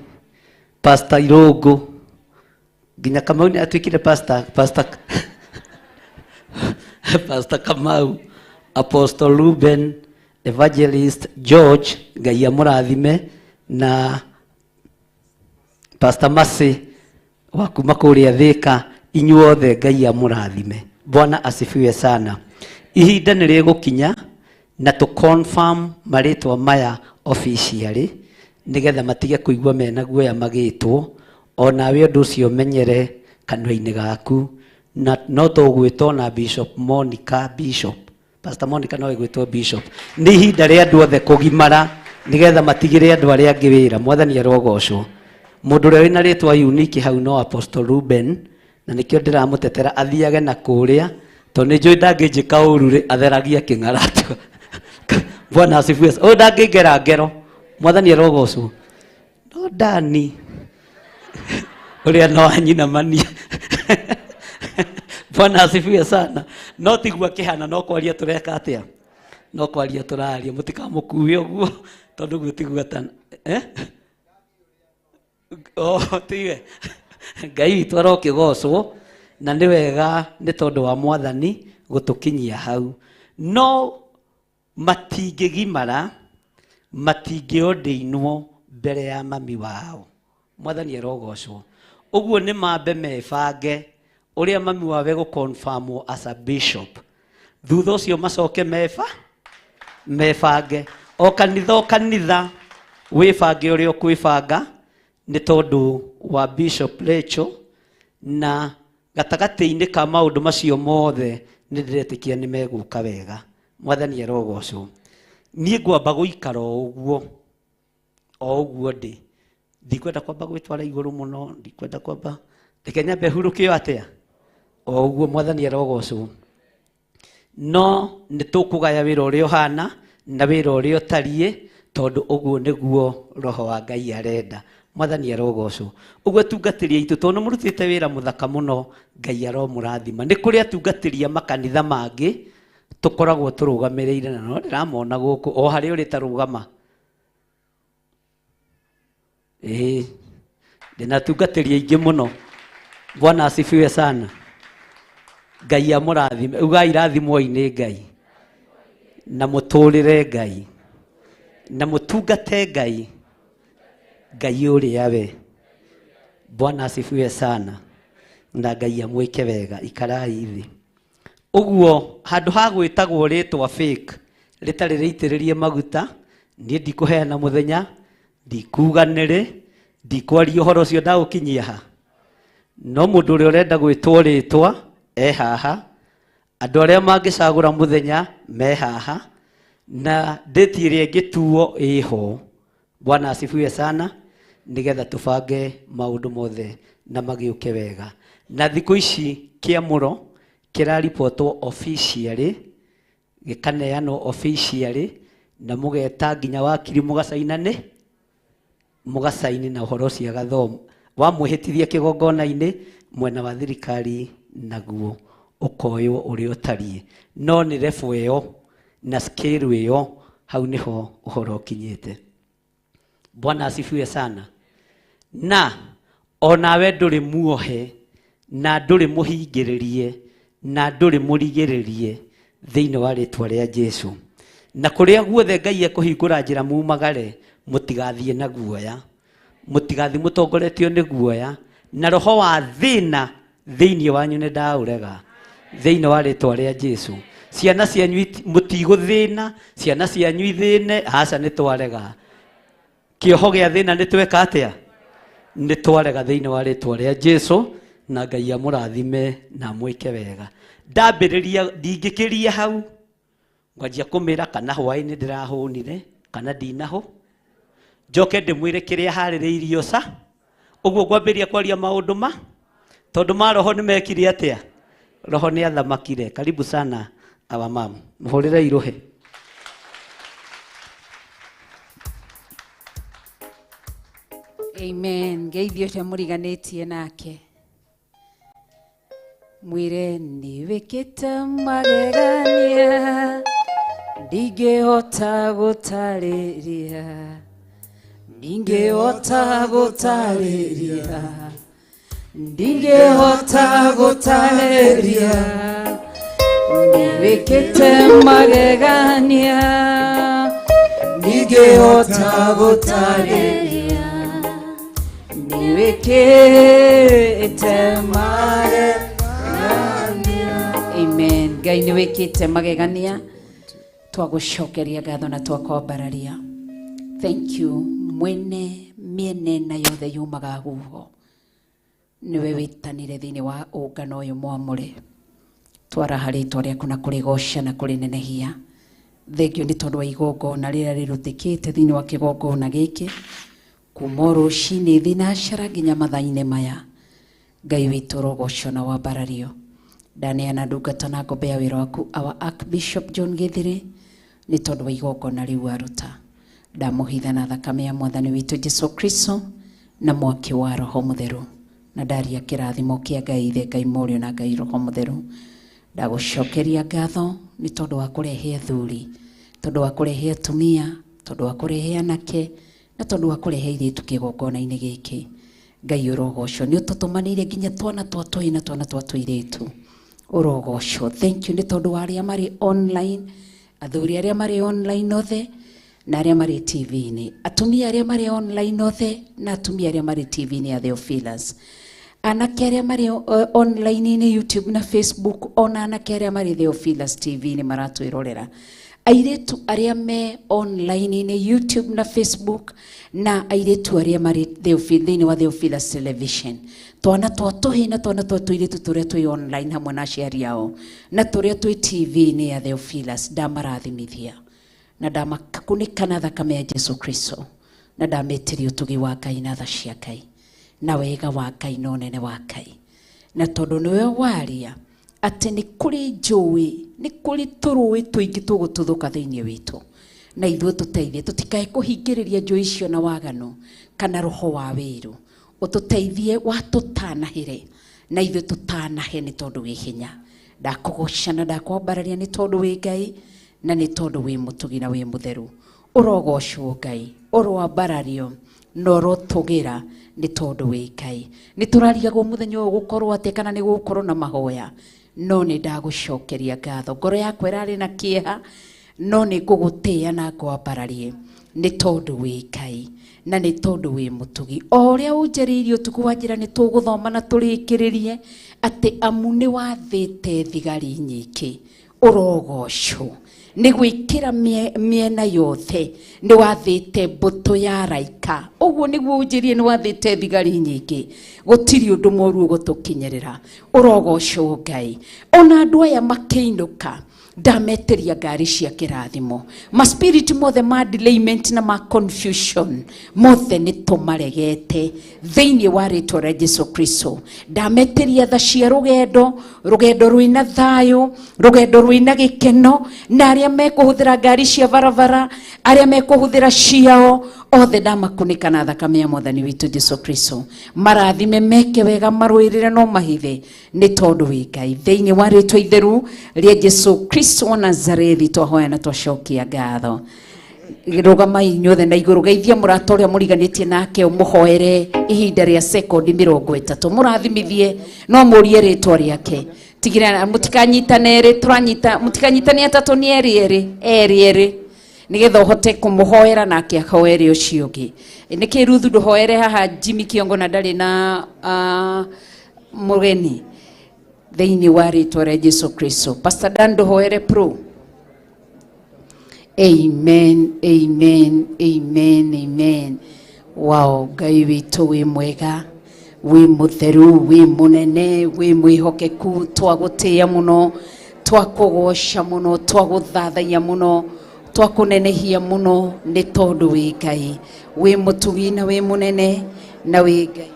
Pastor Irũngũ, nginya Kamau nĩ atuĩkire Pastor, Pastor, Pastor Kamau, Apostle Ruben, Evangelist George, Ngai amũrathime, na Pastor Masi wa kuma kũrĩa Thĩka, inyuothe Ngai amũrathime. Bwana asifiwe sana. Ihinda nĩ rĩgũkinya na tũ confirm marĩtwa maya officially nĩgetha matige kũigua mena guoya magĩtwo. Onawe ũndũ ũcio menyere kanua-inĩ gaku, na no tũgwĩtwo na Bishop Monica, Bishop Pastor Monica no ĩgwĩtwo Bishop. Nĩ ihinda rĩa andũ othe kũgimara nĩgetha matigĩre andũ arĩa angĩ wĩra. Mwathani arogocwo. Mũndũ ũrĩa wĩna rĩtwa unique hau no Apostle Ruben, na nĩkĩo ndĩramũtetera athiage na kũrĩa, tondũ nĩ njũĩ ndangĩnjĩka ũru rĩ, atheragia kĩng'aratua. Bwana asifiwe. Ũyũ ndangĩngera ngero. Mwathani arogocwo. No Dani ũrĩa no anyinamania. Bwana asifiwe sana. No tiguo akĩhana, no kwaria tũreka atĩa? No kwaria tũraria, mũtikamũkue ũguo tondũ guo tiguo atana. Oh, tiwe. Ngai witũ arokĩgocwo, na nĩ wega nĩ tondũ wa Mwathani gũtũkinyia hau. No matingĩgimara, matingĩordainwo mbere ya mami wao. Mwathani arogocwo. Ũguo nĩ mambe mebange ũrĩa mami wao egũconfirmwo as a bishop. Thutha ũcio macoke mebange. O kanitha o kanitha wĩbange ũrĩa ũkwĩbanga nĩ tondũ wa Bishop Rachel, na gatagatĩ-inĩ ka maũndũ macio mothe nĩ ndĩretĩkia nĩ megũka wega. Mwathani arogocwo. Niĩ ngwamba gũikara o ũguo, o ũguo ndĩ. Ndikwenda kwamba gwĩtwara igũrũ mũno, ndikwenda kwamba, reke nyambe hurũkio atĩa? O ũguo Mwathani arogocwo. No nĩ tũkũgaya wĩra ũrĩa ũhana na wĩra ũrĩa ũtariĩ, tondũ ũguo nĩguo Roho wa Ngai arenda. Mwathani arogocwo. Ũguo atungatĩri aitũ, tondũ nĩ mũrutĩte wĩra mũthaka mũno, Ngai aromũrathima. Nĩ kũrĩ atungatĩri a makanitha mangĩ tũkoragwo tũrũgamĩrĩire, na no ndĩramona gũkũ o harĩa ũrĩ ta rũgama. Ĩĩ, ndĩna atungatĩri aingĩ mũno. Bwana asifiwe sana. Ngai amũrathime. Ugai rathimwoi nĩ Ngai, na mũtũrĩre Ngai, na mũtungate Ngai, Ngai ũrĩa we. Bwana asifiwe sana. Na Ngai amwĩke wega. Ikarai thĩ. Ũguo handũ ha gwĩtagwo rĩtwa fake rĩtarĩ rĩitĩrĩrie maguta, niĩ ndikũheana mũthenya, ndikuga nĩrĩ, ndikwaria ũhoro ũcio ndaũkinyia ha. No mũndũ ũrĩa ũrenda gwĩtwo rĩtwa e haha, andũ arĩa mangĩcagũra mũthenya me haha, na date ĩrĩa ĩngĩtuo ĩho. Bwana asifiwe sana. Nĩgetha tũbange maũndũ mothe na magĩũke wega. Na thikũ ici kĩamũro kĩraribotwo officially, gĩkaneanwo officially, na mũgeta nginya wakiri mũgacaina nĩ Mũgacaini na ũhoro ũcio agathoma. Wamwĩhĩtithia kĩgongona-inĩ mwena wa thirikari naguo ũkoywo ũrĩa ũtariĩ. No nĩ level ĩyo na scale ĩyo hau nĩho ũhoro ũkinyĩte. Bwana asifiwe sana. Na onawe ndũrĩ muohe na ndũrĩ mũhingĩrĩrie na ndũrĩ mũrigĩrĩrie thĩinĩ wa rĩtwa rĩa Jesu. Na kũrĩa guothe Ngai ekũhingũra njĩra mumagare, mũtigathiĩ na guoya, mũtigathiĩ mũtongoretio nĩ guoya, na roho wa thĩna thĩinĩ wanyu nĩ ndaũrega thĩinĩ wa rĩtwa rĩa Jesu. Ciana cianyu mũtigũthĩna, ciana cianyu ithĩne, aca nĩ twarega. Kĩoho gĩa thĩna nĩ tweka atĩa? Nĩ twarega thĩinĩ wa rĩtwa rĩa Jesu, na Ngai amũrathime na amwĩke wega. Ndambĩrĩria ndingĩkĩria hau, ngwanjia kũmĩra kana hwaĩ-inĩ ndĩrahũnire kana ndinahũ, njoke ndĩmwĩre kĩrĩa harĩrĩirio ca ũguo ngwambĩrĩria kwaria maũndũ ma tondũ ma roho nĩ mekire atĩa? Roho nĩ athamakire. Karibu sana our mom, mũhũrĩre irũhĩ. Amen. Ngeithio ũcio mũriganĩtie nake. Mwĩre nĩ wĩkĩte magegania ndingĩhota gũtarĩria, ndingĩhota gũtarĩria, ndingĩhota gũtarĩria, nĩ wĩkĩte magegania ndingĩhota gũtarĩria, nĩ wĩkĩte magegania. Amen. Ngai nĩ wĩkĩte magegania, twagũcokeria ngatho na twakwambararia. Thank you mwene mĩene na yothe yumaga huho, nĩwe wĩtanire thĩinĩ wa ũngano ũyũ mwamũre. Twaraha rĩtwa rĩaku na kũrĩgoca na kũrĩnenehia. Thengio nĩ tondũ wa igongona rĩrĩa rĩrutĩkĩte thĩinĩ wa kĩgongona gĩkĩ kuma o rũcinĩ thinacara nginya mathaa-inĩ maya. Ngai witũ ũrogocwo na wambarario. Ndaneana ndungata na ngombe ya wĩra waku our Archbishop John Githiri nĩ tondũ wa igongona rĩu aruta. Ndamũhitha na thakame ya mwathani witũ Jesu Kristo na mwaki wa Roho Mũtheru, na ndaria kĩrathimo kĩa Ngai Ithe, Ngai Mũriũ na Ngai Roho Mũtheru. Ndagũcokeria ngatho nĩ tondũ wa kũrehe athuri, tondũ wa kũrehe atumia, tondũ wa kũrehe anake, na tondũ wa kũrehe airĩtu kĩgongona-inĩ gĩkĩ. Ngai ũrogocwo nĩ ũtũtũmanĩire nginya twana twa tũhĩĩ na twana twa tũirĩtu. Ũrogocwo. Thank you nĩ tondũ wa arĩa marĩ online, athuri arĩa marĩ online othe na arĩa marĩ TV-inĩ, atumia arĩa marĩ online othe na atumia arĩa marĩ TV-inĩ ya Theophilus, anake arĩa marĩ online-inĩ YouTube na Facebook, ona anake arĩa marĩ Theophilus TV-inĩ maratwĩrorera, airĩtu arĩa me online-inĩ YouTube na Facebook, na airĩtu arĩa marĩ thĩinĩ wa Theophilus Television, twana twa tũhĩĩ na twana twa tũirĩtu tũrĩa twĩ online hamwe na aciari ao, na tũrĩa twĩ TV-inĩ ya Theophilus, ndamarathimithia na ndamakunĩka na thakame ya Jesu Kristo, na ndametĩria ũtugi wa Ngai na tha cia Ngai na wega wa Ngai na ũnene wa Ngai. Na tondũ nĩwe waria atĩ nĩ kũrĩ njũĩ, nĩ kũrĩ tũrũĩ tũingĩ tũgũtuthũka thĩinĩ witũ, na ithuĩ tũteithie tũtikae kũhingĩrĩria njũĩ icio na waganu kana roho wa wĩru. Ũtũteithie watũtanahĩre na ithuĩ tũtanahe nĩ tondũ wĩ hinya. Ndakũgoca na ndakwambararia nĩ tondũ wĩ Ngai na nĩ tondũ wĩ mũtugi na wĩ mũtheru. Ũrogocwo Ngai, ũroambarario na ũrotũgĩra nĩ tondũ wĩ Ngai. Nĩ tũrarigagwo mũthenya ũyũ gũkorwo atĩa kana nĩ gũgũkorwo na mahoya, no nĩ ndagũcokeria ngatho. Ngoro yakwa ĩrarĩ na kĩeha, no nĩ ngũgũtĩĩa na ngwambararie nĩ tondũ wĩ Ngai na nĩ tondũ wĩ mũtugi. O ũrĩa ũnjarĩirie ũtukũ wa njĩra nĩ tũgũthoma na tũrĩkĩrĩrie atĩ amu nĩ wathĩte thigari nyingĩ. Ũrogocwo nĩ gwĩkĩra mĩena yothe, nĩ wathĩte mbũtũ ya araika. Ũguo nĩguo ũnjĩrie nĩ wathĩte thigari nyingĩ, gũtirĩ ũndũ mũru ũgũtũkinyĩrĩra. Ũrogocwo Ngai. Ona andũ aya makĩinũka Ndametĩria ngari cia kĩrathimo. Ma spirit mothe ma delayment na ma confusion mothe nĩ tũmaregete thĩinĩ wa rĩtwa rĩa Jesu Kristo. Ndametĩria tha cia rũgendo, rũgendo rwĩna thayũ, rũgendo rwĩna gĩkeno, na arĩa mekũhũthĩra ngari cia barabara, arĩa mekũhũthĩra ciao, othe ndamakunĩka na thakame ya mwathani witũ Jesu Kristo. Marathime, meke wega, marũĩrĩre no mahithe, nĩ tondũ wĩ Ngai. Thĩinĩ wa rĩtwa itheru rĩa Jesu Kristo wa Nazarethi twahoya na twacokia ngatho. Rũgamai inyuothe na igũrũ, geithia mũrata ũrĩa mũriganĩtie nake, ũmũhoere ihinda rĩa sekondi 30, mũrathimithie, no mũrie rĩtwa rĩake. Tigĩrĩra mũtikanyitane erĩ, tũranyita mũtikanyitane atatũ, nĩ erĩ erĩ erĩ erĩ, nĩgetha ũhote kũmũhoera nake ahoere ũcio ũngĩ. Nĩkĩ Ruthu ndũhoere haha Jimmy Kiongo na ndarĩ na mũgeni? Thĩinĩ wa rĩtwa rĩa Jesu Kristo. Pastor Dan ndũhoere pro. Amen, amen, amen, amen. Wow, Ngai witũ wĩ mwega, wĩ mũtheru, wĩ mũnene, wĩ mwĩhokeku, twagũtĩĩa mũno, twakũgoca mũno, twagũthathaiya mũno, twakũnenehia mũno, nĩ tondũ wĩ Ngai, wĩ mũtugi na wĩ mũnene na wĩ Ngai.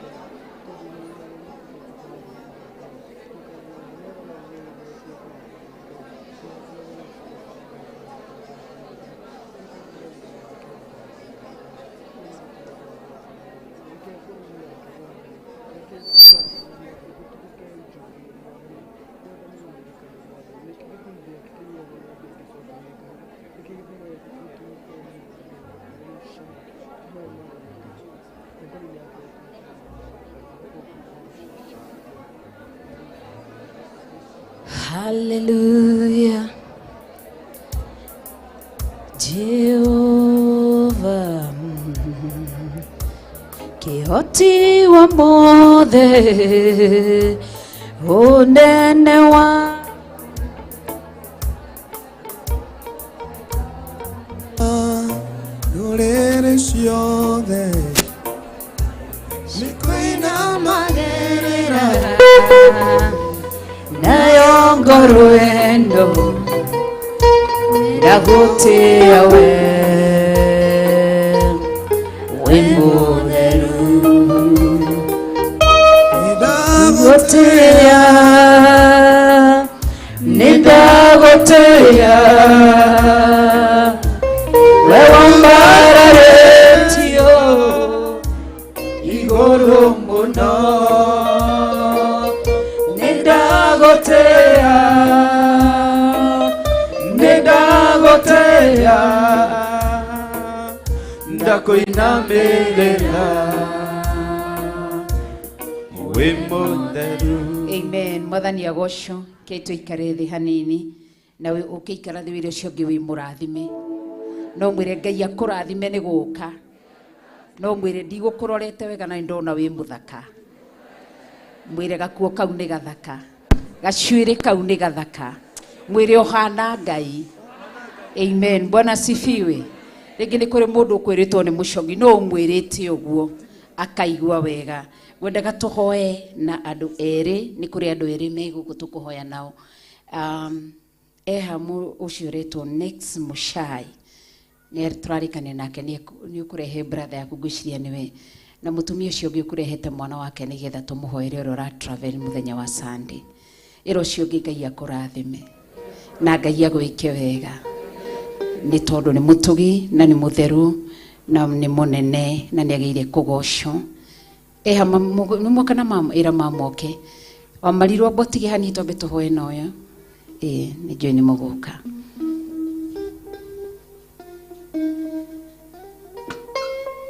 Hallelujah. Jehovah, Kĩhoti wa mothe, ũnene wa ndũrĩrĩ ciothe nĩ kũinamagĩrĩra nayo ngoro ĩno ndagũtĩĩa we, wĩ mũtheru. Ndagũtĩĩa, nĩ ndagũtĩĩa, we wambararĩtio igũrũ mũno. Nĩ ndagũtĩĩa, nĩ ndagũtĩĩa, ndakũinamĩrĩra wĩ mũtheru. Amen. Mwathani agocwo. Ke tũikare thĩ hanini, na ũkĩikara thĩ wĩra ũcio ũngĩ wĩ mũrathime. No mwĩre Ngai akũrathime nĩ gũka. No mwĩre ndigũkũrorete wega na nĩndona wĩ mũthaka. Mwĩre gakuo kau nĩ gathaka, gacuĩrĩ kau nĩ gathaka. Mwĩre ũhana Ngai. Amen. Bwana asifiwe. Rĩngĩ nĩ kũrĩ mũndũ ũkwĩrĩtwo nĩ mũcogi, no ũmwĩrĩte ũguo akaigua wega. Ngwendaga tũhoe na andũ erĩ, nĩ kũrĩ andũ erĩ me gũkũ tũkũhoya nao. Eha ũcio ũretwo Nex Muchai, nĩ tũrarĩkania nake, nĩ ũkũrehe brother yaku, ngwĩciria nĩwe, na mũtumia ũcio ũngĩ ũkũrehete mwana wake nĩgetha tũmũhoere ũrĩa ũra travel mũthenya wa Sunday. Ĩra ũcio ũngĩ Ngai akũrathime na Ngai agwĩke wega, nĩ tondũ nĩ mũtugi na nĩ mũtheru na nĩ mũnene na nĩ agĩrĩire kũgocwo. Eha nĩ mwoka na mama, ĩra mamoke wamarirwo mbotige hanini twambe tũhoe na ũyũ. Ĩĩ, nĩ njũĩ nĩ mũgũka.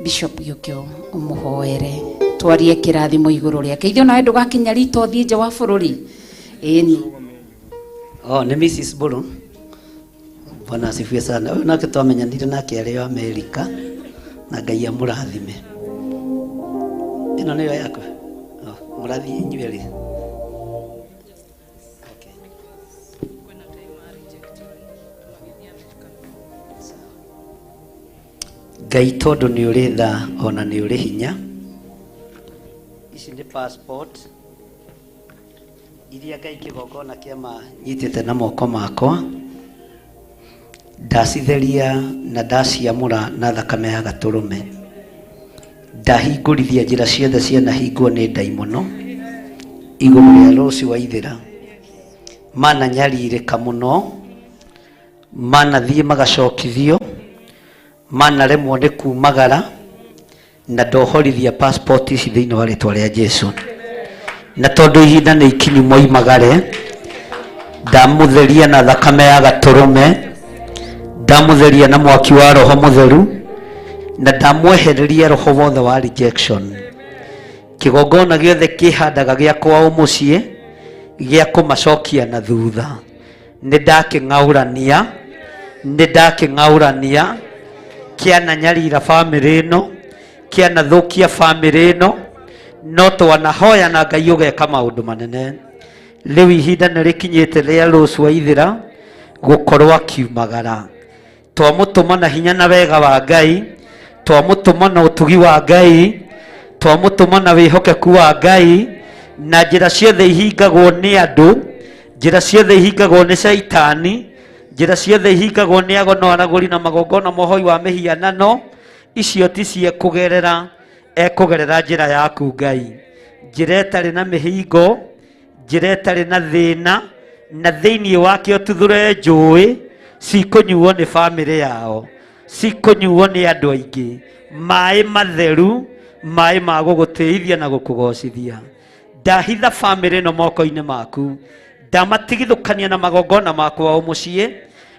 Bishop gĩũke ũmũhoere, twarie kĩrathimo igũrũ rĩake. Ithuĩ onawe ndũgakinya rita ũthiĩ nja wa bũrũri. Ĩni. Oh, nĩ Mrs. Mbũrũ. Bwana asifiwe sana. Ũyũ nake twamenyanire nake arĩ o Amerika, na Ngai amũrathime. Ĩno nĩyo yaku? Oh, mũrathiĩ inyuĩ erĩ. Ngai tondũ nĩ ũrĩ tha ona nĩ ũrĩ hinya. Ici nĩ passport iria Ngai kĩgongona kĩa ma nyitĩte na moko makwa. Ndacitheria na ndaciamũra na thakame ya gatũrũme. Ndahingũrithia njĩra ciothe cianahingwo nĩ ndaimono igũrũ rĩa Rose Waithera. Mananyarirĩka mũno, manathiĩ magacokithio, manaremwo nĩ kumagara, na ndohorithia passport ici thĩinĩ wa rĩtwa rĩa Jesu. Na tondũ ihinda nĩ ikinyu moimagare, ndamũtheria na thakame ya gatũrũme, ndamũtheria na mwaki wa Roho Mũtheru, na ndamwehereria roho wothe wa rejection. Kĩgongona gĩothe kĩhandaga gĩa kwao mũciĩ gĩa kũmacokia na thutha, nĩ ndakĩng'aũrania, nĩ ndakĩng'aũrania. Kĩananyarira bamĩrĩ ĩno, kĩanathũkia bamĩrĩ ĩno, no twanahoya na Ngai ũgeka maũndũ manene. Rĩu ihinda nĩ rĩkinyĩte rĩa Rose Waithera gũkorwo akiumagara. Twamũtũma na hinya na wega wa Ngai, twamũtũma na ũtugi wa Ngai, twamũtũma na wĩhokeku wa Ngai, na njĩra ciothe ihingagwo nĩ andũ, njĩra ciothe ihingagwo nĩ caitani, njĩra ciothe ihingagwo nĩ agono aragũri na magongona mohoi wa mĩhianano, icio ti cie kũgerera, ekũgerera njĩra yaku Ngai, njĩra ĩtarĩ na mĩhingo, njĩra ĩtarĩ na thĩna, na thĩinĩ wake ũtuthũre njũĩ cikũnyuo nĩ bamĩrĩ yao, cikũnyuo nĩ andũ aingĩ, maĩ matheru, maĩ ma gũgũtĩithia na gũkũgocithia. Ndahitha bamĩrĩ ĩno moko-inĩ maku, ndamatigithũkania na magongona makwa o mũciĩ,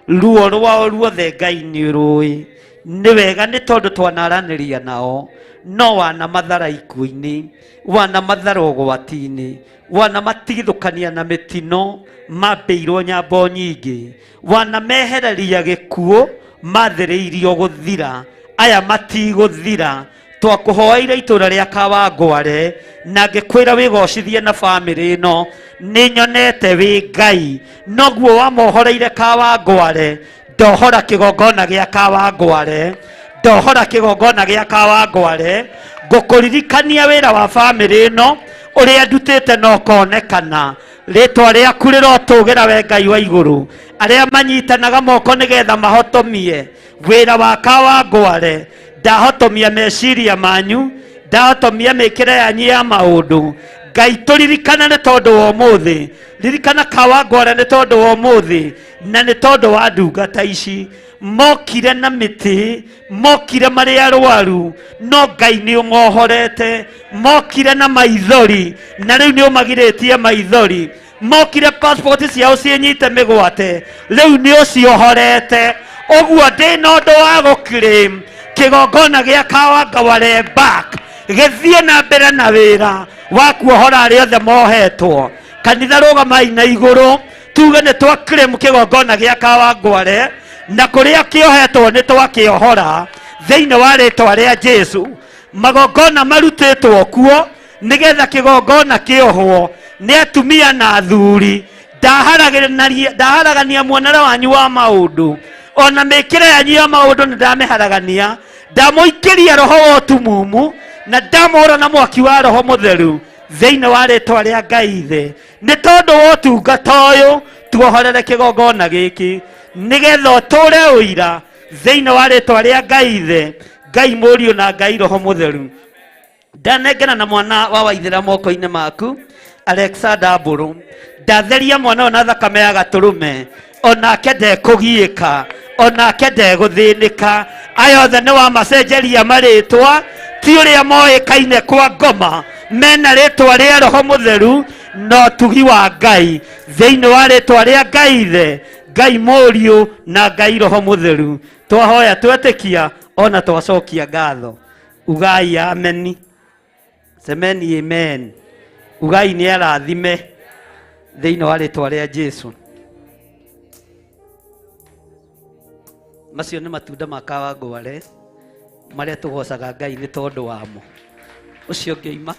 ruo rwao ruothe Ngai nĩ rũĩ. Nĩ wega nĩ tondũ twanaranĩria nao, no wanamathara ikuũ-inĩ, wanamathara ũgwati-inĩ, wanamatigithũkania na mĩtino, mambĩirwo nyambo nyingĩ, wanamehereria gĩkuũ, mathĩrĩirio gũthira, aya matigũthira. Twakũhoeire itũra rĩa Kawangware, na ngĩkwĩra wĩgocithie na bamĩrĩ ĩno, nĩ nyonete wĩ Ngai, noguo wamohoreire Kawangware, ndohora kĩgongona gĩa Kawangware, ndohora kĩgongona gĩa Kawangware. Ngũkũririkania wĩra wa bamĩrĩ ĩno ũrĩa ndutĩte no konekana, rĩtwa rĩaku rĩrotũgĩra we Ngai wa igũrũ. Arĩa manyitanaga moko nĩgetha mahotomie wĩra wa Kawangware, ndahotomia meciria manyu, ndahotomia mĩkĩre yanyu ya maũndũ. Ngai tũririkana nĩ tondũ wa ũmũthĩ, ririkana Kawangware nĩ tondũ wa ũmũthĩ, na nĩ tondũ wa ndungata ici mokire na mĩtĩ, mokire marĩ arwaru, no Ngai nĩ ũmohorete, mokire na maithori, na rĩu nĩ ũmagirĩtie maithori, mokire passport ciao ciĩnyite mĩgwate, rĩu nĩ ũciohorete. Ũguo ndĩna ũndũ wa gũclaim kĩgongona gĩa Kawangware back, gĩthiĩ na mbere na wĩra wa kuohora arĩa othe mohetwo. Kanitha rũgamai na igũrũ, tuge nĩ twa claim kĩgongona gĩa Kawangware, na kũrĩa kĩohetwo nĩ twakĩohora thĩinĩ wa rĩtwa rĩa Jesu. Magongona marutĩtwo kuo nĩgetha kĩgongona kĩohwo nĩ atumia na athuri. Ndaharagania muonere wanyu wa maũndũ, ona mĩkĩre yanyu ya maũndũ nĩ ndamĩharagania. Ndamũikĩria roho wa ũtumumu na ndamũhũra na mwaki wa Roho Mũtheru thĩinĩ wa rĩtwa rĩa Ngai Ithe. Nĩ tondũ wa ũtungata ũyũ tuohorere kĩgongona gĩkĩ nĩgetha ũtũre ũira thĩinĩ wa rĩtwa rĩa Ngai Ithe, Ngai Mũriũ na Ngai Roho Mũtheru. Ndanengera na mwana wa Waithera moko-inĩ maku Alexander Mbũrũ, ndatheria mwana ũyũ na thakame ya gatũrũme, onake ndekũgiĩka, onake ndegũthĩnĩka. Aya othe nĩ wamacenjeria marĩtwa, ti ũrĩa moĩkaine kwa ngoma, mena rĩtwa rĩa Roho Mũtheru na ũtugi wa Ngai thĩinĩ wa rĩtwa rĩa Ngai Ithe, Ngai Mũriũ na Ngai Roho Mũtheru. Twahoya twetĩkia ona twacokia ngatho. Ugai ameni, semeni amen, ugai nĩ arathime thĩinĩ wa rĩtwa rĩa Jesu. Macio nĩ matunda ma Kawangware marĩa tũgocaga Ngai nĩ tondũ wamo. Ũcio ũngĩ ima.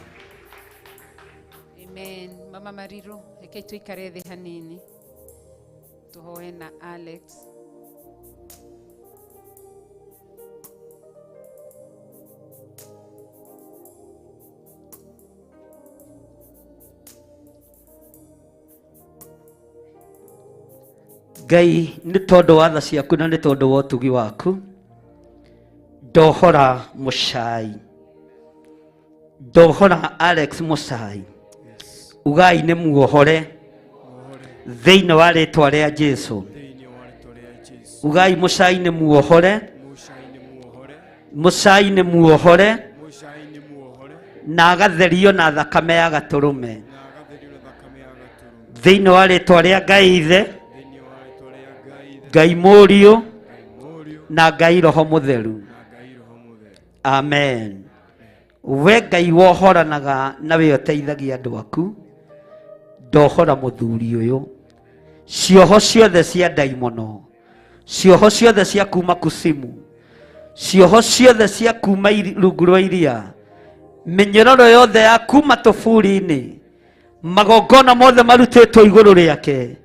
Amen. Mama Mariru, reke tuikare thĩ hanini tũhoe na Alex. Ngai nĩ tondũ wa tha ciaku na nĩ tondũ wa ũtugi waku, ndohora Mũcai, ndohora Alex Mũcai, ugai nĩ muohore thĩinĩ wa rĩtwa rĩa Jesu. Ugai Mũcai nĩ muohore, Mũcai nĩ muohore na agatherio na thakame ya gatũrũme thĩinĩ wa rĩtwa rĩa Ngai Ithe, Ngai Mũriũ na Ngai Roho Mũtheru. Amen. We Ngai wohoranaga na we ũteithagia andũ aku, ndohora mũthuri ũyũ, cioho ciothe cia ndaimono, cioho ciothe cia kuma kusimu, cioho ciothe cia kuma rungu rwa iria, mĩnyororo yothe ya kuma tũburi-inĩ, magongona mothe marutĩtwo igũrũ rĩake,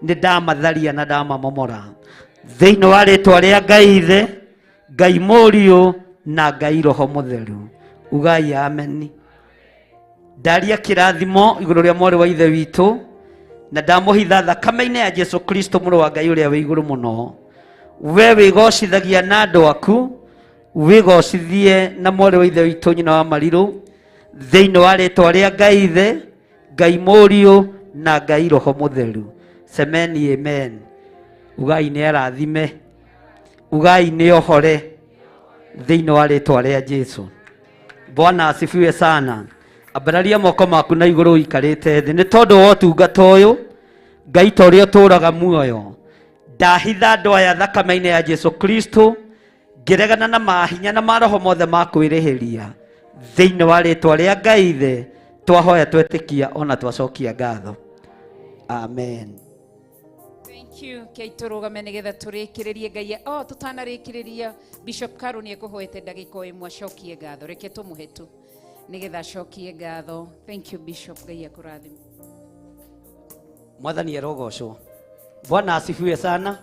nĩ ndamatharia na ndamamomora thĩinĩ wa rĩtwa rĩa Ngai Ithe, Ngai Mũriũ na Ngai Roho Mũtheru. Ugai ameni. Ndaria kĩrathimo igũrũ rĩa mwarĩ wa Ithe witũ na ndamũhitha thakame-inĩ ya Jesu Kristo mũrũ wa Ngai ũrĩa wĩ igũrũ mũno. We wĩgocithagia na andũ aku, wĩgocithie na mwarĩ wa Ithe witũ nyina wa Marirũ thĩinĩ wa rĩtwa rĩa Ngai Ithe, Ngai Mũriũ na Ngai Roho Mũtheru. Semeni amen. Ugai nĩ arathime, ugai nĩ ohore thĩinĩ wa rĩtwa rĩa Jesu. Bwana asifiwe sana. Ambararia moko maku na igũrũ ũikarĩte thĩ nĩ tondũ wa ũtungata ũyũ. Ngai ta ũrĩa ũtũũraga muoyo, ndahitha andũ aya thakame-inĩ ya Jesu Kristo, ngĩregana na mahinya na maroho mothe ma kwĩrĩhĩria thĩinĩ wa rĩtwa rĩa Ngai Ithe. Twahoya twetĩkia ona twacokia ngatho. Amen. Thank you. Kei tũrũgame nĩgetha tũrĩkĩrĩrie Ngai. Oh, tũtanarĩkĩrĩria Bishop Karo nĩ ekũhoete ndagĩka o ĩmwe acokie ngatho. Reke tũmũhe tu nĩgetha acokie ngatho. Thank you Bishop, Ngai akũrathime. Mwathani arogocwo. Bwana asifiwe sana.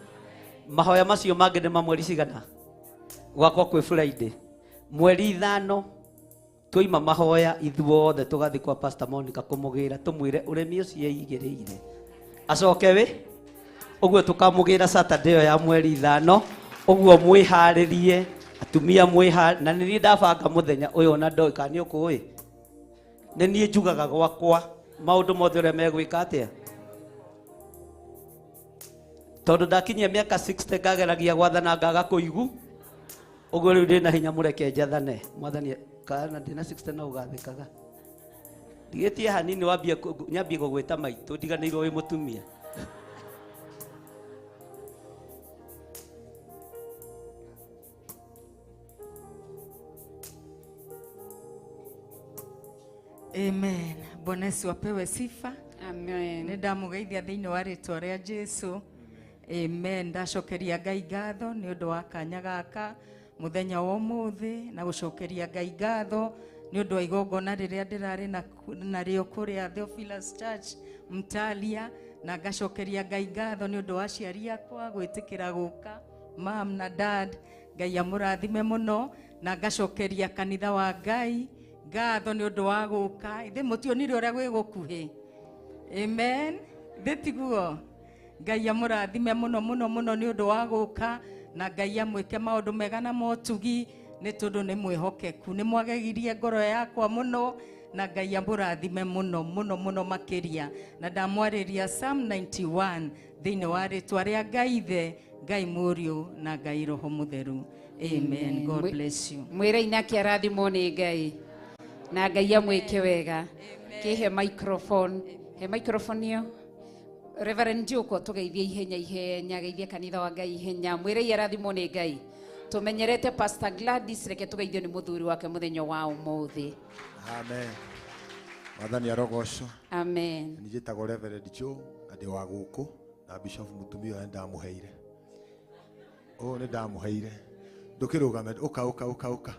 Mahoya macio mangĩ nĩ ma mweri cigana? Gwakwa kwĩ Friday mweri 5 twaima mahoya ithuothe tũgathiĩ kwa Pastor Monica kũmũgĩra tũmwĩre ũrĩmi ũcio eigĩrĩire acoke wĩ ũguo tũkamũgĩra Saturday ĩyo ya mweri 5 ũguo mwĩharĩrie atumia mwĩha na nĩ niĩ ndabanga mũthenya ũyũ ona ndoĩ kana nĩ ũkũĩ nĩ niĩ njugaga gwakwa maũndũ mothe ũrĩa megwĩka atĩa tondũ ndakinyia mĩaka 60 ngageragia gwathana ngaga kũigu ũguo rĩu ndĩna hinya mũreke njathane mwathani kana ndĩna 60 no ũgathĩkaga ndigĩtie hanini wambie nyambie gũgwĩta maitũ ndiganĩirwo wĩ mũtumia. Amen. Bwana Yesu apewe sifa. Amen. Nĩ ndamũgeithia thĩinĩ wa rĩtwa rĩa Jesu. Amen. Ndacokeria Ngai ngatho nĩ ũndũ wa kanya gaka mũthenya wa ũmũthĩ na gũcokeria Ngai ngatho nĩ ũndũ wa igongona rĩrĩa ndĩrarĩ narĩo kũrĩa Theophilus Church Mtalia, na ngacokeria Ngai ngatho nĩ ũndũ wa aciari akwa gwĩtĩkĩra gũka, mam na dad. Ngai amũrathime mũno, na ngacokeria kanitha wa Ngai ngatho nĩ ũndũ wa gũka. Ithe mũtionire ũrĩa gwĩ gũkuhĩ. Amen. Thĩ tiguo. Ngai amũrathime mũno mũno mũno nĩ ũndũ wa gũka, na Ngai amwĩke maũndũ mega na motugi nĩ tondũ nĩ mwĩhokeku. Nĩ mwagegirie ngoro yakwa mũno, na Ngai amũrathime mũno mũno mũno makĩria. Na ndamwarĩria Psalm 91 thĩinĩ wa rĩtwa rĩa Ngai Ithe, Ngai Mũriũ na Ngai Roho Mũtheru. Amen. God bless you. Mwĩrei nake arathimwo nĩ Ngai na Ngai amwĩke wega. Kĩhe microphone, he microphone ĩyo. Reverend Joko tũgeithie ihenya ihenya, geithie kanitha wa Ngai ihenya. Mwĩrei arathimwo nĩ Ngai. Tũmenyerete Pastor Gladys, reke tũgeithio nĩ mũthuri wake mũthenya wa ũmũthĩ. Amen. Mwathani arogocwo. Amen. Nĩ njĩtagwo Reverend Joe na ndĩ wa gũkũ na Bishop mũtumia ũyũ ndamũheire. Ũyũ nĩ ndamũheire. Ndũkĩrũgame, ũka ũka ũka ũka.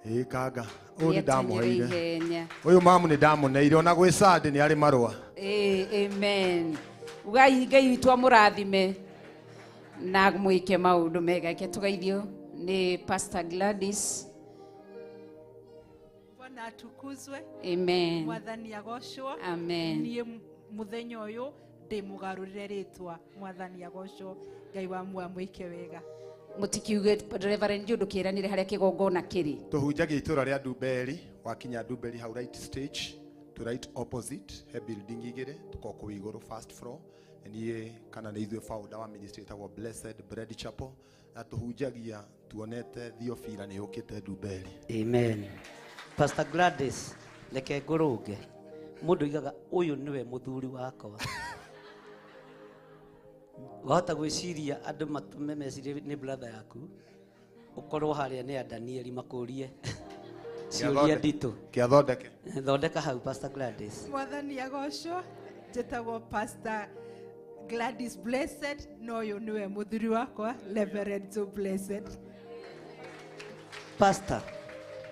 Ĩĩ kanga, ũyũ nĩ ndamũheire. Ũyũ mamu nĩ ndamũneire ona gwĩ Sunday nĩ arĩ marũa. Ĩĩ, amen. Ugai Ngai witũ amũrathime na mwĩke maũndũ mega. Reke tũgeithio nĩ Pastor Gladys. Bwana atukuzwe. Amen. Mwathani agocwo. Amen. Niĩ mũthenya ũyũ Ndĩ mũgarũrĩre rĩtwa. Mwathani agocwo. Ngai wa muoyo amwĩke wega. Mũtikiuge Reverend Joe, ndũkĩranire harĩa kĩgongona kĩrĩ. Tũhunjagia itũra rĩa Ndumberi, wakinya Ndumberi hau right stage to right opposite, he building igĩrĩ, tũkoragwo kũu igũrũ first floor. Nĩ niĩ kana nĩ ithuĩ founder wa ministry ĩtagwo Blessed Bread Chapel, na tũhunjagia tuonete Theophila nĩ yũkĩte Ndumberi. Amen. Pastor Gladys, reke ngũrũnge. Mũndũ oigaga ũyũ nĩwe mũthuri wakwa. Wahota gwĩciria andũ matũme mecirie nĩ brother yaku, ũkorwo harĩa nĩ a Danieli makũrie ciũria nditũ. Kĩathondeke. Thondeka hau Pastor Gladys. Mwathani agocwo. Njĩtagwo Pastor Gladys Blessed, na ũyũ nĩwe mũthuri wakwa Reverend Joe Blessed. Pastor,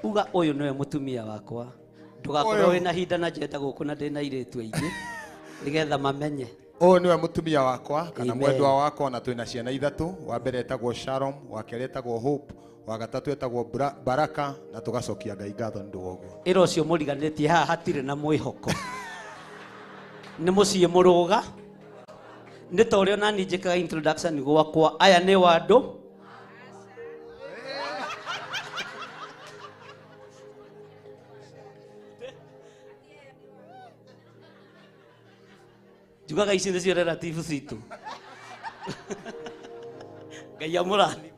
uga ũyũ nĩwe mũtumia wakwa. Ndũgakorwo Ũyũ. wĩna hinda na njenda gũkũ na ndĩna airĩtu aingĩ nĩgetha mamenye. Ũyũ nĩwe mũtumia wakwa kana Amen. mwendwa wakwa, na twĩna ciana ithatũ. Wa mbere etagwo Sharon, wa kerĩ etagwo Hope, wa gatatũ etagwo Baraka, na tũgacokia Ngai ngatho nĩ ũndũ wa ũguo. Ĩra ũcio mũriganĩtie haha hatirĩ na mwĩhoko. Nĩ mũciĩ mũrũga. Nĩ ta ũrĩa onani njĩkaga introduction gwakwa, aya nĩ wandũ. Njugaga ici nĩcio relative citũ. Ngai amũrathime.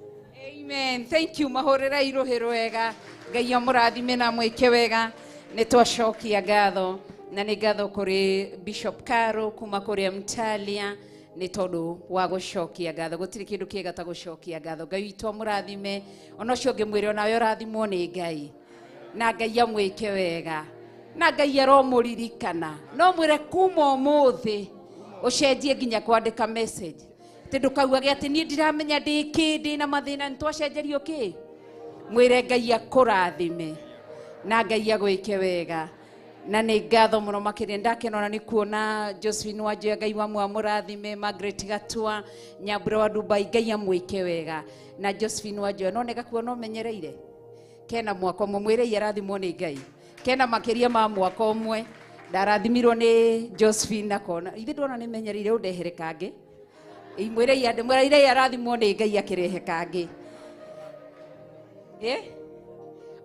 Amen. Thank you. Mahũrĩra irũhĩ rwega. Ngai amũrathime na mwĩke wega. Nĩ twacokia ngatho na nĩ ngatho kũrĩ Bishop Caro kuma kũrĩa Mtalia nĩ tondũ wa gũcokia ngatho. Gũtirĩ kĩndũ kĩega ta gũcokia ngatho. Ngai witũ amũrathime. Ona ũcio ũngĩ mwĩre onawe ũrathimwo nĩ Ngai. Na Ngai amwĩke wega. Na Ngai aromũririkana. No mwĩre kuma ũmũthĩ ũcenjie nginya kwandĩka message. Atĩ ndũkaugage atĩ niĩ ndiramenya ndĩ kĩ, ndĩ na mathĩna, nĩ twacenjerio kĩ? Mwĩre Ngai akũrathime na Ngai agwĩke wega. Na nĩ ngatho mũno makĩria, ndakena ona nĩ kuona Josephine Wanjoya, Ngai wa muoyo amũrathime, Margaret Gatua, Nyambura wa Dubai, Ngai amwĩke wega. Na Josephine Wanjoya, no nĩ gakuona ũmenyereire? Kena mwaka ũmwe, mwĩrei arathimwo nĩ Ngai. Kena makĩria ma mwaka ũmwe, ndarathimirwo nĩ Josephine akona. Ithe ndona nĩ menyereire ũndehere kangĩ. Mwĩrei andũ, mwĩrei arathimwo nĩ Ngai akĩrehe kangĩ.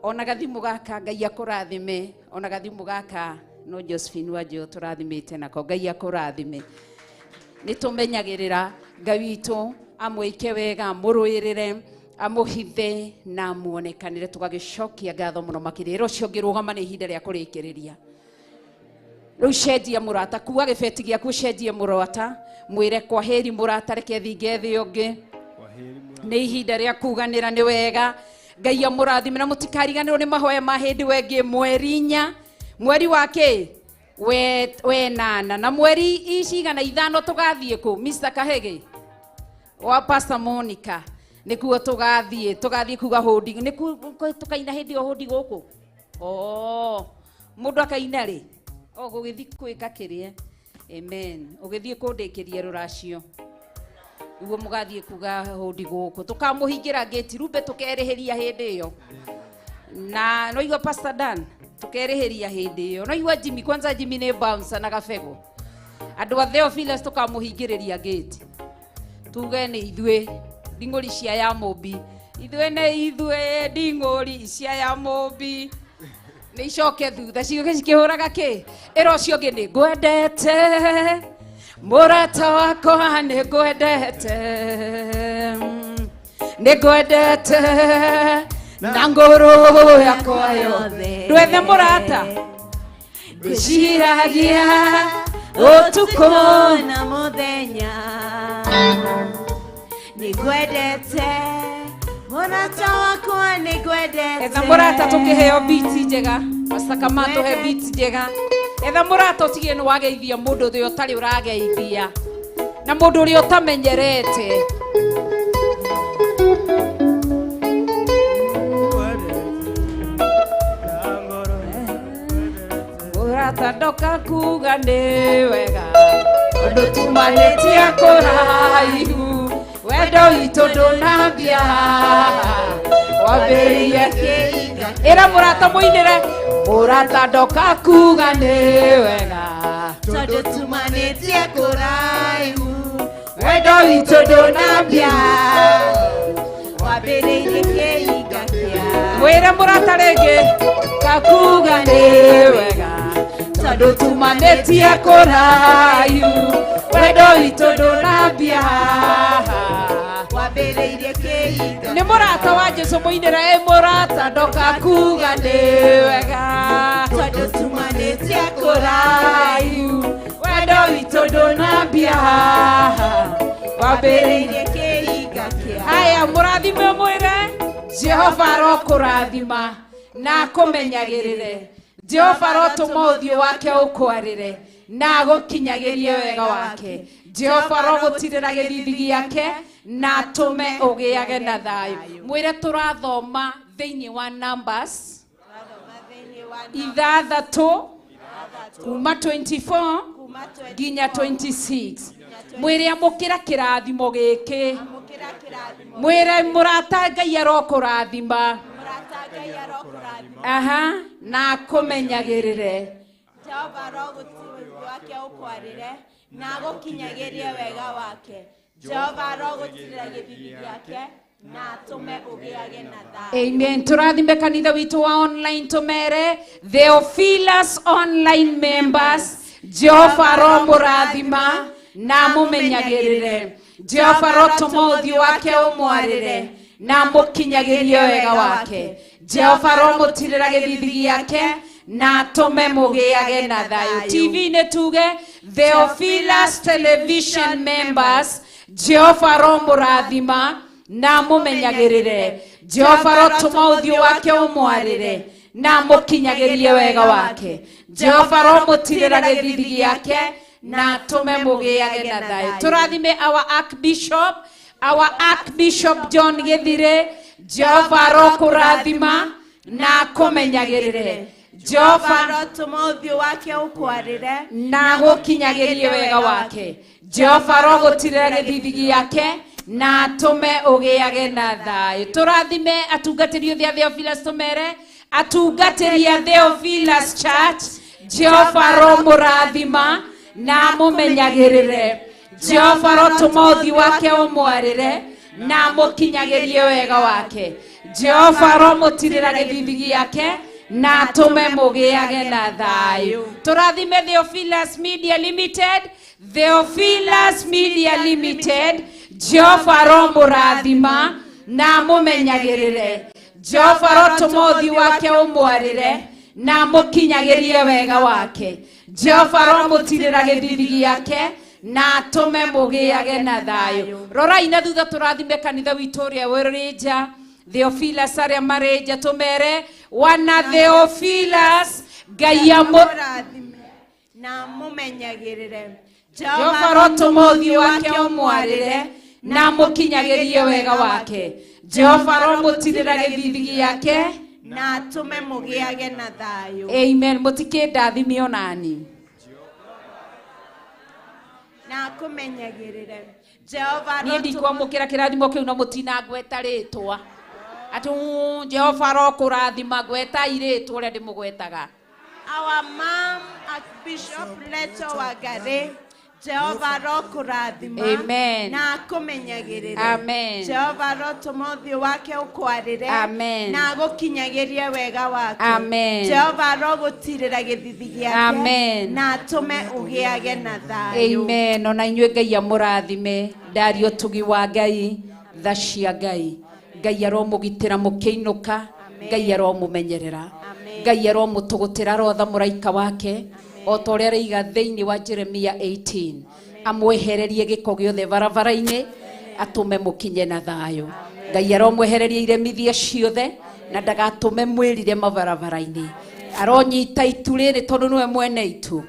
Ona gathimũ gaka Ngai akũrathime, ona gathimũ gaka no Josephine Wanjoya tũrathimĩte nako, Ngai akũrathime. Nĩ tũmenyagĩrĩra Ngai witũ amwĩke wega, amũrũĩrĩre, amũhithe na amuonekanĩre, tũgagĩcokia ngatho mũno makĩria. Ĩra ũcio ũngĩ rũgama, nĩ ihinda rĩa kũrĩkĩrĩria. Rĩu cenjia mũrata, kua gĩbeti gĩaku ũcenjie mũrata, mwĩre kwa heri mũrata, reke thinge thĩ ũngĩ. Nĩ ihinda rĩa kuganĩra nĩ wega. Ngai amũrathime na mũtikariganĩrwo nĩ mahoya ma hĩndĩ wengĩ mweri inya, mweri wa kĩ? Wenana na mweri icigana ithano tũgathiĩ kũ? Mr. Kahege wa Pastor Monica nĩkuo tũgathiĩ, tũgathiĩ kuga hũndi, nĩkuo tũkaina hĩndĩ ĩyo hũndi gũkũ. Oh, mũndũ akaina rĩ? O gũgĩthiĩ kwĩka kĩrĩa. Amen. Ũgĩthiĩ kũndĩkĩria rũracio. Nĩguo mũgathiĩ kuga hũndi gũkũ. Tũkamũhingĩra gate rumbe tũkerĩhĩria hĩndĩ ĩyo. Na no igua Pastor Dan tũkerĩhĩria hĩndĩ ĩyo. No igua Jimmy, kwanza Jimmy nĩ bouncer na gabego. Andũ a Theophilus tũkamũhingĩrĩria gate. Tuge nĩ ithuĩ nding'ũri cia ya Mũmbi. Ithuĩ nĩ ithuĩ nding'ũri cia ya Mũmbi. Nĩ icoke thutha ciũke cikĩhũraga kĩ? Ĩra ũcio ũngĩ nĩ ngwendete mũrata wakwa, nĩ ngwendete, nĩ ngwendete na ngoro yakwa yothe. Ndwethe mũrata ngwĩciragia ũtukũ na mũthenya, nĩngwendete mũrata wakwa, nĩngwendete. Etha mũrata tũkĩheo beat njega. Pastor Kama tũhe beat njega. Etha mũrata ũtige nĩ wageithia mũndũ ũrĩa ũtarĩ ũrageithia na mũndũ ũrĩa ũtamenyerete. Mũrata ndoka kuga nĩ wega ũndũ tumanĩtie kũraihu, wendo witũ ndũnambia wambĩrĩirie kĩinga. Ĩra mũrata mũinĩre mũrata ndoka kuga nĩ wega tondũ tumanĩtie kũraihu. Wendo witũ ndũnambia wambĩrĩirie kĩhinga kĩa Mwĩre mũrata rĩngĩ kakuga nĩ wega tondũ tumanĩtie kũraihu wendo witũ ndũnambia wambĩrĩirie kĩhinga nĩ mũrata wa Jesu mũinĩre ĩ mũrata ndokakuga nĩ wega tondũ tumanĩtie kũraihu wendo witũ ndũnambia wambĩrĩirie kĩhinga kĩa Haya, mũrathime mwĩre Jehova arokũrathima na akũmenyagĩrĩre. Jehova arotũma ũthiũ wake ũkwarĩre na agũkinyagĩrie wega wake. Jehova arogũtirĩra gĩthithi gĩake na atũme ũgĩage na thayũ. Mwĩre tũrathoma thĩinĩ wa Numbers ithathatũ kuma 24 nginya 26. Mwĩre amũkĩra kĩrathimo gĩkĩ. Mwĩre mũrata Ngai arokũrathima aha na akũmenyagĩrĩre. Jehova arogũtirĩra wake ũkwarĩre na agũkinyagĩrie wega wake. Jehova arogũtirĩra gĩthithi gĩake na atũme ũgĩage na thayũ. Amen. Tũrathime kanitha witũ wa online tũmere Theophilus online members Jehova aromũrathima na amũmenyagĩrĩre. Jehova arotũma ũthiũ wake ũmwarĩre na amũkinyagĩrie wega wake. Jehova aromũtirĩra gĩthithi gĩake na atũme mũgĩage na thayũ. TV-inĩ tuge Theophilus television members Jehova aromũrathima na amũmenyagĩrĩre. Jehova arotũma ũthiũ wake ũmwarĩre na amũkinyagĩrie wega wake. Jehova aromũtirĩra gĩthithi gĩake na atũme mũgĩage na thayũ. Tũrathime our archbishop, our archbishop John Gĩthire. Jehova arokũrathima na akũmenyagĩrĩre. Jehova Jehova arotũma ũthiũ wake ũkwarĩre na agũkinyagĩrie wega wake. Jehova arogũtirĩra gĩthithi gĩake na atũme ũgĩage na thayũ. Tũrathime atungatĩri othe a Theophilus tũmere atungatĩri a Theophilus Church Jehova aromũrathima na amũmenyagĩrĩre. Jehova arotũma ũthiũ wake ũmwarĩre na amũkinyagĩrie wega wake. Jehova aromũtirĩra gĩthithi gĩake na atũme mũgĩage na thayũ. Tũrathime Theophilus Media Limited, Theophilus Media Limited, Jehova aromũrathima na amũmenyagĩrĩre. Jehova arotũma ũthiũ wake ũmwarĩre na amũkinyagĩrie wega wake. Jehova aromũtirĩra gĩthithi gĩake na atũme mũgĩage na thayũ. Rorai na thutha tũrathime kanitha witũ ũrĩa ũrĩ nja Theophilus arĩa marĩ nja tũmere wana Theophilus Ngai amũ Amũrathime na amũmenyagĩrĩre. Jehova arotũma ũthiũ wake ũmwarĩre na amũkinyagĩrie wega wake. Jehova aromũtirĩra gĩthithi gĩake na atũme mũgĩage na thayũ. Amen. Mũtikĩndathime onani. Na akũmenyagĩrĩre. Jehova Niĩ ndikwamũkĩra kĩrathimo kĩu no mũtinangweta rĩtwa. Atĩ Jehova arokũrathima ngwetai rĩtwa ũrĩa ndĩmũgwetaga. Our mom Archbishop Leto Wangari Jehova arokũrathima Amen. na akũmenyagĩrĩre. Amen. Jehova arotũma ũthiũ wake ũkwarĩre Amen. na agũkinyagĩrie wega wake. Amen. Jehova arogũtirĩra gĩthithi gĩake Amen. na atũme ũgĩage na thayũ. Amen. Ona inyuĩ Ngai amũrathime ndaria ũtugi wa Ngai tha cia Ngai. Ngai aromũgitĩra mũkĩinũka. Ngai aromũmenyerera. Ngai aromũtũgũtĩra arotha mũraika wake o ta ũrĩa araiga thĩinĩ wa Jeremia 18 amwehererie gĩko gĩothe barabara-inĩ atũme mũkinye na thayũ. Ngai aromwehereria iremithia ciothe na ndagatũme mwĩrire mabarabara-inĩ. Aronyita itu rĩrĩ tondũ nĩwe mwene itu,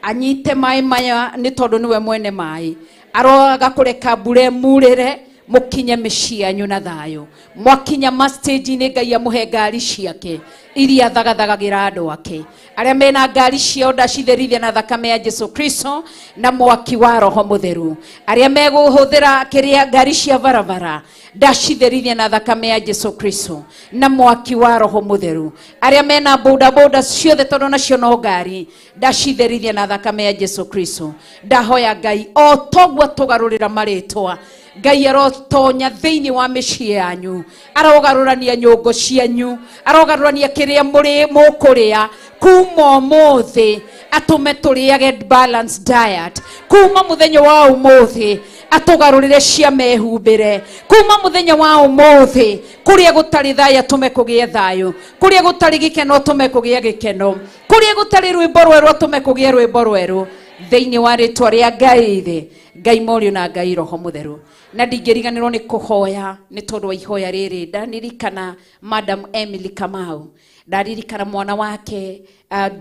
anyite maĩ maya nĩ tondũ nĩwe mwene maĩ. Aroaga kũreka mbura ĩmurĩre Mũkinye mĩciĩ yanyu na thayũ. Mwakinya ma-stage-inĩ, Ngai amũhe ngari ciake iria thagathagagĩra andũ ake. Arĩa mena ngari ciao, ndacitherithia na thakame ya Jesu Kristo na mwaki wa Roho Mũtheru. Arĩa megũhũthĩra kĩrĩa ngari cia barabara, ndacitherithia na thakame ya Jesu Kristo na mwaki wa Roho Mũtheru. Arĩa mena bodaboda ciothe, tondũ nacio no ngari, ndacitherithia na thakame ya Jesu Kristo. Ndahoya Ngai o toguo tũgarũrĩra marĩtwa, Ngai arotonya thĩinĩ wa mĩciĩ yanyu, arogarũrania nyũngũ cianyu, arogarũrania kĩrĩa mũrĩ mũkũrĩa. Kuma ũmũthĩ atũme tũrĩage balanced diet. Kuma mũthenya wa ũmũthĩ atũgarũrĩre cia mehumbĩre. Kuma mũthenya wa ũmũthĩ, kũrĩa gũtarĩ thayũ atũme kũgĩe thayũ, kũrĩa gũtarĩ gĩkeno atũme kũgĩe gĩkeno, kũrĩa gũtarĩ rwĩmbo rwerũ atũme kũgĩe rwĩmbo rwerũ, thĩinĩ wa rĩtwa rĩa Ngai Ithe, Ngai Mũriũ na Ngai Roho Mũtheru. Na ndingĩriganĩrwo nĩ kũhoya nĩ tondũ wa ihoya rĩrĩ. Ndanirikana Madam Emily Kamau, ndaririkana mwana wake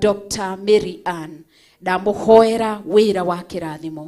Dr. Mary Ann. Ndamũhoera wĩra wa kĩrathimo,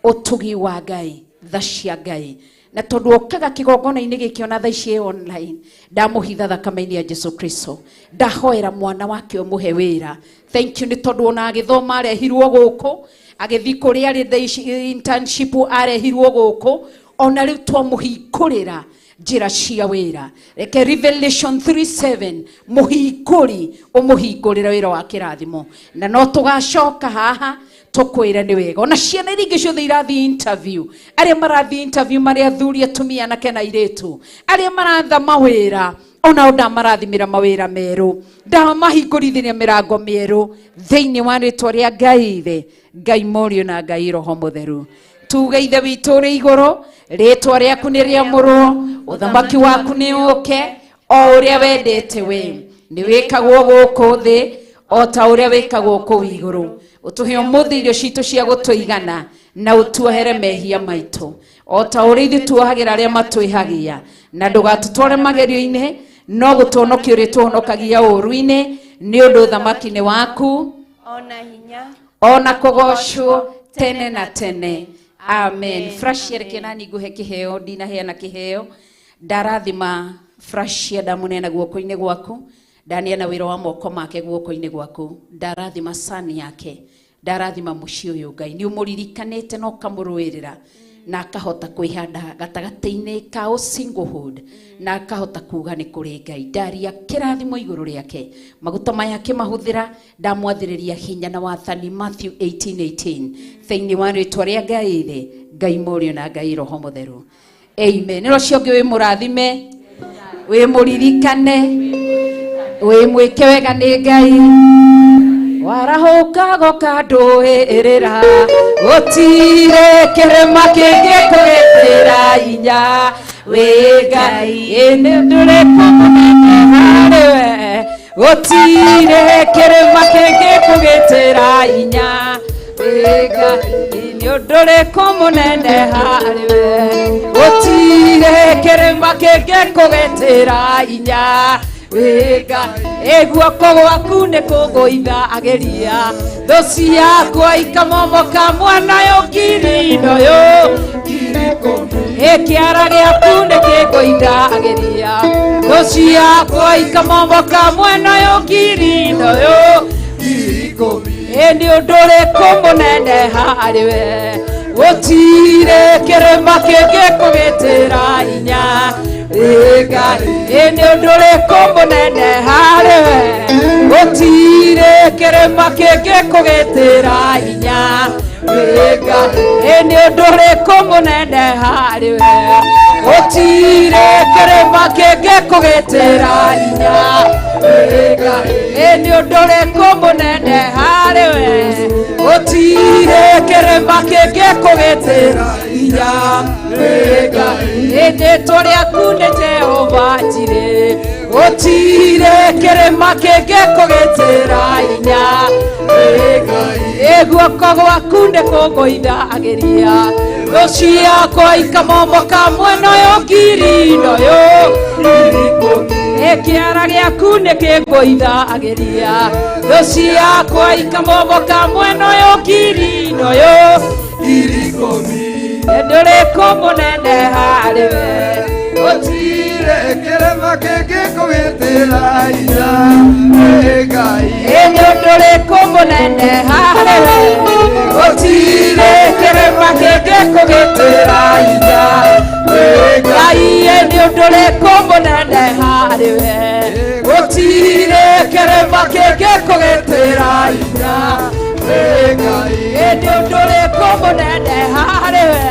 ũtugi wa Ngai, tha cia Ngai, na tondũ okaga kĩgongona-inĩ gĩkĩ ona thaa ici ĩ online, ndamũhitha thakame-inĩ ya Jesu Kristo. Ndahoera mwana wake, ũmũhe wĩra. Thank you nĩ tondũ ona agĩthoma arehirwo gũkũ, agĩthiĩ kũrĩa arĩ thaa ici internship arehirwo gũkũ. Ona rĩu twamũhingũrĩra njĩra cia wĩra. Reke Revelation 3:7 mũhingũri ũmũhingũrĩre wĩra wa kĩrathimo, na no tũgacoka haha tũkwĩre nĩ wega. Ona ciana iria ingĩ ciothe irathiĩ interview, arĩa marathiĩ interview marĩ athuri, atumia, anake na airĩtu, arĩa maratha mawĩra, onao ndamarathimĩra mawĩra merũ, ndamahingũrithĩria mĩrango mĩerũ, thĩinĩ wa rĩtwa rĩa Ngai Ithe, Ngai Mũriũ na Ngai Roho Mũtheru. Tuge: Ithe witũ ũrĩ igũrũ, rĩtwa rĩaku nĩ rĩamũrwo, ũthamaki waku nĩ ũke, o ũrĩa wendete we nĩ wĩkagwo gũkũ thĩ o ta ũrĩa wĩkagwo kũu igũrũ. Ũtũhe ũmũthĩ irio citũ cia gũtũigana, na ũtuohere mehia maitũ o ta ũrĩa ithuĩ tuohagĩra arĩa matwĩhagia, na ndũgatũtware magerio-inĩ, no gũtũhonokia ũrĩtũhonokagia ũũru-inĩ, nĩ ũndũ ũthamaki nĩ waku, ona hinya, ona kũgocwo tene na tene. Amen. Frashia, reke nani ngũhe kĩheo. Ndinaheana kĩheo. Ndarathima Frashia, ndamũneana guoko-inĩ gwaku, ndaneana wĩra wa moko make guoko-inĩ gwaku. Ndarathima sani yake, ndarathima mũciĩ ũyũ. Ngai nĩ ũmũririkanĩte na ũkamũrũĩrĩra, na akahota kwĩhanda gatagatĩ-inĩ ka singlehood, na akahota kuga nĩ kũrĩ Ngai. Ndaria kĩrathimo igũrũ rĩake, maguta maya akĩmahũthĩra, ndamwathĩrĩria hinya na wathani, Matthew 18:18, thĩinĩ wa rĩtwa rĩa Ngai Ithe, Ngai Mũriũ na Ngai Roho Mũtheru. Amen. Nĩ ũcio ũngĩ, wĩ mũrathime, wĩ mũririkane, wĩ mwĩke wega nĩ Ngai. Warahũka goka ndũĩrĩra, gũtirĩ kĩrĩma kĩngĩkũgĩtĩra hinya. Wĩ Ngai, ĩ nĩ ũndũ ũrĩkũ mũnene harĩ we? Gũtirĩ kĩrĩma kĩngĩkũgĩtĩra hinya. Wĩ Ngai, nĩ ũndũ ũrĩkũ mũnene harĩ we? Gũtirĩ kĩrĩma kĩngĩkũgĩtĩra hinya. Wĩ Ngai, ĩ guoko gwaku nĩ kũgũitha ageria, thũ ciakwa ikamomoka mwana ũyũ ngiri ĩno ĩ kĩara gĩaku nĩ kĩngũitha ageria, thũ ciakwa ikamomoka mwena ũyũ ngiri ĩno ĩ nĩ ũndũ ũrĩkũ mũnene harĩ we? Gũtirĩ kĩrĩma kĩngĩkũgĩtĩra hinya. Ĩ Ngai, ĩ nĩ ũndũ ũrĩkũ mũnene harĩ we? Gũtirĩ kĩrĩma kĩngĩkũgĩtĩra hinya. Ĩ Ngai, ĩ nĩ ũndũ ũrĩkũ mũnene harĩ we? Gũtirĩ kĩrĩma kĩngĩkũgĩtĩra hinya. Ĩ Ngai, ĩ nĩ ũndũ ũrĩkũ mũnene harĩ we? Gũtirĩ kĩrĩma kĩngĩkũgĩtĩra hinya. Ĩ Ngai, ĩ rĩtwa rĩaku nĩ Jehova Jireh, gũtirĩ kĩrĩma kĩngĩkũgĩtĩra hinya. Ĩ Ngai, ĩ guoko gwaku nĩ kũngũitha ageria, thũ ciakwa ikamomoka mwena ũyũ ngiri ĩno ĩ kĩara gĩaku nĩ kĩngũitha ageria, thũ ciakwa ikamomoka mwena ũyũ ngiri ĩno. Nĩ ũndũ ũrĩkũ mũnene harĩ we? Gũtirĩ kĩrĩma kĩngĩkũgitĩra hinya, ĩ Ngai. Nĩ ũndũ ũrĩkũ mũnene harĩ we? Gũtirĩ kĩrĩma kĩngĩkũgitĩra hinya, ĩ Ngai. Nĩ ũndũ ũrĩkũ mũnene harĩ we? Gũtirĩ kĩrĩma kĩngĩkũgitĩra hinya, ĩ Ngai. Nĩ ũndũ ũrĩkũ mũnene harĩ we?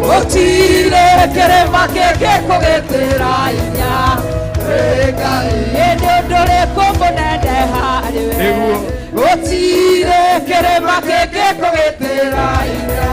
Gũtirĩ kĩrĩma kĩngĩkũgitĩra hinya, ĩ Ngai. Nĩ ũndũ ũrĩkũ mũnene harĩ we? Gũtirĩ kĩrĩma kĩngĩkũgitĩra hinya.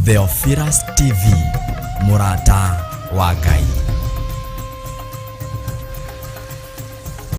Theophilus TV, mũrata wa Ngai.